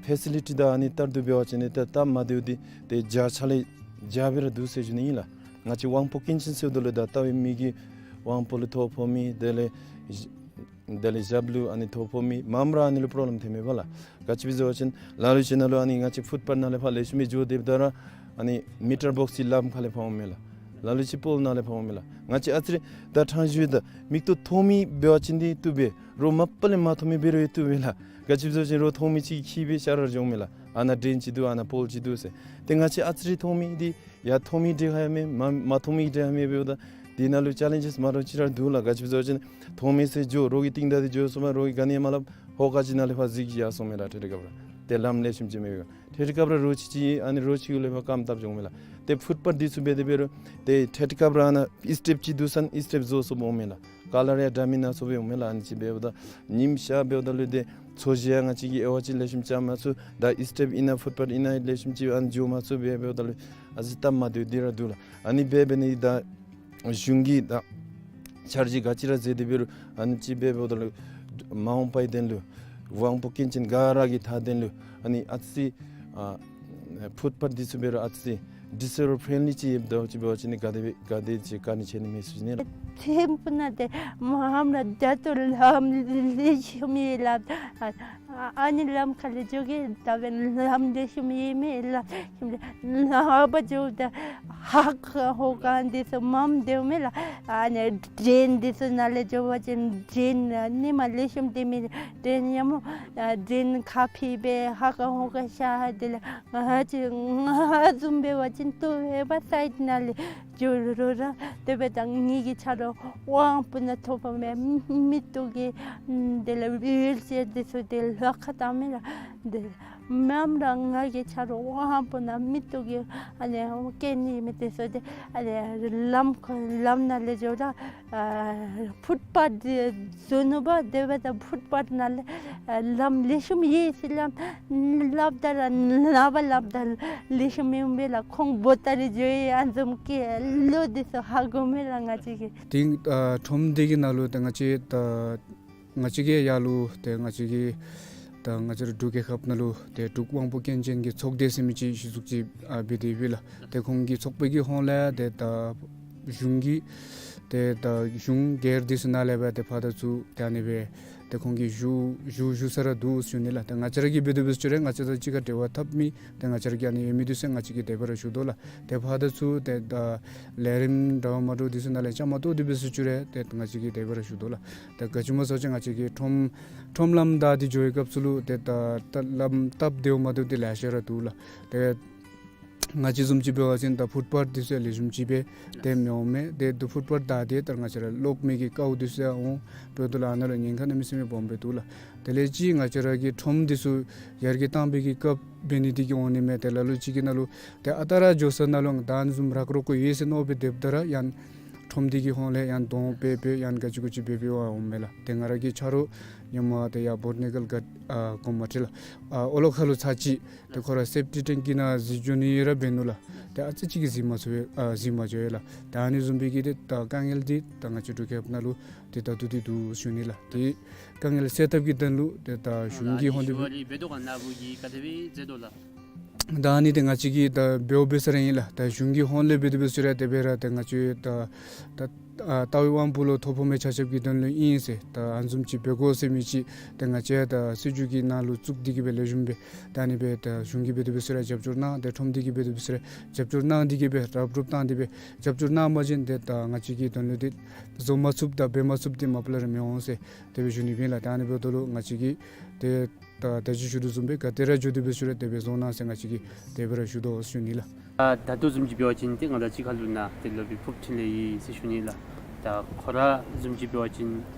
ཕེ་སི་ལི་ཊི་དང་ཨ་ནི་ལྟར་དུ་འབད་བ་ཅིན་འདི་ད་སྟབས་མ་བདེཝ་འདི་ཏེ་བརྒྱ་ཆ་ལས་བརྒྱ་སྦེ་ར་འདུག་ཟེར་ཞུ་ནི་ཨིན་ལགས། ང་བཅས་དབང་པོ་སྐྱོན་ཅན་ཟེརཝ་ད་ལུ་ད་ལྟ་བའི་མི་གི་དབང་པོ་ལུ་ཐོ་ཕོག་མི་དེ་ལས་དེ་ལས་ཞབས་ལུ་ཨ་ནི་ཐོ་ཕོག་མི་མངམ་ར་ཨ་ནི་ལུ་པྲོབ་ལེམ་ཐོན་མས་པ་ལགས། ག་ཅི་སྦེ་ཟེར་བ་ཅིན་ལ་ལུ་ཅིག་ནང་ལུ་ཨ་ནི་ང་བཅས་ཕུཊ་པཱཐ་ནང་ལས་ཕར་ལེགས་ཤོམ་སྦེ་འགྱོ་སྡོདཔ་ད་ར་ཨ་ནི་མི་ཊར་བོགསི་ཅིག་ལམ་ཁ་ལས་ཕར་འོངམ་མས་ལགས། ལ་ལུ་ཅིག་པོལ་ནང་ལས་ཕར་འོངམ་མས་ལགས། ང་བཅས་ཨ་ཙི་རེ་ད་ཕྲང་ཞུ་ད་མིག་ཏོ་མཐོང་མི་འབད་བ་ཅིན་འདི་བཏུབ་པས། རོགས་མ་པ་ལས་མ་མཐོང་མི་འབད་རུང་བཏུབ་པས་ལགས། ག་ཅི་སྦེ་ཟེར་བ་ཅིན་རོགས་མཐོང་མི་ཅིག་གིས་འཁྱིད་སྦེ་ཤར་ར་འགྱོཝ་མས་ལགས། ཨ་ནཱ་ཌེན་ཅིག་འདུག། ཨ་ནཱ་པོལ་ཅིག་འདུག་ཟེར། ཏེ་ང་བཅས་ཨ་ཙི་རེ་མཐོང་མི་འདི་ཡར་མཐོང་མི་གྲལ་ཁར་ཡང་མེད། མ་མ་མཐོང་མི་གྲལ་ཁར་མེད་འབདཝ་ད་འདི་ནང་ལུ་ཅེ་ལེནཇེསི་མ་འདྲཝ་ཅིག་ར་འདུག་ལགས། ག་ཅི་སྦེ་ཟེར་བ་ཅིན་མཐོང་མི་ཚུ་འགྱོ་རོགས་ཀྱི་རྟིང་བདའ་སྟེ་འགྱོ་སོངམ་མས། རོགས་ཀྱིས་ག་ནི་ཡང་མ་སླབ། ཧོ་ག་ཅི་ནང་ལས་ཕར་གཟིགས་ཡར་སོངམ་མས་ལགས། ཐད་ཀར་ར་ཏེ་ལམ་ལེགས་ཤོམ་ཅིག་མེད་པའི་ཐད་ཀར་ར་རོགས་ཅིག་ཅིག་ཨ་ནི་རོགས་ཅིག་གུ་ལས་ཕར་རྐངམ་བཏབ་འགྱོཝ་མས་ལགས། ཏེ་ཕུཊ་པཱཐ་འདི་ཚུ་འབད་དེ་འབད་རུང་ཏེ་ཐད་ཀར་ར་ཨ་ནཱ་ཨིསི་ཊེབ་ཅིག་འདུག་ས་ཨིསི་ཊེབ་བཟོ་སོངམ་འོང་མས་ལགས། ཀ་ལར་ཡང་འདྲ་མིན་སྣ་ཚོགས་སྦེ་འོང་མས་ལགས། ཨ་ནི་ཅིག་འབདཝ་ད་ཉིམ་ཤར་འབདཝ་ད་ལུ་ཏེ་ཚོས་གཞི་ཡང་ང་བཅས་ཀྱིས་དབྱེ་བ་ཅིག་ལེགས་ཤོམ་རྐྱབ་མ་ཚུགས། ད་ཨིསི་ཊེབ་ཨིན་ན་ཕུཊ་པཱཐ་ཨིན་ན་ལེགས་ཤོམ་ཅིག་ཨ་ནི་འགྱོ་མ་ཚུགས་སྦེ་འབདཝ་ད་ལུ་ཨ་ཙི་སྟབས་མ་བདེཝ་འདི་ར་འདུག་ལགས། ཨ་ནི་འབད་འབད་ནི་ད་གཞུང་གིས་ད་འཆར་གཞི་ག་ཅི་ར་མཛད་དེ་འབད་རུང་ཨ་ནི་ཅིག་འབད་འབདཝ་ད་ལུ་མ་འོངས་པའི་དོན་ལུ་ དབང་པོ་སྐྱོན་ཅན་ག་ར་གི་མཐའ་དོན་ལུ་ཨ་ནི་ཨ་ཙི་ཨ་ཕུཊ་པཱཐ་འདི་ཚུ་འབད་རུང་ཨ་ཙི་ཌིསེ་བི་ལི་ཕྲེནཌ་ལི་ཅིག་ཡོདཔ་ད་ཅིག་འབད་བ་ཅིན་ག་དེ་སྦེ་ག་དེ་ཅིག་དཀའ་ངལ་ཆེ་ནི་མས་ཟེར་ཞུ་ནི་ལགས། ཐིམ་ཕུ་ནང་ཏེ་མ་ཧམ་ར་ད་ལྟོ་ལམ་ལེགས་ཤོམ་ཡོད་ལགས། ཨ་ཨ་ནི་ལམ་ཁ་ལས་འགྱོ་གེ་ད་འབདན་ལམ་ལེགས་ཤོམ་ཡོད་མེད་ལགས། ལམ་ནང་འབད་འགྱོཝ་ད་ཧ་ཀ་ཧོ་ཀ་འདི་ཚུ་མངམ་སྡོདཔ་མས་ལགས། ཨ་ནི་ཌྲེན་འདི་ཚུ་ནང་ལས་འགྱོ་བ་ཅིན་ཌྲེན་ནི་མ་ལེགས་ཤོམ་སྡོད་མི་ཌྲེན་ཡང་མོ་ཨ་ཌྲེན་ཁ་ཕྱེ་སྦེ་ཧ་ཀ་ཧོ་ཀ་ཤ་ཧ་དེ་ལས་ང་ཅིག་ང་བཟུམ་འབད་བ་ཅིན་ལྟོ་ཧེ་བ་སའིཌ་ནང་ལས་འགྱོ་རུང་ར་དེ་སྦེ་ད་ངེ་གི་ཆ་རོགས་དབང་པོ་ནང་ཐོབ་པ་མས། མིག་ཏོ་གི་དེ་ལས་ཝིལ་ཅེར་འདི་ཚུ་དེ་ལྷོད་ཁ་བཏང་མས་ལགས། དེ་མེན་ན་ང་གི་ཆ་རོགས་དབང་པོ་ནང་མིག་ཏོ་གི་ཨ་ནི་སྐྱོན་ནི་མི་དེ་ཚུ་དེ་ཨ་ནི་ལམ་ཁ་ལམ་ནང་ལས་འགྱོ་རུང་ཨ་ཕུཊ་པཱཐ་འདི་བཟོ་ནུག་པ། དེ་སྦེ་ད་ཕུཊ་པཱཐ་ནང་ལས་ཨ་ལམ་ལེགས་ཤོམ་ཡོད་ཟེར་སླབ་སླབ་ད་ར་ནངས་པ་སླབ་ད་ལེགས་ཤོམ་མེན་པས་ལགས། ཁོང་བོ་ཏ་རེ་འགྱོ་ཡི་ཨ་བཟུམ་གྱི་བློ་འདི་ཚུ་ཧ་གོ་མས་ལགས་ང་བཅས་ཀྱིས། དེ་ཨ་ཁྲོམ་འདི་གི་ནང་ལུ་ཏེ་ང་བཅས་ད་ང་བཅས་ཀྱིས་ཡར་ལུ་ཏེ་ང་བཅས་ཀྱི་ད་ང་བཅས་ར་འབྲུག་རྒྱལ་ཁབ་ནང་ལུ་ཏེ་འབྲུག་དབང་པོ་སྐྱོན་ཅན་གྱི་ཚོགས་སྡེ་ཟེར་མི་ཅིག་གཞི་བཙུགས་ཅིག་ཨ་འབད་དེ་ཡོད་ལགས། ཏེ་ཁོང་གི་ཚོགས་པའི་གི་ཧོངས་ལས་ཏེ་ད་གཞུང་གི་ཏེ་ད་གཞུང་སྒེར་འདི་ཚུ་ནང་ལས་སྦེ་ཏེ་ཕར་དང་ཚུར་ཏེ་ཨ་ནི་སྦེ་ཏེ་ཁོང་གིས་ཞུ་ཞུ་ཞུ་ས་ར་འདུག་ཟེར་ཞུ་ནི་ལགས། ཏེ་ང་བཅས་ར་གིས་འབད་དེ་འབད་ཞུ་རུང་ང་བཅས་དང་གཅིག་ཁར་འབྲེལ་བ་འཐབ་མི་ཏེ་ང་བཅས་ར་གི་ཨ་ནི་ཡོད་མི་འདི་ཚུ་ང་བཅས་ཀྱིས་དེ་སྦེ་ར་ཞུ་དོ་ལགས། ཏེ་ཕར་དང་ཚུར་ཏེ་ད་ལས་རིམ་འདྲཝ་མ་འདྲཝ་འདི་ཚུ་ནང་ལས་བཅའ་མར་གཏོགས་ཏེ་འབད་ཞུ་རུང་ཏེ་ང་བཅས་ཀྱིས་དེ་སྦེ་ར་ཞུ་དོ་ལགས། ཏེ་ག་ཅི་སྨོ་ཟེར་བ་ཅིན་ང་བཅས་ཀྱི་ཁྲོམ་ཁྲོམ་ལམ་བདའ་སྟེ་འགྱོ་བའི་སྐབས་སུ་ལུ་ཏེ་ད་ད་ལམ་སྟབས་བདེཝ་མ་བདེཝ་འདི་ལེ་ཤ་ར་འདུག་ལགས། ཏེ་ང་བཅས་བཟུམ་ཅིག་འབད་བ་ཅིན་ད་ཕུཊ་པཱཐ་འདི་ཚུ་ལེགས་ཤོམ་ཅིག་སྦེ་ཏེ་མི་འོང་མས། ཏེ་ད་ཕུཊ་པཱཐ་བདའ་སྟེ་ད་ང་བཅས་ར་ལོག་མི་གི་དཀའཝ་འདི་ཚུ་འོང་། འབདཝ་ད་ལུ་ཨ་ནཱ་ལུ་ཉེན་ཁ་གནམ་མེད་ས་མེད་སྦོམ་སྦེ་འདུག་ལགས། དེ་ལས་ཅིག་ང་བཅས་ར་གི་ཁྲོམ་འདི་ཚུ་ཡར་རྒྱས་བཏང་བའི་གི་སྐབས་འབད་ནི་འདི་གིས་འོང་ནི་མས། ཏེ་ལ་ལུ་ཅིག་གིས་ནཱ་ལུ་ཏེ་ཨ་རྟག་ར་འགྱོ་ས་ནང་ལུ་ད་ཨ་ནི་བཟུམ་རག་རོག་གུ་ཡོད་ཟེར་མནོ་སྦེ་སྡོདཔ་ད་ར་ཡང་ཁྲོམ་འདི་གི་ཧོངས་ལས་ཡང་གདོང་འབད་འབད་ཡང་ག་ཅི་གུ་ཅི་འབད་འབད་བ་འོང་མས་ལགས། ཏེ་ང་ར་གི་ཆ་རོགས་ཧེ་མ་ཏེ་ཡར་བོ་ཊ་ནི་ཀཱལ་གཱརཌ་ཨ་གོང་མ་ཁྲི་ལགས་ཨ་ཨོ་ལོ་ཁ་ལུ་ཚར་གཅིག་ཏེ་ཁོ་ར་སེབ་ཊིག་ཊེང་ཀི་ནང་གཟིགས་འགྱོ་ནི་ར་འབད་ནུག་ལགས། ཏེ་ཨ་ཙི་ཅིག་གིས་གཟིགས་མ་ཚུགས་པས་ཨ་གཟིགས་མ་འགྱོ་བས་ལགས། ད་ཨ་ནི་བཟུམ་སྦེ་གི་ཏེ་ད་དཀའ་ངལ་འདི་ད་ང་བཅས་འབྲུག་རྒྱལ་ཁབ་ནང་ལུ་ཏེ་ད་ལྟོ་འདི་འདུག་ཞུ་ནི་ལགས། ཏེ་དཀའ་ངལ་སེལ་ཐབས་ཀྱི་དོན་ལུ་ཏེ་ད་གཞུང་གི་ཧོངས་ལས་འབད་འབད་དོ་ག་ནཱ་བུ་གིས་ག་དེ་སྦེ་མཛད་དོ་ལགས། ད་ཨ་ནི་ཏེ་ང་བཅས་ཀྱིས་ད་འབདཝ་འབད་ས་ར་ཨིན་ལགས། ད་གཞུང་གི་ཧོངས་ལས་འབད་དེ་འབད་ཞུ་རུང་དེ་སྦེ་ར་ཏེ་ང་བཅས་ད་ད་ཨ་ལྟ་བའི་དབང་པོ་ལུ་ཐོ་ཕོག་མི་ཆ་ཁྱབ་ཀྱི་དོན་ལུ་ཨིན་ཟེར་ད་ཨ་ནི་བཟུམ་ཅིག་འབད་དགོ་ཟེར་མི་ཅིག་ཏེ་ང་བཅས་ད་སྲིད་བྱུས་ཀྱི་ནང་ལུ་བཙུགས་ཏེ་གི་སྦེ་ལེགས་ཤོམ་སྦེ་ད་ཨ་ནི་སྦེ་ད་གཞུང་གིས་འབད་དེ་འབད་ཞུ་རུང་རྒྱབ་སྐྱོར་གནང་། ཏེ་ཁྲོམ་སྡེ་གིས་འབད་དེ་འབད་ཞུ་རུང་རྒྱབ་སྐྱོར་གནང་སྟེ་གི་སྦེ་རུབ་རུབ་བཏང་སྟེ་སྦེ་རྒྱབ་སྐྱོར་གནང་པ་ཅིན་ཏེ་ད་ང་བཅས་ཀྱི་དོན་ལུ་ཏེ་བཟོ་མ་ཚུགསཔ་དང་འབད་མ་ཚུགསཔ་འདི་མ་པ་ལས་ར་མི་འོང་ཟེར་དེ་སྦེ་ཞུ་ནི་ཨིན་ལགས། ད་ཨ་ནི་འབདཝ་ད་ལུ་ང་བཅས་ཀྱིས་ཏེ་ད་ད་ཅི་ཞུ་དོ་བཟུམ་སྦེ་ག་ཏེ་ར་འགྱོ་དེ་འབད་ཞུ་རུང་དེ་སྦེ་བཟོ་གནང་ཟེར་ང་བཅས་ཀྱིས་དེ་སྦེ་ར་ཞུ་དོ་ཞུ་ནི་ལགས། ཨ་ད་ལྟོ་བཟུམ་ཅིག་འབད་བ་ཅིན་ཏེ་ང་དང་གཅིག་ཁར་ལུ་ནཱ་ཏེ་སློབ་དཔོན་ཕུརབ་འཕྲིན་ལས་ཡོད་ཟེར་ཞུ་ནི་ལགས། ད་ཁོ་ར་བཟུམ་ཅིག་འབད་བ་ཅིན་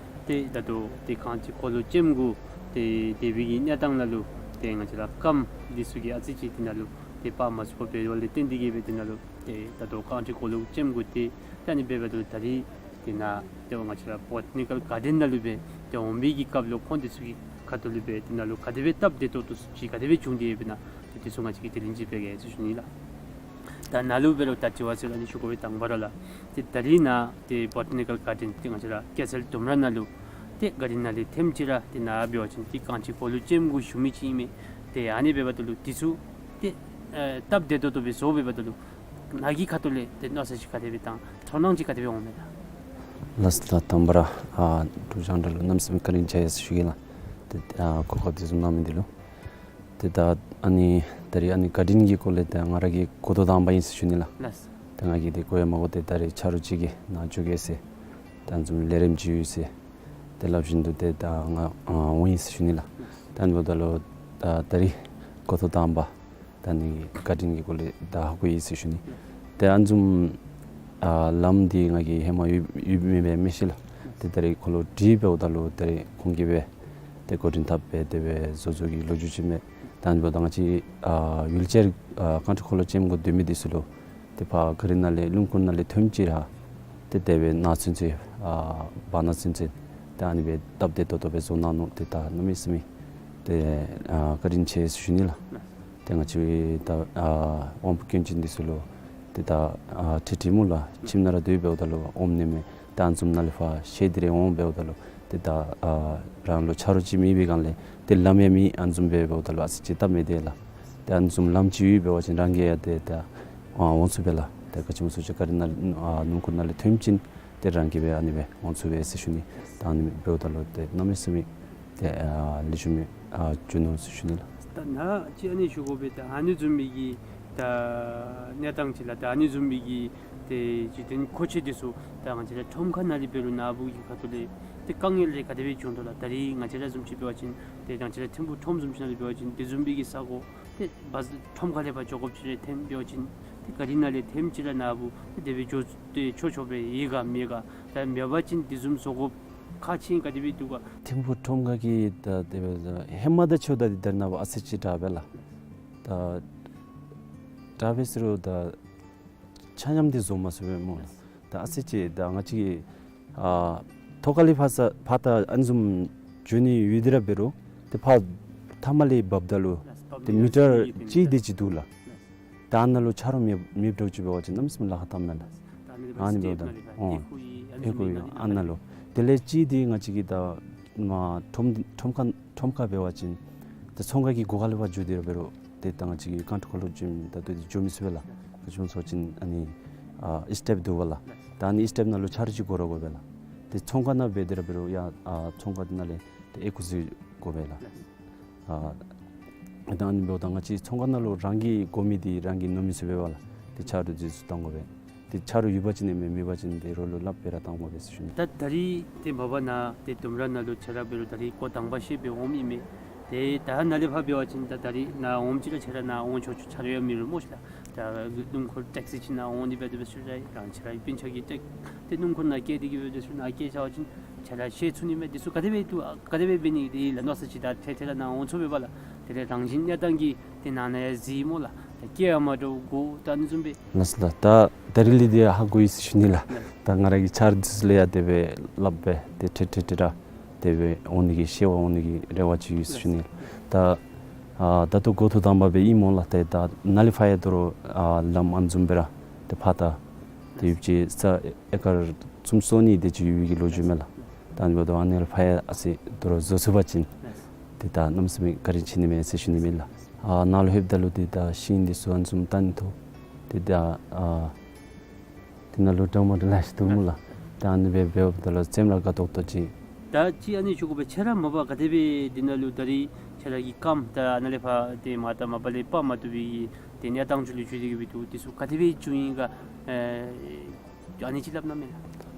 ཏེ་ད་ལྟོ་ཏེ་རྐང་རྩེད་འཁོར་ལོ་ཅན་གུ་ཏེ་དེ་སྦེ་གི་གནས་སྟངས་ནང་ལུ་ཏེ་ང་བཅས་ར་རྐངམ་འདི་ཚུ་གིས་ཨ་ཙི་ཅིག་འདི་ནང་ལུ་ཏེ་འབག་མ་ཚུགསཔ་འབད་བ་ལས་བརྟེན་ཏེ་གི་སྦེ་འདི་ནང་ལུ་ཏེ་ད་ལྟོ་རྐང་རྩེད་འཁོར་ལོ་ཅན་གུ་ཏེ་ད་ཨ་ནི་སྦེ་འབདཝ་ད་ད་རིས་ཏེ་ནཱ་ཏེ་ང་བཅས་ར་བོ་ཊ་ནི་ཀཱལ་གཱར་ཌེན་ནང་ལུ་སྦེ་ཏེ་འོང་བའི་གི་སྐབས་ལུ་ཁོང་འདི་ཚུ་གི་ཁ་ཐུག་ལུ་སྦེ་འདི་ནང་ལུ་ག་དེ་སྦེ་སྟབས་བདེ་ཏོག་ཏོ་ཅིག་ག་དེ་སྦེ་བྱུང་སྟེ་ཡོདཔ་ཨིན་ན་ཏེ་འདི་ཚུ་ང་བཅས་ཀྱིས་དེ་རིང་ཅིག་འབད་གེ་ཟེར་ཞུ་ནི་ལགས། ད་ནཱ་ལུ་འབད་རུང་ད་དྲི་བ་ཟེར་ཨ་ནི་ཞུ་དགོ་པའི་དང་པ་ར་ལགས། ཏེ་ད་རིས་ནཱ་ཏེ་བོ་ཊ་ནི་ཀཱལ་གཱར་ཌེན་ཏེ་ང་བཅས་ར་ཀེ་སལ་ལྡུམ་ར་ནང་ལུ་ཏེ་གཱར་ཌེན་ནང་ལས་ཐེམ་ཅིག་ར་ཏེ་ནཱ་འབད་བ་ཅིན་ཏེ་རྐང་རྩེད་འཁོར་ལོ་ཅན་གུ་ཞུ་མི་ཅིག་ཨིན་མས། ཏེ་ཨ་ནི་འབདཝ་ད་ལུ་འདི་ཚུ་ཏེ་ཨེ་སྟབས་བདེ་ཏོག་ཏོ་སྦེ་བཟོ་འབདཝ་ད་ལུ་ནཱ་གི་ཁ་ཐུག་ལས་ཏེ་མནོ་བསམ་ཅིག་ག་དེ་སྦེ་དང་ཚོར་སྣང་ཅིག་ག་དེ་སྦེ་འོང་མས་ལགས། ལགས་སོ། ད་དང་པ་ར་ཨ་འབྲུག་རྒྱང་བསྒྲགས་ལུ་གནམ་མེད་ས་མེད་བཀའ་དྲིན་ཆེ་ཟེར་ཞུ་གེ་ལགས། ཏེ་ཨ་གོ་སྐབས་འདི་བཟུམ་གནང་མི་འདི་ལུ། ཏེ་ད་ཨ་ནི་ད་རིས་ཨ་ནི་གཱར་ཌེན་གྱི་སྐོར་ལས་ཏེ་ང་ར་གིས་གོ་ཐོས་དང་པ་ཨིན་ཟེར་ཞུ་ནི་ལགས། ལགས། ཏེ་ང་གིས་ཏེ་གོ་ཡང་མ་གོ་སྟེ་ད་རིས་ཆ་རོགས་ཅིག་གིས་ནཱ་འགྱོ་གེ་ཟེར་ད་ཨ་ནི་བཟུམ་ལས་རིམ་ཅིག་ཡོད་ཟེར་ཏེ་སླབ་བཞིན་དུ་ཏེ་ད་ང་ཨ་འོང་ཡི་ཟེར་ཞུ་ནི་ལགས། ད་ཨ་ནི་འབདཝ་ད་ལུ་ད་ད་རིས་གོ་ཐོས་དང་པ་ད་ཨ་ནི་གཱར་ཌེན་གྱི་སྐོར་ལས་ད་ཧ་གོ་ཡི་ཟེར་ཞུ་ནི། ཏེ་ཨ་ནི་བཟུམ་ཨ་ལམ་འདི་ང་གིས་ཧེ་མ་ཡོད་ཡོད་མེད་སྦེ་མི་ཤེས་ལགས། ཏེ་ད་རིས་ཁོ་ལུ་དྲིས་འབདཝ་ད་ལུ་ད་རིས་ཁོང་གིས་སྦེ་ཏེ་འགོ་འདྲེན་འཐབ་སྦེ་དེ་སྦེ་བཟོ་བཟོ་གི་ལོ་རྒྱུས་ཅིག་མས། ད་ཨ་ནི་འབདཝ་ད་ང་བཅས་ཨ་ཝིལ་ཅེར་ཨ་རྐང་རྩེད་འཁོར་ལོ་ཅན་གུ་སྡོད་མི་འདི་ཚུ་ལུ་ཏེ་ཕར་གཱ་རི་ནང་ལས་རླུང་འཁོར་ནང་ལས་ཐོནམ་ཅིག་ར་ཏེ་དེ་སྦེ་ནང་ཚུན་ཚོད་ཨ་བར་ན་ཚུན་ཚོད་ཏེ་ཨ་ནི་སྦེ་སྟབས་བདེ་ཏོག་ཏོ་སྦེ་བཟོ་གནང་ནུག། ཏེ་ད་གནམ་མེད་ས་མེད་ཏེ་ཨ་བཀའ་དྲིན་ཆེ་ཟེར་ཞུ་ནི་ལགས། ཏེ་ང་བཅས་ད་ཨ་དབང་པོ་སྐྱོན་ཅན་འདི་ཚུ་ལུ་ཏེ་ད་ཨ་ཁྲིད་ཁྲིད་མུ་ལ་ཁྱིམ་ནང་ར་སྡོད་འབདཝ་ད་ལུ་འོང་ནི་མས། ད་ཨ་ནི་བཟུམ་ནང་ལས་ཕར་ཤེས་ཏེ་ར་འོང་འབདཝ་ད་ལུ་ ཏེ་ད་ཨ་རང་ལུ་ཆ་རོགས་ཅིག་མེད་པའི་སྒང་ལས་ཏེ་ལམ་ཡང་མེད། ཨ་ནི་བཟུམ་སྦེ་འབདཝ་ད་ལུ་ཨ་ཙི་ཅིག་སྟབས་མི་བདེ་ལགས། ཏེ་ཨ་ནི་བཟུམ་ལམ་ཅིག་ཡོད་པ་ཅིན་རང་གིས་ཡང་ཏེ་ད་ཨ་འོང་ཚུགས་པས་ལགས། ཏེ་ག་ཅི་སྨོ་ཟེར་བ་ཅིན་གཱ་རི་ནང་ཨ་སྣུམ་འཁོར་ནང་ལས་ཐོན་ཞིནམ་ཏེ་རང་གིས་སྦེ་ཨ་ནི་སྦེ་འོང་ཚུགས་པས་ཟེར་ཞུ་ནི། ད་ཨ་ནི་འབདཝ་ད་ལུ་ཏེ་གནམ་མེད་ས་མེད་ཏེ་ཨ་ལེགས་ཤོམ་སྦེ་ཨ་འགྱོ་ནུག་ཟེར་ཞུ་ནི་ལགས། ད་ནཱ་ཅིག་ཨ་ནི་ཞུ་དགོ་པས། ད་ཨ་ནི་བཟུམ་མའི་གི་ད་གནས་སྟངས་ཅིག་ལགས། ད་ཨ་ནི་བཟུམ་མའི་གི་ཏེ་འཇིག་རྟེན་མཁོ་ཆས་འདི་ཚུ་ད་ང་བཅས་ར་ཁྲོམ་ཁ་ནང་ལས་འབད་རུང་ནཱ་བུ་གི་ཁ་ཐུག་ལས་ཏེ་དཀའ་ངལ་རེ་ག་དེ་སྦེ་བྱུང་དོ་ལགས། ད་རིས་ང་བཅས་ར་བཟུམ་ཅིག་འབད་བ་ཅིན་ཏེ་ང་བཅས་ར་ཐིམ་ཕུག་ཁྲོམ་བཟུམ་ཅིག་ནང་ལས་འབད་བ་ཅིན་དེ་བཟུམ་མའི་གི་ས་གོ་ཏེ་བ་ཁྲོམ་ཁ་ལས་ཕར་འགྱོ་དགོཔ་ཅིག་རེ་ཐོན་འབད་བ་ཅིན་ཏེ་གཱ་རི་ནང་ལས་ཐོན་ཅི་ར་ནཱ་བུ་ཏེ་དེ་སྦེ་འགྱོ་སྟེ་ཆོག་ཆོགཔ་སྦེ་ཡོད་ག་མེད་ག། ད་མེད་པ་ཅིན་དེ་བཟུམ་བཟོ་དགོཔ་ཁག་ཆེ་ག་དེ་སྦེ་འདུག་ག། ཐིམ་ཕུག་ཁྲོམ་ཁ་གི་ད་དེ་སྦེ་ཧེ་མ་དང་ཕྱེཝ་ད་འདི་ད་རེས་ནངས་པ་ཨ་ཙི་ཅིག་དྲག་པས་ལགས། ད་དྲག་པས་ཟེར་རུང་ད་ཆ་མཉམ་འདི་བཟོ་མ་ཚུགས་པས་སྨོ་ལགས། ད་ཨ་ཙི་ཅིག་ད་ང་བཅས་ཀྱི་ཨ་ཐོག་ཁ་ལས་ཕར་ས་ཕར་ད་ཨ་ནི་བཟུམ་འགྱོ་ནི་ཡོད་དེ་ར་འབད་རུང་ཏེ་ཕར་མཐའ་མ་ལས་འབབ་ད་ལུ་ཏེ་མི་ཊར་གཅིག་དེ་ཅིག་འདུག་ལགས། ད་ཨ་ནཱ་ལུ་ཆ་རོགས་མེད་མེདཔ་འདྲཝ་ཅིག་འབད་བ་ཅིན་གནམ་མེད་ས་མེད་ལཱ་ཁག་བཏངམ་མས་ལགས། ད་ཨ་ནི་འབདཝ་ད་ཨ་ཨེ་ཁུ་ཡི་ཨ་ནི་བཟུམ་མའི་ཨ་ནཱ་ལུ་དེ་ལས་གཅིག་དེ་ང་བཅས་ཀྱི་ད་མ་ཁྲོམ་ཁྲོམ་ཁ་ཁྲོམ་ཁ་འབད་བ་ཅིན་ད་ཚོང་ཁང་གི་སྒོ་ཁ་ལས་ཕར་འགྱོ་སྟེ་ར་འབད་རུང་ཏེ་ད་ང་བཅས་ཀྱི་ཀཱའུན་ཊར་ཁ་ལུ་འགྱོ་མི་ད་ལྟོ་འདི་འགྱོ་མི་ཚུགས་པས་ལགས། ག་ཅི་སྨོ་ཟེར་བ་ཅིན་ཨ་ནི་ཨ་ཨིསི་ཊེབ་འདུག་པ་ལགས། ད་ཨ་ནི་ཨིསི་ཊེབ་ནང་ལུ་ཆ་རོགས་ཅིག་དགོ་ར་དགོ་པས་ལགས། ཏེ་ཚོང་ཁང་ནང་འབད་དེ་ར་འབད་རུང་ཡང་ཨ་ཚོང་ཁང་འདི་ནང་ལས་ཏེ་ཨེ་ཁུ་ཟེར་དགོ་པས་ལགས། ཨ་ད་ཨ་ནི་འབདཝ་ད་ང་བཅས་ཚོང་ཁང་ནང་ལུ་རང་གི་དགོ་མི་འདི་རང་གིས་ནོར་མི་ཚུགས་པས་པ་ལགས། ཏེ་ཆ་རོགས་འདི་ཚུ་བཏང་དགོ་པས། ཏེ་ཆ་རོགས་ཡོད་པ་ཅིན་ཨིན་མས། མེད་པ་ཅིན་ཏེ་རོགས་ལུ་སླབ་སྦེ་ར་བཏང་དགོ་པས་ཟེར་ཞུ་ནི། ད་ད་རིས་ཏེ་མ་པ་ནཱ་ཏེ་ལྡུམ་ར་ནང་ལུ་ཁྱོད་ར་འབད་རུང་ད་རིས་སྐོར་དང་པ་ཤེས་སྦེ་འོངམ་ཨིན་མས། ཏེ་ད་ནཱ་ལས་ཕར་འབད་བ་ཅིན་ད་ད་རིས་ནཱ་འོངམ་ཅིག་ར་ཁྱོད་ར་ནཱ་འོང་ཆོག་ཆོག་ཆ་རོགས་ཡང་མེད་རུང་སྨོ་ཤི་ལགས། ད་སྣུམ་འཁོར་ཊེག་སི་ཅིག་ནང་འོང་ནི་འབད་དེ་འབད་ཞུ་རུང་རང་ཁྱོད་ར་སྤུན་ཆ་གིས་ཊེག་ཏེ་སྣུམ་འཁོར་ནང་བསྐྱལ་ཏེ་གི་འབད་དེ་འབད་ཞུ་རུང་ནཱ་བསྐྱལ་བཞག་པ་ཅིན་ཁྱོད་ར་ཤེས་ཚུགས་ནི་མས། འདི་ཚུ་ག་དེ་སྦེ་འདུག་ག་དེ་སྦེ་འབད་ནི་དེ་ལགས། མནོ་བསམ་ཅིག་ད་ཐད་ཐད་ར་ནཱ་འོང་ཚུགས་པས་པ་ལགས། དེ་ལས་རང་བཞིན་གནས་སྟངས་ཀྱིས་ཏེ་ནང་ན་ཡང་གཟིགས་སྨོ་ལགས། ད་སྐྱེ་བ་མ་འདྲཝ་དགོ་ད་ཨ་ནི་བཟུམ་སྦེ། ལགས་སོ་ལགས། ད་ད་རིས་ལས་འདི་ཧ་གོ་ཡི་ཟེར་ཞུ་ནི་ལགས། ད་ང་ར་གི་ཆ་རོགས་འདི་ཚུ་ལུ་ཡང་དེ་སྦེ་སླབ་སྦེ་ཏེ་ཐད་ཐད་ཐད་ར་དེ་སྦེ་འོང་ནི་གི་ཤེས་པ་འོང་ནི་གི་རེ་བ་ཅིག་ཡོད་ཟེར་ཞུ་ནི་ལགས། ད་ཨ་ད་ལྟོ་འགོ་ཐོག་དང་པ་སྦེ་ཨིན་སྨོ་ལགས། ཏེ་ད་ནཱ་ལས་ཕར་ཡང་དོ་རུང་ཨ་ལམ་ཨ་ནི་བཟུམ་སྦེ་ར་ཏེ་ཕར་ད་ཏེ་ཡུདཔ་ཅིག་ས་ཨེ་ཀར་སུམ་ཅུ་སོ་གཉིས་དེ་ཅིག་ཡོད་པའི་གི་ལོ་རྒྱུས་མས་ལགས། ད་ཨ་ནི་འབདཝ་ད་ཨ་ནི་ལས་ཕར་ཡང་ཨ་ཙི་དོ་རུང་བཟོ་ཚུགས་པ་ཅིན་ཏེ་ད་གནམ་མེད་ས་མེད་བཀའ་དྲིན་ཆེ་ནི་མས་ཟེར་ཞུ་ནི་མས་ལགས། ཨ་ནཱ་ལུ་ལྷོདཔ་ད་ལུ་ཏེ་ད་ཤིང་འདི་ཚུ་ཨ་ནི་བཟུམ་བཏང་ནི་ཐོག་ཏེ་ད་ཨ་དེ་ནང་ལུ་འདྲ་མ་འདྲཝ་ལེ་ཤ་འདུག་སྨོ་ལགས། ད་ཨ་ནི་སྦེ་འབདཝ་ད་ལུ་སེམས་ལུ་དགའ་ཏོག་ཏོ་ཅིག། ད་ཅིག་ཨ་ནི་ཞུ་དགོ་པས། ཁྱོད་ར་མ་པ་ག་དེ་སྦེ་འདི་ནང་ལུ་ད་རིས་ཁྱོད་ར་གི་རྐངམ་ད་ནཱ་ལས་ཕར་ཏེ་མ་ད་མ་པ་ལས་སྤར་མ་བཏུབ་པའི་ཏེ་གནས་སྟངས་ཅིག་ལུ་འགྱུར་ཏེ་གི་འབད་འདུག། འདི་ཚུ་ག་དེ་སྦེ་བྱུང་ཡི་ག་ཨ་ཨ་ནི་ཅིག་སླབ་གནང་མས་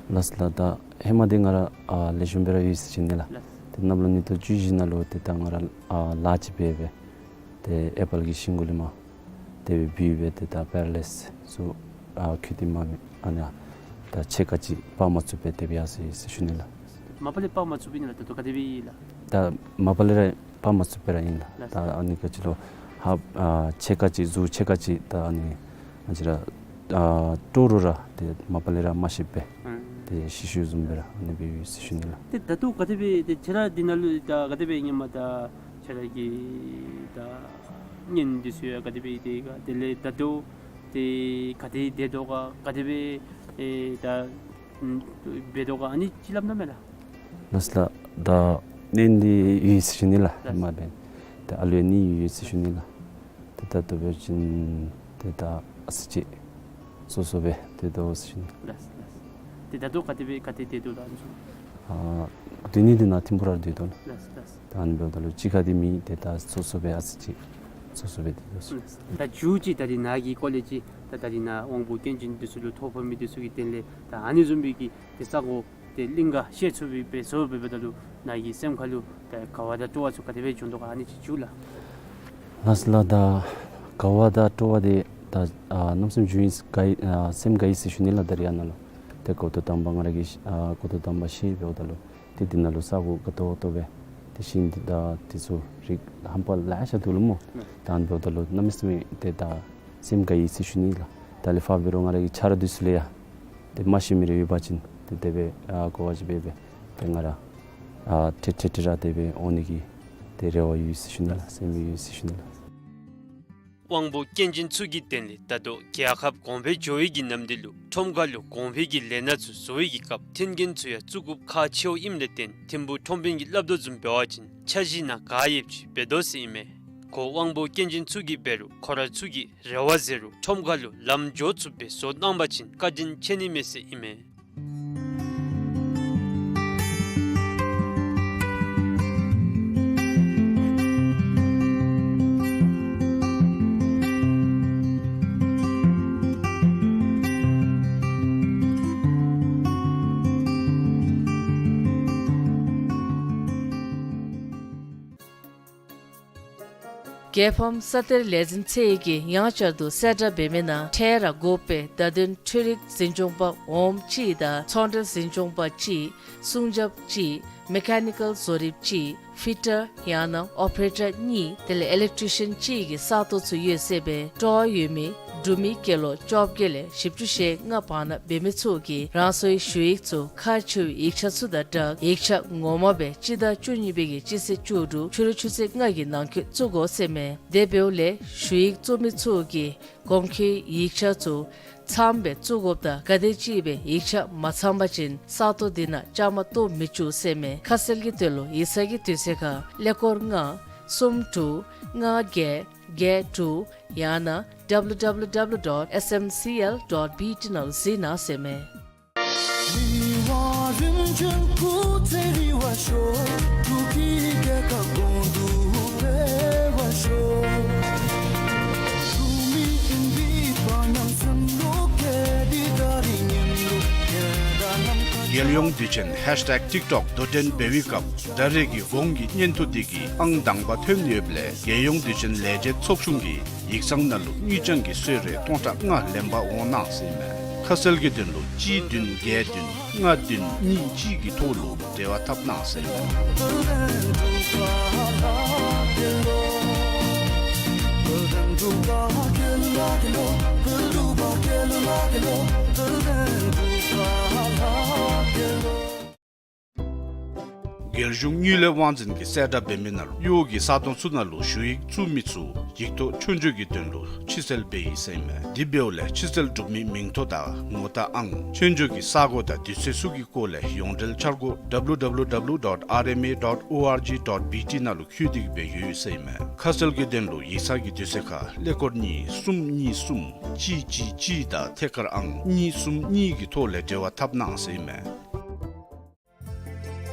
ལགས། ལགས་སོ་ལགས། ད་ཧེ་མ་འདི་ང་ར་ཨ་ལེགས་ཤོམ་སྦེ་ར་ཡོད་ཟེར་ཞུ་ནི་ལགས། ལགས། ཏེ་གནམ་ལོ་ཉིས་སྟོང་བཅུ་བཞི་ནང་ལུ་ཏེ་ད་ང་ར་ཨ་ལཱ་ཅིག་འབད་སྦེ་ཏེ་ཨེ་པཱལ་གྱི་ཤིང་གུ་ལས་མར་དེ་སྦེ་བུད་སྦེ་ཏེ་ད་པེ་ར་ལའིསི་ཚུ་ཨ་ཁུ་ཏི་མ་མེད་ཨ་ནི་ཨ་ད་ཕྱེད་ཀ་ཅིག་སྤར་མ་ཚུགས་པར་དེ་སྦེ་ཡར་སོ་ཡི་ཟེར་ཞུ་ནི་ལགས། མ་པ་ལས་སྤར་མ་ཚུགས་པས་ནི་ལགས། ད་ལྟོ་ག་དེ་སྦེ་ཡོད་ལགས། ད་མ་པ་ལས་ར་སྤར་མ་ཚུགས་པར་ར་ཨིན་ལགས། ལགས། ད་ཨ་ནི་ག་ཅི་ལོ་ཧ་ཨ་ཕྱེད་ཀ་ཅིག་གཟུགས་ཕྱེད་ཀ་ཅིག་ད་ཨ་ནི་ང་བཅས་ར་ཨ་སྤྲོ་རུང་ར་ཏེ་མ་པ་ལས་ར་མ་ཤེསཔ་སྦེ་ཨང་ཏེ་ཤི་ཤིཝ་བཟུམ་སྦེ་ར་ཨ་ནི་སྦེ་ཡོད་ཟེར་ཞུ་ནི་ལགས། ཏེ་ད་ལྟོ་ག་དེ་སྦེ་ཏེ་ཁྱོད་ར་འདི་ནང་ལུ་ད་ག་དེ་སྦེ་ཨིན་མས། ད་ཁྱོད་ར་གི་ད་གཉེན་འདི་ཚུ་ཡང་ག་དེ་སྦེ་ཏེ་ག་དེ་ལས་ད་ལྟོ་ཏེ་ག་དེ་སྡོད་དོ་ག་ག་དེ་སྦེ་ཨེ་ད་ཨམ་འབད་དོ་ག་ཨ་ནི་ཅིག་སླབ་གནང་མས་ལགས། ལགས་སོ་ལགས། ད་གཉེན་འདི་ཡོད་ཟེར་ཞུ་ནི་ལགས། ལགས། མ་འབད་ད་ཨ་ལུ་ཡང་གཉིས་ཡོད་ཟེར་ཞུ་ནི་ལགས། ཏེ་ད་ལྟོ་འབད་བ་ཅིན་ཏེ་ད་ཨ་ཙི་ཅིག་སོ་སོ་སྦེ་སྡོད་དོ་ཟེར་ཞུ་ནི། ལགས་ལགས། ཏེ་ད་ལྟོ་ག་དེ་སྦེ་ག་ཏེ་སྡོད་དོ་ལགས་ཨ་ནི་ཚུ། ཨ་སྡོད་ནི་འདི་ནཱ་ཐིམ་ཕུ་ར་སྡོད་དོ་ལགས། ལགས་ལགས། ད་ཨ་ནི་འབདཝ་ད་ལུ་གཅིག་ཁར་འདི་མེད། ཏེ་ད་སོ་སོ་སྦེ་ཨ་ཙི་ཅིག་སོ་སོ་སྦེ་སྡོད་དོ་ཟེར། ལགས། ད་མཇུག་ཅིག་ད་རིས་ནཱ་གི་སྐོར་ལས་ཅིག་ད་ད་རིས་ནཱ་དབང་པོ་སྐྱོན་ཅན་འདི་ཚུ་ལུ་ཐོ་ཕོག་མི་འདི་ཚུ་གི་དོན་ལས་ད་ཨ་ནི་བཟུམ་སྦེ་གི་ཏེ་ས་གོ་ཏེ་གླིང་ག་བཤལ་ཚུགས་པའི་སྦེ་བཟོ་འབདཝ་ད་ལུ་ནཱ་གི་སེམས་ཁ་ལུ་ད་དགའ་བ་དང་སྤྲོ་བ་ཚུ་ག་དེ་སྦེ་བྱུང་དོ་ག་ཨ་ནི་ཅིག་ཞུ་ལགས། ལགས་སོ་ལགས། ད་དགའ་བ་དང་སྤྲོ་བ་འདི་ད་ཨ་གནམ་མེད་ས་མེད་བྱུང་ཡི། དགའ་ཡི་ཨ་སེམས་དགའ་ཡི་ཟེར་ཞུ་ནི་ལགས། ད་རིས་ཨ་ནཱ་ལུ་ཏེ་འགོ་ཐོག་དང་པ་ང་ར་གིས་ཨ་འགོ་ཐོག་དང་པ་བཤལ་འབདཝ་ད་ལུ་ཏེ་འདི་ནང་ལུ་ས་གོ་དགའ་ཏོག་ཏོ་སྦེ་ཏེ་ཤིང་འདི་དང་འདི་ཚུ་རིགས་ཧམ་པ་ལེ་ཤ་འདུག་ལོ་སྨོ། ད་ཨ་ནི་འབདཝ་ད་ལུ་གནམ་མེད་ས་མེད་ཏེ་ད་སེམས་དགའ་ཡི་ཟེར་ཞུ་ནི་ལགས། ད་ལས་ཕར་འབད་རུང་ང་ར་གི་ཆ་རོགས་འདི་ཚུ་ལུ་ཡང་ཏེ་མ་ཤེས་མི་རེ་ཡོད་པ་ཅིན་ཏེ་དེ་སྦེ་ཨ་གོ་བ་ཅིག་འབད་སྦེ་ཏེ་ང་ར་ཨ་ཐེངས་ཐེངས་ཐེངས་ར་དེ་སྦེ་འོང་ནི་གི་ཏེ་རེ་བ་ཡོད་ཟེར་ཞུ་ནི་ལགས། སེམས་ཡོད་ཟེར་ཞུ་ནི་ལགས། དབང་པོ་སྐྱོན་ཅན་ཚུ་གི་དོན་ལས་ད་ལྟོ་རྒྱལ་ཁབ་གོང་འཕེལ་འགྱོ་བའི་གི་ནམ་དུས་ལུ་ཁྲོམ་ཁ་ལུ་གོང་འཕེལ་གྱི་ལས་སྣ་ཚུ་བཟོ་བའི་གི་སྐབས་མཐུན་རྐྱེན་ཚུ་ཡང་བཙུགས་དགོཔ་ཁག་ཆེཝ་ཨིནམ་ལས་བརྟེན་ཐིམ་ཕུག་ཁྲོམ་དཔོན་གྱིས་སླབ་དོ་བཟུམ་འབད་བ་ཅིན་འཆར་གཞི་ནང་ག་ཡོདཔ་ཅིག་འབད་དོ་ཟེར་ཨིན་མས། ཁོ་དབང་པོ་སྐྱོན་ཅན་ཚུ་གིས་འབད་རུང་ཁོ་ར་ཚུ་གི་རེ་བ་ཟེར་རུང་ཁྲོམ་ཁ་ལུ་ལམ་འགྱོ་ཚུགསཔ་སྦེ་བཟོ་གནང་པ་ཅིན་བཀའ་དྲིན་ཆེ་ནི་མས་ཟེར་ཨིན་མས། རྒྱལ་ཕམ་ས་གཏེར་ལས་འཛིན་ཚད་ཀྱིས་ཡང་བསྐྱར་དུ་གསལ་བསྒྲགས་འབད་མི་ནང་འཕྲལ་ར་དགོ་པའི་བརྡ་དོན་འཕྲུལ་རིག་འཛིན་སྐྱོང་པ་འོགམ་གཅིག་དང་ཚོང་འབྲེལ་འཛིན་སྐྱོང་པ་གཅིག་སྲུང་རྒྱབ་གཅིག་མེ་ཀ་ནི་ཀཱལ་བཟོ་རིགཔ་གཅིག་ཕི་ཊར་ཡང་ན་ཨོ་པེ་རེ་ཊར་གཉིས་དེ་ལས་ཨི་ལེག་ཊི་རི་ཤན་གཅིག་གི་ས་སྟོང་ཚུ་ཡོད་ཟེར་བས། སྤྲོ་བ་ཡོད་མི་འབྲུག་མི་སྐྱེས་ལོ་བཅོ་བརྒྱད་ལས་བཞི་བཅུ་ཞེ་ལྔ་བར་ན་འབད་མི་ཚུ་གིས་རང་སོའི་ཞུ་ཡིག་ཚུ་ཁག་ཆེ་བའི་ཡིག་ཆ་ཚུ་དང་སྦྲགས་ཡིག་ཆ་ངོ་མ་སྦེ་སྤྱི་ཟླ་བཅུ་གཉིས་པའི་གི་སྤྱི་ཚེས་བཅུ་དྲུག་ཕྱི་རུ་ཆུ་ཚོད་ལྔ་གི་ནང་འཁོད་བཙུགས་དགོ་ཟེར་མས། དེ་འབདཝ་ལས་ཞུ་ཡིག་བཙུགས་མི་ཚུ་གིས་གོང་འཁོད་ཡིག་ཆ་ཚུ་ཚངམ་སྦེ་བཙུགས་དགོཔ་དང་ག་དེ་ཅིག་སྦེ་ཡིག་ཆ་མ་ཚང་པ་ཅིན་ས་སྟོང་དེ་ནང་བཅའ་མར་གཏོགས་མི་བཅུག་ཟེར་མས། ཁ་གསལ་གྱི་དོན་ལུ་ཡིག་ཚང་གི་དུས་ཚོད་ཁར་ཀླད་ཀོར་ལྔ་གསུམ་དྲུག་ལྔ་བརྒྱད་བརྒྱད་དྲུག་ཡང་ན་W W W dot S M C L dot B T ནང་ལུ་གཟིགས་གནང་ཟེར་མས། རྒྱལ་ཡོངས་དུས་ཆེན་ཧེཤ་ཊེག་ཊིག་ཊོག་དོ་འགྲན་འབད་བའི་སྐབས་ད་རེས་ཀྱི་གོང་གི་སྙན་ཐོ་འདི་གིས་ཨང་དང་པ་ཐོན་ཡོདཔ་ལས་རྒྱལ་ཡོངས་དུས་ཆེན་ལས་བྱེད་ཚོགས་ཆུང་གི་ཡིག་ཚང་ནང་ལུ་དངུལ་རྐྱང་གི་གསོལ་རས་སྟོང་ཕྲག་ལྔ་ལེན་པར་འོང་གནང་ཟེར་ཨིན་མས། ཁ་གསལ་གྱི་དོན་ལུ་གཅིག་བདུན་བརྒྱད་བདུན་ལྔ་བདུན་གཉིས་གཅིག་གི་ཐོག་ལུ་འབྲེལ་བ་འཐབ་གནང་ཟེར་ཨིན་མས། རྒྱལ་གཞུང་དངུལ་ལས་དབང་འཛིན་གྱིས་གསལ་བསྒྲགས་འབད་མི་ནང་ལུ་གཡོག་གི་ས་སྟོང་ཚུ་ནང་ལུ་ཞུ་ཡིག་བཙུགས་མི་ཚུ་ཡིག་ཐོག་ཆོས་རྒྱུགས་ཀྱི་དོན་ལུ་ཕྱིར་སེལ་འབད་ཡི་ཟེར་ཨིན་མས། དེ་འབདཝ་ལས་ཕྱིར་སེལ་གྲུབ་མི་མིང་ཐོ་དང་ངོ་རྟགས་ཨང་ཆོས་རྒྱུགས་ཀྱི་ས་གོ་དང་དུས་ཚོད་ཚུ་གི་སྐོར་ལས་ཡོངས་འབྲེལ་འཆར་སྒོ་W W W dot R M A dot O R G dot B T ནང་ལུ་བཀོད་སྒྲིག་འབད་ཡོད་ཟེར་ཨིན་མས། ཁ་གསལ་གྱི་དོན་ལུ་ཡིག་ཚང་གི་དུས་ཚོད་ཁར་ཀླད་ཀོར་གཉིས་གསུམ་གཉིས་གསུམ་གཅིག་གཅིག་གཅིག་དང་ཐད་ཀར་ཨང་གཉིས་གསུམ་གཉིས་ཀྱི་ཐོག་ལས་འབྲེལ་བ་འཐབ་གནང་ཟེར་ཨིན་མས།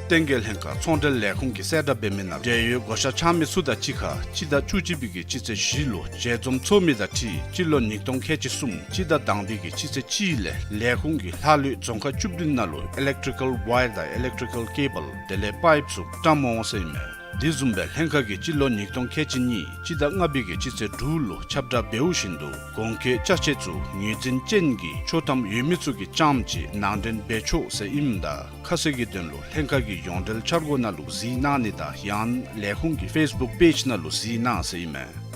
བསྟན་རྒྱས་ལྷན་ཁག་ཚོང་འབྲེལ་ལས་ཁུངས་ཀྱིས་གསལ་བསྒྲགས་འབད་མི་ནང་འབྲེལ་ཡོད་བགོ་བཤའ་འཆང་མི་ཚུ་དང་གཅིག་ཁར་སྤྱི་ཟླ་བཅུ་གཅིག་པའི་གི་སྤྱི་ཚེས་བཞི་ལུ་མཇལ་འཛོམས་ཚོགས་མི་དང་འཁྲིལ་སྤྱི་ལོ་ཉིས་སྟོང་ཁལ་གཅིག་གསུམ་སྤྱི་ཟླ་དང་པའི་གི་སྤྱི་ཚེས་གཅིག་ལས་ལས་ཁུངས་ཀྱི་ལྷག་ལུས་རྫོང་ཁག་བཅུ་བདུན་ནང་ལུ་ཨི་ལེག་ཊི་རི་ཀལ་ཝའི་ཡར་དང་ཨི་ལེག་ཊི་རི་ཀལ་ཀེ་བལ་དེ་ལས་པའིཔ་ཚུ་བཀྲམ་འོང་ཟེར་ཨིན་མས། དེ་བཟུམ་སྦེ་ལྷན་ཁག་གིས་སྤྱི་ལོ་ཉིས་སྟོང་ཁལ་གཅིག་གཉིས་སྤྱི་ཟླ་ལྔ་པའི་གི་སྤྱི་ཚེས་དྲུག་ལུ་ཁྱབ་བསྒྲགས་འབདཝ་བཞིན་དུ་གོང་འཁོད་ཅ་ཆས་ཚུ་ངོས་འཛིན་ཅན་གྱི་ཆོག་ཐམ་ཡོད་མི་ཚུ་གིས་རྐྱངམ་ཅིག་ནང་འདྲེན་འབད་ཆོག་ཟེར་ཨིནམ་ད་ཁ་གསལ་གྱི་དོན་ལུ་ལྷན་ཁག་གི་ཡོངས་འབྲེལ་འཆར་སྒོ་ནང་ལུ་གཟིགས་གནང་ནི་དང་ཡང་ན་ལས་ཁུངས་ཀྱི་ཕེསི་བུཀ་པེཇ་ནང་ལུ་གཟིགས་གནང་ཟེར་ཨིན་མས།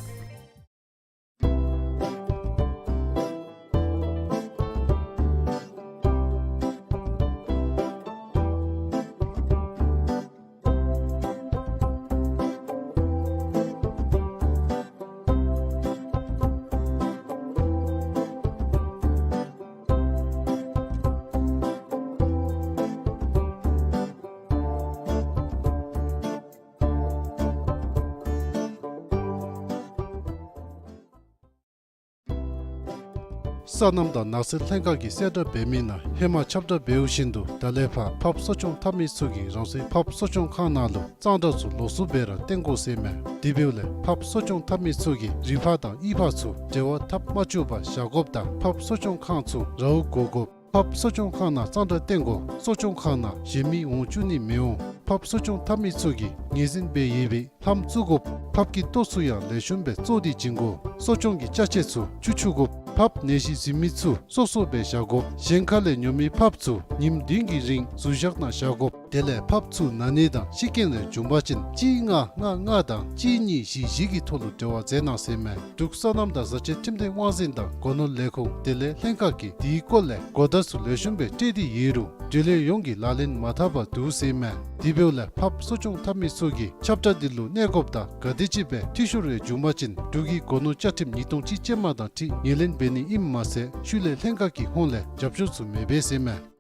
སོ་ནམ་དང་ནགས་ཚལ་ལྷན་ཁག་གིས་གསལ་བསྒྲགས་འབད་མི་ནང་ཧེ་མ་ཁྱབ་བསྒྲགས་འབདཝ་བཞིན་དུ་ད་ལས་ཕར་ཕགཔ་གསོ་སྐྱོང་འཐབ་མི་ཚུ་གིས་རང་སོའི་ཕགཔ་གསོ་སྐྱོང་ཁང་ནང་ལུ་གཙང་སྦྲ་ཚུ་ལོགས་སུ་སྦེ་ར་བཏོན་དགོ་ཟེར་ཨིན་མས། དེ་འབདཝ་ལས་ཕགཔ་གསོ་སྐྱོང་འཐབ་མི་ཚུ་གིས་རི་ཕག་དང་གཡུས་ཕག་ཚུ་འབྲེལ་བ་འཐབ་མ་བཅུག་པར་བཞག་དགོཔ་དང་ཕགཔ་གསོ་སྐྱོང་ཁང་ཚུ་ར་བ་བསྒོར་དགོཔ། ཕགཔ་གསོ་སྐྱོང་ཁང་ནང་གཙང་སྦྲ་བཏོན་དགོ། གསོ་སྐྱོང་ཁང་ནང་གཞན་མི་འོང་བཅུག་ནི་མི་འོང་། ཕགཔ་གསོ་སྐྱོང་འཐབ་མི་ཚུ་གིས་ངོས་འཛིན་འབད་ཡོད་པའི་ལྷམ་བཙུགས་དགོཔ། ཕགཔ་གི་ལྟོ་ཚུ་ཡང་ལེགས་ཤོམ་སྦེ་བཙོ་སྟེ་བྱིན་དགོ། གསོ་སྐྱོང་གི་ཅ་ཆས་ཚུ་བཅུག་བཅུག་དགོཔ། ཕགཔ་ནད་གཞི་འཛིན་མི་ཚུ་སོ་སོ་སྦེ་བཞག་དགོཔ། གཞན་ཁ་ལས་ཉོ་མི་ཕགཔ་ཚུ་ཉིནམ་བདུན་གྱི་རིང་ཟུར་བཞག་ནང་བཞག་དགོཔ། དེ་ལས་ཕགཔ་ཚུ་ན་ནི་དང་ཤི་རྐྱེན་ལས་བྱུང་པ་ཅིན་གཅིག་ལྔ་ལྔ་ལྔ་དང་གཅིག་གཉིས་བཞི་བཞི་གི་ཐོག་ལུ་འབྲེལ་བ་མཛད་གནང་ཟེར་མས། འབྲུག་སོ་ནམ་དང་བཟའ་བཅའི་ཁྲིམས་སྡེ་དབང་འཛིན་དང་སྒོ་ནོར་ལས་ཁུངས་དེ་ལས་ལྷན་ཁག་གིས་དེའི་སྐོར་ལས་གོ་བརྡ་ཚུ་ལེགས་ཤོམ་སྦེ་སྤྲོད་དེ་ཡོད་རུང་འབྲེལ་ཡོད་ཡོངས་ཀྱིས་ལག་ལེན་མ་འཐབ་པར་འདུག་ཟེར་མས། དེ་འབདཝ་ལས་ཕགཔ་གསོ་སྐྱོང་འཐབ་མི་ཚུ་གིས་ཁྱབ་བསྒྲགས་འདི་ལུ་གནས་སྐབས་དང་ག་དེམ་ཅིག་སྦེ་འཐུས་ཤོར་རེ་བྱུང་པ་ཅིན་འབྲུག་གི་སྒོ་ནོར་བཅའ་ཁྲིམས་ཉིས་སྟོང་གཅིག་ཅན་མ་དང་འཁྲིལ་ངོས་ལེན་འབད་ནི་ཨིནམ་མ་ཚད་ཤུལ་ལས་ལྷན་ཁག་གི་ཧོངས་ལས་རྒྱབ་སྐྱོར་ཚུ་མི་འབད་ཟེར་མས།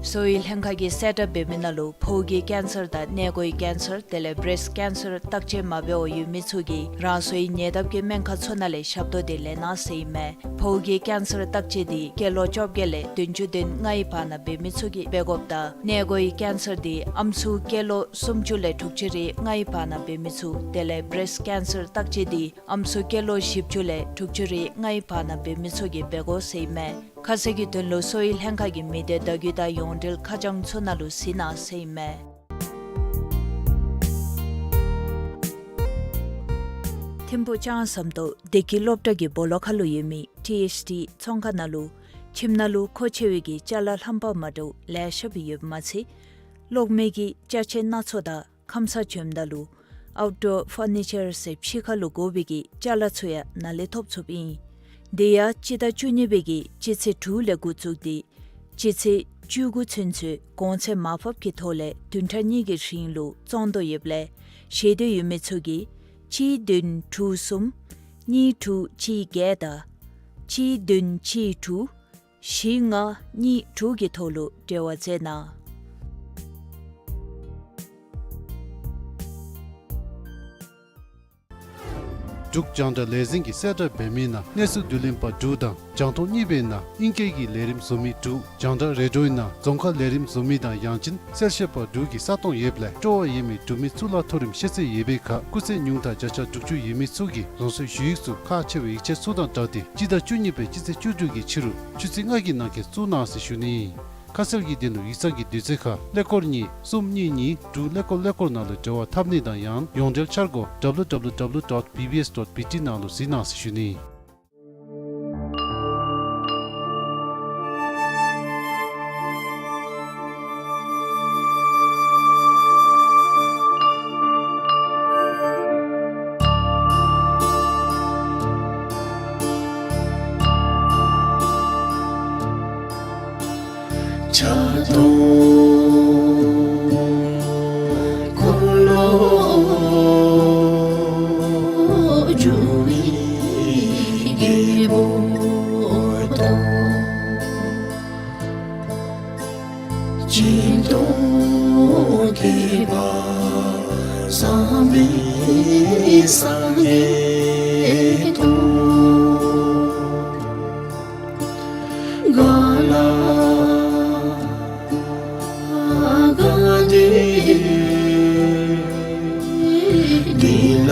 གསོ་བའི་ལྷན་ཁག་གིས་གསལ་བསྒྲགས་འབད་མི་ནང་ལུ་ཕོཝ་གི་ཀེན་སར་དང་མངལ་སྒོའི་ཀེན་སར་དེ་ལས་བྲེསཊ་ཀེན་སར་བརྟག་དཔྱད་མ་འབད་བར་ཡོད་མི་ཚུ་གིས་རང་སོའི་ཉེ་འདབས་ཀྱི་སྨན་ཁང་ཚུ་ནང་ལས་ཞབས་ཏོག་འདི་ལེན་གནང་ཟེར་ཨིན་མས། ཕོཝ་གི་ཀེན་སར་བརྟག་དཔྱད་འདི་སྐྱེས་ལོ་བཅོ་བརྒྱད་ལས་བདུན་ཅུ་དོན་ལྔའི་བར་ན་འབད་མི་ཚུ་གིས་འབད་དགོཔ་དང་མངལ་སྒོའི་ཀེན་སར་འདི་ཨམ་སྲུ་སྐྱེས་ལོ་སུམ་ཅུ་ལས་དྲུག་ཅུ་རེ་ལྔའི་བར་ན་འབད་མི་ཚུ་དེ་ལས་བྲེསཊ་ཀེན་སར་བརྟག་དཔྱད་འདི་ཨམ་སྲུ་སྐྱེས་ལོ་བཞི་བཅུ་ལས་དྲུག་ཅུ་རེ་ལྔའི་བར་ན་འབད་མི་ཚུ་གིས་འབད་དགོ་ཟེར་ཨིན་མས། ཁ་གསལ་གྱི་དོན་ལུ་གསོ་བའི་ལྷན་ཁག་གི་མི་སྡེ་བརྡ་བརྒྱུད་དང་ཡོངས་འབྲེལ་ཁ་བྱང་ཚུ་ནང་ལུ་གཟིགས་གནང་ཟེར་ཨིན་མས། ཐིམ་ཕུག་ལྕང་ཟམ་ཏོག་བདེ་སྐྱིད་སློབ་གྲྭ་གི་སྦོ་ལོགས་ཁར་ལུ་ཡོད་མི་ཊི་ཨེཆ་ཌི་ཚོང་ཁང་ནང་ལུ་ཁྱིམ་ནང་ལུ་མཁོ་ཆེ་བའི་གི་ཅ་ལ་རྣམ་པ་མ་འདྲཝ་ལེ་ཤ་སྦེ་ཡོདཔ་མ་ཚད་གློག་མེ་གི་ཅ་ཆས་སྣ་ཚོགས་དང་ཁམས་སངས་བྱོནམ་ད་ལུ་ཨའུཊ་ཌོར་ཕར་ནི་ཅར་ཟེར་ཕྱི་ཁར་ལུ་དགོ་པའི་གི་ཅ་ལ་ཚུ་ཡང་ནཱ་ལས་ཐོབ་ཚུགསཔ་ཨིན། དེ་ཡང་སྤྱི་ཟླ་བཅུ་གཉིས་པའི་གི་སྤྱི་ཚེས་དྲུག་ལས་འགོ་བཙུགས་ཏེ་སྤྱི་ཚེས་བཅུ་དགུ་ཚུན་ཚོད་གོང་ཚད་མར་ཕབ་ཀྱི་ཐོག་ལས་བདུན་ཕྲག་གཉིས་ཀྱི་རིང་ལུ་བཙོང་དོ་ཡོདཔ་ལས་ཤེས་འདོད་ཡོད་མི་ཚུ་གིས་གཅིག་བདུན་དྲུག་གསུམ་གཉིས་དྲུག་གཅིག་བརྒྱད་དང་གཅིག་བདུན་གཅིག་དྲུག་བཞི་ལྔ་གཉིས་དྲུག་གི་ཐོག་ལུ་འབྲེལ་བ་མཛད་གནང་། འབྲུག་རྒྱང་བསྒྲགས་ལས་འཛིན་གྱིས་གསལ་བསྒྲགས་འབད་མི་ནང་གནས་ཚུལ་བསྡུ་ལེན་པ་དྲུག་དང་རྒྱང་མཐོང་གཉིས་པའི་ནང་ཨིང་སྐད་ཀྱི་ལས་རིམ་བཟོ་མི་དྲུག་རྒྱང་བསྒྲགས་རེ་ཌིའོའི་ནང་རྫོང་ཁ་ལས་རིམ་བཟོ་མི་དང་ཡང་ཅིན་གསལ་བཤད་པ་དྲུག་གི་ས་སྟོང་ཡོདཔ་ལས་སྤྲོ་བ་ཡོད་མི་འབྲུག་མི་གཙུག་ལག་མཐོ་རིམ་ཤེས་ཚད་ཡོད་པའི་ཁར་སྐུགས་ཚད་ཉུང་མཐའ་བརྒྱ་ཆ་དྲུག་ཅུ་ཡོད་མི་ཚུ་གིས་རང་སོའི་ཞུ་ཡིག་ཚུ་ཁག་ཆེ་བའི་ཡིག་ཆ་ཚུ་དང་སྦྲགས་ཏེ་སྤྱི་ཟླ་བཅུ་གཉིས་པའི་སྤྱི་ཚེས་བཅུ་དྲུག་གི་ཕྱི་རུ་ཆུ་ཚོད་ལྔ་གི་ནང་འཁོད་བཙུགས་གནང་ཟེར་ཞུ་ནི། ཁ་གསལ་གྱི་དོན་ལུ་ཡིག་ཚང་གི་དུས་ཚོད་ཁར་ཀླད་ཀོར་གཉིས་གསུམ་གཉིས་གཉིས་དྲུག་ཀླད་ཀོར་ཀླད་ཀོར་ནང་ལུ་འབྲེལ་བ་འཐབ་ནི་དང་ཡང་ཡོངས་འབྲེལ་འཆར་སྒོ་www dot bbs dot bt ནང་ལུ་གཟིགས་གནང་ཟེར་ཞུ་ནི། ཕྱག་སྟོང་འཁོར་ལོ་སྒྱུར་བའི་རྒྱལ་པོ་དང་། སྤྱན་སྟོང་ཁྱད་པར་བཟང་པོའི་སངས་རྒྱས་དང་། ག་ལ་ག་ཏེ་དེ་ལ་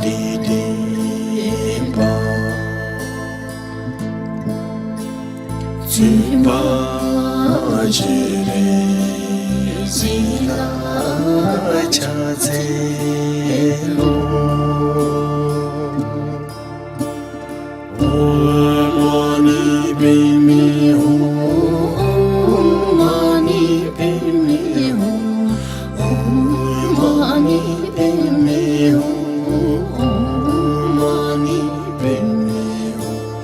དེ་བསྟན་པ། བརྩོན་པ་བྱེད་རིང་གཟིགས་ལ་ཕྱག་འཚལ་ལོ། ཨོཾ་མ་ཎི་པདྨེ་ཧཱུྃ། ཨོཾ་མ་ཎི་པདྨེ་ཧཱུྃ། ཨོཾ་མ་ཎི་པདྨེ་ཧཱུྃ།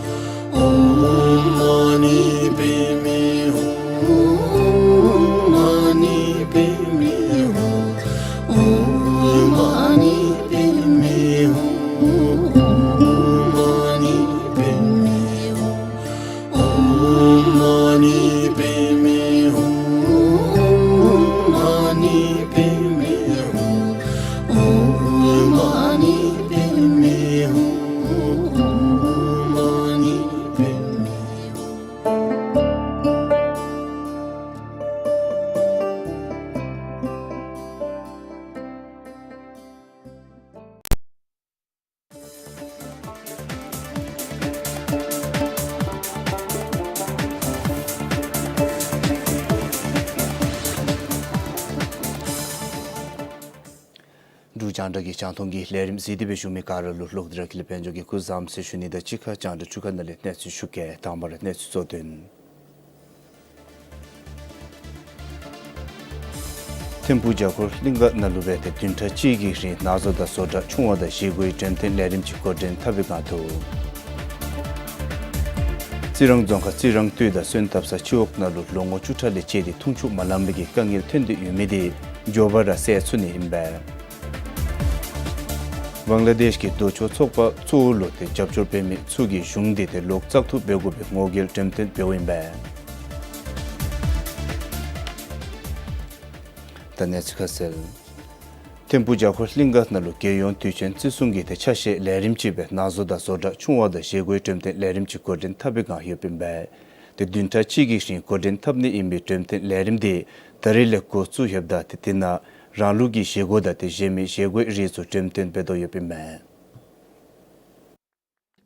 ཨོཾ་མ་ཎི་པདྨེ་ཧཱུྃ། ཨོཾ་མ་ཎི་པདྨེ་ཧཱུྃ། ཨོཾ་མ་ཎི་པདྨེ་ཧཱུྃ། ཨོཾ་མ་ཎི་པདྨེ་ཧཱུྃ། ཨོཾ་མ་ཎི་པདྨེ་ཧཱུྃ། ཨོཾ་མ་ཎི་པདྨེ་ཧཱུྃ། ཨོཾ་མ་ཎི་པདྨེ་ཧཱུྃ། ཨོཾ་མ་ཎི་པདྨེ་ཧཱུྃ། ཨོཾ་མ་ཎི་པདྨེ་ཧཱུྃ། འབྲུག་རྒྱང་བསྒྲགས་ཀྱི་རྒྱང་མཐོང་གི་ལས་རིམ་གཟིགས་ཏེ་སྦེ་བཞུགས་མི་ག་ར་ལུ་ལོག་སྟེ་ར་ཁྱེད་ལུ་དཔལ་འབྱོར་གྱི་སྐུ་གཟུགས་བཟང་པོ་ཟེར་ཞུ་ནི་དང་གཅིག་ཁར་རྒྱང་བསྒྲགས་འཕྲུལ་ཁང་ནང་ལས་གནས་ཚུལ་ཞུ་གེ། དང་པ་ར་གནས་ཚུལ་གཙོ་དོན། ཐིམ་ཕུག་བརྒྱ་འཁོར་གླིང་ག་ནང་ལུ་སྦེ་ཏེ་བདུན་ཕྲག་གཅིག་གི་རིང་ནང་བཟོ་དང་བཟོ་གྲྭ་ཆུང་བ་དང་བཞེས་སྒོའི་འགྲེམས་སྟོན་ལས་རིམ་ཅིག་འགོ་འདྲེན་འཐབ་པའི་བསྒང་འདུག། རྩི་རང་རྫོང་ཁག་རྩི་རང་སྟོད་དང་སོན་བཏབ་ས་སྤྱི་འོག་ནང་ལུ་ལོ་ངོ་བཅུ་ཕྲག་ལས་བཅད་དེ་འཐུང་ཆུ་མ་ལང་པའི་གི་དཀའ་ངལ་ཐོན་ཏེ་ཡོད་མི་དེ་མགྱོགས་པ་ར་སེལ་ཚུགས་ནི་ཨིན་པས། བང་ལ་དེཤ་གི་ལྡོག་ཕྱོགས་ཚོགས་པ་གཙོ་བོ་ལུ་ཏེ་རྒྱབ་སྐྱོར་འབད་མི་ཚུ་གིས་གཞུང་འདི་ཏེ་ལོག་བཙག་འཐུ་འབད་དགོ་པའི་ངོ་རྒོལ་འགྲེམས་སྟོན་འབདཝ་ཨིན་པས། ད་གནས་ཚུལ་ཁ་གསལ། ཐིམ་ཕུག་བརྒྱ་འཁོར་གླིང་ག་ནང་ལུ་རྒྱལ་ཡོངས་དུས་ཆེན་བརྩི་སྲུང་གི་ཏེ་ཆ་ཤས་ལས་རིམ་ཅིག་སྦེ་ནང་བཟོ་དང་བཟོ་གྲྭ་ཆུང་བ་དང་བཞེས་སྒོའི་འགྲེམས་སྟོན་ལས་རིམ་ཅིག་འགོ་འདྲེན་འཐབ་པའི་བསྒང་ཡོདཔ་ཨིན་པས། ཏེ་བདུན་ཕྲག་གཅིག་གི་རིང་འགོ་འདྲེན་འཐབ་ནི་ཨིན་པའི་འགྲེམས་སྟོན་ལས་རིམ་དེ་ད་རིས་ལས་འགོ་བཙུགས་ཡོདཔ་ད་ཏེ་དེ་ནང་རང་ལུགས་ཀྱི་བཞེས་སྒོ་དང་ཏེ་གཞན་མི་བཞེས་སྒོའི་རིགས་ཚུ་འགྲེམས་སྟོན་འབད་དོ་ཡོདཔ་ཨིན་པས།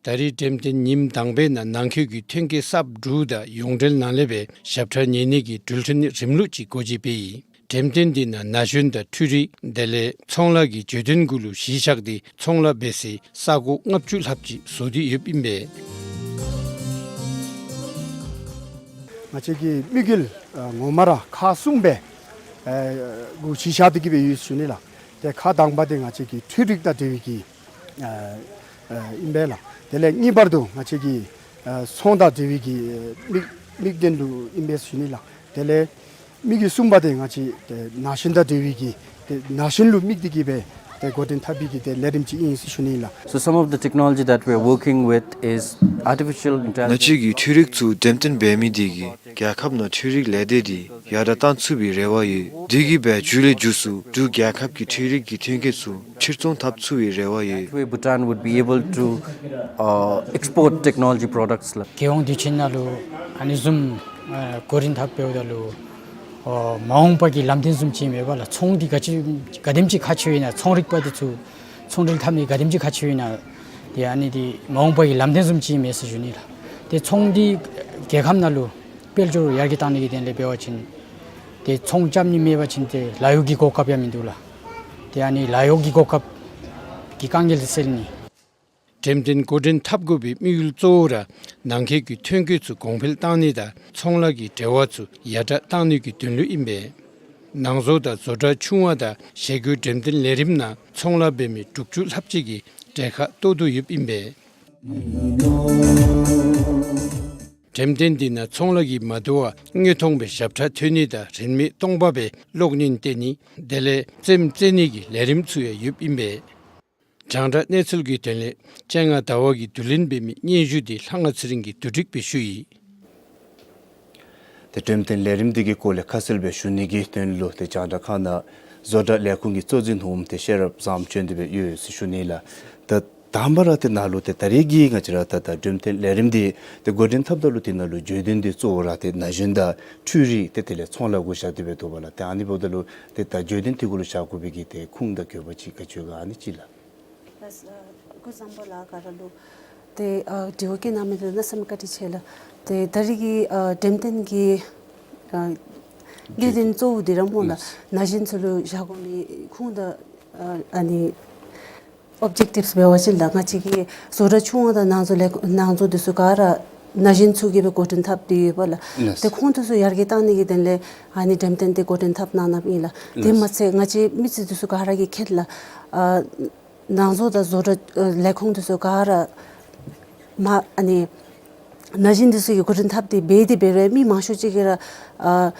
ད་རིས་འགྲེམས་སྟོན་ཉིནམ་དང་པའི་ནང་ནང་འཁོད་ཀྱི་ཐོན་སྐྱེད་གསརཔ་དྲུག་དང་ཡོངས་འབྲེལ་ནང་ལས་སྦེ་ཞབས་ཁྲ་ཉན་ནི་གི་འགྲུལ་འཕྲིན་རིམ་ལུགས་ཅིག་འགོ་འབྱེད་འབད་ཡི། འགྲེམས་སྟོན་འདི་ནང་ན་གཞོན་དང་འཕྲུལ་རིག་དེ་ལས་ཚོང་ལཱ་གི་བརྗོད་དོན་གུ་ལུ་གཞི་བཞག་སྟེ་ཚོང་ལཱ་འབད་སའི་ས་གོ་ལྔ་བཅུ་ལྷགཔ་ཅིག་བཟོ་སྟེ་ཡོདཔ་ཨིན་པས། ང་བཅས་ཀྱི་དམིགས་ཡུལ་ཨ་ངོ་མ་ར་ཁག་གསུམ་སྦེ་ཨ་གུ་གཞི་བཞག་སྟེ་གི་སྦེ་ཡོད་ཟེར་ཞུ་ནི་ལགས། ཏེ་ཁག་དང་པ་འདི་ང་བཅས་ཀྱི་འཕྲུལ་རིག་དང་འབྲེལ་བའི་གི་ཨ་ཨ་ཨིན་པས་ལགས། དེ་ལས་གཉིས་པར་དུ་ང་བཅས་ཀྱི་ཨ་ཚོང་དང་འབྲེལ་བའི་གི་ཨ་དམིགས་དམིགས་དོན་ལུ་ཨིན་པས་ཟེར་ཞུ་ནི་ལགས། དེ་ལས་དམིགས་ཡུལ་གསུམ་པ་འདི་ང་བཅས་ཏེ་ན་གཞོན་དང་འབྲེལ་བའི་གི་ཏེ་ན་གཞོན་ལུ་དམིགས་ཏེ་གི་སྦེ་ཏེ་འགོ་འདྲེན་འཐབ་པའི་གི་ཏེ་ལས་རིམ་ཅིག་ཨིན་ཟེར་ཞུ་ནི་ལགས། So some of the technology that we are working with is artificial intelligence. ང་བཅས་ཀྱི་འཕྲུལ་རིག་ཚུ་འགྲེམས་སྟོན་འབད་མི་དེ་གིས་རྒྱལ་ཁབ་ནང་འཕྲུལ་རིག་ལས་སྡེ་འདི་ཡར་དྲག་གཏང་ཚུགས་པའི་རེ་བ་ཡོད། དེ་གིས་སྦེ་མཇུག་ལས་མཇུག་སུ་འབྲུག་རྒྱལ་ཁབ་ཀྱི་འཕྲུལ་རིག་གི་ཐོན་སྐྱེད་ཚུ་ཕྱིར་ཚོང་འཐབ་ཚུགས་པའི་རེ་བ་ཡོད། That way Bhutan would be able to, uh, export technology products. རྒྱལ་ཡོངས་དུས་ཆེན་ནང་ལུ་ཨ་ནི་བཟུམ་ཨ་འགོ་འདྲེན་འཐབ་འབདཝ་ད་ལུ་ཨོ་མ་འོངས་པ་གི་ལམ་སྟོན་བཟུམ་ཅིག་མས་པ་ལགས། ཚོང་འདི་ག་ཅི་ག་དེམ་ཅིག་ཁག་ཆེཝ་ཨིན་ན་ཚོང་རིག་པ་འདི་ཚུ་ཚོང་འབྲེལ་འཐབ་ནི་ག་དེམ་ཅིག་ཁག་ཆེཝ་ཨིན་ན་ཏེ་ཨ་ནི་འདི་མ་འོངས་པ་གི་ལམ་སྟོན་བཟུམ་ཅིག་མས་ཟེར་ཞུ་ནི་ལགས། ཏེ་ཚོང་འདི་རྒྱལ་ཁབ་ནང་ལུ་དཔལ་འབྱོར་ཡར་རྒྱས་གཏང་ནི་གི་དོན་ལས་འབད་བ་ཅིན་ཏེ་ཚོང་རྐྱབ་ནི་མེད་པ་ཅིན་ཏེ་ལཱ་གཡོག་གི་གོ་སྐབས་ཡང་མིན་འདུག་ལགས། ཏེ་ཨ་ནི་ལཱ་གཡོག་གི་གོ་སྐབས་ཀྱི་དཀའ་ངལ་འདི་སེལ་ནི། འགྲེམས་སྟོན་འགོ་འདྲེན་འཐབ་དགོ་པའི་དམིགས་ཡུལ་གཙོ་བོ་ར་ནང་འཁོད་ཀྱི་ཐོན་སྐྱེད་ཚུ་གོང་འཕེལ་གཏང་ནི་དང་ཚོང་ལཱ་གི་འབྲེལ་བ་ཚུ་ཡར་དྲག་གཏང་ནི་གི་དོན་ལུ་ཨིན་པས། ནང་བཟོ་དང་བཟོ་གྲྭ་ཆུང་བ་དང་བཞེས་སྒོའི་འགྲེམས་སྟོན་ལས་རིམ་ནང་ཚོང་ལཱ་འབད་མི་དྲུག་ཅུ་ལྷགཔ་ཅིག་གིས་གྲལ་ཁར་གཏོགས་དོ་ཡོདཔ་ཨིན་པས། འགྲེམས་སྟོན་འདི་ནང་ཚོང་ལཱ་གིས་མ་དོ་བར་དངོས་མཐོང་སྦེ་ཞབས་ཁྲ་ཐོན་ནི་དང་རིན་མེད་སྟོང་པ་སྦེ་གློག་བརྙན་བལྟ་ནི་དེ་ལས་རྩེདམོ་རྩེ་ནི་གི་ལས་རིམ་ཚུ་ཡང་ཡོདཔ་ཨིན་པས། རྒྱང་བསྒྲགས་གནས་ཚུལ་གྱི་དོན་ལས་སྤྱན་སྔ་ཟླ་བ་གིས་བསྡུ་ལེན་འབད་མི་སྙན་ཞུ་འདི་ལྷ་དབང་ཚེ་རིང་གིས་བསྡུ་སྒྲིག་འབད་ཞུ་ཡི། ཏེ་འགྲེམས་སྟོན་ལས་རིམ་འདི་གི་སྐོར་ལས་ཁ་གསལ་སྦེ་ཞུ་ནི་གི་དོན་ལུ་ཏེ་རྒྱང་བསྒྲགས་ཁང་ནང་བཟོ་གྲྭ་ལས་ཁུངས་ཀྱི་གཙོ་འཛིན་འོགམ་ཏེ་ཤེས་རབ་བཟངམོ་བྱོན་ཏེ་སྦེ་ཡོད་ཟེར་ཞུ་ནི་ལགས། ད་དང་པ་ར་ཏེ་ནཱ་ལུ་ཏེ་ད་རེས་ཀྱི་ང་བཅས་ར་ད་ད་འགྲེམས་སྟོན་ལས་རིམ་འདི་ཏེ་འགོ་འདྲེན་འཐབ་ད་ལུ་ཏེ་ནཱ་ལུ་བརྗོད་དོན་འདི་གཙོ་བོ་ར་ཏེ་ན་གཞོན་དང་འཕྲུལ་རིག་ཏེ་དེ་ལས་ཚོང་ལཱ་གུ་བཞག་སྟེ་སྦེ་འདུག་པ་ལགས། ཏེ་ཨ་ནི་འབདཝ་ད་ལུ་ཏེ་ད་བརྗོད་དོན་འདི་གུ་ལུ་བཞག་དགོ་པའི་གི་ཏེ་ཁུངས་དང་དགོས་པ་ཅིག་ག་ཅི་ཡོད་ག་ཨ་ནི་ཅིག་ལགས། ལགས། ཨ་སྐུ་གཟུགས་བཟང་པོ་ལགས། ག་ར་ལུ་ཏེ་ཨ་དྲི་བ་བཀོད་གནང་མི་འདི་ལུ་གནམ་མེད་ས་མེད་བཀའ་དྲིན་ཆེ་ལགས། ཏེ་ད་རེས་ཀྱི་ཨ་འགྲེམས་སྟོན་གྱི་ཨ་གནད་དོན་གཙོ་བོ་འདི་ར་སྨོ་ལགས། ལགས། ན་གཞོན་ཚུ་ལུ་བཞག་དགོ་མི་ཁུངས་དང་ཨ་ཨ་ནི་ཨོབ་ཇེག་ཊིབསི་འབད་བ་ཅིན་ལགས། ང་བཅས་ཀྱི་བཟོ་གྲྭ་ཆུང་བ་དང་ནང་བཟོ་ལས་ནང་བཟོ་འདི་ཚུ་ག་ར་ན་གཞོན་ཚུ་གིས་སྦེ་འགོ་འདྲེན་འཐབ་སྟེ་ཡོད་པ་ལགས། ལགས། ཏེ་ཁོང་འདི་ཚུ་ཡར་རྒྱས་གཏང་ནི་གི་དོན་ལས་ཨ་ནི་འགྲེམས་སྟོན་འདི་འགོ་འདྲེན་འཐབ་གནང་གནངམ་ཨིན་ལགས། དེ་ལགས། མ་ཚད་ང་བཅས་མི་སེར་འདི་ཚུ་ག་ར་གིས་ཁྱེད་ལགས་ཨ་ནང་བཟོ་དང་བཟོ་གྲྭ་ཨ་ལས་ཁུངས་འདི་ཚུ་ག་ར་མ་ཨ་ནི་ན་གཞོན་འདི་ཚུ་གིས་འགོ་འདྲེན་འཐབ་སྟེ་འབད་དེ་འབད་རུང་མི་མང་ཤོས་ཅིག་གིས་ར་ཨ་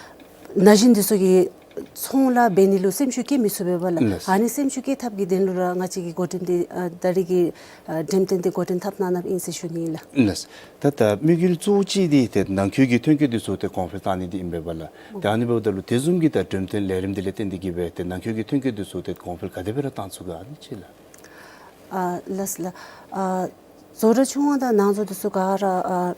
ན་གཞོན་འདི་ཚུ་གིས་ཚོང་ལཱ་འབད་ནི་ལུ་སེམས་ཤུགས་བསྐྱེད་མི་ཚུགས་པས་པ་ལགས། ལགས། ཨ་ནི་སེམས་ཤུགས་བསྐྱེད་ཐབས་ཀྱི་དོན་ལུ་ར་ང་བཅས་ཀྱིས་འགོ་འདྲེན་འདི་ཨ་ད་རེས་ཀྱི་ཨ་འགྲེམས་སྟོན་འདི་འགོ་འདྲེན་འཐབ་གནང་གནངམ་ཨིན་ཟེར་ཞུ་ནི་ཨིན་ལགས། ལགས། ད་ད་དམིགས་ཡུལ་གཙོ་བོ་ཅིག་འདི་ཏེ་ནང་འཁོད་ཀྱི་ཐོན་སྐྱེད་འདི་ཚུ་ཏེ་གོང་འཕེལ་གཏང་ནི་འདི་ཨིན་པས་པ་ལགས། ཏེ་ཨ་ནི་འབདཝ་ད་ལུ་དེ་བཟུམ་གྱི་ད་འགྲེམས་སྟོན་ལས་རིམ་འདི་ལས་བརྟེན་ཏེ་གིས་སྦེ་ཏེ་ནང་འཁོད་ཀྱི་ཐོན་སྐྱེད་འདི་ཚུ་ཏེ་གོང་འཕེལ་ག་དེ་སྦེ་ར་གཏང་ཚུགས་ག་ཨ་ནི་ཅིག་ལགས། ཨ་ལགས་ལགས། ཨ་བཟོ་གྲྭ་ཆུང་བ་དང་ནང་བཟོ་འདི་ཚུ་ག་ར་ཨ་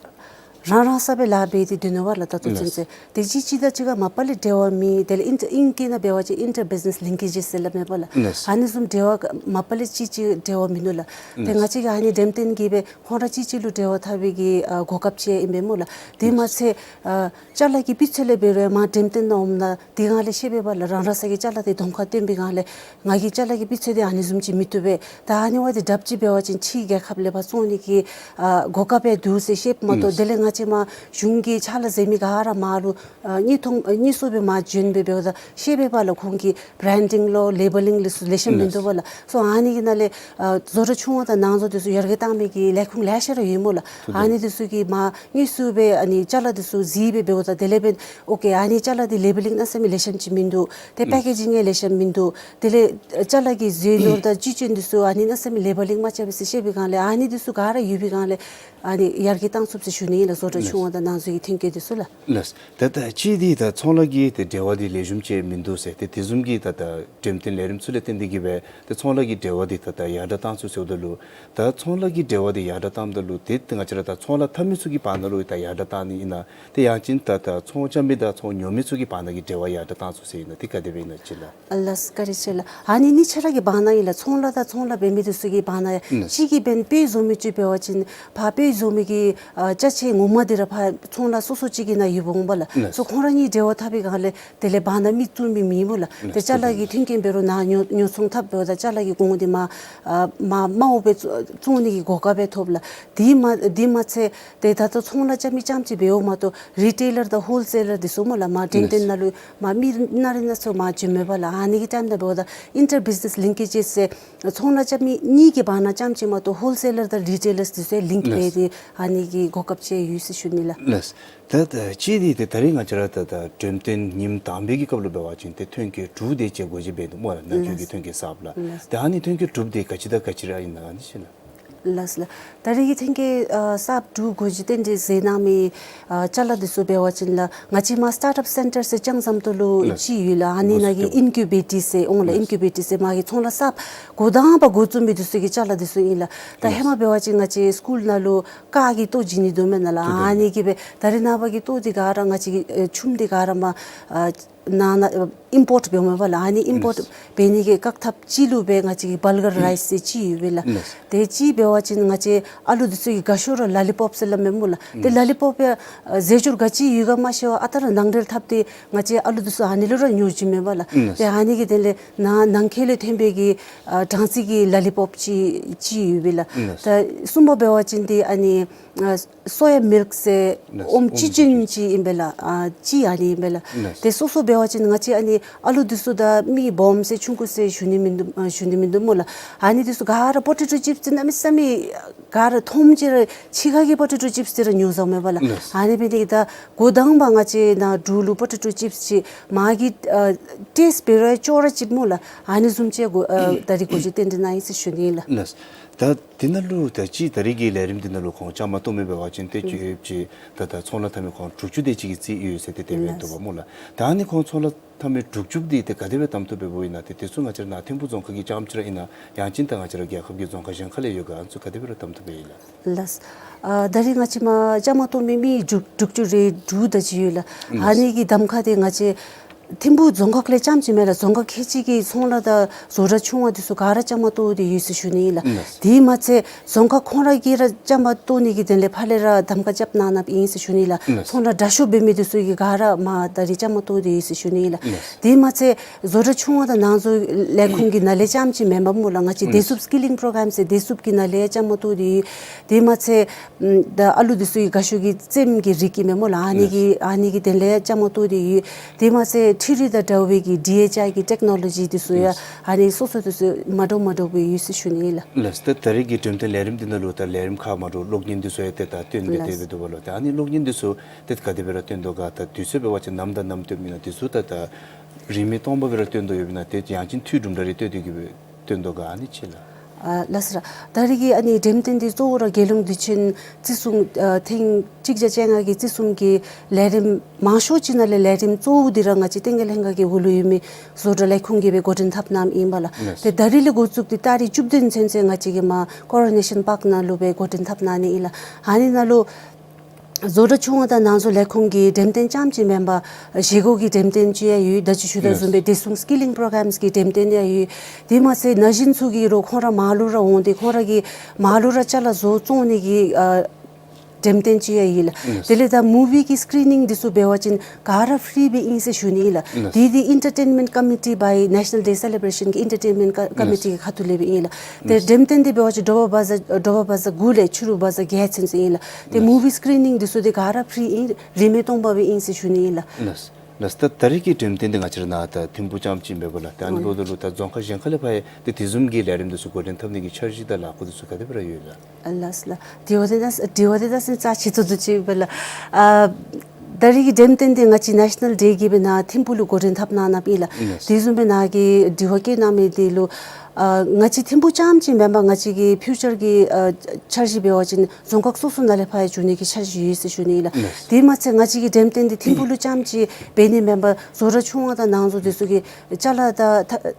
རང་རང་ས་སྦེ་ལཱ་འབད་དེ་སྡོད་ནུག་པ་ལགས། ད་ལྟོ་ཚུན་ཚོད་ཏེ་གཅིག་གཅིག་དང་གཅིག་ཁར་མ་པ་ལས་འབྲེལ་བ་མེད། དེ་ལས་ཨིང་ཨིང་སྐད་ནང་འབད་བ་ཅིན་ཨིན་ཊར་བིཛ་ནེས་ལིང་ཀེ་ཇེས་ཟེར་སླབ་མས་པ་ལགས། ཨ་ནི་བཟུམ་འབྲེལ་བ་མ་པ་ལས་གཅིག་གཅིག་འབྲེལ་བ་མིན་ནུག་ལགས། ཏེ་ང་བཅས་ཀྱིས་ཨ་ནི་འགྲེམས་སྟོན་གྱིས་སྦེ་ཁོང་ར་གཅིག་གཅིག་ལུ་འབྲེལ་བ་འཐབ་པའི་གི་ཨ་གོ་སྐབས་ཅིག་ཨིན་པས་སྨོ་ལགས། དེ་མ་ཚད་ཨ་ཅ་ལ་གི་སྤུས་ཚད་ལས་འབད་རུང་མར་འགྲེམས་སྟོན་ནང་འོངམ་ད་དེ་སྒང་ལས་ཤེས་པས་པ་ལགས། རང་རང་ས་གི་ཅ་ལ་འདི་གདོང་ཁར་སྟོན་པའི་སྒང་ལས་ང་གི་ཅ་ལ་གི་སྤུས་ཚད་འདི་ཨ་ནི་བཟུམ་ཅིག་མི་བཏུབ་པས། ད་ཨ་ནི་བ་འདི་དྲགཔ་ཅིག་འབད་བ་ཅིན་ཕྱིའི་རྒྱལ་ཁབ་ལས་ཕར་བཙོང་ནི་གི་ཨ་གོ་སྐབས་ཡང་འདུག་ཟེར་ཤེསཔ་མ་གཏོགས་དེ་ལས་ང་ ང་བཅས་མར་གཞུང་གི་ཕྱག་ལཱ་མཛད་མི་ག་ར་མར་ལུ་ཨ་དངོས་མཐོང་ཨ་དངོས་སུ་སྦེ་མར་བྱོན་སྦེ་འབདཝ་ད་ཤེས་པས་པ་ལགས། ཁོང་གི་བྲེན་ཌིང་ལོ་ལེ་བཱ་ལིང་ལས་ཚུ་ལེགས་ཤོམ་མིན་འདུག་པ་ལགས། སོ་ཨ་ནི་གི་ནང་ལས་ཨ་བཟོ་གྲྭ་ཆུང་བ་དང་ནང་བཟོ་འདི་ཚུ་ཡར་རྒྱས་བཏང་མི་གི་ལས་ཁུངས་ལེ་ཤ་ར་ཡོད་སྨོ་ལགས། ཨ་ནི་འདི་ཚུ་གིས་མར་དངོས་སུ་སྦེ་ཨ་ནི་ཅ་ལ་འདི་ཚུ་གཟིགས་སྦེ་འབདཝ་ད་དེ་ལས་འབདན་ཨོ་ཀེ་ཨ་ནི་ཅ་ལ་འདི་ལེ་བཱ་ལིང་གནམ་མེད་ས་མེད་ལེགས་ཤོམ་ཅིག་མིན་འདུག། ཏེ་པེ་ཀེ་ཇིང་ཡང་ལེགས་ཤོམ་མིན་འདུག། དེ་ལས་ཅ་ལ་གི་བཟོ་ནོར་དང་བཅུད་ཅན་འདི་ཚུ་ཨ་ནི་གནམ་མེད་ས་མེད་ལེ་བཱ་ལིང་མ་རྐྱབ་པས་ཟེར་བཤད་པའི་སྒང་ལས་ཨ་ནི་འདི་ཚུ་ག་ར་ཡོད་པའི་སྒང་ལས་ཨ་ནི་ཡར་རྒྱས་བཏང་ཚུགས་ཟེར་ཞུ་ནི་ཨིན་ལགས། བཟོ་གྲྭ་ཆུང་བ་དང་ནང་བཟོ་གི་ཐོན་སྐྱེད་འདི་ཚུ་ལགས། ལགས། ད་ད་ཅི་འདི་ད་ཚོང་ལཱ་གི་ཏེ་འབྲེལ་བ་འདི་ལེགས་ཤོམ་ཅིག་མིན་འདུག་ཟེར་ཏེ་དེ་བཟུམ་གྱི་ད་ད་འགྲེམས་སྟོན་ལས་རིམ་ཚུ་ལས་བརྟེན་ཏེ་གིས་སྦེ་ཏེ་ཚོང་ལཱ་གི་འབྲེལ་བ་འདི་ད་ད་ཡར་དྲག་བཏང་ཚུགས་ཟེརཝ་ད་ལུ་ད་ཚོང་ལཱ་གི་འབྲེལ་བ་འདི་ཡར་དྲག་བཏངམ་ད་ལུ་ཏེ་ཏེ་ང་བཅས་ར་ད་ཚོང་ལཱ་འཐབ་མི་ཚུ་གི་བར་ན་ལུ་ད་ཡར་དྲག་བཏང་ནི་ཨིན་ན། ཏེ་ཡང་ཅིན་ད་ད་ཚོང་རྐྱབ་མི་དང་ཚོང་ཉོ་མི་ཚུ་གི་བར་ན་གི་འབྲེལ་བ་ཡར་དྲག་བཏང་ཚུགས་ཟེར་ཨིན་ན་ཏེ་ག་དེ་སྦེ་ཨིན་ན་ཅིག་ལགས། ཨ་ལགས་བཀའ་དྲིན་ཆེ་ལགས། ཨ་ནི་གཉིས་ཆ་ར་གི་བར་ན་ཨིན་ལགས། ཚོང་ལཱ་དང་ཚོང་ལཱ་འབད་མི་འདི་ཚུ་གི་བར་ན་ཡང་ལགས། གཅིག་གིས་འབདན་དཔེ་བཟོ་མི་ཅིག་འབད་བ་ཅིན་ཕར་དཔེ་བཟོ་མི་གི་ཨ་ཅ་ཆས་ངོ་མ་འདི་ར་ཕར་ཚོང་ལཱ་སོ་སོ་ཅིག་གི་ནང་ཡོདཔ་འོང་པ་ལགས། ལགས། སོ་ཁོང་ར་གཉིས་འབྲེལ་བ་འཐབ་པའི་སྒང་ལས་དེ་ལས་བར་ན་མི་བཙུགས་མི་མེད་སྨོ་ལགས། ལགས། ཏེ་ཅ་ལ་གི་མཐུན་རྐྱེན་འབད་རུང་ནཱ་ཉོ་ཉོ་ཚོང་འཐབ་འབདཝ་ད་ཅ་ལ་གི་གོང་འདི་མར་ཨ་མར་དམའཝ་སྦེ་བཙོང་ནི་གི་གོ་སྐབས་སྦེ་ཐོབ་ལགས། དེ་མ་དེ་མ་ཚད་ཏེ་ད་ལྟོ་ཚོང་ལཱ་རྐྱབ་མི་རྐྱངམ་ཅིག་འབདཝ་མ་གཏོགས་རི་ཊེ་ལར་དང་ཧོལ་སེ་ལར་འདི་ཚུ་སྨོ་ལགས། མར་འགྲེམས་སྟོན་ནང་ལུ་མར་མི་སྣ་རེ་སྣ་ཚོགས་མར་བྱོནམ་མས་པ་ལགས། ཨ་ནི་གི་ཊའིམ་ནང་འབདཝ་ད་ཨིན་ཊར་བིཛ་ནེས་ལིང་ཀེ་ཇེས་ཟེར་ཚོང་ལཱ་རྐྱབ་མི་གཉིས་ཀྱི་བར་ན་རྐྱངམ་ཅིག་མ་གཏོགས་ཧོལ་སེ་ལར་དང་རི་ཊེ་ལར་འདི་ཚུ་ཡང་ལིང་ཀེ་འབད་དེ་ཨ་ནི་གི་གོ་སྐབས་ཅིག་ཡོད་ཟེར་ཞུ་ནི་ལགས། ལགས། ད་ད་ཅི་འདི་ཏེ་ད་རིས་ང་བཅས་ར་ད་ད་འགྲེམས་སྟོན་ཉིནམ་དང་པའི་གི་སྐབས་ལུ་འབད་བ་ཅིན་ཏེ་ཐོན་སྐྱེད་དྲུག་དེ་ཅིག་འགོ་འབྱེད་འབད་ནུག་སྨོ་ལགས། ནང་འཁོད་ཀྱི་ལགས། ཐོན་སྐྱེད་གསརཔ་ལགས། ལགས། ཏེ་ཨ་ནི་ཐོན་སྐྱེད་དྲུག་དེ་ག་ཅི་དང་ག་ཅི་ར་ཨིན་ན་ཨ་ནི་ཅིག་ལགས། ལགས་ལགས། ད་རིས་ཀྱི་ཐོན་སྐྱེད་ཨ་གསརཔ་དྲུག་འགོ་འབྱེད་རྟེན་འབྲེལ་མཛད་གནང་མི་ཨ་ཅ་ལ་འདི་ཚུ་འབད་བ་ཅིན་ལགས་ང་བཅས་མར་སི་ཊཱརཊ་ཨཔ་སེན་ཊར་ཟེར་ལྕང་ཟམ་ཏོག་ལུ་ལགས། ཅིག་ཡོད་ལགས། ཨ་ནི་ནང་གི་ཨིན་ཀུ་བེ་ཊར་ཟེར་འོང་ལགས། ལགས། ཨིན་ཀུ་བེ་ཊར་ཟེར་མ་གི་ཚོང་ལཱ་གསརཔ་འགོ་དང་པ་འགོ་བཙུགས་མི་འདི་ཚུ་གི་ཅ་ལ་འདི་ཚུ་ཨིན་ལགས། ད་ལགས། ཧེ་མ་འབད་བ་ཅིན་ང་བཅས་སི་ཀུལ་ནང་ལུ་ཀར་གྱི་ལྟོ་བྱིན་ནི་འདུག་མེན་ན་ལགས། ལྟོ་དེ་ཨ་ནི་གིས་སྦེ་ད་རིས་ནངས་པ་གི་ལྟོ་འདི་ག་ར་ང་བཅས་ཀྱི་ཨེ་ཆུམ་འདི་ག་ར་མར་ཨ་ནང་ན་ཨིམ་པོརཊ་འབདཝ་མས་པ་ལགས། ཨ་ནི་ཨིམ་པོརཊ་ལགས། འབད་ནི་གི་བཀག་ཐབས་ཅིག་ལུ་སྦེ་ང་བཅས་ཀྱི་བཱལ་གར་རའིསི་ཟེར་ཅིག་ཡོད་པས་ལགས། ལགས། དེ་ཅིག་འབད་བ་ཅིན་ང་བཅས་ཨ་ལུ་འདི་ཚུ་གིས་དགའ་ཤོས་ར་ལ་ལི་པོབ་ཟེར་སླབ་མས་སྨོ་ལགས། ཏེ་ལགས། ལ་ལི་པོབ་ཡང་ཨ་རྫས་སྦྱོར་ག་ཅི་ཡོད་ག་མ་ཤེས་པར་ཨ་རྟག་ར་ནང་འདྲེན་འཐབ་སྟེ་ང་བཅས་ཨ་ལུ་འདི་ཚུ་ཨ་ནི་ལུ་ར་ཉོ་བྱིན་མས་པ་ལགས། ལགས། ཏེ་ཨ་ནི་གི་དོན་ལས་ནང་ནང་འཁོད་ལས་ཐོན་པའི་གི་ཨ་སྦྲང་རྩི་གི་ལ་ལི་པོབ་ཅིག་ཅིག་ཡོད་པས་ལགས། ལགས། ད་གསུམ་པ་འབད་བ་ཅིན་ཏེ་ཨ་ནི་ཨ་སོ་ཡ་མིལཀ་ཟེར་ལགས། ཨོམ་ཨོམ་ཅི་ཅུན་ཅུན་ཅིག་ཨིན་པས་ལགས། ཨ་ཅིག་ཨ་ནི་ཨིན་པས་ལགས། ལགས། ཏེ་སོ་སོ་འབད་བ་ཅིན་ང་བཅས་ཨ་ནི་ཨ་ལུ་འདི་ཚུ་ད་མི་སྦོམ་ཟེར་ཆུང་ཀུ་ཟེར་ཞུ་ནི་མིན་འདུག་ཨ་ཞུ་ནི་མིན་འདུག་སྨོ་ལགས། ཨ་ནི་འདི་ཚུ་ག་ར་པོ་ཊེ་ཊོ་ཅིབས་འདི་གནམ་མེད་ས་མེད་ག་ར་མཐོངམ་ཅིག་ར་ཕྱི་ཁ་གི་པོ་ཊེ་ཊོ་ཅིབས་འདི་ར་ཉོ་བཟའཝ་མས་པ་ལགས། ལགས། ཨ་ནི་འབད་ནི་གིས་ད་འགོ་དང་པ་ང་བཅས་ནཱ་འབྲུག་ལུ་པོ་ཊེ་ཊོ་ཅིབས་ཅིག་མ་གི་ཨ་ཊེསཊ་འབད་རུང་ཡང་ཅོག་ར་གཅིགཔ་སྨོ་ལགས། ཨ་ནི་བཟུམ་ཅིག་འགོ་ཨ་ད་རིས་འགོ་འབྱེད་རྟེན་འབྲེལ་གནང་ཡི་ཟེར་ཞུ་ནི་ལགས། ལགས། ད་དེ་ནང་ལུ་ད་ཅི་ད་རིས་ཀྱི་ལས་རིམ་འདི་ནང་ལུ་ཁོང་བཅའ་མར་གཏོགས་མི་འབད་བ་ཅིན་ཏེ་ཨུམ་ཅིག་ད་ད་ཚོང་ལཱ་འཐབ་མི་ཁོང་དྲུག་ཅུ་དེ་ཅིག་གི་རྩིས་ཡོད་ཟེར་ཏེ་དེ་སྦེ་ལགས། འདུག་པ་སྨོ་ལགས། ད་ཨ་ནི་ཁོང་ཚོང་ལཱ་འཐབ་མི་དྲུག་ཅུ་འདི་ཏེ་ག་དེ་སྦེ་གདམ་འཐུ་འབདཝ་ཨིན་ན། ཏེ་དེ་ཚུ་ང་བཅས་ར་ནཱ་ཐིམ་ཕུག་རྫོང་ཁག་གི་རྐྱངམ་ཅིག་ར་ཨིན་ན་ཡང་ཅིན་ད་ང་བཅས་ར་རྒྱལ་ཁབ་ཀྱི་རྫོང་ཁག་གཞན་ཁ་ལས་ཡོད་ག་ཨ་ནི་ཚུ་ག་དེ་སྦེ་ར་གདམ་འཐུ་འབད་ཡི་ལགས། ལགས། ཨ་ད་རིས་ང་བཅས་མར་བཅའ་མར་གཏོགས་མི་མི་དྲུག་དྲུག་ཅུ་རེ་དྲུག་དེ་ཅིག་ཡོད་ལགས། ཨ་ནི་གི་གདམ་ཁ་འདི་ང་བཅས་ཐིམ་ཕུག་རྫོང་ཁག་ལས་རྐྱངམ་ཅིག་མེན་ལགས། རྫོང་ཁག་ཁལ་གཅིག་གི་ཚོང་ལཱ་དང་བཟོ་གྲྭ་ཆུང་བ་འདི་ཚུ་ག་ར་བཅའ་མར་གཏོགས་ཏེ་ཡོད་ཟེར་ཞུ་ནི་ཨིན་ལགས། ལགས། དེ་མ་ཚད་རྫོང་ཁག་ཁོང་ར་གིས་ར་བཅའ་མར་གཏོགས་ནི་གི་དོན་ལས་ཕར་ལས་ར་གདམ་ཁ་རྐྱབ་གནང་གནངམ་ཨིན་ཟེར་ཞུ་ནི་ལགས། ལགས། ཚོང་ལཱ་དྲག་ཤོས་འབད་མི་འདི་ཚུ་གིས་ག་ར་མར་ད་རིས་བཅའ་མར་གཏོགས་ཏེ་ཡོད་ཟེར་ཞུ་ནི་ལགས། ལགས། དེ་མ་ཚད་བཟོ་གྲྭ་ཆུང་བ་དང་ནང་བཟོ་ལས་ཁུངས་ཀྱི་ནང་ལས་རྐྱངམ་ཅིག་མེན་པ་སྨོ་ལགས། ང་བཅས་བདེ་ལགས། སྲུང་སི་ཀི་ལིང་པྲོ་གརམ་ཟེར་བདེ་སྲུང་གི་ནང་ལས་ཡང་བཅའ་མར་གཏོགས་ཏེ་ཡོད། དེ་མ་ཚད་ཨམ་ད་ཨ་ལུ་འདི་ཚུ་གི་དགའ་ཤོས་ཀྱི་རྩེདམོ་གི་རིགས་ཀྱི་མེན་སྨོ་ལགས། ཨ་ནི་གི་ལགས། ཨ་ནི་གི་དོན་ལས་ཡང་བཅའ་མར་གཏོགས་ཏེ་ཡོད། དེ་མ་ཚད་འཕྲུལ་རིག་དང་འདྲ་བའི་གི་ཌི་ཨེཆ་ཨའི་གི་ཊེཀ་ནོ་ལོ་ཇི་འདི་ཚུ་ཡང་ལགས། ཨ་ནི་སོ་སོ་འདི་ཚུ་མ་འདྲཝ་མ་འདྲཝ་སྦེ་ཡོད་ཟེར་ཞུ་ནི་ལགས། ལགས། ད་ད་རིས་ཀྱི་འགྲེམས་སྟོན་ལས་རིམ་འདི་ནང་ལུ་ད་ལས་རིམ་ཁག་མ་འདྲཝ་གློག་བརྙན་འདི་ཚུ་ཡང་ཏེ་ད་སྟོན་ཏེ་ལགས། དེ་སྦེ་འདུག་པ་ལགས། ད་ཨ་ནི་གློག་བརྙན་འདི་ཚུ་ཏེ་ག་དེ་སྦེ་ར་སྟོན་དོ་ག། ད་དུས་ཚོད་འབད་བ་ཅིན་ནམ་དང་ནམ་སྟོནམ་ཨིན་ན། དུས་ཚོད་ད་ད་རིང་མིན་སྟོང་པ་སྦེ་ར་སྟོན་དོ་ཡོདཔ་ཨིན་ན། ཏེ་ཡང་ཅིན་དུས་དུམ་གྲ་རེ་སྟོན་ཏེ་གི་སྦེ་སྟོན་དོ་ག་ཨ་ནི་ཅིག་ལགས། ཨ་ལགས་སོ་ལགས། ད་རིས་ཀྱི་ཨ་ནི་འགྲེམས་སྟོན་འདི་གཙོ་བོ་ར་རྒྱལ་ཡོངས་དུས་ཆེན་བརྩི་སྲུང་ཨ་ཐེངས་གཅིག་བརྒྱ་བཅོ་ལྔ་གི་བརྩི་སྲུང་གི་ལས་རིམ་མང་ཤོས་ཅིག་ནང་ལས་ལས་རིམ་གཙོ་བོ་འདི་ར་ང་བཅས་བསྟན་རྒྱས་ལྷན་ཁག་གི་འོག་ལུ་ཡོད་མི་བཟོ་གྲྭ་ལས་ཁུངས་ཀྱིས་སྦེ་འགོ་འདྲེན་འཐབ་གནངམ་ཨིན་པ་ལགས། ལགས། ཏེ་ད་རིས་ལས་འགོ་བཙུགས་ཏེ་ཏ་རིག་བཅུ་བདུན་ཚུན་ཚོད་ང་བཅས་ཀྱིས་མར་ཀོ་རོ་ནེ་ཤཱན་པཱརཀ་ནང་ལུ་སྦེ་འགོ་འདྲེན་འཐབ་གནང་ནི་ཨིན་ལགས། ཨ་ནི་ནང་ལུ་བཟོ་གྲྭ་ཆུང་བ་དང་ནང་བཟོ་ལས་ཁུངས་ཀྱི་འགྲེམས་སྟོན་རྐྱངམ་ཅིག་མེན་པར་བཞེས་སྒོ་གི་འགྲེམས་སྟོན་ཅིག་ཡང་ཡོད། ད་ཅི་ཞུ་དོ་བཟུམ་སྦེ་བདེ་སྲུང་སི་ཀི་ལིང་པྲོ་གརམ་གྱི་འགྲེམས་སྟོན་ཡང་ཡོད། དེ་མ་ཚད་ན་གཞོན་ཚུ་གིས་རོགས་ཁོང་ར་མར་ལུ་ར་འོང་སྟེ་ཁོང་ར་གིས་མར་ལུ་ར་ཅ་ལ་བཟོ་བཙོང་ནི་གི་ཨ་ འགྲེམས་སྟོན་ཅིག་ཡང་ཨིན་ལགས། ལགས། དེ་ལས་ད་མུ་ཝི་གི་སི་ཀི་རི་ནིང་འདི་ཚུ་འབད་བ་ཅིན་ག་ར་ཕི་རི་སྦེ་ཨིན་ཟེར་ཞུ་ནི་ཨིན་ལགས། ལགས། དེ་འདི་ཨེན་ཊར་ཊེན་མེནཊ་ཀོ་མི་ཊི་བའི་ནེ་ཤ་ནཱལ་ཌེ་སེ་ལེ་བྲེ་ཤཱན་གྱི་ཨེན་ཊར་ཊེན་མེནཊ་ཀོ་མི་ཊི་གི་ཁ་ཐུག་ལས་སྦེ་ཨིན་ལགས། དེ་ལགས། འགྲེམས་སྟོན་འདི་འབད་བ་ཅིན་དྲོ་པ་བ་ཛ་དྲོ་པ་བ་ཛ་དགུ་ལས་ཕྱི་རུ་བ་ཛ་བརྒྱད་ཚུན་ཚོད་ཨིན་ལགས། དེ་ལགས། མུ་ཝི་སི་ཀི་རི་ནིང་འདི་ཚུ་འདི་ག་ར་ཕི་རི་ཨིན། རིན་མེད་སྟོང་པ་སྦེ་ཨིན་ཟེར་ཞུ་ནི་ཨིན་ལགས། ལགས། ལགས། ད་ད་རེས་ཀྱི་འགྲེམས་སྟོན་འདི་ང་བཅས་ར་ནཱ་ད་ཐིམ་ཕུག་རྐྱངམ་ཅིག་མེན་པར་ལགས། ད་ཨ་ནི་འབདཝ་ད་ལུ་ད་རྫོང་ཁག་གཞན་ཁ་ལས་ཕར་ཡང་ཏེ་དེ་བཟུམ་གྱི་ལས་རིམ་འདི་ཚུ་འགོ་འདྲེན་འཐབ་ནི་གི་འཆར་གཞི་དང་ལཱ་འགོ་འདི་ཚུ་ག་དེ་སྦེ་ར་ཡོད་ལགས། ལགས་ལགས། དྲི་བ་འདི་ད་དྲི་བ་འདི་ད་སེམས་རྩ་ཆེ་ཏོག་ཏོ་ཅིག་སྦེ་ལགས། ཨ་ད་རེས་ཀྱི་འགྲེམས་སྟོན་འདི་ང་བཅས་ནེ་ཤ་ནཱལ་ཌེ་གི་སྦེ་ནཱ་ཐིམ་ཕུག་ལུ་འགོ་འདྲེན་འཐབ་གནང་གནངམ་ཨིན་ལགས། ལགས། དེ་བཟུམ་སྦེ་ནཱ་གི་དྲི་བ་བཀོད་གནང་མི་འདི་ལུ་ཨ་ང་བཅས་ཐིམ་ཕུག་རྐྱངམ་ཅིག་མེན་པར་ང་བཅས་ཀྱི་ཕིའུ་ཅར་གྱི་ཨ་འཆར་གཞི་འབད་བ་ཅིན་རྫོང་ཁག་སོ་སོ་ནང་ལས་ཕར་ཡང་འགྱོ་ནི་གི་འཆར་གཞི་ཡོད་ཟེར་ཞུ་ནི་ཨིན་ལགས། ལགས། དེ་མ་ཚད་ང་བཅས་ཀྱི་འགྲེམས་སྟོན་འདི་ཐིམ་ཕུག་ལུ་རྐྱངམ་ཅིག་འབད་ནི་མེན་པར་བཟོ་གྲྭ་ཆུང་བ་དང་ནང་བཟོ་འདི་ཚུ་གི་ཅ་ལ་དང་ཐ་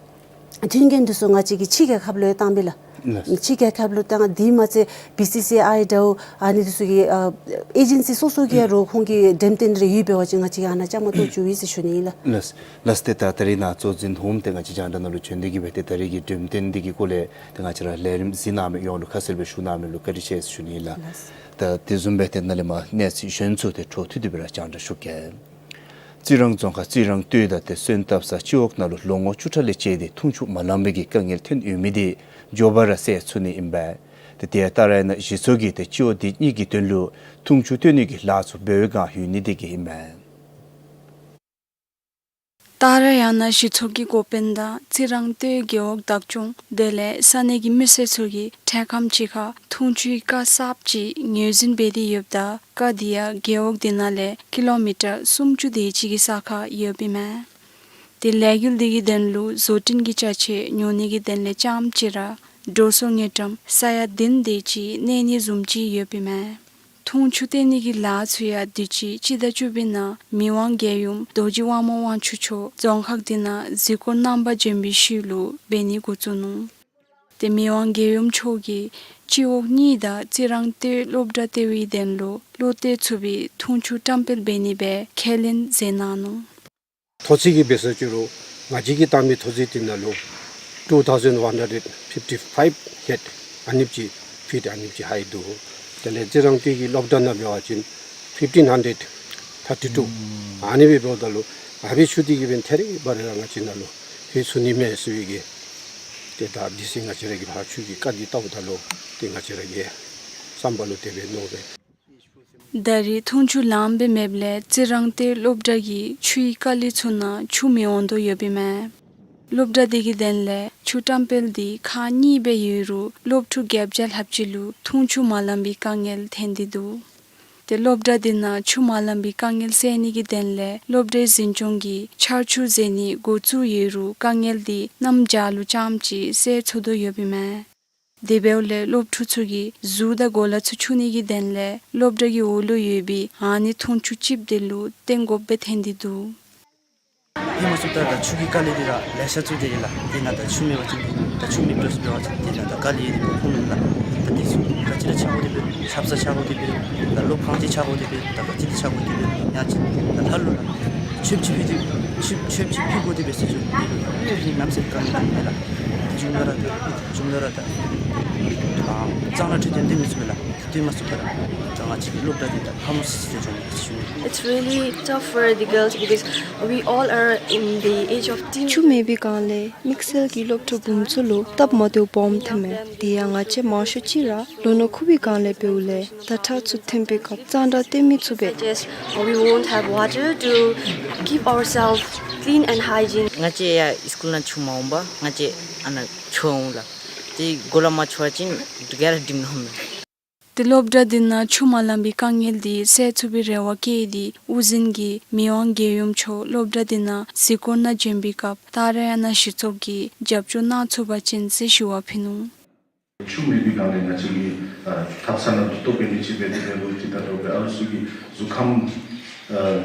མཐུན་རྐྱེན་འདི་ཚུ་ང་བཅས་ཀྱིས་ཕྱི་རྒྱལ་ཁབ་ལུ་ཡང་བཏང་སྦེ་ལགས། ལགས། ཕྱི་རྒྱལ་ཁབ་ལུ་བཏང་། དེ་མ་ཚད་བི་སི་སི་ཨའི་འདྲཝ་ཨ་ནི་འདི་ཚུ་གི་ཨ་ཨེ་ཇེན་སི་སོ་སོ་གི་ཡང་རོགས་ཁོང་གི་འགྲེམས་སྟོན་རེ་ཡོད་པའི་བ་ཅིན་ང་བཅས་ཀྱིས་ཨ་ནཱ་བཅའ་མར་གཏོགས་བཅུག་ཡི་ཟེར་ཞུ་ནི་ཨིན་ལགས། ལགས། ལགས། ཏེ་ད་ད་རེས་ནཱ་གཙོ་འཛིན་ཧུམ་ཏེ་ང་བཅས་རྒྱང་བསྒྲགས་ནང་ལུ་བྱོན་ཏེ་གིས་སྦེ་ཏེ་ད་རེས་ཀྱི་འགྲེམས་སྟོན་འདི་གི་སྐོར་ལས་ཏེ་ང་བཅས་ར་ལས་རིམ་གཟིགས་གནང་མི་ཡོངས་ལུ་ཁ་གསལ་སྦེ་ཞུ་གནང་མི་ལུ་བཀའ་དྲིན་ཆེ་ཟེར་ཞུ་ནི་ཨིན་ལགས། ལགས། ད་དེ་བཟུམ་སྦེ་ཏེ་ནཱ་ལས་མར་གནས་ཚུལ་གཞན་ཚུ་ཏེ་འཕྲོ་མཐུད་དེ་སྦེ་ར་རྒྱང་བསྒྲགས་ཞུ་གེ། རྩི་རང་རྫོང་ཁག་རྩི་རང་སྟོད་དང་ཏེ་སོན་བཏབ་ས་སྤྱི་འོག་ནང་ལུ་ལོ་ངོ་བཅུ་ཕྲག་ལས་བཅད་དེ་འཐུང་ཆུ་མ་ལང་པའི་གི་དཀའ་ངལ་ཐོན་ཡོད་མི་འདི་མགྱོགས་པ་ར་སེལ་ཚུགས་ནི་ཨིན་པས། ཏེ་དེ་ཡང་ཏཱ་ར་ཡ་ན་གཞི་ཚོགས་ཀྱིས་ཏེ་སྤྱི་འོག་འདི་གཉིས་ཀྱི་དོན་ལུ་འཐུང་ཆུ་བཏོན་ནི་གི་ལཱ་ཚུ་འབད་བའི་བསྒང་ཡོད་ནི་དེ་གིས་ཨིན་མས། ཏཱ་ར་ཡ་ན་གཞི་ཚོགས་ཀྱི་འགོ་དཔོན་དང་རྩི་རང་སྟོད་རྒེད་འོག་བདག་སྐྱོང་དེ་ལས་ས་གནས་ཀྱི་མི་སེར་ཚུ་གིས་འཕྲལ་ཁམས་ཅིག་ཁར་འཐུང་ཆུའི་རྐ་གསརཔ་ཅིག་ངོས་འཛིན་འབད་དེ་ཡོདཔ་ད་རྐ་འདི་ཡང་རྒེད་འོག་འདི་ནང་ལས་ཀི་ལོ་མི་ཊར་སུམ་ཅུ་དེ་ཅིག་གི་ས་ཁར་ཡོདཔ་ཨིན་མས། ཏེ་ལས་འགུལ་འདི་གི་དོན་ལུ་བཟོ་སྐྲུན་གྱི་ཅ་ཆས་ཉོ་ནི་གི་དོན་ལས་རྐྱངམ་ཅིག་ར་འགྲོ་སོང་དངུལ་ཀྲམ་ས་ཡ་བདུན་དེ་ཅིག་གནས་ནི་བཟུམ་ཅིག་ཡོདཔ་ཨིན་མས། འཐུང་ཆུ་བཏོན་ནི་གི་ལཱ་ཚུ་ཡང་དུས་ཅི་སྤྱི་ཟླ་བཅུ་པའི་ནང་མི་དབང་རྒྱལ་ཡུམ་རྡོ་རྗེ་དབང་མོ་དབང་ཕྱུག་མཆོག་རྫོང་ཁག་འདི་ནང་གཟིགས་སྐོར་རྣམ་པ་བྱོན་པའི་ཤུལ་ལུ་འབད་ནི་འགོ་བཙུགས་ནུག། ཏེ་མི་དབང་རྒྱལ་ཡུམ་མཆོག་གིས་སྤྱི་འོག་གཉིས་དང་རྩི་རང་སྟོད་སློབ་གྲྭ་ལྟེ་བའི་དོན་ལུ་བློ་གཏད་ཚུགས་པའི་འཐུང་ཆུ་བཀྲམ་སྤེལ་འབད་ནི་སྦེ་ཁས་ལེན་མཛད་གནང་ནུག། མཐོ་ཚད་ཀྱི་འབད་ས་ཅིག་རུང་ང་བཅས་ཀྱིས་བལྟ་མི་མཐོ་ཚད་འདི་ནང་ལུ་two thousand one hundred fifty five ཧེཌ་ཨ་ནེམ་ཅིག་ཕིཊ་ཨ་ནེམ་ཅིག་ཧའིཊ་འདུག། དེ་ལས་རྩི་རང་སྟོད་ཀྱི་སློབ་གྲྭ་ནང་འབད་བ་ཅིན་fifteen hundred thirty two ཨ་ནི་སྦེ་འབདཝ་ད་ལུ་ཨ་ཕི་ཆུ་འདི་གིས་འབད་ཐད་རི་བ་རི་ར་ང་བཅས་ནང་ལུ་ཕུལ་ཚུགས་ནི་མས་ཟེར་བའི་གི་ཏེ་ད་འདི་ཟེར་ང་བཅས་ར་གི་ཕར་ཆུ་གི་རྐ་འདི་བལྟཝ་ད་ལུ་ཏེ་ང་བཅས་ར་གི་བསམ་པ་ལུ་དེ་སྦེ་མནོ་སྦེ། ད་རེས་འཐུང་ཆུ་ལངམ་སྦེ་མེདཔ་ལས་རྩི་རང་སྟོད་སློབ་གྲྭ་གི་ཆུའི་རྐ་ལི་ཚུ་ནང་ཆུ་མི་འོང་དོ་ཡོདཔ་ཨིན་མས། སློབ་གྲྭ་འདི་གི་དོན་ལས་ཆུ་བཀྲམ་སྤེལ་འདི་ཁག་གཉིས་སྦེ་ཡོད་རུང་སློབ་ཕྲུག་བརྒྱད་བརྒྱ་ལྷགཔ་ཅིག་ལུ་འཐུང་ཆུ་མ་ལང་པའི་དཀའ་ངལ་ཐོན་ཏེ་འདུག། ཏེ་སློབ་གྲྭ་འདི་ནང་ཆུ་མ་ལང་པའི་དཀའ་ངལ་སེལ་ནི་གི་དོན་ལས་སློབ་གྲྭའི་འཛིན་སྐྱོང་གིས་ཆར་ཆུ་བཟོ་ནི་འགོ་བཙུགས་ཡོད་རུང་དཀའ་ངལ་འདི་གནམ་བྱཱར་ལུ་རྐྱངམ་ཅིག་སེལ་ཚུགས་དོ་ཡོདཔ་ཨིན་མས། དེ་འབདཝ་ལས་སློབ་ཕྲུག་ཚུ་གི་གཟུགས་དང་གོ་ལ་ཚུ་འཁྱུ་ནི་གི་དོན་ལས་སློབ་གྲྭ་གི་འོག་ལུ་ཡོད་པའི་ཨ་ནི་འཐུང་ཆུ་ཅིགཔ་དེ་ལུ་བརྟེན་དགོཔ་སྦེ་ཐོན་ཏེ་འདུག། ཧེ་མ་ཚུ་ད་ད་ཆུ་གི་རྐ་ལི་འདི་ར་ལེ་ཤ་ཚུ་དེ་ལགས། དེ་ནང་ད་ཆུ་མེད་པ་ཅིན་ད་ཆུ་མེདཔ་འདྲཝ་ཅིག་འབད་བ་ཅིན་དེ་ནང་ད་རྐ་ལི་འདི་ཕུང་ནི་ལགས། ད་དེ་ཚུ་ག་ཅི་ར་ཆག་དགོ་དེ་སྦེ་ཆབ་གསང་ཆག་དགོ་དེ་སྦེ་ད་སློབ་ཁང་ཅིག་ཆག་དགོ་དེ་སྦེ་ད་ག་ཅི་ར་ཆག་དགོ་དེ་སྦེ་ཡང་ཅིན་ད་ལྷ་ལུ་ལགས་མཆོདཔ་ཅིག་ཕུལ་ཏེ་མཆོདཔ་མཆོདཔ་ཅིག་ཕུལ་དགོ་དེ་སྦེ་ཟེར་ཞུ་ནི་ལགས། དེ་ལུ་ཡང་དེ་ནམ་ཟེར་དཀའ་ངལ་ཨིན་ལགས། ད་ཅུང་ད་ར་ད་ཅུང་ད་ར་ད་ཨ་གཙང་སྦྲ་འཕྲོད་བསྟེན་འདི་མི་ཚུགས་པས་ལགས། འདི་མ་ཚུགས་པར་ད་ང་བཅས་ཀྱི་སློབ་གྲྭ་འདི་ད་ཕམ་སི་སི་ཅུ་ཨེ་ཤཱན་ཅིག་སྦེ་བྱུང་ཡི། It's really tough for the girls because we all are in the age of teen. ཆུ་མེད་པའི་སྒང་ལས་དམིགས་བསལ་གྱི་སློབ་ཕྲུག་བུམོ་ཚུ་ལུ་སྟབས་མ་བདེཝ་སྦོམ་ཐོནམ་མས། དེ་ཡང་ང་བཅས་མང་ཤོས་ཅིག་ར་ལོ་ན་ཁུག་པའི་སྒང་ལས་འབདཝ་ལས་ད་ཕྲག་ཚུ་ཐོན་པའི་སྐབས་གཙང་སྦྲ་སྟོན་མི་ཚུགས་པས། Such as we won't have water to keep ourselves clean and hygiene. ང་བཅས་ཡར་སི་ཀུལ་ནང་ཆུ་མ་འོང་པར་ང་བཅས་ཨ་ནཱ་ཆུ་འོང་ལགས། ཏེ་གོ་ལ་མ་འཁྱུ་བ་ཅིན་ག་ར་འགྲིམ་ནི་མས། ཏེ་སློབ་གྲྭ་འདི་ནང་ཆུ་མ་ལང་པའི་དཀའ་ངལ་འདི་སེལ་ཚུགས་པའི་རེ་བ་བསྐྱེད་དེ་དབུ་འཛིན་གྱིས་མི་དབང་རྒྱལ་ཡུམ་མཆོག་སློབ་གྲྭ་འདི་ནང་གཟིགས་སྐོར་ནང་བྱོན་པའི་སྐབས་ཏཱ་ར་ཡ་ན་གཞི་ཚོགས་ཀྱིས་རྒྱབ་སྐྱོར་གནང་ཚུགས་པ་ཅིན་ཟེར་ཞུ་བ་ཕུལ་ནུག། ཆུ་མེད་པའི་སྒང་ལས་ང་བཅས་ཀྱིས་ཨ་ཐབ་ཚང་ནང་ལུ་ལྟོ་འབད་ནི་ཅིག་འབད་དེ་འབད་རུང་ཅིག་ད་ལྟོ་འབད་ཨ་ལུ་ཚུ་གི་གཟུགས་ཁམས་ཨ་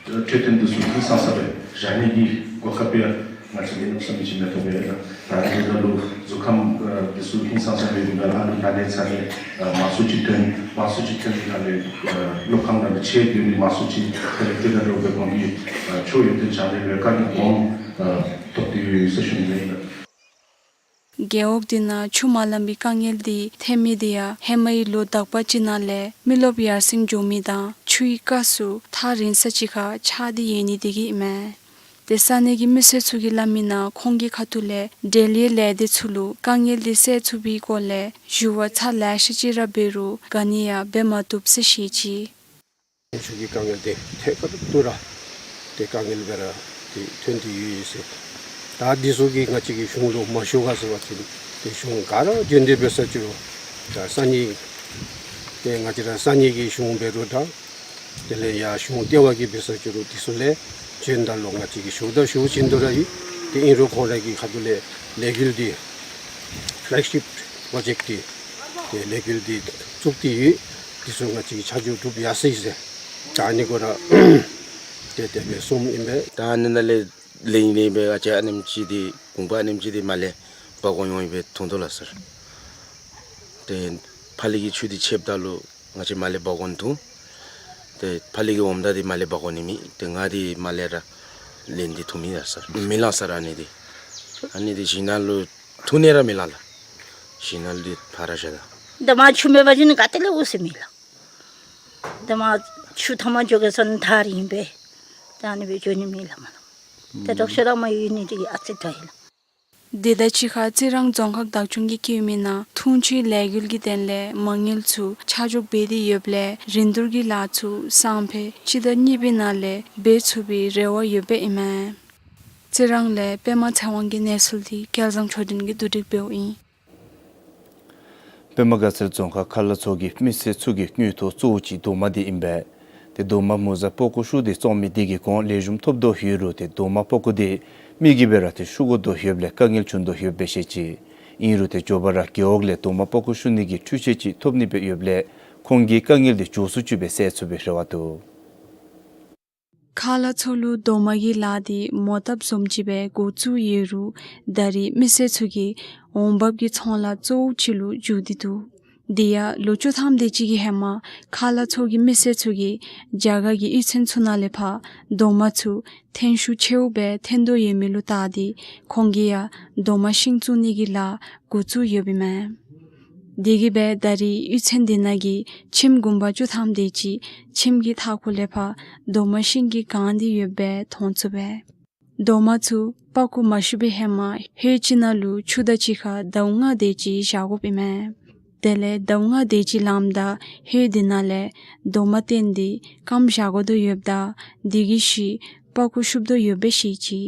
འཕྲོད་བསྟེན་འདི་ཚུ་ཧིང་སངས་ས་སྦེ་བཞག་ནི་གི་གོ་སྐབས་ཡང་ང་བཅས་ཀྱིས་གནམ་མེད་ས་མེད་ཅིག་མེད་ཐོབ་པས་ལགས། ད་ཨ་ནི་འབདཝ་ད་ལུ་གཟུགས་ཁམས་ཨ་འདི་ཚུ་ཧིང་སངས་ས་མེད་པའི་སྒང་ལས་ཨ་ལུ་ན་ནི་ཚ་ནི་ཨ་མང་སུ་ཅིག་ཐོན། མང་སུ་ཅིག་ཐོན་པའི་སྒང་ལས་ཨ་སློབ་ཁང་ནང་ལུ་ཆད་སྡོད་ནི་མང་སུ་ཅིག་ཁ་ལས་སྐྱེ་ད་འགྱོ་བའི་ཁོང་གི་ཨ་ཆུ་ཡོན་ཏན་སྦྱང་ནི་ལུ་དཀའ་ངལ་སྦོམ་ཨ་ཐོབ་སྟེ་ཡོད་ཟེར་ཞུ་ནི་ཨིན་ལགས། རྒེད་འོག་འདི་ནང་ཆུ་མ་ལང་པའི་དཀའ་ངལ་འདི་ཐོན་མི་འདི་ཡང་ཧེ་མའི་ལོ་དག་པ་ཅིག་ནང་ལས་མི་རློབས་ཡར་སེང་འགྱོ་མི་དང་ཆུའི་སྐས་སུ་ཐག་རིང་ས་ཅིག་ཁར་ཆགས་ཏེ་ཡོད་ནི་དེ་གིས་ཨིན་མས། ཏེ་ས་གནས་ཀྱི་མི་སེར་ཚུ་གིས་སླབ་མི་ནང་ཁོང་གི་ཁ་ཐུག་ལས་འབྲེལ་ཡོད་ལས་སྡེ་ཚུ་ལུ་དཀའ་ངལ་འདི་སེལ་ཚུགས་པའི་སྐོར་ལས་ཞུ་བ་ཚར་ལེ་ཤ་ཅིག་ར་འབད་རུང་ག་ནི་ཡང་འབད་མ་བཏུབ་ཟེར་བཤད་ཅི། ཆུ་གི་དཀའ་ངལ་འདི་ཐད་ཀར་དུ་ར་ཏེ་དཀའ་ངལ་སྦེ་ར་ཏེ་ཐོན་ཏེ་ཡོད་ཡོད་ཟེར། ད་འདི་ཚུ་གིས་ང་བཅས་ཀྱི་གཞུང་ལུ་མ་ཞུ་ག་ཟེར་བ་ཅིན་ཏེ་གཞུང་ག་ར་བྱོན་ཏེ་འབད་ས་ཅིག་རུང་ད་ས་གནས་ཏེ་ང་བཅས་ར་ས་གནས་ཀྱི་གཞུང་འབད་རུང་ད་དེ་ལས་ཡར་གཞུང་ལྟེ་བ་གིས་འབད་ས་ཅིག་རུང་འདི་ཚུ་ལས་བྱོནམ་ད་ལུ་ང་བཅས་ཀྱིས་ཞུཝ་ད་ཞུ་བཞིན་དུ་ར་ཡོད། ཏེ་ཨིན་རུང་ཁོང་ར་གི་ཁ་ཐུག་ལས་ལས་འགུལ་འདི་ཕེ་ལེག་ཤིཔ་པྲོ་ཇེཀཊ་འདི་ཏེ་ལས་འགུལ་འདི་བཙུགས་ཏེ་ཡོད། འདི་ཚུ་ང་བཅས་ཀྱིས་ཆ་འཇོག་གྲུབ་ཡར་སོ་ཡི་ཟེར། ད་ཨ་ནི་གུ་ར་ཏེ་དེ་སྦེ་གསུངམ་ཨིན་པས། ད་ཨ་ནི་ནང་ལས་ལེན་ལེན་སྦེ་ཨ་ཙི་ཨ་ནེམ་ཅིག་འདི་གུང་པ་ཨ་ནེམ་ཅིག་འདི་མར་ལས་འབག་འོང་འོང་སྦེ་འཐུང་དོ་ལགས་སར། ཏེ་ཕར་ལས་ཀྱི་ཆུ་འདི་ཆདཔ་ད་ལུ་ང་བཅས་མར་ལས་འབག་འོང་འཐུང་། ཏེ་ཕར་ལས་ཀྱི་འོངམ་ད་འདི་མར་ལས་འབག་འོང་ནི་མེད། ཏེ་ང་འདི་མར་ལས་ར་ལེན་ཏེ་འཐུང་མི་ལགས་སར། མི་ལང་སར་ཨ་ནི་འདི། ཨ་ནི་འདི་ཞིང་ནང་ལུ་འཐུང་ནི་ར་མི་ལང་ལགས། ཞིང་ནང་ལུ་འདི་ཕར་ར་བཞག་ད། ད་མར་ཆུ་མེད་པ་ཅིན་ག་ཏེ་ལས་འོང་ཟེར་མི་ལང་། ད་མར་ཆུ་མཐའ་མར་འགྱོ་གེ་ཟེར་ན་ཐག་རིང་པས། ད་ཨ་ནི་སྦེ་འགྱོ་ནི་མེད་ལགས་མ་ལགས། ད་དྲག་ཤོས་ར་མར་ཡོད་ནི་འདི་ཨ་ཙི་དྲག་ཡི་ལགས། དེ་དང་གཅིག་ཁར་རྩི་རང་རྫོང་ཁག་བདག་སྐྱོང་གིས་བཀོད་མི་ནང་འཐུང་ཆུའི་ལས་འགུལ་གྱི་དོན་ལས་མ་དངུལ་ཚུ་ཆ་འཇོག་འབད་དེ་ཡོདཔ་ལས་རིན་བསྡུར་གྱི་ལཱ་ཚུ་སང་ཕོད་སྤྱི་ཟླ་གཉིས་པའི་ནང་ལས་འབད་ཚུགས་པའི་རེ་བ་ཡོདཔ་ཨིན་མས། རྩི་རང་ལས་པདྨ་ཚེ་དབང་གི་གནས་ཚུལ་འདི་སྐལ་བཟང་ཆོས་སྒྲོན་གྱིས་བསྡུ་སྒྲིག་འབདཝ་ཨིན། པདྨ་དགའ་ཚལ་རྫོང་ཁག་ཁ་ལ་མཚོ་གི་མི་སེར་ཚུ་གི་དངུལ་ཐོག་གཙོ་བོ་ཅིག་རྡོག་མ་འདི་ཨིན་པས། ཏེ་རྡོག་མ་མུ་ཟ་པགས་ཀོ་ཤུགས་འདི་བཙོང་མི་འདི་གིས་གོང་ལེགས་ཤོམ་ཐོབ་དོ་ཡོད་རུང་ཏེ་རྡོག་མ་པགས་ཀོ་འདི་མི་གིས་འབད་ར་ཏེ་བཤུ་དགོ་དོ་ཡོདཔ་ལས་དཀའ་ངལ་བྱུང་དོ་ཡོདཔ་སྦེ་བཤད་ཅི། ཨིན་རུང་ཏེ་མགྱོགས་པ་ར་རྒེད་འོག་ལས་རྡོག་མ་པགས་ཀོ་བཤུ་ནི་གི་འཕྲུལ་ཆས་ཅིག་ཐོབ་ནི་སྦེ་ཡོདཔ་ལས་ཁོང་གི་དཀའ་ངལ་འདི་མགྱོགས་སུ་ཅིག་སྦེ་སེལ་ཚུགས་པའི་རེ་བ་འདུག། ཁ་ལ་མཚོ་ལུ་རྡོག་མ་གི་ལཱ་འདི་མོ་བཏབ་བཟུམ་ཅིག་སྦེ་འགོ་བཙུགས་ཡོད་རུང་ད་རེས་མི་སེར་ཚུ་གི་འོང་འབབ་ཀྱི་ཚོང་ལཱ་གཙོ་བོ་ཅིག་ལུ་འགྱུར་ཏེ་འདུག། དེ་ཡང་ལོ་བཅུ་ཐམ་དེ་ཅིག་གི་ཧེ་མ་ཁ་ལ་མཚོ་གི་མི་སེར་ཚུ་གིས་རྒྱ་གར་གྱི་གཡུས་ཚན་ཚུ་ནང་ལས་ཕར་རྡོག་མ་ཚུ་ཐོན་ཤུགས་ཆེཝ་སྦེ་ཐོན་དོ་ཡོད་མི་ལུ་བལྟ་སྟེ་ཁོང་གིས་ཡང་རྡོག་མ་ཤིང་བཙུགས་ནི་གི་ལཱ་འགོ་བཙུགས་ཡོདཔ་ཨིན་མས། དེ་གིས་སྦེ་ད་རེས་གཡུས་ཚན་དེ་ནང་གི་ཁྱིམ་གུང་པ་བཅུ་ཐམ་དེ་ཅིག་ཁྱིམ་གྱི་མཐའ་འཁོར་ལས་ཕར་རྡོག་མ་ཤིང་གིས་གང་སྟེ་ཡོདཔ་སྦེ་མཐོང་ཚུགས་པས། རྡོག་མ་ཚུ་པགས་ཀོ་མ་བཤུ་བའི་ཧེ་མ་ཧོད་ཅིག་ནང་ལུ་ཆུ་དང་གཅིག་ཁར་ཟླཝ་ལྔ་དེ་ཅིག་བཞག་དགོཔ་ཨིན་མས། དེ་ལས་ཟླཝ་ལྔ་དེ་ཅིག་ལངམ་ད་ཧོད་དེ་ནང་ལས་རྡོག་མ་བཏོན་ཏེ་སྐམ་བཞག་དགོ་དོ་ཡོདཔ་ད་དེ་གིས་ཤུལ་པགས་ཀོ་བཤུབ་དོ་ཡོདཔ་སྦེ་བཤད་ཅི།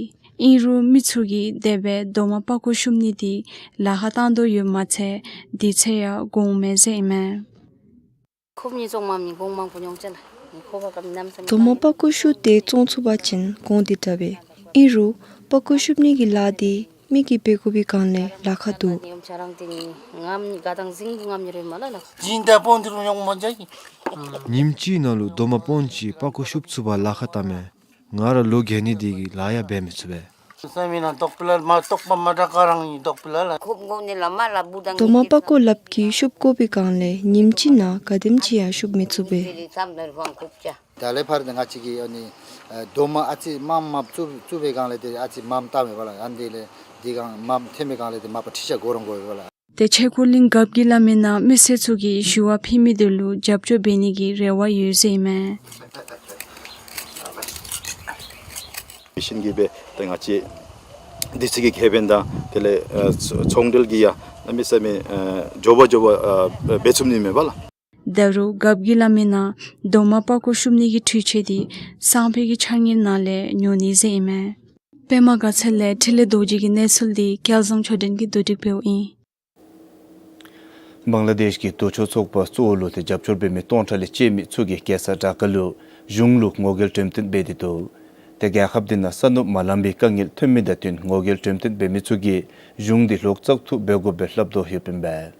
ཨིན་རུང་མི་ཚུ་གིས་དེ་སྦེ་རྡོག་མ་པགས་ཀོ་བཤུབ་ནི་འདི་ལཱ་ཁག་བཏང་དོ་ཡོདཔ་མ་ཚད་དུས་ཚོད་ཡང་འགོརཝ་མས་ཟེར་ཨིན་མས། རྡོག་མ་པགས་ཀོ་བཤུ་སྟེ་བཙོང་ཚུགས་པ་ཅིན་གོང་འདི་དྲག་པས། ཨིན་རུང་པགས་ཀོ་བཤུབ་ནི་གི་ལཱ་འདི་མི་གིས་འབད་དགོ་པའི་སྒང་ལས་ལཱ་ཁག་འདུག། ཉིནམ་གཅིག་ནང་ལུ་རྡོག་མ་སྤུངས་ཅིག་པགས་ཀོ་བཤུབ་ཚུགས་པར་ལཱ་ཁག་བཏངམ་མས། ང་ར་ལོ་རྒས་ནི་དེ་གིས་ལཱ་ཡང་འབད་མི་ཚུགས་པས། རྡོག་མ་པགས་ཀོ་ལགཔ་གིས་བཤུབ་དགོ་པའི་སྒང་ལས་ཉིནམ་གཅིག་ནང་ག་དེམ་ཅིག་ཡང་བཤུབ་མི་ཚུགས་པས། ད་ལས་ཕར་ང་བཅས་ཀྱིས་ཨ་ནི་རྡོག་མ་ཨ་ཙི་མངམ་མངམ་བཙུགས་བཙུགས་པའི་སྒང་ལས་ཏེ་ཨ་ཙི་མངམ་བཏངམ་མས་པ་ལགས། ཨ་ནི་དེ་ལས་དེ་སྒང་མངམ་ཐོན་པའི་སྒང་ལས་ཏེ་མ་པ་ཁྲི་ཆ་དགོ་རུང་དགོ་པས་པ་ལགས། ཏེ་ཆོས་འཁོར་གླིང་རྒཔོ་གིས་སླབ་མི་ནང་མི་སེར་ཚུ་གིས་ཞུ་བ་ཕུལ་མི་དེ་ལུ་རྒྱབ་སྐྱོར་འབད་ནི་གི་རེ་བ་ཡོད་ཟེར་ཨིན་མས། མི་ཤིན་གྱིས་སྦེ་ཏེ་ང་བཅས་དུས་ཚོད་ཀྱི་ཁེ་ཕན་དང་དེ་ལས་ཨ་ཚོང་འབྲེལ་གྱི་ཡང་གནམ་མེད་ས་མེད་ཨ་མགྱོགས་པ་མགྱོགས་པ་ཨ་འབད་ཚུགས་ནི་མས་པ་ལགས། ད་རུང་རྒཔོ་གིས་སླབ་མི་ནང་རྡོག་མ་པགས་ཀོ་བཤུབ་ནི་གི་འཕྲུལ་ཆས་འདི་སང་ཕོད་ཀྱི་འཆར་དངུལ་ནང་ལས་ཉོ་ནི་ཟེར་ཨིན་མས། པདྨ་དགའ་ཚལ་ལས་འཕྲིན་ལས་རྡོ་རྗེ་གི་གནས་ཚུལ་འདི་སྐལ་བཟང་ཆོས་སྒྲོན་གྱིས་བསྡུ་སྒྲིག་འབདཝ་ཨིན། བང་ལ་དེཤ་གི་ལྡོག་ཕྱོགས་ཚོགས་པ་གཙོ་བོ་ལུ་ཏེ་རྒྱབ་སྐྱོར་འབད་མི་སྟོང་ཕྲག་ལས་བཅད་མི་ཚུ་གིས་རྒྱལ་ས་ཌ་ཀ་ལུ་གཞུང་ལུ་ངོ་རྒོལ་འགྲེམས་སྟོན་འབད་དེ་འདུག། ཏེ་རྒྱལ་ཁབ་འདི་ནང་ས་ནུབ་མ་ལང་པའི་དཀའ་ངལ་ཐོན་མི་དང་བསྟུན་ངོ་རྒོལ་འགྲེམས་སྟོན་འབད་མི་ཚུ་གིས་གཞུང་འདི་ལོག་བཙག་འཐུ་འབད་དགོཔ་སྦེ་སླབ་དོ་ཡོདཔ་ཨིན་པས།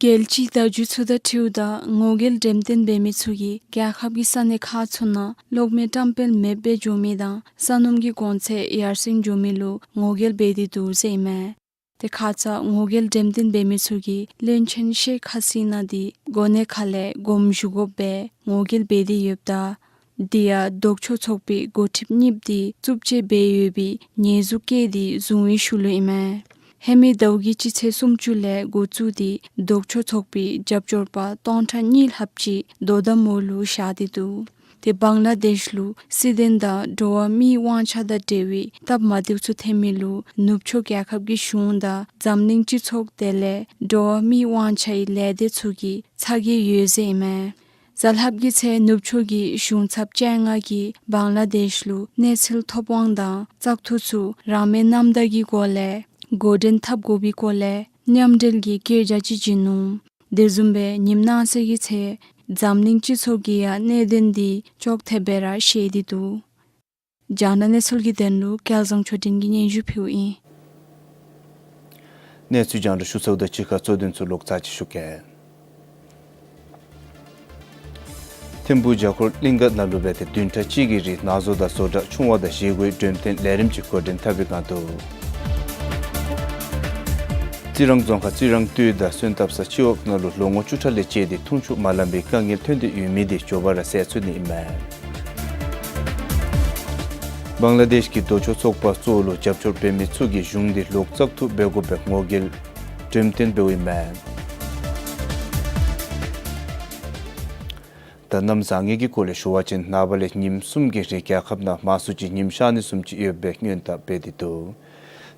རྒྱལ་སྤྱིའི་བརྡ་བརྒྱུད་ཚུ་དང་འཁྲིལཝ་ད་ངོ་རྒོལ་འགྲེམས་སྟོན་འབད་མི་ཚུ་གིས་རྒྱལ་ཁབ་ཀྱི་ས་གནས་ཁག་ཚུ་ནང་གློག་མེ་བཀྲམ་སྤེལ་མེདཔ་སྦེ་འགྱོ་མི་དང་ས་སྣུམ་གྱི་གོང་ཚད་ཡར་སེང་འགྱོ་མི་ལུ་ངོ་རྒོལ་འབད་དེ་འདུག་ཟེར་ཨིན་མས། ཏེ་ཁ་ཙ་ངོ་རྒོལ་འགྲེམས་སྟོན་འབད་མི་ཚུ་གིས་བློན་ཆེན་ཤེག་ཧ་སི་ན་འདི་གོ་གནས་ཁ་ལས་དགོངས་ཞུ་དགོཔ་སྦེ་ངོ་རྒོལ་འབད་དེ་ཡོདཔ་ད་ དེ་ཡང་ལྡོག་ཕྱོགས་ཚོགས་པའི་འགོ་ཁྲིདཔ་གཉིསཔོ་དེ་རྩུབ་སྤྱོད་འབད་ཡོད་པའི་ཉེས་འཛུགས་བཀལ་ཏེ་བཟུང་བའི་ཤུལ་ལུ་ཨིན་མས། ཧེ་མའི་ཟླཝ་གི་སྤྱི་ཚེས་སུམ་ཅུ་ལས་འགོ་བཙུགས་ཏེ་ལྡོག་ཕྱོགས་ཚོགས་པའི་རྒྱབ་སྐྱོར་པ་སྟོང་ཕྲག་གཉིས་ལྷགཔ་ཅིག་རྡོ་དང་མོ་ལུ་བཞག་སྟེ་འདུག། དེ་བང་ལ་དེཤ་ལུ་སྲིད་དོན་དང་འགྲོ་བ་མིའི་དབང་ཆ་དང་འབྲེལ་བའི་སྟབས་མ་བདེཝ་ཚུ་ཐོན་མི་ལུ་ནུབ་ཕྱོགས་རྒྱལ་ཁབ་ཀྱི་གཞུང་དང་འཛམ་གླིང་སྤྱི་ཚོགས་དེ་ལས་འགྲོ་བ་མིའི་དབང་ཆའི་ལས་སྡེ་ཚུ་གིས་ཚ་གྱང་ཡོད་ཟེར་ཨིན་མས། གཟའ་ལྷགཔ་གི་ཚེ་ནུབ་ཕྱོགས་ཀྱི་གཞུང་ཚབ་བཅོ་ལྔ་གིས་བང་ལ་དེཤ་ལུ་གནས་ཚུལ་ཐོབ་དབང་དང་བཙག་འཐུ་ཚུ་རང་མོས་རྣམ་དག་གི་སྒོ་ལས་འགོ་འདྲེན་འཐབ་དགོ་པའི་སྐོར་ལས་མཉམ་འབྲེལ་གྱི་བཀོད་རྒྱ་ཅིག་བྱིན་ནུག། དེ་བཟུམ་སྦེ་ཉིནམ་གནངས་ཚེ་གི་ཚེ་འཛམ་གླིང་སྤྱི་ཚོགས་ཀྱིས་ཡང་གནད་དོན་དེ་ཅོག་འཐདཔ་སྦེ་ར་ཤེས་ཏེ་འདུག། རྒྱང་བསྒྲགས་གནས་ཚུལ་གྱི་དོན་ལུ་སྐལ་བཟང་ཆོས་སྒྲོན་གྱིས་སྙན་ཞུ་ཕུལཝ་ཨིན། གནས་ཚུལ་རྒྱང་བསྒྲགས་ཞུ་ཚརཝ་དང་གཅིག་ཁར་གཙོ་དོན་ཚུ་ལོག་ཚར་ཅིག་ཞུ་གེ། ཐིམ་ཕུག་བརྒྱ་འཁོར་གླིང་ག་ནང་ལུ་འབད་དེ་བདུན་ཕྲག་གཅིག་གི་རིང་ནང་བཟོ་དང་བཟོ་གྲྭ་ཆུང་བ་དང་བཞེས་སྒོའི་འགྲེམས་སྟོན་ལས་རིམ་ཅིག་འགོ་འདྲེན་འཐབ་པའི་སྒང་དུ། རྩི་རང་རྫོང་ཁག་རྩི་རང་སྟོད་དང་སོན་ཐབས་ས་སྤྱི་འོག་ནང་ལུ་ལོ་ངོ་བཅུ་ཕྲག་ལས་བཅད་དེ་འཐུང་ཆུ་མ་ལང་པའི་དཀའ་ངལ་ཐོན་ཏེ་ཡོད་མི་དེ་མགྱོགས་པ་ར་སེལ་ཚུགས་ནི་ཨིན་མས། བང་ལ་དེཤ་གི་ལྡོག་ཕྱོགས་ཚོགས་པ་ཚུ་ལུ་རྒྱབ་སྐྱོར་འབད་མི་ཚུ་གིས་གཞུང་དེ་ལོག་བཙག་འཐུ་འབད་དགོ་པའི་ངོ་རྒོལ་འགྲེམས་སྟོན་འབདཝ་ཨིན་མས། ད་གནམ་བཟང་ངན་གྱི་སྐོར་ལས་ཞུ་བ་ཅིན་ནངས་པ་ལས་ཉིནམ་གསུམ་གྱི་རིང་རྒྱལ་ཁབ་ནང་མང་སུ་ཅིག་ཉིམ་ཤར་ནི་བཟུམ་ཅིག་ཡོད་པའི་སྔོན་བརྡ་འབད་དེ་འདུག།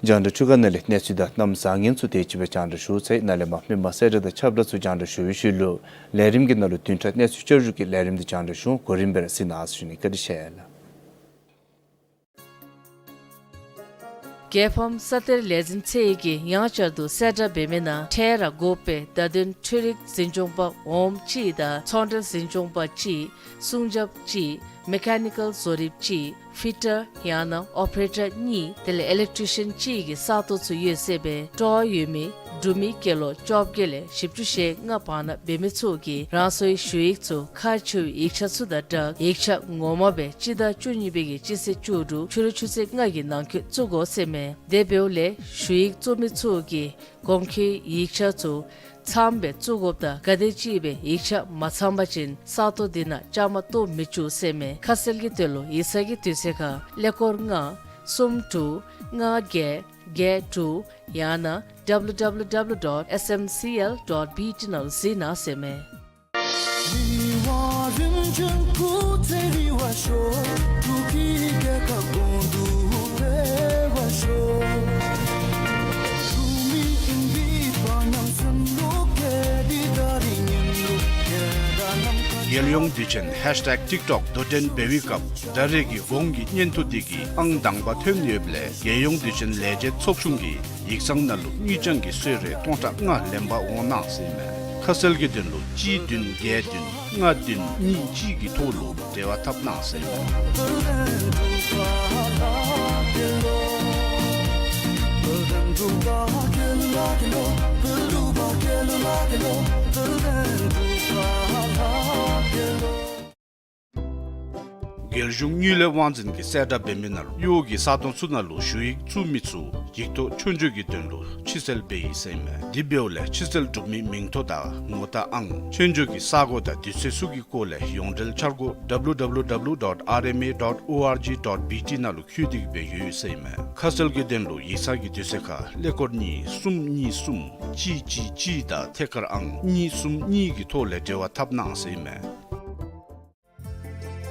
རྒྱང་བསྒྲགས་འཕྲུལ་ཁང་ནང་ལས་གནས་ཚུལ་དང་གནམ་བཟང་ངན་ཚུ་དེ་ཅིག་སྦེ་རྒྱང་བསྒྲགས་ཞུ་ཚར་ཡི། ནཱ་ལས་མར་མི་མང་གསལ་བསྒྲགས་དང་ཁྱབ་བསྒྲགས་ཚུ་རྒྱང་བསྒྲགས་ཞུ་བའི་ཤུལ་ལུ་ལས་རིམ་གྱི་ནང་ལུ་བདུན་ཕྲག་གནས་ཚུལ་བསྐྱར་ཞུ་གི་ལས་རིམ་དེ་རྒྱང་བསྒྲགས་ཞུ་འོང་། གོ་རིམ་སྦེ་ར་གཟིགས་གནང་ཟེར་ཞུ་ནི། བཀའ་དྲིན་ཆེ་ལགས། རྒྱལ་ཕམ་ས་གཏེར་ལས་འཛིན་ཚད་ཀྱིས་ཡང་བསྐྱར་དུ་གསལ་བསྒྲགས་འབད་མི་ནང་འཕྲལ་ར་དགོ་པའི་བརྡ་དོན་འཕྲུལ་རིག་འཛིན་སྐྱོང་པ་འོགམ་གཅིག་དང་ཚོང་འབྲེལ་འཛིན་སྐྱོང་པ་གཅིག་སྲུང་རྒྱབ་གཅིག་མེ་ཀ་ནི་ཀཱལ་བཟོ་རིགཔ་གཅིག་ཕིཊར་ཡང་ན་ཨོ་པ་རེ་ཊར་གཉིས་དེ་ལས་ཨི་ལེག་ཊི་རི་ཤཱན་གཅིག་གི་ས་སྟོང་ཚུ་ཡོད་ཟེར་བའི་སྤྲོ་བ་ཡོད་མི་འབྲུག་མི་སྐྱེས་ལོ་བཅོ་བརྒྱད་ལས་བཞི་བཅུ་ཞེ་ལྔ་བར་ན་འབད་མི་ཚུ་གིས་རང་སོའི་ཞུ་ཡིག་ཚུ་ཁག་ཆེ་བའི་ཡིག་ཆ་ཚུ་དང་སྦྲགས་ཡིག་ཆ་ངོ་མ་སྦེ་སྤྱི་ཟླ་བཅུ་གཉིས་པའི་གི་སྤྱི་ཚེས་བཅུ་དྲུག་ཕྱི་རུ་ཆུ་ཚོད་ལྔ་གི་ནང་འཁོད་བཙུགས་དགོ་ཟེར་མས། དེ་འབདཝ་ལས་ཞུ་ཡིག་བཙུགས་མི་ཚུ་གིས་གོང་འཁོད་ཡིག་ཆ་ཚུ་ཚངམ་སྦེ་བཙུགས་དགོཔ་དང་ག་དེམ་ཅིག་སྦེ་ཡིག་ཆ་མ་ཚང་པ་ཅིན་ས་སྟོང་དེ་ནང་བཅའ་མར་གཏོགས་མི་བཅུག་ཟེར་མས། ཁ་གསལ་གྱི་དོན་ལུ་ཡིག་ཚང་གི་དུས་ཚོད་ཁར་ཀླད་ཀོར་ལྔ་གསུམ་དྲུག་ལྔ་བརྒྱད་བརྒྱད་དྲུག་ཡང་ན་W W W dot S M C L dot B T ནང་གཟིགས་གནང་ཟེར་མས། རྒྱལ་ཡོངས་དུས་ཆེན་ཧེཤ་ཊེག་ཊིག་ཊོག་དོ་འགྲན་འབད་བའི་སྐབས་ད་རེས་ཀྱི་གོང་གི་སྙན་ཐོ་འདི་གིས་ཨང་དང་པ་ཐོན་ཡོདཔ་ལས་རྒྱལ་ཡོངས་དུས་ཆེན་ལས་བྱེད་ཚོགས་ཆུང་གིས་ཡིག་ཚང་ནང་ལུ་དངུལ་རྐྱང་གི་གསོལ་རས་སྟོང་ཕྲག་ལྔ་ལེན་པར་འོང་གནང་ཟེར་མས། ཁ་གསལ་གྱི་དོན་ལུ་གཅིག་བདུན་བརྒྱད་བདུན་ལྔ་བདུན་གཉིས་གཅིག་གི་ཐོག་ལུ་འབྲེལ་བ་འཐབ་གནང་ཟེར་མས། རྒྱལ་གཞུང་དངུལ་ལས་དབང་འཛིན་གྱིས་གསལ་བསྒྲགས་འབད་མི་ནང་ལུ་གཡོག་གི་ས་སྟོང་ཚུ་ནང་ལུ་ཞུ་ཡིག་བཙུགས་མི་ཚུ་ཡིག་ཐོག་ཆོས་རྒྱུགས་ཀྱི་དོན་ལུ་ཕྱིར་སེལ་འབད་ཡི་ཟེར་མས། དེ་འབདཝ་ལས་ཕྱིར་སེལ་གྲུབ་མིའི་མིང་ཐོ་དང་ངོ་རྟགས་ཨང་ཆོས་རྒྱུགས་ཀྱི་ས་གོ་དང་དུས་ཚོད་ཚུ་གི་སྐོར་ལས་ཡོངས་འབྲེལ་འཆར་སྒོ་W W W dot R M A dot O R G dot B T ནང་ལུ་བཀོད་སྒྲིག་འབད་ཡོད་ཟེར་མས། ཁ་གསལ་གྱི་དོན་ལུ་ཡིག་ཚང་གི་དུས་ཚོད་ཁར་ཀླད་ཀོར་གཉིས་གསུམ་གཉིས་གསུམ་གཅིག་གཅིག་གཅིག་དང་ཐད་ཀར་ཨང་གཉིས་གསུམ་གཉིས་ཀྱི་ཐོག་ལས་འབྲེལ་བ་འཐབ་གནང་ཟེར་མས།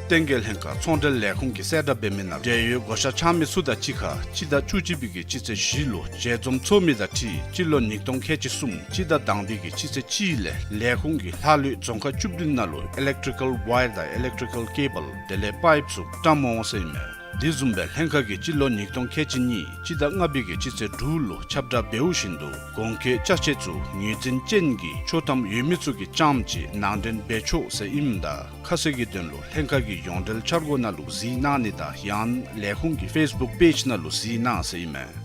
བསྟན་རྒྱས་ལྷན་ཁག་ཚོང་འབྲེལ་ལས་ཁུངས་ཀྱིས་གསལ་བསྒྲགས་འབད་མི་ནང་འབྲེལ་ཡོད་བགོ་བཤའ་འཆང་མི་ཚུ་དང་གཅིག་ཁར་སྤྱི་ཟླ་བཅུ་གཅིག་པའི་གི་སྤྱི་ཚེས་བཞི་ལུ་མཇལ་འཛོམས་ཚོགས་མི་དང་འཁྲིལ་སྤྱི་ལོ་ཉིས་སྟོང་ཁལ་གཅིག་གསུམ་སྤྱི་ཟླ་དང་པའི་གི་སྤྱི་ཚེས་གཅིག་ལས་ལས་ཁུངས་ཀྱིས་ལྷག་ལུས་རྫོང་ཁག་བཅུ་བདུན་ནང་ལུ་ཨི་ལེག་ཊི་རི་ཀཱལ་ཝའི་ཡར་དང་ཨི་ལེག་ཊི་རི་ཀཱལ་ཀེ་བཱལ་དེ་ལས་པའིཔ་ཚུ་བཀྲམ་འོང་ཟེར་ཨིན་མས། དེ་བཟུམ་སྦེ་ལྷན་ཁག་གིས་སྤྱི་ལོ་ཉིས་སྟོང་ཁལ་གཅིག་གཉིས་སྤྱི་ཟླ་ལྔ་པའི་གི་སྤྱི་ཚེས་དྲུག་ལུ་ཁྱབ་བསྒྲགས་འབདཝ་བཞིན་དུ་གོང་འཁོད་ཅ་ཆས་ཚུ་ངོས་འཛིན་ཅན་གྱི་ཆོག་ཐམ་ཡོད་མི་ཚུ་གིས་རྐྱངམ་གཅིག་ནང་འདྲེན་འབད་ཆོག་ཟེར་ཨིནམ་ད་ཁ་གསལ་གྱི་དོན་ལུ་ལྷན་ཁག་གི་ཡོངས་འབྲེལ་འཆར་སྒོ་ནང་ལུ་གཟིགས་གནང་ནི་དང་ཡང་ན་ལས་ཁུངས་ཀྱི་ཕེསི་བུཀ་པེཇ་ནང་ལུ་གཟིགས་གནང་ཟེར་ཨིན་མས།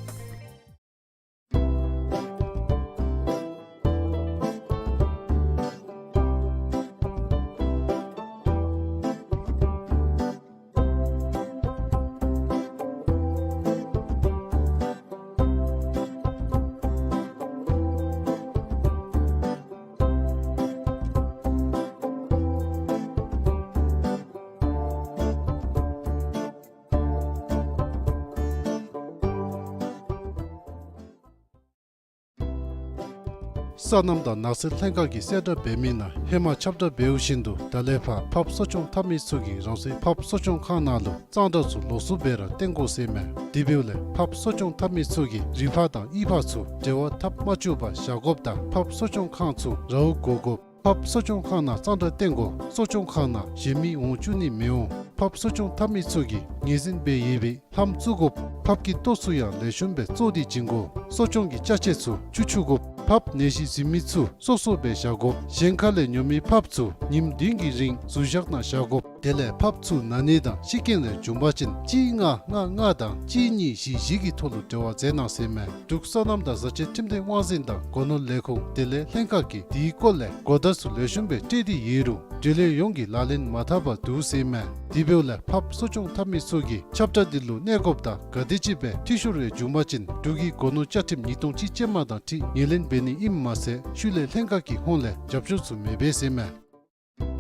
སོ་ནམ་དང་ནགས་ཚལ་ལྷན་ཁག་གིས་གསལ་བསྒྲགས་འབད་མི་ནང་ཧེ་མ་ཁྱབ་བསྒྲགས་འབདཝ་བཞིན་དུ་ད་ལས་ཕར་ཕགཔ་གསོ་སྐྱོང་འཐབ་མི་ཚུ་གིས་རང་སོའི་ཕགཔ་གསོ་སྐྱོང་ཁང་ནང་ལུ་གཙང་སྦྲ་ཚུ་ལོགས་སུ་སྦེ་ར་བཏོན་དགོ་ཟེར་མས། དེ་འབདཝ་ལས་ཕགཔ་གསོ་སྐྱོང་འཐབ་མི་ཚུ་གིས་རི་ཕག་དང་གཡུས་ཕག་ཚུ་འབྲེལ་བ་འཐབ་མ་བཅུག་པར་བཞག་དགོཔ་དང་ཕགཔ་གསོ་སྐྱོང་ཁང་ཚུ་ར་བ་བསྒོར་དགོཔ། ཕགཔ་གསོ་སྐྱོང་ཁང་ནང་གཙང་སྦྲ་བཏོན་དགོ། གསོ་སྐྱོང་ཁང་ནང་གཞན་མི་འོང་བཅུག་ནི་མི་འོང་། ཕགཔ་གསོ་སྐྱོང་འཐབ་མི་ཚུ་གིས་ངོས་འཛིན་འབད་ཡོད་པའི་ལྷམ་བཙུགས་དགོཔ། ཕགཔ་གི་ལྟོ་ཚུ་ཡང་ལེགས་ཤོམ་སྦེ་བཙོ་སྟེ་བྱིན་དགོ། གསོ་སྐྱོང་གི་ཅ་ཆས་ཚུ་བཅུག་བཅུག་དགོཔ། ཕགཔ་ནད་གཞི་འཛིན་མི་ཚུ་སོ་སོ་སྦེ་བཞག་དགོཔ། གཞན་ཁ་ལས་ཉོ་མི་ཕགཔ་ཚུ་ཉིནམ་བདུན་གྱི་རིང་ཟུར་བཞག་ནང་བཞག་དགོཔ། དེ་ལས་ཕགཔ་ཚུ་ན་ནི་དང་ཤི་རྐྱེན་ལས་བྱུང་པ་ཅིན་གཅིག་ལྔ་ལྔ་ལྔ་དང་གཅིག་གཉིས་བཞི་བཞི་གི་ཐོག་ལུ་འབྲེལ་བ་མཛད་གནང་ཟེར་མས། འབྲུག་སོ་ནམ་དང་བཟའ་བཅའི་ཁྲིམས་དོན་དབང་འཛིན་དང་སྒོ་ནོར་ལས་ཁུངས་དེ་ལས་ལྷན་ཁག་གིས་དེའི་སྐོར་ལས་གོ་བརྡ་ཚུ་ལེགས་ཤོམ་སྦེ་སྤྲོད་དེ་ཡོད་རུང་འབྲེལ་ཡོད་ཡོངས་ཀྱིས་ལག་ལེན་མ་འཐབ་པར་འདུག་ཟེར་མས། དེ་འབདཝ་ལས་ཕགཔ་གསོ་སྐྱོང་འཐབ་མི་ཚུ་གིས་ཁྱབ་བསྒྲགས་འདི་ལུ་གནས་སྐབས་དང་ག་དེམ་ཅིག་སྦེ་འཐུས་ཤོར་ཡང་བྱུང་པ་ཅིན་འབྲུག་གི་སྒོ་ནོར་བཅའ་ཁྲིམས་ཉིས་སྟོང་གཅིག་ཅན་མ་དང་འཁྲིལ་ངོས་ལེན་འབད་ནི་ཨིནམ་མ་ཚད་ཤུལ་ལས་ལྷན་ཁག་གི་ཧོངས་ལས་རྒྱབ་སྐྱོར་ཚུ་མི་འབད་ཟེར་མས།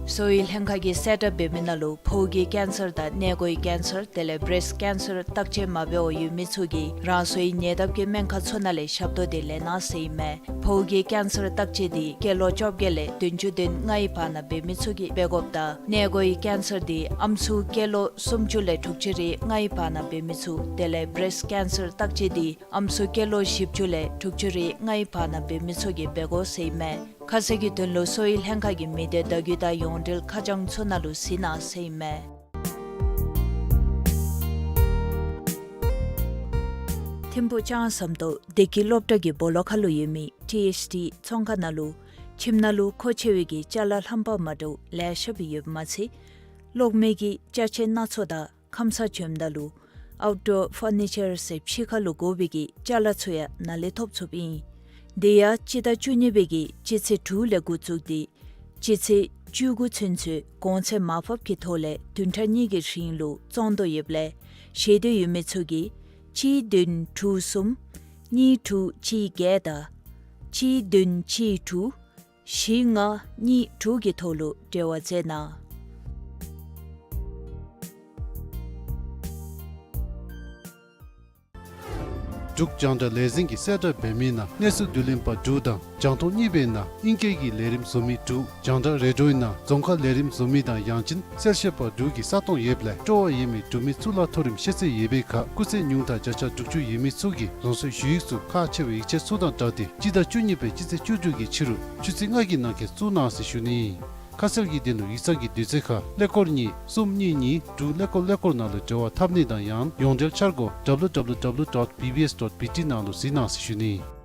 གསོ་བའི་ལྷན་ཁག་གིས་གསལ་བསྒྲགས་འབད་མི་ནང་ལུ་ཕོཝ་གི་ཀེན་སར་དང་མངལ་སྒོའི་ཀེན་སར་དེ་ལས་བྲེསཊ་ཀེན་སར་བརྟག་དཔྱད་མ་འབད་བར་ཡོད་མི་ཚུ་གིས་རང་སོའི་ཉེ་འདབས་ཀྱི་སྨན་ཁང་ཚུ་ནང་ལས་ཞབས་ཏོག་འདི་ལེན་གནང་ཟེར་ཨིན་མས། ཕོཝ་གི་ཀེན་སར་བརྟག་དཔྱད་འདི་སྐྱེས་ལོ་བཅོ་བརྒྱད་ལས་བདུན་ཅུ་དོན་ལྔའི་བར་ན་འབད་མི་ཚུ་གིས་འབད་དགོཔ་དང་མངལ་སྒོའི་ཀེན་སར་འདི་ཨམ་སྲུ་སྐྱེས་ལོ་སུམ་ཅུ་ལས་དྲུག་ཅུ་རེ་ལྔའི་བར་ན་འབད་མི་ཚུ་དེ་ལས་བྲེསཊ་ཀེན་སར་བརྟག་དཔྱད་འདི་ཨམ་སྲུ་སྐྱེས་ལོ་བཞི་བཅུ་ལས་དྲུག་ཅུ་རེ་ལྔའི་བར་ན་འབད་མི་ཚུ་གིས་འབད་དགོ་ཟེར་ཨིན་མས། ཁ་གསལ་གྱི་དོན་ལུ་གསོ་བའི་ལྷན་ཁག་གི་མི་སྡེ་བརྡ་བརྒྱུད་དང་ཡོངས་འབྲེལ་ཁ་བྱང་ཚུ་ནང་ལུ་གཟིགས་གནང་ཟེར་ཨིན་མས། ཐིམ་ཕུག་ལྕང་ཟམ་ཏོག་བདེ་སྐྱིད་སློབ་གྲྭ་གི་སྦོ་ལོགས་ཁར་ལུ་ཡོད་མི་ཊི་ཨེཆ་ཌི་ཚོང་ཁང་ནང་ལུ་ཁྱིམ་ནང་ལུ་མཁོ་ཆེ་བའི་གི་ཅ་ལ་རྣམ་པ་མ་འདྲཝ་ལེ་ཤ་སྦེ་ཡོདཔ་མ་ཚད་གློག་མེ་གི་ཅ་ཆས་སྣ་ཚོགས་དང་ཁམས་སངས་བྱོནམ་ད་ལུ་ཨའུཊ་ཌོར་ཕར་ནི་ཅར་ཟེར་ཕྱི་ཁ་ལུ་དགོ་པའི་གི་ཅ་ལ་ཚུ་ཡང་ནཱ་ལས་ཐོབ་ཚུགསཔ་ཨིན། དེ་ཡང་སྤྱི་ཟླ་བཅུ་གཉིས་པའི་གི་སྤྱི་ཚེས་དྲུག་ལས་འགོ་བཙུགས་ཏེ་སྤྱི་ཚེས་བཅུ་དགུ་ཚུན་ཚོད་གོང་ཚད་མར་ཕབ་ཀྱི་ཐོག་ལས་བདུན་ཕྲག་གཉིས་ཀྱི་རིང་ལུ་བཙོང་དོ་ཡོདཔ་ལས་ཤེས་འདོད་ཡོད་མི་ཚུ་གིས་གཅིག་བདུན་དྲུག་གསུམ་གཉིས་དྲུག་གཅིག་བརྒྱད་དང་གཅིག་བདུན་གཅིག་དྲུག་བཞི་ལྔ་གཉིས་དྲུག་གི་ཐོག་ལུ་འབྲེལ་བ་མཛད་གནང་། འབྲུག་རྒྱང་བསྒྲགས་ལས་འཛིན་གྱིས་གསལ་བསྒྲགས་འབད་མི་ནང་གནས་ཚུལ་བསྡུ་ལེན་པ་དྲུག་དང་རྒྱང་མཐོང་གཉིས་པའི་ནང་ཨིང་སྐད་ཀྱི་ལས་རིམ་བཟོ་མི་དྲུག་རྒྱང་བསྒྲགས་རེ་ཌིའོའི་ནང་རྫོང་ཁ་ལས་རིམ་བཟོ་མི་དང་ཡང་ཅིན་གསལ་བཤད་པ་དྲུག་གི་ས་སྟོང་ཡོདཔ་ལས་སྤྲོ་བ་ཡོད་མི་འབྲུག་མི་གཙུག་ལག་མཐོ་རིམ་ཤེས་ཚད་ཡོད་པའི་ཁར་སྐུགས་ཚད་ཉུང་མཐའ་བརྒྱ་ཆ་དྲུག་ཅུ་ཡོད་མི་ཚུ་གིས་རང་སོའི་ཞུ་ཡིག་ཚུ་ཁག་ཆེ་བའི་ཡིག་ཆ་ཚུ་དང་སྦྲགས་ཏེ་སྤྱི་ཟླ་བཅུ་གཉིས་པའི་སྤྱི་ཚེས་བཅུ་དྲུག་གི་ཕྱི་རུ་ཆུ་ཚོད་ལྔ་གི་ནང་འཁོད་བཙུགས་གནང་ཟེར་ཞུ་ནི་ཨིན། ཁ་གསལ་གྱི་དོན་ལུ་ཡིག་ཚང་གི་དུས་ཚོད་ཁར་ཀླད་ཀོར་གཉིས་གསུམ་གཉིས་གཉིས་དྲུག་ཀླད་ཀོར་ཀླད་ཀོར་ནང་ལུ་འབྲེལ་བ་འཐབ་ནི་དང་ཡང་ཡོངས་འབྲེལ་འཆར་སྒོ་W W W dot B B S dot B T ནང་ལུ་གཟིགས་གནང་ཟེར་ཞུ་ནི་ཨིན།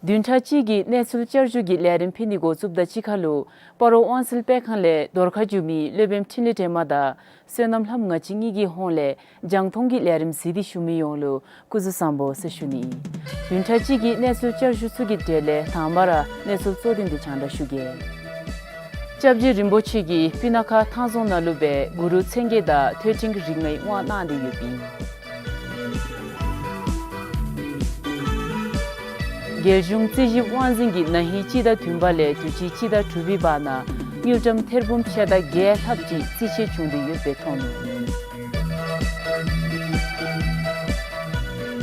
བདུན་ཕྲག་གཅིག་གི་གནས་ཚུལ་བསྐྱར་ཞུ་གི་ལས་རིམ་ཕུལ་ནི་འགོ་བཙུགསཔ་དང་གཅིག་ཁར་ལུ་སྤ་རོ་དབང་སེལ་སྤེལ་ཁང་ལས་འདོར་ཁ་བསྒྱུར་མི་སློབ་དཔོནམ་འཕྲིན་ལས་སྒྲོལ་མ་དང་བསོད་ནམས་ལྷམོ་ང་བཅས་གཉིས་ཀྱི་ཧོངས་ལས་རྒྱང་མཐོང་གི་ལས་རིམ་གཟིགས་ཏེ་བཞུགས་མི་ཡོངས་ལུ་སྐུ་གཟུགས་བཟང་པོ་ཟེར་ཞུ་ནི་ཨིན། བདུན་ཕྲག་གཅིག་གི་གནས་ཚུལ་བསྐྱར་ཞུ་ཚུ་གི་གྲས་ལས་དང་པ་ར་གནས་ཚུལ་གཙོ་དོན་འདི་རྒྱང་བསྒྲགས་ཞུ་གེ། སྐྱབས་རྗེ་རིན་པོ་ཆེ་གིས་སྤུ་ན་ཁ་ཐང་རྫོང་ནང་ལུ་སྦེ་གུ་རུ་མཚན་བརྒྱད་དང་ཐོད་ཕྲེང་རིགས་ལྔའི་དབང་གནང་སྟེ་ཡོདཔ་ཨིན། རྒྱལ་གཞུང་རྩིས་ཞིབ་དབང་འཛིན་གྱིས་ན་ཧིང་སྤྱི་ཟླ་བདུན་པ་ལས་དུས་ཅི་སྤྱི་ཟླ་དྲུག་པའི་བར་ན་དངུལ་ཀྲམ་ཐེར་འབུམ་ཕྱེད་དང་བརྒྱད་ལྷགཔ་ཅིག་རྩིས་ཆད་བྱུང་སྟེ་ཡོདཔ་སྦེ་མཐོང་ནུག།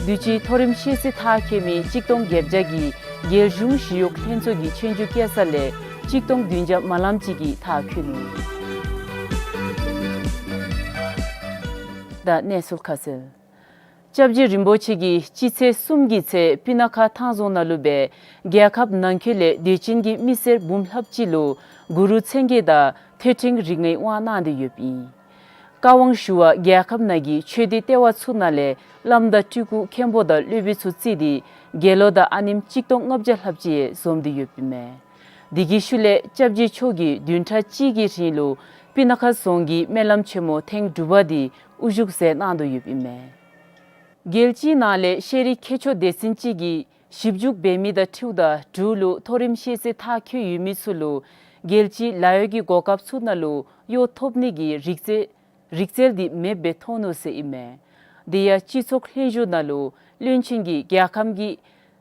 དུས་ཅི་མཐོ་རིམ་ཤེས་ཚད་མཐར་འཁྱོལ་མི་གཅིག་སྟོང་བརྒྱད་བརྒྱ་གིས་རྒྱལ་གཞུང་ཞི་གཡོག་ལྷན་ཚོགས་ཀྱི་ཆོས་རྒྱུགས་སྐྱེལ་ས་ལས་གཅིག་སྟོང་བདུན་བརྒྱ་མ་ལངམ་ཅིག་གིས་མཐར་འཁྱོལ་ནུག། ད་གནས་ཚུལ་ཁ་གསལ། སྐྱབས་རྗེ་རིན་པོ་ཆེ་གིས་སྤྱི་ཚེས་གསུམ་གྱི་ཚེ་སྤུ་ན་ཁ་ཐང་རྫོང་ནང་ལུ་སྦེ་རྒྱལ་ཁབ་ནང་འཁོད་ལས་དད་ཅན་གྱི་མི་སེར་འབུམ་ལྷགཔ་ཅིག་ལུ་གུ་རུ་མཚན་བརྒྱད་དང་ཐོད་ཕྲེང་རིགས་ལྔའི་དབང་གནང་སྟེ་ཡོདཔ་ཨིན། བཀའ་དབང་ཞུ་བར་རྒྱལ་ཁབ་ནང་གི་ཆོས་སྡེ་ལྟེ་བ་ཚུ་ནང་ལས་བླམ་དང་སྤྲུལ་སྐུ་མཁན་པོ་དང་སློབ་དཔོན་ཚུ་བརྩིས་ཏེ་ དགེ་སློང་དང་ཨ་ནེམ་གཅིག་སྟོང་ལྔ་བརྒྱ་ལྷགཔ་ཅིག་འཛོམས་ཏེ་ཡོདཔ་ཨིན་མས། དེ་གི་ཤུལ་ལས་སྐྱབས་རྗེ་མཆོག་གིས་བདུན་ཕྲག་གཅིག་གི་རིང་ལུ་སྤུ་ན་ཁ་རྫོང་གི་སྨོན་ལམ་ཆེན་མོ་ཐེངས་དྲུག་པ་དེ་དབུ་བཞུགས་མཛད་གནང་དོ་ཡོདཔ་ཨིན་མས། རྒྱལ་སྤྱིའི་ནང་ལས་ཤེས་རིག་མཁས་མཆོག་སྡེ་ཚན་ཅིག་གིས་ཞིབ་འཇུག་འབད་མི་དང་འཁྲིལཝ་ད་འབྲུག་ལུ་མཐོ་རིམ་ཤེས་ཚད་མཐར་འཁྱོལ་ཡོད་མི་ཚུ་ལུ་རྒྱལ་སྤྱིའི་ལཱ་གཡོག་གི་གོ་སྐབས་ཚུ་ནང་ལུ་གཡོག་ཐོབ་ནི་གི་རིག་རྩལ་རིག་རྩལ་འདི་མེདཔ་སྦེ་མཐོང་ནུག་ཟེར་ཨིན་མས། དེ་ཡང་སྤྱི་ཚོགས་ལྷན་བཞུགས་ནང་ལུ་བློན་ཆེན་གྱིས་རྒྱལ་ཁམས་ཀྱི་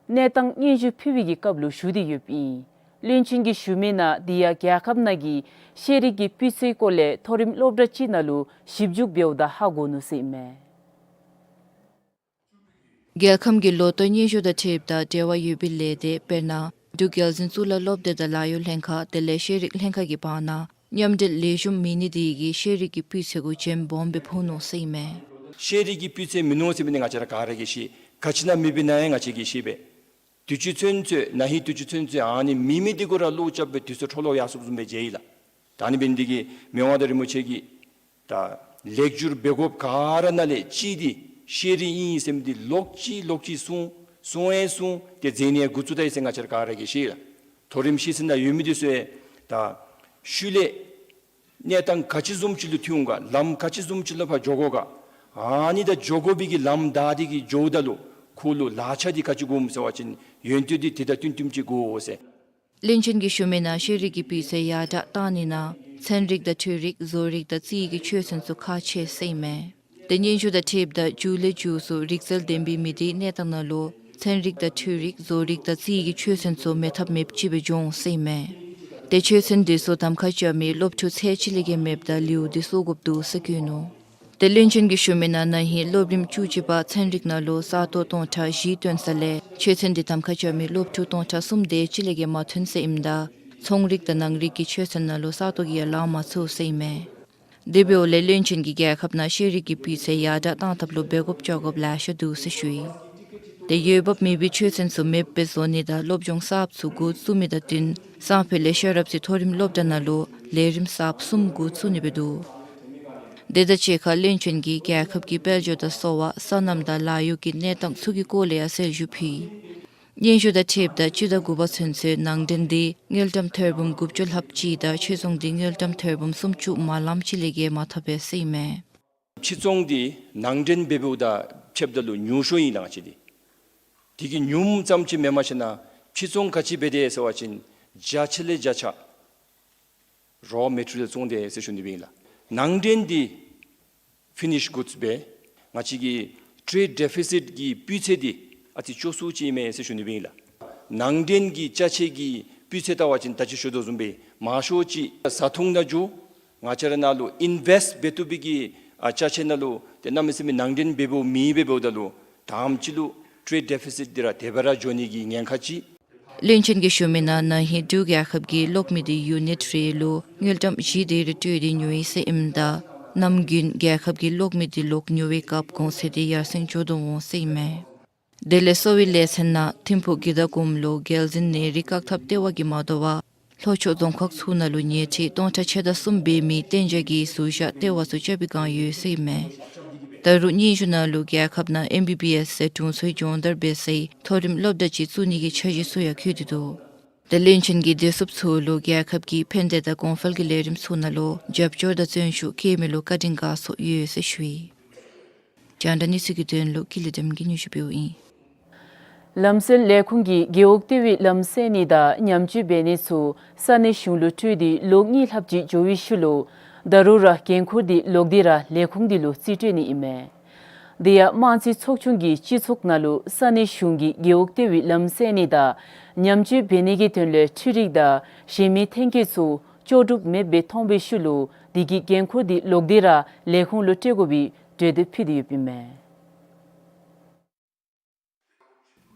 གནས་སྟངས་སྙན་ཞུ་ཕུལ་བའི་གི་སྐབས་ལུ་ཞུ་སྟེ་ཡོདཔ་ཨིན། བློན་ཆེན་གྱིས་ཞུ་མི་ནང་དེ་ཡང་རྒྱལ་ཁབ་ནང་གི་ཤེས་རིག་གི་སྤུས་ཚད་སྐོར་ལས་མཐོ་རིམ་སློབ་གྲྭ་ཅིག་ནང་ལུ་ཞིབ་འཇུག་འབདཝ་ད་ཧ་གོ་ནུག་ཟེར་ཨིན་མས། རྒྱལ་ཁམས་ཀྱི་ལོ་ཐོ་སྙན་ཞུ་དང་འཁྲིལཝ་ད་འབྲེལ་བ་ཡོད་པའི་ལས་སྡེ་དཔེར་ན་འབྲུག་རྒྱལ་འཛིན་གཙུག་ལག་སློབ་སྡེ་དང་ལཱ་གཡོག་ལྷན་ཁག་དེ་ལས་ཤེས་རིག་ལྷན་ཁག་གི་བར་ན་མཉམ་འབྲེལ་ལེགས་ཤོམ་མེད་ནི་དེ་གིས་ཤེས་རིག་གི་སྤུས་ཚད་གུ་བྱེམ་སྦོམ་སྦེ་ཕོག་ནུག་ཟེར་ཨིན་མས། ཤེས་རིག་གི་སྤུས་ཚད་མིན་ནུག་ཟེར་མི་འདི་ང་བཅས་ར་ག་ར་གིས་ཤེས། ག་ཅི་ནང་མེད་པའི་ནང་ཡང་ང་བཅས་ཀྱིས་ཤེས་པས། དུས་ཅི་ཚུན་ཚོད་ན་ཧིང་དུས་ཅི་ཚུན་ཚོད་ཨ་ནི་མེད་མི་འདི་གུ་ར་བློ་རྐྱབ་སྦེ་དུས་ཚོད་འཕྲོ་བརླག་ཡར་སོངམ་བཟུམ་སྦེ་མཇལ་ཡི་ལགས། ད་ཨ་ནི་འབད་ནི་འདི་གིས་མི་དབང་མངའ་བདག་རིན་པོ་ཆེ་གིས་ད་ལེགས་བསྒྱུར་འབད་དགོཔ་ག་ར་ནང་ལས་གཅིག་འདི་ཤེས་རིག་ཨིན་ཟེར་མི་འདི་ལོག་ཅི་ལོག་ཅི་གསུང་གསུང་ཡང་གསུང་སྟེ་མཛད་ནི་ཡང་འགོ་བཙུགས་ད་ཡི་ཟེར་ང་བཅས་ར་ག་ར་གིས་ཤེས་ལགས། མཐོ་རིམ་ཤེས་ཚད་ནང་ཡོད་མི་འདི་ཚུ་ཡང་ད་ཤུལ་ལས་གནས་སྟངས་ག་ཅི་བཟུམ་ཅིག་ལུ་ཐོན་འོང་ག་ལམ་ག་ཅི་བཟུམ་ཅིག་ལུ་ཕར་འགྱོ་དགོ་ག་ཨ་ནི་ད་འགྱོ་དགོ་པའི་གི་ལམ་བདའ་སྟེ་གི་འགྱོཝ་ད་ལུ་ཁོ་ལུ་ལག་ཆ་འདི་ག་ཅི་དགོཔ་སྨོ་ཟེར་བ་ཅིན་ཡོན་ཏན་འདི་དེ་དང་བསྟུན་བསྟུནམ་ཅིག་དགོ་ཟེར། བློན་ཆེན་གྱིས་ཞུ་མི་ནང་ཤེས་རིག་གི་སྤུས་ཚད་ཡར་དྲག་བཏང་ནི་ནང་ཚན་རིག་དང་འཕྲུལ་རིག་བཟོ་རིག་དང་རྩིས་ཀྱི་ཆོས་ཚན་ཚུ་ཁག་ཆེ་ཟེར་ཨིན་མས། ཏེ་སྙན་ཞུ་དང་འཁྲིལཝ་ད་མཇུག་ལས་མཇུག་སུ་རིག་རྩལ་ལྡན་པའི་མི་སྡེའི་གནས་སྟངས་ནང་ལུ་ཚན་རིག་དང་འཕྲུལ་རིག་བཟོ་རིག་དང་རྩིས་ཀྱི་ཆོས་ཚན་ཚུ་མེད་ཐབས་མེདཔ་ཅིག་སྦེ་འགྱོ་འོང་ཟེར་ཨིན་མས། ཏེ་ཆོས་ཚན་འདི་ཚུ་གདམ་ཁ་རྐྱབ་མི་སློབ་ཕྲུག་ཚད་ཅིག་ལས་བརྒལ་མེདཔ་ད་ལེའུ་འདི་སོར་དགོཔ་འདུག་ཟེར་བཀོད་ནུག། ཏེ་བློན་ཆེན་གྱིས་ཞུ་མི་ནང་ན་ཧིང་སློབ་རིམ་བཅུ་གཅིག་པ་ཚན་རིག་ནང་ལུ་ས་སྟོང་སྟོང་ཕྲག་བཞི་བཏོན་ས་ལས་ཆོས་ཚན་འདི་གདམ་ཁ་རྐྱབ་མི་སློབ་ཕྲུག་སྟོང་ཕྲག་གསུམ་དེ་ཅིག་ལས་བརྒལ་མ་ཐོན་ཟེར་ཨིནམ་ད་ཚོང་རིག་དང་ནང་རིག་གི་ཆོས་ཚན་ནང་ལུ་ས་སྟོང་གིས་ཡང་ལང་མ་ཚུགས་ཟེར་ཨིན་མས། དེ་འབདཝ་ལས་བློན་ཆེན་གྱིས་རྒྱལ་ཁབ་ནང་ཤེས་རིག་གི་སྤུས་ཚད་ཡར་དྲག་གཏང་ཐབས་ལུ་འབད་དགོཔ་བཅོ་དགོཔ་ལེ་ཤ་འདུག་ཟེར་ཞུ་ཡི། ཏེ་འོས་འབབ་མེད་པའི་ཆོས་ཚན་ཚུ་མེདཔ་སྦེ་བཟོ་ནི་དང་སློབ་སྦྱོང་གསརཔ་ཚུ་འགོ་བཙུགས་མི་དང་བསྟུན་སང་ཕོད་ལས་ཤེས་རབ་རྩེ་མཐོ་རིམ་སློབ་གྲྭ་ནང་ལུ་ལས་རིམ་གསརཔ་གསུམ་འགོ་བཙུགས་ནི་སྦེ་འདུག། དེ་དང་གཅིག་ཁར་བློན་ཆེན་གྱིས་རྒྱལ་ཁབ་ཀྱི་དཔལ་འབྱོར་དང་གསོ་བ་སོ་ནམ་དང་ལཱ་གཡོག་གི་གནས་སྟངས་ཚུ་གི་སྐོར་ལས་ཡང་གསལ་ཞུ་ཕུལ་ཡི། སྙན་ཞུ་དང་འཁྲིལཝ་ད་སྤྱི་ཟླ་དགུ་པ་ཚུན་ཚོད་ནང་འདྲེན་འདི་དངུལ་ཀྲམ་ཐེར་འབུམ་དགུ་བཅུ་ལྷགཔ་ཅིག་དང་ཕྱིར་ཚོང་འདི་དངུལ་ཀྲམ་ཐེར་འབུམ་སུམ་ཅུ་མ་ལངམ་ཅིག་ལས་བརྒལ་མ་ཐོབ་པས་ཟེར་ཨིན་མས། ཕྱིར་ཚོང་འདི་ནང་འདྲེན་འབད་འབདཝ་དང་ཕྱདཔ་ད་ལུ་ཉུང་ཤོས་ཨིན་ལགས་ང་བཅས་འདི། དེ་གིས་ཉུངམ་ཙམ་ཅིག་མེནམ་ཞིནམ་ཕྱིར་ཚོང་ག་ཅི་འབད་དེས་ཟེར་བ་ཅིན་བརྒྱ་ཆ་ལས་བརྒྱ་ཆ་རོ་མེ་ཊི་རི་ཡལ་བཙོང་དེས་ཟེར་ཞུ་ནི་སྦེ་ཨིན་ལགས། ནང་འདྲེན་འདི་ཕི་ནིཤ་གུཌསི་སྦེ་ང་བཅས་ཀྱི་ཊེརེཌ་ཌེ་ཕི་སིཊ་ཀྱི་སྤུས་ཚད་འདི་ཨ་ཙི་སྐྱོ་སུ་ཅིག་ཨིན་མས་ཟེར་ཞུ་ནི་སྦེ་ཨིན་ལགས། ནང་འདྲེན་གྱི་ཅ་ཆས་ཀྱི་སྤུས་ཚད་བལྟ་བ་ཅིན་ད་ཅི་ཞུ་དོ་བཟུམ་སྦེ་མང་ཤོས་ཅིག་བཟའ་འཐུང་ནང་འགྱོ། ང་བཅས་ར་ནང་ལུ་ཨིན་ཝེསཊ་འབད་བཏུབ་པའི་གི་ཨ་ཅ་ཆས་ནང་ལུ་ཏེ་གནམ་མེད་ས་མེད་ནང་འདྲེན་འབད་འབདཝ་མེད་འབད་འབདཝ་ད་ལུ་དང་པ་ཅིག་ལུ་ཊེརེཌ་ཌེ་ཕི་སིཊ་འདི་ར་དེ་སྦེ་ར་འགྱོ་ནི་གི་ཉེན་ཁ་ཅིག། བློན་ཆེན་གྱིས་ཞུ་མི་ནང་ན་ཧིང་འབྲུག་རྒྱལ་ཁབ་ཀྱི་གློག་མེ་འདི་ཡུ་ནིཊ་རེ་ལུ་དངུལ་ཀྲམ་བཞི་དེ་རེ་སྤྲོད་དེ་ཉོ་ཡི་ཟེར་ཨིནམ་ད་ནམ་རྒྱུན་རྒྱལ་ཁབ་ཀྱི་གློག་མེ་འདི་ལོག་ཉོ་བའི་སྐབས་གོང་ཚད་འདི་ཡར་སེང་འགྱོ་དོ་འོང་ཟེར་ཨིན་མས། དེ་ལས་གསོ་བའི་ལས་ཚན་ནང་ཐིམ་ཕུག་གི་ད་གོམ་ལུ་རྒྱལ་འཛིན་ནེ་རིགས་བཀག་ཐབས་ལྟེ་བ་གིས་མ་དོ་བར་ལྷོ་ཕྱོགས་རྫོང་ཁག་ཚུ་ནང་ལུ་ཉལ་ཁྲི་སྟོང་ཕྲག་ཕྱེད་དང་གསུམ་འབད་མི་གཏན་འཇགས་ཀྱི་ཟུར་བཞག་ལྟེ་བ་ཚུ་རྐྱབ་པའི་བསྒང་ཡོད་ཟེར་ཨིན་མས། ད་རུང་སྙན་ཞུ་ནང་ལུ་རྒྱལ་ཁབ་ནང་ཨེམ་བི་བི་ཨེསི་ཟེར་དྲུང་འཚོའི་སྦྱོང་བརྡར་འབད་སའི་མཐོ་རིམ་སློབ་གྲྭ་ཅིག་བཙུགས་ནི་གི་འཆར་གཞི་ཚུ་ཡང་བཀོད་དེ་འདུག། ཏེ་བློན་ཆེན་གྱིས་བདེ་སྲུངཔ་ཚུ་ལུ་རྒྱལ་ཁབ་ཀྱི་ཕན་བདེ་དང་གོང་འཕེལ་གྱི་ལས་རིམ་ཚུ་ནང་ལུ་རྒྱབ་སྐྱོར་དང་བརྩོན་ཤུགས་བསྐྱེད་མི་ལུ་བཀའ་དྲིན་དགའ་ཚོར་ཡོད་ཟེར་ཞུ་ཡི། རྒྱང་བསྒྲགས་གནས་ཚུལ་གྱི་དོན་ལུ་ཀུན་ལེགས་བདེམ་གིས་སྙན་ཞུ་ཕུལཝ་ཨིན། ལམ་སེལ་ལས་ཁུངས་ཀྱིས་རྒེད་འོག་ལྟེ་བའི་ལམ་སེལ་ནི་དང་ཉམས་བཅོས་འབད་ནི་ཚུ་ས་གནས་གཞུང་ལུ་སྤྲོད་དེ་ལོ་གཉིས་ལྷགཔ་ཅིག་འགྱོ་བའི་ཤུལ་ལུ་ད་རུང་ར་འགན་ཁུར་འདི་ལོག་སྟེ་ར་ལས་ཁུངས་འདི་ལུ་རྩིས་སྤྲོད་ནི་ཨིན་མས། དེ་ཡང་དམངས་རྩིས་ཚོགས་ཆུང་གིས་སྤྱི་ཚོགས་ནང་ལུ་ས་གནས་གཞུང་གིས་རྒེད་འོག་ལྟེ་བའི་ལམ་སེལ་ནི་དང་ཉམས་བཅོས་འབད་ནི་གི་དོན་ལས་འཕྲུལ་རིག་དང་གཞན་མི་ཐོན་སྐྱེད་ཚུ་ལྕོགས་གྲུབ་མེདཔ་སྦེ་མཐོང་བའི་ཤུལ་ལུ་དེ་གི་འགན་ཁུར་འདི་ལོག་སྟེ་ར་ལས་ཁུངས་ལུ་སྤྲོད་དགོ་པའི་གྲོས་འདེབས་ཕུལ་ཏེ་ཡོདཔ་ཨིན་མས།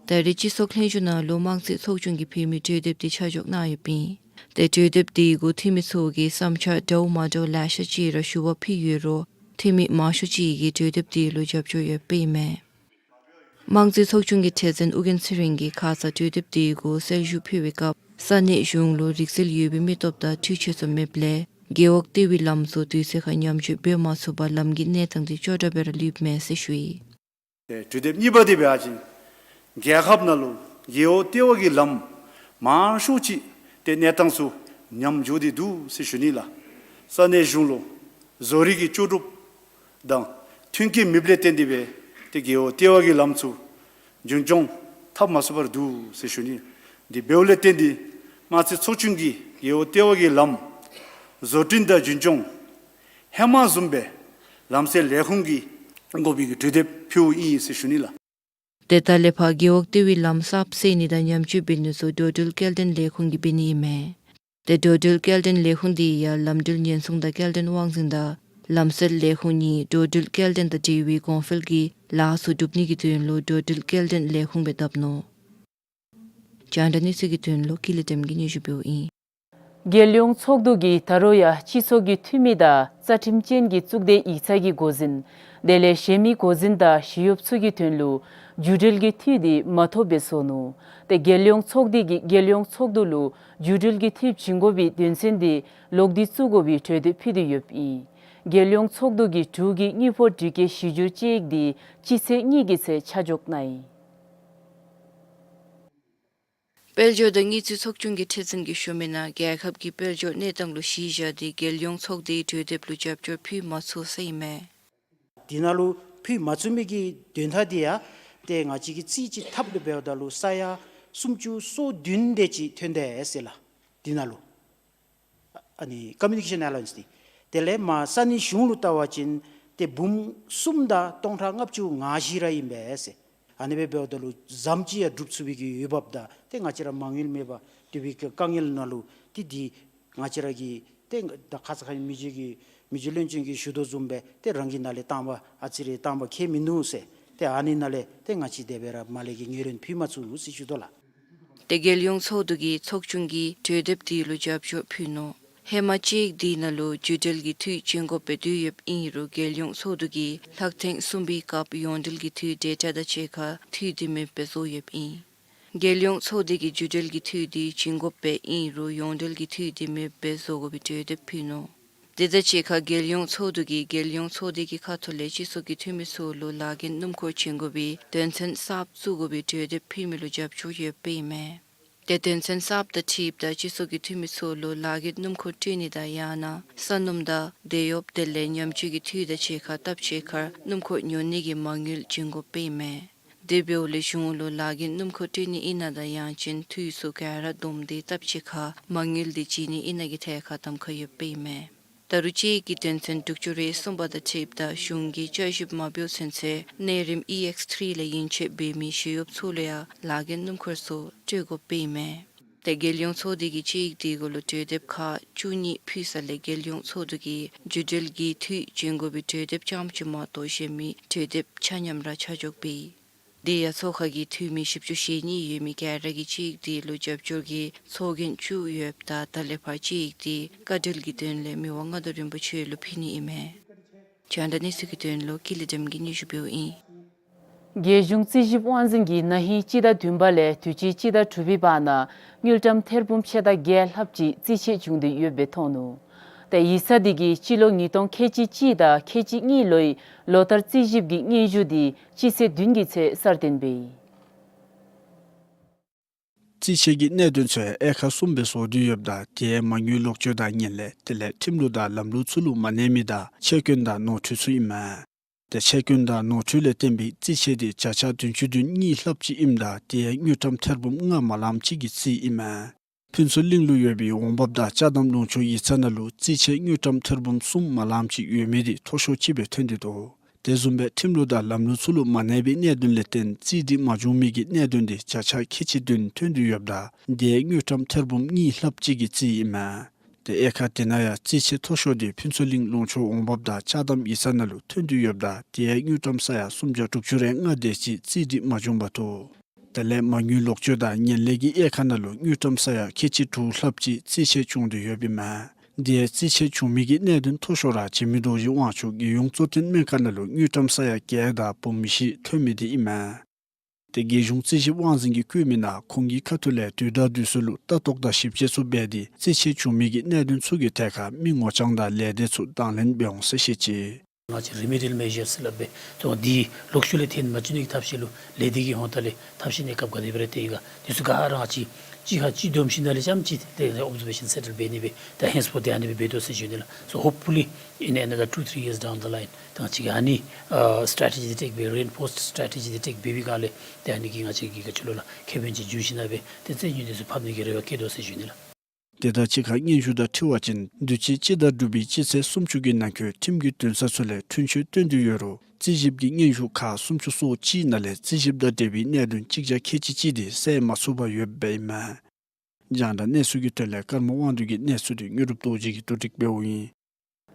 ད་རེས་སྤྱི་ཚོགས་ལྷན་བཞུགས་ནང་ལུ་དམངས་རྩིས་ཚོགས་ཆུང་གིས་ཕུལ་མི་གྲོས་འདེབས་འདི་ཆ་འཇོག་གནང་ཡོདཔ་ཨིན། ཏེ་གྲོས་འདེབས་འདི་གུ་འཐུས་མི་ཚུ་གིས་བསམ་འཆར་འདྲཝ་མ་འདྲཝ་ལེ་ཤ་ཅིག་ར་ཞུ་བ་ཕུལ་ཡོད་རུང་འཐུས་མི་མང་ཤོས་ཅིག་གིས་གྲོས་འདེབས་འདི་ལུ་རྒྱབ་སྐྱོར་ཡོདཔ་ཨིན་མས། དམངས་རྩིས་ཚོགས་ཆུང་གི་ཁྲི་འཛིན་ཨོ་རྒྱན་ཚེ་རིང་གིས་ཁ་ཙ་གྲོས་འདེབས་འདི་གུ་གསལ་ཞུ་ཕུལ་བའི་སྐབས་ས་གནས་གཞུང་ལུ་རིག་རྩལ་ཡོད་པའི་མི་སྟོབས་དང་འཕྲུལ་ཆས་ཚུ་མེདཔ་ལས་རྒེད་འོག་ལྟེ་བའི་ལམ་ཚུ་དུས་ཚོད་ཁར་ཉམས་བཅོས་འབད་མ་ཚུགས་པར་ལམ་གྱི་གནས་སྟངས་འདི་སྐྱོ་དྲགས་སྦེ་ར་ལུསཔ་མས་ཟེར་ཞུ་ཡི། ཏེ་གྲོས་འདེབས་གཉིས་པ་འདི་འབད་བ་ཅིན་ རྒྱལ་ཁབ་ནང་ལུ་རྒེད་འོག་ལྟེ་བ་གི་ལམ་མང་ཤོས་ཅིག་ཏེ་གནས་སྟངས་ཚུ་ཉམས་འགྱོ་སྟེ་འདུག་ཟེར་ཞུ་ནི་ལགས། ས་གནས་གཞུང་ལུ་བཟོ་རིག་གི་ལྕོགས་གྲུབ་དང་མཐུན་རྐྱེན་མེདཔ་ལས་བརྟེན་ཏེ་སྦེ་ཏེ་རྒེད་འོག་ལྟེ་བ་གི་ལམ་ཚུ་རྒྱུན་སྐྱོང་འཐབ་མ་ཚུགས་པར་འདུག་ཟེར་ཞུ་ནི། དེ་འབདཝ་ལས་བརྟེན་ཏེ་དམངས་རྩིས་ཚོགས་ཆུང་གིས་རྒེད་འོག་ལྟེ་བ་གི་ལམ་བཟོ་སྐྲུན་དང་རྒྱུན་སྐྱོང་ཧེ་མ་བཟུམ་སྦེ་ལམ་སེལ་ལས་ཁུངས་ཀྱིས་དགོ་པའི་གྲོས་འདེབས་ཕུལཝ་ཨིན་ཟེར་ཞུ་ནི་ལགས། ཏེ་ད་ལས་ཕར་རྒེད་འོག་ལྟེ་བའི་ལམ་གསརཔ་སེལ་ནི་དང་ཉམས་བཅོས་འབད་ནི་ཚུ་འགྲོ་འགྲུལ་སྐྱེལ་འདྲེན་ལས་ཁུངས་ཀྱིས་འབད་ནི་ཨིན་མས། ཏེ་འགྲོ་འགྲུལ་སྐྱེལ་འདྲེན་ལས་ཁུངས་འདི་ཡང་ལམ་འགྲུལ་ཉེན་སྲུང་དང་སྐྱེལ་འདྲེན་དབང་འཛིན་དང་ལམ་སེལ་ལས་ཁུངས་གཉིས་འགྲོ་འགྲུལ་སྐྱེལ་འདྲེན་དང་འབྲེལ་བའི་གོང་འཕེལ་གྱི་ལཱ་ཚུ་སྒྲུབ་ནི་གི་དོན་ལུ་འགྲོ་འགྲུལ་སྐྱེལ་འདྲེན་ལས་ཁུངས་སྦེ་བཏབ་ནུག། རྒྱང་བསྒྲགས་གནས་ཚུལ་གྱི་དོན་ལུ་ཀུན་ལེགས་བདེམ་གིས་སྙན་ཞུ་འབདཝ་ཨིན། རྒྱལ་ཡོངས་ཚོགས་འདུ་གིས་ད་རུང་ཡང་སྤྱི་ཚོགས་ཀྱི་འཐུས་མི་དང་རྩ་ཁྲིམས་ཅན་གྱི་གཙུག་སྡེ་ཡིག་ཚང་གི་འགོ་འཛིན་དེ་ལས་གཞན་མི་འགོ་འཛིན་དང་ཞི་གཡོགཔ་ཚུ་གི་དོན་ལུ་རྒྱུ་འབྲེལ་གྱི་འཐུས་འདི་མ་ཐོབ་པས་བཟོ་ནུག། ཏེ་རྒྱལ་ཡོངས་ཚོགས་སྡེ་གིས་རྒྱལ་ཡོངས་ཚོགས་འདུ་ལུ་རྒྱུ་འབྲེལ་གྱི་འཐུས་བྱིན་དགོ་པའི་དོན་ཚན་འདི་ལོག་སྟེ་བཙུགས་དགོ་པའི་གྲོས་འདེབས་ཕུལ་ཏེ་ཡོདཔ་ཨིན། རྒྱལ་ཡོངས་ཚོགས་འདུ་གི་དྲུག་གི་དངུལ་ཕོགས་སྒྲིག་བཀོད་གཞི་འགྱུར་དཔྱད་ཡིག་འདི་སྤྱི་ཚེས་གཉིས་ཀྱི་ཚེ་ཆ་འཇོག་གནང་ཡི། དཔལ་འབྱོར་དང་དངུལ་རྩིས་ཚོགས་ཆུང་གི་ཁྲི་འཛིན་གྱིས་ཞུ་མི་ནང་རྒྱལ་ཁབ་ཀྱི་དཔལ་འབྱོར་གནས་སྟངས་ལུ་གཞི་བཞག་སྟེ་རྒྱལ་ཡོངས་ཚོགས་སྡེའི་གྲོས་འདེབས་ལུ་རྒྱབ་སྐྱོར་ཕུལ་མ་ཚུགས་ཟེར་ཨིན་མས། དེ་ནང་ལུ་ཕུལ་མ་ཚུགས་མི་གི་དོན་དག་འདི་ཡང་ཏེ་ང་བཅས་ཀྱིས་རྩིས་ཅིག་འཐབ་ལུ་འབདཝ་ད་ལུ་ས་ཡ་སུམ་ཅུ་སོ་བདུན་དེ་ཅིག་ཐོན་དེས་ཟེར་ལགས། དེ་ནང་ལུ་ཨ་ནི་ཀོ་མིའུ་ནི་ཀེ་ཤཱན་ཨ་ལ་ཝན་སི་འདི། དེ་ལས་མར་ས་གནས་གཞུང་ལུ་བལྟ་བ་ཅིན་ཏེ་འབུམ་གསུམ་དང་སྟོང་ཕྲག་ལྔ་བཅུ་ང་བཞི་ར་ཨིན་པས་ཟེར། ཨ་ནི་སྦེ་འབདཝ་ད་ལུ་ཟམ་ཅིག་ཡང་སྒྲུབ་ཚུགས་པའི་གི་འོས་འབབ་དང་ཏེ་ང་བཅས་ར་མ་དངུལ་མེད་པར་སྡོད་པའི་གི་དཀའ་ངལ་ནང་ལུ་ཏེ་འདི་ང་བཅས་ར་གི་ཏེ་ད་ཁ་ཙ་ཁ་ཉིནམ་མི་རྗེ་གི་མི་རྗེ་བློན་ཆེན་གྱིས་ཞུ་དོ་བཟུམ་སྦེ་ཏེ་རང་གི་ནང་ལས་བཏང་པ་ཨ་ཙི་རེ་བཏང་པ་ཁྱད་མིན་ནུག་ཟེར། ཏེ་ཨ་ནི་ནང་ལས་ཏེ་ང་བཅས་དེ་སྦེ་ར་མར་ལས་ཀྱི་དངུལ་རིན་ཕུལ་མ་ཚུགས་ཟེར་ཞུ་དོ་ལགས། ཏེ་རྒྱལ་ཡོངས་ཚོགས་འདུ་གིས་ཚོགས་ཆུང་གི་གྲོས་འདེབས་འདི་ལུ་རྒྱབ་སྐྱོར་ཕུལ་ནུག། ཧེ་མ་དཔྱད་ཡིག་འདི་ནང་ལུ་རྒྱུ་འབྲེལ་གྱི་འཐུས་བྱིན་དགོཔ་སྦེ་འདུག་ཡོདཔ་ཨིན་རུང་རྒྱལ་ཡོངས་ཚོགས་འདུ་གིས་ལྷག་ཐེངས་གསུམ་པའི་སྐབས་ཡོངས་འབྲེལ་གྱི་འཐུས་ཌེ་ཊ་དང་གཅིག་ཁར་འཐུས་འདི་མེདཔ་སྦེ་བཟོ་ཡོདཔ་ཨིན། རྒྱལ་ཡོངས་ཚོགས་སྡེ་གིས་རྒྱུ་འབྲེལ་གྱི་འཐུས་འདི་བྱིན་དགོཔ་སྦེ་ཨིན་རུང་ཡོངས་འབྲེལ་གྱི་འཐུས་འདི་མེདཔ་སྦེ་བཟོ་དགོ་པའི་གྲོས་འདེབས་ཕུལ་ནུག། དེ་དང་གཅིག་ཁར་རྒྱལ་ཡོངས་ཚོགས་འདུ་གིས་རྒྱལ་ཡོངས་ཚོགས་སྡེ་གི་ཁ་ཐུག་ལས་སྤྱི་ཚོགས་ཀྱི་འཐུས་མི་ཚུ་ལུ་ལཱ་འགན་སྣུམ་འཁོར་བྱིན་དགོ་པའི་དོན་ཚན་གསརཔ་བཙུགས་དགོ་པའི་གྲོས་འདེབས་ཕུལ་མི་ལུ་རྒྱབ་སྐྱོར་ཡོདཔ་ཨིན་མས། ཏེ་དོན་ཚན་གསརཔ་དང་འཁྲིལཝ་ད་སྤྱི་ཚོགས་ཀྱི་འཐུས་མི་ཚུ་ལུ་ལཱ་འགན་སྣུམ་འཁོར་སྤྲོད་ནི་དང་ཡང་ན་ས་སྣུམ་དང་དེད་གཡོགཔ་དེ་ལས་ཉམས་བཅོས་ཀྱི་འཐུས་དང་གཅིག་ཁར་སྟབས་གཅིག་ཁར་སྣུམ་འཁོར་ཉོ་ནི་གི་མ་དངུལ་བྱིན་དགོཔ་ཨིན་མས། དེ་འབདཝ་ལས་གཞུང་ལུ་ལཱ་འགན་སྣུམ་འཁོར་སྤྲོད་ནི་ཨིན་ན་དང་ཡང་ཅིན་འཐུས་ཚུ་ག་ར་བསྡོམས་ཏེ་སྟབས་གཅིག་ཁར་མ་དངུལ་འདི་བྱིན་ནི་ཨིན་ན་གི་ཐད་ཁར་གདམ་ཁ་ཡོདཔ་ཨིན་མས། ད་རུང་དཔྱད་ཡིག་གི་དོན་ཚན་དྲུག་ཅུ་རེ་གསུམ་པ་དང་འཁྲིལཝ་ད་གཞུང་གིས་བསྐྱར་ཞིབ་མ་འབད་བའི་ཚུན་ཚོད་གནས་རིམ་ཨི་ཨེགསི་ཐི་རི་ལས་ཡན་ཆད་འབད་མི་ཞི་གཡོགཔ་ཚུ་ལུ་ཡང་ལཱ་འགན་སྣུམ་འཁོར་ཚུ་སྤྲོད་དགོཔ་ཨིན་མས། ཏེ་རྒྱལ་ཡོངས་ཚོགས་སྡེ་གིས་དཔྱད་ཡིག་འདི་གུ་ལུ་གྲོས་འདེབས་ཁག་བཅུ་གཉིས་ཕུལ་ས་ལས་རྒྱལ་ཡོངས་ཚོགས་འདུ་གིས་རྒྱུ་འབྲེལ་གྱི་འཐུས་བྱིན་དགོ་པའི་གྲོས་འདེབས་རྐྱངམ་ཅིག་མ་གཏོགས་གཞན་མི་གྲོས་འདེབས་ཆ་མཉམ་ར་ཆ་འཇོག་འབད་ཡི། དེ་ཡང་ཚོགས་ཁང་གི་འཐུས་མི་བཞི་བཅུ་ཞེ་གཉིས་ཡོད་མི་ག་ར་གིས་དཔྱད་ཡིག་འདི་ལུ་རྒྱབ་སྐྱོར་གྱི་ཚོགས་རྒྱན་བཙུགས་ཡོདཔ་ད་ད་ལས་ཕར་དཔྱད་ཡིག་འདི་བཀའ་འཁྲོལ་གྱི་དོན་ལས་མི་དབང་མངའ་བདག་རིན་པོ་ཆེ་ལུ་ཕུལ་ནི་ཨིན་མས། རྒྱང་བསྒྲགས་གནས་ཚུལ་གྱི་དོན་ལུ་ཀུན་ལེགས་བདེམ་གིས་སྙན་ཞུ་འབདཝ་ཨིན། རྒྱལ་གཞུང་རྩིས་ཞིབ་དབང་འཛིན་གྱིས་ན་ཧིང་སྤྱི་ཟླ་བདུན་པ་ལས་དུས་ཅི་སྤྱི་ཟླ་དྲུག་པའི་བར་ན་དངུལ་ཀྲམ་ཐེར་འབུམ་ཕྱེད་དང་བརྒྱད་ལྷགཔ་ཅིག་རྩིས་ཆད་བྱུང་སྟེ་ཡོདཔ་སྦེ་མཐོང་ནུག། ཏེ་ཡིག་ཚང་འདི་གིས་སྤྱི་ལོ་ཉིས་སྟོང་ཁལ་གཅིག་གཅིག་དང་ཁལ་གཅིག་གཉིས་ལོའི་ལོ་ལྟར་རྩིས་ཞིབ་ཀྱི་སྙན་ཞུ་འདི་སྤྱི་ཚེས་བདུན་གྱི་ཚེ་གསར་བཏོན་འབད་ཡི། རྩིས་ཆད་ཀྱི་གནད་དོན་ཚུ་ཡང་དབྱེ་ཁག་གསུམ་སྦེ་བཟོ་སྟེ་ཡོདཔ་ད་དེ་ཡང་མ་དངུལ་ལོག་སྤྱོད་དང་ངན་ལྷད་དེ་ལས་ཁྲིམས་ལུགས་དང་ལམ་ལུགས་ཚུ་ལུ་མ་གནས་མི་དང་ཆད་སྐྱོན་དང་ནོར་འཁྲུལ་ཚུ་ཨིན་མས། ཏེ་ཆད་སྐྱོན་དང་ནོར་འཁྲུལ་ལས་བརྟེན་པའི་རྩིས་ཆད་འདི་བརྒྱ་ཆ་བདུན་ཅུ་དོན་གཉིས་ལྷགཔ་ཅིག་ཨིནམ་ད་དེ་ཡང་དངུལ་ཀྲམ་ཐེར་འབུམ་ལྔ་མ་ལངམ་ཅིག་གི་རྩིས་ཨིན་མས། ཕུན་ཚོགས་གླིང་ལུ་ཡོད་པའི་འོང་འབབ་དང་ཅ་དམ་ལུང་ཕྱོགས་ཡིག་ཚང་ནང་ལུ་རྩིས་ཆད་དངུལ་ཀྲམ་ཐེར་འབུམ་གསུམ་མ་ལངམ་ཅིག་ཡོད་མི་འདི་མཐོ་ཤོས་ཅིག་སྦེ་ཐོན་ཏེ་འདུག། དེ་བཟུམ་སྦེ་ཁྲིམས་ལུགས་དང་ལམ་ལུགས་ཚུ་ལུ་མ་གནས་པའི་གནད་དོན་ལས་བརྟེན་རྩིས་འགྲིག་མ་བྱུང་མི་གི་གནད་དོན་འདི་བརྒྱ་ཆ་ཁལ་གཅིག་བདུན་ཐོན་ཏེ་ཡོདཔ་ད་དེ་ཡང་དངུལ་ཀྲམ་ཐེར་འབུམ་གཉིས་ལྷགཔ་ཅིག་གི་རྩིས་ཨིན་མས། ཏེ་དབྱེ་ཁག་དེ་ནང་ཡང་རྩིས་ཆད་མཐོ་ཤོས་འདི་ཕུན་ཚོགས་གླིང་ལུང་ཕྱོགས་འོང་འབབ་དང་ཅ་དམ་ཡིག་ཚང་ནང་ལུ་ཐོན་ཏེ་ཡོདཔ་ད་དེ་ཡང་དངུལ་ཀྲམ་ས་ཡ་སུམ་བརྒྱ་དྲུག་ཅུ་རེ་ལྔ་དེ་ཅིག་རྩིས་འགྲིག་མ་བྱུང་བར་ཐོན། དེ་ལས་མ་དངུལ་ལོག་སྤྱོད་དང་ངན་ལྷད་ཀྱི་དབྱེ་ཁག་ནང་ལུ་དངུལ་ཀྲམ་ས་ཡ་ཁལ་གཅིག་དྲུག་ལྷགཔ་ཅིག་རྩིས་ཆད་བྱུང་སྟེ་ཡོདཔ་ཨིན་མས། དེ་ཡང་རྩིས་ཆད་བྱུང་མི་གི་གནད་དོན་མཐོ་ཤོས་ར་འཇིགས་མེད་རྡོ་རྗེ་དབང་ཕྱུག་རྒྱལ་ཡོངས་གཙོ་བསྟེན་སྨན་ཁང་ནང་ལུ་དངུལ་ཀྲམ་ས་ཡ་བརྒྱད་དང་འབུམ་བཞི་ཐོན་མི་འདི་ཨིན་མས། ཏེ་རྒྱལ་གཞུང་རྩིས་ཞིབ་དབང་འཛིན་གྱིས་བཀོད་མི་ནང་ཁོང་གི་ཁ་ཐུག་ལས་དུས་དང་དུས་སུ་ལུ་ལྟ་རྟོག་དང་ཞིབ་དཔྱད་ཚུ་འབད་དེ་རྩིས་ཆད་བྱུང་མི་གི་གནད་དོན་ཚུ་གི་ཐད་ཁར་མི་ངོ་རྐྱང་དང་ལས་སྡེ་ཚུ་དང་ལེན་འབད་འོང་ཟེར་བཤད་ཅི། ང་བཅས་རི་མི་ཌི་ཡལ་མེ་ཞར་ཟེར་སླབ་སྦེ་ཏེ་འདི་ལོག་ཤུལ་ལས་ཐོན་མ་བཅུག་ནི་གི་ཐབས་ཤེས་ལུ་ལས་སྡེ་གི་ཧོངས་ཏོ་ལས་ཐབས་ཤེས་གནས་སྐབས་ག་དེ་སྦེ་ར་སྟོན་ཡི་ག། དེ་ཚུ་ག་ར་ང་བཅས་གཅིག་ཁར་གཅིག་བསྡོམས་ཞིནམ་ལས་རྐྱངམ་ཅིག་ཏེ་ཨོབ་ཛར་ཝེ་ཤཱན་སེ་ཊལ་འབད་ནི་སྦེ་ད་ཧེནས་ཕོརཐ་ཏེ་ཨ་ནི་སྦེ་འབད་དོ་ཟེར་ཞུ་ནི་ལགས། So hopefully in another two three years down the line ད་ང་བཅས་ཀྱིས་ཨ་ནི་ཨ་སི་ཊེ་ཊི་ཇི་འདི་ཊེག་འབད་རི་ཨེན་ཕོརསཌ་སི་ཊེ་ཊི་ཇི་འདི་ཊེག་འབད་བའི་སྒང་ལས་ཏེ་ཨ་ནི་གིས་ང་བཅས་ཀྱི་ག་ཅི་ལོ་ལགས་ཁེ་ཕན་ཅིག་འབྱུང་ཞིནམ་སྦེ་ཏེ་རྩིས་རྒྱུན་དེ་ཚུ་ཕབ་ནི་གི་རེ་བ་བསྐྱེད་དོ་ཟེར་ཞུ་ནི་ལགས། དེ་དང་གཅིག་ཁར་སྙན་ཞུ་དང་འཁྲིལ་བ་ཅིན་དུས་ཅི་སྤྱི་ཟླ་དྲུག་པའི་སྤྱི་ཚེས་སུམ་ཅུ་གི་ནང་འཁོད་ཁྲིམས་ཀྱི་འདུན་ས་ཚུ་ལས་འཁྲུན་ཆོད་བཏོན་དོ་ཡོད་རུང་རྩིས་ཞིབ་ཀྱི་སྙན་ཞུ་ཁག་སུམ་ཅུ་སོ་གཅིག་ནང་ལས་རྩིས་ཞིབ་དང་འབྲེལ་བའི་གནད་དོན་གཅིག་བརྒྱ་ཁལ་གཅིག་གཅིག་དེ་སེལ་མ་ཚུགས་པར་ཡོདཔ་ཨིན་མས། རྒྱང་བསྒྲགས་གནས་ཚུལ་གྱི་དོན་ལས་ཀརྨ་དབང་འདུས་ཀྱི་གནས་ཚུལ་དེ་དངོས་གྲུབ་རྡོ་རྗེ་གིས་བསྡུ་སྒྲིག་འབདཝ་ཨིན།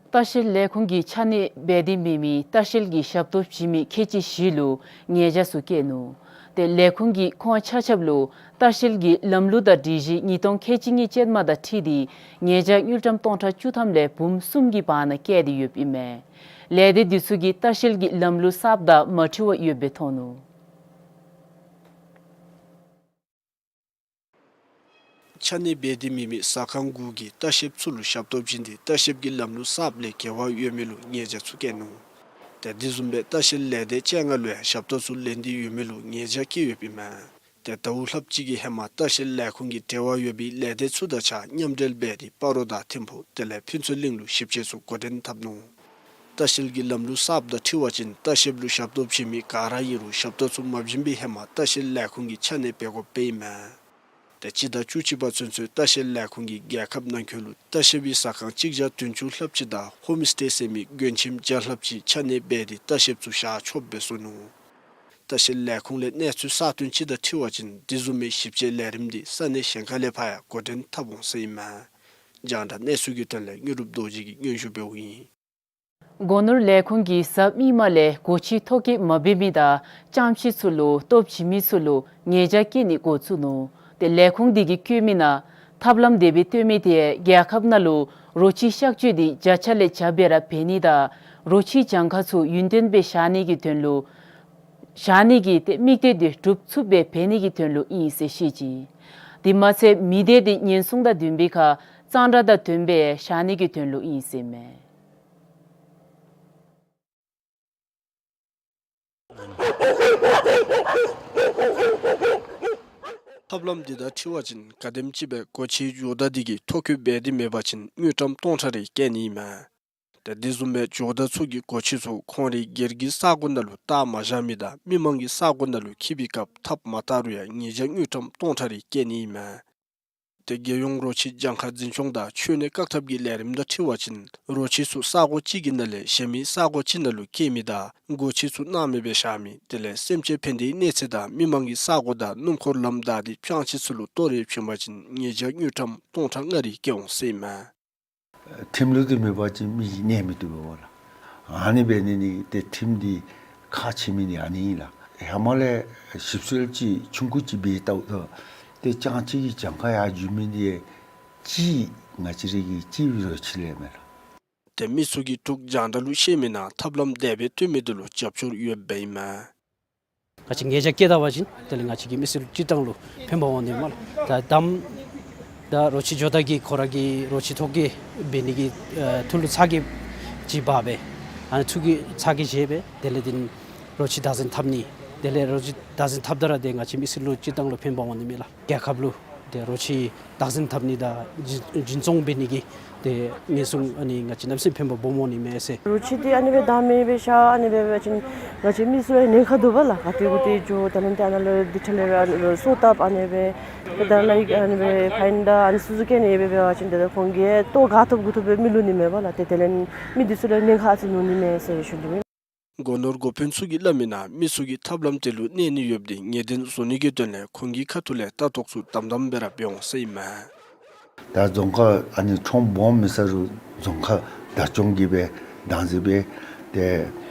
ལྟ་བཤལ་ལས་ཁུངས་ཀྱིས་ཆ་གནས་འབད་དེ་མེད་མི་ལྟ་བཤལ་གྱི་ཞབས་ཏོག་བྱིན་མི་ཁལ་གཅིག་བཞི་ལུ་ཉེས་བྱ་ཚུ་བཀལ་ནུག། ཏེ་ལས་ཁུངས་ཀྱིས་ཁོང་ཆ་ཁྱབ་ལུ་ལྟ་བཤལ་གྱི་ལམ་ལུགས་དང་སྒྲིག་གཞི་ཉིས་སྟོང་ཁལ་གཅིག་གཉིས་ཅན་མ་དང་འཁྲིལ་ཏེ་ཉེས་བྱ་དངུལ་ཀྲམ་སྟོང་ཕྲག་བཅུ་ཐམ་ལས་འབུམ་གསུམ་གྱི་བར་ན་བཀལ་ཏེ་ཡོདཔ་ཨིན་མས། ལས་སྡེ་འདི་ཚུ་གིས་ལྟ་བཤལ་གྱི་ལམ་ལུགས་གསརཔ་དང་མ་འཁྲིལ་བར་ཡོདཔ་སྦེ་མཐོང་ནུག། ཆ་གནས་འབད་དེ་མེད་མི་ཟ་ཁང་དགུ་གིས་ལྟ་བཤལཔ་ཚུ་ལུ་ཞབས་ཏོག་བྱིན་ཏེ་ལྟ་བཤལ་གྱི་ལམ་ལུགས་གསརཔ་ལས་འགལ་བ་ཡོད་མི་ལུ་ཉེས་བྱ་ཚུ་བཀལ་ནུག། ཏེ་དེ་བཟུམ་སྦེ་ལྟ་བཤལ་ལས་སྡེ་བཅོ་ལྔ་ལུ་ཡང་ཞབས་ཏོག་ཚུ་ལེན་ཏེ་ཡོད་མི་ལུ་ཉེས་བྱ་བཀལ་ཡོདཔ་ཨིན་མས། ཏེ་ཟླཝ་ལྷགཔ་ཅིག་གི་ཧེ་མ་ལྟ་བཤལ་ལས་ཁུངས་ཀྱི་འབྲེལ་བ་ཡོད་པའི་ལས་སྡེ་ཚུ་དང་གཅིག་ཁར་མཉམ་འབྲེལ་འབད་དེ་སྤ་རོ་དང་ཐིམ་ཕུག་དེ་ལས་ཕུན་ཚོགས་གླིང་ལུ་ཞིབ་དཔྱད་ཚུ་འགོ་འདྲེན་འཐབ་ནུག། ལྟ་བཤལ་གྱི་ལམ་ལུགས་གསརཔ་དང་འཁྲིལ་བ་ཅིན་ལྟ་བཤལཔ་ལུ་ཞབས་ཏོག་བྱིན་མི་ག་ར་ཨིན་རུང་ཞབས་ཏོག་ཚུ་མ་བྱིན་པའི་ཧེ་མ་ལྟ་བཤལ་ལས་ཁུངས་ཀྱིས་ཆ་གནས་འབད་དགོཔ་ཨིན་མས། ཏེ་སྤྱི་ཟླ་བཅུ་གཅིག་པ་ཚུན་ཚོད་ལྟ་བཤལ་ལས་ཁུངས་ཀྱིས་རྒྱལ་ཁབ་ནང་འཁོད་ལུ་ལྟ་བཤལ་པའི་ཟ་ཁང་གཅིག་བརྒྱ་བདུན་ཅུ་ལྷགཔ་ཅིག་དང་ཧོམ་སི་ཊེ་ཟེར་མི་མགྱོན་ཁྱིམ་བརྒྱ་ལྷགཔ་ཅིག་ཆ་གནས་འབད་དེ་ལྟ་བཤལཔ་ཚུ་བཞག་ཆོགཔ་སྦེ་བཟོ་ནུག། ལྟ་བཤལ་ལས་ཁུངས་ལས་གནས་ཚུལ་གསར་བཏོན་ཅིག་དང་འཁྲིལ་བ་ཅིན་དེ་བཟུམ་མའི་ཞིབ་དཔྱད་ལས་རིམ་འདི་ས་གནས་གཞན་ཁ་ལས་ཕར་ཡང་འགོ་འདྲེན་འཐབ་འོང་ཟེར་ཨིན་མས། རྒྱང་བསྒྲགས་གནས་ཚུལ་གྱི་དོན་ལས་དངོས་གྲུབ་རྡོ་རྗེ་གིས་སྙན་ཞུ་འབདཝ་ཨིན། སྒོ་ནོར་ལས་ཁུངས་ཀྱིས་གཟའ་མིག་དམར་ལས་སྒོ་ཁྱི་ཐོ་བཀོད་མ་འབད་མི་དང་ལྕང་ཕྱི་ཚུ་ལུ་ལྟོ་བྱིན་མི་ཚུ་ལུ་ཉེས་བྱ་བཀལ་ནི་འགོ་བཙུགས་ནུག། ཏེ་ལས་ཁུངས་དེ་གིས་བཀོད་མི་ནང་ཐབས་ལམ་དེ་སྦེ་བཏོན་མི་དེ་རྒྱལ་ཁབ་ནང་ལུ་རོ་ཁྱི་གཤག་བཅོས་དེ་བརྒྱ་ཆ་ལས་བརྒྱ་སྦེ་ར་འབད་ནི་དང་རོ་ཁྱི་གྱངས་ཁ་ཚུ་ཡུན་བརྟན་སྦེ་བཞག་ནི་གི་དོན་ལུ་བཞག་ནི་གི་ཏེ་དམིགས་གཏད་དེ་འགྲུབ་ཚུགསཔ་སྦེ་འབད་ནི་གི་དོན་ལུ་ཨིན་ཟེར་བཤད་ཅི། དེ་མ་ཚད་མི་སྡེ་དེ་ཉེན་སྲུང་དང་ལྡན་པའི་ཁར་གཙང་སྦྲ་དང་ལྡནམ་སྦེ་བཞག་ནི་གི་དོན་ལུ་ཨིན་ཟེར་མས། ཐབས་ལམ་འདི་དང་འཁྲིལ་བ་ཅིན་ག་དེམ་ཅིག་སྦེ་སྒོ་ཁྱིའི་ཇོ་བདག་འདི་གིས་ཐོ་བཀོད་འབད་དེ་མེད་པ་ཅིན་དངུལ་ཀྲམ་སྟོང་ཕྲག་རེ་བཀལ་ནི་ཨིན་མས། ཏེ་དེ་བཟུམ་སྦེ་ཇོ་བདག་ཚུ་གིས་སྒོ་ཁྱི་ཚུ་ཁོང་རའི་སྒེར་གྱི་ས་གོ་ནང་ལུ་བཏགས་མ་བཞག་མི་དང་མི་མང་གི་ས་གོ་ནང་ལུ་འཁྱིད་པའི་སྐབས་ཐགཔ་མ་བཏགས་རུང་ཡང་ཉེས་བྱ་དངུལ་ཀྲམ་སྟོང་ཕྲག་རེ་བཀལ་ནི་ཨིན་མས། ཏེ་རྒྱལ་ཡོངས་རོ་ཁྱི་གྱངས་ཁ་འཛིན་སྐྱོང་དང་འཆོལ་ནད་བཀག་ཐབས་ཀྱི་ལས་རིམ་དང་འཁྲིལ་བ་ཅིན་རོ་ཁྱི་ཚུ་ས་གོ་གཅིག་གི་ནང་ལས་གཞན་མི་ས་གོ་ཅིག་ནང་ལུ་སྐྱེལ་མི་དང་སྒོ་ཁྱི་ཚུ་སྣང་མེད་སྦེ་བཞག་མི་དེ་ལས་སེམས་ཅན་ཕན་བདེའི་གནས་ཚད་དང་མི་མང་གི་ས་གོ་དང་སྣུམ་འཁོར་ལམ་བདའ་སྟེ་སྤྱང་ཁྱི་ཚུ་ལུ་ལྟོ་རེ་བྱིན་པ་ཅིན་ཉེས་བྱ་དངུལ་ཀྲམ་སྟོང་ཕྲག་ལྔ་རེ་བཀལ་འོང་ཟེར་ཨིན་མས། ཁྲིམས་ལུགས་འདི་མེད་པ་ཅིན་མི་གིས་གནས་མི་བཏུབ་པས་ལགས། ཨ་ནི་འབད་ནི་འདི་ཏེ་ཁྲིམས་འདི་ཁག་ཆེ་མི་འདི་ཨ་ནི་ཨིན་ལགས། ཧེ་མ་ལས་ཞིབ་འཚོལ་ཅིག་ཆུང་ཀུ་ཅིག་འབད་བལྟཝ་ད་ཏེ་སྤྱང་ཁྱི་གི་གྱངས་ཁ་ཡར་འགྱོ་མི་འདི་གཅིག་ང་བཅས་རའི་གི་གཅིག་རོ་ཁྱི་ལས་མས་ལགས། ཏེ་མི་ཚུ་གིས་འབྲུག་རྒྱང་བསྒྲགས་ལུ་བཤད་མི་ནང་ཐབས་ལམ་དེ་སྦེ་བཏོན་མི་འདི་ལུ་རྒྱབ་སྐྱོར་ཡོདཔ་ཨིན་མས། ང་བཅས་ཉེས་བྱ་བཀལ་ད་པ་ཅིན་དེ་ལས་ང་བཅས་ཀྱི་མི་སེར་སྤྱིར་བཏང་ལུ་ཕན་པ་འོང་ནི་མས་ལགས། ད་དམ་ད་རོ་ཁྱི་ཇོ་བདག་གིས་ཁོ་ར་གིས་རོ་ཁྱི་ཐོ་བཀོད་འབད་ནི་གི་ཨེ་ཐུགས་ལུ་ཚ་གྱང་ཅིག་འབག་སྦེ་ཨ་ནི་ཐུགས་ཀྱི་ཚ་གྱང་བཞེས་སྦེ་དེ་ལས་དེ་རོ་ཁྱི་བདག་འཛིན་འཐབ་ནི་དེ་ལས་རོ་ཁྱི་བདག་འཛིན་འཐབ་ད་ར་ཏེ་ང་བཅས་མི་སེར་ལུ་སྤྱིར་བཏང་ལུ་ཕན་པ་འོང་ནི་མས་ལགས། རྒྱལ་ཁབ་ལུ་ཏེ་རོ་ཁྱི་བདག་འཛིན་འཐབ་ནི་དང་འཛིན་འཛིན་སྐྱོང་འབད་ནི་གི་ཏེ་ཉེན་སྲུང་ཨ་ནི་ང་བཅས་གནམ་མེད་ས་མེད་ཕན་པ་སྦོམ་འོང་ནི་མས་ཟེར། རོ་ཁྱི་འདི་ཨ་ནི་སྦེ་བདག་མེད་སྦེ་བཞག་ཨ་ནི་སྦེ་འབད་བ་ཅིན་ང་བཅས་མི་ཚུ་ལུ་ཉེན་ཁ་འདུག་པ་ལགས། ག་ཏེ་གུ་ཏེ་འགྱོ་དེ་ལས་ཏེ་ཨ་ནཱ་ལུ་འདི་འཕྲལ་ལས་ར་སོ་བཏབ་ཨ་ནི་སྦེ་ཏེ་ད་ལ་ཡི་ཨ་ནི་སྦེ་ཕ་ཡིན་ད་ཨ་ནི་ཚུ་ཚུ་བཀལ་ནི་སྦེ་འབད་བ་ཅིན་ཏེ་ད་ཁོང་གིས་ལྟོ་ག་ཐོབ་གུ་ཐོབ་སྦེ་མི་བླུག་ནི་མས་པ་ལགས། ཏེ་དེ་ལས་མི་འདི་ཚུ་ལུ་ཉེན་ཁ་ཨ་ཙི་འོང་ནི་མས་ཟེར་ཞུ་ནི་མས། སྒོ་ནོར་འགོ་དཔོན་ཚུ་གིས་སླབ་མི་ནང་མི་ཚུ་གིས་ཐབས་ལམ་དེ་ལུ་གནས་ནི་ཡོདཔ་འདི་ངེས་གཏན་བཟོ་ནི་གི་དོན་ལས་ཁོང་གི་ཁ་ཐུག་ལས་ལྟ་རྟོག་ཚུ་དམ་དམ་སྦེ་ར་འབད་འོང་ཟེར་ཨིན་མས། ད་རྫོང་ཁག་ཨ་ནི་ཁྲོམ་སྦོམ་མེད་ས་རུང་རྫོང་ཁག་བདག་སྐྱོང་གིས་སྦེ་བདག་འཛིན་འབད་ཏེ་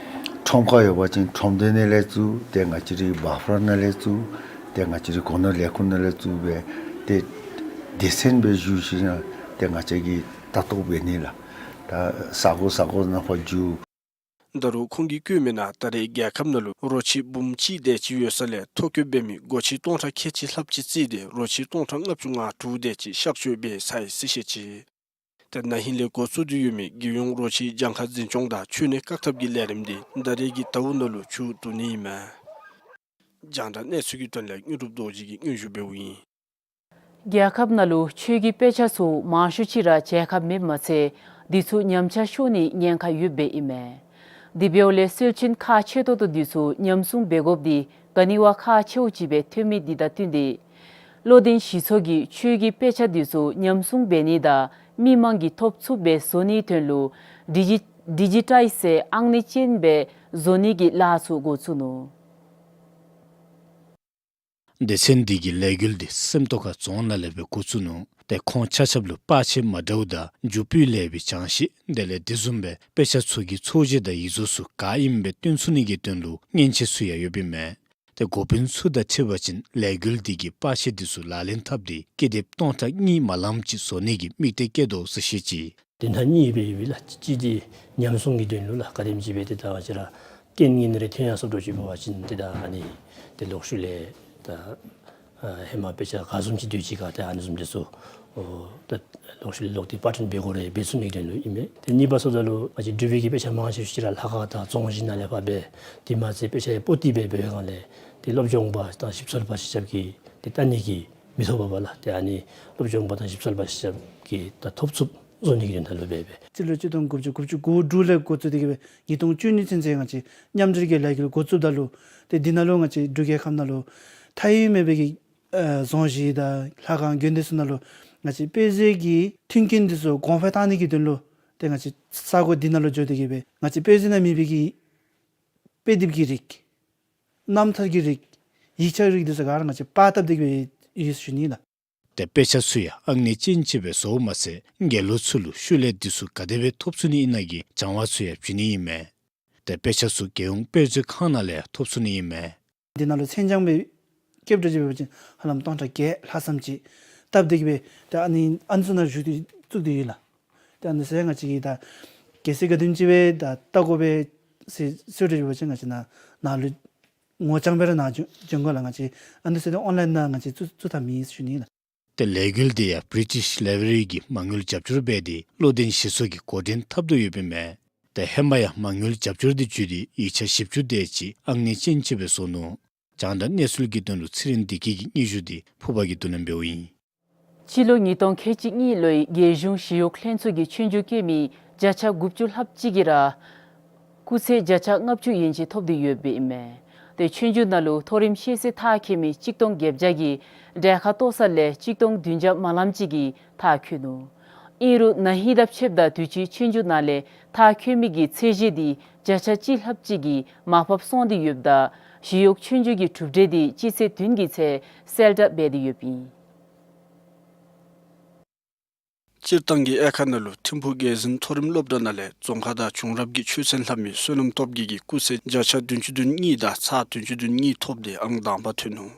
ཁྲོམ་ཁ་ཡོད་པ་ཅིན་ཁྲོམ་སྡེ་ནང་ལས་བཙུགས་ཏེ་ང་བཅས་རའི་བཱ་ཕར་ནང་ལས་བཙུགས་ཏེ་ང་བཅས་རའི་སྒོ་ནོར་ལས་ཁུངས་ནང་ལས་བཙུགས་སྦེ་ཏེ་སྡེ་ཚན་སྦེ་བཙུགས་ཞིན་ན་ཏེ་ང་བཅས་ཀྱིས་ལྟ་རྟོག་འབད་ནི་ལགས། ད་ས་གོ་ས་གོ་ནང་ཕར་འགྱོ། ད་རུང་ཁོང་གིས་བཀོད་མི་ནང་ད་རེས་རྒྱལ་ཁབ་ནང་ལུ་རོ་ཁྱི་འབུམ་གཅིག་དེ་ཅིག་ཡོད་ས་ལས་ཐོ་བཀོད་འབད་མི་སྒོ་ཁྱི་སྟོང་ཕྲག་ཁལ་གཅིག་ལྷགཔ་ཅིག་བརྩིས་ཏེ་རོ་ཁྱི་སྟོང་ཕྲག་ལྔ་བཅུ་ང་དྲུག་དེ་ཅིག་གཤག་བཅོས་འབད་ཚར་ཡི་ཟེར་བཤད་ཅི། ཏེ་ན་ཧིང་ལས་འགོ་བཙུགས་ཏེ་ཡོད་མི་རྒྱལ་ཡོངས་རོ་ཁྱི་གྱངས་ཁ་འཛིན་སྐྱོང་དང་འཆོལ་ནད་བཀག་ཐབས་ཀྱི་ལས་རིམ་འདི་ད་རེས་ཀྱི་ཟླཝ་ནང་ལུ་མཇུག་བསྡུ་ནི་ཨིན་མས། རྒྱང་བསྒྲགས་གནས་ཚུལ་གྱི་དོན་ལས་དངོས་གྲུབ་རྡོ་རྗེ་གིས་སྙན་ཞུ་འབདཝ་ཨིན། རྒྱལ་ཁབ་ནང་ལུ་ཆོས་ཀྱི་དཔེ་ཆ་ཚུ་མང་ཤོས་ཅིག་ར་མཇལ་ཁ་མེདཔ་མ་ཚད་འདི་ཚུ་ཉམས་ཆག་ཤོར་ནིའི་ཉེན་ཁ་ཡོདཔ་སྦེ་ཨིན་མས། དེ་འབདཝ་ལས་སྲོལ་རྒྱུན་ཁག་ཆེ་ཏོག་ཏོ་འདི་ཚུ་ཉམས་སྲུང་འབད་དགོཔ་འདི་ག་ནི་བ་ཁག་ཆེཝ་ཅིག་སྦེ་ཐོན་མི་འདི་དང་བསྟུན་ཏེ་བློ་ལྡན་ཞི་ཚོགས་ཀྱིས་ཆོས་ཀྱི་དཔེ་ཆ་འདི་ཚུ་ཉམས་སྲུང་འབད་ནི་དང་མི་མང་གིས་ཐོབ་ཚུགསཔ་སྦེ་བཟོ་ནིའི་དོན་ལུ་ཌི་ཇི་ཌི་ཇི་ཊའིཛ་ཟེར་ཨང་གནས་ཅན་སྦེ་བཟོ་ནི་གི་ལཱ་ཚུ་འགོ་བཙུགས་ནུག། སྡེ་ཚན་འདི་གི་ལས་འགུལ་འདི་སེམས་རྟོགས་ཁ་རྫོང་ནང་ལས་སྦེ་འགོ་བཙུགས་ནུག། ཏེ་ཁོང་ཆ་ཁྱབ་ལུ་པར་ཆས་མ་འདྲཝ་དང་རྒྱུ་སྤུས་ལེགས་པའི་ཆང་ཤིང་དེ་ལས་དེ་བཟུམ་སྦེ་དཔེ་ཆ་ཚུ་གི་ཚོས་གཞི་དང་ཡིག་གཟུགས་ཚུ་ག་ཨིནམ་སྦེ་སྟོན་ཚུགས་ནི་གི་དོན་ལུ་མཉེན་ཆས་ཚུ་ཡང་ཡོདཔ་ཨིན་མས། ཏེ་འགོ་དཔོན་ཚུ་དང་འཁྲིལ་བ་ཅིན་ལས་འགུལ་འདི་གིས་པར་ཆས་འདི་ཚུ་ལག་ལེན་འཐབ་སྟེ་ཀི་དེབ་སྟོང་ཕྲག་གཉིས་མ་ལངམ་ཅིག་བཟོ་ནི་གི་དམིགས་གཏད་བསྐྱེད་དོ་ཟེར་བཤད་ཅི། དོན་དག་གཉིས་སྦེ་ཡོད་པས་ལགས། གཅིག་འདི་ཉམས་སྲུང་གི་དོན་ལུ་ལགས། ག་དེམ་ཅིག་སྦེ་ཏེ་ད་ང་བཅས་ར་རྐྱེན་ངན་རེ་ཐོན་ཡར་སོངམ་འདྲཝ་ཅིག་འབད་བ་ཅིན་ཏེ་ད་ཨ་ནི་ཏེ་ལོག་ཤུལ་ལས་ད་ཨ་ཧེ་མ་དཔེ་ཆ་ག་བཟུམ་ཅིག་སྡོད་ཅི་ག་ཏེ་ཨ་ནི་བཟུམ་འདི་ཚུ་ཨོ་ད་ལོག་ཤུལ་ལས་ལོག་སྟེ་པར་སྐྲུན་འབད་དགོ་རུང་འབད་ཚུགས་ནི་གི་དོན་ལུ་ཨིན་མས། ཏེ་གཉིས་པ་སོངམ་ད་ལུ་ང་བཅས་འབྲུག་པའི་གི་དཔེ་ཆ་མང་ཤོས་ཅིག་ར་ལྷ་ཁང་དང་རྫོང་གཞི་ནང་ལས་ཕར་སྦེ་དེ་མ་ཚད་དཔེ་ཆ་ཡང་པོ་ཏི་སྦེ་འབད་བའི་སྒང་ལས་ཏེ་སློབ་སྦྱོང་པ་དང་ཞིབ་འཚོལ་པ་ཆ་ཁྱབ་ཀྱིས་ཏེ་ལྟ་ནི་གི་མི་ཐོབ་པས་ལགས། ཏེ་ཨ་ནི་སློབ་སྦྱོང་པ་དང་ཞིབ་འཚོལ་པ་ཆ་ཁྱབ་ཀྱིས་ད་ཐོབ་ཚུགསཔ་བཟོ་ནི་གི་དོན་དག་ལུ་འབད་འབད། སྤྱི་ལོ་གཅིག་སྟོང་དགུ་བརྒྱ་དགུ་བཅུ་གོ་དྲུག་ལས་འགོ་བཙུགས་ཏེ་གི་སྦེ་ཉིས་སྟོང་བཅུ་གཉིས་ཚུན་ཚོད་ང་བཅས་མཉམ་འབྲེལ་གྱི་ལས་འགུལ་འགོ་བཙུགསཔ་ད་ལུ་ཏེ་འདི་ནང་ལུ་ང་བཅས་འབྲུག་རྒྱལ་ཁབ་ནང་ལུ་མཐའ་དབུས་མེད་པའི་གི་ཨ་རྫོང་གཞི་དང་ལྷ་ཁང་དགོན་སྡེ་ཚུ་ནང་ལུ་ང་བཅས་དཔེ་མཛོད་ཀྱི་མཐུན་རྐྱེན་འདི་ཚུ་གོང་འཕེལ་བཏང་ནི་གི་དོན་ལུ་ཏེ་ང་བཅས་ས་གོ་འདི་ནང་ལུ་འགྱོ་སྟེ་གི་སྦེ་ང་བཅས་དཔེ་མཛོད་ནང་མེད་པའི་གི་དཔེ་དེབ་ཀྱི་རིགས་རྣམ་ཐར་གྱི་རིགས་ཡིག་ཆ་རིགས་འདི་ཚུ་ག་ར་ང་བཅས་པར་བཏབ་སྟེ་གི་སྦེ་ཡོད་ཟེར་ཞུ་ནི་ལགས། ཏེ་དཔེ་ཆ་ཚུ་ཡང་ཨང་གནས་ཅན་ཅིག་སྦེ་བཟོཝ་མ་ཚད་དགེ་སློང་ཚུ་ལུ་ཤུལ་ལས་འདི་ཚུ་ག་དེ་སྦེ་ཐོབ་ཚུགས་ནི་ཨིན་ན་གི་སྦྱང་བ་ཚུ་ཡང་བྱིན་ནི་ཨིན་མས། ཏེ་དཔེ་ཆ་ཚུ་རྒྱལ་ཡོངས་དཔེ་མཛོད་ཁང་ནང་ལས་ཡང་ཐོབ་ཚུགས་ནི་ཨིན་མས། འདི་ནང་ལུ་མཚན་བྱང་སྦེ་བཀོདཔ་འདྲཝ་ཅིག་འབད་བ་ཅིན་ཧ་ལམ་སྟོང་ཕྲག་བརྒྱད་ལྷག་ཙམ་ཅིག་བཏབ་སྟེ་གི་སྦེ་ཏེ་ཨ་ནི་ཨ་ནི་ཚུ་ནང་བཞུགས་ཏེ་བཙུགས་ཏེ་ཡོད་ལགས། ཏེ་ཨ་ནི་ཚུ་ཡང་ང་བཅས་ཀྱིས་ད་གལ་སྲིད་ག་དེམ་ཅིག་སྦེ་ད་བལྟ་དགོ་པས་ཟེར་ཟེར་འདྲཝ་ཅིག་འབད་བ་ཅིན་ང་བཅས་ནཱ་ནཱ་ལུ་ངོ་རྐྱང་སྦེ་ར་ནཱ་འབྱོན་འབྱོན་དགོ་ལགས། ང་བཅས་ཨ་ནི་ཚུ་ཏེ་ཨོན་ལའིན་ནང་ང་བཅས་བཙུགས་བཙུགས་ཐབས་མེད་ཟེར་ཞུ་ནི་ལགས། ཏེ་ལས་འགུལ་འདི་ཡང་བི་རི་ཊིཤ་ལའི་བྲེ་རི་གིས་མ་དངུལ་རྒྱབ་སྐྱོར་འབད་དེ་བློ་ལྡན་ཞི་ཚོགས་ཀྱིས་འགོ་འདྲེན་འཐབ་དོ་ཡོདཔ་ཨིན་མས། ཏེ་ཧེ་མ་ཡང་མ་དངུལ་རྒྱབ་སྐྱོར་འདི་བརྒྱུད་དེ་ཡིག་ཆ་བཞི་བཅུ་དེ་ཅིག་ཨང་གནས་ཅན་ཅིག་སྦེ་བཟོ་ནུག། རྒྱང་བསྒྲགས་གནས་ཚུལ་གྱི་དོན་ལུ་ཚེ་རིང་བདེ་སྐྱིད་ཀྱི་སྙན་ཞུ་འདི་ཕུར་པ་གིས་བསྡུ་ལེན་འབདཝ་ཨིན། སྤྱི་ལོ་ཉིས་སྟོང་ཁལ་གཅིག་གཉིས་ལོའི་རྒྱལ་གཞུང་ཞི་གཡོག་ལྷན་ཚོགས་ཀྱིས་ཆོས་རྒྱུགས་རྐྱབ་མི་བརྒྱ་ཆ་དགུ་བཅུ་ལྷགཔ་ཅིག་གིས་ར་སྐུགས་ཚད་བརྒྱ་ཆ་ལྔ་བཅུ་ཡན་ཆད་ཐོབ་སྟེ་ཡོདཔ་ཨིན་མས། ཏེ་ཆོས་རྒྱུགས་ནང་ལུ་མཐོ་རིམ་ཤེས་ཚད་མཐར་འཁྱོལ་མི་གཅིག་སྟོང་བརྒྱད་བརྒྱ་གིས་གྲལ་ཁར་གཏོགས་ས་ལས་གཅིག་སྟོང་བདུན་བརྒྱ་མ་ལངམ་ཅིག་གིས་མཐར་འཁྱོལ་ནུག། ཨིན་རུང་ན་ཧིང་དང་ཕྱདཔ་ད་དུས་ཅི་ཆོས་རྒྱུགས་ནང་ལས་མཐར་འཁྱོལ་མི་གི་ཚད་གཞི་འདི་བརྒྱ་ཆ་གཅིག་ལྷགཔ་ཅིག་གིས་མར་ཕབ་སོང་སྟེ་ཡོདཔ་ད་ཞི་གཡོག་ཆོས་རྒྱུགས་ཀྱི་གྲུབ་འབྲས་འདི་སྤྱི་ཚེས་བདུན་གྱི་ཚེ་གསལ་བསྒྲགས་འབད་དེ་ཡོདཔ་ཨིན། སྤྱིར་བཏང་གི་དབྱེ་ཁག་ནང་ལུ་ཐིམ་ཕུག་རྒྱལ་འཛིན་མཐོ་རིམ་སློབ་གྲྭ་ནང་ལས་རྫོང་ཁ་དང་བྱུང་རབས་ཀྱི་ཆོས་ཚན་ལྷབ་མི་བསོད་ནམས་སྟོབས་རྒྱས་ཀྱིས་སྐུགས་ཚད་བརྒྱ་ཆ་བདུན་ཅུ་དོན་གཉིས་དང་ཚག་བདུན་ཅུ་དོན་གཉིས་ཐོབ་སྟེ་ཨང་དང་པ་ཐོན་ནུག།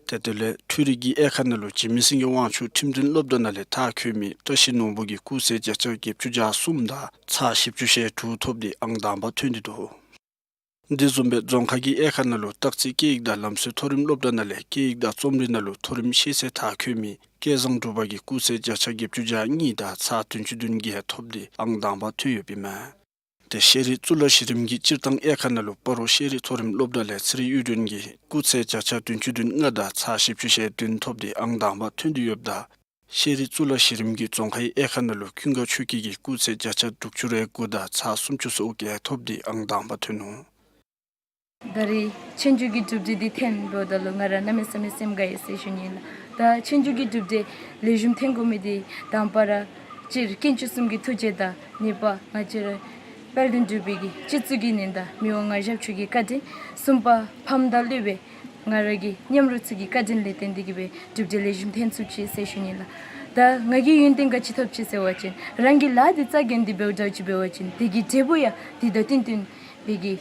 དེ་དོན་ལས་འཕྲུལ་རིག་གི་དབྱེ་ཁག་ནང་ལུ་འཇིགས་མེད་སེང་གེ་དབང་ཕྱུག་ཁྲིམས་འདུན་སློབ་གྲྭ་ནང་ལས་མཐར་འཁྱོལ་མི་བཀྲ་ཤིས་ནོར་བུ་གིས་སྐུགས་ཚད་བརྒྱ་ཆ་བརྒྱད་ཅུ་གྱ་གསུམ་དང་ཚག་བཞི་བཅུ་ཞེ་དྲུག་ཐོབ་སྟེ་ཨང་དང་པ་ཐོན་ཏེ་འདུག། དེ་བཟུམ་སྦེ་རྫོང་ཁ་གི་དབྱེ་ཁག་ནང་ལུ་སྟག་རྩེ་སྐད་ཡིག་དང་ལམ་སྲོལ་མཐོ་རིམ་སློབ་གྲྭ་ནང་ལས་སྐད་ཡིག་དང་རྩོམ་རིག་ནང་ལུ་མཐོ་རིམ་ཤེས་ཚད་མཐར་འཁྱོལ་མི་སྐལ་བཟང་གྲུབ་པ་གིས་སྐུགས་ཚད་བརྒྱ་ཆ་བརྒྱད་ཅུ་གྱ་གཉིས་དང་ཚག་བདུན་ཅུ་དོན་བརྒྱད་ཐོབ་སྟེ་ཨང་དང་པ་ཐོན་ཡོདཔ་ཨིན་མས། ཏེ་ཤེས་རིག་གཙུག་ལག་གཞི་རིམ་གྱི་སྤྱིར་བཏང་དབྱེ་ཁག་ནང་ལུ་སྤ་རོ་ཤེས་རིག་མཐོ་རིམ་སློབ་གྲྭ་ལས་ཚེ་རིང་གཡུ་སྒྲོན་གྱིས་སྐུགས་ཚད་བརྒྱ་ཆ་བདུན་ཅུ་དོན་ལྔ་དང་ཚག་བཞི་བཅུ་ཞེ་བདུན་ཐོབ་སྟེ་ཨང་དང་པ་ཐོན་ཏེ་ཡོདཔ་ད་ཤེས་རིག་གཙུག་ལག་གཞི་རིམ་གྱི་རྫོང་ཁའི་དབྱེ་ཁག་ནང་ལུ་ཀུན་དགའ་ཆོས་སྐྱིད་ཀྱིས་སྐུགས་ཚད་བརྒྱ་ཆ་དྲུག་ཅུ་རེ་དགུ་དང་ཚག་སུམ་ཅུ་སོ་བརྒྱད་ཐོབ་སྟེ་ཨང་དང་པ་ཐོན་ནུག། ད་རེས་ཆོས་རྒྱུགས་ཀྱི་གྲུབ་འབྲས་འདི་ཐོནམ་ད་ལུ་ང་ར་གནམ་མེད་ས་མེད་སེམས་དགའ་ཡི་ཟེར་ཞུ་ནི་ལགས། ད་ཆོས་རྒྱུགས་ཀྱི་གྲུབ་འབྲས་ལེགས་ཤོམ་ཐོན་དགོ་མི་འདི་དང་པ་ར་སྤྱིར་དཀོན་མཆོག་གསུམ་གྱི་ཐུགས་རྗེ་དང་གཉིས་པ་ང་བཅས་ར་དཔལ་ལྡན་འབྲུག་པའི་གི་སྤྱི་གཙུག་གི་ནི་དང་མི་དབང་མངའ་ཞབས་མཆོག་གི་བཀའ་དྲིན། གསུམ་པ་ཕམ་དང་སློབ་དཔོན་ང་ར་གི་མཉམ་རོགས་ཚུ་གི་བཀའ་དྲིན་ལས་བརྟེན་ཏེ་གི་སྦེ་གྲུབ་འབྲས་ལེགས་ཤོམ་ཐོན་ཚུགས་ཅི་ཟེར་ཞུ་ནི་ལགས། ད་ང་གི་ཡོན་ཏན་ག་ཅི་ཐོབ་ཅི་ཟེར་བ་ཅིན་རང་གི་ལཱ་འདི་རྩ་འགེངས་ཏེ་འབདཝ་འདྲཝ་ཅིག་འབད་བ་ཅིན་དེ་གི་འབྲས་བུ་ཡང་དེ་དང་བསྟུན་བསྟུན་པའི་གི་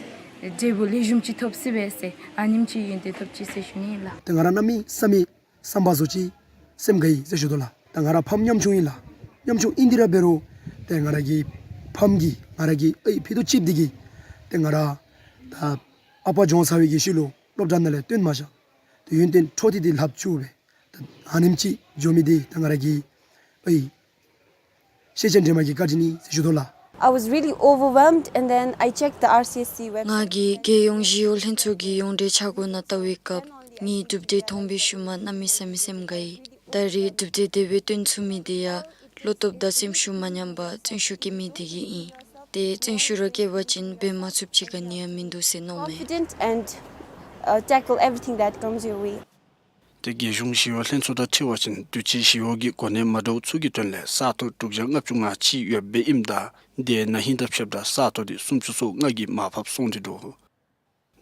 འབྲས་བུ་ལེགས་ཤོམ་ཅིག་ཐོབ་ཅི་སྦེ་ཟེར་ཨ་ནེམ་ཅིག་ཡོན་ཏན་ཐོབ་ཅི་ཟེར་ཞུ་ནི་ལགས། ཏེ་ང་ར་གནམ་མེད་ས་མེད་བསམ་པ་བཟོ་ཅི་སེམས་དགའ་ཡི་ཟེར་ཞུ་དོ་ལགས། ད་ང་ར་ཕམ་ཉམ་ཆུང་ཨིན་ལགས། ཉམ་ཆུང་ཨིན་ཏེ་ར་འབད་རུང་ཏེ་ང་ར་གི་ཕམ་གིས་ང་ར་གི་ཨའི་ཕྱེད་དོ་ཅིག་འདི་གིས་ཏེ་ང་ར་ད་ཨ་པ་བྱོན་ཚར་བའི་གི་ཤུལ་ལུ་སློབ་གྲྭ་ནང་ལས་བཏོན་མ་བཞག། ཏེ་ཡོན་ཏན་འཕྲོ་མཐུད་དེ་ལྷབ་བཅུག་སྦེ་ད་ཨ་ནེམ་ཅིག་འགྱོ་མི་འདི་ད་ང་ར་གི་ཨའི་ ཤེས་བྱ་འདྲེས་མ་གི་བཀའ་དྲིན་ཨིན་ཟེར་ཞུ་དོ་ལགས། I was really overwhelmed, and then I checked the R C S C website. ང་གིས་རྒྱལ་ཡོངས་ཞི་གཡོག་ལྷན་ཚོགས་ཀྱི་ཡོངས་འབྲེལ་འཆར་སྒོ་ནང་བལྟ་བའི་སྐབས་ངེའི་གྲུབ་འབྲས་མཐོང་པའི་ཤུལ་མ་གནམ་མེད་ས་མེད་སེམས་དགའ་ཡི། ད་རེས་གྲུབ་འབྲས་དེ་སྦེ་སྟོན་ཚུགས་མི་དེ་ཡང་བློ་སྟོབས་དང་སེམས་ཤུགས་མ་ཉམས་པར་བརྩོན་ཤུགས་བསྐྱེད་མི་དེ་གིས་ཨིན། ཏེ་བརྩོན་ཤུགས་ར་བསྐྱེད་པ་ཅིན་འབད་མ་ཚུགསཔ་ཅིག་ག་ནི་ཡང་མིན་འདུག་ཟེར་མནོཝ་མས། Confident and, uh, tackle everything that comes your way. ཏེ་རྒྱལ་ཡོངས་ཞི་གཡོག་ལྷན་ཚོགས་དང་འཁྲིལ་བ་ཅིན་དུས་ཅི་ཞི་གཡོག་གི་གོ་གནས་མ་འདྲཝ་ཚུ་གི་དོན་ལས་ས་སྟོང་དྲུག་བརྒྱ་ལྔ་བཅུ་ང་གཅིག་ཡོདཔ་ཨིནམ་ད་དེ་ན་ཧིང་དང་ཕྱདཔ་ད་ས་སྟོང་དེ་སུམ་ཅུ་སོ་ལྔ་གིས་མར་ཕབ་སོང་སྟེ་འདུག།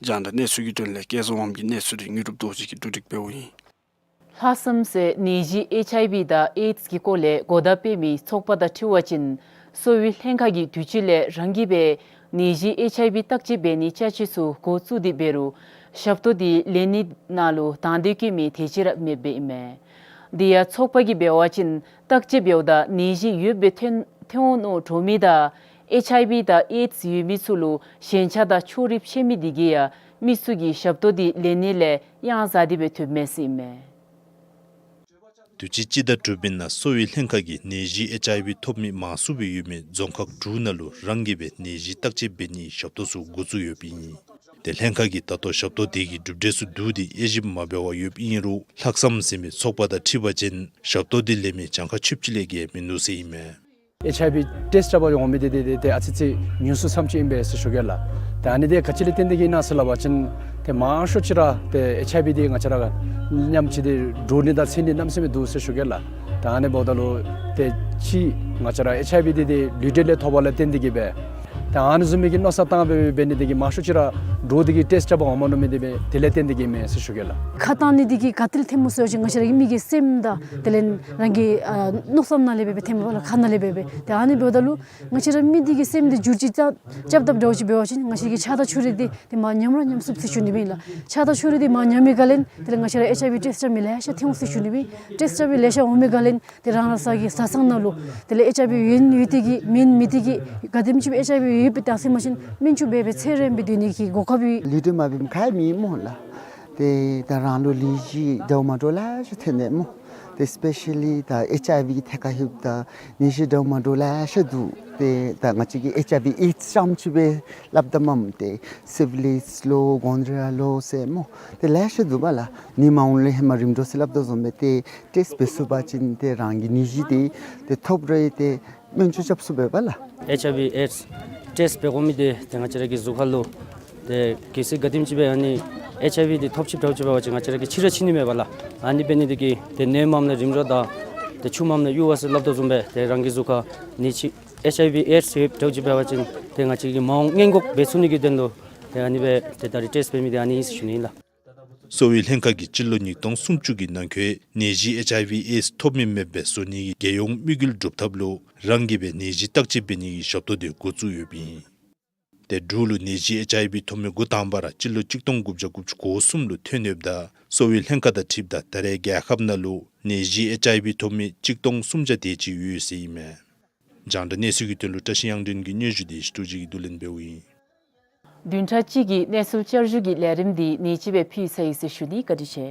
རྒྱང་བསྒྲགས་གནས་ཚུལ་གྱི་དོན་ལས་སྐལ་བཟང་དབངམོ་གི་གནས་ཚུལ་དེ་དངོས་གྲུབ་རྡོ་རྗེ་གིས་བསྡུ་སྒྲིག་འབདཝ་ཨིན། ལྷག་བསམ་ཟེར་ནད་གཞི་ཨེཆ་ཨའི་ཝི་དང་ཨེཌསི་གི་སྐོར་ལས་གོ་བརྡ་སྤེལ་མི་ཚོགས་པ་དང་འཁྲིལ་བ་ཅིན་གསོ་བའི་ལྷན་ཁག་གིས་དུས་ཅི་ལས་རང་གིས་སྦེ་ནད་གཞི་ཨེཆ་ཨའི་ཝི་བརྟག་དཔྱད་འབད་ནིའི་ཅ་ཆས་ཚུ་འགོ་བཙུགས་ཏེ་འབད་རུང་ཞབས་ཏོག་དེ་ལེན་ནི་ནང་ལུ་དང་འདོད་བསྐྱེད་མི་དེ་ཅིག་ར་མེདཔ་ཨིན་མས། དེ་ཡང་ཚོགས་པ་གིས་འབད་བ་ཅིན་བརྟག་དཔྱད་འབདཝ་ད་ནད་གཞི་ཡོདཔ་སྦེ་ཐོན་ཐོན་འོང་མནོ་འདྲོག་མི་དང་ཨེཆ་ཨའི་ཝི་དང་ཨེཌསི་ཡོད་མི་ཚུ་ལུ་ཞེན་ཆགས་དང་ཕྱོགས་རིས་ཕྱེ་མི་དེ་གིས་ཡང་མི་ཚུ་གིས་ཞབས་ཏོག་དེ་ལེན་ནི་ལས་གཡང་ཟ་སྟེ་སྦེ་ཐོབ་མས་ཟེར་ཨིན་མས། དུས་ཅི་སྤྱི་ཟླ་དྲུག་པའི་ནང་གསོ་བའི་ལྷན་ཁག་གིས་ནད་གཞི་ཨེཆ་ཨའི་ཝི་ཐོབ་མི་མང་སུ་སྦེ་ཡོད་མི་རྫོང་ཁག་དྲུག་ནང་ལུ་རང་གིས་སྦེ་ནད་གཞི་བརྟག་དཔྱད་འབད་ནིའི་ཞབས་ཏོག་ཚུ་འགོ་བཙུགས་ཡོདཔ་ཨིན། ཏེ་ལྷན་ཁག་གིས་ད་ལྟོ་ཞབས་ཏོག་དེ་གི་གྲུབ་འབྲས་ཚུ་བསྡུ་སྟེ་དབྱེ་ཞིབ་མ་འབད་བར་ཡོདཔ་ཨིན་རུང་ལྷག་བསམ་ཟེར་མི་ཚོགས་པ་དང་འཁྲིལ་བ་ཅིན་ཞབས་ཏོག་དེ་ལེན་མི་གྱངས་ཁ་ཆོདཔ་ཅིག་ལས་བརྒལ་མིན་འདུག་ཟེར་ཨིན་མས། ཨེཆ་ཨའི་ཝི་ཊེསཊ་རྐྱབ་པར་འོང་མི་དེ་དེ་དེ་དེ་ཨ་ཙི་ཅིག་ཉུང་སུ་ཙམ་ཅིག་ཨིན་པས་ཟེར་ཞུ་གེ་ལགས། ད་ཨ་ནི་དེ་ག་ཅི་ལས་བརྟེན་ཏེ་གི་ཨིན་ན་ཟེར་སླབ་པ་ཅིན་ཏེ་མང་ཤོས་ཅིག་ར་ཏེ་ཨེཆ་ཨའི་ཝི་དེ་ང་བཅས་ར་མཉམ་གཅིག་ཏེ་འདྲོག་ནི་དང་འཚེར་ནི་གནམ་མེད་ས་མེད་འདུག་ཟེར་ཞུ་གེ་ལགས། ད་ཨ་ནི་འབདཝ་ད་ལུ་ཏེ་ཅིག་ང་བཅས་ར་ཨེཆ་ཨའི་ཝི་དེ་དེ་ལུས་འབྲེལ་ལས་ཐོབ་པ་ལས་བརྟེན་ཏེ་གི་སྦེ་ད་ཨ་ནི་བཟུམ་མའི་གི་མནོ་བསམ་བཏང་སྦེ་འབད་ནི་དེ་གིས་མང་ཤོས་ཅིག་ར་འདྲོག་སྟེ་གི་ཊེསཊ་རྐྱབ་པར་འོངམ་མནོ་མི་དེ་སྦེ་དེ་ལས་བརྟེན་ཏེ་གི་ཨིན་མས་ཟེར་ཞུ་གེ་ལགས། ཁ་གཏང་ནི་དེ་གིས་ག་ཏེ་ལས་ཐོནམ་སྨོ་ཟེར་བ་ཅིན་ང་བཅས་ར་གི་མི་གི་སེམས་དང་དེ་ལས་རང་གི་ཨ་མནོ་བསམ་ནང་ལས་སྦེ་སྦེ་ཐོནམ་མས་པ་ལགས། ཁ་ནང་ལས་སྦེ་སྦེ། ཏེ་ཨ་ནི་འབདཝ་ད་ལུ་ང་བཅས་ར་མི་དེ་གི་སེམས་དེ་འགྱུར་བཅོས་རྐྱབ་རྐྱབ་དཔ་འདྲཝ་ཅིག་འབད་བ་ཅིན་ང་བཅས་ཀྱི་ཆགས་སྡང་ཕྱོགས་རིས་དེ་དེ་མར་ཉམས་ར་ཉམས་ཚུགས་ཟེར་ཞུ་ནི་ཨིན་ལགས། ཆགས་སྡང་ཕྱོགས་རིས་དེ་མར་ཉམས་པའི་སྒང་ལས་དེ་ལས་ང་བཅས་ར་ཨེཆ་ཨའི་ཝི་ཊེསཊ་རྐྱབ་མི་ལེ་ཤ་ཐོན་འོང་ཟེར་ཞུ་ནི་ཨིན། ཊེསཊ་རྐྱབ་མི་ལེ་ཤ་འོང་པའི་སྒང་ལས་དེ་རང་རང་སོ་གི་བཟའ་ཚང་ནང་ལུ་དེ་ལས་ཨེཆ་ཨའི་ཝི་ཡོད་ཡོད་དེ་གིས་མེད་མེད་དེ་གིས་ག་དེམ་ཅིག་སྦེ་ཨེཆ་ཨའི་ཝི་ཡོདཔ་ད་ཟེར་མ་ཤེས་སྨན་བཅོས་འབད་སྦེ་ཚེ་རིངམོ་སྦེ་སྡོད་ནི་གི་གོ་སྐབས་ཡོད། ལུས་འབྲེལ་མ་འབད་མི་ག་ཡང་མེད་སྨོ་ལགས། ཏེ་ད་རང་ལུ་ལས་གཞི་འདྲཝ་མ་འདྲཝ་ལེ་ཤ་ཐོན་ནི་སྨོ། ཏེ་སི་པེ་ཤ་ལི་ད་ཨེཆ་ཨའི་ཝི་གི་ཐད་ཁར་ལྷོདཔ་ད་ནད་གཞི་འདྲཝ་མ་འདྲཝ་ལེ་ཤ་འདུག། ཏེ་ད་ང་བཅས་ཀྱིས་ཨེཆ་ཨའི་ཝི་ཨེཌསི་རྐྱངམ་ཅིག་སྦེ་སླབ་ད་མེན། ཏེ་སི་ཕི་ལིསི་ལོ་གོ་ནོ་རི་ཡ་ལོ་ཟེར་སྨོ། ཏེ་ལེ་ཤ་འདུག་པ་ལགས། ནད་མ་འོངམ་ལས་ཧེ་མ་རིམ་གྲོ་ཟེར་སླབ་དོ་བཟུམ་སྦེ་ཏེ་ཊེསཊ་འབད་ཚུགས་པ་ཅིན་ཏེ་རང་གི་ནད་གཞི་དེ་ཏེ་ཐོབ་རུང་ཏེ་སྨན་བཅོས་རྐྱབ་ཚུགས་པས་པ་ལགས། ཨེཆ་ཨའི་ཝི་ཨེཌསི་ཊེསཊ་འབད་དགོ་མི་དེ་ཏེ་ང་བཅས་ར་གི་གཟུགས་ཁ་ལུ་ཏེ་གལ་སྲིད་ག་དེམ་ཅིག་སྦེ་ཨ་ནི་ཨེཆ་ཨའི་ཝི་དེ་ཐོབ་ཅི་འདྲཝ་ཅིག་འབད་བ་ཅིན་ང་བཅས་ར་གི་འཆི་ར་འཆི་ནི་མས་པ་ལགས། ཨ་ནི་འབད་ནི་དེ་གིས་ཏེ་ནད་མངམ་ལས་རིམ་གྲོ་དང་ཏེ་ཆུ་མངམ་ལས་གཡུར་བ་ཟེར་སླབ་དོ་བཟུམ་སྦེ་ཏེ་རང་གི་གཟུགས་ཁར་ནད་གཞི་ཨེཆ་ཨའི་ཝི་ཨེཌསི་ཡོདཔ་འདྲཝ་ཅིག་འབད་བ་ཅིན་ཏེ་ང་བཅས་ཀྱིས་མ་འོངས་སྔོན་འགོག་འབད་ཚུགས་ནི་གི་དོན་ལུ་ཏེ་ཨ་ནི་སྦེ་ཏེ་ད་རིས་ཊེསཊ་འབད་མི་དེ་ཨ་ནི་ཨིན་ཟེར་ཞུ་ནི་ཨིན་ལགས། གསོ་བའི་ལྷན་ཁག་གིས་སྤྱི་ལོ་ཉིས་སྟོང་སུམ་ཅུ་གི་ནང་འཁོད་ནད་གཞི་ཨེཆ་ཨའི་ཝི་ཨེཌསི་ཐོབ་མི་མེདཔ་སྦེ་བཟོ་ནི་གི་རྒྱལ་ཡོངས་དམིགས་ཡུལ་སྒྲུབ་ཐབས་ལུ་རང་གིས་སྦེ་ནད་གཞི་བརྟག་དཔྱད་འབད་ནི་གི་ཞབས་ཏོག་དེ་འགོ་བཙུགས་ཡོདཔ་ཨིན། ཏེ་འབྲུག་ལུ་ནད་གཞི་ཨེཆ་ཨའི་ཝི་ཐོབ་མི་འགོ་དང་པ་ར་སྤྱི་ལོ་གཅིག་སྟོང་དགུ་བརྒྱ་དགུ་བཅུ་གོ་གསུམ་ལུ་ཐོན་ཡོདཔ་ད་གསོ་བའི་ལྷན་ཁག་དང་འཁྲིལཝ་ད་ད་རེས་རྒྱལ་ཁབ་ནང་ལུ་ནད་གཞི་ཨེཆ་ཨའི་ཝི་ཐོབ་མི་གཅིག་སྟོང་སུམ་བརྒྱ་དེ་ཅིག་ཡོད་ཟེར་ཨིན་མས། རྒྱང་བསྒྲགས་གནས་ཚུལ་གྱི་དོན་ལུ་བཀྲ་ཤིས་དབྱངས་སྒྲོན་གྱི་སྙན་ཞུ་དེ་ཞི་ཀྲུའུ་ཅི་གིས་བསྡུ་ལེན་འབདཝ་ཨིན། བདུན་ཕྲག་གཅིག་གི་གནས་ཚུལ་བསྐྱར་ཞུ་གི་ལས་རིམ་འདི་ནི་ཅིག་སྦེ་ཕུལ་ཚར་ཡི་ཟེར་ཞུ་ནི། བཀའ་དྲིན་ཆེ།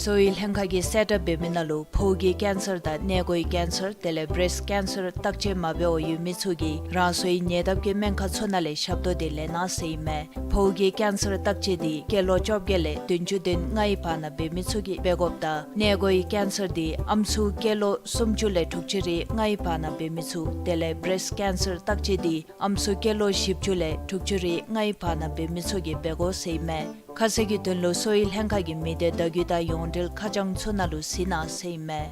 གསོ་བའི་ལྷན་ཁག་གིས་གསལ་བསྒྲགས་འབད་མི་ནང་ལུ་ཕོཝ་གི་ཀེན་སར་དང་མངལ་སྒོའི་ཀེན་སར་དེ་ལས་བྲེསཊ་ཀེན་སར་བརྟག་དཔྱད་མ་འབད་བར་ཡོད་མི་ཚུ་གིས་རང་སོའི་ཉེ་འདབས་ཀྱི་སྨན་ཁང་ཚུ་ནང་ལས་ཞབས་ཏོག་དེ་ལེན་གནང་ཟེར་ཨིན་མས། ཕོཝ་གི་ཀེན་སར་བརྟག་དཔྱད་དེ་སྐྱེས་ལོ་བཅོ་བརྒྱད་ལས་བདུན་ཅུ་དོན་ལྔའི་བར་ན་འབད་མི་ཚུ་གིས་འབད་དགོཔ་དང་མངལ་སྒོའི་ཀེན་སར་དེ་ཨམ་སྲུ་སྐྱེས་ལོ་སུམ་ཅུ་ལས་དྲུག་ཅུ་རེ་ལྔའི་བར་ན་འབད་མི་ཚུ་དེ་ལས་བྲེསཊ་ཀེན་སར་བརྟག་དཔྱད་དེ་ཨམ་སྲུ་སྐྱེས་ལོ་བཞི་བཅུ་ལས་དྲུག་ཅུ་རེ་ལྔའི་བར་ན་འབད་མི་ཚུ་གིས་འབད་དགོ་ཟེར་ཨིན་མས། ཁ་གསལ་གྱི་དོན་ལུ་གསོ་བའི་ལྷན་ཁག་གི་མི་སྡེ་བརྡ་བརྒྱུད་དང་ཡོངས་འབྲེལ་ཁ་བྱང་ཚུ་ནང་ལུ་གཟིགས་གནང་ཟེར་ཨིན་མས།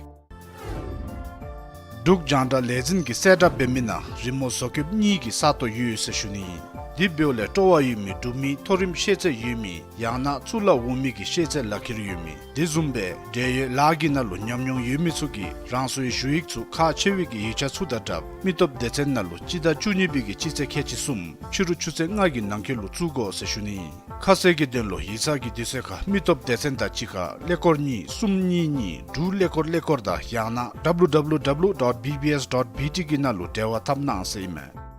འབྲུག་རྒྱང་བསྒྲགས་ལས་འཛིན་གྱིས་གསལ་བསྒྲགས་འབད་མི་ནང་རི་མོ་བཟོ་བཀོདཔ་གཉིས་ཀྱི་ས་སྟོང་ཡོད་ཟེར་ཞུ་ནི་ཨིན། དེ་འབདཝ་ལས་སྤྲོ་བ་ཡོད་མི་འབྲུག་མི་མཐོ་རིམ་ཤེས་ཚད་ཡོད་མི་ཡང་ན་གཙུག་ལག་འོག་མའི་གི་ཤེས་ཚད་ལག་ཁྱེར་ཡོད་མི་དེ་བཟུམ་སྦེ་འབྲེལ་ཡོད་ལཱ་གི་ནང་ལུ་ཉམས་མྱོང་ཡོད་མི་ཚུ་གིས་རང་སོའི་ཞུ་ཡིག་ཚུ་ཁག་ཆེ་བའི་གི་ཡིག་ཆ་ཚུ་དང་སྦྲགས་མི་སྟོབས་སྡེ་ཚན་ནང་ལུ་སྤྱི་ཟླ་བཅུ་གཉིས་པའི་གི་སྤྱི་ཚེས་ཁལ་གཅིག་གསུམ་ཕྱི་རུ་ཆུ་ཚོད་ལྔ་གི་ནང་འཁོད་ལུ་བཙུགས་དགོ་ཟེར་ཞུ་ནི་ཨིན། ཁ་གསལ་གྱི་དོན་ལུ་ཡིག་ཚང་གི་དུས་ཚོད་ཁར་མི་སྟོབས་སྡེ་ཚན་དང་གཅིག་ཁར་ཀླད་ཀོར་གཉིས་གསུམ་གཉིས་གཉིས་དྲུག་ཀླད་ཀོར་ཀླད་ཀོར་དང་ཡང་ན་W W W dot B B S dot B T གི་ནང་ལུ་འབྲེལ་བ་འཐབ་གནང་ཟེར་ཨིན་མས།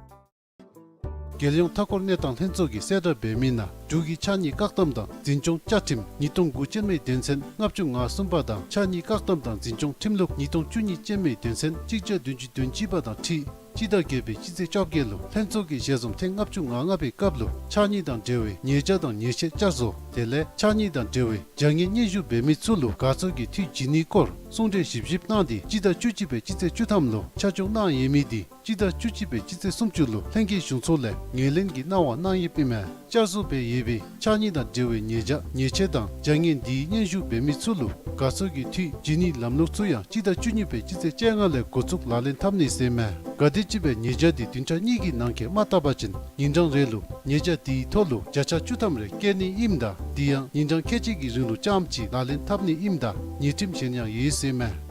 རྒྱལ་ཡོངས་མཐའ་འཁོར་གནས་སྟངས་ལྷན་ཚོགས་ཀྱིས་གསལ་བསྒྲགས་འབད་མི་ནང་འབྲུག་གི་ཕྱགས་སྙིགས་བཀག་སྡོམ་དང་འཛིན་སྐྱོང་བཅའ་ཁྲིམས་ཉིས་སྟོང་དགུ་ཅན་མའི་དོན་ཚན་ལྔ་བཅུ་ང་གསུམ་པ་དང་ཕྱགས་སྙིགས་བཀག་སྡོམ་དང་འཛིན་སྐྱོང་ཁྲིམས་ལུགས་ཉིས་སྟོང་བཅུ་གཉིས་ཅན་མའི་དོན་ཚན་གཅིག་བརྒྱ་བདུན་ཅུ་དོན་གཅིག་པ་དང་འཁྲིལ་སྤྱི་ཟླ་བརྒྱད་པའི་སྤྱི་ཚེས་བཅོ་བརྒྱད་ལུ་ལྷན་ཚོགས་ཀྱི་ཞལ་འཛོམས་ཐེངས་ལྔ་བཅུ་ང་ལྔ་པའི་སྐབས་ལུ་ཕྱགས་སྙིགས་དང་འབྲེལ་བའི་ཉེས་བྱ་དང་ཉེས་ཆད་བསྐྱར་བཟོ་དེ་ལས་ཕྱགས་སྙིགས་དང་འབྲེལ་བའི་བྱ་ངན་སྙན་ཞུ་འབད་མི་ཚུ་ལུ་དགའ་ཚོར་གྱི་འཐུས་བྱིན་ནིའི་སྐོར་གསུང་གྲོས་ཞིབ་ཞིབ་གནང་སྟེ་སྤྱི་ཟླ་བཅུ་གཅིག་པའི་སྤྱི་ཚེས་བཅུ་ཐམ་ལུ་ཆ་འཇོག་གནང་ཡོད་མི་དེ་སྤྱི་ཟླ་བཅུ་གཅིག་པའི་སྤྱི་ཚེས་སུམ་ཅུ་ལུ་ལྷན་རྒྱས་གཞུང་ཚོགས་ལས་ངོས་ལེན་གྱི་གནང་བ་གནང་ཡོདཔ་ཨིན་མས། བསྐྱར་བཟོ་འབད་ཡོད་པའི་ཕྱགས་སྙིགས་དང་འབྲེལ་བའི་ཉེས་བྱ་ཉེས་ཆད་དང་བྱ་ངན་དེའི་སྙན་ཞུ་འབད་མི་ཚུ་ལུ་དགའ་ཚོར་གྱི་འཐུས་བྱིན་ནིའི་ལམ་ལུགས་ཚུ་ཡང་སྤྱི་ཟླ་བཅུ་གཉིས་པའི་སྤྱི་ཚེས་བཅོ་ལྔ་ལས་འགོ་བཙུགས་ལག་ལེན་འཐབ་ནི་ཟེར་ཨིན་མས། ག་དེམ་ཅིག་སྦེ་ཉེས་བྱ་དེ་བདུན་ཕྲག་གཉིས་ཀྱི་ནང་འཁོད་མ་བཏབ་པ་ཅིན་ཉིན་གྲངས་རེ་ལུ་ཉེས་བྱ་དེའི་ཐོག་ལུ་བརྒྱ་ཆ་བཅུ་ཐམ་རེ་བཀལ་ནི་ཨིནམ་ད་དེ་ཡང་ཉིན་གྲངས་ཁལ་གཅིག་གི་རིང་ལུ་རྐྱངམ་གཅིག་ལག་ལེན་འཐབ་ནི་ཨིནམ་ད་ཉེས་ཁྲིམས་གཞན་ཡང་ཡོད་ཟེར་ཨིན་མས།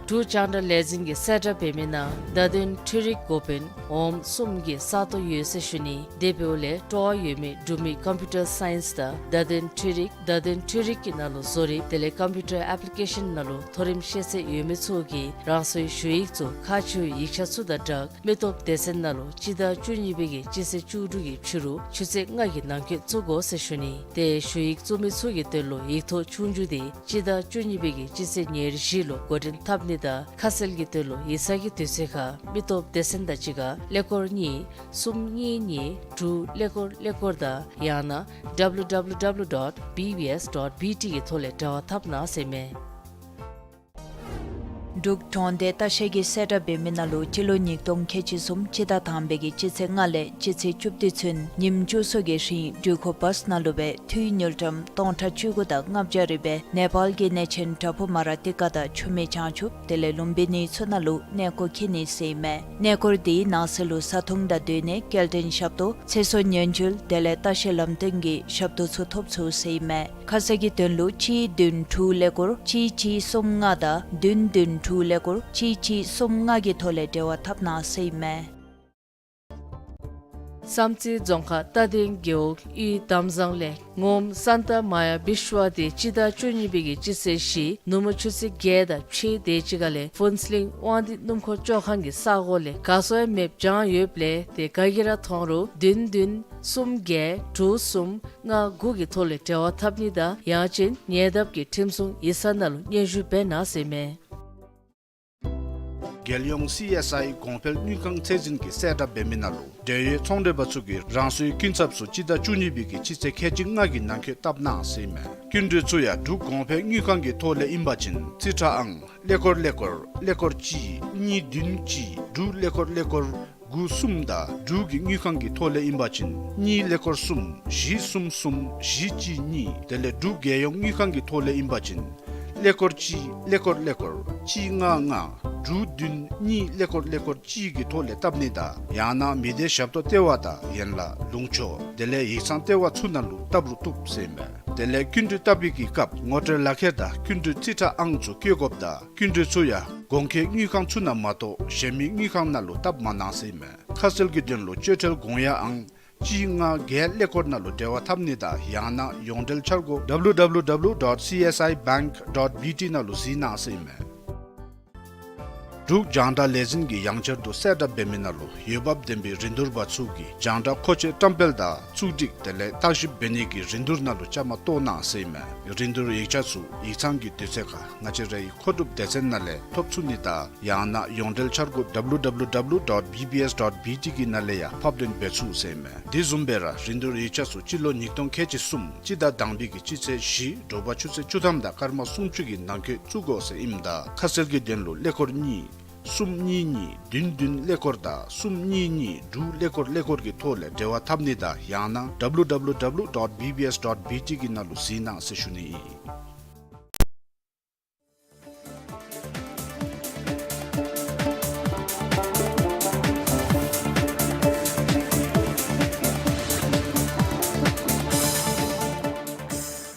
འབྲུག་རྒྱང་བསྒྲགས་ལས་འཛིན་གྱིས་གསལ་བསྒྲགས་འབད་མི་ནང་བརྡ་དོན་འཕྲུལ་རིག་འགོ་དཔོན་འོགམ་གསུམ་གྱི་ས་སྟོང་ཡོད་ཟེར་ཞུ་ནི། དེ་འབདཝ་ལས་སྤྲོ་བ་ཡོད་མི་འབྲུག་མི་ཀམ་པིའུ་ཊར་སའིནསི་དང་བརྡ་དོན་འཕྲུལ་རིག་བརྡ་དོན་འཕྲུལ་རིག་གི་ནང་ལུ་བཟོ་རིག་དེ་ལས་ཀམ་པིའུ་ཊར་ཨེཔ་ལི་ཀེ་ཤཱན་ནང་ལུ་མཐོ་རིམ་ཤེས་ཚད་ཡོད་མི་ཚུ་གིས་རང་སོའི་ཞུ་ཡིག་ཚུ་ཁག་ཆེ་བའི་ཡིག་ཆ་ཚུ་དང་སྦྲགས་མི་སྟོབས་སྡེ་ཚན་ནང་ལུ་སྤྱི་ཟླ་བཅུ་གཉིས་པའི་གི་སྤྱི་ཚེས་བཅུ་དྲུག་གི་ཕྱི་རུ་ཆུ་ཚོད་ལྔ་གི་ནང་འཁོད་བཙུགས་དགོ་ཟེར་ཞུ་ནི། དེ་ཞུ་ཡིག་བཙུགས་མི་ཚུ་གི་དོན་ལུ་ཡིག་ཐོག་ཆོས་རྒྱུགས་དེ་སྤྱི་ཟླ་བཅུ་གཉིས་པའི་གི་སྤྱི་ཚེས་ཉེར་བཞི་ལུ་འགོ་འདྲེན་འཐབ་ནི་དང་ཁ་གསལ་གྱི་དོན་ལུ་ཡིག་ཚང་གི་དུས་ཚོད་ཁར་མི་སྟོབས་སྡེ་ཚན་དང་གཅིག་ཁར་ཀླད་ཀོར་གཉིས་གསུམ་གཉིས་གཉིས་དྲུག་ཀླད་ཀོར་ཀླད་ཀོར་དང་ཡང་ན་W W W dot B B S dot B T གི་ཐོག་ལས་འབྲེལ་བ་འཐབ་གནང་ཟེར་ཨིན་མས། འབྲུག་གྲོང་སྡེ་ལྟ་བཤལ་གྱིས་གསལ་བསྒྲགས་འབད་མི་ནང་ལུ་སྤྱི་ལོ་ཉིས་སྟོང་ཁལ་གཅིག་གསུམ་སྤྱི་ཟླ་དང་པའི་གི་སྤྱི་ཚེས་ལྔ་ལས་སྤྱི་ཚེས་བཅུ་བདུན་ཚུན་ཉིནམ་བཅུ་གསུམ་གྱི་རིང་འགྲུལ་འཁོར་བཱསི་ནང་ལུ་སྦེ་འཐུས་དངུལ་ཀྲམ་སྟོང་ཕྲག་བཅུ་དགུ་དང་ལྔ་བརྒྱ་རེ་སྦེ་ནེ་པཱལ་གྱི་གནས་ཆེན་བྲག་ཕུག་མ་ར་ཏི་ཀ་དང་ཆུ་སྨད་བྱང་ཆུབ་དེ་ལས་ལུམ་བི་ནི་ཚུ་ནང་ལུ་གནས་སྐོར་འཁྱིད་ནི་ཟེར་ཨིན་མས། གནས་སྐོར་དེའི་ནང་གསེས་ལུ་བཟའ་འཐུང་དང་སྡོད་གནས་སྐྱེལ་འདྲེན་ཞབས་ཏོག་ཚེ་སྲོག་ཉེན་བཅོལ་དེ་ལས་ལྟ་བཤལ་ལམ་སྟོན་གྱི་ཞབས་ཏོག་ཚུ་ཐོབ་ཚུགས་ཟེར་ཨིན་མས། ཁ་གསལ་གྱི་དོན་ལུ་གཅིག་བདུན་དྲུག་ཀླད་ཀོར་གཅིག་གཅིག་གསུམ་ལྔ་དང་བདུན་བདུན་དྲུག་ཀླད་ཀོར་གཅིག་གཅིག་གསུམ་ལྔ་གི་ཐོག་ལས་འབྲེལ་བ་འཐབ་གནང་ཟེར་ཨིན་མས། བསམ་རྩེ་རྫོང་ཁག་རྟ་སྡིང་རྒེད་འོག་གཡུས་དམ་བཟང་ལས་ངོམ་སཱན་ཏ་མ་ཡ་བི་ཤྭ་དེ་སྤྱི་ཟླ་བཅུ་གཉིས་པའི་གི་སྤྱི་ཚེས་བཞི་ནུབ་མོ་ཆུ་ཚོད་བརྒྱད་དང་ཕྱེད་དེ་ཅིག་ཁ་ལས་ཕུན་ཚོགས་གླིང་དབང་འདུས་སྣུམ་འཁོར་བཅོ་ཁང་གི་ས་གོ་ལས་ག་སོང་ཡང་མེདཔ་བྱང་ཡོདཔ་ལས་དེ་ག་གིས་ར་མཐོང་རུང་བདུན་བདུན་གསུམ་བརྒྱད་དྲུག་གསུམ་ལྔ་དགུ་གི་ཐོག་ལས་འབྲེལ་བ་འཐབ་ནི་དང་ཡང་ཅིན་ཉེ་འདབས་ཀྱི་ཁྲིམས་སྲུང་ཡིག་ཚང་ནང་ལུ་སྙན་ཞུ་འབད་གནང་ཟེར་ཨིན་མས། རྒྱལ་ཡོངས་སི་ཨེསི་ཨའི་གོང་འཕེལ་དངུལ་ཁང་ཚད་འཛིན་གྱིས་གསལ་བསྒྲགས་འབད་མི་ནང་ལུ་འབྲེལ་ཡོད་ཚོང་འབྲེལ་པ་ཚུ་གིས་རང་སོའི་སྐྱིན་ཚབ་ཚུ་སྤྱི་ཟླ་བཅུ་གཉིས་པའི་གི་སྤྱི་ཚེས་ཁལ་གཅིག་ལྔ་གི་ནང་འཁོད་བཏབ་གནང་ཟེར་ཨིན་མས། སྐྱིན་འགྲུལ་ཚུ་ཡང་འབྲུག་གོང་འཕེལ་དངུལ་ཁང་གི་ཐོག་ལས་ཨིན་པ་ཅིན་རྩིས་ཁྲ་ཨང་ཀླད་ཀོར་ཀླད་ཀོར་ཀླད་ཀོར་གཅིག་གཉིས་བདུན་གཅིག་དྲུག་ཀླད་ཀོར་ཀླད་ཀོར་དགུ་གསུམ་དང་འབྲུག་གི་དངུལ་ཁང་གི་ཐོག་ལས་ཨིན་པ་ཅིན་གཉིས་ཀླད་ཀོར་གསུམ་བཞི་གསུམ་གསུམ་བཞི་གཅིག་གཉིས། དེ་ལས་འབྲུག་རྒྱལ་ཡོངས་དངུལ་ཁང་གི་ཐོག་ལས་ཨིན་པ་ཅིན་ཀླད་ཀོར་གཅིག་ཀླད་ཀོར་ཀླད་ཀོར་གཅིག་ལྔ་ལྔ་དྲུག་བདུན་གཉིས་ཀླད་ཀོར་ཀླད་ཀོར་གཅིག་གི་ཐོག་ལས་བཏབ་ནི་དང་ཡང་ན་མི་སྡེ་ཞབས་ཏོག་ལྟེ་བ་དང་ཡན་ལག་ལུང་ཕྱོགས་དེ་ལས་ཡིག་ཚང་ལྟེ་བ་ཚུ་ནང་ལུ་བཏབ་རུང་བཏུབ་ཟེར་ཨིན་མས། དེ་ལས་སྐྱིན་འགྲུལ་བཏབ་པའི་གི་སྐབས་ངོ་སྤྲོད་ལག་ཁྱེར་དང་སྐྱིན་འགྲུལ་རྩིས་ཁྲ་ཨང་ཚུ་བཀོད་དགོཔ་དང་སྐྱིན་འགྲུལ་ཚུ་ཡང་གོང་འཁོད་དངུལ་ཁང་ཚུ་ནང་མ་གཏོགས་གཞན་མི་དངུལ་ཁང་ནང་ལུ་བཏབ་མ་གནང་ཟེར་ཨིན་མས། ཁ་གསལ་གྱི་དོན་ལུ་སྤྱོད་ཁྲལ་དགོངས་ཡངས་ཨང་གཅིག་ལྔ་བརྒྱད་ཀླད་ཀོར་ནང་ལུ་འབྲེལ་བ་འཐབ་ནི་དང་ཡང་ན་ཡོངས་འབྲེལ་འཆར་སྒོ་W W W dot C S I bank dot B T ནང་ལུ་གཟིགས་གནང་ཟེར་ཨིན་མས། འབྲུག་རྒྱང་བསྒྲགས་ལས་འཛིན་གྱིས་ཡང་བསྐྱར་དུ་གསལ་བསྒྲགས་འབད་མི་ནང་ལུ་འོས་འབབ་ལྡན་པའི་རིན་བསྡུར་པ་ཚུ་གིས་རྒྱང་བསྒྲགས་མཁོ་ཆས་བཀྲམ་སྤེལ་དང་བཙུགས་སྒྲིག་དེ་ལས་བརྟག་ཞིབ་འབད་ནི་གི་རིན་བསྡུར་ནང་ལུ་བཅའ་མར་གཏོགས་གནང་ཟེར་ཨིན་མས། རིན་བསྡུར་ཡིག་ཆ་ཚུ་ཡིག་ཚང་གི་དུས་ཚོད་ཁར་ང་བཅས་རའི་མཁོ་སྒྲུབ་སྡེ་ཚན་ནང་ལས་ཐོབ་ཚུགས་ནི་དང་ཡང་ན་ཡོངས་འབྲེལ་འཆར་སྒོ་W W W dot B B S dot B T གི་ནང་ལས་ཡང་ཕབ་ལེན་འབད་ཚུགས་ཟེར་ཨིན་མས། དེ་བཟུམ་སྦེ་ར་རིན་བསྡུར་ཡིག་ཆ་ཚུ་སྤྱི་ལོ་ཉིས་སྟོང་ཁལ་གཅིག་གསུམ་སྤྱི་ཟླ་དང་པའི་གི་སྤྱི་ཚེས་བཞི་དྲོ་པ་ཆུ་ཚོད་བཅུ་ཐམ་དང་སྐར་མ་སུམ་ཅུ་གི་ནང་འཁོད་བཙུགས་དགོ་ཟེར་ཨིནམ་ད་ཁ་གསལ་གྱི་དོན་ལུ་ཀླད་ཀོར་གཉིས་ གསུམ་གཉིས་གཉིས་བདུན་བདུན་ཀླད་ཀོར་དང་གསུམ་གཉིས་གཉིས་དྲུག་ཀླད་ཀོར་ཀླད་ཀོར་གྱི་ཐོག་ལས་འབྲེལ་བ་འཐབ་ནི་དང་ཡང་ན་W W W dot B B S dot B T གི་ནང་ལུ་གཟིགས་གནང་ཟེར་ཞུ་ནི་ཨིན།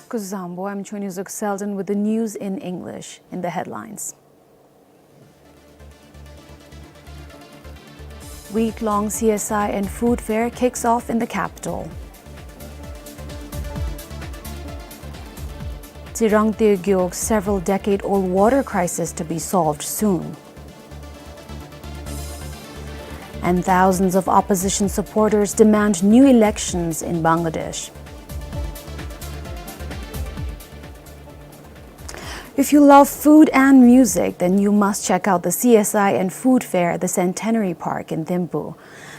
Kuzuzangpo, I'm Chonyu Zook Selden with the news in English. In the headlines. Week-long C S I and food fair kicks off in the capital. Tshirangte Gewog, several decade-old water crisis to be solved soon. And thousands of opposition supporters demand new elections in Bangladesh. If you love food and music, then you must check out the C S I and Food Fair at the Centenary Park in Thimphu.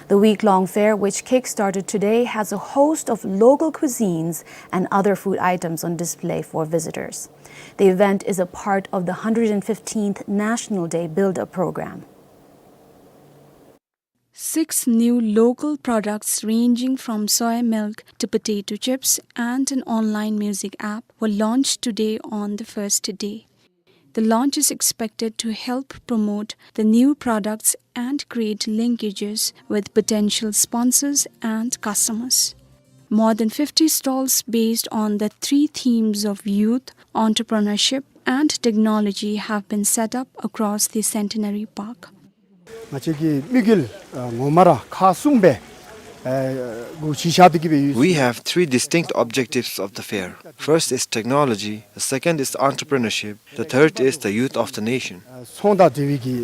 The week-long fair, which kick-started today, has a host of local cuisines and other food items on display for visitors. The event is a part of the hundred and fifteenth National Day Build-Up Program. Six new local products ranging from soya milk to potato chips and an online music app were launched today on the first day. The launch is expected to help promote the new products and create linkages with potential sponsors and customers. More than fifty stalls based on the three themes of youth, entrepreneurship, and technology have been set up across the Centenary Park. ང་བཅས་ཀྱི་དམིགས་ཡུལ་ངོ་མ་ར་ཁག་གསུམ་སྦེ་གུ་ཅིག་བཞག་སྟེ་གི་སྦེ་ཡོད། We have three distinct objectives of the fair. First is technology, the second is entrepreneurship, the third is the youth of the nation. ཚོང་དང་འབྲེལ་བའི་གི་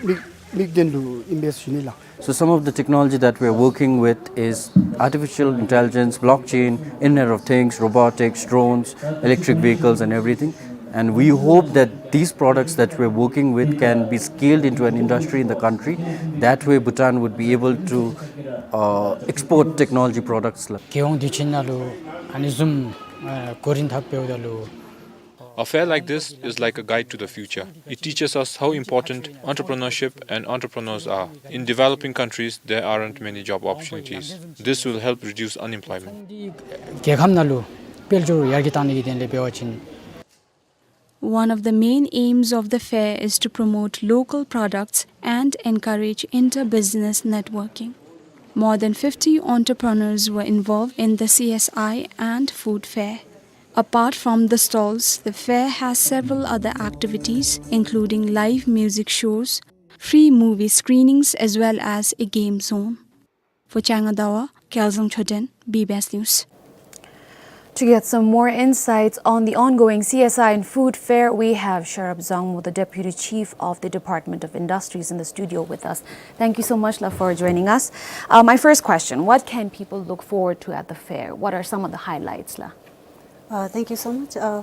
དམིགས་དམིགས་དོན་ལུ་ཨིན་པས་ཟེར་ཞུ་ནི་ལགས། So some of the technology that we are working with is artificial intelligence, blockchain, Internet of Things, robotics, drones, electric vehicles and everything. And we hope that these products that we're working with can be scaled into an industry in the country. That way, Bhutan would be able to, uh, export technology products. རྒྱལ་ཡོངས་དུས་ཆེན་ནང་ལུ་ཨ་ནི་བཟུམ་ཨ་གོ་རིམ་ཐོག་འབདཝ་ད་ལུ། A fair like this is like a guide to the future. It teaches us how important entrepreneurship and entrepreneurs are. In developing countries, there aren't many job opportunities. This will help reduce unemployment. རྒྱལ་ཁབ་ནང་ལུ་དཔལ་འབྱོར་ཡར་རྒྱས་བཏང་ནི་གི་དོན་ལས་འབད་བ་ཅིན། One of the main aims of the fair is to promote local products and encourage inter-business networking. More than fifty entrepreneurs were involved in the C S I and food fair. Apart from the stalls, the fair has several other activities, including live music shows, free movie screenings, as well as a game zone. For Changadawa, Kyalzang Choden, B B S News. To get some more insights on the ongoing C S I and food fair, we have Sharap Zangmo, the Deputy Chief of the Department of Industries, in the studio with us. Thank you so much, la, for joining us. Uh, my first question, what can people look forward to at the fair? What are some of the highlights, la? Uh, thank you so much. Uh,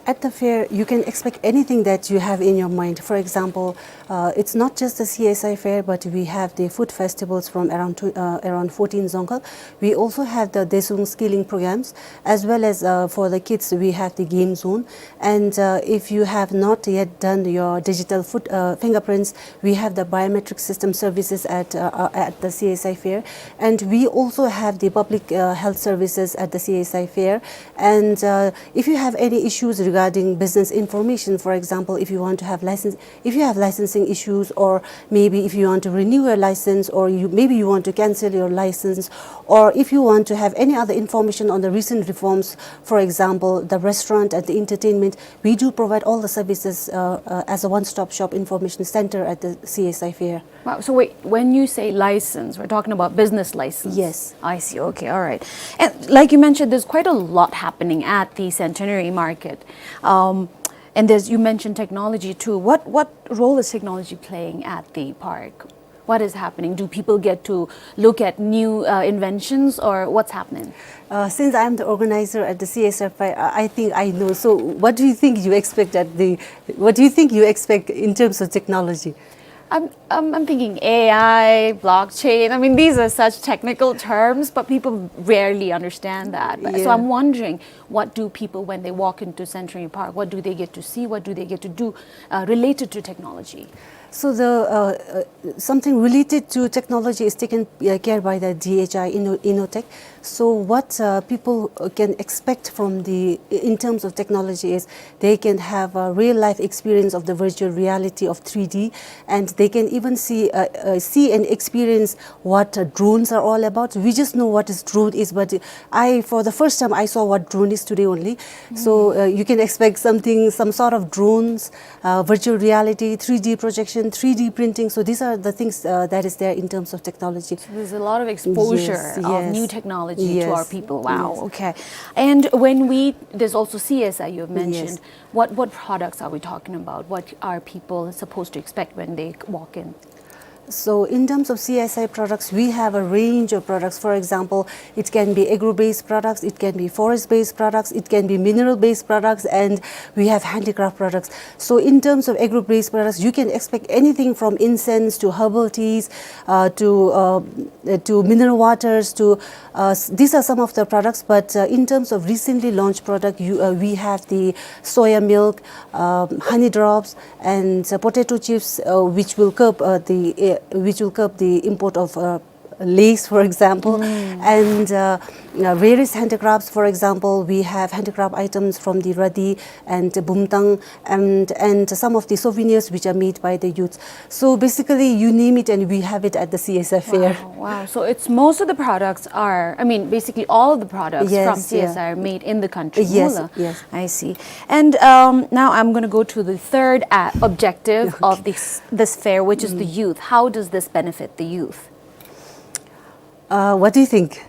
at the fair, you can expect anything that you have in your mind. For example, uh, it's not just the C S I fair, but we have the food festivals from around two, uh, around fourteen Dzongkhag. We also have the Deshung skilling programs, as well as, uh, for the kids, we have the game zone. And, uh, if you have not yet done your digital foot, uh, fingerprints, we have the biometric system services at, uh, uh, at the C S I fair. And we also have the public, uh, health services at the C S I fair. And, uh, if you have any issues regarding business information, for example, if you want to have license, if you have licensing issues, or maybe if you want to renew your license, or you, maybe you want to cancel your license, or if you want to have any other information on the recent reforms, for example, the restaurant and the entertainment, we do provide all the services, uh, uh, as a one-stop shop information center at the C S I fair. Wow, so wait, when you say license, we're talking about business license? Yes. I see, okay, all right. And like you mentioned, there's quite a lot happening at the Centenary Market. Um, and there's, you mentioned technology too. What, what role is technology playing at the park? What is happening? Do people get to look at new, uh, inventions, or what's happening? Uh, since I'm the organizer at the C S I fair, I, I think I know. So what do you think you expect at the, what do you think you expect in terms of technology? I'm, I'm, I'm thinking A I, blockchain. I mean, these are such technical terms, but people rarely understand that. But, so yeah. I'm wondering, what do people, when they walk into Centenary Park, what do they get to see? What do they get to do, uh, related to technology? So the, uh, uh, something related to technology is taken, uh, care by the D H I Inno-, Innotech. So what, uh, people, uh, can expect from the, in terms of technology is they can have a real life experience of the virtual reality of three D, and they can even see, uh, uh, see and experience what, uh, drones are all about. We just know what is drone is, but I, for the first time, I saw what drone is today only. So, uh, you can expect something, some sort of drones, uh, virtual reality, three D projection, three D printing. So these are the things, uh, that is there in terms of technology. So there's a lot of exposure Yes, of yes. new technology to our Yes, people. Wow, yes. okay. And when we, there's also C S I you have Yes. mentioned. What, what products are we talking about? What are people supposed to expect when they walk in? So in terms of C S I products, we have a range of products. For example, it can be agro-based products, it can be forest-based products, it can be mineral-based products, and we have handicraft products. So in terms of agro-based products, you can expect anything from incense to herbal teas, uh, to, uh, uh, to mineral waters, to, uh, s-, these are some of the products. But, uh, in terms of recently launched product, you, uh, we have the soya milk, um, honey drops, and, uh, potato chips, uh, which will curb, uh, the, uh, which will curb the import of, uh, Lays, for example, and, uh, uh, various handicrafts. For example, we have handicraft items from the Radi and Bumtang, and, and some of the souvenirs which are made by the youth. So basically, you name it and we have it at the C S I fair. Wow, wow. So it's, most of the products are, I mean, basically all of the products Yes, from yeah. C S I are made in the country. Yes, Mula. yes. I see. And, um, now I'm gonna go to the third, uh, objective Okay. of this, this fair, which is the youth. How does this benefit the youth? Uh, what do you think?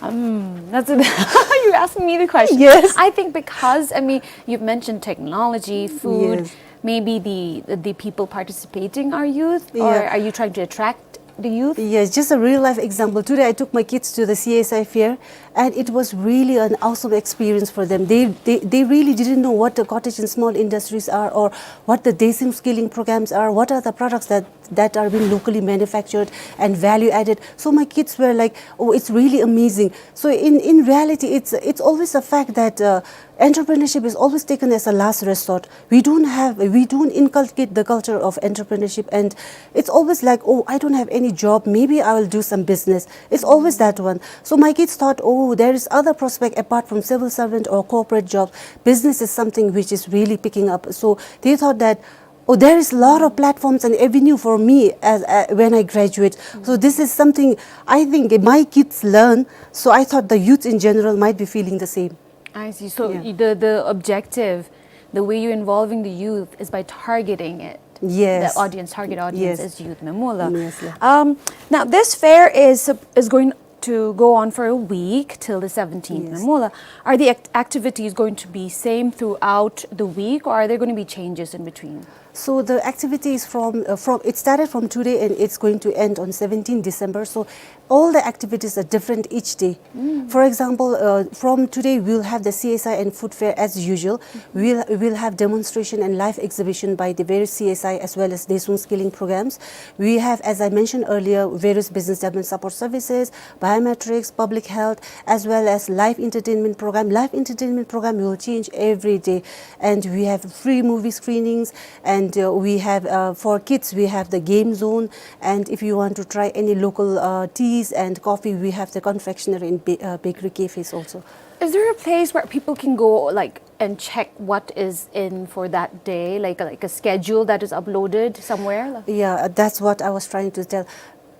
Um, that's a, you asking me the question. Yes. I think because, I mean, you've mentioned technology, food, Yes. maybe the, the people participating are youth, or Yeah. are you trying to attract the youth? Yes, just a real life example. Today I took my kids to the C S I fair, and it was really an awesome experience for them. They, they, they really didn't know what the cottage and small industries are, or what the Desung skilling programs are, what are the products that that are being locally manufactured and value added. So my kids were like, "Oh, it's really amazing." So in, in reality, it's, it's always a fact that, uh, entrepreneurship is always taken as a last resort. We don't have, we don't inculcate the culture of entrepreneurship, and it's always like, "Oh, I don't have any job, maybe I will do some business." It's always that one. So my kids thought, "Oh, there is other prospect apart from civil servant or corporate job. Business is something which is really picking up." So they thought that, "Oh, there is a lot of platforms and avenue for me as, uh, when I graduate." So this is something I think my kids learn. So I thought the youth in general might be feeling the same. I see. So Yeah. y-, the, the objective, the way you're involving the youth is by targeting it. Yes. The audience, target audience Yes. is youth, Maimula. Yes, yeah. Um, now, this fair is, is going to go on for a week till the seventeenth, Yes. Maimula. Are the act-, activities going to be same throughout the week, or are there gonna be changes in between? So the activity is from, uh, from, it started from today and it's going to end on seventeenth December. So all the activities are different each day. Mm. For example, uh, from today we'll have the C S I and food fair as usual. Mm-hmm. We'll, we'll have demonstration and live exhibition by the various C S I as well as Desung skilling programs. We have, as I mentioned earlier, various business development support services, biometrics, public health, as well as live entertainment program. Live entertainment program will change every day. And we have free movie screenings, and, uh, we have, uh, for kids, we have the game zone. And if you want to try any local, uh, teas and coffee, we have the confectionery and ba-, uh, bakery cafes also. Is there a place where people can go, like, and check what is in for that day, like, like a schedule that is uploaded somewhere? Yeah, that's what I was trying to tell.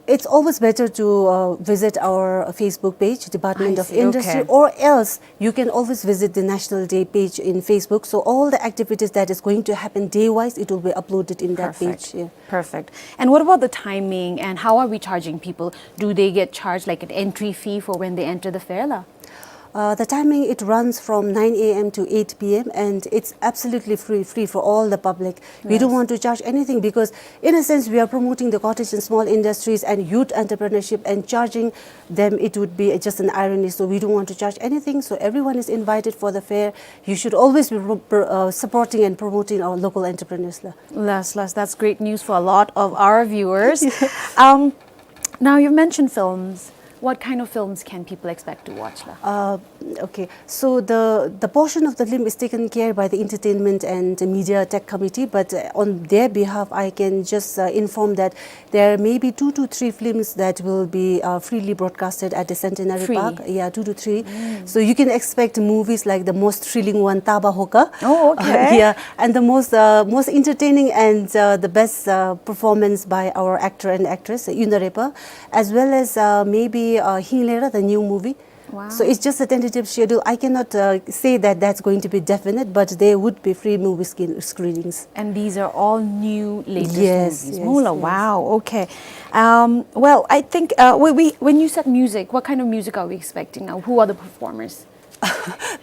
It's always better to, uh, visit our Facebook page, Department I of see, Industry, okay. or else you can always visit the National Day page in Facebook. So all the activities that is going to happen day-wise, it will be uploaded in that Perfect. page. Yeah. Perfect. And what about the timing, and how are we charging people? Do they get charged, like, an entry fee for when they enter the fair, la? Uh, the timing, it runs from nine A M to eight P M, and it's absolutely free, free for all the public. We don't Yes. want to charge anything because, in a sense, we are promoting the cottage and small industries and youth entrepreneurship, and charging them, it would be just an irony. So we don't want to charge anything. So everyone is invited for the fair. You should always be pro-, pro-, uh, supporting and promoting our local entrepreneurs, la. Las, las, that's great news for a lot of our viewers. Um, now, you've mentioned films. What kind of films can people expect to watch, la? Uh, okay, so the, the portion of the film is taken care by the Entertainment and Media Tech Committee, but, uh, on their behalf, I can just, uh, inform that there may be two to three films that will be, uh, freely broadcasted at the Centenary Free. Park. Yeah, two to three. Mm. So you can expect movies like The Most Thrilling One, Taba Hoka. Oh, okay. Uh, yeah, and the most, uh, most entertaining and, uh, the best, uh, performance by our actor and actress, Yuna Repa, as well as, uh, maybe, uh, Hinglera, the new movie. Wow. So it's just a tentative schedule. I cannot, uh, say that that's going to be definite, but there would be free movie skin-, screenings. And these are all new, latest movies. Yes, yes, yes. Mola, wow, okay. Um, well, I think, uh, we, we, when you said music, what kind of music are we expecting now? Who are the performers?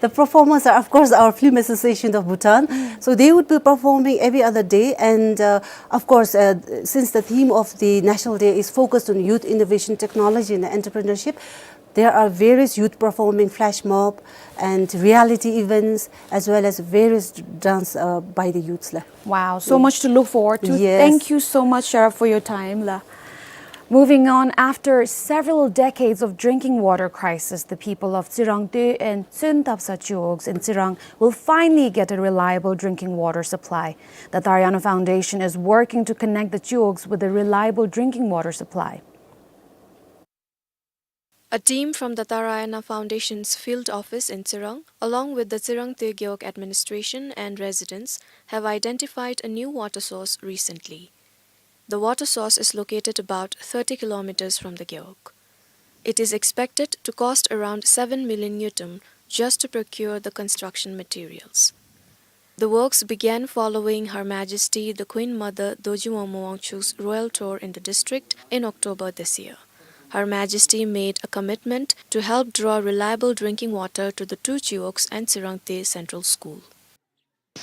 The performers are, of course, our Film Association of Bhutan. Mm. So they would be performing every other day. And, uh, of course, uh, since the theme of the National Day is focused on youth innovation, technology, and entrepreneurship, there are various youth performing flash mob and reality events, as well as various dance, uh, by the youths, la. Wow, so much to look forward to. Yes. Thank you so much, Sharaf, for your time, la. Moving on, after several decades of drinking water crisis, the people of Tsirangtui and Tsuntapsa Chiwogs in Tsirang will finally get a reliable drinking water supply. The Tarayana Foundation is working to connect the Chiwogs with a reliable drinking water supply. A team from the Tarayana Foundation's field office in Tsirang, along with the Tsirangtui Gewog administration and residents, have identified a new water source recently. The water source is located about thirty kilometers from the Gewog. It is expected to cost around seven million ngultrum just to procure the construction materials. The works began following Her Majesty the Queen Mother Dorji Wangmo Wangchuck's royal tour in the district in October this year. Her Majesty made a commitment to help draw reliable drinking water to the two Chiwogs and Tsirangtui Central School.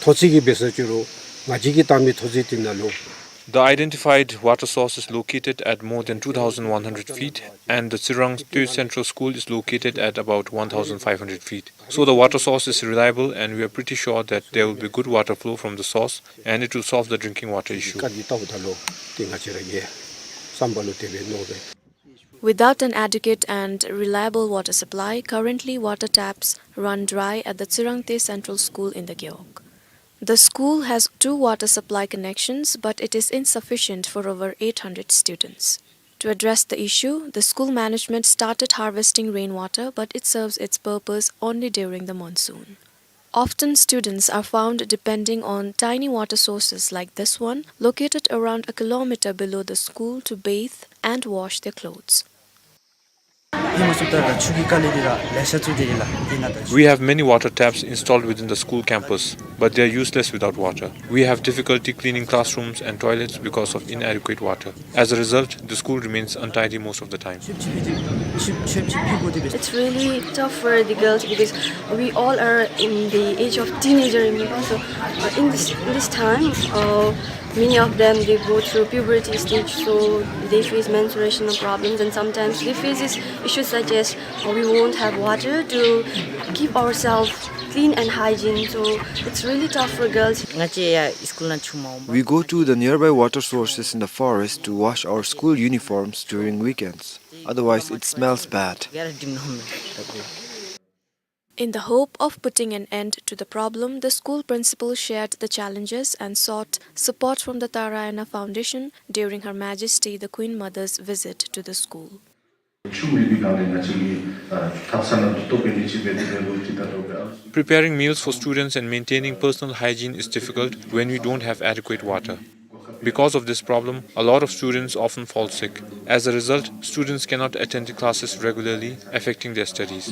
ཐོག་རྩེག་གི་སྦེ་ས་ཅིག་རུང་ང་བཅས་ཀྱིས་བཏང་མི་ཐོག་རྩེག་འདི་ནང་ལུ། The identified water source is located at more than two thousand one hundred feet, and the Tsirangtui Central School is located at about one thousand five hundred feet. So the water source is reliable, and we are pretty sure that there will be good water flow from the source, and it will solve the drinking water issue. ཀ་འདི་ལྟ་བུ་ད་ལུ་ཏེ་ང་བཅས་ར་གི་བསམ་པ་ལུ་དེ་སྦེ་མནོ་སྦེ། Without an adequate and reliable water supply, currently water taps run dry at the Tsirangtui Central School in the Gewog. The school has two water supply connections, but it is insufficient for over eight hundred students. To address the issue, the school management started harvesting rainwater, but it serves its purpose only during the monsoon. Often students are found depending on tiny water sources like this one, located around a kilometer below the school, to bathe and wash their clothes. We have many water taps installed within the school campus, but they are useless without water. We have difficulty cleaning classrooms and toilets because of inadequate water. As a result, the school remains untidy most of the time. It's really tough for the girls because we all are in the age of teenager, you know, so, uh, in this, in this time, uh, many of them, they go through puberty stage, so they face menstruational problems, and sometimes they face these issues such as, uh, we won't have water to keep ourselves clean and hygiene, so it's really tough for girls. ང་བཅས་ཡར་སི་ཀུལ་ནང་ཆུ་མ་འོང་པས། We go to the nearby water sources in the forest to wash our school uniforms during weekends. Otherwise, it smells bad. In the hope of putting an end to the problem, the school principal shared the challenges and sought support from the Tarayana Foundation during Her Majesty the Queen Mother's visit to the school. Preparing meals for students and maintaining personal hygiene is difficult when we don't have adequate water. Because of this problem, a lot of students often fall sick. As a result, students cannot attend the classes regularly, affecting their studies.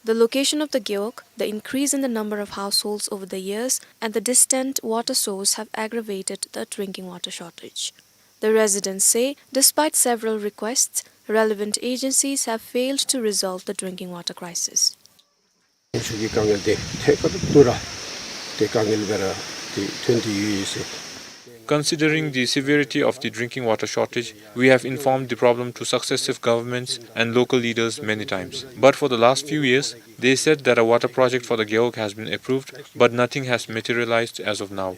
The location of the Gewog, the increase in the number of households over the years, and the distant water source have aggravated the drinking water shortage. The residents say, despite several requests, relevant agencies have failed to resolve the drinking water crisis. ཆུ་གི་དཀའ་ངལ་འདི་ཐད་ཀར་དུ་ར་ཏེ་དཀའ་ངལ་སྦེ་ར་ཏེ་ཐོན་ཏེ་ཡོད་ཟེར། Considering the severity of the drinking water shortage, we have informed the problem to successive governments and local leaders many times. But for the last few years, they said that a water project for the Gewog has been approved, but nothing has materialized as of now.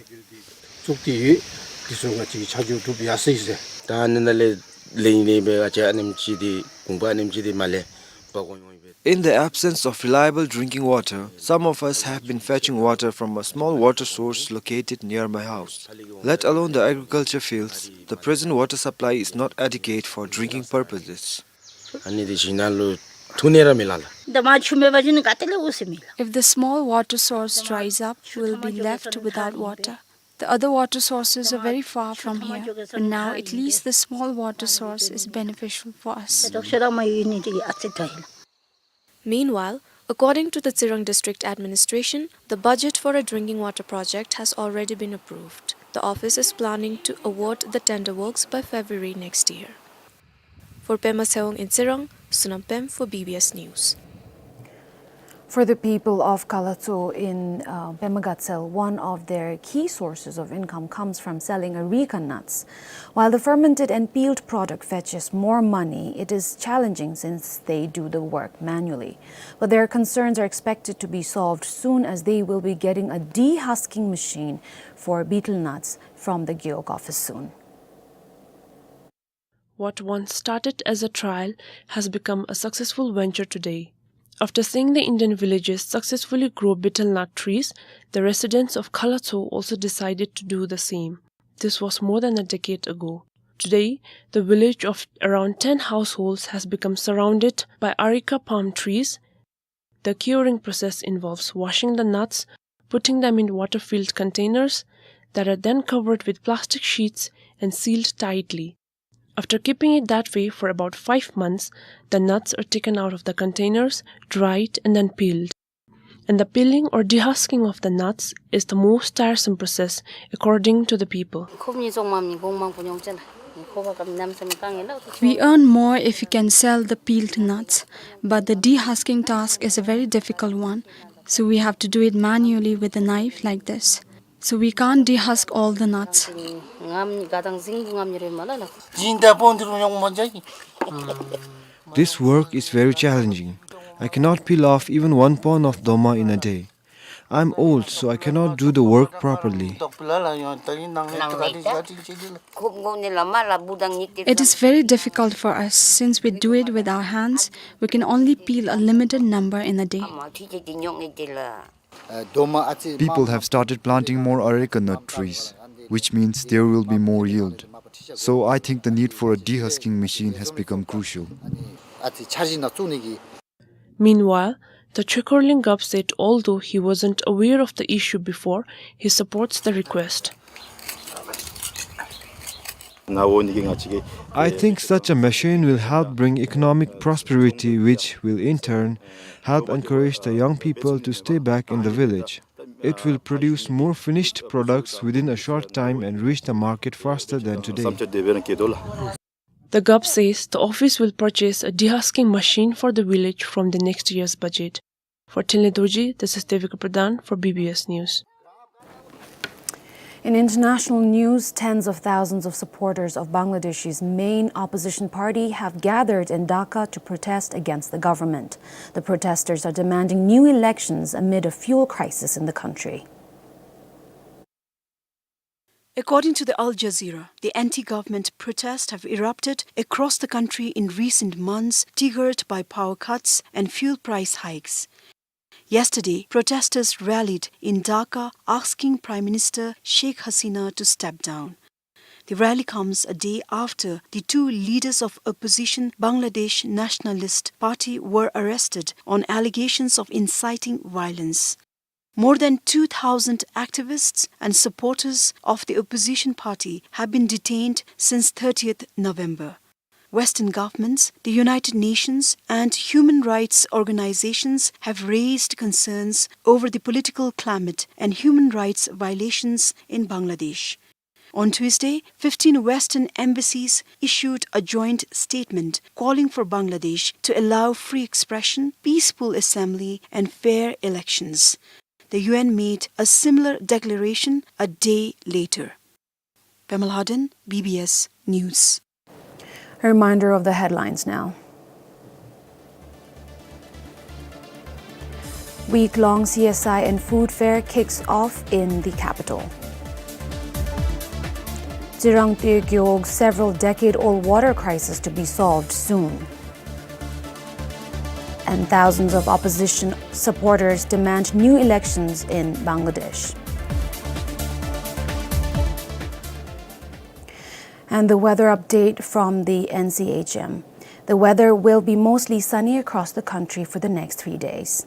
བཙུགས་ཏེ་ཡོད། དེ་ཚུ་ང་བཅས་ཀྱིས་ཆ་འཇོག་གྲུབ་ཡར་སོ་ཡི་ཟེར། ད་ཨ་ནི་ནང་ལས་ལེན་ནི་སྦེ་ང་བཅས་ཨ་ནེམ་ཅིག་འདི་གུང་པ་ཨ་ནེམ་ཅིག་འདི་མར་ལས་འབག་འོང་ཡོདཔ་ཨིན་པས། In the absence of reliable drinking water, some of us have been fetching water from a small water source located near my house. Let alone the agriculture fields, the present water supply is not adequate for drinking purposes. ཨ་ནི་འདི་ཞིང་ནང་ལུ་འཐུང་ནི་ར་མེད་ལགས་ལགས། ད་མར་ཆུ་མེད་པ་ཅིན་ག་ཏེ་ལས་འོང་ཟེར་མི་ལགས། If the small water source dries up, we'll be left without water. The other water sources are very far from here, but now at least the small water source is beneficial for us. Meanwhile, according to the Tsirang District Administration, the budget for a drinking water project has already been approved. The office is planning to award the tender works by February next year. For Pema Tshewang in Tsirang, Sonam Pem for B B S News. For the people of Kalatso in, uh, Pema Gatshel, one of their key sources of income comes from selling areca nuts. While the fermented and peeled product fetches more money, it is challenging since they do the work manually. But their concerns are expected to be solved soon, as they will be getting a dehusking machine for betel nuts from the Gewog office soon. What once started as a trial has become a successful venture today. After seeing the Indian villages successfully grow betel nut trees, the residents of Kalatso also decided to do the same. This was more than a decade ago. Today, the village of around ten households has become surrounded by areca palm trees. The curing process involves washing the nuts, putting them in water-filled containers that are then covered with plastic sheets and sealed tightly. After keeping it that way for about five months, the nuts are taken out of the containers, dried, and then peeled. And the peeling or dehusking of the nuts is the most tiresome process, according to the people. We earn more if we can sell the peeled nuts, but the dehusking task is a very difficult one, so we have to do it manually with a knife like this. So we can't dehusk all the nuts. This work is very challenging. I cannot peel off even one pound of doma in a day. I'm old, so I cannot do the work properly. It is very difficult for us. Since we do it with our hands, we can only peel a limited number in a day. People have started planting more areca nut trees, which means there will be more yield. So I think the need for a dehusking machine has become crucial. Meanwhile, the Chekor Lingap said although he wasn't aware of the issue before, he supports the request. I think such a machine will help bring economic prosperity, which will in turn help encourage the young people to stay back in the village. It will produce more finished products within a short time and reach the market faster than today. The Gap says the office will purchase a dehusking machine for the village from the next year's budget. For Thinley Dorji, this is Devika Pradhan for B B S News. In international news, tens of thousands of supporters of Bangladesh's main opposition party have gathered in Dhaka to protest against the government. The protesters are demanding new elections amid a fuel crisis in the country. According to the Al Jazeera, the anti-government protests have erupted across the country in recent months, triggered by power cuts and fuel price hikes. Yesterday, protesters rallied in Dhaka, asking Prime Minister Sheikh Hasina to step down. The rally comes a day after the two leaders of opposition Bangladesh Nationalist Party were arrested on allegations of inciting violence. More than two thousand activists and supporters of the opposition party have been detained since thirtieth November. Western governments, the United Nations, and human rights organizations have raised concerns over the political climate and human rights violations in Bangladesh. On Tuesday, fifteen Western embassies issued a joint statement calling for Bangladesh to allow free expression, peaceful assembly, and fair elections. The U N made a similar declaration a day later. Pema Lhaden, B B S News. A reminder of the headlines now. Week-long C S I and food fair kicks off in the capital. Tshirang Tshogyo, several decade-old water crisis to be solved soon. And thousands of opposition supporters demand new elections in Bangladesh. And the weather update from the N C H M. The weather will be mostly sunny across the country for the next three days.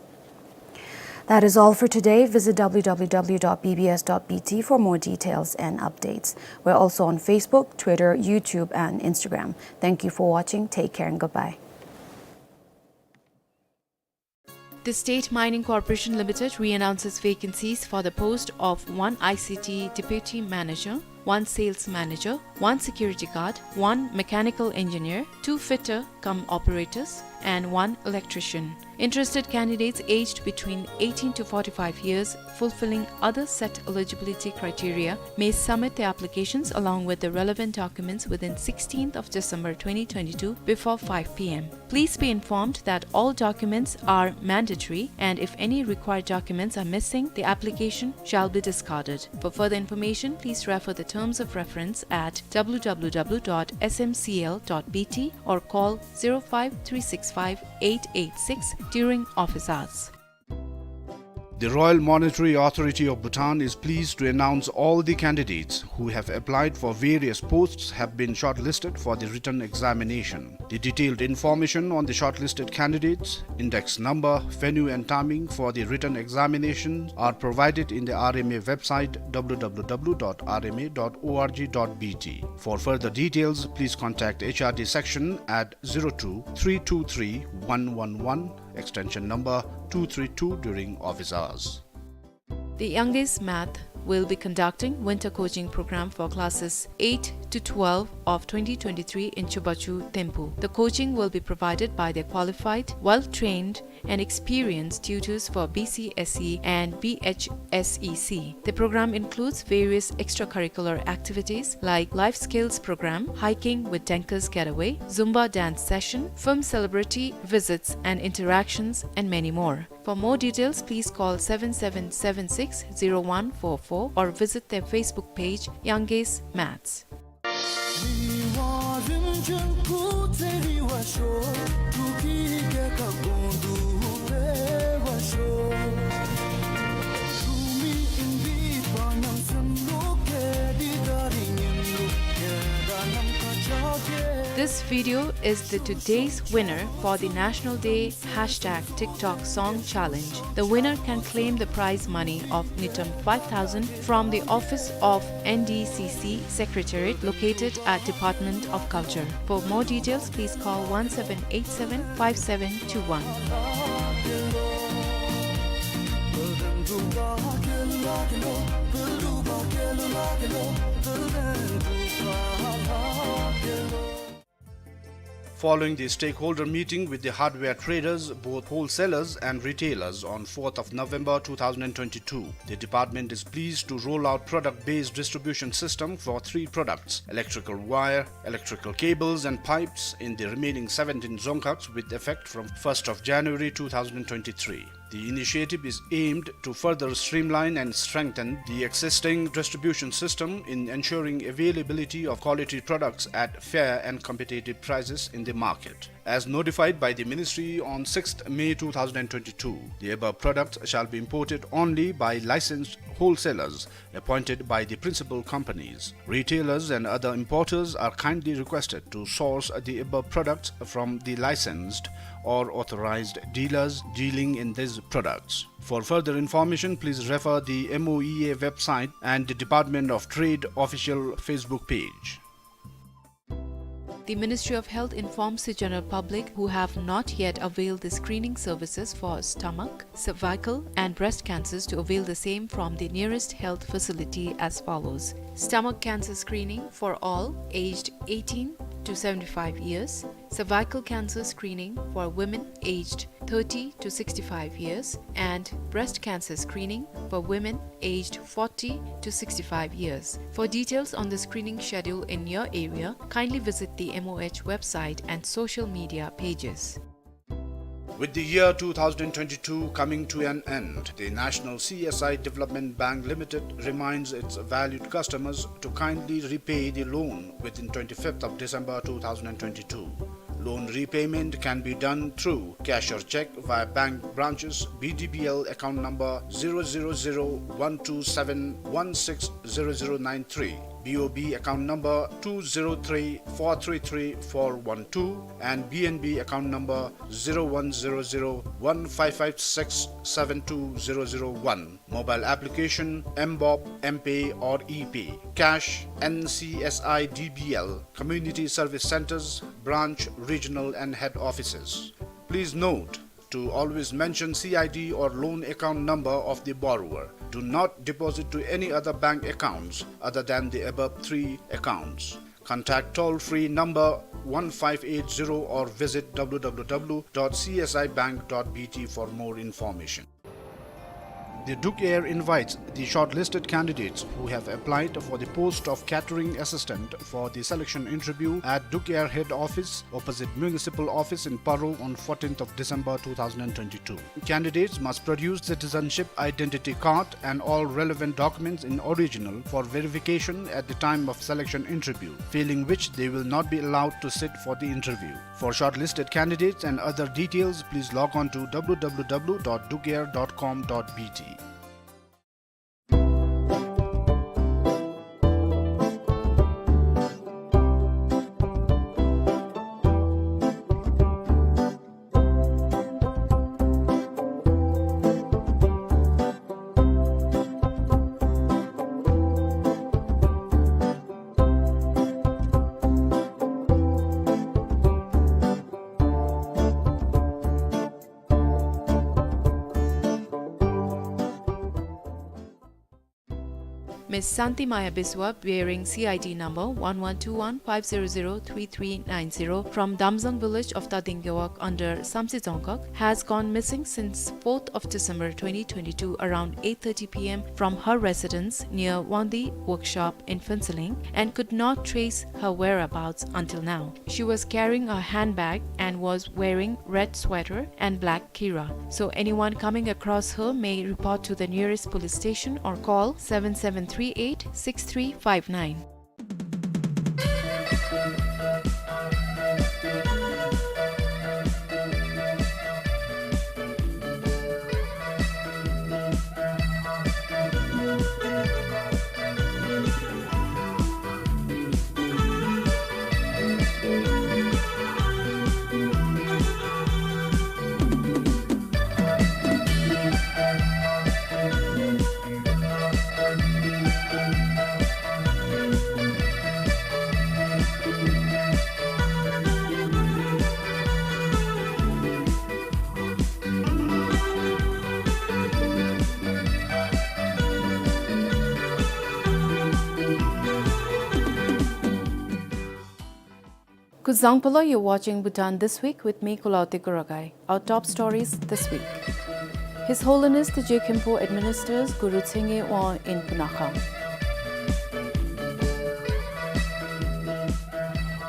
That is all for today. Visit W W W dot B B S dot B T for more details and updates. We're also on Facebook, Twitter, YouTube, and Instagram. Thank you for watching. Take care and goodbye. The State Mining Corporation Limited re-announces vacancies for the post of one I C T deputy manager, one sales manager, one security guard, one mechanical engineer, two fitter cum operators, and one electrician. Interested candidates aged between eighteen to forty-five years, fulfilling other set eligibility criteria, may submit their applications along with the relevant documents within sixteenth of December twenty twenty-two before five P M. Please be informed that all documents are mandatory, and if any required documents are missing, the application shall be discarded. For further information, please refer the terms of reference at W W W dot S M C L dot B T or call zero five three six five eight eight six during office hours. The Royal Monetary Authority of Bhutan is pleased to announce all the candidates who have applied for various posts have been shortlisted for the written examination. The detailed information on the shortlisted candidates, index number, venue and timing for the written examination are provided in the R M A website, W W W dot R M A dot org dot B T. For further details, please contact H R D section at zero two three two three one one one, extension number two three two during office hours. The Youngest Math will be conducting winter coaching program for classes eight to twelve of twenty twenty-three in Chubachu, Thimphu. The coaching will be provided by the qualified, well-trained and experienced tutors for B C S E and B H S E C. The program includes various extracurricular activities like life skills program, hiking with Dankers Getaway, Zumba dance session, film celebrity visits and interactions, and many more. For more details, please call seven seven seven six zero one four four or visit their Facebook page, Youngest Maths. This video is the today's winner for the National Day hashtag TikTok Song Challenge. The winner can claim the prize money of ngultrum five thousand from the office of N D C C Secretariat located at Department of Culture. For more details, please call one seven eight seven five seven two one. Following the stakeholder meeting with the hardware traders, both wholesalers and retailers, on fourth of November two thousand and twenty-two, the department is pleased to roll out product-based distribution system for three products: electrical wire, electrical cables and pipes, in the remaining seventeen dzongkhags with effect from first of January two thousand and twenty-three. The initiative is aimed to further streamline and strengthen the existing distribution system in ensuring availability of quality products at fair and competitive prices in the market. As notified by the Ministry on sixth May two thousand and twenty-two, the above products shall be imported only by licensed wholesalers appointed by the principal companies. Retailers and other importers are kindly requested to source the above products from the licensed or authorized dealers dealing in these products. For further information, please refer the M O E A website and the Department of Trade official Facebook page. The Ministry of Health informs the general public who have not yet availed the screening services for stomach, cervical, and breast cancers to avail the same from the nearest health facility as follows: stomach cancer screening for all aged eighteen to seventy-five years, cervical cancer screening for women aged thirty to sixty-five years, and breast cancer screening for women aged forty to sixty-five years. For details on the screening schedule in your area, kindly visit the M O H website and social media pages. With the year two thousand twenty-two coming to an end, the National C S I Development Bank Limited reminds its valued customers to kindly repay the loan within twenty-fifth of December two thousand twenty-two. Loan repayment can be done through cash or cheque via bank branches, B D B L account number zero zero zero one two seven one six zero zero nine three, B O B account number two zero three four three three four one two, and B N B account number zero one zero zero one five five six seven two zero zero one. Mobile application, M BOB, M-Pay or E-Pay. Cash, N C S I D B L, community service centres, branch, regional and head offices. Please note to always mention C I D or loan account number of the borrower. Do not deposit to any other bank accounts other than the above three accounts. Contact toll-free number one five eight zero or visit W W W dot C S I bank dot B T for more information. The Duk Air invites the shortlisted candidates who have applied for the post of catering assistant for the selection interview at Duk Air head office opposite municipal office in Paro on fourteenth of December two thousand twenty-two. Candidates must produce citizenship identity card and all relevant documents in original for verification at the time of selection interview, failing which they will not be allowed to sit for the interview. For shortlisted candidates and other details, please log on to W W W dot dukair dot com dot B T. Miss Santi Maya Biswa, bearing C I D number one one two one five zero zero three three nine zero, from Damzang village of Tading Gewog under Samtse Dzongkhag, has gone missing since fourth of December twenty twenty-two around eight thirty P M from her residence near Wangdi workshop in Phuentsholing and could not trace her whereabouts until now. She was carrying a handbag and was wearing red sweater and black kira. So anyone coming across her may report to the nearest police station or call seven seven three eight six three five nine. Kuzuzangpo, you're watching Bhutan This Week with me, Kulaw Tegu Ragai. Our top stories this week. His Holiness the Je Khenpo administers Guru Tshenge Wang in Punakha.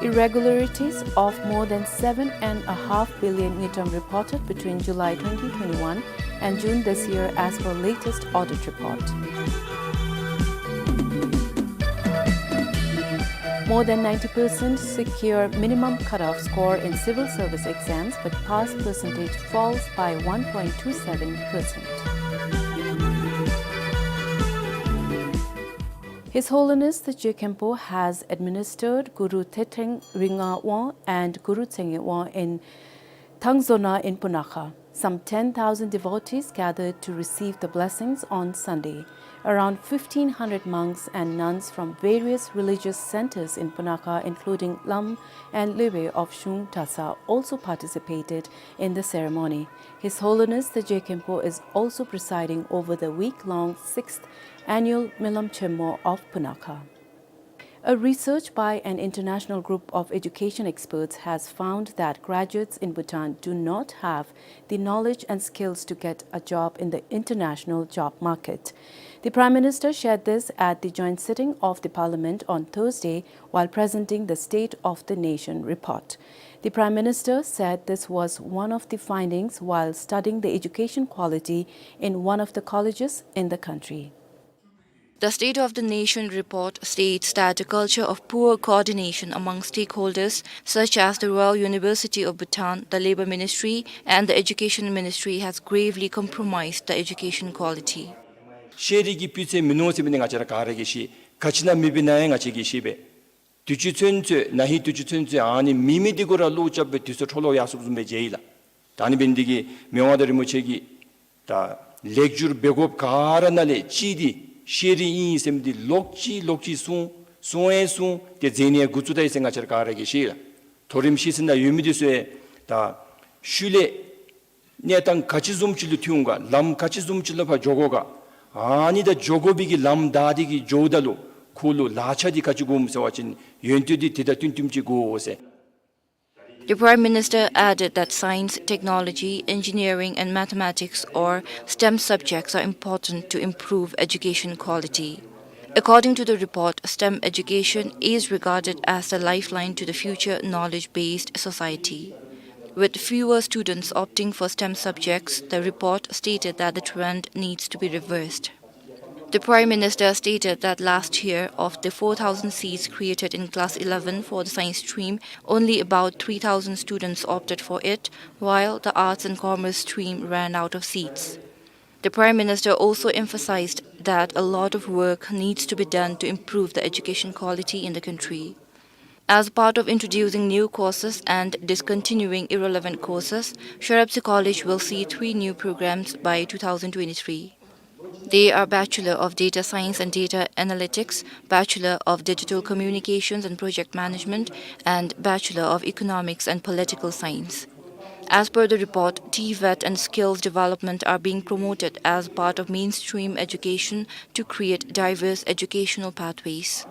Irregularities of more than seven and a half billion ngultrum reported between July twenty twenty-one and June this year as per latest audit report. More than ninety percent secure minimum cutoff score in civil service exams, but pass percentage falls by one point two seven percent. His Holiness the Je Khenpo has administered Guru Tshedreng Ringa Wang and Guru Tshenge Wang in Thangzona in Punakha. Some ten thousand devotees gathered to receive the blessings on Sunday. Around fifteen hundred monks and nuns from various religious centers in Punakha, including Lam and Lewe of Shung Tasa, also participated in the ceremony. His Holiness the Je Khenpo is also presiding over the week-long sixth annual Milam Chenmo of Punakha. A research by an international group of education experts has found that graduates in Bhutan do not have the knowledge and skills to get a job in the international job market. The Prime Minister shared this at the joint sitting of the Parliament on Thursday while presenting the State of the Nation report. The Prime Minister said this was one of the findings while studying the education quality in one of the colleges in the country. The State of the Nation report states that a culture of poor coordination among stakeholders, such as the Royal University of Bhutan, the Labour Ministry, and the Education Ministry, has gravely compromised the education quality. ཤེས་རིག་གི་སྤུས་ཚད་མིན་ནུག་ཟེར་མི་འདི་ང་བཅས་ར་ག་ར་གིས་ཤེས། ག་ཅི་ནང་མེད་པའི་ནང་ཡང་ང་བཅས་ཀྱིས་ཤེས་པས། དུས་ཅི་ཚུན་ཚོད་ན་ཧིང་དུས་ཅི་ཚུན་ཚོད་ཨ་ནི་མེད་མི་འདི་གུ་ར་བློ་རྐྱབ་སྦེ་དུས་ཚོད་འཕྲོ་བརླག་ཡར་སོངམ་བཟུམ་སྦེ་མཇལ་ཡི་ལགས། ད་ཨ་ནི་འབད་ནི་འདི་གིས་མི་དབང་མངའ་བདག་རིན་པོ་ཆེ་གིས་ད་ལེགས་སྒྱུར་འབད་དགོཔ་ག་ར་ནང་ལས་གཅིག་འདི་ཤེས་རིག་ཨིན་ཟེར་མི་འདི་ལོག་ཅི་ལོག་ཅི་གསུང་གསུང་ཡང་གསུང་སྟེ་མཛད་ནི་ཡང་འགོ་བཙུགས་ད་ཡི་ཟེར་ང་བཅས་ར་ག་ར་གིས་ཤེས་ལགས། མཐོ་རིམ་ཤེས་ཚད་ནང་ཡོད་མི་འདི་ཚུ་ཡང་ད་ཤུལ་ལས་གནས་སྟངས་ག་ཅི་བཟུམ་ཅིག་ལུ་ཐོན་འོང་ག་ལམ་ག་ཅི་བཟུམ་ཅིག་ལུ་ཕར་འགྱོ་དགོ་ག། ཨ་ནི་ད་འགྱོ་དགོ་པའི་གི་ལམ་བདའ་སྟེ་གི་འགྱོཝ་ད་ལུ་ཁོ་ལུ་ལག་ཆ་འདི་ག་ཅི་དགོཔ་སྨོ་ཟེར་བ་ཅིན་ཡོན་ཏན་འདི་དེ་དང་བསྟུན་བསྟུནམ་ཅིག་དགོ་ཟེར། The Prime Minister added that science, technology, engineering, and mathematics, or STEM subjects, are important to improve education quality. According to the report, STEM education is regarded as the lifeline to the future knowledge-based society. With fewer students opting for STEM subjects, the report stated that the trend needs to be reversed. The Prime Minister stated that last year, of the four thousand seats created in class eleven for the science stream, only about three thousand students opted for it, while the arts and commerce stream ran out of seats. The Prime Minister also emphasized that a lot of work needs to be done to improve the education quality in the country. As part of introducing new courses and discontinuing irrelevant courses, Sharabtsi College will see three new programs by two thousand twenty-three. They are Bachelor of Data Science and Data Analytics, Bachelor of Digital Communications and Project Management, and Bachelor of Economics and Political Science. As per the report, TVET and skills development are being promoted as part of mainstream education to create diverse educational pathways.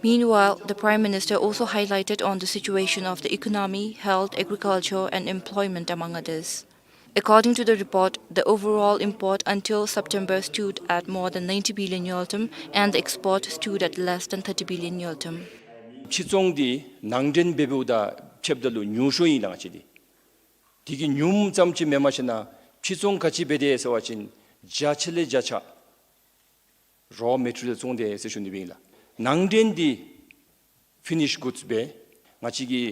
Meanwhile, the Prime Minister also highlighted on the situation of the economy, health, agriculture, and employment, among others. According to the report, the overall import until September stood at more than ninety billion ngultrum, and the export stood at less than thirty billion ngultrum. ཕྱིར་ཚོང་འདི་ནང་འདྲེན་འབད་འབདཝ་དང་ཕྱདཔ་ད་ལུ་ཉུང་ཤོས་ཨིན་ལགས་ང་བཅས་འདི། དེ་གིས་ཉུངམ་ཙམ་ཅིག་མེན་པར་ཞིན་ན་ཕྱིར་ཚོང་ག་ཅི་འབད་དེས་ཟེར་བ་ཅིན་བརྒྱ་ཆ་ལས་བརྒྱ་ཆ་རོ་མེ་ཊི་རི་ཡལ་བཙོང་དེས་ཟེར་ཞུ་ནི་སྦེ་ཨིན་ལགས། ནང་འདྲེན་འདི་ཕི་ནིཤ་གུཌསི་སྦེ་ང་བཅས་ཀྱི་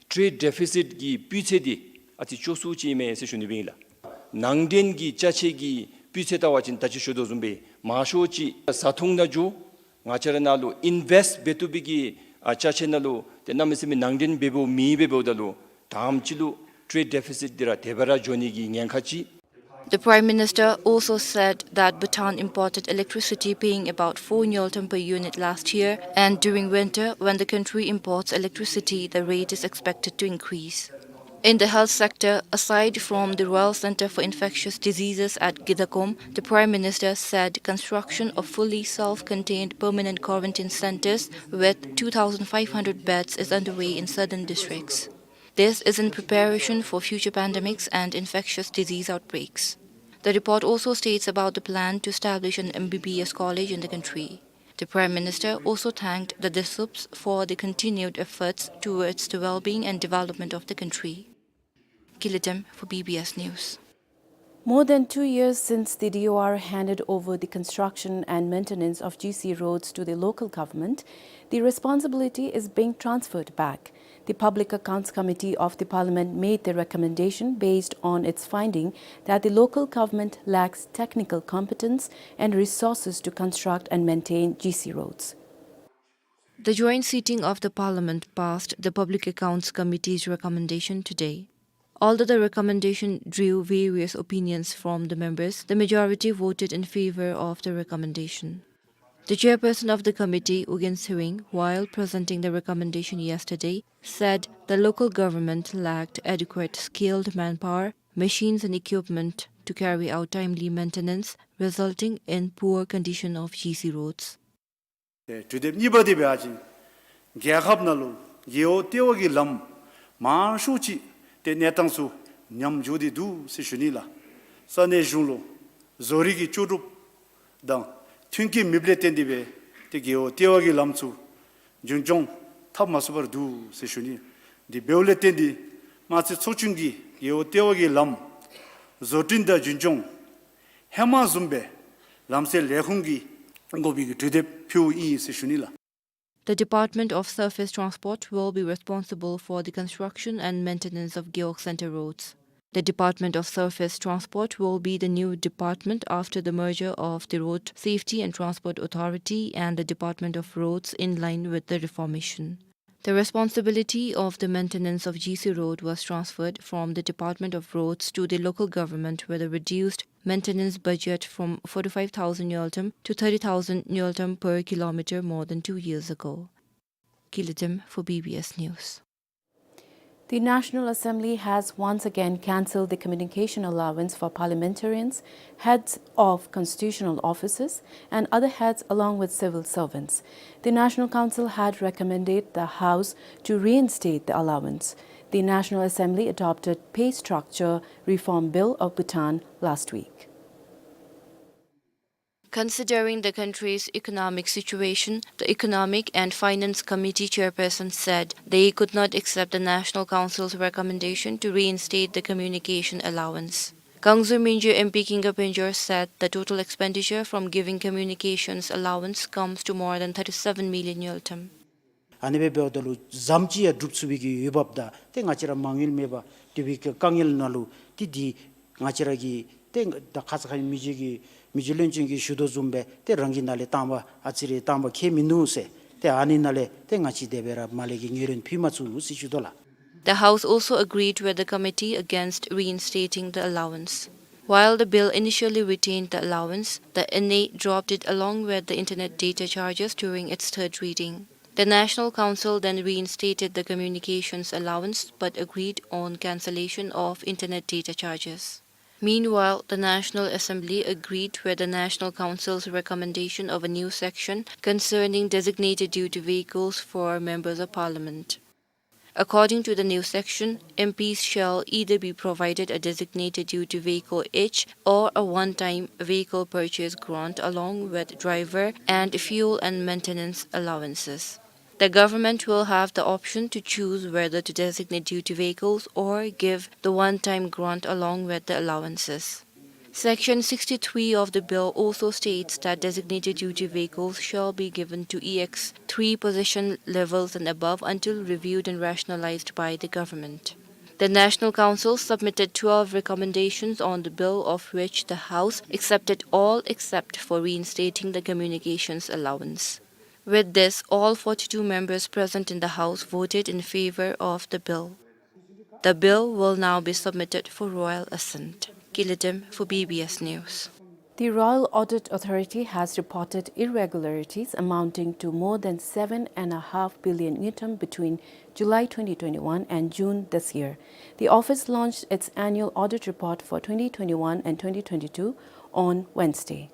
ཊེརེཌ་ཌེ་ཕི་སིཊ་ཀྱི་སྤུས་ཚད་འདི་ཨ་ཙི་སྐྱོ་སུ་ཅིག་ཨིན་མས་ཟེར་ཞུ་ནི་སྦེ་ཨིན་ལགས། ནང་འདྲེན་གྱི་ཅ་ཆས་ཀྱི་སྤུས་ཚད་བལྟ་བ་ཅིན་ད་ཅི་ཞུ་དོ་བཟུམ་སྦེ་མང་ཤོས་ཅིག་བཟའ་འཐུང་ནང་འགྱོ། ང་བཅས་ར་ནང་ལུ་ཨིན་ཝེསཊ་འབད་བཏུབ་པའི་གི་ཨ་ཅ་ཆས་ནང་ལུ་ཏེ་གནམ་མེད་ས་མེད་ནང་འདྲེན་འབད་འབདཝ་མེད་འབད་འབདཝ་ད་ལུ་དང་པ་ཅིག་ལུ་ཊེརེཌ་ཌེ་ཕི་སིཊ་འདི་ར་དེ་སྦེ་ར་འགྱོ་ནི་གི་ཉེན་ཁ་ཅིག། The Prime Minister also said that Bhutan imported electricity paying about four ngultrum per unit last year, and during winter, when the country imports electricity, the rate is expected to increase. In the health sector, aside from the Royal Centre for Infectious Diseases at Gidakom, the Prime Minister said construction of fully self-contained permanent quarantine centres with two thousand five hundred beds is underway in southern districts. This is in preparation for future pandemics and infectious disease outbreaks. The report also states about the plan to establish an M B B S college in the country. The Prime Minister also thanked the Disups for the continued efforts towards the well-being and development of the country. Kilitem for B B S News. More than two years since the D O R handed over the construction and maintenance of G C roads to the local government, the responsibility is being transferred back. The Public Accounts Committee of the Parliament made the recommendation based on its finding that the local government lacks technical competence and resources to construct and maintain G C roads. The joint sitting of the Parliament passed the Public Accounts Committee's recommendation today. Although the recommendation drew various opinions from the members, the majority voted in favor of the recommendation. The chairperson of the committee, U Gin Sering, while presenting the recommendation yesterday, said the local government lacked adequate skilled manpower, machines and equipment to carry out timely maintenance, resulting in poor condition of G C roads. ཏེ་དུས་དེབ་གཉིས་པ་འདི་འབད་བ་ཅིན་ རྒྱལ་ཁབ་ནང་ལུ་རྒེད་འོག་ལྟེ་བ་གི་ལམ་མང་ཤོས་ཅིག་ཏེ་གནས་སྟངས་ཚུ་ཉམས་འགྱོ་སྟེ་འདུག་ཟེར་ཞུ་ནི་ལགས། ས་གནས་གཞུང་ལུ་བཟོ་རིག་གི་ལྕོགས་གྲུབ་དང་མཐུན་རྐྱེན་མེདཔ་ལས་བརྟེན་ཏེ་སྦེ་ཏེ་རྒེད་འོག་ལྟེ་བ་གི་ལམ་ཚུ་རྒྱུན་སྐྱོང་འཐབ་མ་ཚུགས་པར་འདུག་ཟེར་ཞུ་ནི། དེ་འབདཝ་ལས་བརྟེན་ཏེ་དམངས་རྩིས་ཚོགས་ཆུང་གིས་རྒེད་འོག་ལྟེ་བ་གི་ལམ་བཟོ་སྐྲུན་དང་རྒྱུན་སྐྱོང་ཧེ་མ་བཟུམ་སྦེ་ལམ་སེལ་ལས་ཁུངས་ཀྱི་དགོ་པའི་གྲོས་འདེབས་ཕུལཝ་ཨིན་ཟེར་ཞུ་ནི་ལགས། The Department of Surface Transport will be responsible for the construction and maintenance of Gewog Center roads. The Department of Surface Transport will be the new department after the merger of the Road Safety and Transport Authority and the Department of Roads in line with the reformation. The responsibility of the maintenance of G C Road was transferred from the Department of Roads to the local government with a reduced maintenance budget from forty-five thousand ngultrum to thirty thousand ngultrum per kilometer more than two years ago. Kilitim for B B S News. The National Assembly has once again cancelled the communication allowance for parliamentarians, heads of constitutional offices, and other heads, along with civil servants. The National Council had recommended the House to reinstate the allowance. The National Assembly adopted Pay Structure Reform Bill of Bhutan last week. Considering the country's economic situation, the Economic and Finance Committee chairperson said they could not accept the National Council's recommendation to reinstate the communication allowance. Kangzur Minjur M P Kinga Penjor said the total expenditure from giving communications allowance comes to more than thirty-seven million ngultrum. ཨ་ནི་སྦེ་འབདཝ་ད་ལུ་ཟམ་ཅིག་ཡང་སྒྲུབ་ཚུགས་པའི་གི་འོས་འབབ་དང་ཏེ་ང་བཅས་ར་མ་དངུལ་མེད་པར་དེ་སྦེ་གི་དཀའ་ངལ་ནང་ལུ་ཏེ་འདི་ང་བཅས་ར་གི་ཏེ་ད་ཁ་ཙ་ཁ་ཉིནམ་མི་རྗེ་གི་མི་རྗེ་བློན་ཆེན་གྱིས་ཞུ་དོ་བཟུམ་སྦེ་ཏེ་རང་གི་ནང་ལས་བཏང་པ་ཨ་ཙི་རེ་བཏང་པ་ཁྱད་མིན་ནུག་ཟེར། ཏེ་ཨ་ནི་ནང་ལས་ཏེ་ང་བཅས་དེ་སྦེ་ར་མར་ལས་ཀྱི་ངོས་ལེན་ཕུལ་མ་ཚུགས་ཟེར་ཞུ་དོ་ལགས། The House also agreed with the committee against reinstating the allowance. While the bill initially retained the allowance, the N A dropped it along with the internet data charges during its third reading. The National Council then reinstated the communications allowance but agreed on cancellation of internet data charges. Meanwhile, the National Assembly agreed with the National Council's recommendation of a new section concerning designated duty vehicles for members of parliament. According to the new section, M Ps shall either be provided a designated duty vehicle each or a one-time vehicle purchase grant along with driver and fuel and maintenance allowances. The government will have the option to choose whether to designate duty vehicles or give the one-time grant along with the allowances. Section sixty-three of the bill also states that designated duty vehicles shall be given to E X three position levels and above until reviewed and rationalized by the government. The National Council submitted twelve recommendations on the bill, of which the House accepted all except for reinstating the communications allowance. With this, all forty-two members present in the House voted in favor of the bill. The bill will now be submitted for royal assent. Kilitim for B B S News. The Royal Audit Authority has reported irregularities amounting to more than seven and a half billion ngultrum between July twenty twenty-one and June this year. The office launched its annual audit report for twenty twenty-one and twenty twenty-two on Wednesday.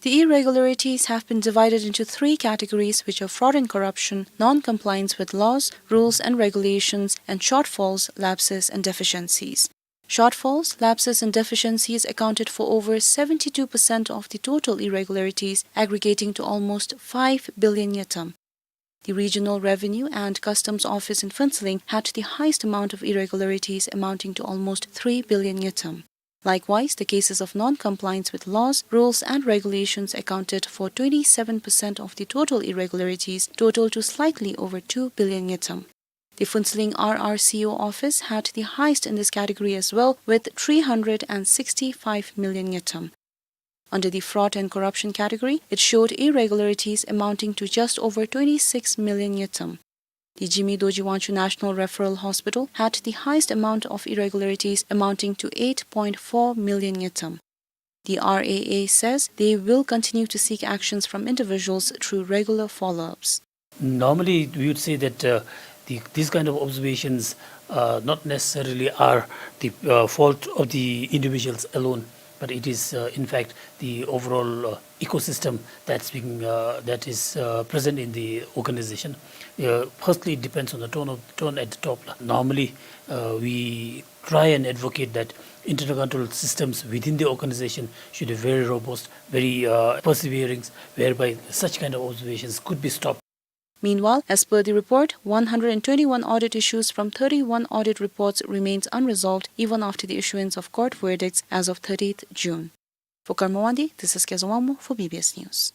The irregularities have been divided into three categories, which are fraud and corruption, non-compliance with laws, rules and regulations, and shortfalls, lapses, and deficiencies. Shortfalls, lapses, and deficiencies accounted for over seventy-two percent of the total irregularities, aggregating to almost five billion ngultrum. The Regional Revenue and Customs Office in Phuentsholing had the highest amount of irregularities, amounting to almost three billion ngultrum. Likewise, the cases of non-compliance with laws, rules, and regulations accounted for twenty-seven percent of the total irregularities, total to slightly over two billion ngultrum. The Phuentsholing R R C O office had the highest in this category as well, with three hundred and sixty-five million ngultrum. Under the fraud and corruption category, it showed irregularities amounting to just over twenty-six million ngultrum. The Jigme Dorji Wangchuk National Referral Hospital had the highest amount of irregularities, amounting to eight point four million ngultrum. The R A A says they will continue to seek actions from individuals through regular follow-ups. Normally, we would say that, uh, the, these kind of observations, uh, not necessarily are the, uh, fault of the individuals alone. But it is, uh, in fact, the overall, uh, ecosystem that's being, uh, that is, uh, present in the organization. Uh, firstly, it depends on the tone of, tone at the top. Normally, uh, we try and advocate that internal control systems within the organization should be very robust, very, uh, persevering, whereby such kind of observations could be stopped. Meanwhile, as per the report, one hundred and twenty-one audit issues from thirty-one audit reports remains unresolved even after the issuance of court verdicts as of thirtieth June. For Karma Wangdi, this is Kezawangmo for B B S News.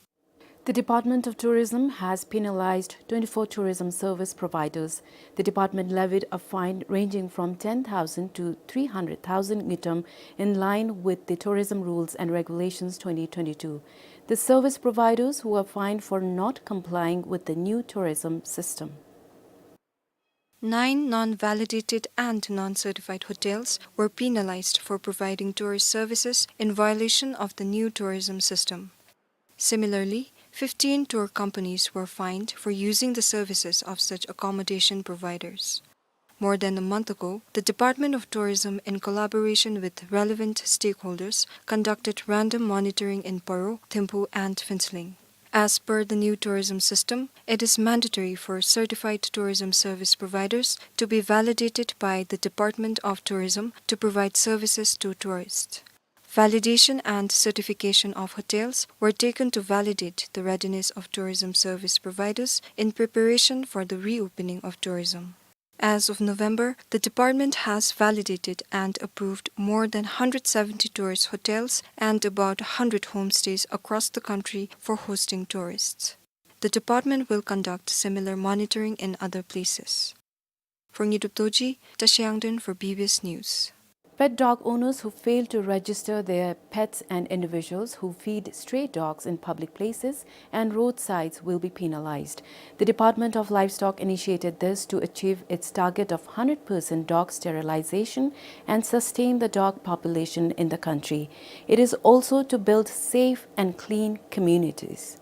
The Department of Tourism has penalized twenty-four tourism service providers. The department levied a fine ranging from ten thousand to three hundred thousand ngultrum in line with the Tourism Rules and Regulations twenty twenty-two. The service providers were fined for not complying with the new tourism system. Nine non-validated and non-certified hotels were penalized for providing tourist services in violation of the new tourism system. Similarly, fifteen tour companies were fined for using the services of such accommodation providers. More than a month ago, the Department of Tourism, in collaboration with relevant stakeholders, conducted random monitoring in Paro, Thimphu, and Phuentsholing. As per the new tourism system, it is mandatory for certified tourism service providers to be validated by the Department of Tourism to provide services to tourists. Validation and certification of hotels were taken to validate the readiness of tourism service providers in preparation for the reopening of tourism. As of November, the department has validated and approved more than hundred seventy tourist hotels and about hundred homestays across the country for hosting tourists. The department will conduct similar monitoring in other places. For Ngidup Dorji, Tashi Yangden for B B S News. Pet dog owners who fail to register their pets and individuals who feed stray dogs in public places and roadsides will be penalized. The Department of Livestock initiated this to achieve its target of hundred percent dog sterilization and sustain the dog population in the country. It is also to build safe and clean communities.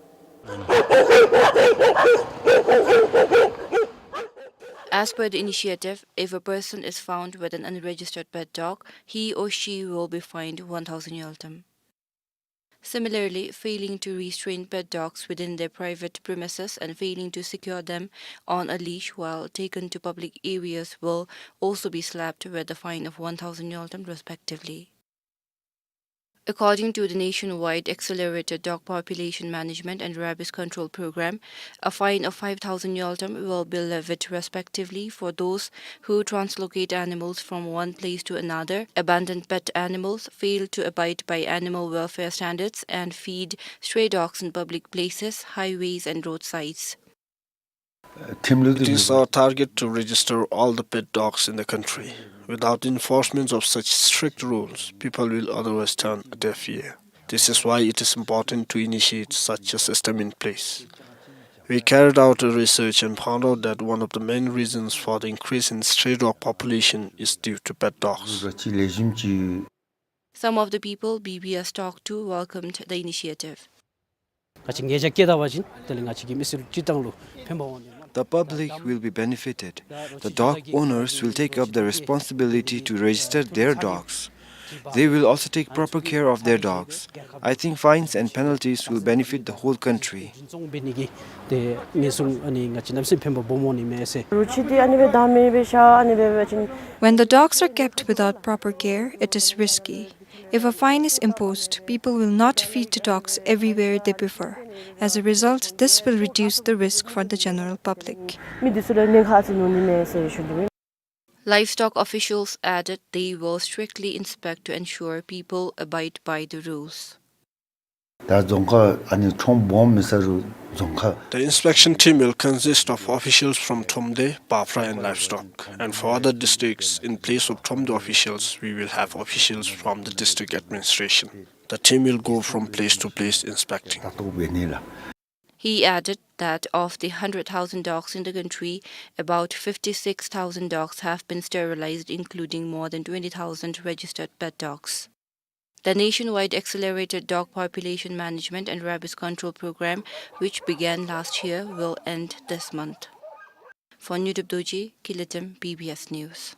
As per the initiative, if a person is found with an unregistered pet dog, he or she will be fined one thousand ngultrum. Similarly, failing to restrain pet dogs within their private premises and failing to secure them on a leash while taken to public areas will also be slapped with a fine of one thousand ngultrum respectively. According to the Nationwide Accelerated Dog Population Management and Rabies Control Program, a fine of five thousand ngultrum will be levied respectively for those who translocate animals from one place to another, abandon pet animals, fail to abide by animal welfare standards, and feed stray dogs in public places, highways, and roadsides. It is our target to register all the pet dogs in the country. Without enforcement of such strict rules, people will otherwise turn a deaf ear. This is why it is important to initiate such a system in place. We carried out a research and found out that one of the main reasons for the increase in stray dog population is due to pet dogs. Some of the people B B S talked to welcomed the initiative. ང་བཅས་ཉེས་ཆད་བཀལ་ད་པ་ཅིན་དེ་ལས་ང་བཅས་ཀྱི་མི་སེར་སྤྱིར་བཏང་ལུ་ཕན་པ་འོང་ནི། The public will be benefited. The dog owners will take up the responsibility to register their dogs. They will also take proper care of their dogs. I think fines and penalties will benefit the whole country. འཛིན་སྐྱོང་འབད་ནི་གི་དེ་ངེས་བཟུང་ཨ་ནི་ང་བཅས་གནམ་མེད་ས་མེད་ཕན་པ་སྦོམ་འོང་ནི་མས་ཟེར། རུ་ཆི་དེ་ཨ་ནི་སྦེ་བདའ་མི་སྦེ་བཞག་ཨ་ནི་སྦེ་འབད་བ་ཅིན། When the dogs are kept without proper care, it is risky. If a fine is imposed, people will not feed the dogs everywhere they prefer. As a result, this will reduce the risk for the general public. མི་འདི་ཚུ་ལུ་ཉེན་ཁ་ཨ་ཙི་འོང་ནི་མས་ཟེར་ཞུ་ནི་ཨིན། Livestock officials added they will strictly inspect to ensure people abide by the rules. ད་རྫོང་ཁག་ཨ་ནི་ཁྲོམ་སྦོམ་མེད་ས་རུ་རྫོང་ཁག། The inspection team will consist of officials from Thromde, Phafra and Livestock, and for other districts, in place of Thromde officials, we will have officials from the district administration. The team will go from place to place inspecting. ད་ལྟོ་འབད་ནི་ལགས། He added that of the hundred thousand dogs in the country, about fifty-six thousand dogs have been sterilized, including more than twenty thousand registered pet dogs. The nationwide Accelerated Dog Population Management and Rabies Control Program, which began last year, will end this month. For Ngidup Dorji, Kiletem, B B S News.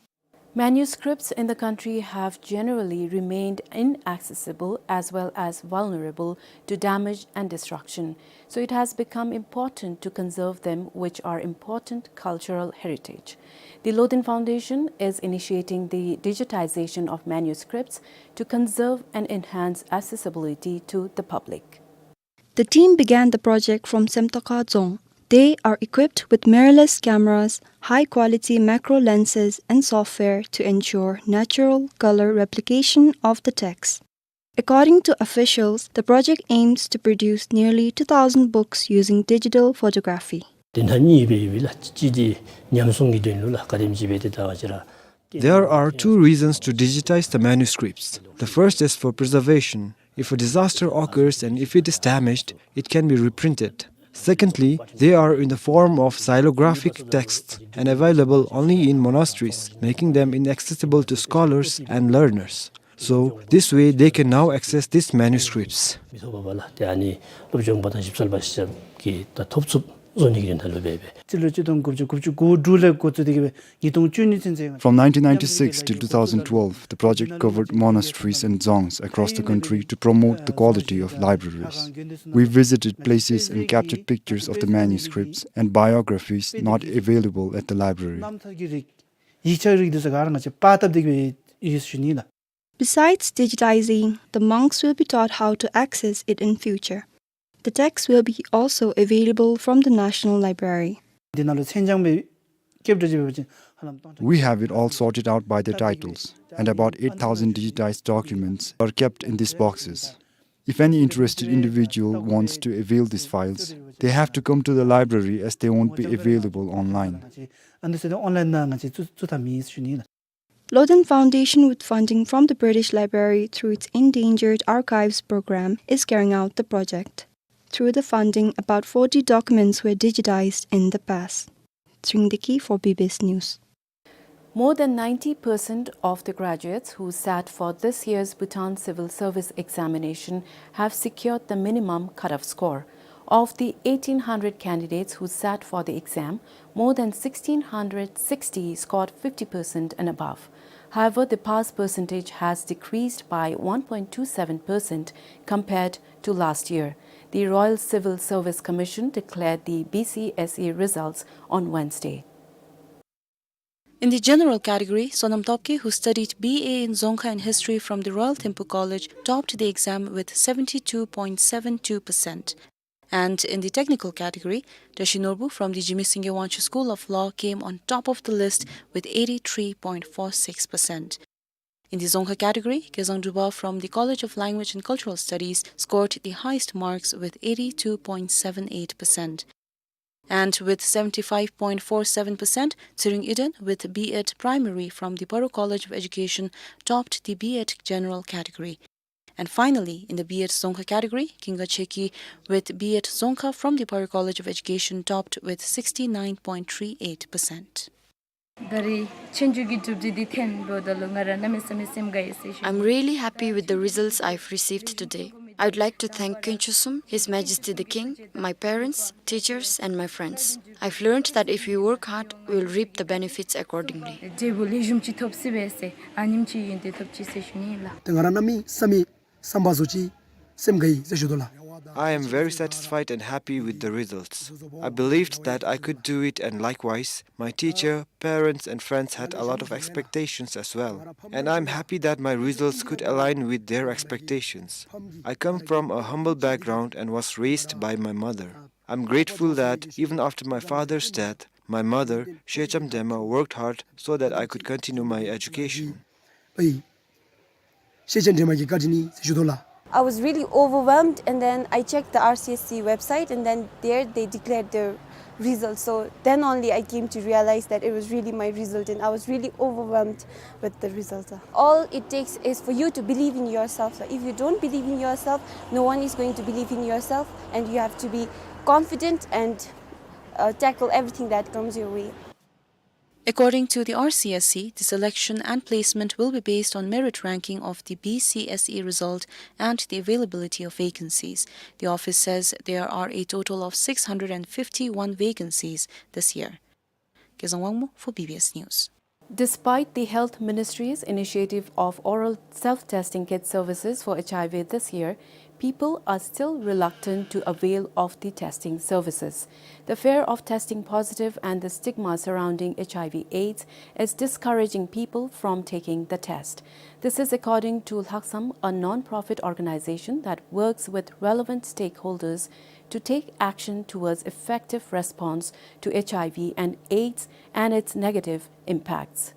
Manuscripts in the country have generally remained inaccessible as well as vulnerable to damage and destruction. So it has become important to conserve them, which are important cultural heritage. The Loden Foundation is initiating the digitization of manuscripts to conserve and enhance accessibility to the public. The team began the project from Semtokha Dzong. They are equipped with mirrorless cameras, high-quality macro lenses, and software to ensure natural color replication of the text. According to officials, the project aims to produce nearly two thousand books using digital photography. དེ་ནང་གཉིས་སྦེ་ཡོད་པས་ལགས། གཅིག་དེ་ཉམས་སྲུང་གི་དོན་ལུ་ལགས། ག་དེམ་ཅིག་སྦེ་དེ་ད་ང་བཅས་ར། There are two reasons to digitize the manuscripts. The first is for preservation. If a disaster occurs and if it is damaged, it can be reprinted. Secondly, they are in the form of xylographic texts and available only in monasteries, making them inaccessible to scholars and learners. So, this way they can now access these manuscripts. མི་ཐོབ་པས་ལགས། ཏེ་ཨ་ནི་སློབ་སྦྱོང་པ་དང་ཞིབ་འཚོལ་པ་ཅིག་གིས་ད་ཐོབ་ཚུགསཔ་བཟོ་ནི་གི་དོན་དག་ལུ་འབད་འབད། སྤྱི་ལོ་གཅིག་སྟོང་དགུ་བརྒྱ་དགུ་བཅུ་གོ་དྲུག་ལས་འགོ་བཙུགས་ཏེ་གིས་སྦེ་ཉིས་སྟོང་བཅུ་གཉིས་ཚུན་ཚོད། From nineteen ninety-six till two thousand twelve, the project covered monasteries and dzongs across the country to promote the quality of libraries. We visited places and captured pictures of the manuscripts and biographies not available at the library. རྣམ་ཐར་གྱི་རིགས་ཡིག་ཆ་རིགས་འདི་ཚུ་ག་ར་ང་བཅས་པར་བཏབ་སྟེ་གིས་སྦེ་ཡོད་ཟེར་ཞུ་ནི་ལགས། Besides digitizing, the monks will be taught how to access it in future. The text will be also available from the National Library. འདི་ནང་ལུ་མཚན་བྱང་སྦེ་སྐྱེལ་འདྲ་ཅིག་འབད་བ་ཅིན་ཧ་ལམ་སྟོང་ཕྲག We have it all sorted out by the titles, and about eight thousand digitized documents are kept in these boxes. If any interested individual wants to avail these files, they have to come to the library as they won't be available online. ཨ་ནི་ཚུ་ཨོན་ལཱའིན་ནང་ང་བཅས་བཙུགས་བཙུགས་ཐབས་མེད་ཟེར་ཞུ་ནི་ལགས། Loden Foundation, with funding from the British Library through its Endangered Archives program, is carrying out the project. Through the funding, about forty documents were digitized in the past. Tshering Deki for B B S News. More than ninety percent of the graduates who sat for this year's Bhutan Civil Service Examination have secured the minimum cutoff score. Of the eighteen hundred candidates who sat for the exam, more than sixteen hundred sixty scored fifty percent and above. However, the pass percentage has decreased by one point two seven percent compared to last year. The Royal Civil Service Commission declared the B C S E results on Wednesday. In the general category, Sonam Tokhe, who studied B A in Dzongkha and History from the Royal Thimphu College, topped the exam with seventy-two point seven two percent. And in the technical category, Tashi Norbu from the Jigme Singye Wangchuk School of Law came on top of the list with eighty-three point four six percent. In the Dzongkha category, Kezang Drupal from the College of Language and Cultural Studies scored the highest marks with eighty-two point seven eight percent. And with seventy-five point four seven percent, Tshering Eden with B Ed Primary from the Paro College of Education topped the B Ed general category. And finally, in the B Ed Dzongkha category, Kinga Cheki with B Ed Dzongkha from the Paro College of Education topped with sixty-nine point three eight percent. ད་རེས་ཆོས་རྒྱུགས་ཀྱི་གྲུབ་འབྲས་འདི་ཐོན་འོངམ་ད་ལུ་ང་ར་གནམ་མེད་ས་མེད་སེམས་དགའ་ཡི་ཟེར་ཞུ། I'm really happy with the results I've received today. I'd like to thank Khenchesum, His Majesty the King, my parents, teachers, and my friends. I've learned that if we work hard, we'll reap the benefits accordingly. འབྲས་བུ་ལེགས་ཤོམ་ཅིག་ཐོབ་སྲིད་པས་ཟེར་ཨ་ནེམ་ཅིག་ཡོན་ཏན་ཐོབ་ཅི་ཟེར་ཞུ་ནི་ལགས། ཏེ་ང་ར་གནམ་མེད་ས་མེད་བསམ་པ་བཟོ་ཅི་སེམས་དགའ་ཡི་ཟེར་ཞུ་དོ་ལགས། I am very satisfied and happy with the results. I believed that I could do it, and likewise, my teacher, parents, and friends had a lot of expectations as well. And I'm happy that my results could align with their expectations. I come from a humble background and was raised by my mother. I'm grateful that, even after my father's death, my mother, Shechem Dema, worked hard so that I could continue my education. ཕ་ཡི་ཤེས་བྱ་འདྲེས་མ་གི་བཀའ་དྲིན་ནི་ཟེར་ཞུ་དོ་ལགས། I was really overwhelmed, and then I checked the R C S C website, and then there they declared their results. So then only I came to realize that it was really my result, and I was really overwhelmed with the result. All it takes is for you to believe in yourself. If you don't believe in yourself, no one is going to believe in yourself, and you have to be confident and, uh, tackle everything that comes your way. According to the R C S C, the selection and placement will be based on merit ranking of the B C S E result and the availability of vacancies. The office says there are a total of six hundred and fifty-one vacancies this year. Kezang Wangmo for B B S News. Despite the Health Ministry's initiative of oral self-testing kit services for H I V this year, people are still reluctant to avail of the testing services. The fear of testing positive and the stigma surrounding H I V AIDS is discouraging people from taking the test. This is according to Lhaksam, a non-profit organization that works with relevant stakeholders to take action towards effective response to H I V and AIDS and its negative impacts.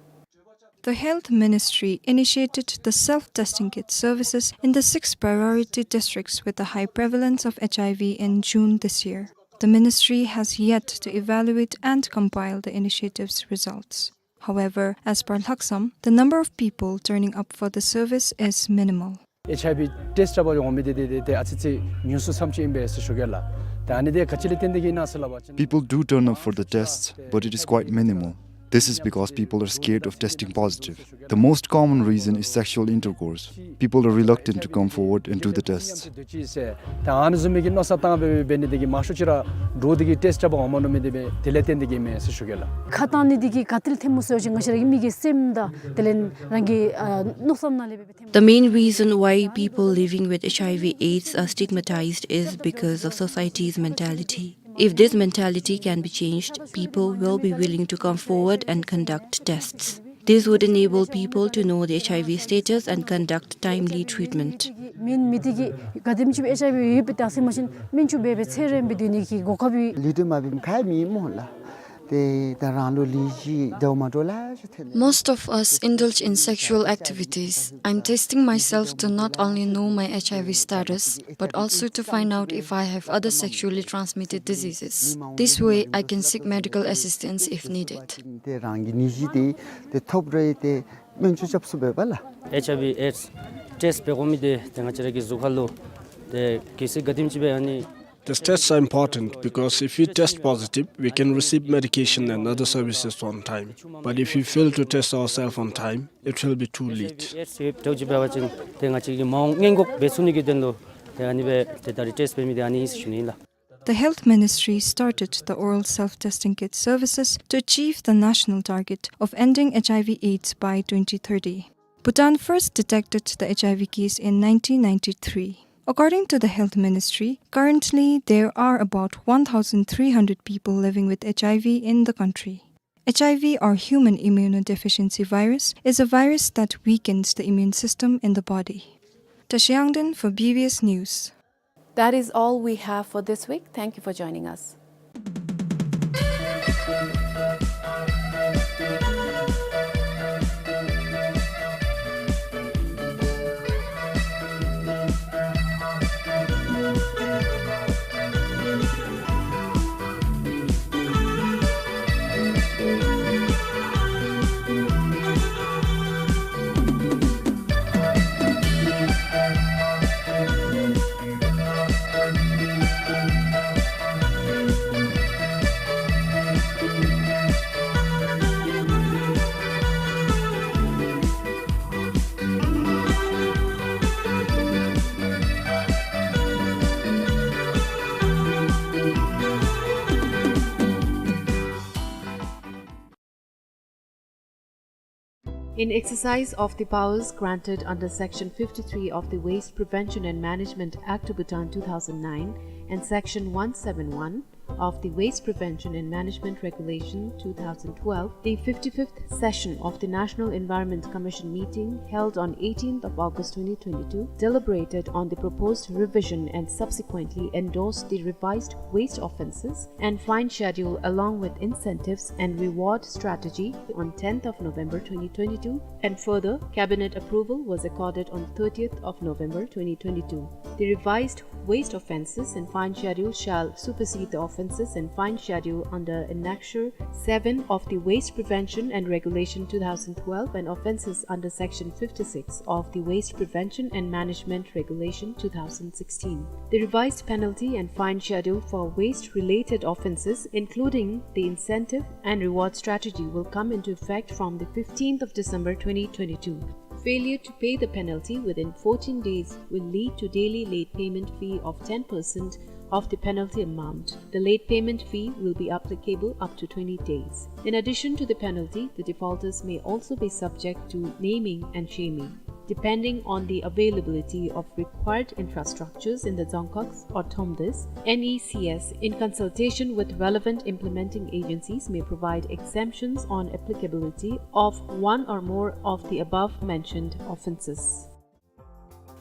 The Health Ministry initiated the self-testing kit services in the six priority districts with a high prevalence of H I V in June this year. The ministry has yet to evaluate and compile the initiative's results. However, as per Lhaksam, the number of people turning up for the service is minimal. H I V test འདྲ་པོ་འོང་མི་འདི་ཏེ་ཏེ་ཏེ་ཨ་ཙི་ཅིག་ཉུང་སུ་ཙམ་ཅིག་ཨིན་པས་ཟེར་ཞུ་གེ་ལགས། ད་ཨ་ནི་འདི་ག་ཅི་ལས་བརྟེན་ཏེ་གི་ཨིན་ན་ཟེར་སླབ་པ་ཅིན། People do turn up for the tests, but it is quite minimal. This is because people are scared of testing positive. The most common reason is sexual intercourse. People are reluctant to come forward and do the tests. ད་ཨ་ནི་བཟུམ་མའི་གི་མནོ་བསམ་བཏང་སྦེ་འབད་ནི་འདི་གིས་མང་ཤོས་ཅིག་ར་འདྲོག་སྟེ་གི་ཊེསཊ་འདྲ་པོ་འོང་མ་མནོ་མི་འདི་འབད་དེ་ལས་བརྟེན་ཏེ་གི་ཨིན་མས་ཟེར་ཞུ་གེ་ལགས། ཁ་གཏང་ནི་འདི་གིས་ག་ཏེ་ལས་ཐོནམ་སྨོ་ཟེར་བ་ཅིན་ང་བཅས་ར་གི་མི་གི་སེམས་དང་དེ་ལས་རང་གི་ཨ་མནོ་བསམ་ནང་ལས་འབད་འབད་ཐོནམ། The main reason why people living with H I V AIDS are stigmatized is because of society's mentality. If this mentality can be changed, people will be willing to come forward and conduct tests. This would enable people to know the H I V status and conduct timely treatment. མི་མི་འདི་གིས་ག་དེམ་ཅིག་སྦེ་H I V ཡོདཔ་ད་ཟེར་མ་ཤེས་མི་ཅིག་འབད་འབད་ཚེ་རིངམོ་སྦེ་སྡོད་ནི་གི་གོ་སྐབས་ཡོད། ལུས་སྟོབས་མ་འབད་མི་ག་ཡང་མེད་སྨོ་ལགས། ཏེ་ད་རང་ལུ་ལུས་ཅིག་འདྲཝ་མ་འདྲཝ་ལེ་ཤ་ཐོན། Most of us indulge in sexual activities. I'm testing myself to not only know my H I V status, but also to find out if I have other sexually transmitted diseases. This way, I can seek medical assistance if needed. ཏེ་རང་གི་ལུས་ཅིག་ཏེ་ཏེ་ཐོབ་རེ་ཏེ་སྨན་བཅོས་རྐྱབ་ཚུགསཔ་འབད་བ་ལགས། H I V AIDS test འབད་དགོ་མི་འདི་ཏེ་ང་བཅས་ར་གི་གཟུགས་ཁར་ལུ་ཏེ་གལ་སྲིད་ག་དེམ་ཅིག་སྦེ་ཨ་ནི These tests are important because if we test positive, we can receive medication and other services on time. But if we fail to test ourselves on time, it will be too late. H I V AIDS འདྲཝ་ཅིག་འབད་བ་ཅིན་ཏེ་ང་བཅས་ཀྱིས་མ་འོངས་སྔོན་འགོག་འབད་ཚུགས་ནི་གི་དོན་ལུ་ཏེ་ཨ་ནི་སྦེ་ཏེ་ད་རིས་ཊེསཊ་འབད་མི་འདི་ཨ་ནི་ཨིན་ཟེར་ཞུ་ནི་ཨིན་ལགས། The Health Ministry started the oral self-testing kit services to achieve the national target of ending H I V AIDS by twenty thirty. Bhutan first detected the H I V case in nineteen ninety-three. According to the Health Ministry, currently there are about one thousand three hundred people living with H I V in the country. H I V, or human immunodeficiency virus, is a virus that weakens the immune system in the body. Tashi Yangden for B B S News. That is all we have for this week. Thank you for joining us. In exercise of the powers granted under Section fifty-three of the Waste Prevention and Management Act of Bhutan two thousand nine and Section one seven one of the Waste Prevention and Management Regulation two thousand twelve, the fifty-fifth session of the National Environment Commission meeting held on eighteenth of August twenty twenty-two deliberated on the proposed revision and subsequently endorsed the revised waste offences and fine schedule along with incentives and reward strategy on tenth of November twenty twenty-two, and further, cabinet approval was accorded on thirtieth of November twenty twenty-two. The revised waste offences and fine schedule shall supersede the offences and fine schedule under Annexure seven of the Waste Prevention and Regulation two thousand twelve and offences under Section fifty-six of the Waste Prevention and Management Regulation two thousand sixteen. The revised penalty and fine schedule for waste-related offences, including the incentive and reward strategy, will come into effect from the fifteenth of December twenty twenty-two. Failure to pay the penalty within fourteen days will lead to daily late payment fee of ten percent of the penalty amount. The late payment fee will be applicable up to twenty days. In addition to the penalty, the defaulters may also be subject to naming and shaming. Depending on the availability of required infrastructures in the Dzongkhag or Thromdes, N E C S, in consultation with relevant implementing agencies, may provide exemptions on applicability of one or more of the above mentioned offences.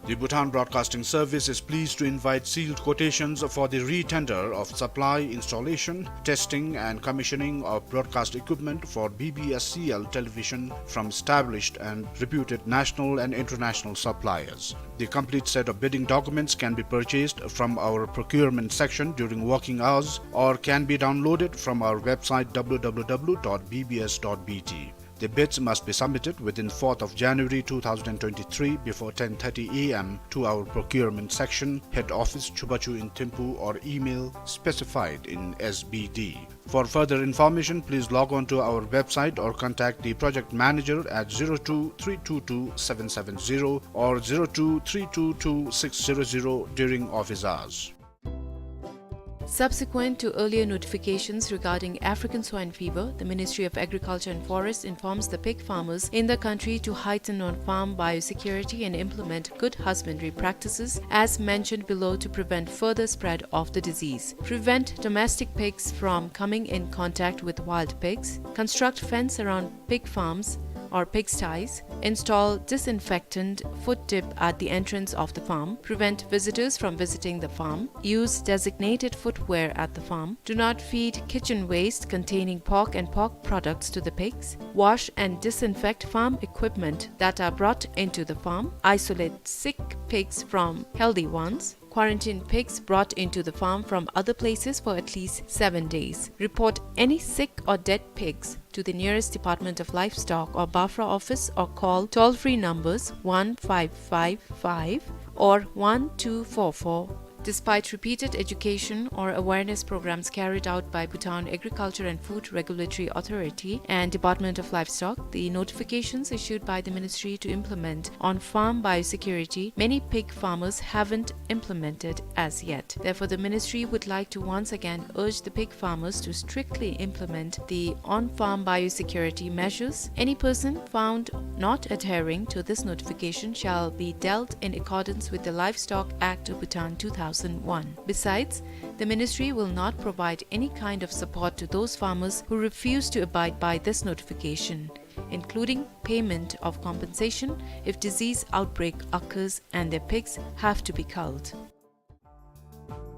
The Bhutan Broadcasting Service is pleased to invite sealed quotations for the re-tender of supply, installation, testing and commissioning of broadcast equipment for B B S C L television from established and reputed national and international suppliers. The complete set of bidding documents can be purchased from our procurement section during working hours or can be downloaded from our website, w w w dot b b s dot b t. The bids must be submitted within fourth of January two thousand twenty-three before ten thirty a m to our procurement section, head office, Chubachu in Thimphu, or email specified in S B D. For further information, please log on to our website or contact the project manager at zero two three two two seven seven zero or zero two three two two six zero zero during office hours. Subsequent to earlier notifications regarding African swine fever, the Ministry of Agriculture and Forest informs the pig farmers in the country to heighten on-farm biosecurity and implement good husbandry practices as mentioned below to prevent further spread of the disease. Prevent domestic pigs from coming in contact with wild pigs. Construct fence around pig farms or pigsties, install disinfectant foot dip at the entrance of the farm, prevent visitors from visiting the farm, use designated footwear at the farm, do not feed kitchen waste containing pork and pork products to the pigs, wash and disinfect farm equipment that are brought into the farm, isolate sick pigs from healthy ones, quarantine pigs brought into the farm from other places for at least seven days. Report any sick or dead pigs to the nearest Department of Livestock or BAFRA office or call toll-free numbers one five five five or one two four four. Despite repeated education or awareness programs carried out by Bhutan Agriculture and Food Regulatory Authority and Department of Livestock, the notifications issued by the ministry to implement on-farm biosecurity, many pig farmers haven't implemented as yet. Therefore, the ministry would like to once again urge the pig farmers to strictly implement the on-farm biosecurity measures. Any person found not adhering to this notification shall be dealt in accordance with the Livestock Act of Bhutan two thousand one. Besides, the ministry will not provide any kind of support to those farmers who refuse to abide by this notification, including payment of compensation if disease outbreak occurs and their pigs have to be culled.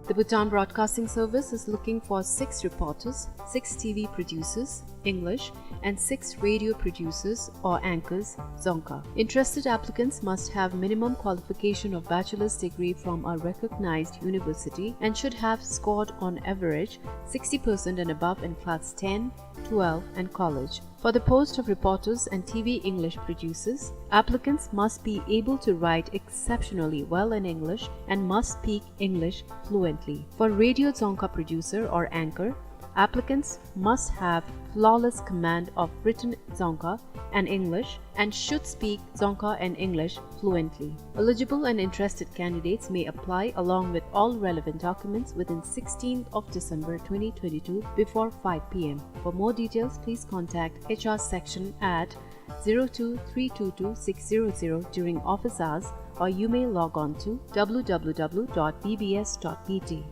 The Bhutan Broadcasting Service is looking for six reporters, six T V producers, English, and six radio producers or anchors, Dzongkha. Interested applicants must have minimum qualification of bachelor's degree from a recognized university and should have scored on average sixty percent and above in class ten, twelve, and college. For the post of reporters and T V English producers, applicants must be able to write exceptionally well in English and must speak English fluently. For radio Dzongkha producer or anchor, applicants must have flawless command of written Dzongkha and English and should speak Dzongkha and English fluently. Eligible and interested candidates may apply along with all relevant documents within sixteenth of December twenty twenty-two before five p m. For more details, please contact H R section at zero two three two two six zero zero during office hours, or you may log on to w w w dot b b s dot b t.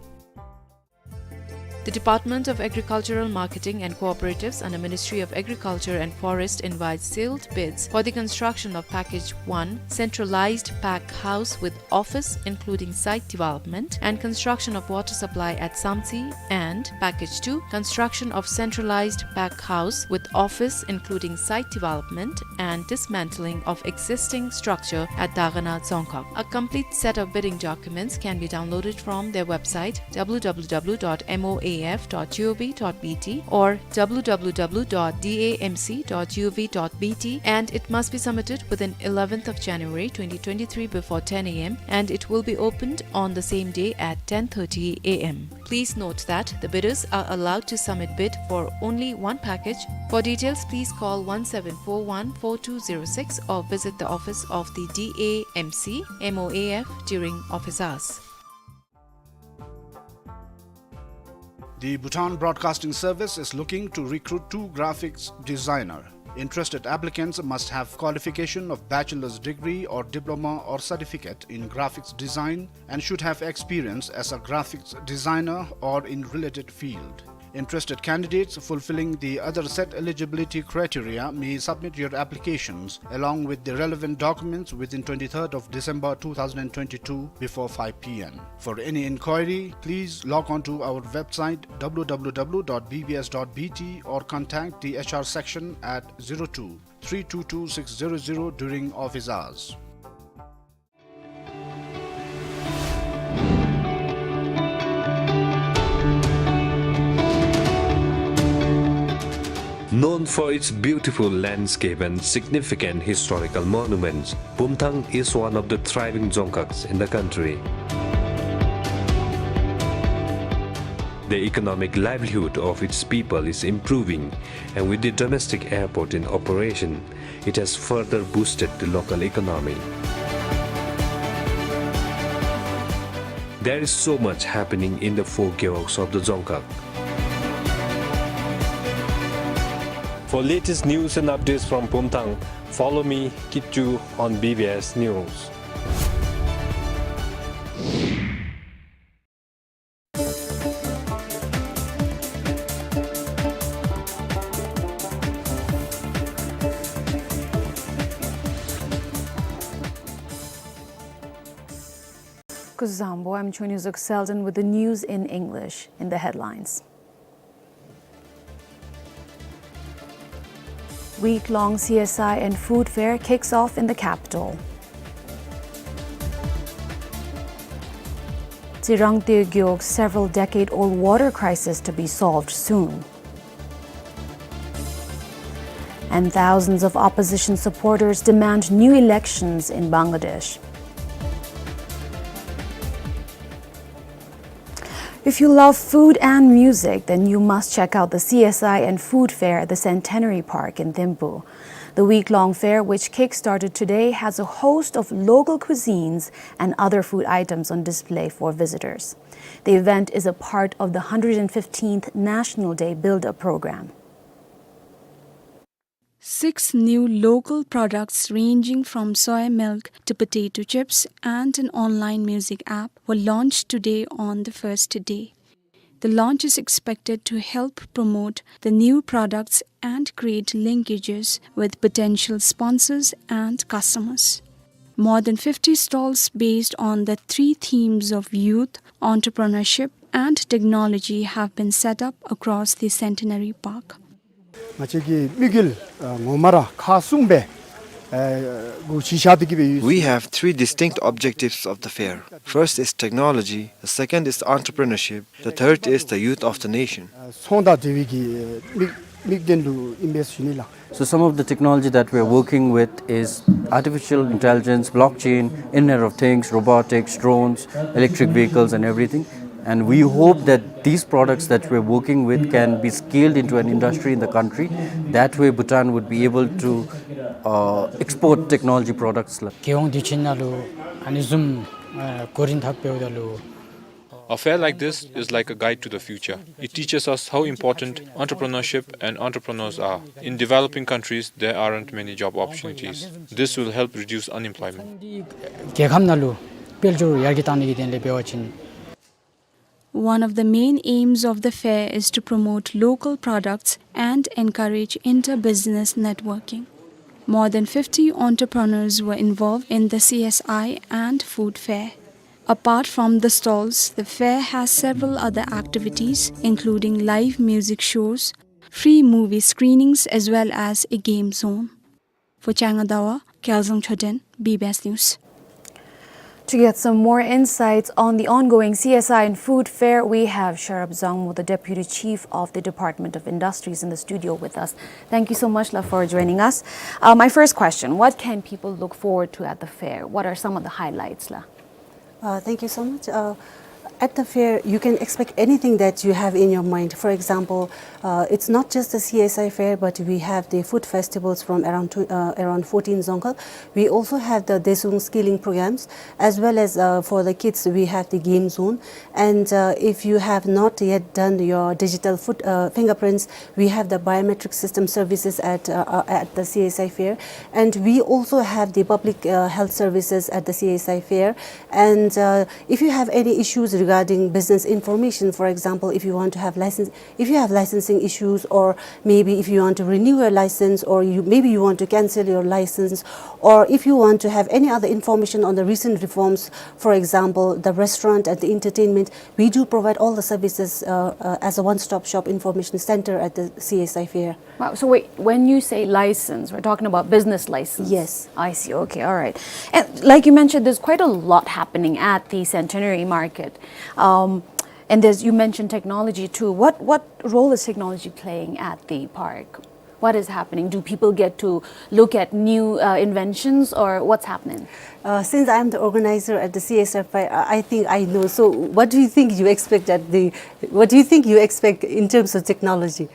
The Department of Agricultural Marketing and Cooperatives under Ministry of Agriculture and Forest invites sealed bids for the construction of Package one, centralized pack house with office including site development and construction of water supply at Samtse, and Package two, construction of centralized pack house with office including site development and dismantling of existing structure at Dakhana Dzongkhag. A complete set of bidding documents can be downloaded from their website w w w dot m o a f dot g o v dot b t or w w w dot d a m c dot g o v dot b t, and it must be submitted within eleventh of January twenty twenty-three before ten a m, and it will be opened on the same day at ten thirty a m. Please note that the bidders are allowed to submit bid for only one package. For details, please call one seven four one four two zero six or visit the office of the D A M C M O A F during office hours. The Bhutan Broadcasting Service is looking to recruit two graphics designer. Interested applicants must have qualification of bachelor's degree or diploma or certificate in graphics design and should have experience as a graphics designer or in related field. Interested candidates fulfilling the other set eligibility criteria may submit your applications along with the relevant documents within twenty-third of December two thousand twenty-two before five p m. For any inquiry, please log on to our website w w w dot b b s dot b t or contact the H R section at zero two three two two six zero zero during office hours. Known for its beautiful landscape and significant historical monuments, Pumthang is one of the thriving dzongkaks in the country. The economic livelihood of its people is improving, and with the domestic airport in operation, it has further boosted the local economy. There is so much happening in the four gewogs of the dzongkak. For latest news and updates from Pumthang, follow me, Kitchu, on B B S News. Kuzuzangpo, I'm Chonyu Zuk Selden with the news in English. In the headlines. Week-long C S I and food fair kicks off in the capital. Tsirangte Gewog several decade-old water crisis to be solved soon. And thousands of opposition supporters demand new elections in Bangladesh. If you love food and music, then you must check out the C S I and Food Fair at the Centenary Park in Thimphu. The week-long fair, which kick-started today, has a host of local cuisines and other food items on display for visitors. The event is a part of the hundred and fifteenth National Day Build-Up Program. Six new local products ranging from soy milk to potato chips and an online music app were launched today on the first day. The launch is expected to help promote the new products and create linkages with potential sponsors and customers. More than fifty stalls based on the three themes of youth, entrepreneurship, and technology have been set up across the Centenary Park. ང་བཅས་ཀྱི་དམིགས་ཡུལ་ངོ་མ་ར་ཁག་གསུམ་སྦེ་གུ་ཅིག་བཞག་སྟེ་གི་སྦེ་ཡོད། We have three distinct objectives of the fair. First is technology, the second is entrepreneurship, the third is the youth of the nation. ཚོང་དང་འབྲེལ་བའི་གི་དམིགས་དམིགས་དོན་ལུ་ཨིན་པས་ཟེར་ཞུ་ནི་ལགས། So some of the technology that we are working with is artificial intelligence, blockchain, Internet of Things, robotics, drones, electric vehicles and everything. And we hope that these products that we are working with can be scaled into an industry in the country. That way Bhutan would be able to uh, export technology products. རྒྱལ་ཡོངས་དུས་ཆེན་ནང་ལུ་ཨ་ནི་བཟུམ་ཨ་གོ་རིམ་ཐོག་འབདཝ་ད་ལུ། A fair like this is like a guide to the future. It teaches us how important entrepreneurship and entrepreneurs are. In developing countries, there aren't many job opportunities. This will help reduce unemployment. རྒྱལ་ཁབ་ནང་ལུ་དཔལ་འབྱོར་ཡར་རྒྱས་བཏང་ནི་གི་དོན་ལས་འབད་བ་ཅིན། One of the main aims of the fair is to promote local products and encourage inter-business networking. More than fifty entrepreneurs were involved in the C S I and food fair. Apart from the stalls, the fair has several other activities, including live music shows, free movie screenings, as well as a game zone. For Changa Dawa, Kyalzang Choden, B B S News. To get some more insights on the ongoing C S I and Food Fair, we have Sharap Zangmo, the Deputy Chief of the Department of Industries, in the studio with us. Thank you so much, la, for joining us. Uh, my first question, what can people look forward to at the fair? What are some of the highlights, la? Uh, thank you so much. Uh, At the fair, you can expect anything that you have in your mind. For example, uh, it's not just the C S I fair, but we have the food festivals from around two, uh, around fourteen dzongkhag. We also have the Dezung skilling programs, as well as, uh, for the kids, we have the game zone. And, uh, if you have not yet done your digital foot, uh, fingerprints, we have the biometric system services at, uh, uh, at the C S I fair. And we also have the public, uh, health services at the C S I fair. And, uh, if you have any issues regarding business information, for example, if you want to have license, if you have licensing issues, or maybe if you want to renew your license, or you, maybe you want to cancel your license, or if you want to have any other information on the recent reforms, for example, the restaurant and the entertainment, we do provide all the services, uh, uh, as a one-stop shop information center at the C S I fair. Wow, so wait, when you say license, we're talking about business license? Yes. I see, okay, all right. And like you mentioned, there's quite a lot happening at the Centenary Market. Um, and there's, you mentioned technology too. What, what role is technology playing at the park? What is happening? Do people get to look at new, uh, inventions, or what's happening? Uh, since I'm the organizer at the C S I fair, I, I think I know. So what do you think you expect at the, what do you think you expect in terms of technology?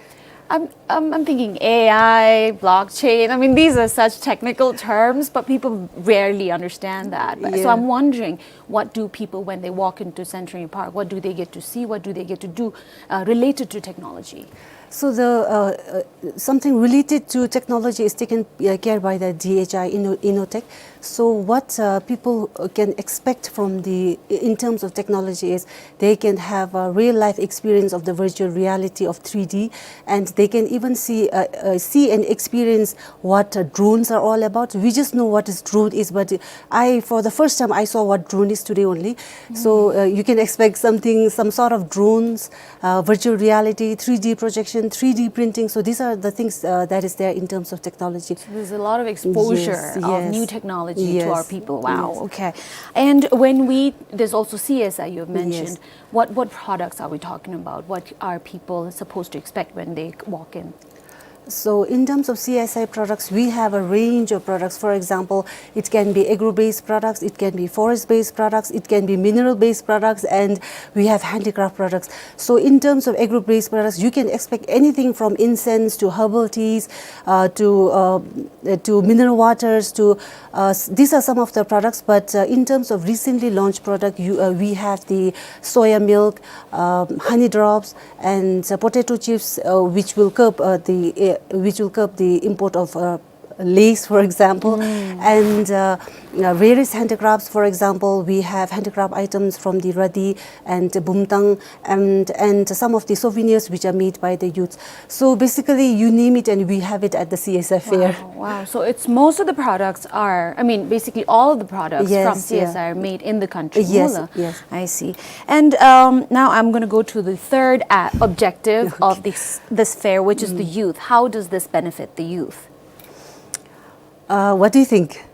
I'm, I'm, I'm thinking A I, blockchain. I mean, these are such technical terms, but people rarely understand that. But, so Yeah. I'm wondering, what do people, when they walk into Centenary Park, what do they get to see? What do they get to do, uh, related to technology? So the, uh, uh, something related to technology is taken, uh, care by the D H I Inno-, Innotech. So what, uh, people, uh, can expect from the, in terms of technology is they can have a real life experience of the virtual reality of three D, and they can even see, uh, uh, see and experience what, uh, drones are all about. We just know what is drone is, but I, for the first time, I saw what drone is today only. So, uh, you can expect something, some sort of drones, uh, virtual reality, three D projection, three D printing. So these are the things, uh, that is there in terms of technology. So there's a lot of exposure Yes, of yes. new technology to our Yes, people. Wow, yes. okay. And when we, there's also C S I you have Yes. mentioned. What, what products are we talking about? What are people supposed to expect when they walk in? So in terms of C S I products, we have a range of products. For example, it can be agro-based products, it can be forest-based products, it can be mineral-based products, and we have handicraft products. So in terms of agro-based products, you can expect anything from incense to herbal teas, uh, to, uh, to mineral waters, to, uh, s-, these are some of the products. But, uh, in terms of recently launched product, you, uh, we have the soya milk, um, honey drops, and, uh, potato chips, uh, which will curb, uh, the, uh, which will curb the import of, uh, Lays, for example, Mm. and, uh, uh, various handicrafts. For example, we have handicraft items from the Radi and Bumtang, and, and some of the souvenirs which are made by the youth. So basically, you name it, and we have it at the C S I fair. Wow, wow. So it's, most of the products are, I mean, basically all of the products Yes, from yeah. C S I are made in the country. Yes, Mula. yes. I see. And, um, now I'm gonna go to the third, uh, objective Okay. of this, this fair, which is the Mm. youth. How does this benefit the youth? Uh, what do you think?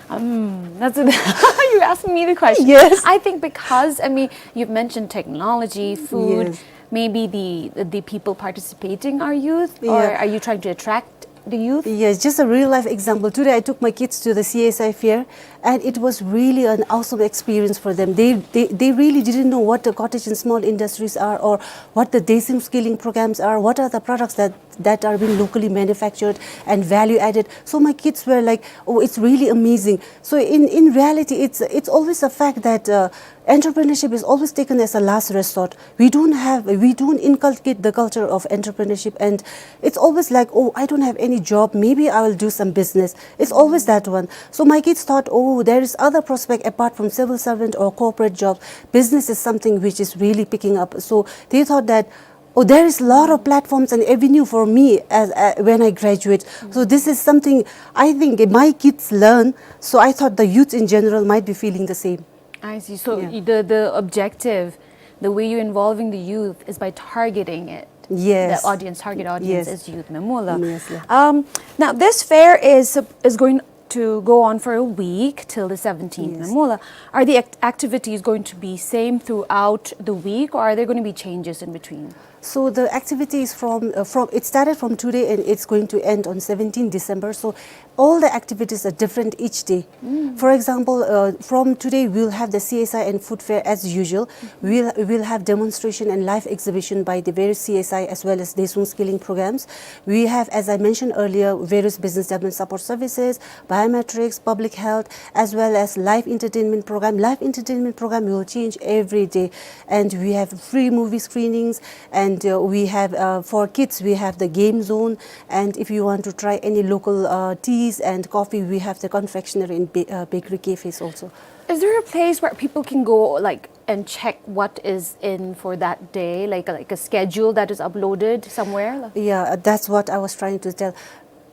Um, that's a, you asked me the question. Yes. I think because, I mean, you've mentioned technology, food, Yes. maybe the, the people participating are youth, or Yeah. are you trying to attract the youth? Yes, just a real life example. Today I took my kids to the C S I fair, and it was really an awesome experience for them. They, they, they really didn't know what the cottage and small industries are, or what the Dezung skilling programs are, what are the products that, that are being locally manufactured and value added. So my kids were like, "Oh, it's really amazing." So in, in reality, it's, it's always a fact that, uh, entrepreneurship is always taken as a last resort. We don't have, we don't inculcate the culture of entrepreneurship, and it's always like, "Oh, I don't have any job, maybe I will do some business." It's always that one. So my kids thought, "Oh, there is other prospect apart from civil servant or corporate job. Business is something which is really picking up." So they thought that, "Oh, there is a lot of platforms and avenue for me as, uh, when I graduate." So this is something I think my kids learn. So I thought the youth in general might be feeling the same. I see. So Yeah. y-, the, the objective, the way you're involving the youth is by targeting it. Yes. The audience, target audience Yes. is youth. Mula. Yes, yeah. Um, now, this fair is, is going to go on for a week till the seventeenth. Yes. Mula. Are the act-, activities going to be same throughout the week, or are there gonna be changes in between? So the activity is from, uh, from, it started from today and it's going to end on seventeenth December. So all the activities are different each day. Mm. For example, uh, from today we'll have the C S I and food fair as usual. Mm-hmm. We'll, we'll have demonstration and live exhibition by the various C S I as well as Daesung skilling programs. We have, as I mentioned earlier, various business development support services, biometrics, public health, as well as live entertainment program. Live entertainment program will change every day. And we have free movie screenings, and, uh, we have, uh, for kids, we have the game zone. And if you want to try any local, uh, teas and coffee, we have the confectionery and ba-, uh, bakery cafes also. Is there a place where people can go, like, and check what is in for that day, like, like a schedule that is uploaded somewhere? Yeah, that's what I was trying to tell.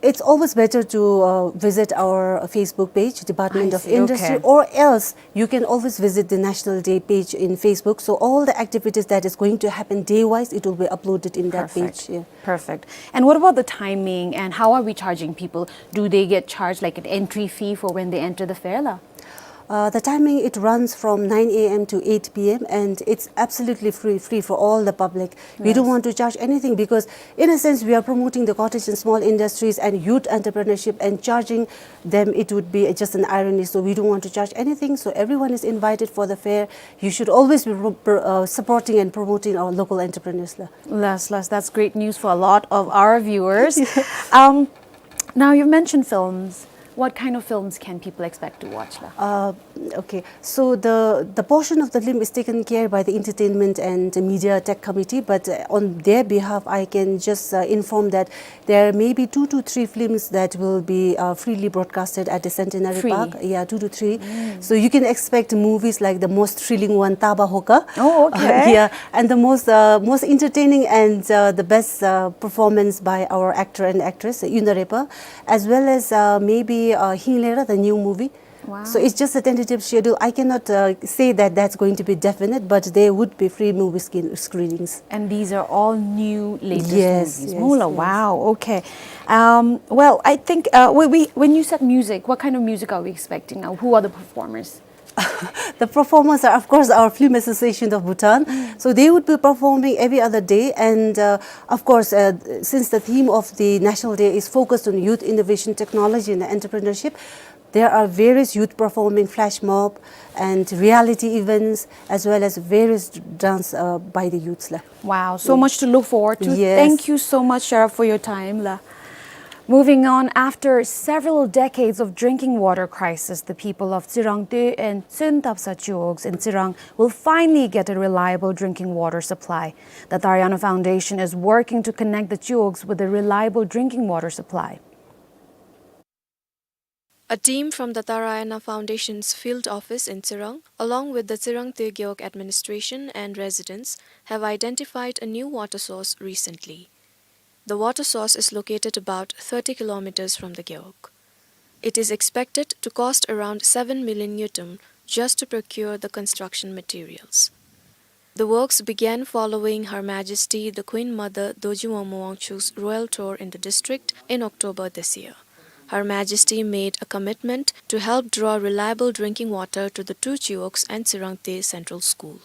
It's always better to, uh, visit our Facebook page, Department I of see, Industry, okay. Or else you can always visit the National Day page in Facebook. So all the activities that is going to happen day-wise, it will be uploaded in that page. Perfect. Yeah. Perfect. And what about the timing and how are we charging people? Do they get charged, like, an entry fee for when they enter the fair, la? Uh, the timing, it runs from nine A M to eight P M and it's absolutely free, free for all the public. We don't Yes. want to charge anything because, in a sense, we are promoting the cottage and small industries and youth entrepreneurship, and charging them, it would be just an irony. So we don't want to charge anything. So everyone is invited for the fair. You should always be pro-, pro-, uh, supporting and promoting our local entrepreneurs, la. Las, las, that's great news for a lot of our viewers. Yeah. Um, now you've mentioned films. What kind of films can people expect to watch, la? Uh, okay, so the, the portion of the film is taken care by the Entertainment and Media Tech Committee, but, uh, on their behalf, I can just, uh, inform that there may be two to three films that will be, uh, freely broadcasted at the Centenary Free. Park. Yeah, two to three. Mm. So you can expect movies like the most thrilling one, Taba Hoka. Oh, okay. Yeah, and the most, uh, most entertaining and, uh, the best, uh, performance by our actor and actress, Yuna Repa, as well as, uh, maybe, uh, Hinglera, the new movie. Wow. So it's just a tentative schedule. I cannot, uh, say that that's going to be definite, but there would be free movie skin-, screenings. And these are all new, latest Yes, movies. yes, Mula, yes. Wow, okay. Um, well, I think, uh, we, we, when you said music, what kind of music are we expecting now? Who are the performers? The performers are, of course, our Film Association of Bhutan. Mm. So they would be performing every other day. And, uh, of course, uh, since the theme of the National Day is focused on youth innovation, technology, and entrepreneurship, there are various youth performing flash mob and reality events, as well as various d-, dance, uh, by the youths, la. Wow, so Mm. much to look forward to. Yes. Thank you so much, Sharaf, for your time, la. Moving on, after several decades of drinking water crisis, the people of Tsirang Tui and Tsun Tapsa Chiwogs in Tsirang will finally get a reliable drinking water supply. The Tarayana Foundation is working to connect the Chiwogs with a reliable drinking water supply. A team from the Tarayana Foundation's field office in Tsirang, along with the Tsirang Tui Gewog administration and residents, have identified a new water source recently. The water source is located about thirty kilometers from the Gewog. It is expected to cost around seven million ngultrum just to procure the construction materials. The works began following Her Majesty the Queen Mother Dorji Wangmo Wangchuck's royal tour in the district in October this year. Her Majesty made a commitment to help draw reliable drinking water to the two Chiwogs and Tsirang Tui Central School.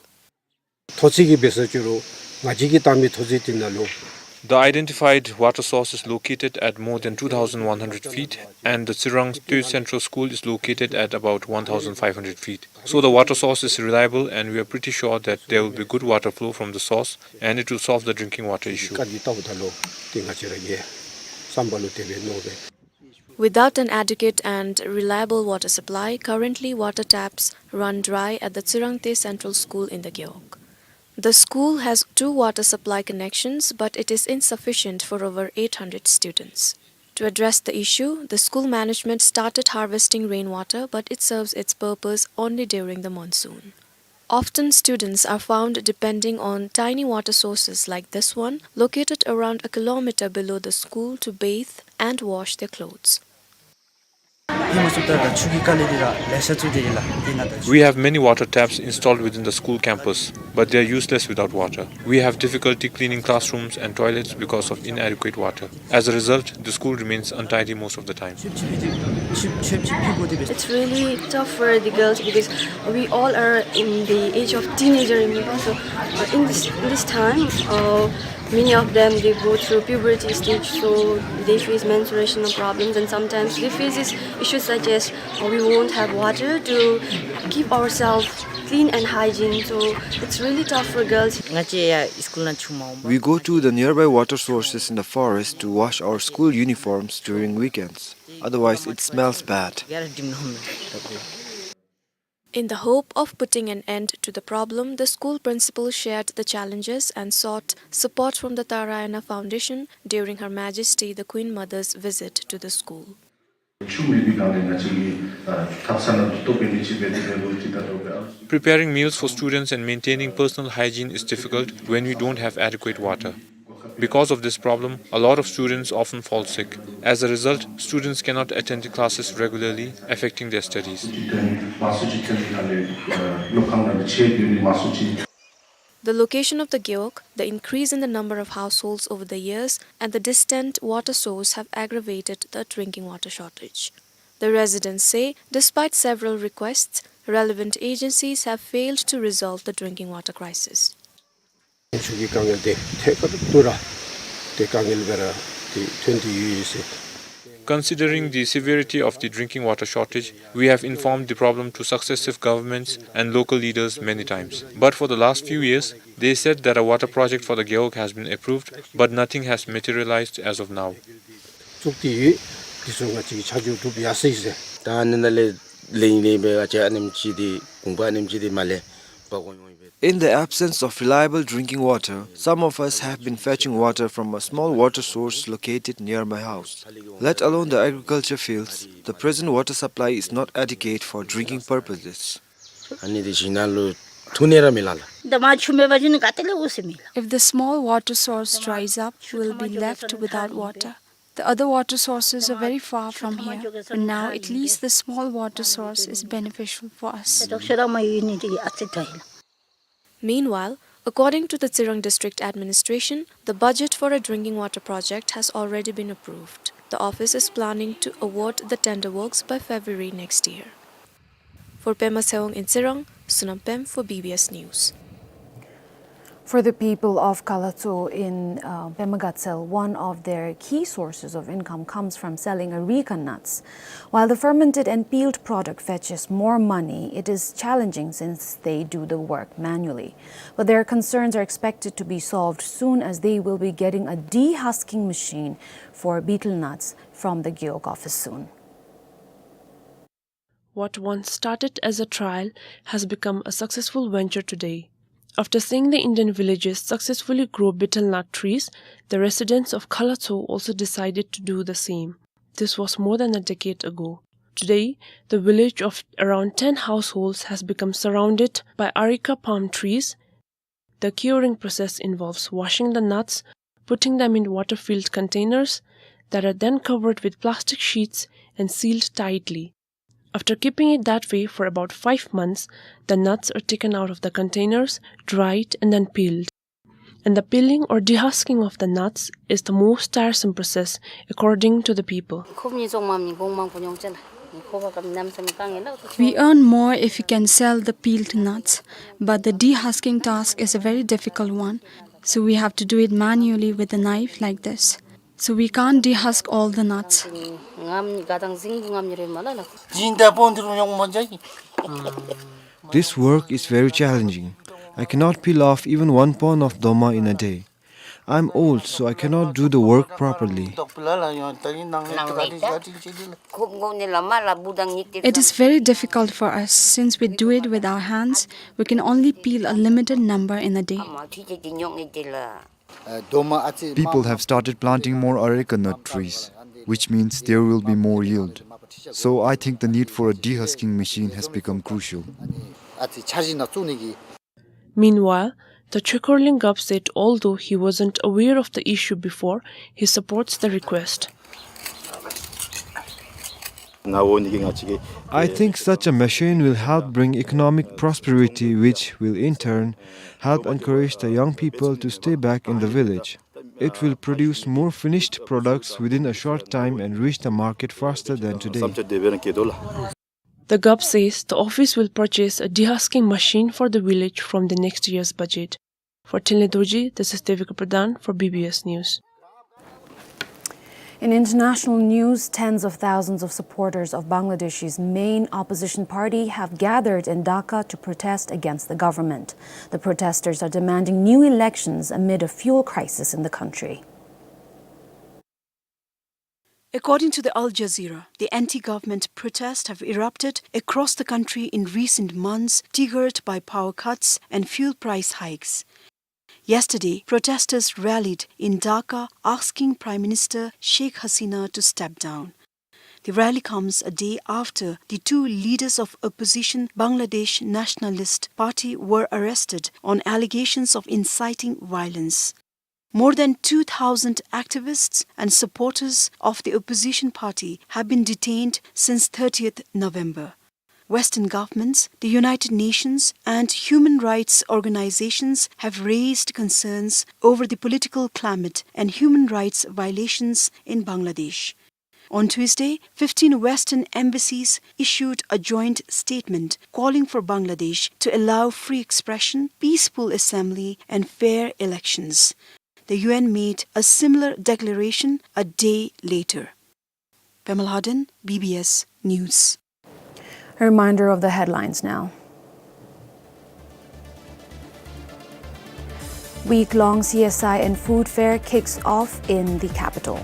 མཐོ་ཚད་ཀྱི་འབད་ས་ཅིག་རུང་ང་བཅས་ཀྱི་བཏང་མི་མཐོ་ཚད་དེ་ནང་ལུ། The identified water source is located at more than two thousand one hundred feet, and the Tsirang Tui Central School is located at about one thousand five hundred feet. So the water source is reliable, and we are pretty sure that there will be good water flow from the source, and it will solve the drinking water issue. དཀར་གྱི་ལྟ་བུ་ད་ལུ་དེ་ང་བཅས་ར་གི་བསམ་པ་ལུ་དེ་སྦེ་མནོ་སྦེ། Without an adequate and reliable water supply, currently water taps run dry at the Tsirang Tui Central School in the Gewog. The school has two water supply connections, but it is insufficient for over eight hundred students. To address the issue, the school management started harvesting rainwater, but it serves its purpose only during the monsoon. Often students are found depending on tiny water sources like this one, located around a kilometer below the school, to bathe and wash their clothes. ཧེ་མ་ཚུ་ད་ར་ཆུ་གི་དཀའ་ལས་འདི་ར་ལེ་ཤ་ཚུ་འདི་ཨིན་ལགས། ཨིན་ན་ད་ཆུ། We have many water taps installed within the school campus, but they are useless without water. We have difficulty cleaning classrooms and toilets because of inadequate water. As a result, the school remains untidy most of the time. It's really tough for the girls because we all are in the age of teenager, remember? So, uh, in this, in this time, uh, many of them, they go through puberty stage, so they face menstruational problems, and sometimes they face these issues such as, uh, we won't have water to keep ourselves clean and hygiene, so it's really tough for girls. ང་བཅས་ཡང་སི་ཀུལ་ནང་ཆུ་མ་འོང་པས། We go to the nearby water sources in the forest to wash our school uniforms during weekends. Otherwise, it smells bad. In the hope of putting an end to the problem, the school principal shared the challenges and sought support from the Taraayana Foundation during Her Majesty the Queen Mother's visit to the school. Preparing meals for students and maintaining personal hygiene is difficult when we don't have adequate water. Because of this problem, a lot of students often fall sick. As a result, students cannot attend the classes regularly, affecting their studies. The location of the gewog, the increase in the number of households over the years, and the distant water source have aggravated the drinking water shortage. The residents say, despite several requests, relevant agencies have failed to resolve the drinking water crisis. ཆུ་གི་དཀའ་ངལ་འདི་ཐད་ཀར་དུ་ར་ཏེ་དཀའ་ངལ་སྦེ་ར་ཏེ་ཐོན་ཏེ་ཡོད་ཟེར། Considering the severity of the drinking water shortage, we have informed the problem to successive governments and local leaders many times. But for the last few years, they said that a water project for the gewog has been approved, but nothing has materialized as of now. བཙུགས་ཏེ་ཡོད། འདི་ཚུ་ང་བཅས་ཀྱིས་ཆ་འཇོག་གྲུབ་ཡར་སོ་ཡི་ཟེར། ད་ཨ་ནི་ནང་ལས་ལེན་ལེན་སྦེ་ང་བཅས་ཨ་ནེམ་ཅིག་འདི་གུང་པ་ཨ་ནེམ་ཅིག་འདི་མར་ལས་འབག་འོང་ཡོད་པས། In the absence of reliable drinking water, some of us have been fetching water from a small water source located near my house. Let alone the agriculture fields, the present water supply is not adequate for drinking purposes. ཨ་ནི་འདི་ཞིང་ནང་ལུ་འཐུང་ནི་ར་མེད་ལགས་ལགས། ད་མར་ཆུ་མེད་པ་ཅིན་ག་ཏེ་ལས་འོང་ཟེར་མི་ལགས། If the small water source dries up, we'll be left without water. The other water sources are very far from here, but now at least the small water source is beneficial for us. Meanwhile, according to the Tsirang District Administration, the budget for a drinking water project has already been approved. The office is planning to award the tender works by February next year. For Pema Tshewang in Tsirang, Sonam Pem for B B S News. For the people of Khalatso in, uh, Pema Gatshel, one of their key sources of income comes from selling areca nuts. While the fermented and peeled product fetches more money, it is challenging since they do the work manually. But their concerns are expected to be solved soon, as they will be getting a dehusking machine for betel nuts from the gewog office soon. What once started as a trial has become a successful venture today. After seeing the Indian villages successfully grow betel nut trees, the residents of Khalatso also decided to do the same. This was more than a decade ago. Today, the village of around ten households has become surrounded by areca palm trees. The curing process involves washing the nuts, putting them in water-filled containers that are then covered with plastic sheets and sealed tightly. After keeping it that way for about five months, the nuts are taken out of the containers, dried, and then peeled. And the peeling or dehusking of the nuts is the most tiresome process, according to the people. We earn more if we can sell the peeled nuts, but the dehusking task is a very difficult one, so we have to do it manually with a knife like this. So we can't dehusk all the nuts. This work is very challenging. I cannot peel off even one pound of doma in a day. I'm old, so I cannot do the work properly. It is very difficult for us. Since we do it with our hands, we can only peel a limited number in a day. People have started planting more areca nut trees, which means there will be more yield. So I think the need for a dehusking machine has become crucial. Meanwhile, the Chekhor Lyngap said although he wasn't aware of the issue before, he supports the request. I think such a machine will help bring economic prosperity, which will in turn help encourage the young people to stay back in the village. It will produce more finished products within a short time and reach the market faster than today. The GovT says the office will purchase a dehusking machine for the village from the next year's budget. For Thinley Dorji, this is Devika Pradhan for B B S News. In international news, tens of thousands of supporters of Bangladesh's main opposition party have gathered in Dhaka to protest against the government. The protesters are demanding new elections amid a fuel crisis in the country. According to the Al Jazeera, the anti-government protests have erupted across the country in recent months, triggered by power cuts and fuel price hikes. Yesterday, protesters rallied in Dhaka, asking Prime Minister Sheikh Hasina to step down. The rally comes a day after the two leaders of opposition Bangladesh Nationalist Party were arrested on allegations of inciting violence. More than two thousand activists and supporters of the opposition party have been detained since thirtieth November. Western governments, the United Nations, and human rights organizations have raised concerns over the political climate and human rights violations in Bangladesh. On Tuesday, fifteen Western embassies issued a joint statement calling for Bangladesh to allow free expression, peaceful assembly, and fair elections. The U N made a similar declaration a day later. Pema Lhaden, B B S News. A reminder of the headlines now. Week-long C S I and food fair kicks off in the capital.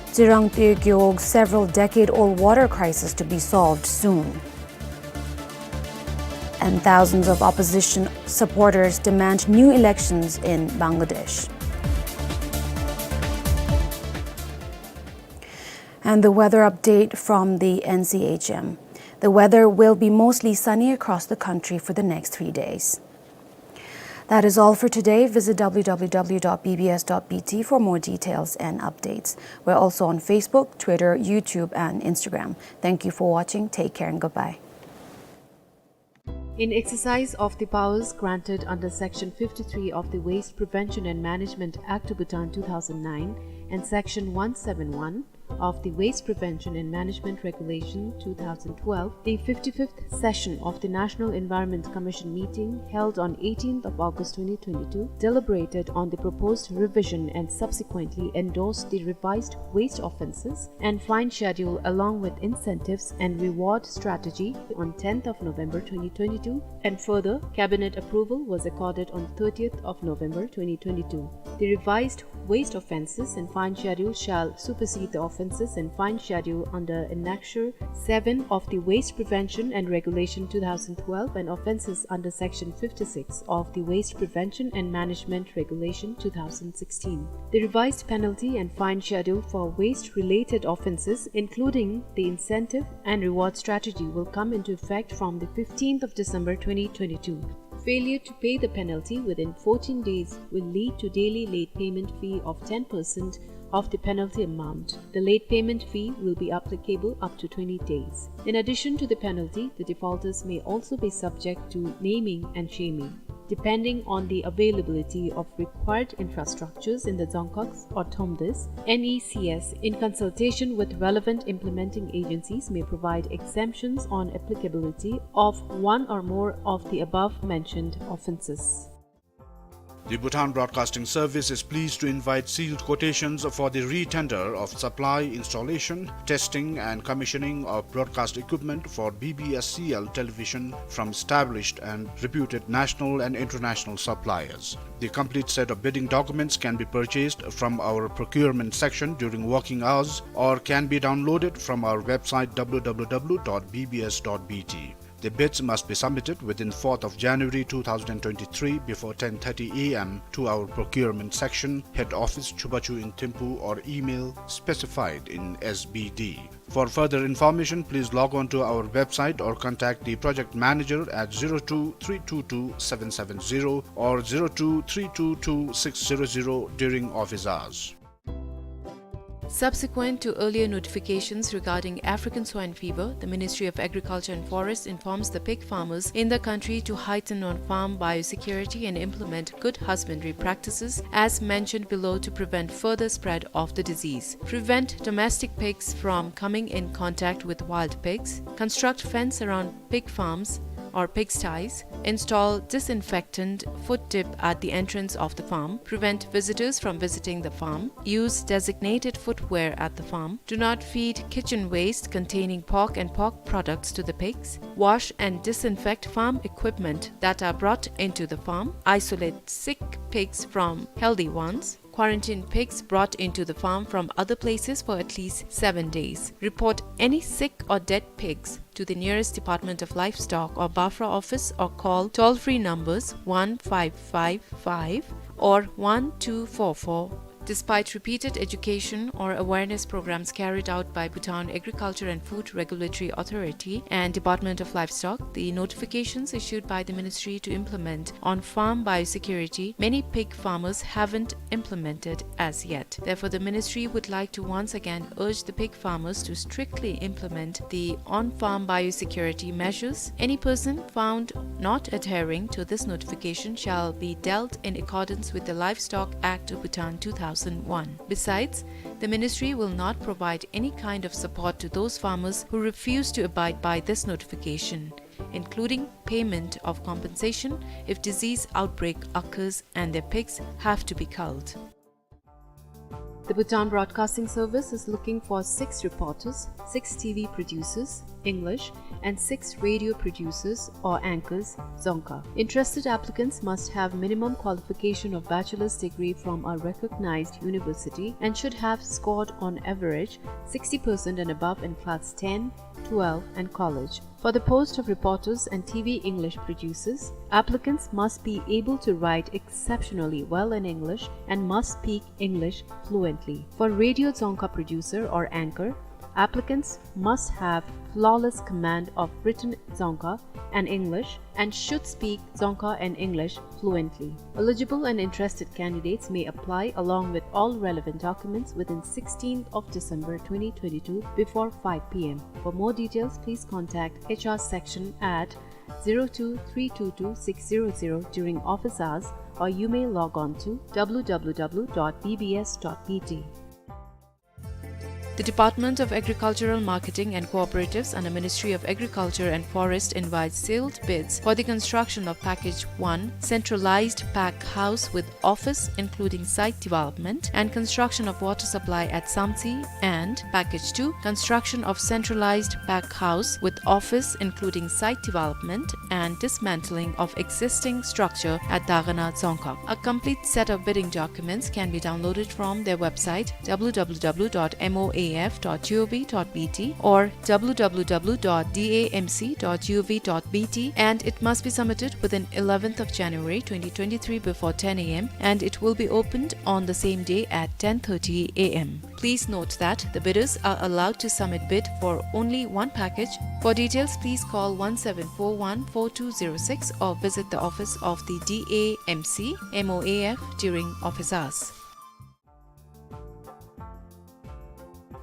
Tsirang Tue Gyog, several decade-old water crisis to be solved soon. And thousands of opposition supporters demand new elections in Bangladesh. And the weather update from the N C H M. The weather will be mostly sunny across the country for the next three days. That is all for today. Visit W W W dot B B S dot B T for more details and updates. We're also on Facebook, Twitter, YouTube, and Instagram. Thank you for watching. Take care and goodbye. In exercise of the powers granted under Section fifty-three of the Waste Prevention and Management Act of Bhutan two thousand nine and Section one seven one of the Waste Prevention and Management Regulation two thousand twelve, the fifty-fifth session of the National Environment Commission meeting held on eighteenth of August twenty twenty-two deliberated on the proposed revision and subsequently endorsed the revised waste offences and fine schedule along with incentives and reward strategy on tenth of November twenty twenty-two, and further, cabinet approval was accorded on thirtieth of November twenty twenty-two. The revised waste offences and fine schedule shall supersede the offences and fine schedule under Annexure seven of the Waste Prevention and Regulation two thousand twelve and offences under Section fifty-six of the Waste Prevention and Management Regulation two thousand sixteen. The revised penalty and fine schedule for waste-related offences, including the incentive and reward strategy, will come into effect from the fifteenth of December twenty twenty-two. Failure to pay the penalty within fourteen days will lead to daily late payment fee of ten percent of the penalty amount. The late payment fee will be applicable up to twenty days. In addition to the penalty, the defaulters may also be subject to naming and shaming. Depending on the availability of required infrastructures in the Dzongkhags or Thromdes, N E C S, in consultation with relevant implementing agencies, may provide exemptions on applicability of one or more of the above-mentioned offences. The Bhutan Broadcasting Service is pleased to invite sealed quotations for the re-tender of supply, installation, testing and commissioning of broadcast equipment for B B S C L television from established and reputed national and international suppliers. The complete set of bidding documents can be purchased from our procurement section during working hours or can be downloaded from our website W W W dot B B S dot B T. The bids must be submitted within fourth of January two thousand twenty-three before ten thirty A M to our procurement section, head office, Chubachu in Thimphu, or email specified in S B D. For further information, please log on to our website or contact the project manager at zero two three two two seven seven zero or zero two three two two six zero zero during office hours. Subsequent to earlier notifications regarding African swine fever, the Ministry of Agriculture and Forest informs the pig farmers in the country to heighten on-farm biosecurity and implement good husbandry practices as mentioned below to prevent further spread of the disease. Prevent domestic pigs from coming in contact with wild pigs. Construct fence around pig farms or pigsties. Install disinfectant foot dip at the entrance of the farm. Prevent visitors from visiting the farm. Use designated footwear at the farm. Do not feed kitchen waste containing pork and pork products to the pigs. Wash and disinfect farm equipment that are brought into the farm. Isolate sick pigs from healthy ones. Quarantine pigs brought into the farm from other places for at least seven days. Report any sick or dead pigs to the nearest Department of Livestock or BAFRA office or call toll-free numbers one five five five or one two four four. Despite repeated education or awareness programs carried out by Bhutan Agriculture and Food Regulatory Authority and Department of Livestock, the notifications issued by the ministry to implement on-farm biosecurity, many pig farmers haven't implemented as yet. Therefore, the ministry would like to once again urge the pig farmers to strictly implement the on-farm biosecurity measures. Any person found not adhering to this notification shall be dealt in accordance with the Livestock Act of Bhutan two thousand one. Besides, the ministry will not provide any kind of support to those farmers who refuse to abide by this notification, including payment of compensation if disease outbreak occurs and their pigs have to be culled. The Bhutan Broadcasting Service is looking for six reporters, six T V producers, English, and six radio producers or anchors, Dzongkha. Interested applicants must have minimum qualification of bachelor's degree from a recognized university and should have scored on average sixty percent and above in class ten, twelve, and college. For the post of reporters and T V English producers, applicants must be able to write exceptionally well in English and must speak English fluently. For radio Dzongkha producer or anchor, applicants must have flawless command of written Dzongkha and English and should speak Dzongkha and English fluently. Eligible and interested candidates may apply along with all relevant documents within sixteenth of December twenty twenty-two before five P M. For more details, please contact H R section at zero two three two two six zero zero during office hours, or you may log on to W W W dot B B S dot B T. The Department of Agricultural Marketing and Cooperatives under Ministry of Agriculture and Forest invites sealed bids for the construction of Package one, centralized pack house with office including site development and construction of water supply at Samtse, and Package two, construction of centralized pack house with office including site development and dismantling of existing structure at Daghana, Dzongkhag. A complete set of bidding documents can be downloaded from their website W W W dot M O A F dot G O V dot B T or W W W dot D A M C dot G O V dot B T, and it must be submitted within eleventh of January twenty twenty-three before ten A M, and it will be opened on the same day at ten thirty A M. Please note that the bidders are allowed to submit bid for only one package. For details, please call one seven four one four two zero six or visit the office of the D A M C M O A F during office hours.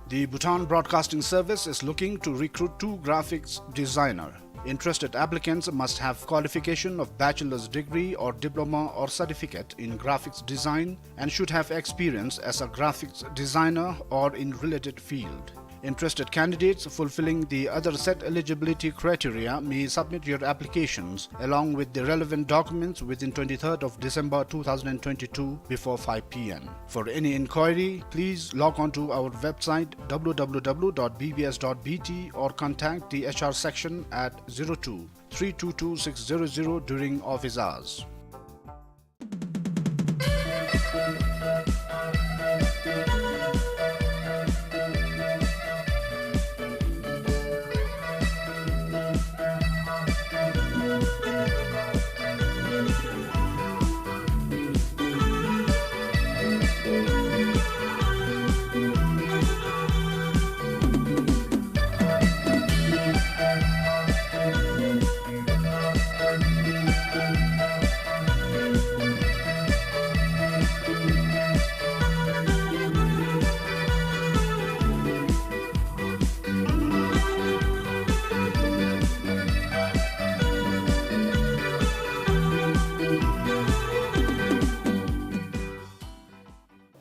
The Bhutan Broadcasting Service is looking to recruit two graphics designer. Interested applicants must have qualification of bachelor's degree or diploma or certificate in graphics design and should have experience as a graphics designer or in related field. Interested candidates fulfilling the other set eligibility criteria may submit your applications along with the relevant documents within twenty-third of December two thousand twenty-two before five P M. For any inquiry, please log on to our website W W W dot B B S dot B T or contact the H R section at zero two three two two six zero zero during office hours.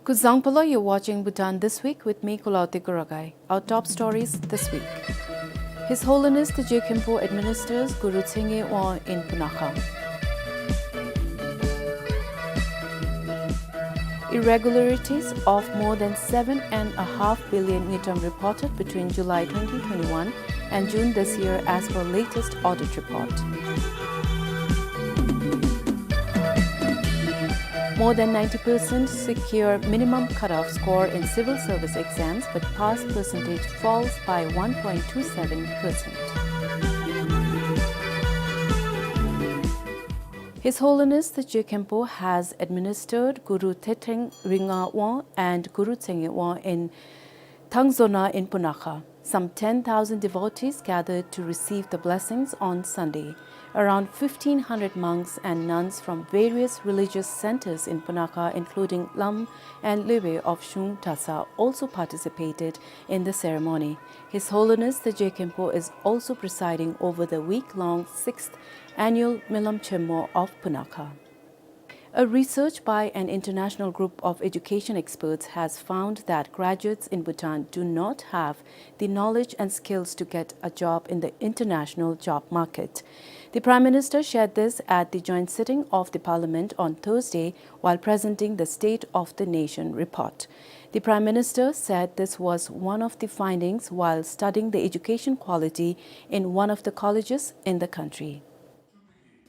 Kuzuzangpo, you're watching Bhutan This Week with me, Kulaute Kuragai. Our top stories this week. His Holiness the Je Khenpo administers Guru Tsenge Wang in Punakha. Irregularities of more than seven and a half billion ngultrum reported between July twenty twenty-one and June this year, as per latest audit report. More than ninety percent secure minimum cutoff score in civil service exams, but pass percentage falls by one point two seven percent. His Holiness the Je Khenpo has administered Guru Tshedreng Ringa Wang and Guru Tsenge Wang in Thangzona in Punakha. Some ten thousand devotees gathered to receive the blessings on Sunday. Around fifteen hundred monks and nuns from various religious centers in Punakha, including Lam and Lwe of Shung Dratshang, also participated in the ceremony. His Holiness the Je Khenpo is also presiding over the week-long sixth annual Minlam Chenmo of Punakha. A research by an international group of education experts has found that graduates in Bhutan do not have the knowledge and skills to get a job in the international job market. The Prime Minister shared this at the joint sitting of the Parliament on Thursday while presenting the State of the Nation report. The Prime Minister said this was one of the findings while studying the education quality in one of the colleges in the country.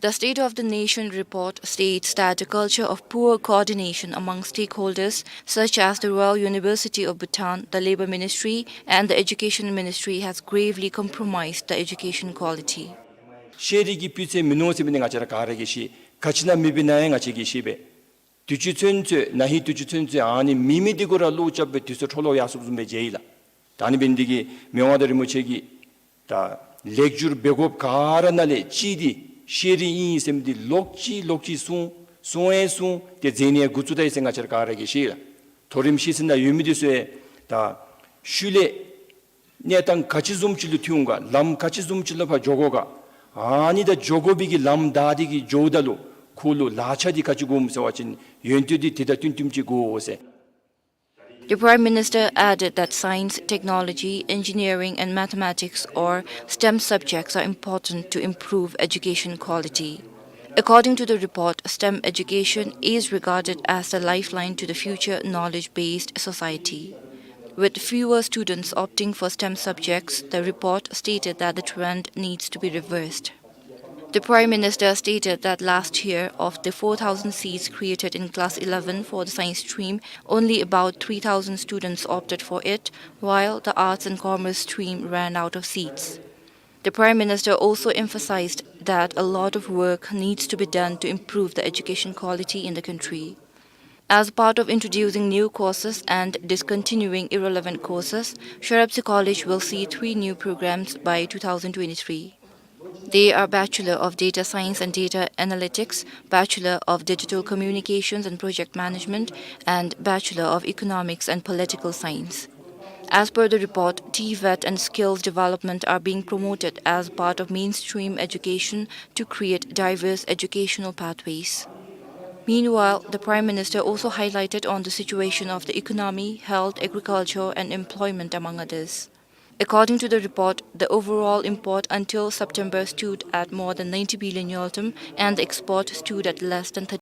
The State of the Nation report states that a culture of poor coordination among stakeholders, such as the Royal University of Bhutan, the Labour Ministry, and the Education Ministry, has gravely compromised the education quality. ཤེས་རིག་གི་སྤུས་ཚད་མིན་ནུག་ཟེར་མི་འདི་ང་བཅས་ར་ག་ར་གིས་ཤེས། ག་ཅི་ནང་མེད་པའི་ནང་ཡང་ང་བཅས་ཀྱིས་ཤེས་པས། དུས་ཅི་ཚུན་ཚོད་ན་ཧིང་དུས་ཅི་ཚུན་ཚོད་ཨ་ནི་མེད་མི་འདི་གུ་ར་བློ་རྐྱབ་པའི་དུས་ཚོད་འཕྲོ་བརླག་ཡར་སོངམ་བཟུམ་སྦེ་མཇལ་ཡི་ལགས། ད་ཨ་ནི་འབད་ནི་འདི་གིས་མི་དབང་མངའ་བདག་རིན་པོ་ཆེ་གིས་ད་ལེགས་བསྒྱུར་འབད་དགོཔ་ག་ར་ནང་ལས་གཅིག་འདི་ཤེས་རིག་ཨིན་ཟེར་མི་འདི་ལོག་ཅི་ལོག་ཅི་གསུངས་གསུངས་ཡང་གསུངས་ཏེ་མཛད་ནི་ཡང་འགོ་བཙུགས་ད་ཡི་ཟེར་ང་བཅས་ར་ག་ར་གིས་ཤེས་ལགས། མཐོ་རིམ་ཤེས་ཚད་ནང་ཡོད་མི་འདི་ཚུ་ཡང་ད་ཤུལ་ལས་གནས་སྟངས་ག་ཅི་བཟུམ་ཅིག་ལུ་ཐོན་ག་ལམ་ག་ཅི་བཟུམ་ཅིག་ལུ་ཕར་འགྱོ་དགོ་ག་ཨ་ནི་ད་འགྱོ་དགོ་པའི་གི་ལམ་བདའ་སྟེ་གི་འགྱོཝ་ད་ལུ་ཁོ་ལུ་ལག་ཆ་འདི་ག་ཅི་དགོཔ་སྨོ་ཟེར་བ་ཅིན་ཡོན་ཏན་འདི་དེ་དང་བསྟུན་བསྟུནམ་ཅིག་དགོ་ཟེར། The Prime Minister added that science, technology, engineering, and mathematics, or STEM subjects, are important to improve education quality. According to the report, STEM education is regarded as the lifeline to the future knowledge-based society. With fewer students opting for STEM subjects, the report stated that the trend needs to be reversed. The Prime Minister stated that last year, of the four thousand seats created in class eleven for the science stream, only about three thousand students opted for it, while the arts and commerce stream ran out of seats. The Prime Minister also emphasized that a lot of work needs to be done to improve the education quality in the country. As part of introducing new courses and discontinuing irrelevant courses, Sharabtse College will see three new programs by two thousand twenty-three. They are Bachelor of Data Science and Data Analytics, Bachelor of Digital Communications and Project Management, and Bachelor of Economics and Political Science. As per the report, TVET and skills development are being promoted as part of mainstream education to create diverse educational pathways. Meanwhile, the Prime Minister also highlighted on the situation of the economy, health, agriculture, and employment, among others. According to the report, the overall import until September stood at more than ninety billion ngultrum, and the export stood at less than